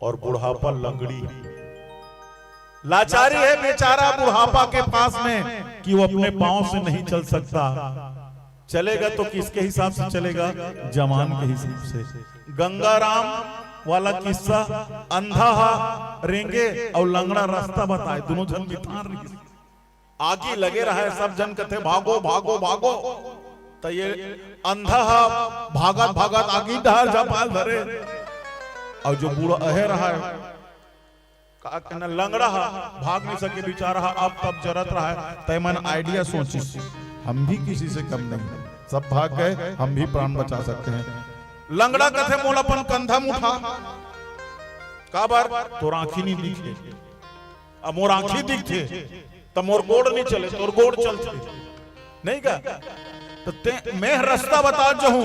और बुढ़ापा लंगड़ी। लाचारी है बेचारा बुढ़ापा के पास में कि वो अपने पांव से नहीं चल सकता। चलेगा तो किसके हिसाब से चलेगा? जवान के हिसाब से। गंगाराम वाला किस्सा, अंधा हा रेंगे और लंगड़ा रास्ता बताए, दोनों झन मितान रहिस। आगी लगे रहा है, सब जन कथे, "भागो, भागो, भागो।" तो ये अंधा हा भागत भागत आगी डहर झपाल धरे, और जो बूढ़ा अहे रहा है, का कहना, लंगड़ा हा, भाग नहीं सके बेचारा हा, अब तब जरत रहा है। तय मन idea सोचिस, हम भी किसी से कम नहीं, सब भाग गए, हम भी प्राण बचा सकते हैं। लंगड़ा कथे, "मोला अपन कंधा म उठा।" "काबर?" "तोर आँखी नहीं दिखे।" "अब मोर आँखी दिखथे, त मोर गोड़ नहीं चले, तोर गोड़ चलथे।" नहीं का? तो ते, मैं रास्ता बता जाऊं,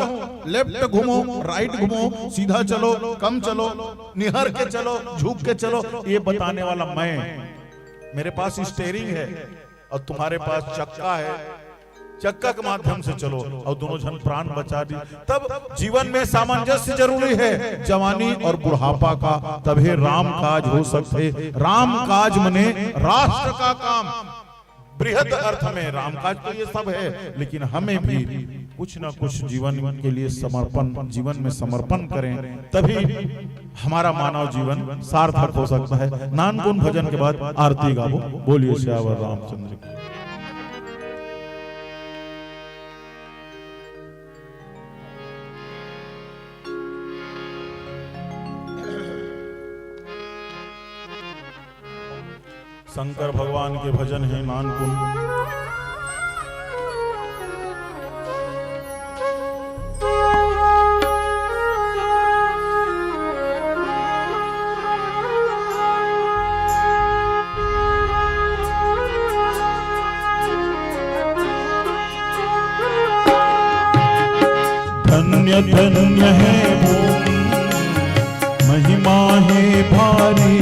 left घूमो, right घूमो, सीधा चलो, कम चलो, निहर के चलो, झुक के चलो, ये बताने वाला मैं। मेरे पास steering है और तुम्हारे पास चक्का है, चक्का के माध्यम से चलो और दोनों झन प्राण बचा दी। तब जीवन में सामंजस्य जरूरी है, जवानी और बुढ़ापा का, तभी राम काज हो सकते। राम काज मने राष्ट्र का काम, बृहद अर्थ में राम काज तो ये सब है, लेकिन हमें भी कुछ ना कुछ जीवन के लिए समर्पण, जीवन में समर्पण करें, तभी हमारा मानव जीवन सार्थक हो सकता है। नानकुन भजन के बाद आरती गाबो। बोलिए सियावर रामचंद्र की। शंकर भगवान के भजन है नानकुन। धन्य धन्य है भूमि, महिमा है भारी।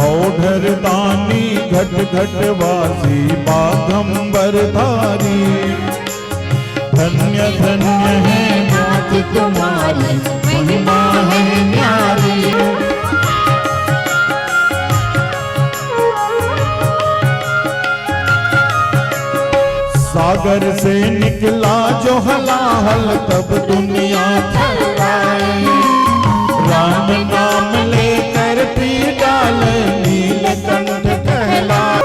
औढर दानी घट घट वासी, बाघंबर धारी। धन्य धन्य है मात तुम्हारी, महिमा है न्यारी। सागर से निकला जो हलाहल, तब दुनिया थर्राए। राम नाम लेकर पी डाले, नीलकंठ कहलाए।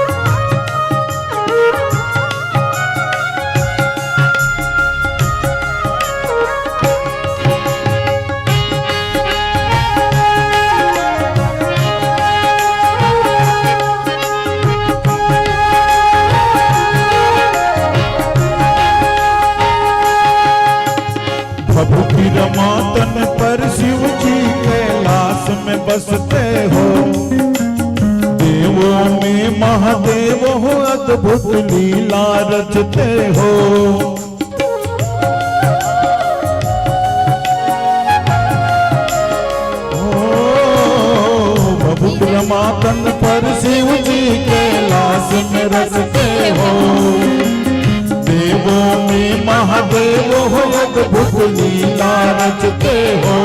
भभूति रमा तन पर शिव जी कैलाश में बसते हो। देवों में महादेव हो, अद्भुत लीला रचते हो। ओ, भभूत रमा तन पर शिव जी कैलाश में रचते हो। देव वो में महादेव हो, अद्भुत लीला रचते हो।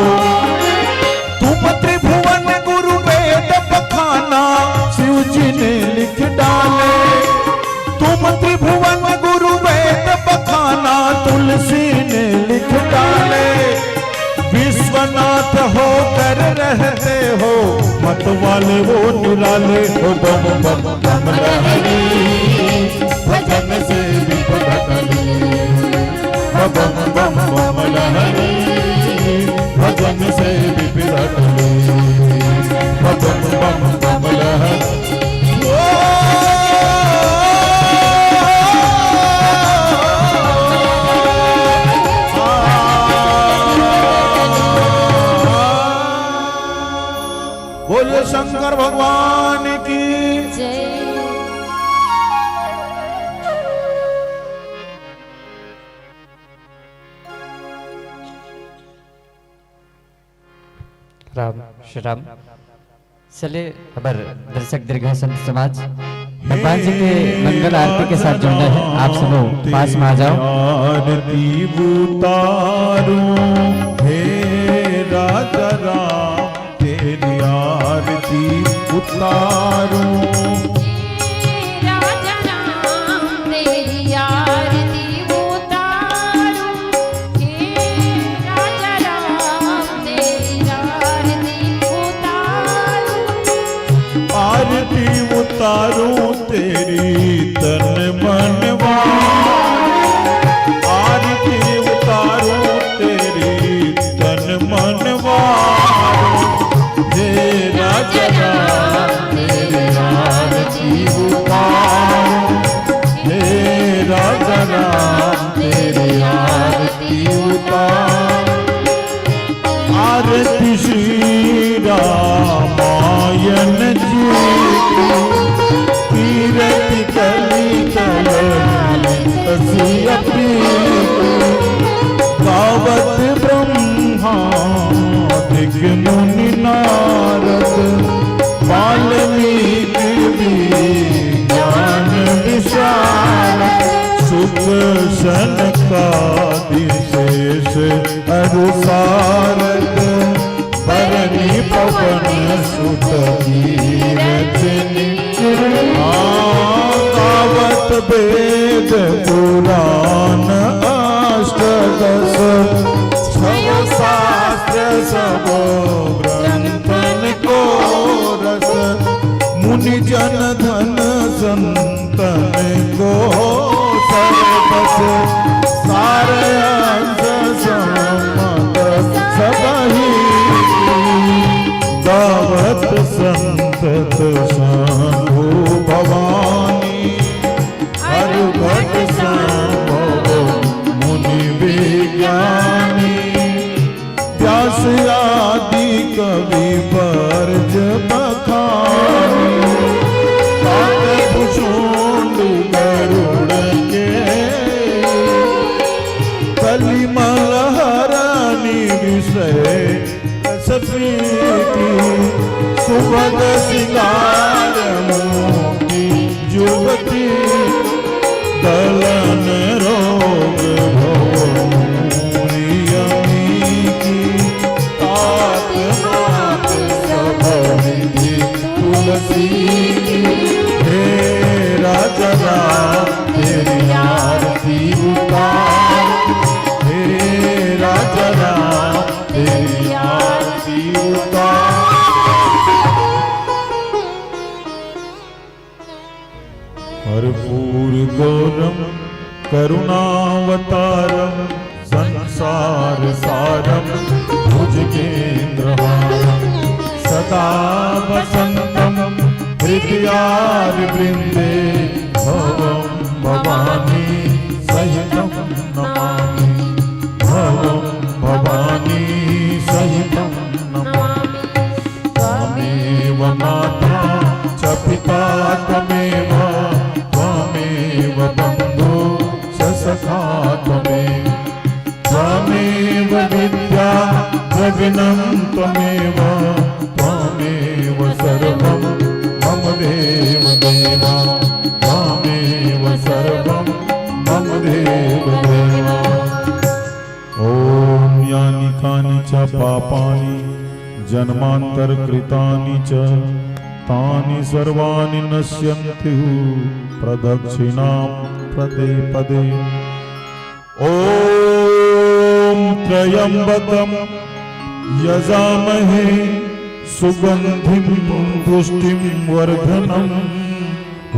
तुम त्रिभुवन गुरु वेद बखाना, शिव जी ने लिख डाले। तुम त्रिभुवन गुरु वेद बखाना, तुलसी ने लिख डाले। विश्वनाथ होकर रहते हो, मत वाले वो निराले हो। बम बम बम लहरी, भजन से विपद टले। बम बम बम लहरी, भजन से विपद टले। बम बम बम लहरी। बोलिए शंकर भगवान की। जय। राम श्री राम। चले, हमर दर्शक दीर्घा संत समाज भगवान जी के मंगल आरती के साथ जुड़ना है। आप सबों पास में आ जाओ। आरती उतारूं हे राजा राम, तेरी आरती उतारूं। राजा राम, तेरी आरती उतारूं। हे राजा राम, तेरी आरती उतारूं। आरती उतारूं तेरी तन मन वार। आरती उतारूं तेरी तन मन वार। हे राजा राम, तेरी आरती उतारूं। हे राजा राम, तेरी आरती उतारूं। आरती श्री रामायण जी की, कीरति कलि कलयन तसि अपीति। गावत ब्रह्मा दिक मुनि नारद, वाल्मीकि विज्ञान विशारद। सुक सनकादि शेष अरु सारद, बरनि पवन सुत कीरति। आ गावत वेद पुराण अष्टदश, छव शास्त्र सबो ग्रंथन को रस। मुनि जन धन संतन को सरबस, सार अंश संपद सबहि की। गावत संतत शंभु भवानी, हर भट संभव मुनि विज्ञानी। व्यास आदि कवि बरज बखानी, काकभुजंड गरुड़ के, कलिमल हरनि विषय सप्रीति। सुभग सिंगार मोहि जुगति, गलन रोग भव मूरि अमीति। तात मात सब निधि तुलसी की। हे राजा राम, तेरी आरती उतार। हे राजा राम, तेरी आरती उतार। कर्पूर गौरम करुणावतारम, संसार सारम भुजगेंद्रहारम, सदा वसंतम हृदयार वृंदे, भवम भवानी सहितम नमामि। भवं भवानी सहितं नमामि। त्वमेव माता च पिता त्वमेव, त्वमेव बन्धु च सखा त्वमेव। त्वमेव विद्या द्रविणं त्वमेव, त्वमेव सर्वं मम देव देव। त्वमेव सर्वं मम देव पापानि जन्मान्तरकृतानि च तानि सर्वाणि नश्यन्ति प्रदक्षिणां पदे पदे। ॐ त्र्यम्बकं यजामहे सुगन्धिं पुष्टिं वर्धनम्।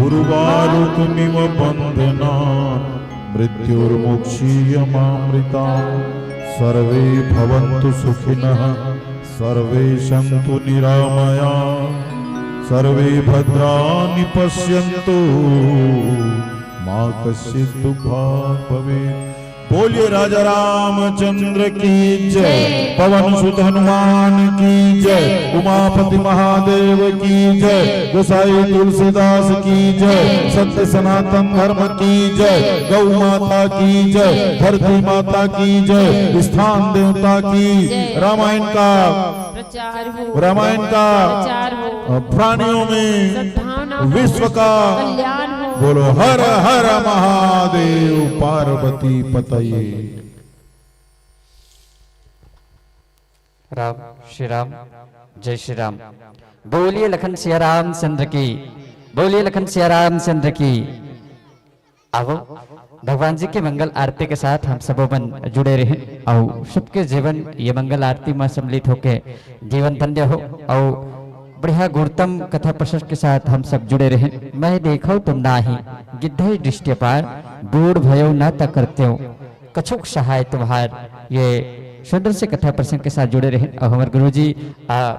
उर्वारुकमिव बन्धनान् मृत्युर्मुक्षीयमामृतात्। सर्वे भवन्तु सुखिनः सर्वे सन्तु निरामया। सर्वे भद्राणि पश्यन्तु मा कश्चित् दुःखभाग् भवेत्। बोलिए राजा रामचंद्र की जय, पवन सुत हनुमान की जय, उमापति महादेव की जय, गोसाई तुलसीदास की जय, सत्य सनातन धर्म की जय, गौ माता की जय, धरती माता की जय, स्थान देवता की। रामायण का प्रचार हो। रामायण का प्रचार हो। प्राणियों में सद्भावना हो। विश्व का कल्याण हो। बोलो हर हर महादेव पार्वती पतये। राम श्री राम, जय श्री राम। बोलिए लखन सिया रामचंद्र की, बोलिए लखन सिया रामचंद्र की। आवो, भगवान जी के मंगल आरती के साथ हम सबो मन जुड़े रहें और सबके जीवन ये मंगल आरती में सम्मिलित होके जीवन धन्य हो और बढ़िया गुणतम कथा प्रसंग के साथ हम सब जुड़े रहें। मैं देखो तुम नाही, गिद्धे दृष्टि पार, बूढ़ भयो ना तकरत्यो, कछुक सहाय तुम्हार। ये सुंदर से कथा प्रसंग के साथ जुड़े रहें और हमारे गुरु जी आ,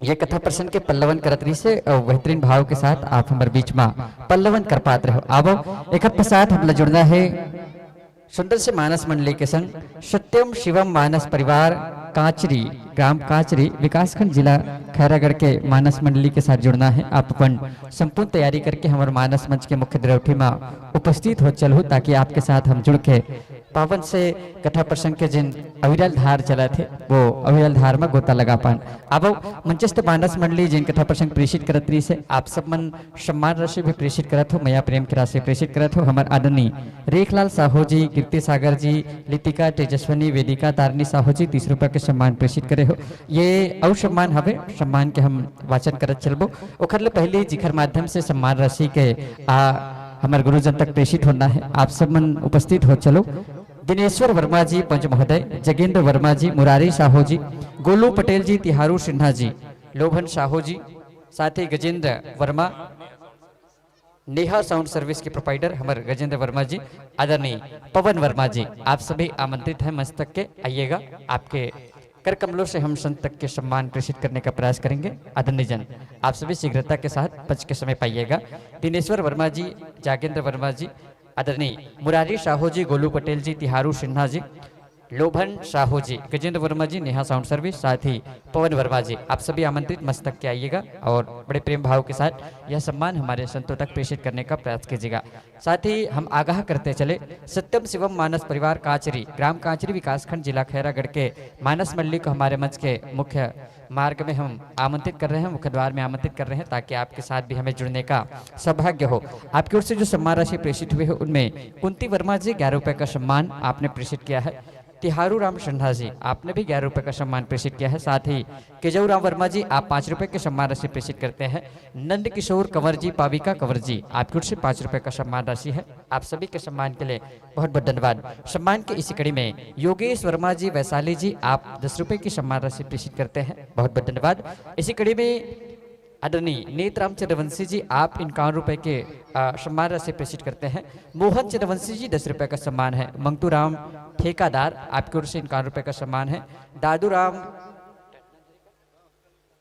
ये कथा प्रसंग के पल्लवन करत रहिस हे और बेहतरीन भाव के साथ आप हमारे बीच में पल्लवन कर पात रहो। आवो, एक प्रसाद हमला जुड़ना है सुंदर से मानस मंडली के संग। सत्यम शिवम मानस परिवार कांचरी, ग्राम कांचरी, विकासखंड जिला खैरागढ़ के मानस मंडली के साथ जुड़ना है। आप अपन संपूर्ण तैयारी करके हमारे मानस मंच के मुख्य द्रवठी में उपस्थित हो चलहु, ताकि आपके साथ हम जुड़ के पावन से कथा प्रसंग के जिन अविरल धार चलत हे, वो अविरल धार में गोता लगा पान। अब मंचस्थ मानस मंडली जिन कथा प्रसंग प्रेषित करत रहिस हे, आप सब मन सम्मान राशि भी प्रेषित करत हो, मया प्रेम की राशि प्रेषित करत हो। हमार आदरणीय रेखलाल साहू जी, कीर्ति सागर जी, लितिका, तेजस्विनी, वेदिका, तारिणी साहू जी तीस रुपया के सम्मान प्रेषित करे हो। ये अउ सम्मान हवे, सम्मान के हम वाचन करत चलबो। ओखर ले पहले जिखर माध्यम से सम्मान राशि के आ, हमर गुरुजन तक प्रेषित होना है, आप सब मन उपस्थित हो चलो। दिनेश्वर वर्मा जी पंच महोदय, जगेंद्र वर्मा जी, मुरारी साहू जी, गोलू पटेल जी, तिहारू सिन्हा जी, लोभन साहू जी, साथ ही गजेंद्र वर्मा, नेहा साउंड सर्विस के प्रोपाइटर हमर गजेंद्र वर्मा जी, आदरणीय पवन वर्मा जी, आप सभी आमंत्रित हैं मंच तक के, आइएगा। आपके कर कमलों से हम संत तक के सम्मान प्रेषित करने का प्रयास करेंगे। आदरणीय जन, आप सभी शीघ्रता के साथ पंच के समय पाइएगा। दिनेश्वर वर्मा जी, जागेंद्र वर्मा जी, आदरणीय मुरारी साहू जी, गोलू पटेल जी, तिहारू सिन्हा जी, लोभन साहू जी, गजेंद्र वर्मा जी, नेहा साउंड सर्विस, साथ ही पवन वर्मा जी, आप सभी आमंत्रित मंच तक के आइएगा और बड़े प्रेम भाव के साथ यह सम्मान हमारे संतों तक प्रेषित करने का प्रयास कीजिएगा। साथ ही हम आगाह करते चले, सत्यम शिवम मानस परिवार कांचरी, ग्राम कांचरी, विकासखंड जिला खैरागढ़ के मानस मंडली को हमारे मंच के मुख्य मार्ग में हम आमंत्रित कर रहे हैं, मुख्य द्वार में आमंत्रित कर रहे हैं, ताकि आपके साथ भी हमें जुड़ने का सौभाग्य हो। आपकी ओर से जो सम्मान राशि प्रेषित हुए हैं, उनमें कुंती वर्मा जी, ग्यारह रुपए का सम्मान आपने प्रेषित किया है। तिहारू राम सिन्हा जी, आपने भी ग्यारह रुपए का सम्मान प्रेषित किया है। साथ ही केजऊ राम वर्मा जी, आप पाँच रुपए के सम्मान राशि प्रेषित करते हैं। नंद किशोर कंवर जी, पाविका कंवर जी, आपकी ओर से पाँच रुपए का सम्मान राशि है। आप सभी के सम्मान के लिए बहुत बहुत धन्यवाद। सम्मान के इसी कड़ी में योगेश वर्मा जी, वैशाली जी, आप दस रुपए की सम्मान राशि प्रेषित करते हैं, बहुत बहुत धन्यवाद। इसी कड़ी में आदरणीय नेतराम चंद्रवंशी जी, आप इक्यावन रुपए के, अ, सम्मान राशि प्रेषित करते हैं। मोहन चंद्रवंशी जी, दस रुपए का सम्मान है। मंगतू राम ठेकादार, आपकी ओर से इक्यावन रुपए का सम्मान है। दादू राम,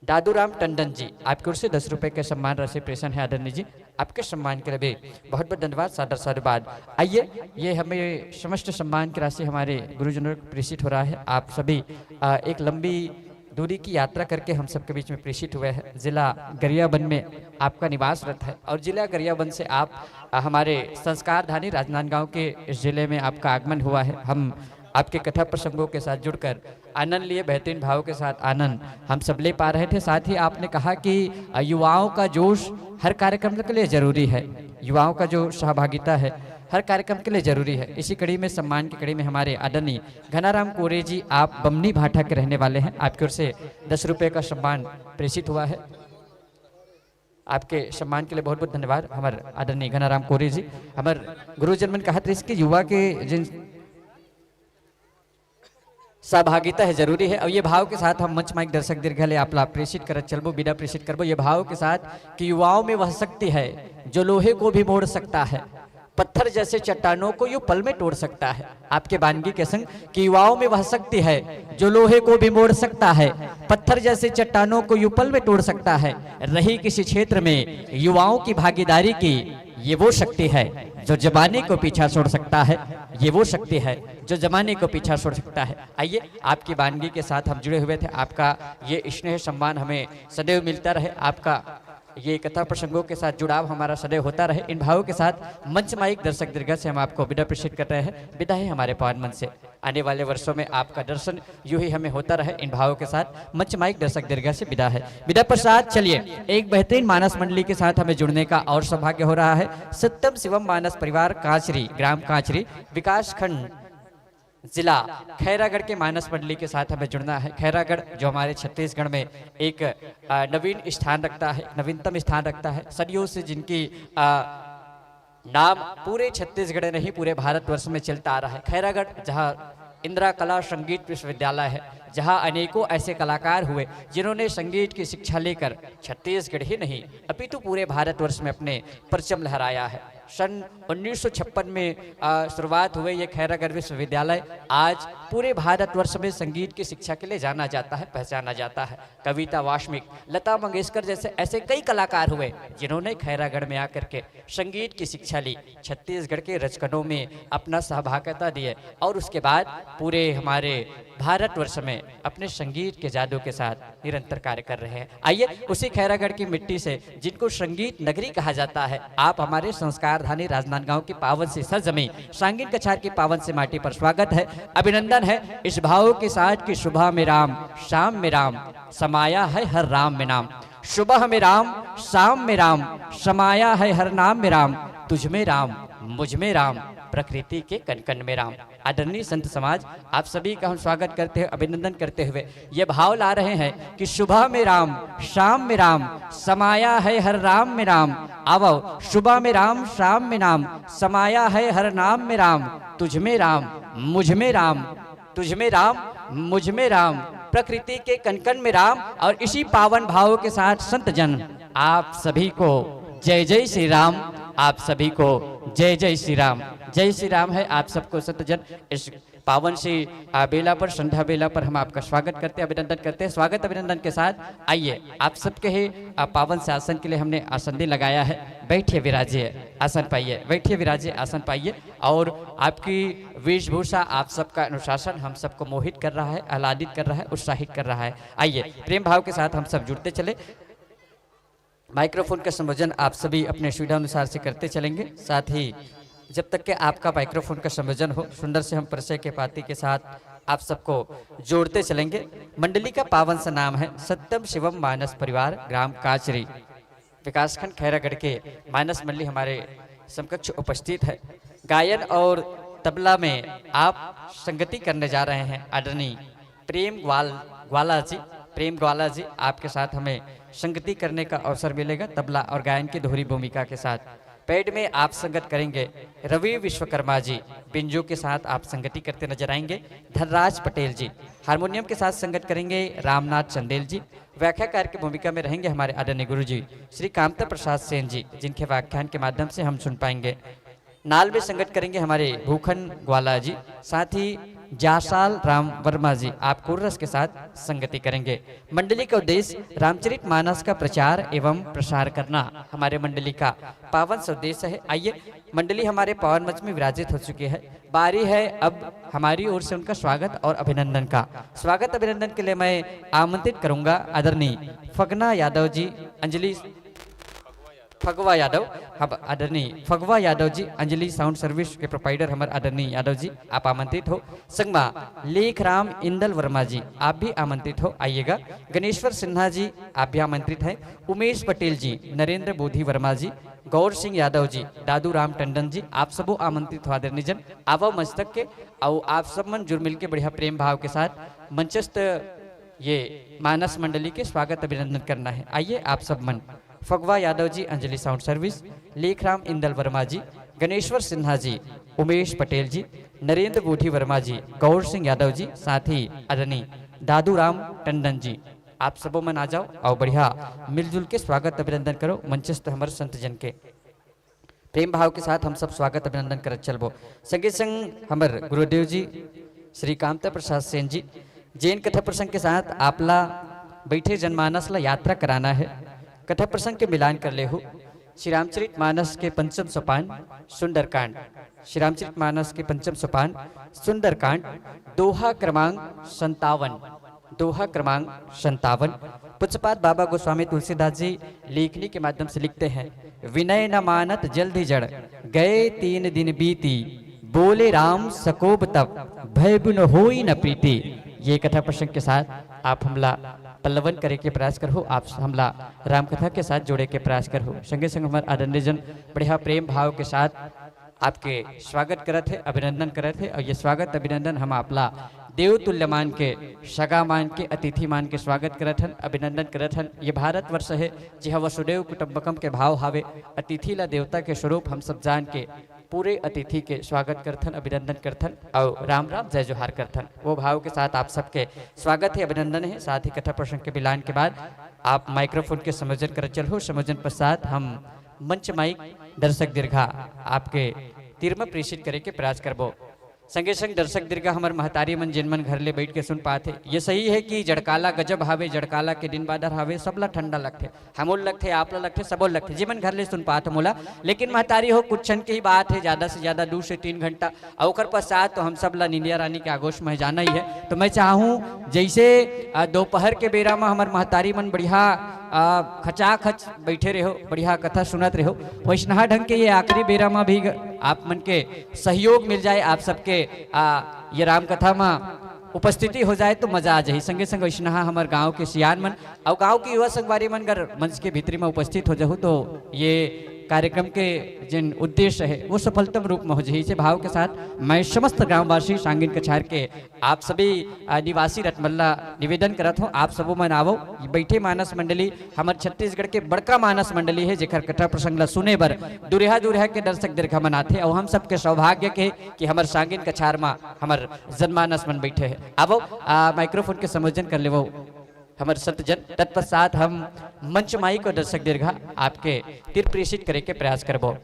दादू राम टंडन जी, आपकी ओर से दस रुपए के सम्मान राशि प्रेषण है आदरणीय जी, आपके सम्मान के लिए भी बहुत बहुत धन्यवाद, सादर साधुवाद। आइए, ये हमें समस्त सम्मान की राशि हमारे गुरुजनों को प्रेषित हो रहा है। आप सभी, अ, एक लंबी दूरी की यात्रा करके हम सबके बीच में प्रेषित हुए हैं। जिला गरियाबंद में आपका निवास रहता है और जिला गरियाबंद से आप, अ, हमारे संस्कारधानी राजनांदगांव के इस जिले में आपका आगमन हुआ है। हम आपके कथा प्रसंगों के साथ जुड़कर आनंद लिए, बेहतरीन भाव के साथ आनंद हम सब ले पा रहे थे। साथ ही आपने कहा कि, अ, युवाओं का जोश हर कार्यक्रम के लिए जरूरी है, युवाओं का जो सहभागिता है हर कार्यक्रम के लिए जरूरी है। इसी कड़ी में, सम्मान की कड़ी में, हमारे आदरणीय घनाराम कोरे जी, आप बमनी भाटा के रहने वाले हैं, आपकी ओर से दस रुपये का सम्मान प्रेषित हुआ है। आपके सम्मान के लिए बहुत बहुत धन्यवाद। हमर आदरणीय घनाराम कोरे जी, हमर गुरुजन मन कहत रहिस कि युवा के जिन सहभागिता है, जरूरी है। और ये भाव के साथ हम मंच माइक दर्शक दीर्घा ले आपला प्रेषित करत चलबो, विदा प्रेषित करबो, ये भाव के साथ कि युवाओं में वह शक्ति है जो लोहे को भी मोड़ सकता है, पत्थर जैसे चट्टानों को यूं पल में तोड़ सकता है। आपके बानगी के संग कि युवाओं में वह शक्ति है जो लोहे को भी मोड़ सकता है, पत्थर जैसे चट्टानों को यूं पल में तोड़ सकता है। रही किसी क्षेत्र में युवाओं की भागीदारी की, ये वो शक्ति है जो जमाने को पीछा छोड़ सकता है। ये वो शक्ति है जो जमाने को पीछा छोड़ सकता है। आइए, आपकी बानगी के साथ हम जुड़े हुए थे। आपका ये स्नेह सम्मान हमें सदैव मिलता रहे, आपका ये कथा प्रसंगों के साथ जुड़ाव हमारा सदैव होता रहे। इन भावों के साथ मंच माइक दर्शक दीर्घा से हम आपको विदा प्रेषित कर रहे हैं। विदा है हमारे पावन मन से। आने वाले वर्षों में आपका दर्शन यूं ही हमें होता रहे। इन भावों के साथ मंच माइक दर्शक दीर्घा से विदा है। विदा पश्चात चलिए, एक बेहतरीन मानस मंडली के साथ हमें जुड़ने का और सौभाग्य हो रहा है। सत्यम शिवम मानस परिवार कांचरी, ग्राम कांचरी, विकास खंड, जिला खैरागढ़ के मानस मंडली के साथ हमें जुड़ना है। खैरागढ़ जो हमारे छत्तीसगढ़ में एक, अ, नवीन स्थान रखता है, नवीनतम स्थान रखता है, सदियों से जिनकी, अ, नाम पूरे छत्तीसगढ़ नहीं, पूरे भारतवर्ष में चलता आ रहा है। खैरागढ़, जहाँ इंदिरा कला संगीत विश्वविद्यालय है, जहाँ अनेकों ऐसे कलाकार हुए जिन्होंने संगीत की शिक्षा लेकर छत्तीसगढ़ ही नहीं, अपितु पूरे भारतवर्ष में अपने परचम लहराया है। सन उन्नीस सौ छप्पन में, अ, शुरुआत हुए ये खैरागढ़ विश्वविद्यालय। आज पूरे भारतवर्ष में संगीत की शिक्षा के लिए जाना जाता है, पहचाना जाता है। कविता वासनिक, लता मंगेशकर जैसे ऐसे कई कलाकार हुए जिन्होंने खैरागढ़ में आकर के संगीत की शिक्षा ली, छत्तीसगढ़ के रचकनों में अपना सहभागिता दिए और उसके बाद पूरे हमारे भारतवर्ष में अपने संगीत के जादू के साथ निरंतर कार्य कर रहे हैं। आइए, उसी खैरागढ़ की मिट्टी से, जिनको संगीत नगरी कहा जाता है, आप हमारे संस्कारधानी राजनांदगांव की पावन सी सरजमीं सांगीन कछार की पावन सी माटी पर स्वागत है, अभिनंदन है। इस भाव के साथ कि सुबह में राम, शाम में राम, समाया है हर राम में नाम। सुबह में राम, शाम में राम, समाया है हर नाम में राम। तुझ में राम, मुझ में राम, प्रकृति के कण कण में राम। आदरणीय संत समाज, आप सभी का हम स्वागत करते हुए, अभिनंदन करते हुए ये भाव ला रहे हैं कि सुबह में राम, शाम में राम, समाया है हर राम में राम। आवो, सुबह में राम, शाम में राम, समाया है हर नाम में राम। तुझ में राम, मुझ में राम, तुझ में राम, मुझ में राम, प्रकृति के कण कण में राम। और इसी पावन भाव के साथ संत जन, आप सभी को जय जय श्री राम, आप सभी को जय जय श्री राम। जय श्री राम है आप सबको संत जन। इस पावन सी, आ, बेला पर, संध्या बेला पर हम आपका स्वागत करते हैं, अभिनंदन करते हैं। स्वागत अभिनंदन के साथ आइए, आप सबके ही, आ, पावन से आसन के लिए हमने आसन भी लगाया है। बैठिए, विराजिए, आसन पाइए, बैठिए, विराजिए, आसन पाइए। और आपकी वेशभूषा, आप सबका अनुशासन हम सबको मोहित कर रहा है, आह्लादित कर रहा है, उत्साहित कर रहा है। आइए, प्रेम भाव के साथ हम सब जुड़ते चले। माइक्रोफोन का संयोजन आप सभी अपने सुविधा अनुसार से करते चलेंगे। साथ ही जब तक के आपका माइक्रोफोन का संयोजन हो, सुंदर से हम परिचय के पाती के साथ आप सबको जोड़ते चलेंगे। मंडली का पावन सा नाम है सत्यम शिवम मानस परिवार, ग्राम काचरी, विकासखंड खैरागढ़ के मानस मंडली हमारे समकक्ष उपस्थित है। गायन और तबला में आप संगति करने जा रहे हैं आदरणीय प्रेम ग्वाल, ग्वाला जी। प्रेम ग्वाला जी, आपके साथ हमें संगति करने का अवसर मिलेगा तबला और गायन की दोहरी भूमिका के साथ। पैड में आप संगत करेंगे रवि विश्वकर्मा जी, बिंजो के साथ आप संगति करते नजर आएंगे धनराज पटेल जी। हारमोनियम के साथ संगत करेंगे रामनाथ चंदेल जी। व्याख्याकार की भूमिका में रहेंगे हमारे आदरणीय गुरु जी श्री कामता प्रसाद सेन जी, जिनके व्याख्यान के माध्यम से हम सुन पाएंगे। नाल में संगत करेंगे हमारे भूखन ग्वाला जी, साथ ही जासाल राम वर्मा जी, आप कोरस के साथ संगति करेंगे। मंडली का उद्देश्य रामचरित मानस का प्रचार एवं प्रसार करना हमारे मंडली का पावन सा उद्देश्य है। आइए, मंडली हमारे पावन मंच में विराजित हो चुकी है। बारी है अब हमारी ओर से उनका स्वागत और अभिनंदन का। स्वागत अभिनंदन के लिए मैं आमंत्रित करूंगा आदरणीय फगना यादव जी, अंजलि फगवा यादव, हम आदरणीय फगवा यादव जी, अंजलि साउंड सर्विस के प्रोपाइटर हमर आदरणीय यादव जी, आप आमंत्रित हो। संगमा लेखराम इंदल वर्मा जी, आप भी आमंत्रित हो, आइएगा। गणेश्वर सिन्हा जी, आप भी आमंत्रित हैं। उमेश पटेल जी, नरेंद्र बोधी वर्मा जी, गौर सिंह यादव जी, दादू राम टंडन जी, आप सबो आमंत्रित हो आदरणीय जन। आवो मंच तक के, अउ आप सब मन जुड़ मिल के बढ़िया प्रेम भाव के साथ मंचस्थ ये मानस मंडली के स्वागत अभिनंदन करना है। आइए आप सब मन। फगवा यादव जी, अंजलि साउंड सर्विस, लेखराम इंदल वर्मा जी, गणेश्वर सिन्हा जी, उमेश पटेल जी, नरेंद्र बोधी वर्मा जी, गौर सिंह यादव जी, साथ ही आदरणीय दादू राम टंडन जी, आप सबो मन आ जाओ अउ बढ़िया मिलजुल के स्वागत अभिनंदन करो मंचस्थ हमर संत जन के। प्रेम भाव के साथ हम सब स्वागत अभिनंदन करत चलबो। संगे संग हमर गुरुदेव जी श्री कामता प्रसाद सेन जी, जेन कथा प्रसंग के साथ आपला बैठे जनमानस ला यात्रा कराना है, कथा प्रसंग के मिलान कर लेहू। श्री रामचरित मानस के पंचम सोपान सुंदरकांड, श्री रामचरित मानस के पंचम सोपान सुंदरकांड, दोहा क्रमांक संतावन, दोहा क्रमांक संतावन। पूज्यपाद बाबा गोस्वामी तुलसीदास जी लेखनी के माध्यम से लिखते हैं, विनय न मानत जल्दी जड़, गए तीन दिन बीती, बोले राम सकोप तब, भय बिन होई न प्रीति। ये कथा प्रसंग के साथ आप हमला पल्लवन करे के प्रयास करहु, आप हमला राम कथा के साथ जोड़े के प्रयास करहु। संगे संग हमर आदरणीय जन बढ़िया प्रेम भाव के साथ आपके स्वागत करत हे, अभिनंदन करत हे, अउ ये स्वागत अभिनंदन हम आपला देव तुल्य मान के, सगा मान के, अतिथि मान के स्वागत करत हन, अभिनंदन करत हन। ये भारतवर्ष हे, जिहाँ वसुदेव कुटुंबकम के भाव हावे, अतिथि ला देवता के स्वरूप हम सब जान के पूरे अतिथि के स्वागत करथन, अभिनंदन करथन अउ राम राम जय जोहार करथन। वो भाव के साथ आप सबके स्वागत हे, अभिनंदन हे। साथ ही कथा प्रसंग के मिलान के बाद आप माइक्रोफोन के संयोजन करत चलहु। संयोजन पश्चात हम मंच माइक दर्शक दीर्घा आपके तीर म प्रेषित करे के प्रयास करबो। संगे संग दर्शक दीर्घा हमर महतारी मन, जेन मन घर ले बैठ के सुन पात हे, ये सही है कि जड़काला गजब हावे, जड़काला के दिन बादर हावे, सबला ठंडा लगथे, हमोल लगथे, आपला लगथे, सबोल लगथे, जेमन घर ले सुन पात हो मोला। लेकिन महतारी हो, कुछ क्षण के ही बात है, ज्यादा से ज्यादा दू से तीन घंटा, अउ ओकर पश्चात तो हम सब ला निंदिया रानी के आगोश में जाना ही है। तो मैं चाहूँ, जैसे, अ, दोपहर के बेरा में हमर महतारी मन बढ़िया, अ, खचाखच बैठे रहो, बढ़िया कथा सुनत रहो, वैसनहा ढंग के ये आखिरी बेरा में भी ग-, आप मन के सहयोग मिल जाए, आप सबके, आ, ये राम कथा में उपस्थिति हो जाए तो मजा आ जाही। संगे संग वैसनहा हमर गांव के सियान मन अउ गांव के युवा संगवारी मन अगर मंच के भीतरी में उपस्थित हो जाहू तो ये कार्यक्रम के जिन उद्देश्य है वो सफलतम रूप में हो जाही। इसे भाव के साथ मैं समस्त ग्रामवासी सांगिन कछार के आप सभी, आ, निवासी रतमल्ला निवेदन करत हूँ, आप सबो मन आवो। बैठे मानस मंडली हमर छत्तीसगढ़ के बड़का मानस मंडली है, जेकर कथा प्रसंग ला सुने बर दुरिहा दुरिहा के दर्शक दीर्घा मन आथे। अउ हम सबके सौभाग्य के कि हमर सांगिन कछार मा हमर जनमानस मन बैठे है। आवो, आ, माइक्रोफोन के संयोजन कर लेवो हमर संत जन। तत्पश्चात हम मंच माइक अउ दर्शक दीर्घा आपके तीर प्रेषित करे के प्रयास करबो।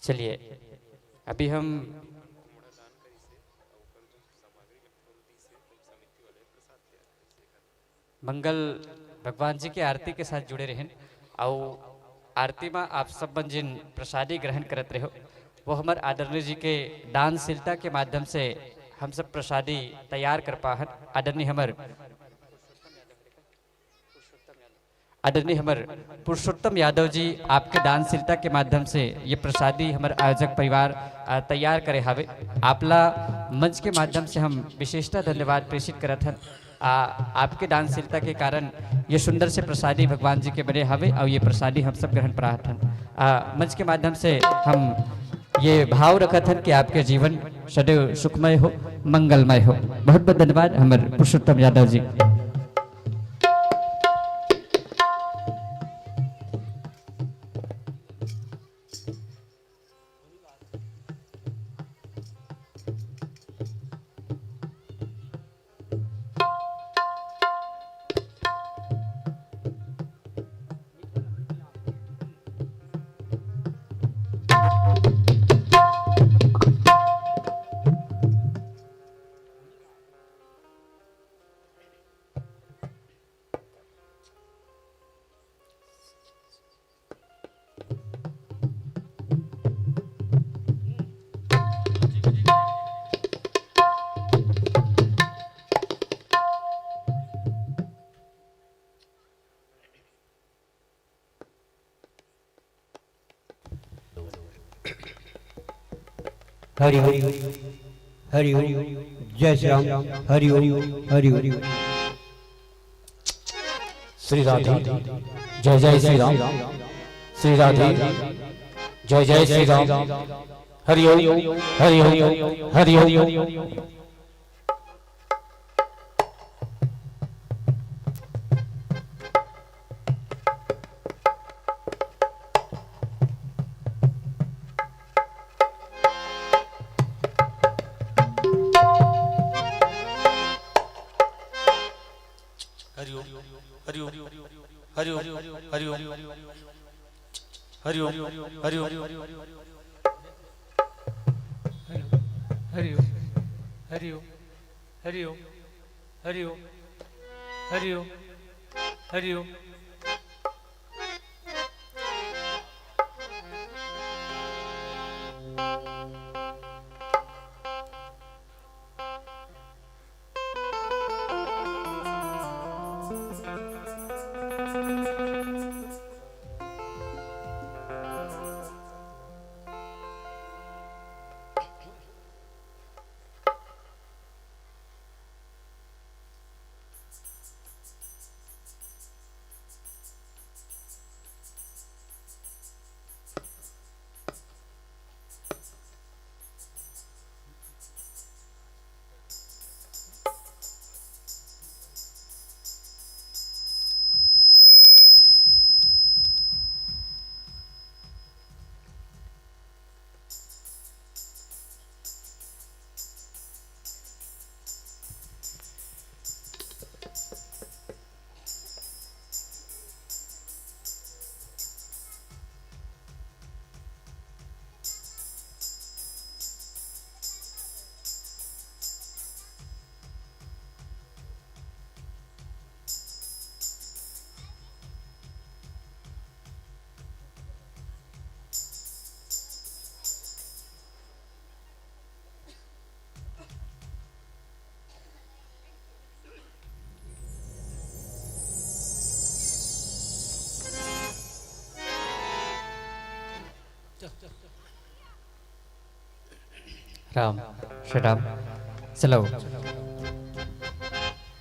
चलिए, अभी हम मंगल भगवान जी के आरती के साथ जुड़े रहेन। अउ आरती में आप सब मन जिन प्रसादी ग्रहण करत रहो, वो हमर आदरणीय जी के दानशीलता के माध्यम से हम सब प्रसादी तैयार कर पाहन। आदरणीय हमर आदरणीय हमर पुरुषोत्तम यादव जी, आपके दानशीलता के माध्यम से ये प्रसादी हमर आयोजक परिवार, आ, तैयार करे हावे। आपला मंच के माध्यम से हम विशेषता धन्यवाद प्रेषित करत हन। आ, आपके दानशीलता के कारण ये सुंदर से प्रसादी भगवान जी के बने हावे अउ ये प्रसादी हम सब ग्रहण प्राहत हन। आ, मंच के माध्यम से हम ये भाव रखत हन कि आपके जीवन सदैव सुखमय हो, मंगलमय हो। बहुत बहुत धन्यवाद हमर पुरुषोत्तम यादव जी। हरि ओम, हरि ओम, जय श्री राम, हरि ओम, हरि ओम। श्री राधे, जय जय श्री राम। श्री राधे, जय जय श्री राम। हरि ओम, हरि ओम, हरि ओम। हरि ओम, हरि ओम, हरि ओम, हरि ओम, हरि ओम, हरि ओम, हरि ओम, हरि ओम, हरि ओम, हरि ओम, हरि ओम, हरि ओम, हरि ओम, हरि ओम। Ram, shut up. चलो,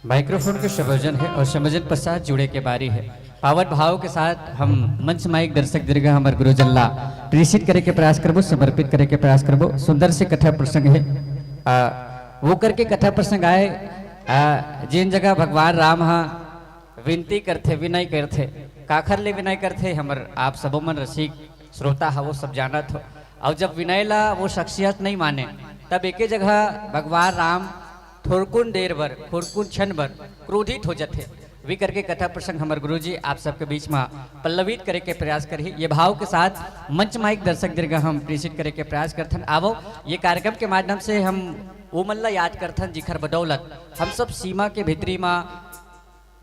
माइक्रोफोन के संयोजन है और संयोजन पश्चात जुड़े के बारी है। पावन भाव के साथ हम मंच माइक दर्शक दीर्घा हमर गुरुजन ला प्रेषित करे के प्रयास करबो, समर्पित करे के प्रयास करबो। सुंदर से कथा प्रसंग है, आ, वो करके कथा प्रसंग आए, आ, जेन जगह भगवान राम हा विनती करथे, विनय करथे, काखर ले विनय करथे, हमर आप सबो मन रसिक श्रोता हवो, सब जानत हो। अउ जब विनय ला वो शख्सियत नहीं माने, तब एके जगह भगवान राम थोरकुन देर बर, थोरकुन क्षण बर क्रोधित हो जथे। वी करके कथा प्रसंग हमर गुरुजी आप सबके बीच में पल्लवित करे के प्रयास करही। ये भाव के साथ मंच माइक दर्शक दीर्घा हम प्रेषित करे के प्रयास करथन। आवो, ये कार्यक्रम के माध्यम से हम वो मन ला याद करथन, जिखर बदौलत हम सब सीमा के भीतरी में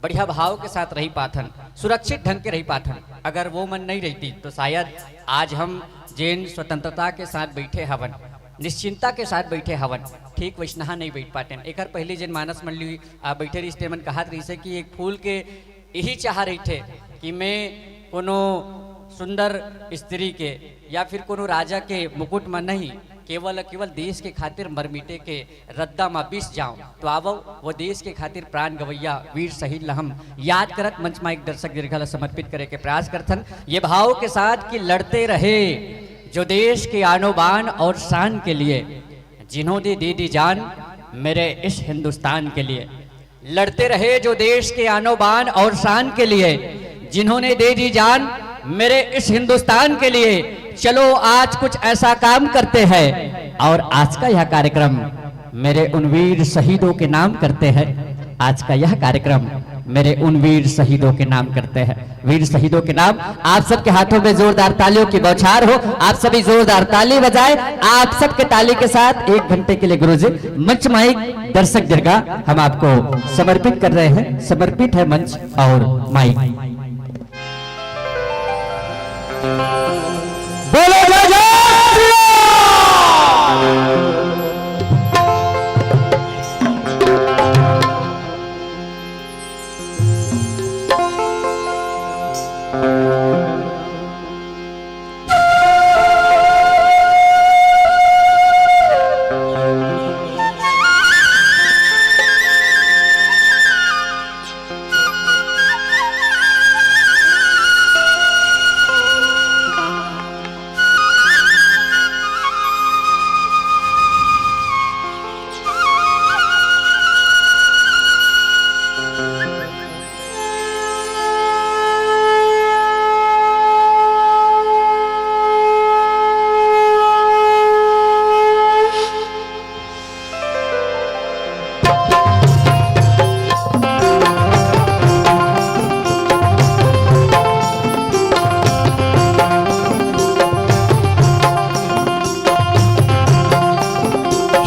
बढ़िया भाव के साथ रही पाथन, सुरक्षित ढंग के रही पाथन। अगर वो मन नहीं रहती, तो शायद आज हम जेन स्वतंत्रता के साथ बैठे हवन, निश्चिंता के साथ बैठे हवन, ठीक वैसनहा नहीं बैठ पातेन। एकर पहले जेन मानस मंडली आ बैठे रहिस, ते मन कहत रहिसे कि एक फूल के यही चाह रहिथे कि मैं कोनो सुंदर स्त्री के या फिर कोनो राजा के मुकुट में नहीं, केवल, केवल देश के खातिर मर मिटे के रद्दा म बिस जाओ, तो आवो, वो देश के खातिर प्राण गवैया वीर शहीद ला हम याद करत मंच मा एक दर्शक दीर्घा ला समर्पित करे के प्रयास करथन, ये भाव के साथ कि लड़ते रहे जो देश के आनो बान और शान के लिए, जिन्होंने दे दी जान मेरे इस हिंदुस्तान के लिए। लड़ते रहे जो देश के आनो बान और शान के लिए, जिन्होंने दे दी जान मेरे इस हिंदुस्तान के लिए। चलो आज कुछ ऐसा काम करते हैं और आज का यह कार्यक्रम मेरे उन वीर शहीदों के नाम करते हैं। आज का यह कार्यक्रम मेरे उन वीर शहीदों के नाम करते हैं। वीर शहीदों के नाम। आप सबके हाथों में जोरदार तालियों की बौछार हो, आप सभी जोरदार ताली बजाएं। आप सबके ताली के साथ एक घंटे के लिए गुरुजी मंच माइक दर्शक दीर्घा हम आपको समर्पित कर रहे हैं। समर्पित है मंच और माइक। बोलो जय जय श्री राम।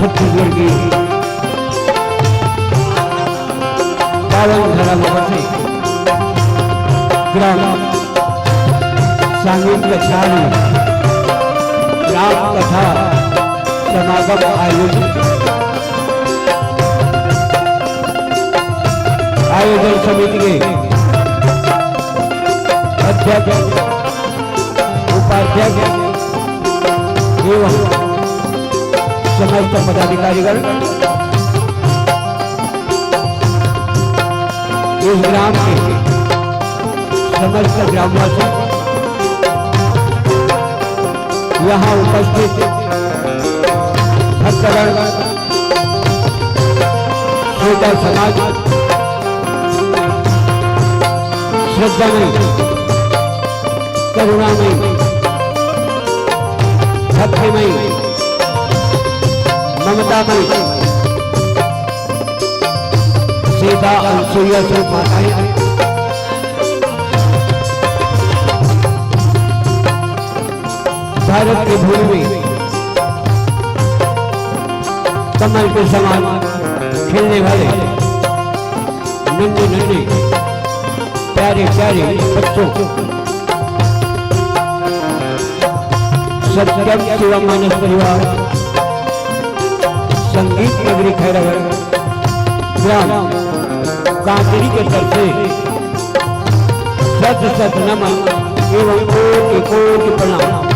छत्तीसगढ़ की पावन धरा में बसे ग्राम सांगीत कछार में राम कथा समागम आयोजित। आयोजन समिति के अध्यक्ष, उपाध्यक्ष एवं समस्त पदाधिकारीगण, इस ग्राम के समस्त ग्रामवासी, यहाँ उपस्थित भक्तगण, श्रोता समाज, श्रद्धामय, करुणामय, भक्तिमय, ममतामय, सीता अनसुईया स्वरूप माताएं, भारत की भूमि में कमल के समान खिलने वाले नन्हे नन्हे प्यारे प्यारे बच्चों, सत्यम शिवम मानस परिवार, संगीत नगरी खैरागढ़, ग्राम कांकरी के तरफ से शत शत नमन एवं कोटि कोटि प्रणाम।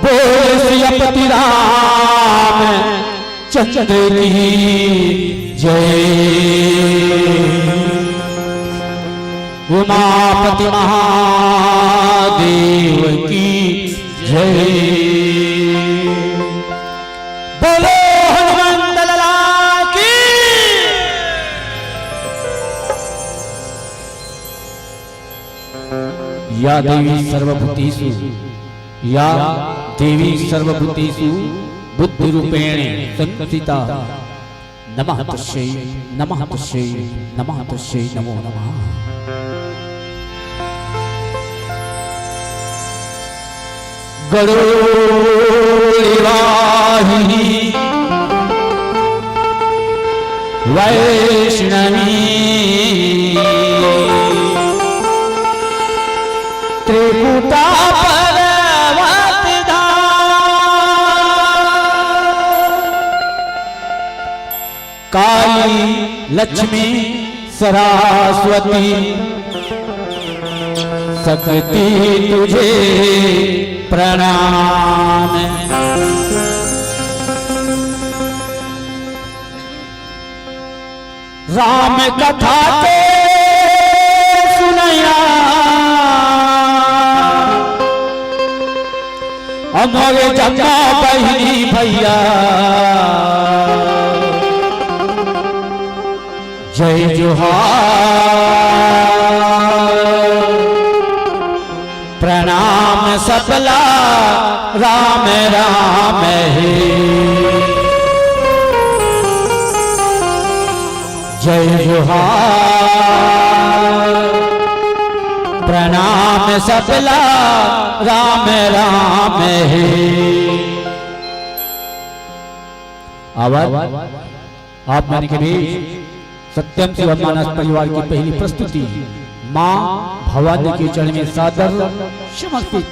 बोल सियापति रामचंद्र की जय, उमापति महादेव की जय। बोलो हनुमंत लाला की। या देवी सर्वभूतेषु, या देवी सर्वभूतेषु बुद्धिरूपेण संस्थिता। नमः तस्यै, नमः तस्यै, नमः तस्यै नमो नमः। गरुड़वाहिनी वैष्णवी त्रिकुटा पर्वत धाम। काली लक्ष्मी सरस्वती शक्ति तुझे प्रणाम। राम कथा के सुनैया, अमर जम्मा बहिनी भैया, जय जोहार। प्रणाम सबला राम राम हे। जय जोहार। प्रणाम सबला राम राम हे। आवाज आप मन के बीच सत्यम शिवम मानस परिवार की पहली प्रस्तुति माँ भवानी के चरण में सादर समर्पित।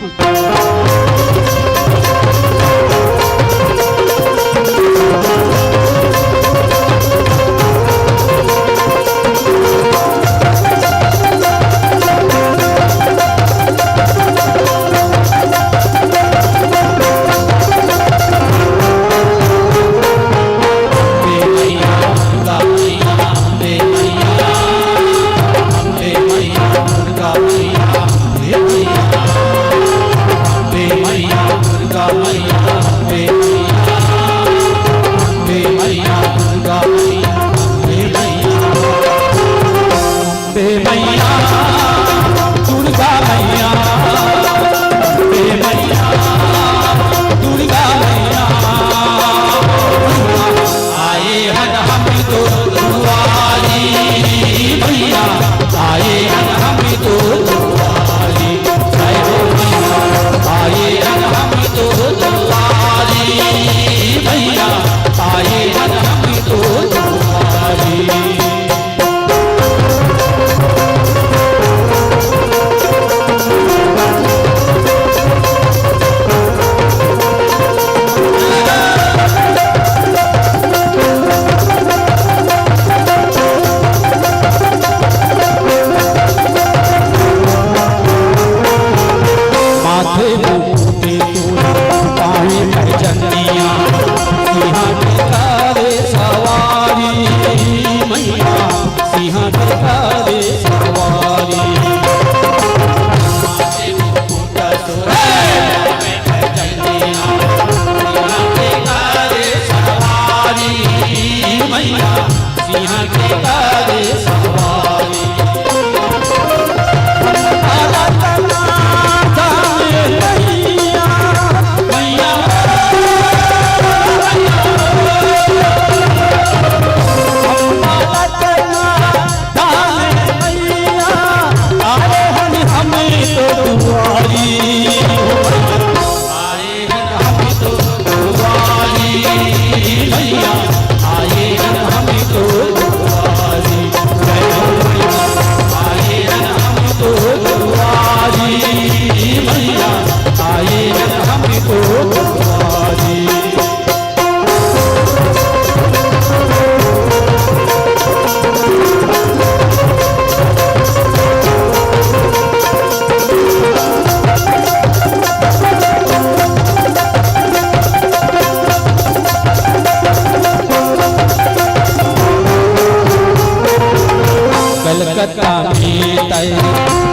कलकत्ता में तय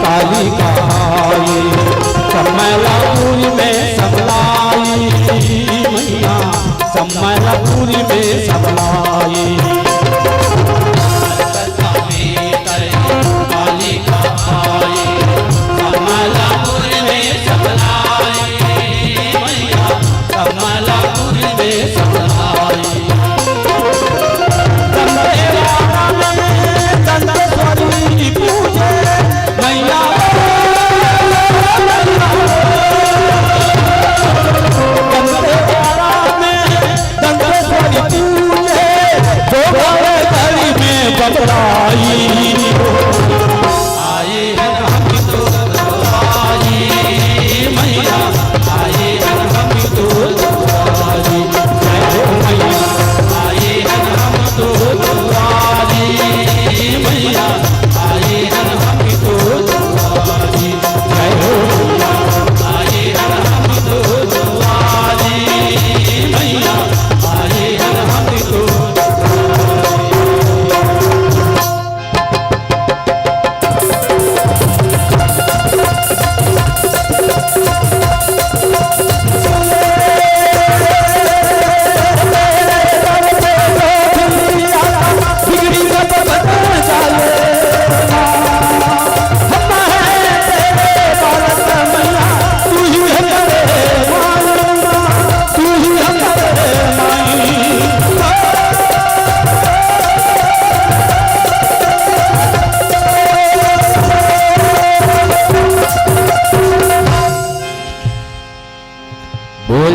काली कहाई, कमलापुर में सबलाई मैया, कमलापुर में सबलाई।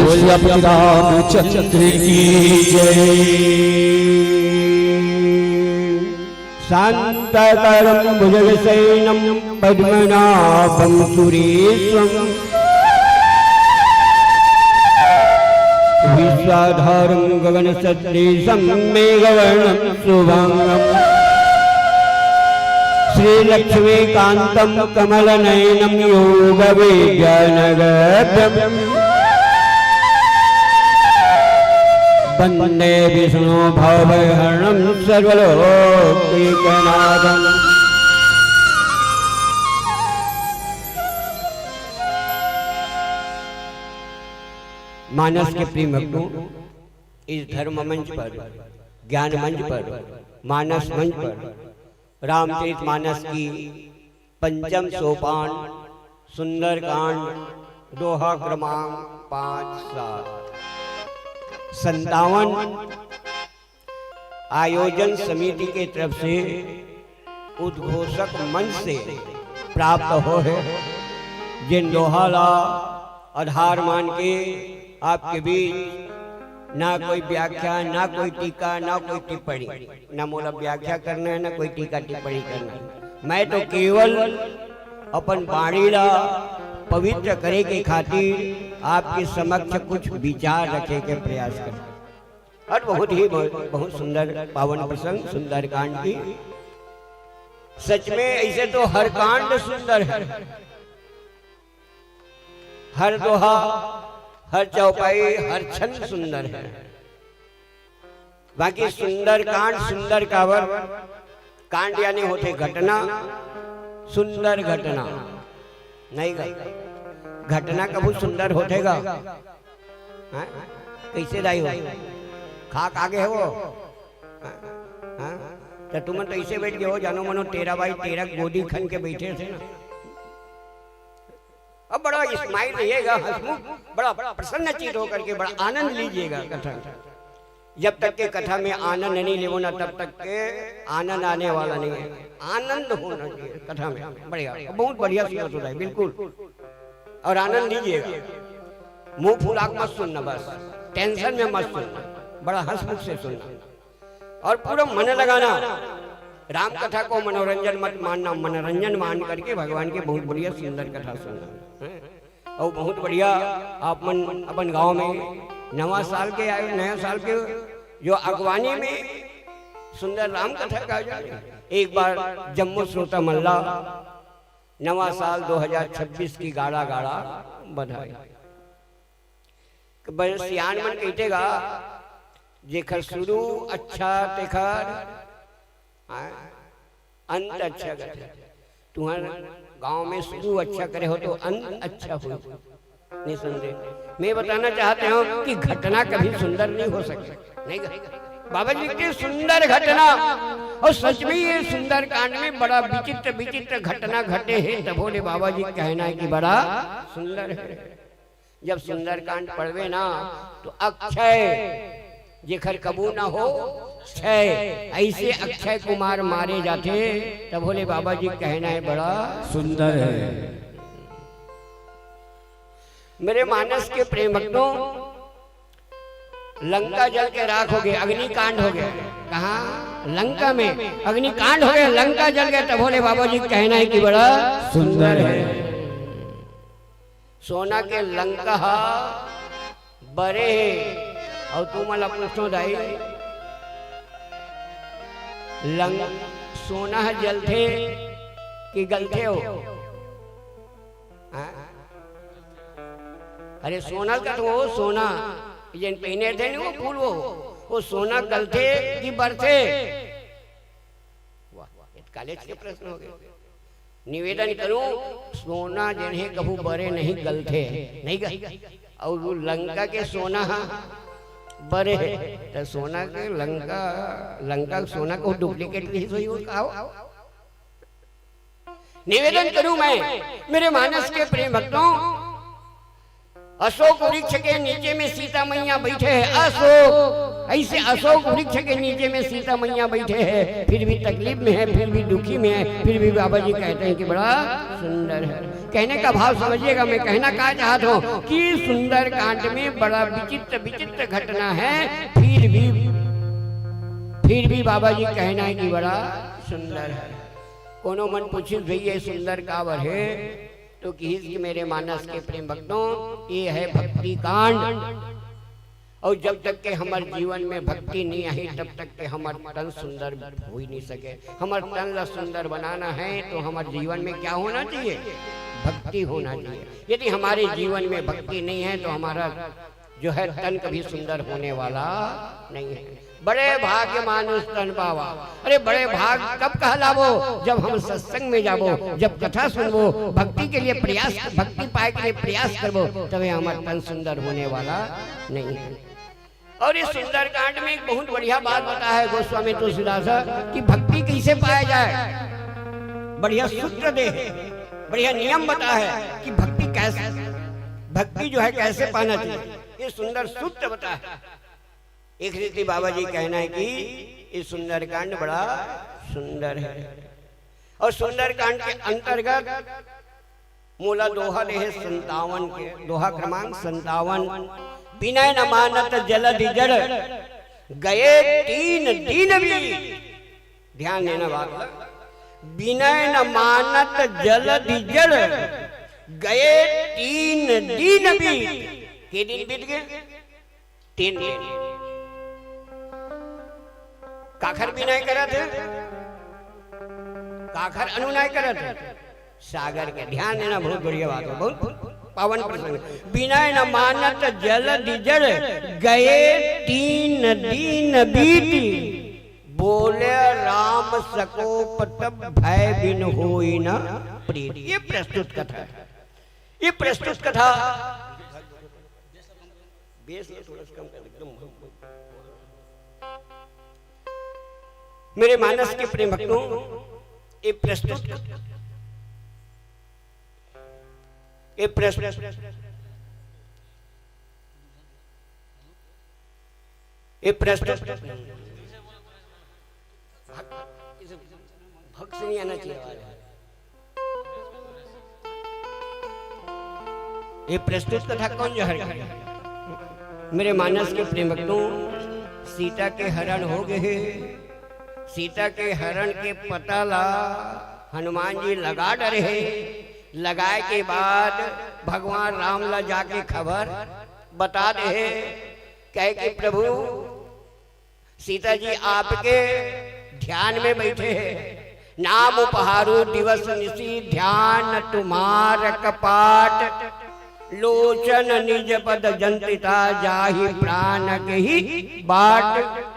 बोलिए अपने रामचंद्र की जय। शांताकारं भुजगशयनं पद्मनाभं सुरेशं विश्वाधारं गगनसदृशं मेघवर्णं शुभांगं श्रीलक्ष्मीकान्तं कमलनयनं योगविद्यानगभ्यं वन्दे विष्णु भवभयहरणं सर्वलोकैकनाथं। मानस के प्रिय भक्तों, इस धर्म मंच पर, ज्ञान मंच पर, मानस मंच पर रामचरित मानस की पंचम सोपान सुंदरकांड, दोहा क्रमांक पाँच सात संतावन आयोजन समिति के तरफ से उद्घोषक मंच से प्राप्त हो है, जिन दोहा ला आधार मान के आपके बीच ना कोई व्याख्या, ना कोई टीका, ना कोई टिप्पणी, ना मोला व्याख्या करना है, ना कोई टीका टिप्पणी करना है। मैं तो केवल अपन बाणी ला पवित्र करे के खातिर आपके समक्ष कुछ विचार रखे के प्रयास करता। और बहुत ही बहुत, बहुत सुंदर पावन प्रसंग सुंदरकांड की। सच में ऐसे तो हर कांड सुंदर है, हर दोहा, हर चौपाई, हर छंद सुंदर है। बाकी सुंदरकांड सुंदर काबर, कांड यानी होथे घटना, सुंदर घटना नहीं गा। घटना कभू सुंदर होथे गा? हाँ? कैसे दाई हो? खा के आगे हो? हाँ? हाँ? तो तुमन तो ऐसे बैठ गए हो, जानो मनो तेरा भाई तेरा गोदी खन के बैठे थे ना। अब बड़ा स्माइल रहिएगा, हंसमुख, बड़ा प्रसन्न चित होकर के बड़ा आनंद लीजिएगा कथा। जब तक के कथा में आनंद नहीं लेवो ना, तब तक के आनंद आने वाला नहीं है। आनंद होना चाहिए कथा में। बढ़िया, बहुत बढ़िया सुना सुनाई, बिल्कुल। और आनंद लीजिएगा, मुंह फुला के मत सुनना, बस टेंशन में मत सुनना, बड़ा हंसमुख से सुनना और पूरा मन लगाना। राम कथा को मनोरंजन मत मानना, मनोरंजन मान करके भगवान की बहुत बढ़िया सुंदर कथा सुनना। हैं? और बहुत बढ़िया आप मन अपन गांव में नवा साल के आए, नया साल के जो अगवानी में सुंदर राम कथा का आयोजन। एक बार जम्मो श्रोता मन ला नवा साल दो हज़ार छब्बीस की गाड़ा गाड़ा बधाई। कि बड़े सियान मन कहिथे गा, जेखर शुरू अच्छा तेखर, हाँ, अंत अच्छा करथे। तुहर गांव में शुरू अच्छा करे हो तो अंत अच्छा हो। नहीं समझे? मैं बताना चाहते हूँ कि घटना कभी सुंदर नहीं हो सकती। नहीं गा? बाबा जी की सुंदर घटना, और सच में ये सुंदर कांड में बड़ा विचित्र विचित्र घटना घटे हैं, तब भोले बाबा जी कहना है कि बड़ा सुंदर है। जब सुंदरकांड पढ़वे ना, तो अक्षय जेखर कबू ना हो क्षय, ऐसे अक्षय कुमार मारे जाथे। तब भोले बाबा जी कहना है बड़ा सुंदर है। मेरे मानस के प्रेम भक्तों, लंका जल के राख हो गए, अग्निकांड हो गया। कहाँ? लंका में अग्निकांड हो गया, लंका जल गया। तब भोले बाबा जी कहना है कि बड़ा सुंदर है। सोना के लंका हा बरे हे। अउ तुमन ला पूछो दाई, लंग-, सोना ह जलथे कि गलथे हो? हाँ? अरे सोना का तो वो सोना, जेन पहने थे नहीं वो फूल, वो, वो सोना गलथे कि बरथे? वाह, ये तो कॉलेज के प्रश्न हो गए। निवेदन करूं, सोना जेन हे कभू बरे नहीं गलथे, नहीं गा? और वो लंका के सोना हा बरे हे, तो सोना के लंका, लंका के सोना को डुप्लीकेट पीस होई हो का हो? निवेदन करूं मैं, मेरे मानस के प्रेम भक्तों, अशोक वृक्ष के नीचे में सीता मैया बैठे हैं, अशोक, ऐसे अशोक वृक्ष के नीचे में सीता मैया बैठे हैं, फिर भी तकलीफ में है, फिर भी दुखी में है, फिर भी बाबा जी कहते हैं कि बड़ा सुंदर है। कहने का भाव समझिएगा, मैं कहना क्या चाहता हूँ कि सुंदरकांड में बड़ा विचित्र विचित्र घटना है, फिर भी, फिर भी बाबा जी कहना है कि बड़ा सुंदर है। कोनो मन पूछिस, "भई, ये सुंदर काबर है?" तो किहिस कि मेरे मानस के प्रेम भक्तों, ये है भक्ति कांड। और जब तक के हमर जीवन में भक्ति नहीं आई, तब तक के हमर तन सुंदर हो ही नहीं सके। हमर तन ला सुंदर बनाना है तो हमर जीवन में क्या होना चाहिए? भक्ति होना चाहिए। यदि हमारे जीवन में भक्ति नहीं है तो हमारा जो है तन कभी सुंदर होने वाला नहीं है। बड़े भाग्य मानुष तन पावा। अरे बड़े भाग कब कहलाबो? जब हम सत्संग में जाबो, जब कथा सुनबो, भक्ति के लिए प्रयास, भक्ति पाए के लिए प्रयास करबो, तबे हमर तन सुंदर होने वाला नहीं है। और इस सुंदरकांड में एक बहुत बढ़िया बात बताया है गोस्वामी तुलसीदास कि भक्ति कैसे पाया जाए। बढ़िया सूत्र दे है, बढ़िया नियम बताया है कि भक्ति कैसे, भक्ति जो है कैसे पाना चाहिए। ये सुंदर सूत्र बताया है। एक रीति बाबा जी कहना है कि ये सुंदरकांड बड़ा सुंदर है। और सुंदरकांड के अंतर्गत मोला दोहा दे है संतावन के, दोहा क्रमांक संतावन, "बिनय न मानत जलधि जड़, गए तीन दिन बीत।" ध्यान देना बात, "बिनय न मानत जलधि जड़, गए तीन दिन बीत।" के दिन बीत गए? तीन दिन। काखर बिनय करत है, काखर अनुनय करत है? सागर के। ध्यान देना, बहुत बढ़िया बात है, बहुत पावन प्रसंग। "बिनय न मानत जलधि जड़, गए तीन दिन बीत। बोले राम सकोप तब, भय बिन होई न प्रीत।" ये प्रस्तुत कथा है, ये प्रस्तुत कथा। बेस ला थोड़ा सा कम कर, एकदम। मेरे मानस के प्रेम भक्तों, ये प्रस्तुत, ये प्रस्तुत, ये प्रस्तुत भक से नहीं आना चाहिए आवाज। ये प्रस्तुत कथा कौन जो हर, मेरे मानस के प्रेम भक्तों, सीता के हरण हो गए। सीता के हरण के पता ला हनुमान जी लगा डरे हे। लगाए के बाद भगवान राम ला जाके खबर बता दे हे, कहे कि प्रभु, सीता जी आपके ध्यान में बैठे हैं। "नाम उपहारू दिवस निशि ध्यान तुम्हार कपाट। लोचन निज पद जंतिता जाहि प्राण गही बाट।"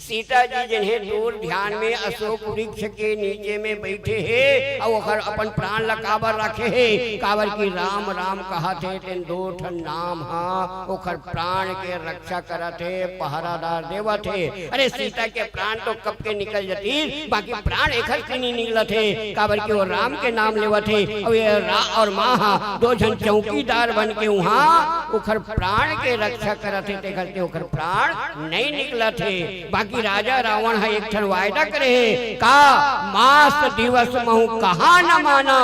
सीता जी जिन्हें दूर ध्यान में अशोक वृक्ष के नीचे में बैठे हे, अउ ओखर अपन प्राण ला काबर रखे हे, काबर कि राम राम कहत हे, तेन दो ठन नाम हा ओखर प्राण के रक्षा करत हे, पहरादार देवत हे। अरे सीता के प्राण तो कब के निकल जतिस, बाकी प्राण एखर से नहीं निकलत हे, काबर कि वो राम के नाम लेवत हे, अउ ये रा-, और माँ हा दो झन चौकीदार बन के उहाँ ओखर प्राण के रक्षा करत हे, तेखर के ओखर प्राण नहीं निकलत हे। बाकी राजा रावण ह एक ठन वायदा करे हे, का, "मास दिवस महु कहा न माना,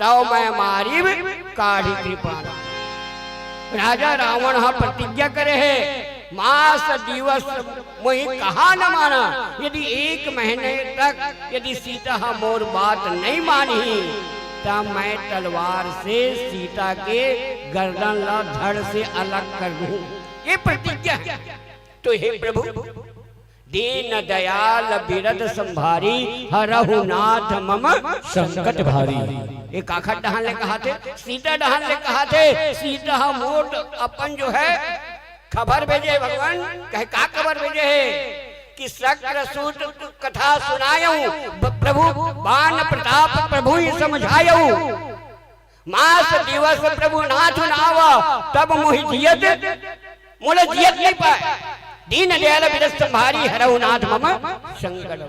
तव मैं मारिब काढ़ी कृपाना।" राजा रावण ह प्रतिज्ञा करे हे, "मास दिवस मोहि कहा न माना, यदि एक महीने तक यदि सीता ह मोर बात नहीं मानही, त मैं तलवार से सीता के गर्दन ला धड़ से अलग कर दूं।" ये प्रतिज्ञा है। तो हे प्रभु, दीन दयाल बिरद संभारी, हरहु नाथ मम संकट भारी। ये काखर डहान ले कहाथे? सीता डहान ले कहाथे। सीता ह मोर अपन जो है खबर भेजे हे भगवान। कहे का खबर भेजे हे? कि शक्रसूत कथा सुनायहु, ब-, प्रभु बाण प्रताप प्रभु ही समझायहु। मास दिवस प्रभु नाथ नावा, तब मोहि जियत, मोला जियत नहीं पाए। दीन दयाल बिरद संभारी, हरहु नाथ मम संकट।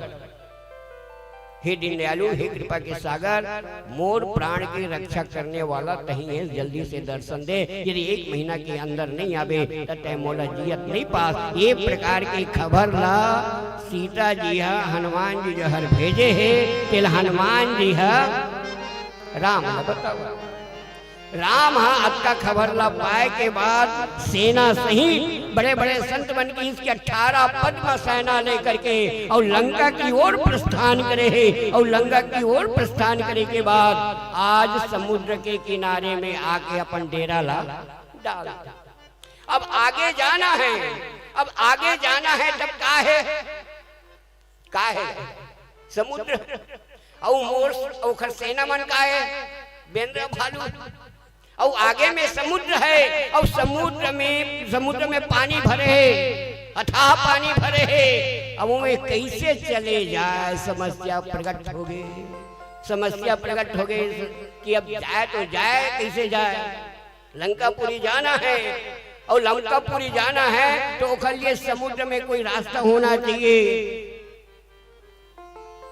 हे दीनदयालु, हे कृपा के सागर, मोर प्राण के रक्षा करने वाला तहीं हे, जल्दी से दर्शन दे। यदि एक महीना के अंदर नहीं आबे, त तैं मोला जियत नहीं पास। ये प्रकार के खबर ला सीता जी ह हनुमान जी जहर भेजे हे, तेला हनुमान जी ह राम ल बतावा। राम ह अतका खबर ला पाए के बाद सेना सहित बड़े-बड़े संत मन की इसकी अठारह पद्म सेना लेकर के और लंका की ओर प्रस्थान करे हे और लंका की ओर प्रस्थान करे के बाद आज समुद्र के किनारे में आके अपन डेरा ला डाल दे। अब आगे जाना है, अब आगे जाना है तब का है? का है? समुद्र। अउ मोर, ओखर सेना मन का है? बेंदरा भालू। अउ आगे में समुद्र है, अउ समुद्र में, समुद्र में पानी भरे है, अथाह पानी भरे है। अब वो कैसे चले जाए, समस्या प्रकट हो गई। समस्या प्रकट हो गई कि अब जाए तो जाए, कैसे जाए? लंकापुरी जाना है, और लंकापुरी जाना है तो ओकर लिए समुद्र में कोई रास्ता होना चाहिए।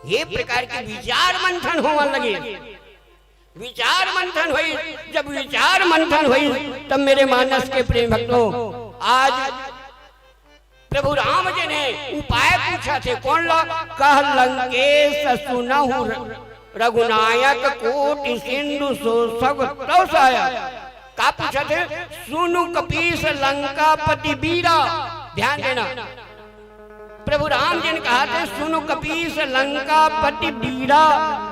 ये प्रकार के विचार मंथन होवन लगे। विचार मंथन होई, जब विचार मंथन होई, तब मेरे मानस के प्रेम भक्तों, आज प्रभु राम जी ने उपाय पूछा थे। कौन ला? कह लंकेश सुनहु र-, रघुनायक कोटि सिंधु सोसग तव सायक। का पूछा थे? सुनु कपीस लंकापति बीरा। ध्यान देना, प्रभु राम जी ने कहा थे, सुनु कपीस लंकापति बीरा,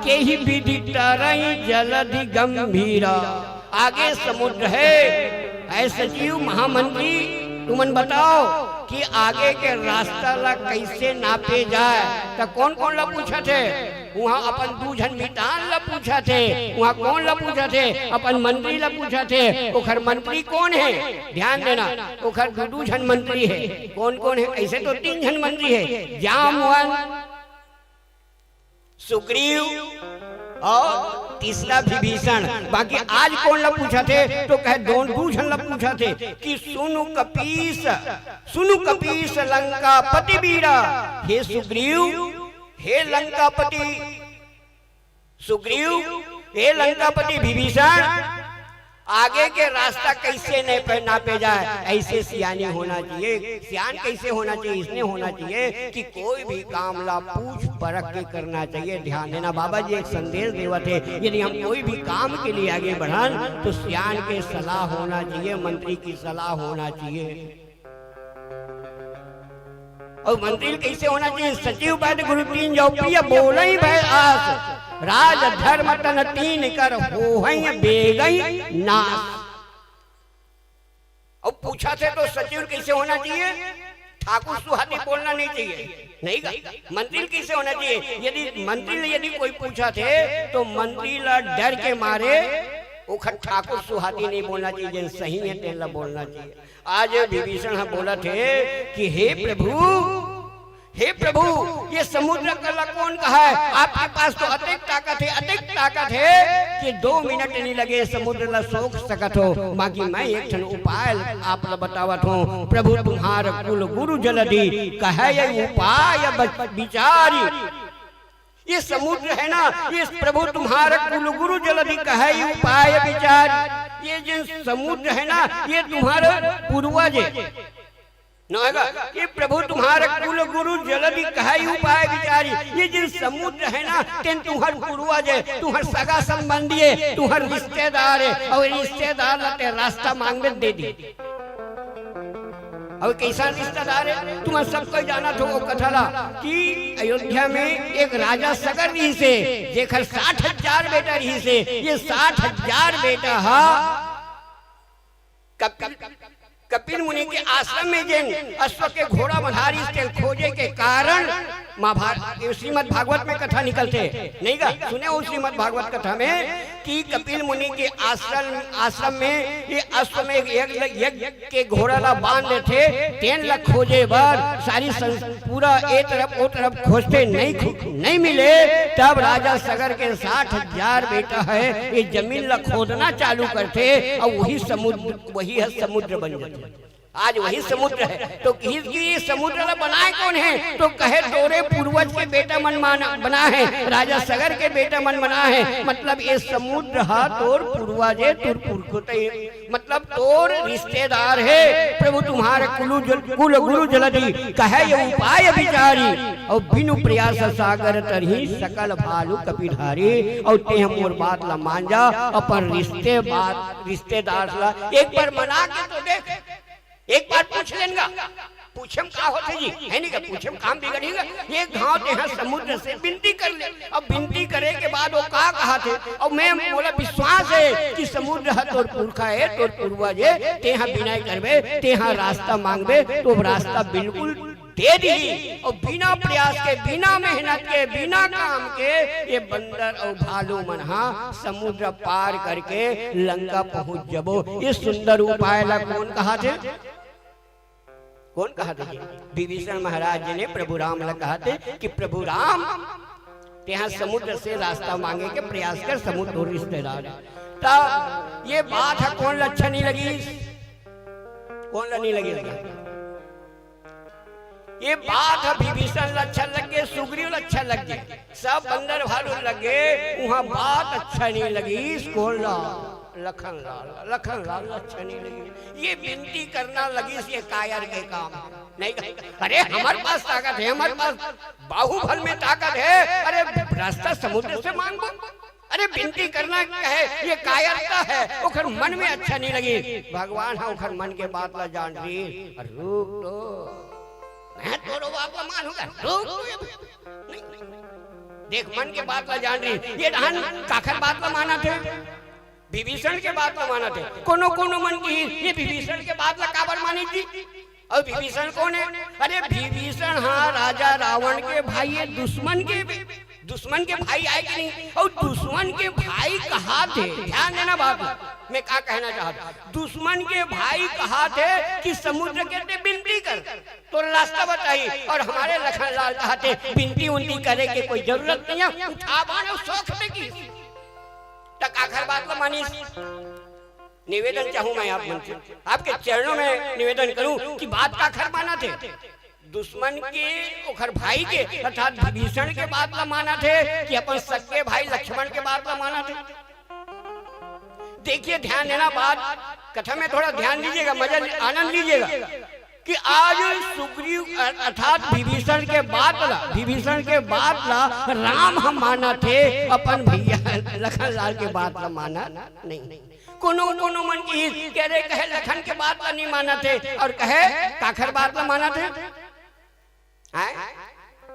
केहि विधि तरई जलधि गंभीरा। आगे समुद्र है। ऐ सचिव महामंत्री, तुमन बताओ कि आगे के रास्ता ला कैसे नापे जाए। त कौन कौन ला पूछा थे? वहाँ अपन दू झन मितान ला पूछा थे। वहाँ कौन ला पूछा थे? अपन मंत्री ला पूछा थे। ओखर मंत्री कौन है? ध्यान देना, ओखर दू दू झन मंत्री है। कौन कौन है? ऐसे तो तीन झन मंत्री है, जामवन, सुग्रीव और तीसरा विभीषण। बाकी आज कौन ला पूछा थे? तो कहे दो दू झन ला पूछा थे कि सुनु कपीस, सुनु कपीस लंकापति बीरा। हे सुग्रीव, हे लंकापति सुग्रीव, हे लंकापति विभीषण, आगे के रास्ता कैसे नहीं पे-, नापे जाए, ऐसे सियानी होना चाहिए। सियान कैसे होना चाहिए? इसने होना चाहिए कि कोई भी काम ला पूछ परख के करना चाहिए। ध्यान देना, बाबा जी एक संदेश देवत है, यदि हम कोई भी काम के लिए आगे बढ़न तो सियान के सलाह होना चाहिए, मंत्री की सलाह होना चाहिए। और मंत्री कैसे होना चाहिए? सचिव बद गुरु तीन जो प्रिय बोलई भय आस, राज धर्म तन तीन कर होहई बेगई नास। अब पूछा थे तो सचिव कैसे होना चाहिए? ठाकुर सुहाती बोलना नहीं चाहिए, नहीं का? मंत्री कैसे होना चाहिए? यदि मंत्री यदि कोई पूछा थे तो मंत्री ला डर के मारे ओखर ठाकुर सुहाती नहीं बोलना चाहिए, जेन सही है तेन ला बोलना चाहिए। आज विभीषण ह बोलत हे कि हे प्रभु, हे प्रभु, ये समुद्र ला कौन कहा है? आपके पास तो अतेक ताकत है, अतेक ताकत है कि दो मिनट नहीं लगे समुद्र ला सोख सकत हो। बाकी मैं एक ठन उपाय आप ला बतावत हूँ। प्रभु तुम्हार कुल गुरु जलधि, कहे ये उपाय बच-, विचारी। ये समुद्र है ना, ये प्रभु तुम्हार कुल गुरु जलधि, कहे ये उपाय विचारी। ये जिन समुद्र है ना, ये तुम्हार पूर्वज है। नोएगा, ये प्रभु तुम्हार कुल गुरु जलधि, कहे ये उपाय विचारी। ये जिन समुद्र है ना, तेन तुम्हार पूर्वज है, तुम्हार सगा संबंधी है, तुम्हार रिश्तेदार है, और रिश्तेदार ला तें रास्ता मांग में दे दी। अब कैसा रिश्तेदार है? तुम सबको जाना थो वो कथा ला कि अयोध्या में एक राजा सगर रहिसे, जेकर साठ हजार बेटा रहिसे। ये साठ हजार बेटा हा कपिल, कपिल मुनि के आश्रम में जेन अश्व के घोड़ा बंधारिस, तेल खोजे के कारण महाभारत, श्रीमद् भागवत में कथा निकलथे, नहीं का? सुने हो श्रीमद् भागवत कथा में कि कपिल मुनि के आश्रम, आश्रम में ये अश्व में एक, एक, एक के घोड़ा ला बांध देथे, तेन ला खोजे बर सारी संस-, पूरा ए तरफ ओ तरफ खोजथे, नहीं खो-, नहीं मिले। तब राजा सगर के साठ हजार बेटा है, ये जमीन ला खोदना चालू करथे और वही समुद्र, वही है समुद्र बन जाथे। आज वही समुद्र है। तो किस की समुद्र ला बनाए कौन है? तो कहे तोरे पूर्वज के बेटा मन माना, बना है, राजा सगर के बेटा मन बना है। मतलब ये समुद्र हा तोर पूर्वज है, तोर पुरखों ते, मतलब तोर रिश्तेदार है। प्रभु तुम्हारे कुलु जल, कुल गुरु जलधि कहे ये उपाय विचारी, और बिनु प्रयास सागर तरही सकल भालु कपिधारी। और ते हम मोर बात ला मान जा, अपन रिश्ते बात, रिश्तेदार ला एक बार मना के तो देख, एक बार पूछ लेन गा। पूछे म का होथे जी, है नहीं का? पूछे म काम बिगड़ही गा। एक घांव तेहा समुद्र से विनती कर ले। अब विनती करे के बाद वो का कहाथे? अब मैं मोला विश्वास है कि समुद्र ह तोर पुरखा है, तोर पूर्वज है, तेहा विनय करबे, तेहा रास्ता मांगबे, तो रास्ता बिल्कुल दे दिही। और बिना प्रयास के, बिना मेहनत के, बिना काम के ये बंदर और भालू मन हा समुद्र पार करके लंका पहुंच जबो। ये सुंदर उपाय ला कौन कहाथे? कौन कहाथे जी? विभीषण महाराज जी ने प्रभु राम ला कहाथे कि प्रभु राम, तेहा समुद्र से रास्ता मांगे के प्रयास कर, समुद्र तोर रिश्तेदार है। तब ये बात ह कौन ला अच्छा नहीं लगी? कौन ला नहीं लगी? ये बात ह विभीषण ला अच्छा लग गे, सुग्रीव ला अच्छा लग गे, सब बंदर भालू लग गे, उहां बात अच्छा नहीं लगी। कौन ला? लखन लाल, लखन लाल अच्छा नहीं लगी। ये विनती करना लगिस, ये कायर के काम नहीं। अरे हमर पास ताकत है, हमर पास बाहुबल में ताकत है। अरे रास्ता समुद्र से मांगबो। अरे विनती करना कहे, ये कायरता है, ओखर मन में अच्छा नहीं लगी। भगवान हा ओखर मन के बात ला जान रही। अरे रुक तो, मैं तोरो बाप ला मानूंगा, रुक तो ये। नहीं, नहीं, नहीं। देख मन के बात ला जान रही, ये डहन काखर बात ला मानथे? विभीषण के बात ला मानथे। कोनो कोनो मन की ये विभीषण के बात ला काबर मानी जी? और विभीषण कौन है? अरे विभीषण हा राजा रावण के भाई है, दुश्मन के भी, दुश्मन के भाई आय कि नहीं? और दुश्मन के भाई कहाथे, ध्यान देना बात, मैं का कहना चाहत हूं, दुश्मन के भाई कहाथे कि समुद्र के ते विनती कर, तोर रास्ता बताही, और हमारे लखन लाल कहाथे विनती उनती करे के कोई जरूरत नहीं है, उठा बाण और सोख में की। त काखर बात ला मानिस? निवेदन चाहूं मैं आप मन से, आपके चरणों में निवेदन करूं कि बात काखर मानथे? दुश्मन के, ओखर भाई के, अर्थात विभीषण के बात ला मानथे कि अपन सगे भाई लक्ष्मण के बात ला मानथे? देखिए, ध्यान देना बात, कथा में थोड़ा ध्यान दीजिएगा, मजा, आनंद लीजिएगा कि आज सुग्रीव अ-, अर्थात विभीषण के बात ला, विभीषण के बात ला राम ह मानथे, अपन भैया लखन लाल के बात ला मानत नहीं। कोनो कोनो मन की कह रहे, कहे लखन के बात ला नहीं मानथे और कहे काखर बात ला मानथे। हैं?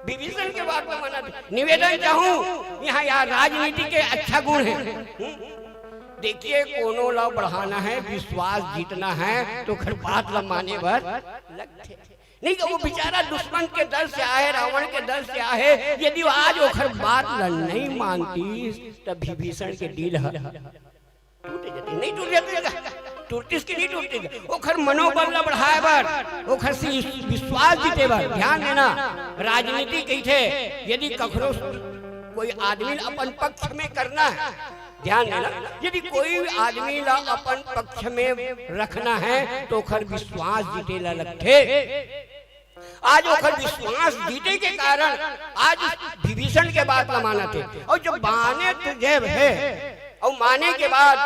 विभीषण के बात ला मानथे। निवेदन चाहूं, यहां यार राजनीति के अच्छा गुण है। हम्म? देखिए, कोनो ला बढ़ाना है, विश्वास जीतना है, तो ओखर बात ला माने बर लगथे। नहीं तो वो बेचारा दुश्मन के दल से आए, रावण के दल से आए, यदि वो आज ओखर बात ला नहीं मानतिस, तब विभीषण के दिल ह टूट जातिस, नहीं टूट जातिस का? टूटतिस कि नहीं टूटतिस? ओखर मनोबल ला बढ़ाए बर, ओखर से विश्वास जीते बर। ध्यान देना, राजनीति कहिथे, यदि कखरो कोई आदमी ला अपन पक्ष में करना है, ध्यान देना, यदि कोई आदमी ला अपन पक्ष में रखना है, तो ओखर विश्वास जीते ला लगथे। आज ओखर विश्वास जीते के कारण आज विभीषण के बात ला मानथे। और जब माने तुझे है, और माने के बाद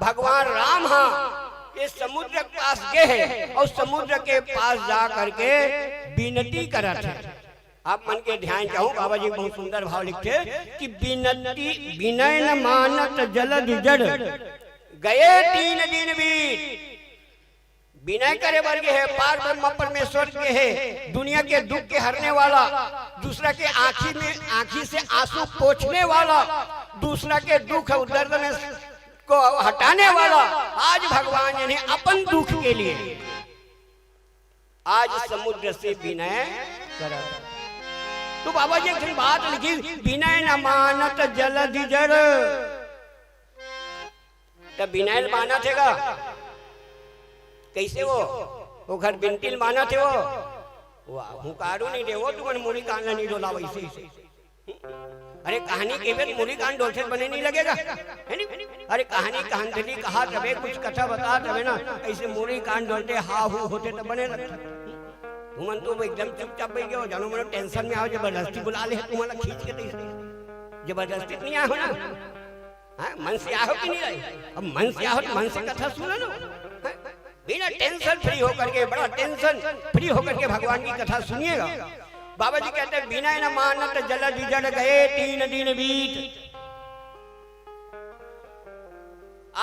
भगवान राम हा ये समुद्र के पास गे हे और समुद्र के पास जा करके विनती करत हे। आप मन के ध्यान चाहूं, बाबा जी बहुत सुंदर भाव लिखथे कि विनती, विनय न मानत जलधि जड़, गए तीन दिन बीत। विनय करे बर गे हे, पार ब्रह्मा परमेश्वर गे हे, दुनिया के दुख के हरने वाला, दूसरा के आंखी में, आंखी से आंसू पोंछने वाला, दूसरा के दुख और दर्द में को हटाने वाला, आज भगवान इन्हें अपन दुख के लिए आज समुद्र से विनय करत। तो बाबा जी एक ठन बात लिखिस, विनय न मानत जलधि जड़। त विनय ल मानत हे गा? कइसे वो? ओखर बिनती ल मानत हे वो? वाह, हुंकारू नइ दे वो, तुमन मुड़ी कान ल नइ डोला वइसे। अरे कहानी कहिबे त मुड़ी कान डोलथे त बने नहीं लगेगा, है नी? अरे कहानी कहांधली कहा तबे कुछ कथा बता तबे ना, ऐसे मुड़ी कान डोलथे हा हू होथे त बने लगथे। तुमन तो एकदम चुपचाप बइठ गए हो, जानो मनो tension में आए हो, जबरदस्ती बुला ले हे तुम्हारा खींच के, तो जबरदस्ती नहीं आए हो ना। हाँ, मन से आए हो कि नहीं आए? अब मन से आए हो तो मन से कथा सुनो ना। हाँ? बिना tension free होकर के, बड़ा tension free होकर के भगवान की कथा सुनिएगा। बाबा जी कहते हैं, "बिनय न मानत जलधि जड़ गए तीन दिन बीत।"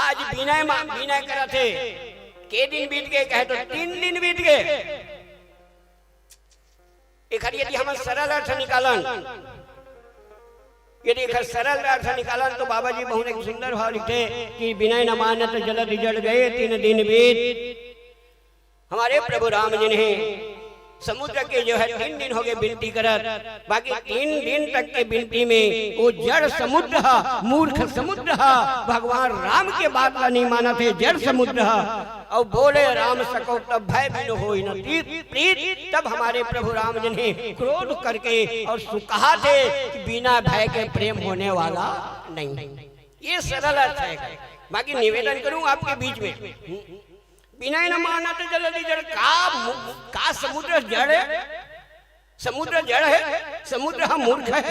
आज बिनय मा-, बिनय करत हे, के दिन बीत गए, कहे तो तीन दिन बीत गए। एखर यदि हम सरल अर्थ निकालन, यदि एखर सरल अर्थ निकालन, तो बाबा जी बहुत एक सुंदर भाव लिखथे कि "बिनय न मानत जलधि जड़ गए तीन दिन बीत।" हमारे प्रभु राम जिन्हें समुद्र के जो है तीन दिन हो गए बिनती करत, बाकी तीन दिन तक के बिनती में वो जड़ समुद्र हा, मूर्ख समुद्र हा, भगवान राम के बात ला नहीं मानत हे, जड़ समुद्र हा। अउ बोले राम सको तब भय बिनु होई न प्रीत, प्रीत। तब हमारे प्रभु राम जिन्हें क्रोध करके और सु-, कहा थे कि बिना भय के प्रेम होने वाला नहीं। ये सरल अर्थ है, बाकी निवेदन करूं आपके बीच में, बिनय न मानत जलधि जड़, का मु-, का समुद्र जड़ है? समुद्र जड़ है, समुद्र हा मूर्ख है।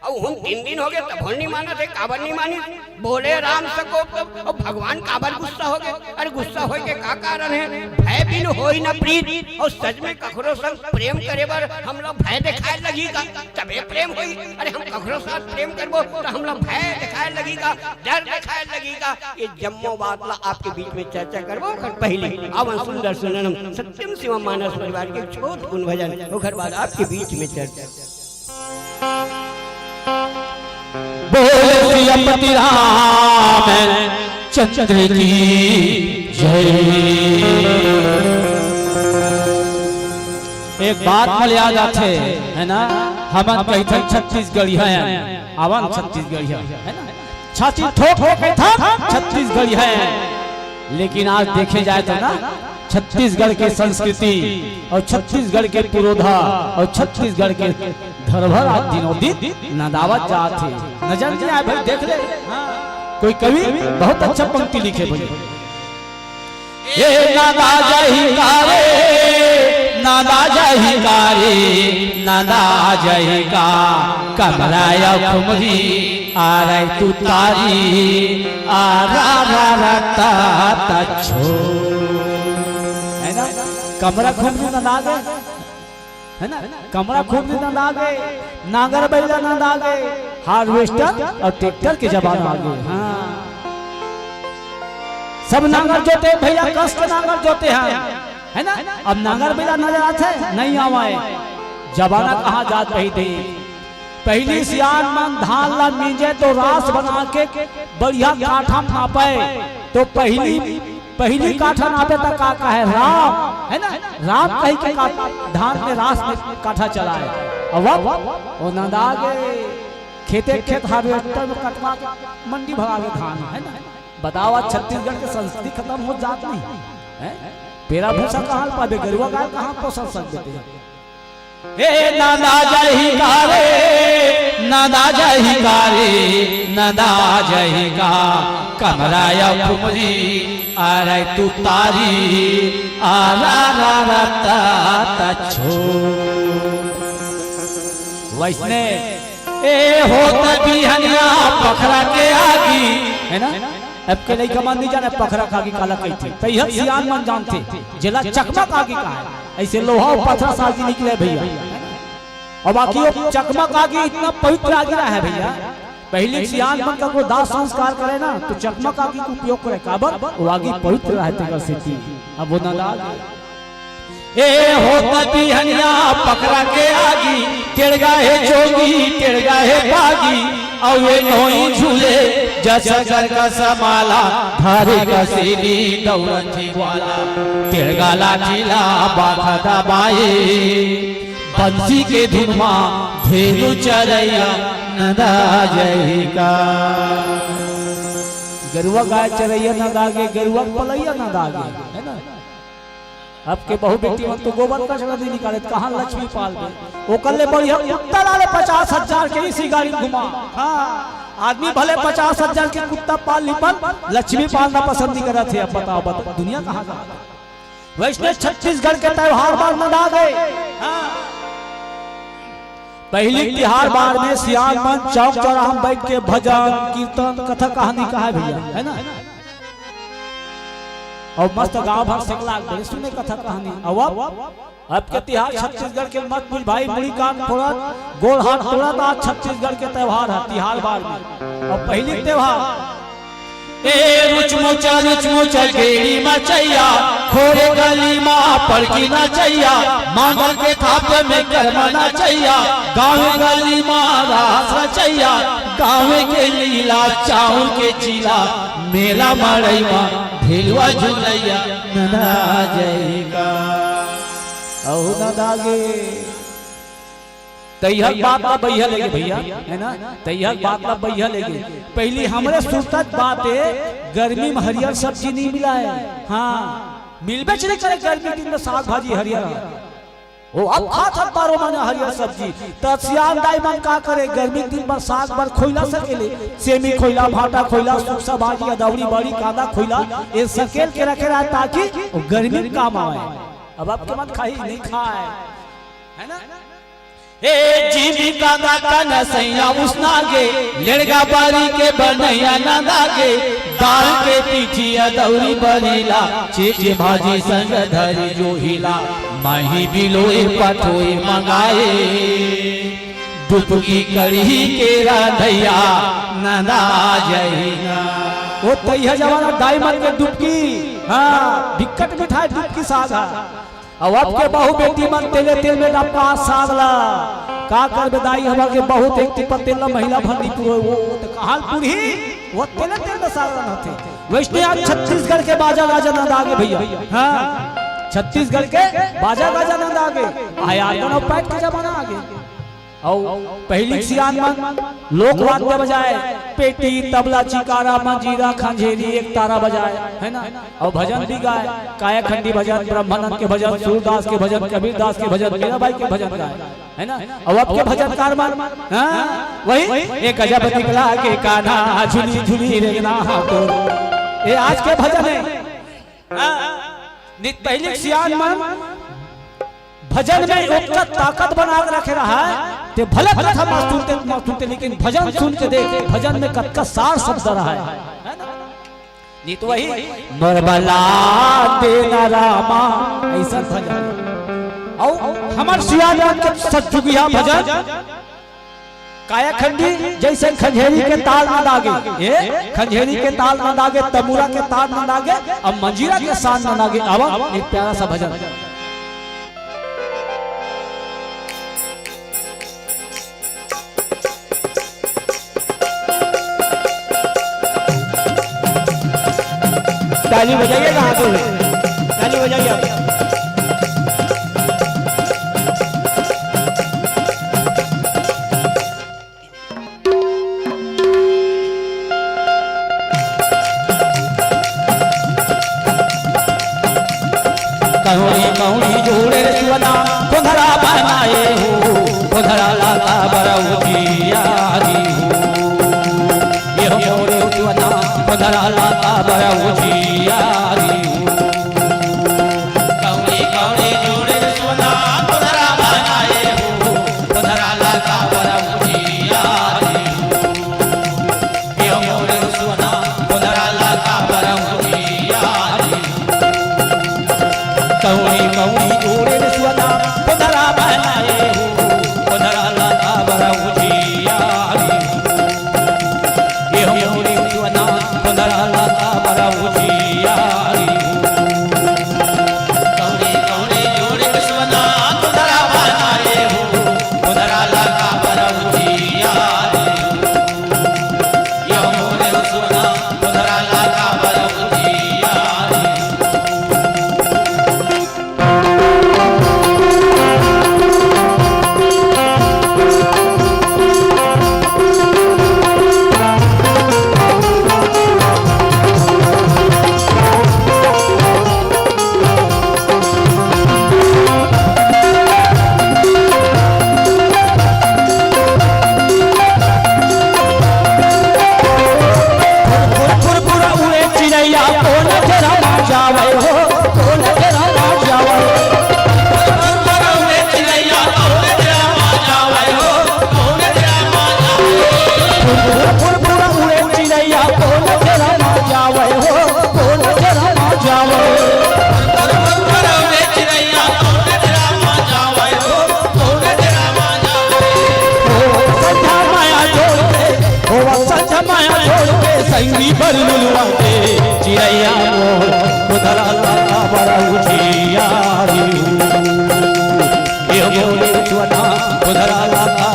अउ हुन तीन दिन हो गए, तब हुन नहीं मानत हे, काबर नहीं मानिस? बोले राम सकोप, अब भगवान काबर गुस्सा हो गए? अरे गुस्सा होए के का कारण है? भय बिनु होई न प्रीत। अउ सच में कखरो संग प्रेम करे बर हमला भय दिखाए लगही का, तबे प्रेम होई। अरे हम कखरो साथ प्रेम करबो तो हमला भय दिखाए लगही का, डर दिखाए लगही का। ये जम्मो बात ला आपके बीच में चर्चा करबो। ओखर पहले आवन सुंदर सुनन सत्यम शिवम मानस परिवार के छोट गुण भजन, ओखर बाद आपके बीच में चर्चा। बोल सियापति राम चंद्र की जय। एक बात मोला याद आथे, है ना, हमन कहिथन छत्तीसगढ़िया हन, आवन छत्तीसगढ़िया, है ना, छाती ठोक ठोक कहिथन छत्तीसगढ़िया हन, लेकिन आज देखे जाए तो ना, छत्तीसगढ़ के संस्कृति अउ छत्तीसगढ़ के पुरोधा अउ छत्तीसगढ़ के धरोहर आज दिनों दिन नंदावत जात हे। नजर नहीं आए भाई, देख ले, कोई कवि बहुत अच्छा पंक्ति लिखे भाई। ए नंदा जही का रे, नंदा जही का रे, नंदा जही का, कमरा या खुमरी आ रही तू तारी, आ रा रा रा ता ता छो। है ना? कमरा खुमरी नंदा गए, है ना? कमरा खुमरी नंदा गए, नांगर बैला नंदा गए, harvester अउ tractor के जमाना आ गए। हाँ, सब नांगर जोते भैया, कस के नांगर जोते हैं, है ना? अब नांगर बैला नजर आथे? नहीं आवे। जमाना कहाँ जात रही थी। पहली सियान मन धान ला मींजे तो रास बना के बढ़िया काठा म नापे। तो पहली, पहली काठा नापे त का कहे? राम, है ना? राम कही के का-, धान में रास में काठा चलाए। अब वो नंदा गए, खेते खेत harvester में कटवा के मंडी भगा के धान, है ना? बताओ, आज छत्तीसगढ़ के संस्कृति खतम हो जात नहीं है? पेरा भूसा कहाँ पाबे, गरुवा गाय कहाँ पोसन सकबे ते? हे नंदा जही का रे, नंदा जही का रे, नंदा जही का, कमरा या खुमरी आ रही तू तारी, आ रा रा रा ता ता छो। वैसने ए होत बिहनिया पखरा के आगी, है ना? अब के लइका मन नहीं जाने पखरा के आगी काला कहिथे, तइहन सियान मन जानथे, जेला चकमक आगी कहे। ऐसे लोहा अउ पथरा से आगी निकले भैया। अब आगी वो चकमक आगी इतना पवित्र आगी रहा है भैया। पहली सियान मन का को दाह संस्कार करे ना, तो चकमक आगी के उपयोग करे, काबर? वो आगी पवित्र रहे तेकर सेती। अब वो नंदा ए होत बिहनिया पखरा के आगी, टेड़गा हे जोगी, टेड़गा हे बागी, अउ ए नोई झूले, जस गरकस माला, धारे कसेली दौरत हे ग्वाला। टेड़गा लाठी ला बाघा दबाए, बंसी के धुन मा धेनु चरैया नंदा जही का। गरुवा गाय चरैया नंदा गे, गरुवा पलैया नंदा गे, है ना? अब के बहू बेटी मन तो गोबर कचरा नइ निकाले, कहाँ लक्ष्मी पालबे? ओकर ले बढ़िया कुत्ता ला ले पचास हजार के, इसी गाड़ी घुमा। हाँ, आदमी भले पचास हजार के कुत्ता पाल ली, पर लक्ष्मी पालना पसंद नइ करत हे। अब बताओ, बताओ, दुनिया कहाँ जात हे? वइसने छत्तीसगढ़ के त्योहार बर नंदा गे। हाँ। पहिली तिहार बर में सियान मन चौक चौराहा में बइठ के भजन, कीर्तन, कथा कहानी कहय भइया, हे ना? अउ मस्त गाँव भर सकलाग बड़े सुने कथा कहानी। अउ अब, अब के तिहार छत्तीसगढ़ के मत बुझ भाई, मुड़ी कान फोड़त, गोड़ हाथ तोड़त, आज छत्तीसगढ़ के त्योहार हे, तिहार बर में। अउ पहिली तिहार, ए रुचमुचा, रुचमुचा गेड़ी मचैया, खोरे गली मा पड़की नचैया, मांगल के थाप में कर्मा नचैया, गाँव गली मा रास रचैया, गाँव के लीला चाउर के चीला, मेला मड़ई मा ढेलवा झुलैया, नंदा जय का। अउ नंदा गे। तइहक बात ला बइहा लेगे भइया, हे ना? तइहक बात ला बइहा लेगे। पहिली हमरे सुरता के बात हे, गर्मी में हरियर सब्जी नइ मिलय। हाँ, मिलबेच नइ करे गर्मी दिन में साग भाजी हरियर। ओ अब खात हन बारो महीना हरियर सब्जी। त सियान दाई मन का करे, गर्मी दिन बर साग बर खोइला सकेले, सेमी खोइला, भांटा खोइला, सुकसा भाजी, अदौरी, बड़ी, कांदा खोइला, ये सकेल के रखे रहय ताकि ओ गर्मी में काम आवय। अब अब के मन खाही, नइ खाय, हे ना? ए जीमी कांदा का नसैया उसना गे, लेड़गा बारी के बनैया नंदा गे, दाल के पीठिया दौरी बरीला, चेचे भाजी संग धरी जोहिला, माही बिलोय पठोय मंगाए, डुबकी कढ़ी के राधैया नंदा जइना। ओ तइहा जमाना दाई मन के डुबकी, हाँ, बिकट मिठाय डुबकी साग हा। अउ अब के बहू बेटी मन तेले तेल में डबका साग ला। का करबे दाई, हमर के बहुत एक टिपा तेल ला महिला भर नइ पुरोय, ओ, ओ त कहाँ ल पुरही, ओ तेले तेल में साग ला होथे। वइसने आज छत्तीसगढ़ के बाजा गाजा नंदा गे भइया। हाँ, छत्तीसगढ़ के बाजा गाजा नंदा गे। आय organ अउ pad के जमाना आगे। अउ पहिली सियान मन लोक वाद्य बजाय, पेटी, तबला, चिकारा, मंजीरा, खंजेरी, एकतारा बजाय, हे ना? अउ भजन भी गाय, कायाखंडी भजन, ब्रह्मानंद के भजन, सूरदास के भजन, कबीरदास के भजन, मीराबाई के भजन गाय, हे ना? अउ अब के भजनकार मन, हाँ, वही, एक गजब निकला के कान्हा, झुली झुली रेंगना हा तोर। ये आज के भजन हे। हाँ, नित पहिली सियान मन भजन में ओतका ताकत बना के रखे रहय, ते भले कथा मत सुनते, मत सुनते, लेकिन भजन सुन के देख, भजन में कतका सार शब्द रहय। हे ना? नित वही, मोर बला देना रामा, अइसन भजन। अउ हमर सियान मन के सतजुगिया भजन, कायाखंडी जइसे खंजेरी के ताल नंदा गे, ए, खंजेरी के ताल नंदा गे, तमूरा के ताल नंदा गे, अउ मंजीरा के साज नंदा गे। आवा, एक प्यारा सा भजन। ताली बजाइएगा, हाथों में ताली बजाइए आप। कहुड़ी कहुड़ी जोड़े रे सुअना, कोंधरा बनाए हो, कोंधरा लाता बरऊ जियारी हो। ये हो मोरे सुअना, कोंधरा लाता बरऊ जियारी हो। कहुड़ी कहुड़ी जोड़े रे सुअना, कोंधरा बनाए हो, कोंधरा लाता बरऊ जियारी हो। ये मोरे सुअना, कोंधरा लाता बरऊ जियारी। कौड़ी कौड़ी जोड़े रे सुअना, कोंधरा बनाए हो, कोंधरा लाता बरऊ जियारी। ये मोरे सुअना, कोंधरा लाता बरऊ जियारी।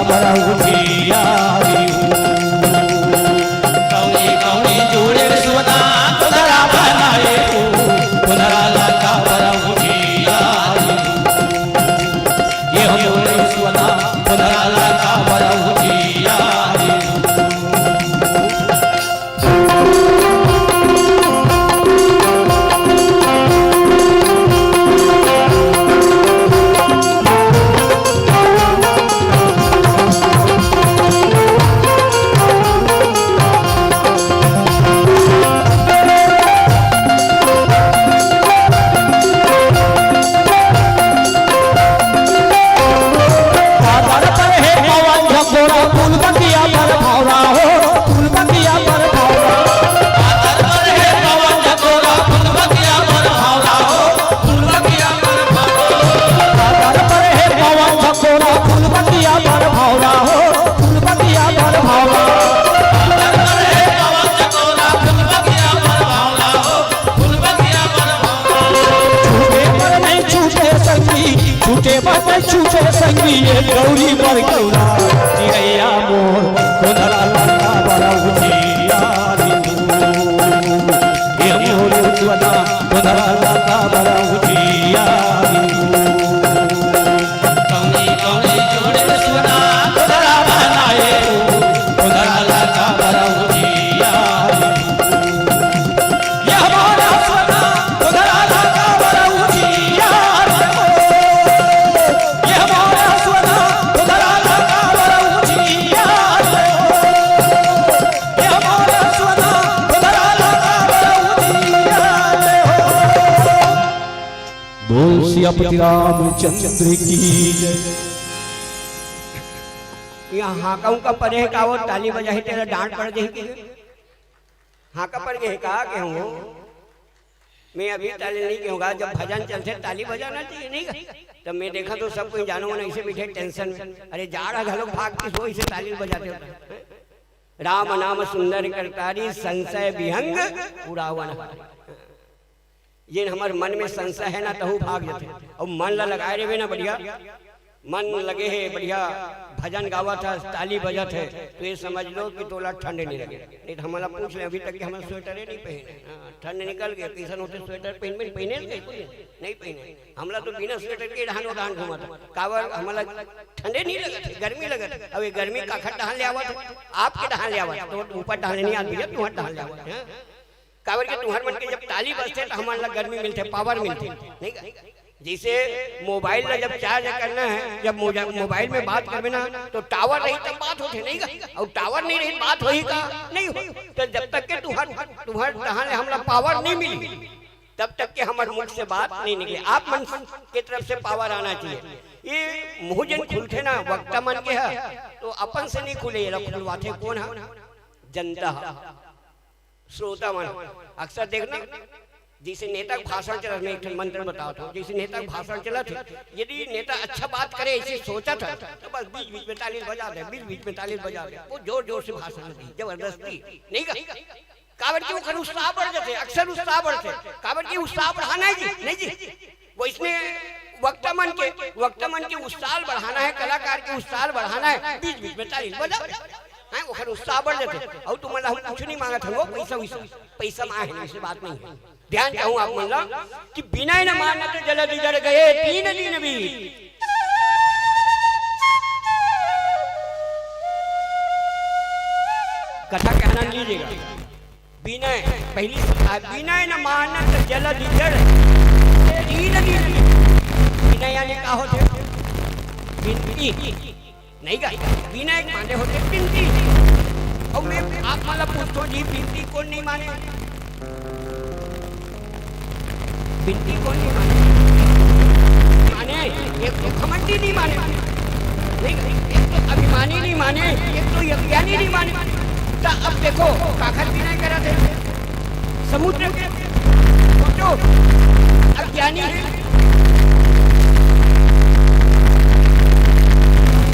बड़ा उजियारी हो। कौनी कौनी जोड़े सुना कोदरा बनाए हो, कोदरा लगा बड़ा उजियारी हो। ये जोड़े सुना कोदरा लगा बड़ा उजियारी हो। आदर पर हे पवन झकोरा, फूल बगिया पर भौरा हो, फूल बगिया पर भौरा। आदर पर हे पवन झकोरा, फूल बगिया पर भौरा हो, फूल बगिया पर भौरा। आदर पर हे पवन झकोरा, फूल बगिया पर भौरा हो, फूल बगिया पर भौरा। आदर पर हे पवन झकोरा, फूल बगिया पर भौरा हो, फूल बगिया पर भौरा। छूटे पर नहीं छूटे संगी, छूटे पर नहीं छूटे संगी, ये गौरी बर गौरा। चिड़ैया मोर कोदरा लगा बड़ा उजियारी हो। ये मोर कोदरा, कोदरा लगा बड़ा उजियारी हो। कौनी कौनी जोड़े सुना कोदरा बनाए हो, कोदरा लगा बड़ा उजियारी हो। ये हमारा सोना, कोदरा लगा बड़ा उजियार हो। ये हमारा सोना, कोदरा लगा बड़ा उजियार हो। ये हमारा सोना, कोदरा लगा बड़ा उजियार हो। बोल सियापति रामचंद्र की जय। यहाँ हाँका उका पड़े हे का, वो ताली बजाही तेला डांट पड़ जाही के? हाँका पड़ गए का के हूँ? मैं अभी ताली नहीं कहूँगा, जब भजन चलते ताली बजाना चाहिए, नहीं का? तब मैं देखा तो सब कोई जानो मन ऐसे बैठे टेंशन में, अरे जाड़ा घलो भाग किस वो इसे ताली बजाते हो? राम नाम सुंदर करतारी, संशय विहंग उड़ावन। जेन हमर मन में संशय है ना, तहू भाग जथे। अउ मन ला लगाए रहिबे ना बढ़िया, मन लगे हे बढ़िया, भजन गावत है, ताली बजत है, तो ये समझ लो कि तोला ठंड नहीं लगे। नहीं तो हमला पूछ ले, अभी तक के हमन स्वेटर नहीं पहने। हाँ, ठंड निकल गए, कैसन होते स्वेटर पहन में पहने के कोई नहीं पहने। हमला तो बिना स्वेटर के डहान उड़ान घूमत है। काबर हमला ठंडे नहीं लगत है, गर्मी लगत है। अब ये गर्मी काखर डहान ले आवत है, आपके डहान ले आवत है, तो ऊपर डहान ले नहीं आत भैया, तुम्हारे डहान ले आवत है। काबर के तुहर मन के जब ताली बजथे, त हमन ला गर्मी मिलथे, पावर मिलथे, नहीं का? जैसे मोबाइल ला जब चार्ज करना है, जब मोजा-, मोबाइल में बात करबे ना, तो टावर रही तब बात होथे, नहीं का? अउ टावर नहीं रही, बात होही का? नहीं हो। तो जब तक के तुहर, तुहर तहां ले हमला पावर नहीं मिली, तब तक के हमर मुख से बात नहीं निकले। आप मन के तरफ से पावर आना चाहिए। ये मुंह जन खुलथे ना वक्ता मन के ह, तो अपन से नहीं खुले, ये ला खुलवाथे कौन ह? जनता ह। श्रोता मन, अक्सर देखना, जैसे नेता के भाषण चलत, मैं एक ठन मंत्र बतावत हूँ, जैसे नेता के भाषण चलत हे, यदि नेता अच्छा बात करे, ऐसे सोचत है, तो बस बीच बीच में ताली बजा दे, बीच बीच में ताली बजा दे, वो जोर जोर से भाषण दी, जबरदस्ती, नहीं का? काबर कि ओकर उत्साह बढ़ जाथे, अक्सर उत्साह बढ़थे, काबर कि उत्साह बढ़ाना है जी, नहीं जी, वैसने वक्ता मन के, वक्ता मन के उत्साह बढ़ाना है, कलाकार के उत्साह बढ़ाना है, बीच बीच में ताली बजा दे। हैं, ओखर उत्साह बढ़ जाथे। अउ तुमन ला हम कुछ नहीं मांगत हन, वो पैसा वैसा, पैसा मांगे हन, ऐसी बात नहीं है। ध्यान चाहूं आप मन ला कि बिनय न मानत जलधि जड़ गए तीन दिन बीत। कथा के आनंद लीजिएगा। बिनय, पहली, आ, बिनय न मानत जलधि जड़ गए तीन दिन बीत। बिनय यानी का होथे? बिनती। नहीं गा, बिनय के माने होथे बिनती। अउ मैं आप मन ला पूछथों जी, बिनती कोन नहीं माने? बिनती कोन नहीं माने? माने, एक तो घमंडी नहीं माने, नहीं गा, एक तो अभिमानी नहीं माने, एक तो अज्ञानी नहीं माने। त अब देखो, काखर बिनय करत हे? समुद्र के सोचो, अज्ञानी है।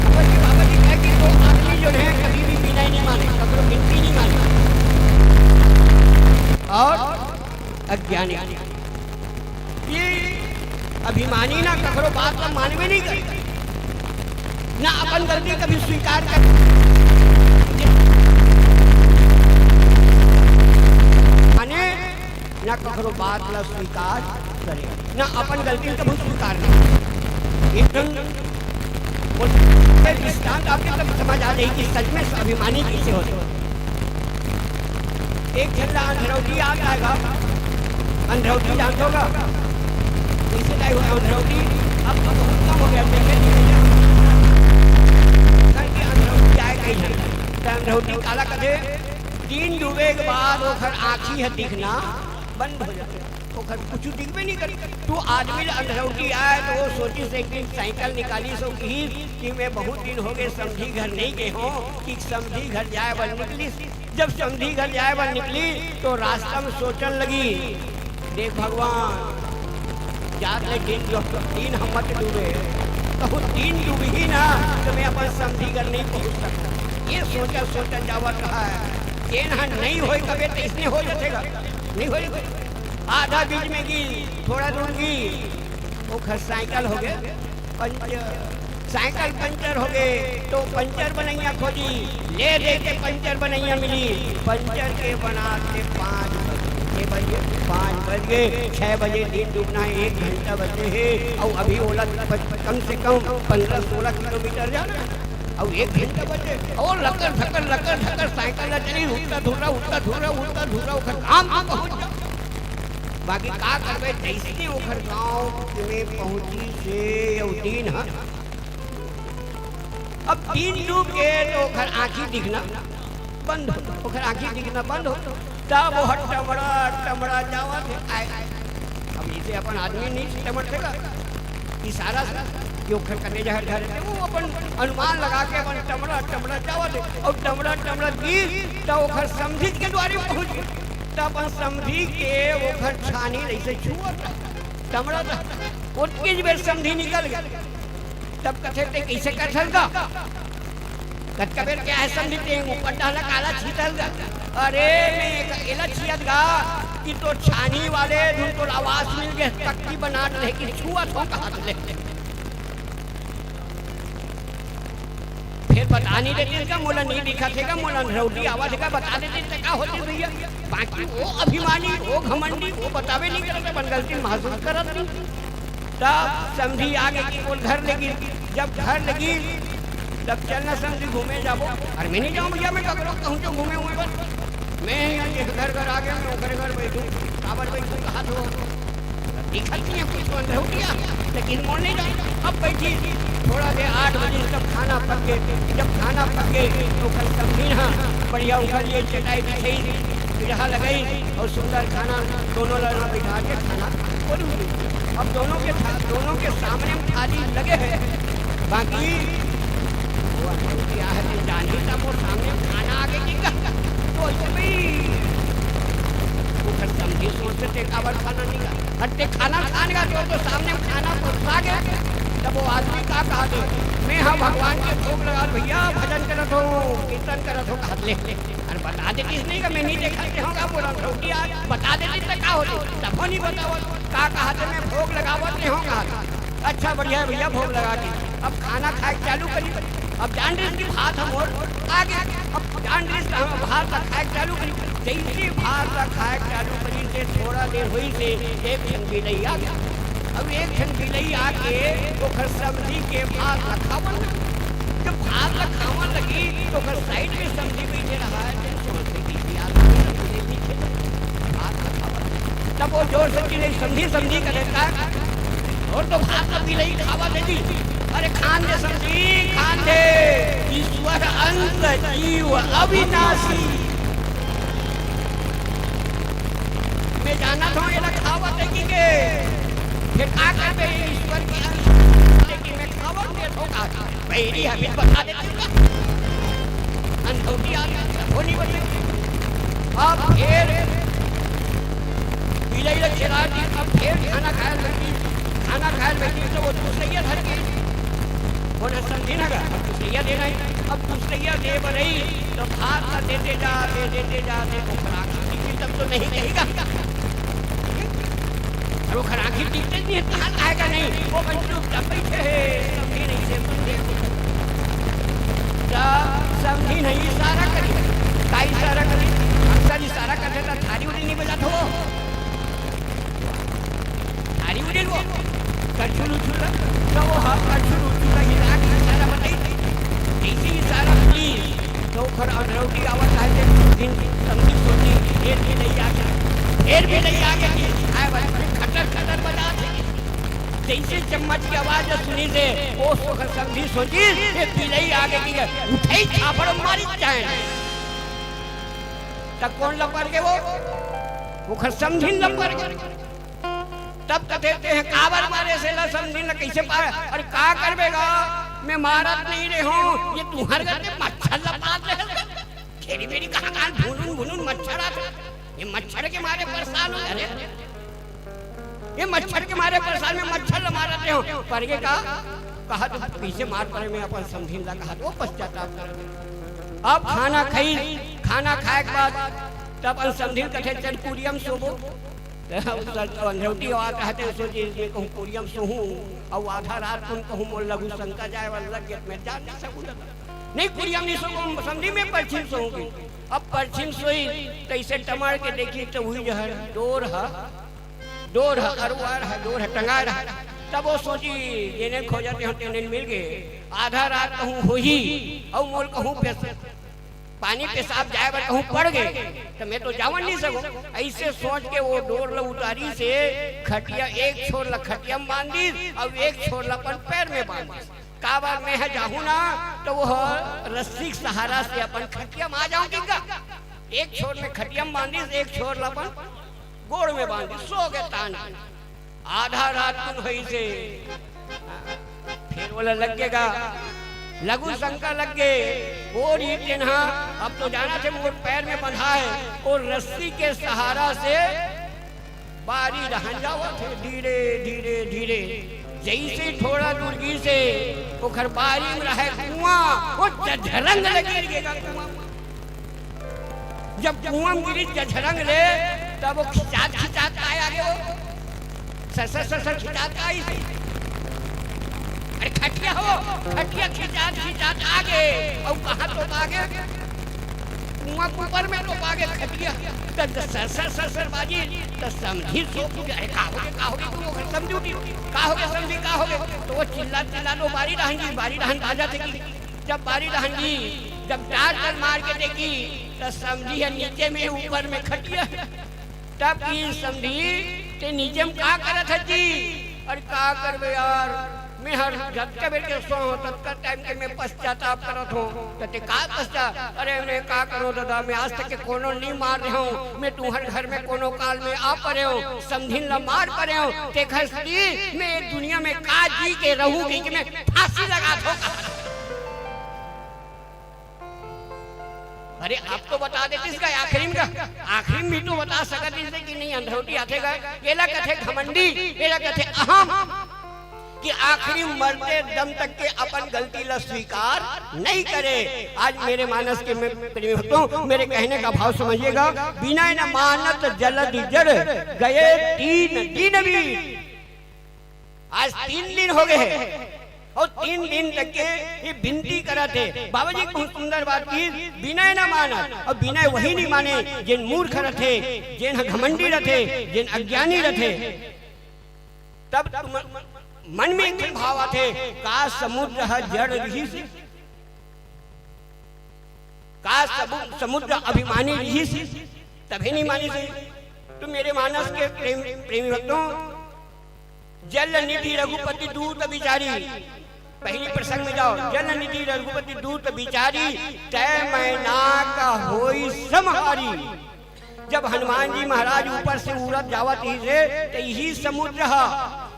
अपर के बाबा जी कहे कि दो आदमी जो है, कभी भी बिनय नहीं माने, ककरो बिनती नहीं माने। और अज्ञानी। ये अभिमानी ना ककरो बात ला मानबे नहीं करे। ना अपन गलती कभी स्वीकार कर, माने ना ककरो बात ला स्वीकार करे, ना अपन गलती कभी स्वीकार नहीं। एकदम वो दृष्टांत आपके तब समझ आ जाएगी कि सच में स्वाभिमानी कैसे होते हैं। एक झंडा अंधरौटी आ जाएगा, अंधरौटी जानते होगा, कैसे टाइप होगा अंधरौटी? अब तो बहुत कम हो गया, पहले नहीं था। कल के अंधरौटी आए कई झंडा, तो अंधरौटी काला कथे, दिन डूबे के बाद ओखर आँखी ह दिखना बंद हो जाथे, ओखर कुछ दिखबे नहीं करे। तू आदमी ल अंधरौटी आए तो वो सोचिस एक दिन साइकिल निकालिस, वो कहिस कि मैं बहुत दिन हो गए समधी घर नहीं गए हों, कि समधी घर जाए बर निकलिस। जब समधी घर जाए बर निकली तो रास्ता में सोचन लगी, देख भगवान, जात ले दिन जो दिन हम मत डूबे, कहूँ दिन डूबही ना तो मैं अपन समधी घर नहीं पहुँच सकूँ। ये सोचा सोचा जावत रहा है, जेन ह नहीं होय कबे तइसने हो जाथे गा, नहीं हो जाथे। आधा बीच में गिर, थोड़ा दूर गिर, ओखर साइकिल हो गए पंचर, साइकिल पंचर हो गए तो पंचर बनैया खोजी, ले दे के पंचर बनैया मिली। पंचर के बनात ले पाँच बजे, के बजे? पाँच बज गए, छः बजे दिन डूबना है, एक घंटा बचे है, और अभी ओला प-, कम से कम पन्द्रह सोलह किलोमीटर जाना है, और एक घंटा बचे, और लकर धकर, लकर धकर साइकिल ला चली, उठता धुर्रा, उठता धुर्रा, उठता धुर्रा, ओखर काम तो पहुँच जाओ। बाकी का करबे, जइसने ओखर गाँव में पहुँचिस हे अउ दिन ह, अब दिन डूब के तो ओखर आँखी दिखना बंद हो, ओखर आँखी दिखना बंद हो, तब ओहर टमड़ा टमड़ा जावत हे। आय, अब इसे अपन आदमी नहीं टमड़थे का, इशारा से कि ओखर कने जहर घर हे, वो अपन अनुमान लगा के अपन टमड़ा टमड़ा जावत हे, और टमड़ा टमड़ा गिर त ओखर समधी के दुवारी पहुँच गे। त अपन समधी के ओखर छानी ल अइसे छुवत रहा। टमड़ा त ओतकेच बेर समधी निकल गे। तब कथे, "ते कइसे करथस गा? कतका बेर के आहे समधी, ते ऊपर डाहला काला छीतस गा?" "अरे, मैं एक एला छियत गा कि तोर छानी वाले धुन तोर आवाज मिल गे, तख्ती बना ले कि छुवत हों कहत ले।" फेर बता नहीं देतिस का, मोला नहीं दिखत हे का, मोला अंधरौटी आवत हे का, बता देतिस त का होतिस भैया। बाकी वो अभिमानी, वो घमंडी, वो बताबे नहीं करत, अपन गलती महसूस करत नहीं। तब समधी आगे कि बोल घर लेगी, जब घर लेगी, तब चलना समधी घूमे जाबो। अरे मैं नहीं जाऊँ भैया, मैं ककरो कहूँ तो घूमे हुए बस। मैं यहाँ के घर घर आ गया, मैं ओकरे घर बैठूँ, काबर बैठूँ, कहा तो दिखत नहीं है कुछ, बंद हो गया, लेकिन मोर नहीं जाए। अब बैठी थोड़ा देर, आठ बजे तक खाना पक गए। जब खाना पक गए तो कल समझी ना, बढ़िया उनका लिए चटाई बिछाई, पीढ़ा लगाई और सुंदर खाना दोनों लड़ा बिठा के खाना खोलूंगी। अब दोनों के था-, दोनों के सामने थाली लगे हैं, बाकी वो अंधौतिया है, जानी तब वो सामने खाना आगे की का, तो ऐसे भी वो कल समझी सोचते थे, काबर खाना नहीं खा, हटते खाना खाने का जो तो सामने खाना पहुंचा गया। तब वो आदमी का कहा दे, "मैं हाँ भगवान के भोग लगा भैया, भजन करत हो, कीर्तन करत हो," कहा ले। अरे बता देतिस नहीं का, मैं नहीं देखा के होगा, बोला रोटी आज बता देतिस तो का होती, तब वो नहीं बताओ। का कहा दे, "मैं भोग लगावत नहीं होगा।" अच्छा बढ़िया है भैया, भोग लगा दी। अब खाना खाए चालू करी, अब जान रही कि भात हम और आ गया। अब जान रही कि हम भात खाए चालू करी, जैसे भात खाए चालू करी से थोड़ा देर हुई से एक ठन बिलई आ गया। अब एक ठन बिलई आके ओखर समधी के भात ला खावन। जब भात ला खावन लगी तो ओखर साइड में समधी बैठे रहा है, तो समधी की भी आदत है, समधी भी खेले। भात ला खावन। तब वो जोर से चिल्लाई, "समधी, समधी," करे का, और तो भात ला बिलई खावा दे दी। अरे खान दे समधी, खान दे। ईश्वर अंत जीव अविनाशी। मैं जानत हूँ, एला खावत हे कि के? फेर का करबे, ईश्वर के अंश हे कि मैं खावत हे, धोखा। बहिरी हबीज बता देते का? अंधौती आ गया, वो नहीं बचे। अब फेर बिलई ल चला दी, अब फेर खाना खाए लगी। खाना खाए लगी तो वो दूसरइया धर के, वो न समझी ना, अब दूसरइया देना ही। अब दूसरइया दे बर रही, तो भात ला देते जाते, देते जाते, ओखर आँखी दिखी तब तो नहीं कहेगा। अरे ओखर आँखी दिखते नहीं है, कहाँ आएगा नहीं? वो बन चुपचाप बैठे हैं, समझे नहीं, से समझे। छुरू छुरू, त वो ह छुरू छुरू हिला के इशारा बताई। जइसे इशारा बताइस, त ओखर अंधरौटी आवत हे, ते दिन समधी सोचिस, "ए बिलई आगे, ए बिलई आगे," कि आय बस खटर खटर बजाथे। जइसे चम्मच के आवाज सुनिस हे, ओ ओखर समधी सोचिस, "ए बिलई आगे," कि उठई थापड़ मारिस जाय। त कोन ल परगे वो? ओखर समधिन ल परगे। तब कथे, "तेंह काबर मारेस एला, समधिन ल कइसे पाय?" "अरे का करबे गा, मैं मारत नइ रहेंव, ये तुंहर घर के मच्छर ल पाल रहे।" घेरी बेरी कहाँ कहाँ भुनुन भुनुन मच्छर आथे। ये मच्छर के मारे परेशान हो, अरे ये मच्छर के मारे परेशान, मैं मच्छर ल मारत रहेंव। परगे का? कहा तो कइसे मार परे, मैं अपन समधिन ल कहा तो पश्चाताप करत हे। अब खाना खाइस, खाना खाय के बाद तब अपन समधिन कथे, "चल कुरिया म सोबो।" त अंधरौटी आवत हे, ते सोचिस, "मैं कहूँ कुरिया म सोहूँ, अउ आधा रात कुन कहूँ मोर लघु शंका जाय वाला लग गे, मैं जा नइ सकूँ।" नहीं, कुरिया म नइ सोहूँ, समधी, मैं परछी म सोहूँ। अब परछी म सोइस, त अइसे टमड़ के देखिस, त उही डहर डोर ह, डोर ह, अरवार ह, डोर ह, टंगाय रहय। तब वो सोचिस, "जेने खोजत रहेंव, तेने मिल गे। आधा रात कहूँ होही, अउ मोर कहूँ पेश-, पानी पेशाब जाय बर कहूँ पड़ गे, त मैं तो जावन नइ सकूँ।" अइसे सोच के वो डोर ल उतारिस, खटिया एक छोर ल खटिया म बांध दिस, अउ एक छोर ल अपन पैर में बांध दिस। काबर, मैं ह जाहूँ ना, त वो ह रस्सी के सहारा से अपन खटिया म आ जाहूँ किंका। एक छोर में खटिया म बांध दिस, एक छोर ल अपन गोड़ में बांध दिस, सो गे तान के। आधा रात कुन होइस हे, फेर ओला लग गे गा, लघु शंका लग गे। ओ री तेन ह, अब तो जानत हे मोर पैर में बंधा हे, ओ रस्सी के सहारा से बारी डहन जावत हे, धीरे, धीरे, धीरे। जइसे थोड़ा दूर गिस हे, ओखर बारी म रहय कुआं, ओ जझरंग ले गिर गे गा कुआं। जब कुआं म गिरिस जझरंग ले, तब वो खिंचात खिंचात काय आगे वो? सरसर सरसर खिंचात काय आइस? अरे खटिया हो, खटिया खिंचात खिंचात आगे, अउ कहाँ तोपा गे? कुआं के ऊपर में तोपा गे खटिया। त सरसर सरसर बाजिस, त समधी सोच उठिस, "अरे का होगे, का होगे?" त वो समधी उठिस, "का होगे समधी, का होगे?" त वो चिल्लात चिल्लात वो बारी डहन गिस, बारी डहन बाजत हे कि जब बारी डहन गिस, जब चार चल मार के देखिस, त समधी ह नीचे में, ऊपर में खटिया। तब किहिस, "समधी, तें नीचे म का करत हस जी?" "अरे का करबे यार, मैं हर जतका बेर के सोहूं, ततका टाइम के मैं पश्चाताप करत हों।" "त तें का पश्चाताप?" "अरे मैं का करों ददा, मैं आज तक के कोनो नइ मार रहेंव, मैं तुम्हर घर में कोनो काल में आ परेंव, समधिन ल मार परेंव, तेखर सेती मैं ए दुनिया में का जी के रहूं कहिके मैं फांसी लगात हों।" अरे, अब तो बता देतिस का, आखिरी में का, आखिरी में भी तो बता सकत रहिस कि नहीं, अंधरौटी आथे का, एला कथे घमंडी, एला कथे अहम, कि आखिरी मरते दम तक के अपन गलती ला स्वीकार नहीं करे। आज मेरे मानस के, मैं, प्रेमी भक्तों, मेरे कहने का भाव समझिएगा। विनय न मानत जलधि जड़, गए तीन दिन बीत। आज तीन दिन हो गए हे अउ तीन दिन तक के ये बिनती करत हे। बाबा जी बहुत सुंदर बात किहिस, विनय न मानत, अउ विनय वही नइ माने जेन मूर्ख रथे, जेन ह घमंडी रथे, जेन अज्ञानी रथे। तब तुम मन में एक ठन भाव आथे, का समुद्र ह जड़ रिहिस? का सबु-, समुद्र अभिमानी रिहिस, तभे नइ मानिस हे। तो मेरे मानस के प्रेम, प्रेमी भक्तों, जल निधि रघुपति दूत बिचारी, पहली प्रसंग में जाओ, जल निधि रघुपति दूत बिचारी, तय मैनाक होई समहारी। जब हनुमान जी महाराज ऊपर से उड़त जावत रिहिस हे, त इही समुद्र ह,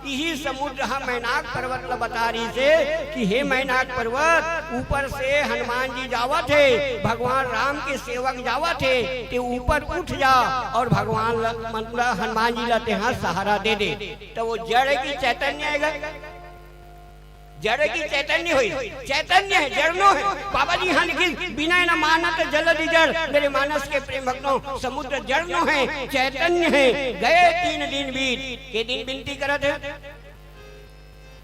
इही समुद्र ह मैनाक पर्वत ल बता रिहिस हे कि हे मैनाक पर्वत, ऊपर से हनुमान जी जावत हे, भगवान राम के सेवक जावत हे, तें ऊपर उठ जा अउ भगवान ल, मतलब हनुमान जी ल तेंहा सहारा दे दे। त वो जड़ हे कि चैतन्य हे गा? जड़ हे कि चैतन्य होही? चैतन्य हे, जड़ नो हे। बाबा जी इहाँ लिखिस, "विनय न मानत जलधि जड़।" मेरे मानस के प्रेम भक्तों, समुद्र जड़ नो हे, चैतन्य हे। गए तीन दिन बीत, के दिन बिनती करत हे?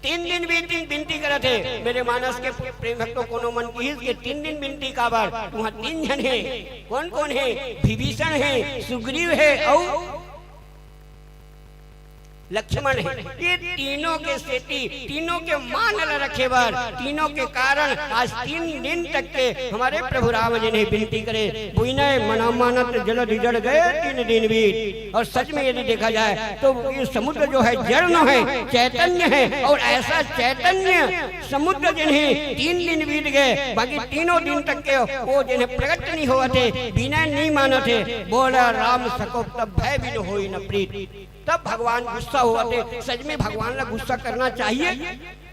तीन दिन बीत, दिन बिनती करत हे। मेरे मानस के प्रेम भक्तों, कोनो मन किहिस के तीन दिन बिनती काबर? उहाँ तीन झन हे। कोन कोन हे? विभीषण हे, सुग्रीव हे, अउ लक्ष्मण हे। ये तीनों के सेती, तीनों के मान ल रखे बर, तीनों के कारण आज तीन दिन तक के हमारे प्रभु राम जी ने विनती करे, "बिनय मना मानत जलधि जड़ गए तीन दिन बीत।" और सच में यदि देखा जाए तो ये समुद्र जो है जड़ न है, चैतन्य है, और ऐसा चैतन्य समुद्र जिन्हें तीन दिन बीत गए, बाकी तीनों दिन तक के वो जिन्हें प्रकट नहीं होवत हे, बिनय नहीं मानत हे, बोला राम सकोप तब भय बिनु होई न प्रीत। तब भगवान गुस्सा होवत हे। सच में भगवान ला गुस्सा करना चाहिए?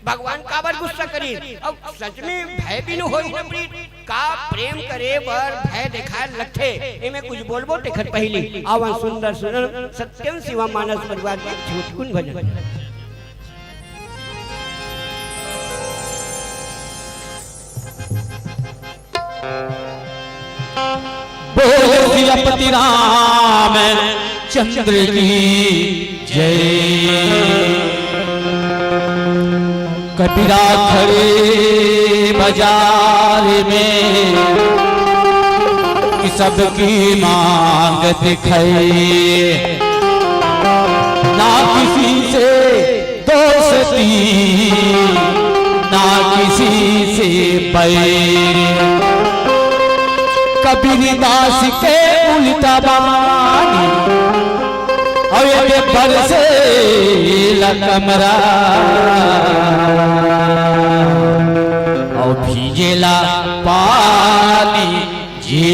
भगवान काबर गुस्सा करी? अब सच में भय बिनु होई न प्रीत, का प्रेम करे बर भय देखाए लगथे? एमे कुछ बोलबो तेखर पहिली आवन सुंदर सुंदर सत्यम शिवम मानस परिवार के झूठकुन भजन। बोल सियापति रामचंद्र की जय। कबीरा खड़े बाजार में कि सबकी मांग दिखाई, ना किसी से दोस्ती ना किसी से बैर। कबीर दास के उल्टा बानी, अउ ये बरसेला कमरा, अउ भींजेला पानी जी।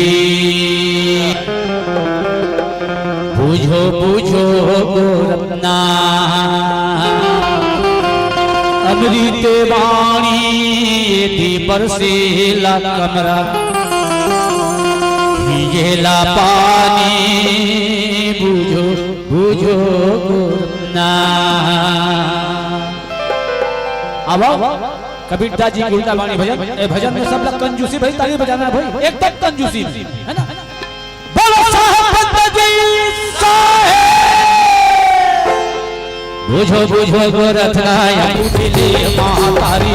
बुझो बुझो गोरखनाथ, अमृत वाणी यदि बरसेला कमरा, भींजेला पानी बुझो बुझो गोरखनाथ। अब कबीरदास जी के उल्टा बानी भजन। ए भजन में सब लोग कंजूसी भाई, ताली बजाना है भाई, एकदम कंजूसी में, है ना? बोलो साहेब बंदगी साहेब। बुझो बुझो गोरखनाथ, बुझले महतारी।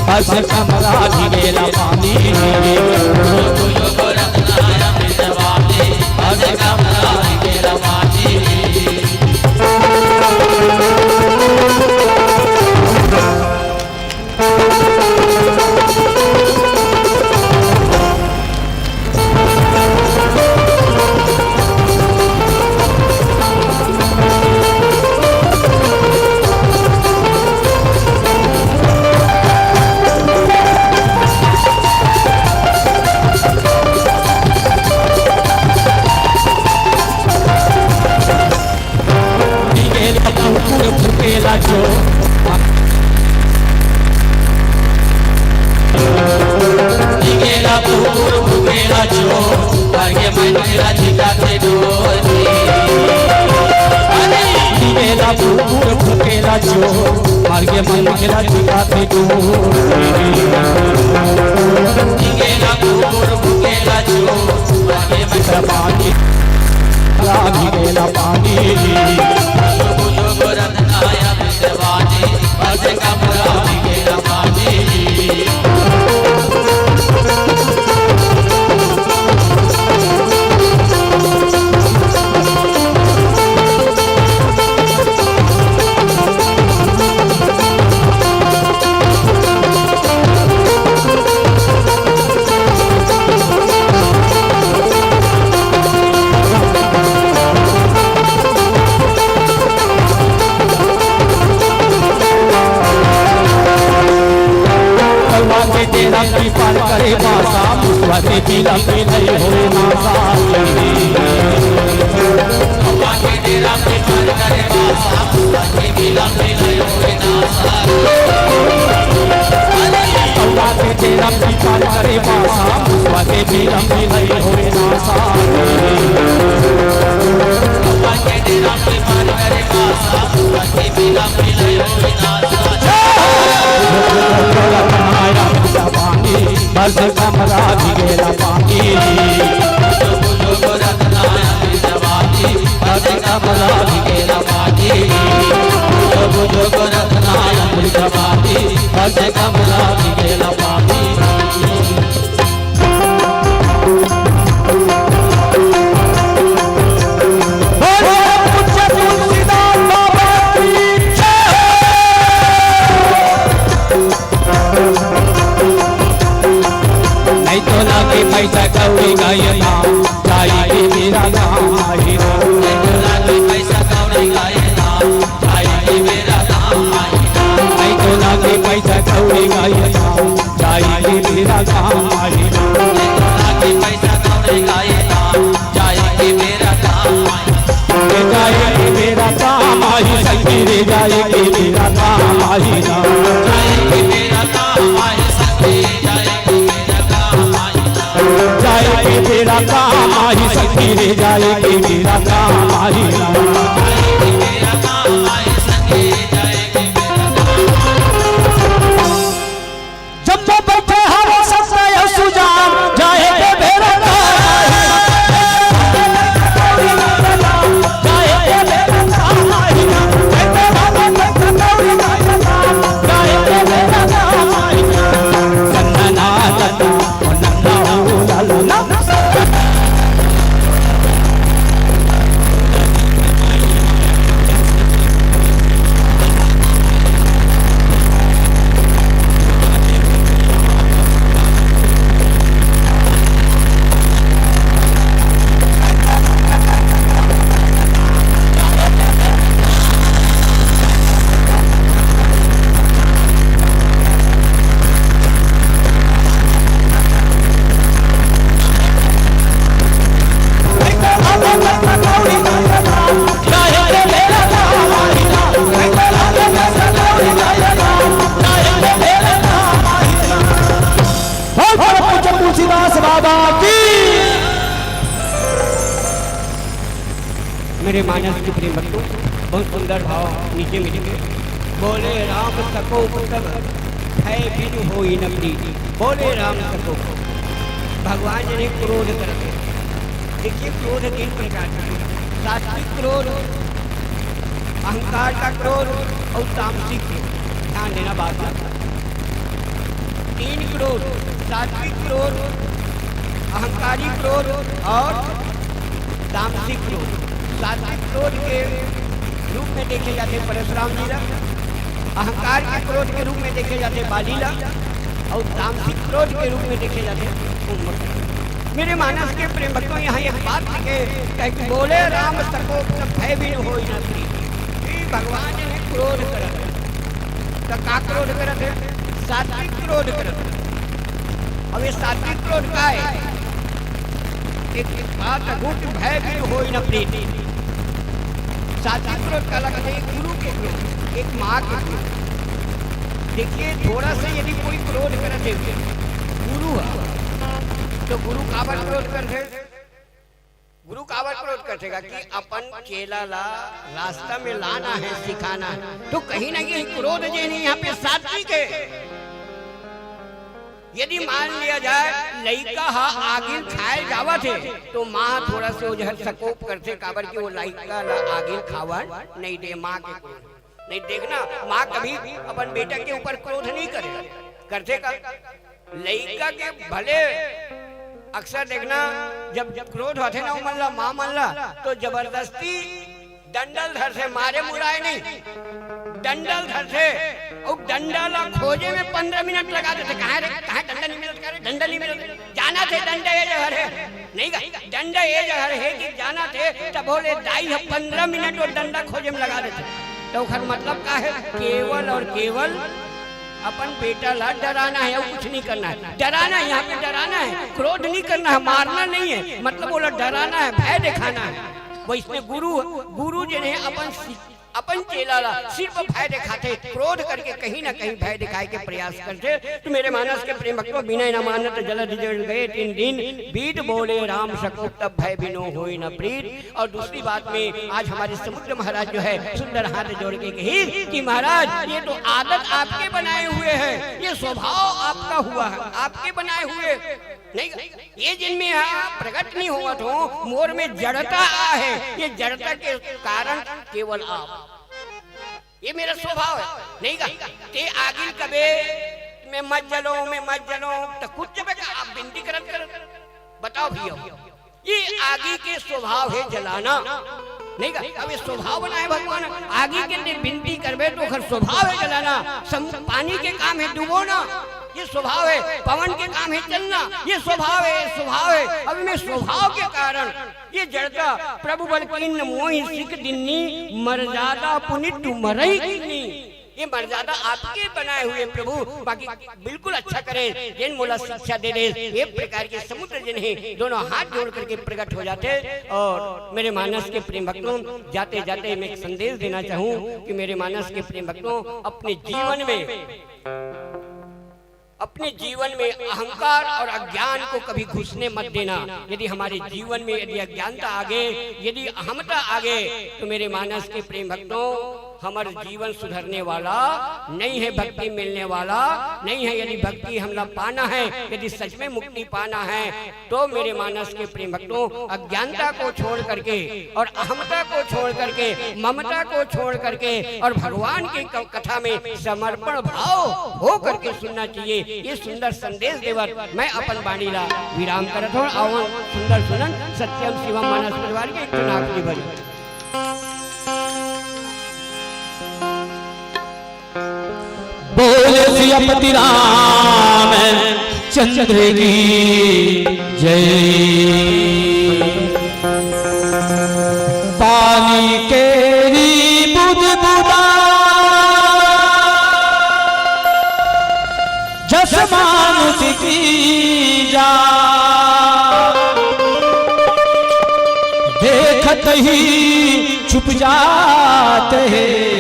बस कमरा भीगेला पानी। भीगेला कुकुर भूकेला चोर। भीगेला कुकुर भूकेला चोर, आगे मन के राधिका के डोर। अरे! भीगेला कुकुर भूकेला चोर, मार के मन के राधिका के डोर। भीगेला कुकुर भूकेला चोर, मार के मन के राधिका के डोर। भीगेला पानी। कौआ के डेरा की पार करे बासा, मुसवा के बिलम में नहीं होए नासा। कौआ के डेरा की पार करे बासा, मुसवा के बिलम में नहीं होए नासा। कौआ के डेरा की पार करे बासा, मुसवा के बिलम में नहीं होए नासा। कौआ के डेरा की पार करे बासा, मुसवा के बिलम में नहीं होए नासा। बस कमला भी गेला पानी। नहीं तो लागे पैसा कौड़ी गायना, जाई के बेरा काम आही ना। नहीं तो लागे पैसा कौड़ी गायना, जाई के बेरा काम आही ना। नहीं तो लागे पैसा कौड़ी गायना, जाई के बेरा काम आही ना। नहीं तो लागे पैसा कौड़ी गायना, जाई के बेरा काम आही ना। जाई के बेरा काम आही, संगी रे, जाई के बेरा काम आही ना। जाई के बेरा काम आही, संगी रे, जाई के बेरा काम आही ना। जाए के बेरा काम आही, सखी रे, जाए के बेरा काम आही ना। जब वो बैठे हवा सत्य सुजान, जाए के बेरा काम आही ना। जाए के बेरा काम आही ना। बहुत बड़ा पूज्य तुलसीदास बाबा की। मेरे मानस के प्रेम भक्तों, बहुत सुंदर भाव नीचे में लिखे, बोले राम सकोप तब भय बिनु होई न प्रीत। बोले राम सकोप। भगवान जी ने क्रोध करते। देखिए, क्रोध तीन प्रकार के हैं। सात्विक क्रोध, अहंकार का क्रोध और तामसिक क्रोध। ध्यान देना बात में। तीन क्रोध, सात्विक क्रोध, अहंकारी क्रोध और तामसिक क्रोध। सात्विक क्रोध के रूप में देखे जाते परशुराम जी ला, अहंकार के क्रोध के रूप में देखे जाते बाली ला, और तामसिक क्रोध के रूप में देखे जाते कुंभकर्ण। मेरे मानस के प्रेम भक्तों, यहाँ एक बात लिखे, कहे कि बोले राम सकोप तब भय बिनु होई न प्रीत। ये भगवान ने क्रोध करत है, तो का क्रोध करत है? सात्विक क्रोध करत है। अब ये सात्विक क्रोध का है? एक बात कहूँ कि भय बिनु होई न प्रीत। सात्विक क्रोध का लगता है गुरु के क्रोध, एक माँ के क्रोध। देखिए, थोड़ा सा यदि कोई क्रोध करत है गुरु ह, तो गुरु काबर क्रोध करथे? गुरु काबर क्रोध करथे का कि अपन चेला ला रास्ता में लाना है, सिखाना है, तो कहीं ना कहीं क्रोध जे नहीं यहाँ पे सात्विक है। यदि मान लिया जाए लइका ह आगिल खाए जावत हे, तो माँ थोड़ा से ओझर सकोप करथे, काबर कि वो लइका ला आगिल खावन नहीं दे, माँ के क्रोध। नहीं, देखना, माँ कभी अपन बेटा के ऊपर क्रोध नहीं करे, करथे का? लइका के भले अक्सर देखना, जब, जब क्रोध होथे ना, उमन ला, माँ मन ला, तो जबरदस्ती डंडल धरथे, मारे मुराए नहीं, डंडल धरथे, अउ डंडा ला खोजे में पंद्रह मिनट लगा देथे। कहाँ रे, कहाँ डंडा नहीं मिलत, कहाँ रे, डंडा नहीं मिलत, जानथे डंडा ये जगह हे, नहीं गा, डंडा ये जगह हे कि जानथे, तभो ले दाई ह पंद्रह मिनट वो डंडा खोजे में लगा देथे। तो ओखर मतलब का है? केवल और केवल अपन बेटा ला डराना है, और कुछ नहीं करना है। डराना है, यहाँ पे डराना है, क्रोध नहीं करना है, मारना नहीं है, मतलब ओला डराना है, भय दिखाना है। वैसने गुरु, गुरु जे हे अपन सि-, अपन चेला ला सिर्फ भय दिखाथे, क्रोध करके कहीं ना कहीं भय दिखाए के प्रयास करथे। तो मेरे मानस के प्रेम भक्तों, बिना न मानत जलधि जल गए तीन दिन, बीत बोले राम सकुत तब भय बिनु होई न प्रीत। और दूसरी बात में आज हमारे समुद्र महाराज जो है सुंदर हाथ जोड़ के कही कि महाराज, ये तो आदत आपके बनाए हुए है, ये स्वभाव आपका हुआ है, आपके बनाए हुए नहीं। ये जिनमें यहाँ प्रकट नहीं होवत हो, मोर में जड़ता आहे, ये जड़ता के कारण केवल आप। ये मेरा स्वभाव है, नहीं का? ते आगिल कबे, मैं मत जलो, मैं मत जलो, तो कुछ जबे का आप बिनती करत करत बताओ भैया। ये आगी के स्वभाव है जलाना, नहीं का? अब ये स्वभाव बनाए भगवान, आगी के लिए बिनती करबे तो ओकर स्वभाव है जलाना। सम-, पानी के काम है डुबोना, ये स्वभाव है। पवन के काम है चलना, ये स्वभाव है, ये स्वभाव है। अब मैं स्वभाव के कारण ये जड़ता प्रभु बल कीन मोहि सिख दिन्नी, मर्यादा पुनि तुम्हरहि कीनी। ये मर्यादा आपके बनाए हुए प्रभु, बाकी बिल्कुल अच्छा करे, जिन मोला शिक्षा दे दे। ये प्रकार के समुद्र जिन्हें दोनों हाथ जोड़ करके प्रकट हो जाते। और मेरे मानस के प्रेम भक्तों, जाते जाते मैं एक संदेश देना चाहूँ कि मेरे मानस के प्रेम भक्तों, अपने जीवन में, अपने जीवन में अहंकार और अज्ञान को कभी घुसने मत देना। यदि हमारे जीवन में यदि अज्ञानता आ गए, यदि अहमता आ गए, तो मेरे मानस के प्रेम भक्तों, हमर जीवन सुधरने वाला नहीं है, भक्ति मिलने वाला नहीं है। यदि भक्ति हमला पाना है, यदि सच में मुक्ति पाना है, तो मेरे मानस के प्रेम भक्तों, अज्ञानता को छोड़ करके और अहमता को छोड़ करके, ममता को छोड़ करके और भगवान की क-, कथा में समर्पण भाव हो करके सुनना चाहिए। ये सुंदर संदेश देवत मैं अपन बाणी ला विराम करत हूँ। आवन सुंदर सुनन सत्यम शिवम मानस परिवार के एक चुनाव की भजन। बोल सियापति राम चंद्र की जय। पानी केरी बुदबुदा जस मानुष की जा, देखत ही छुप जाते हैं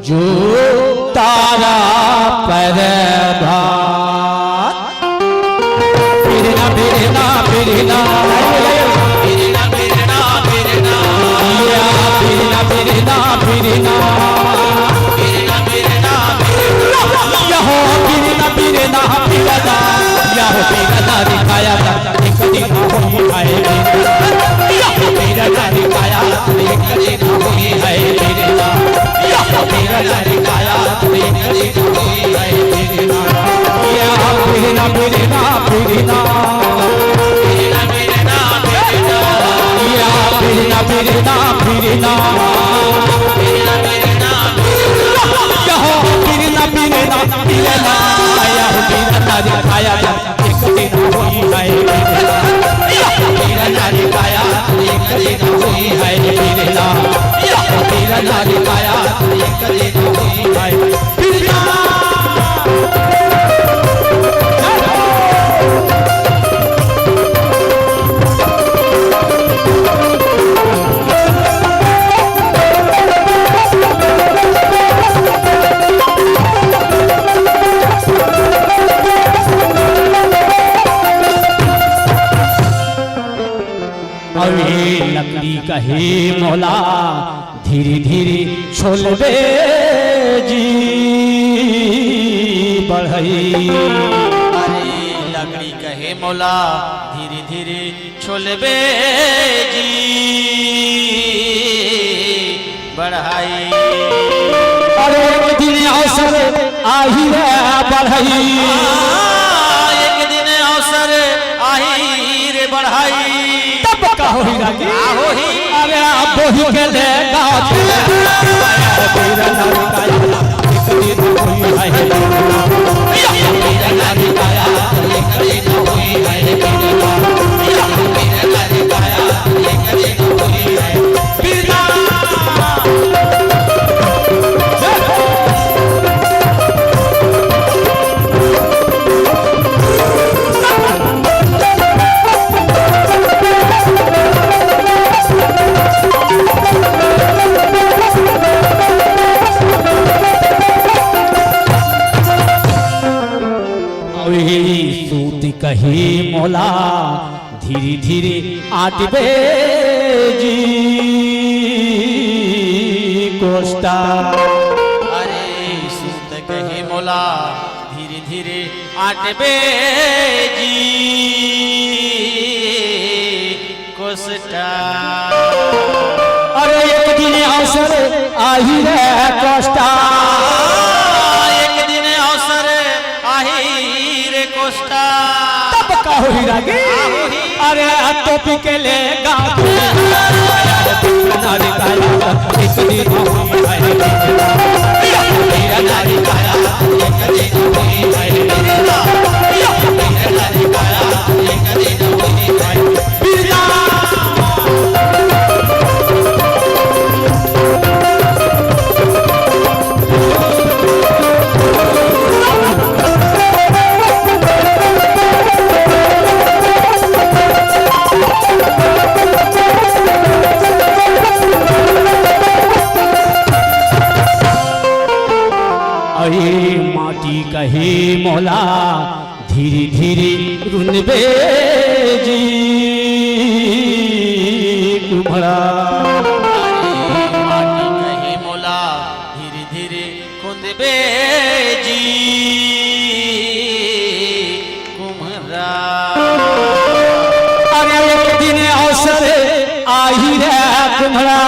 जो तारा पर भात। बिरना, बिरना, बिरना। बिरना, बिरना, बिरना। या बिरना, बिरना, बिरना। बिरना, बिरना, बिरना। यहो बिरना, बिरना, बिरना। यहो बिरना दिखाया था, एक दिन होई है। यहो बिरना दिखाया था, एक दिन होई है बिरना। यहो बिरना दिखाया था, एक दिन होई है बिरना। या बिरना, बिरना, बिरना। या बिरना, बिरना, बिरना। यहो बिरना, बिरना, बिरना। यहो बिरना दिखाया था, एक दिन होई है बिरना। यहो बिरना दिखाया था, एक दिन होई है बिरना। यहो बिरना दिखाया था, एक दिन होई है बिरना। अरे लकड़ी कहे मोला, धीरे धीरे छोलबे जी बढ़ई। अरे लकड़ी कहे मोला, धीरे धीरे छोलबे जी बढ़ई। अरे एक दिन अवसर आही रे बढ़ई। हाँ, एक दिन अवसर आही रे बढ़ई। तब का होही रागी? का होही? अरे आप बोही के ले गाती। ओही सूत कही मोला धीरे धीरे आटबे जी कोष्टा। अरे सूत कही मोला धीरे धीरे आटबे जी कोष्टा। अरे एक दिन अवसर आही रे कोष्टा। एक दिन अवसर आही रे कोष्टा। तब का होही रागी? का होही? अरे टोपी के ले गा। एक दिन अरे माटी कहे मोला धीरे धीरे रुनबे जी कुम्हरा। अरे माटी कहे मोला धीरे धीरे कुंदबे जी कुम्हरा। अरे एक दिन अवसर आही रे कुम्हरा।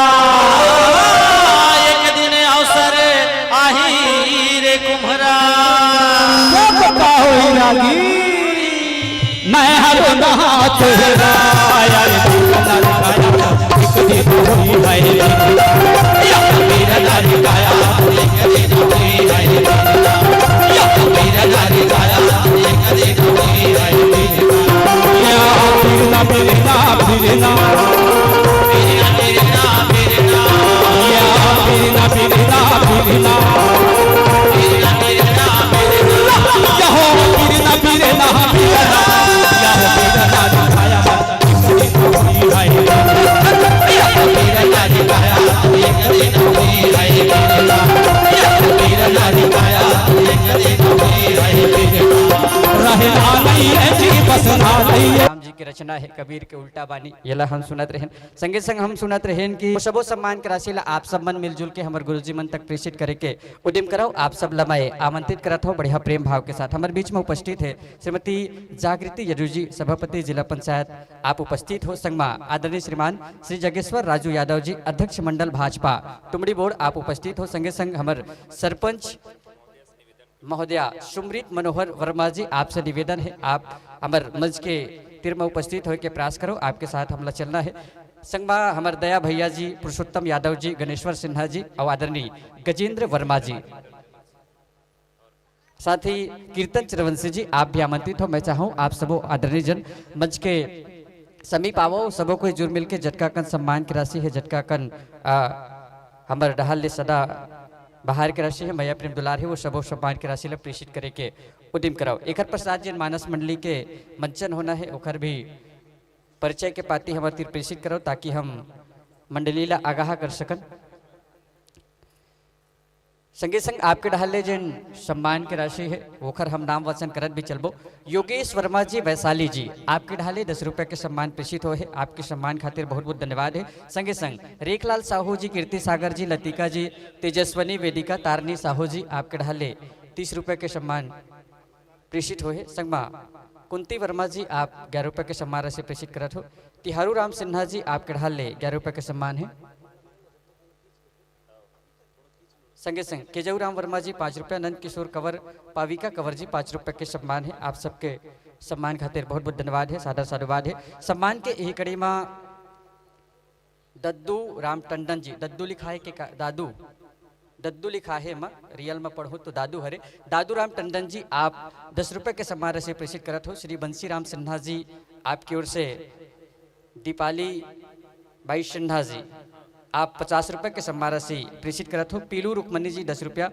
एक दिन अवसर आही रे कुम्हरा। वो तो का होई रागी? मैं हर नाथ राम जी के रचना हे कबीर के उल्टा बानी, येला हम सुनत रहेन। संगे संग हम सुनत रहेन कि सबो सम्मान के राशि ला आप सब मन मिलजुल के हमर गुरुजी मन तक प्रेषित करे के उद्यम करव। आप सब ला मैं आमंत्रित करत हव बढ़िया प्रेम भाव के साथ। हमर बीच में उपस्थित हे श्रीमती जागृति यदु जी, सभापति जिला पंचायत, आप उपस्थित हो। संग मा आदरणीय श्रीमान श्री जगेश्वर राजू यादव जी, अध्यक्ष मंडल भाजपा तुमड़ी बोर्ड, आप उपस्थित हो। संगे संग हमर सरपंच महोदया सुमृत मनोहर वर्मा जी, आपसे निवेदन हे, आप हमर मंच के तीर में उपस्थित होय के प्रयास करो, आपके साथ हमला चलना हे। संग मा हमर दया भैया जी, पुरुषोत्तम यादव जी, गणेश्वर सिन्हा जी अउ आदरणीय गजेंद्र वर्मा जी, साथ ही कीर्तन चिरवंशी जी, आप भी आमंत्रित हो। मैं चाहूँ आप सबो आदरणीय जन मंच के समीप आवो, सबो कोई जुर मिल के जतका कन सम्मान के राशि हे, जतका कन, आ, हमर डहार ले सदा बहार के राशि हे, मया प्रेम दुलार हे, वो सबो सम्मान के राशि ला प्रेषित करे के उद्यम करव। एकर पश्चात जेन मानस मंडली के मंचन होना हे, ओकर भी परिचय के पाती हमर तीर प्रेषित करव, ताकि हम मंडली ला आगाह कर सकन। संगे संग आपके डहार ले जेन सम्मान के राशि हे, ओखर हम नाम वचन करत भी चलबो। योगेश वर्मा जी वैशाली जी, आपके डहार ले दस रुपया के सम्मान प्रेषित होय हे, आपके सम्मान खातिर बहुत बहुत धन्यवाद हे। संगे संग रेखलाल साहू जी, कीर्ति सागर जी, लतिका जी, तेजस्वनी वेदिका, तारनी साहू जी, आपके डहार ले तीस रुपया के सम्मान प्रेषित होय हे। संग मा कुंती वर्मा जी, आप ग्यारह रुपया के सम्मान राशि प्रेषित करत हो। तिहारू राम सिन्हा जी, आपके डहार ले ग्यारह रुपया के सम्मान हे। संगे संग केजऊ राम वर्मा जी पाँच रुपया, नंद किशोर कंवर, पाविका कंवर जी पाँच रुपया के सम्मान हे। आप सबके सम्मान खातिर बहुत बहुत धन्यवाद हे, सादर साधुवाद हे। सम्मान के इही कड़ी मा दद्दू राम टंडन जी, दद्दू लिखा हे के का, दादू, दद्दू लिखा हे, मा रियल में पढ़ो तो दादू हरे, दादू राम टंडन जी, आप दस रुपया के सम्मान राशि प्रेषित करत हो। श्री बंसी राम सिन्हा जी, आपकी ओर से दीपाली बाई सिन्हा जी, आप पचास रुपया के सम्मान राशि प्रेषित करत हो। पीलू रुक्मणी जी दस रुपया,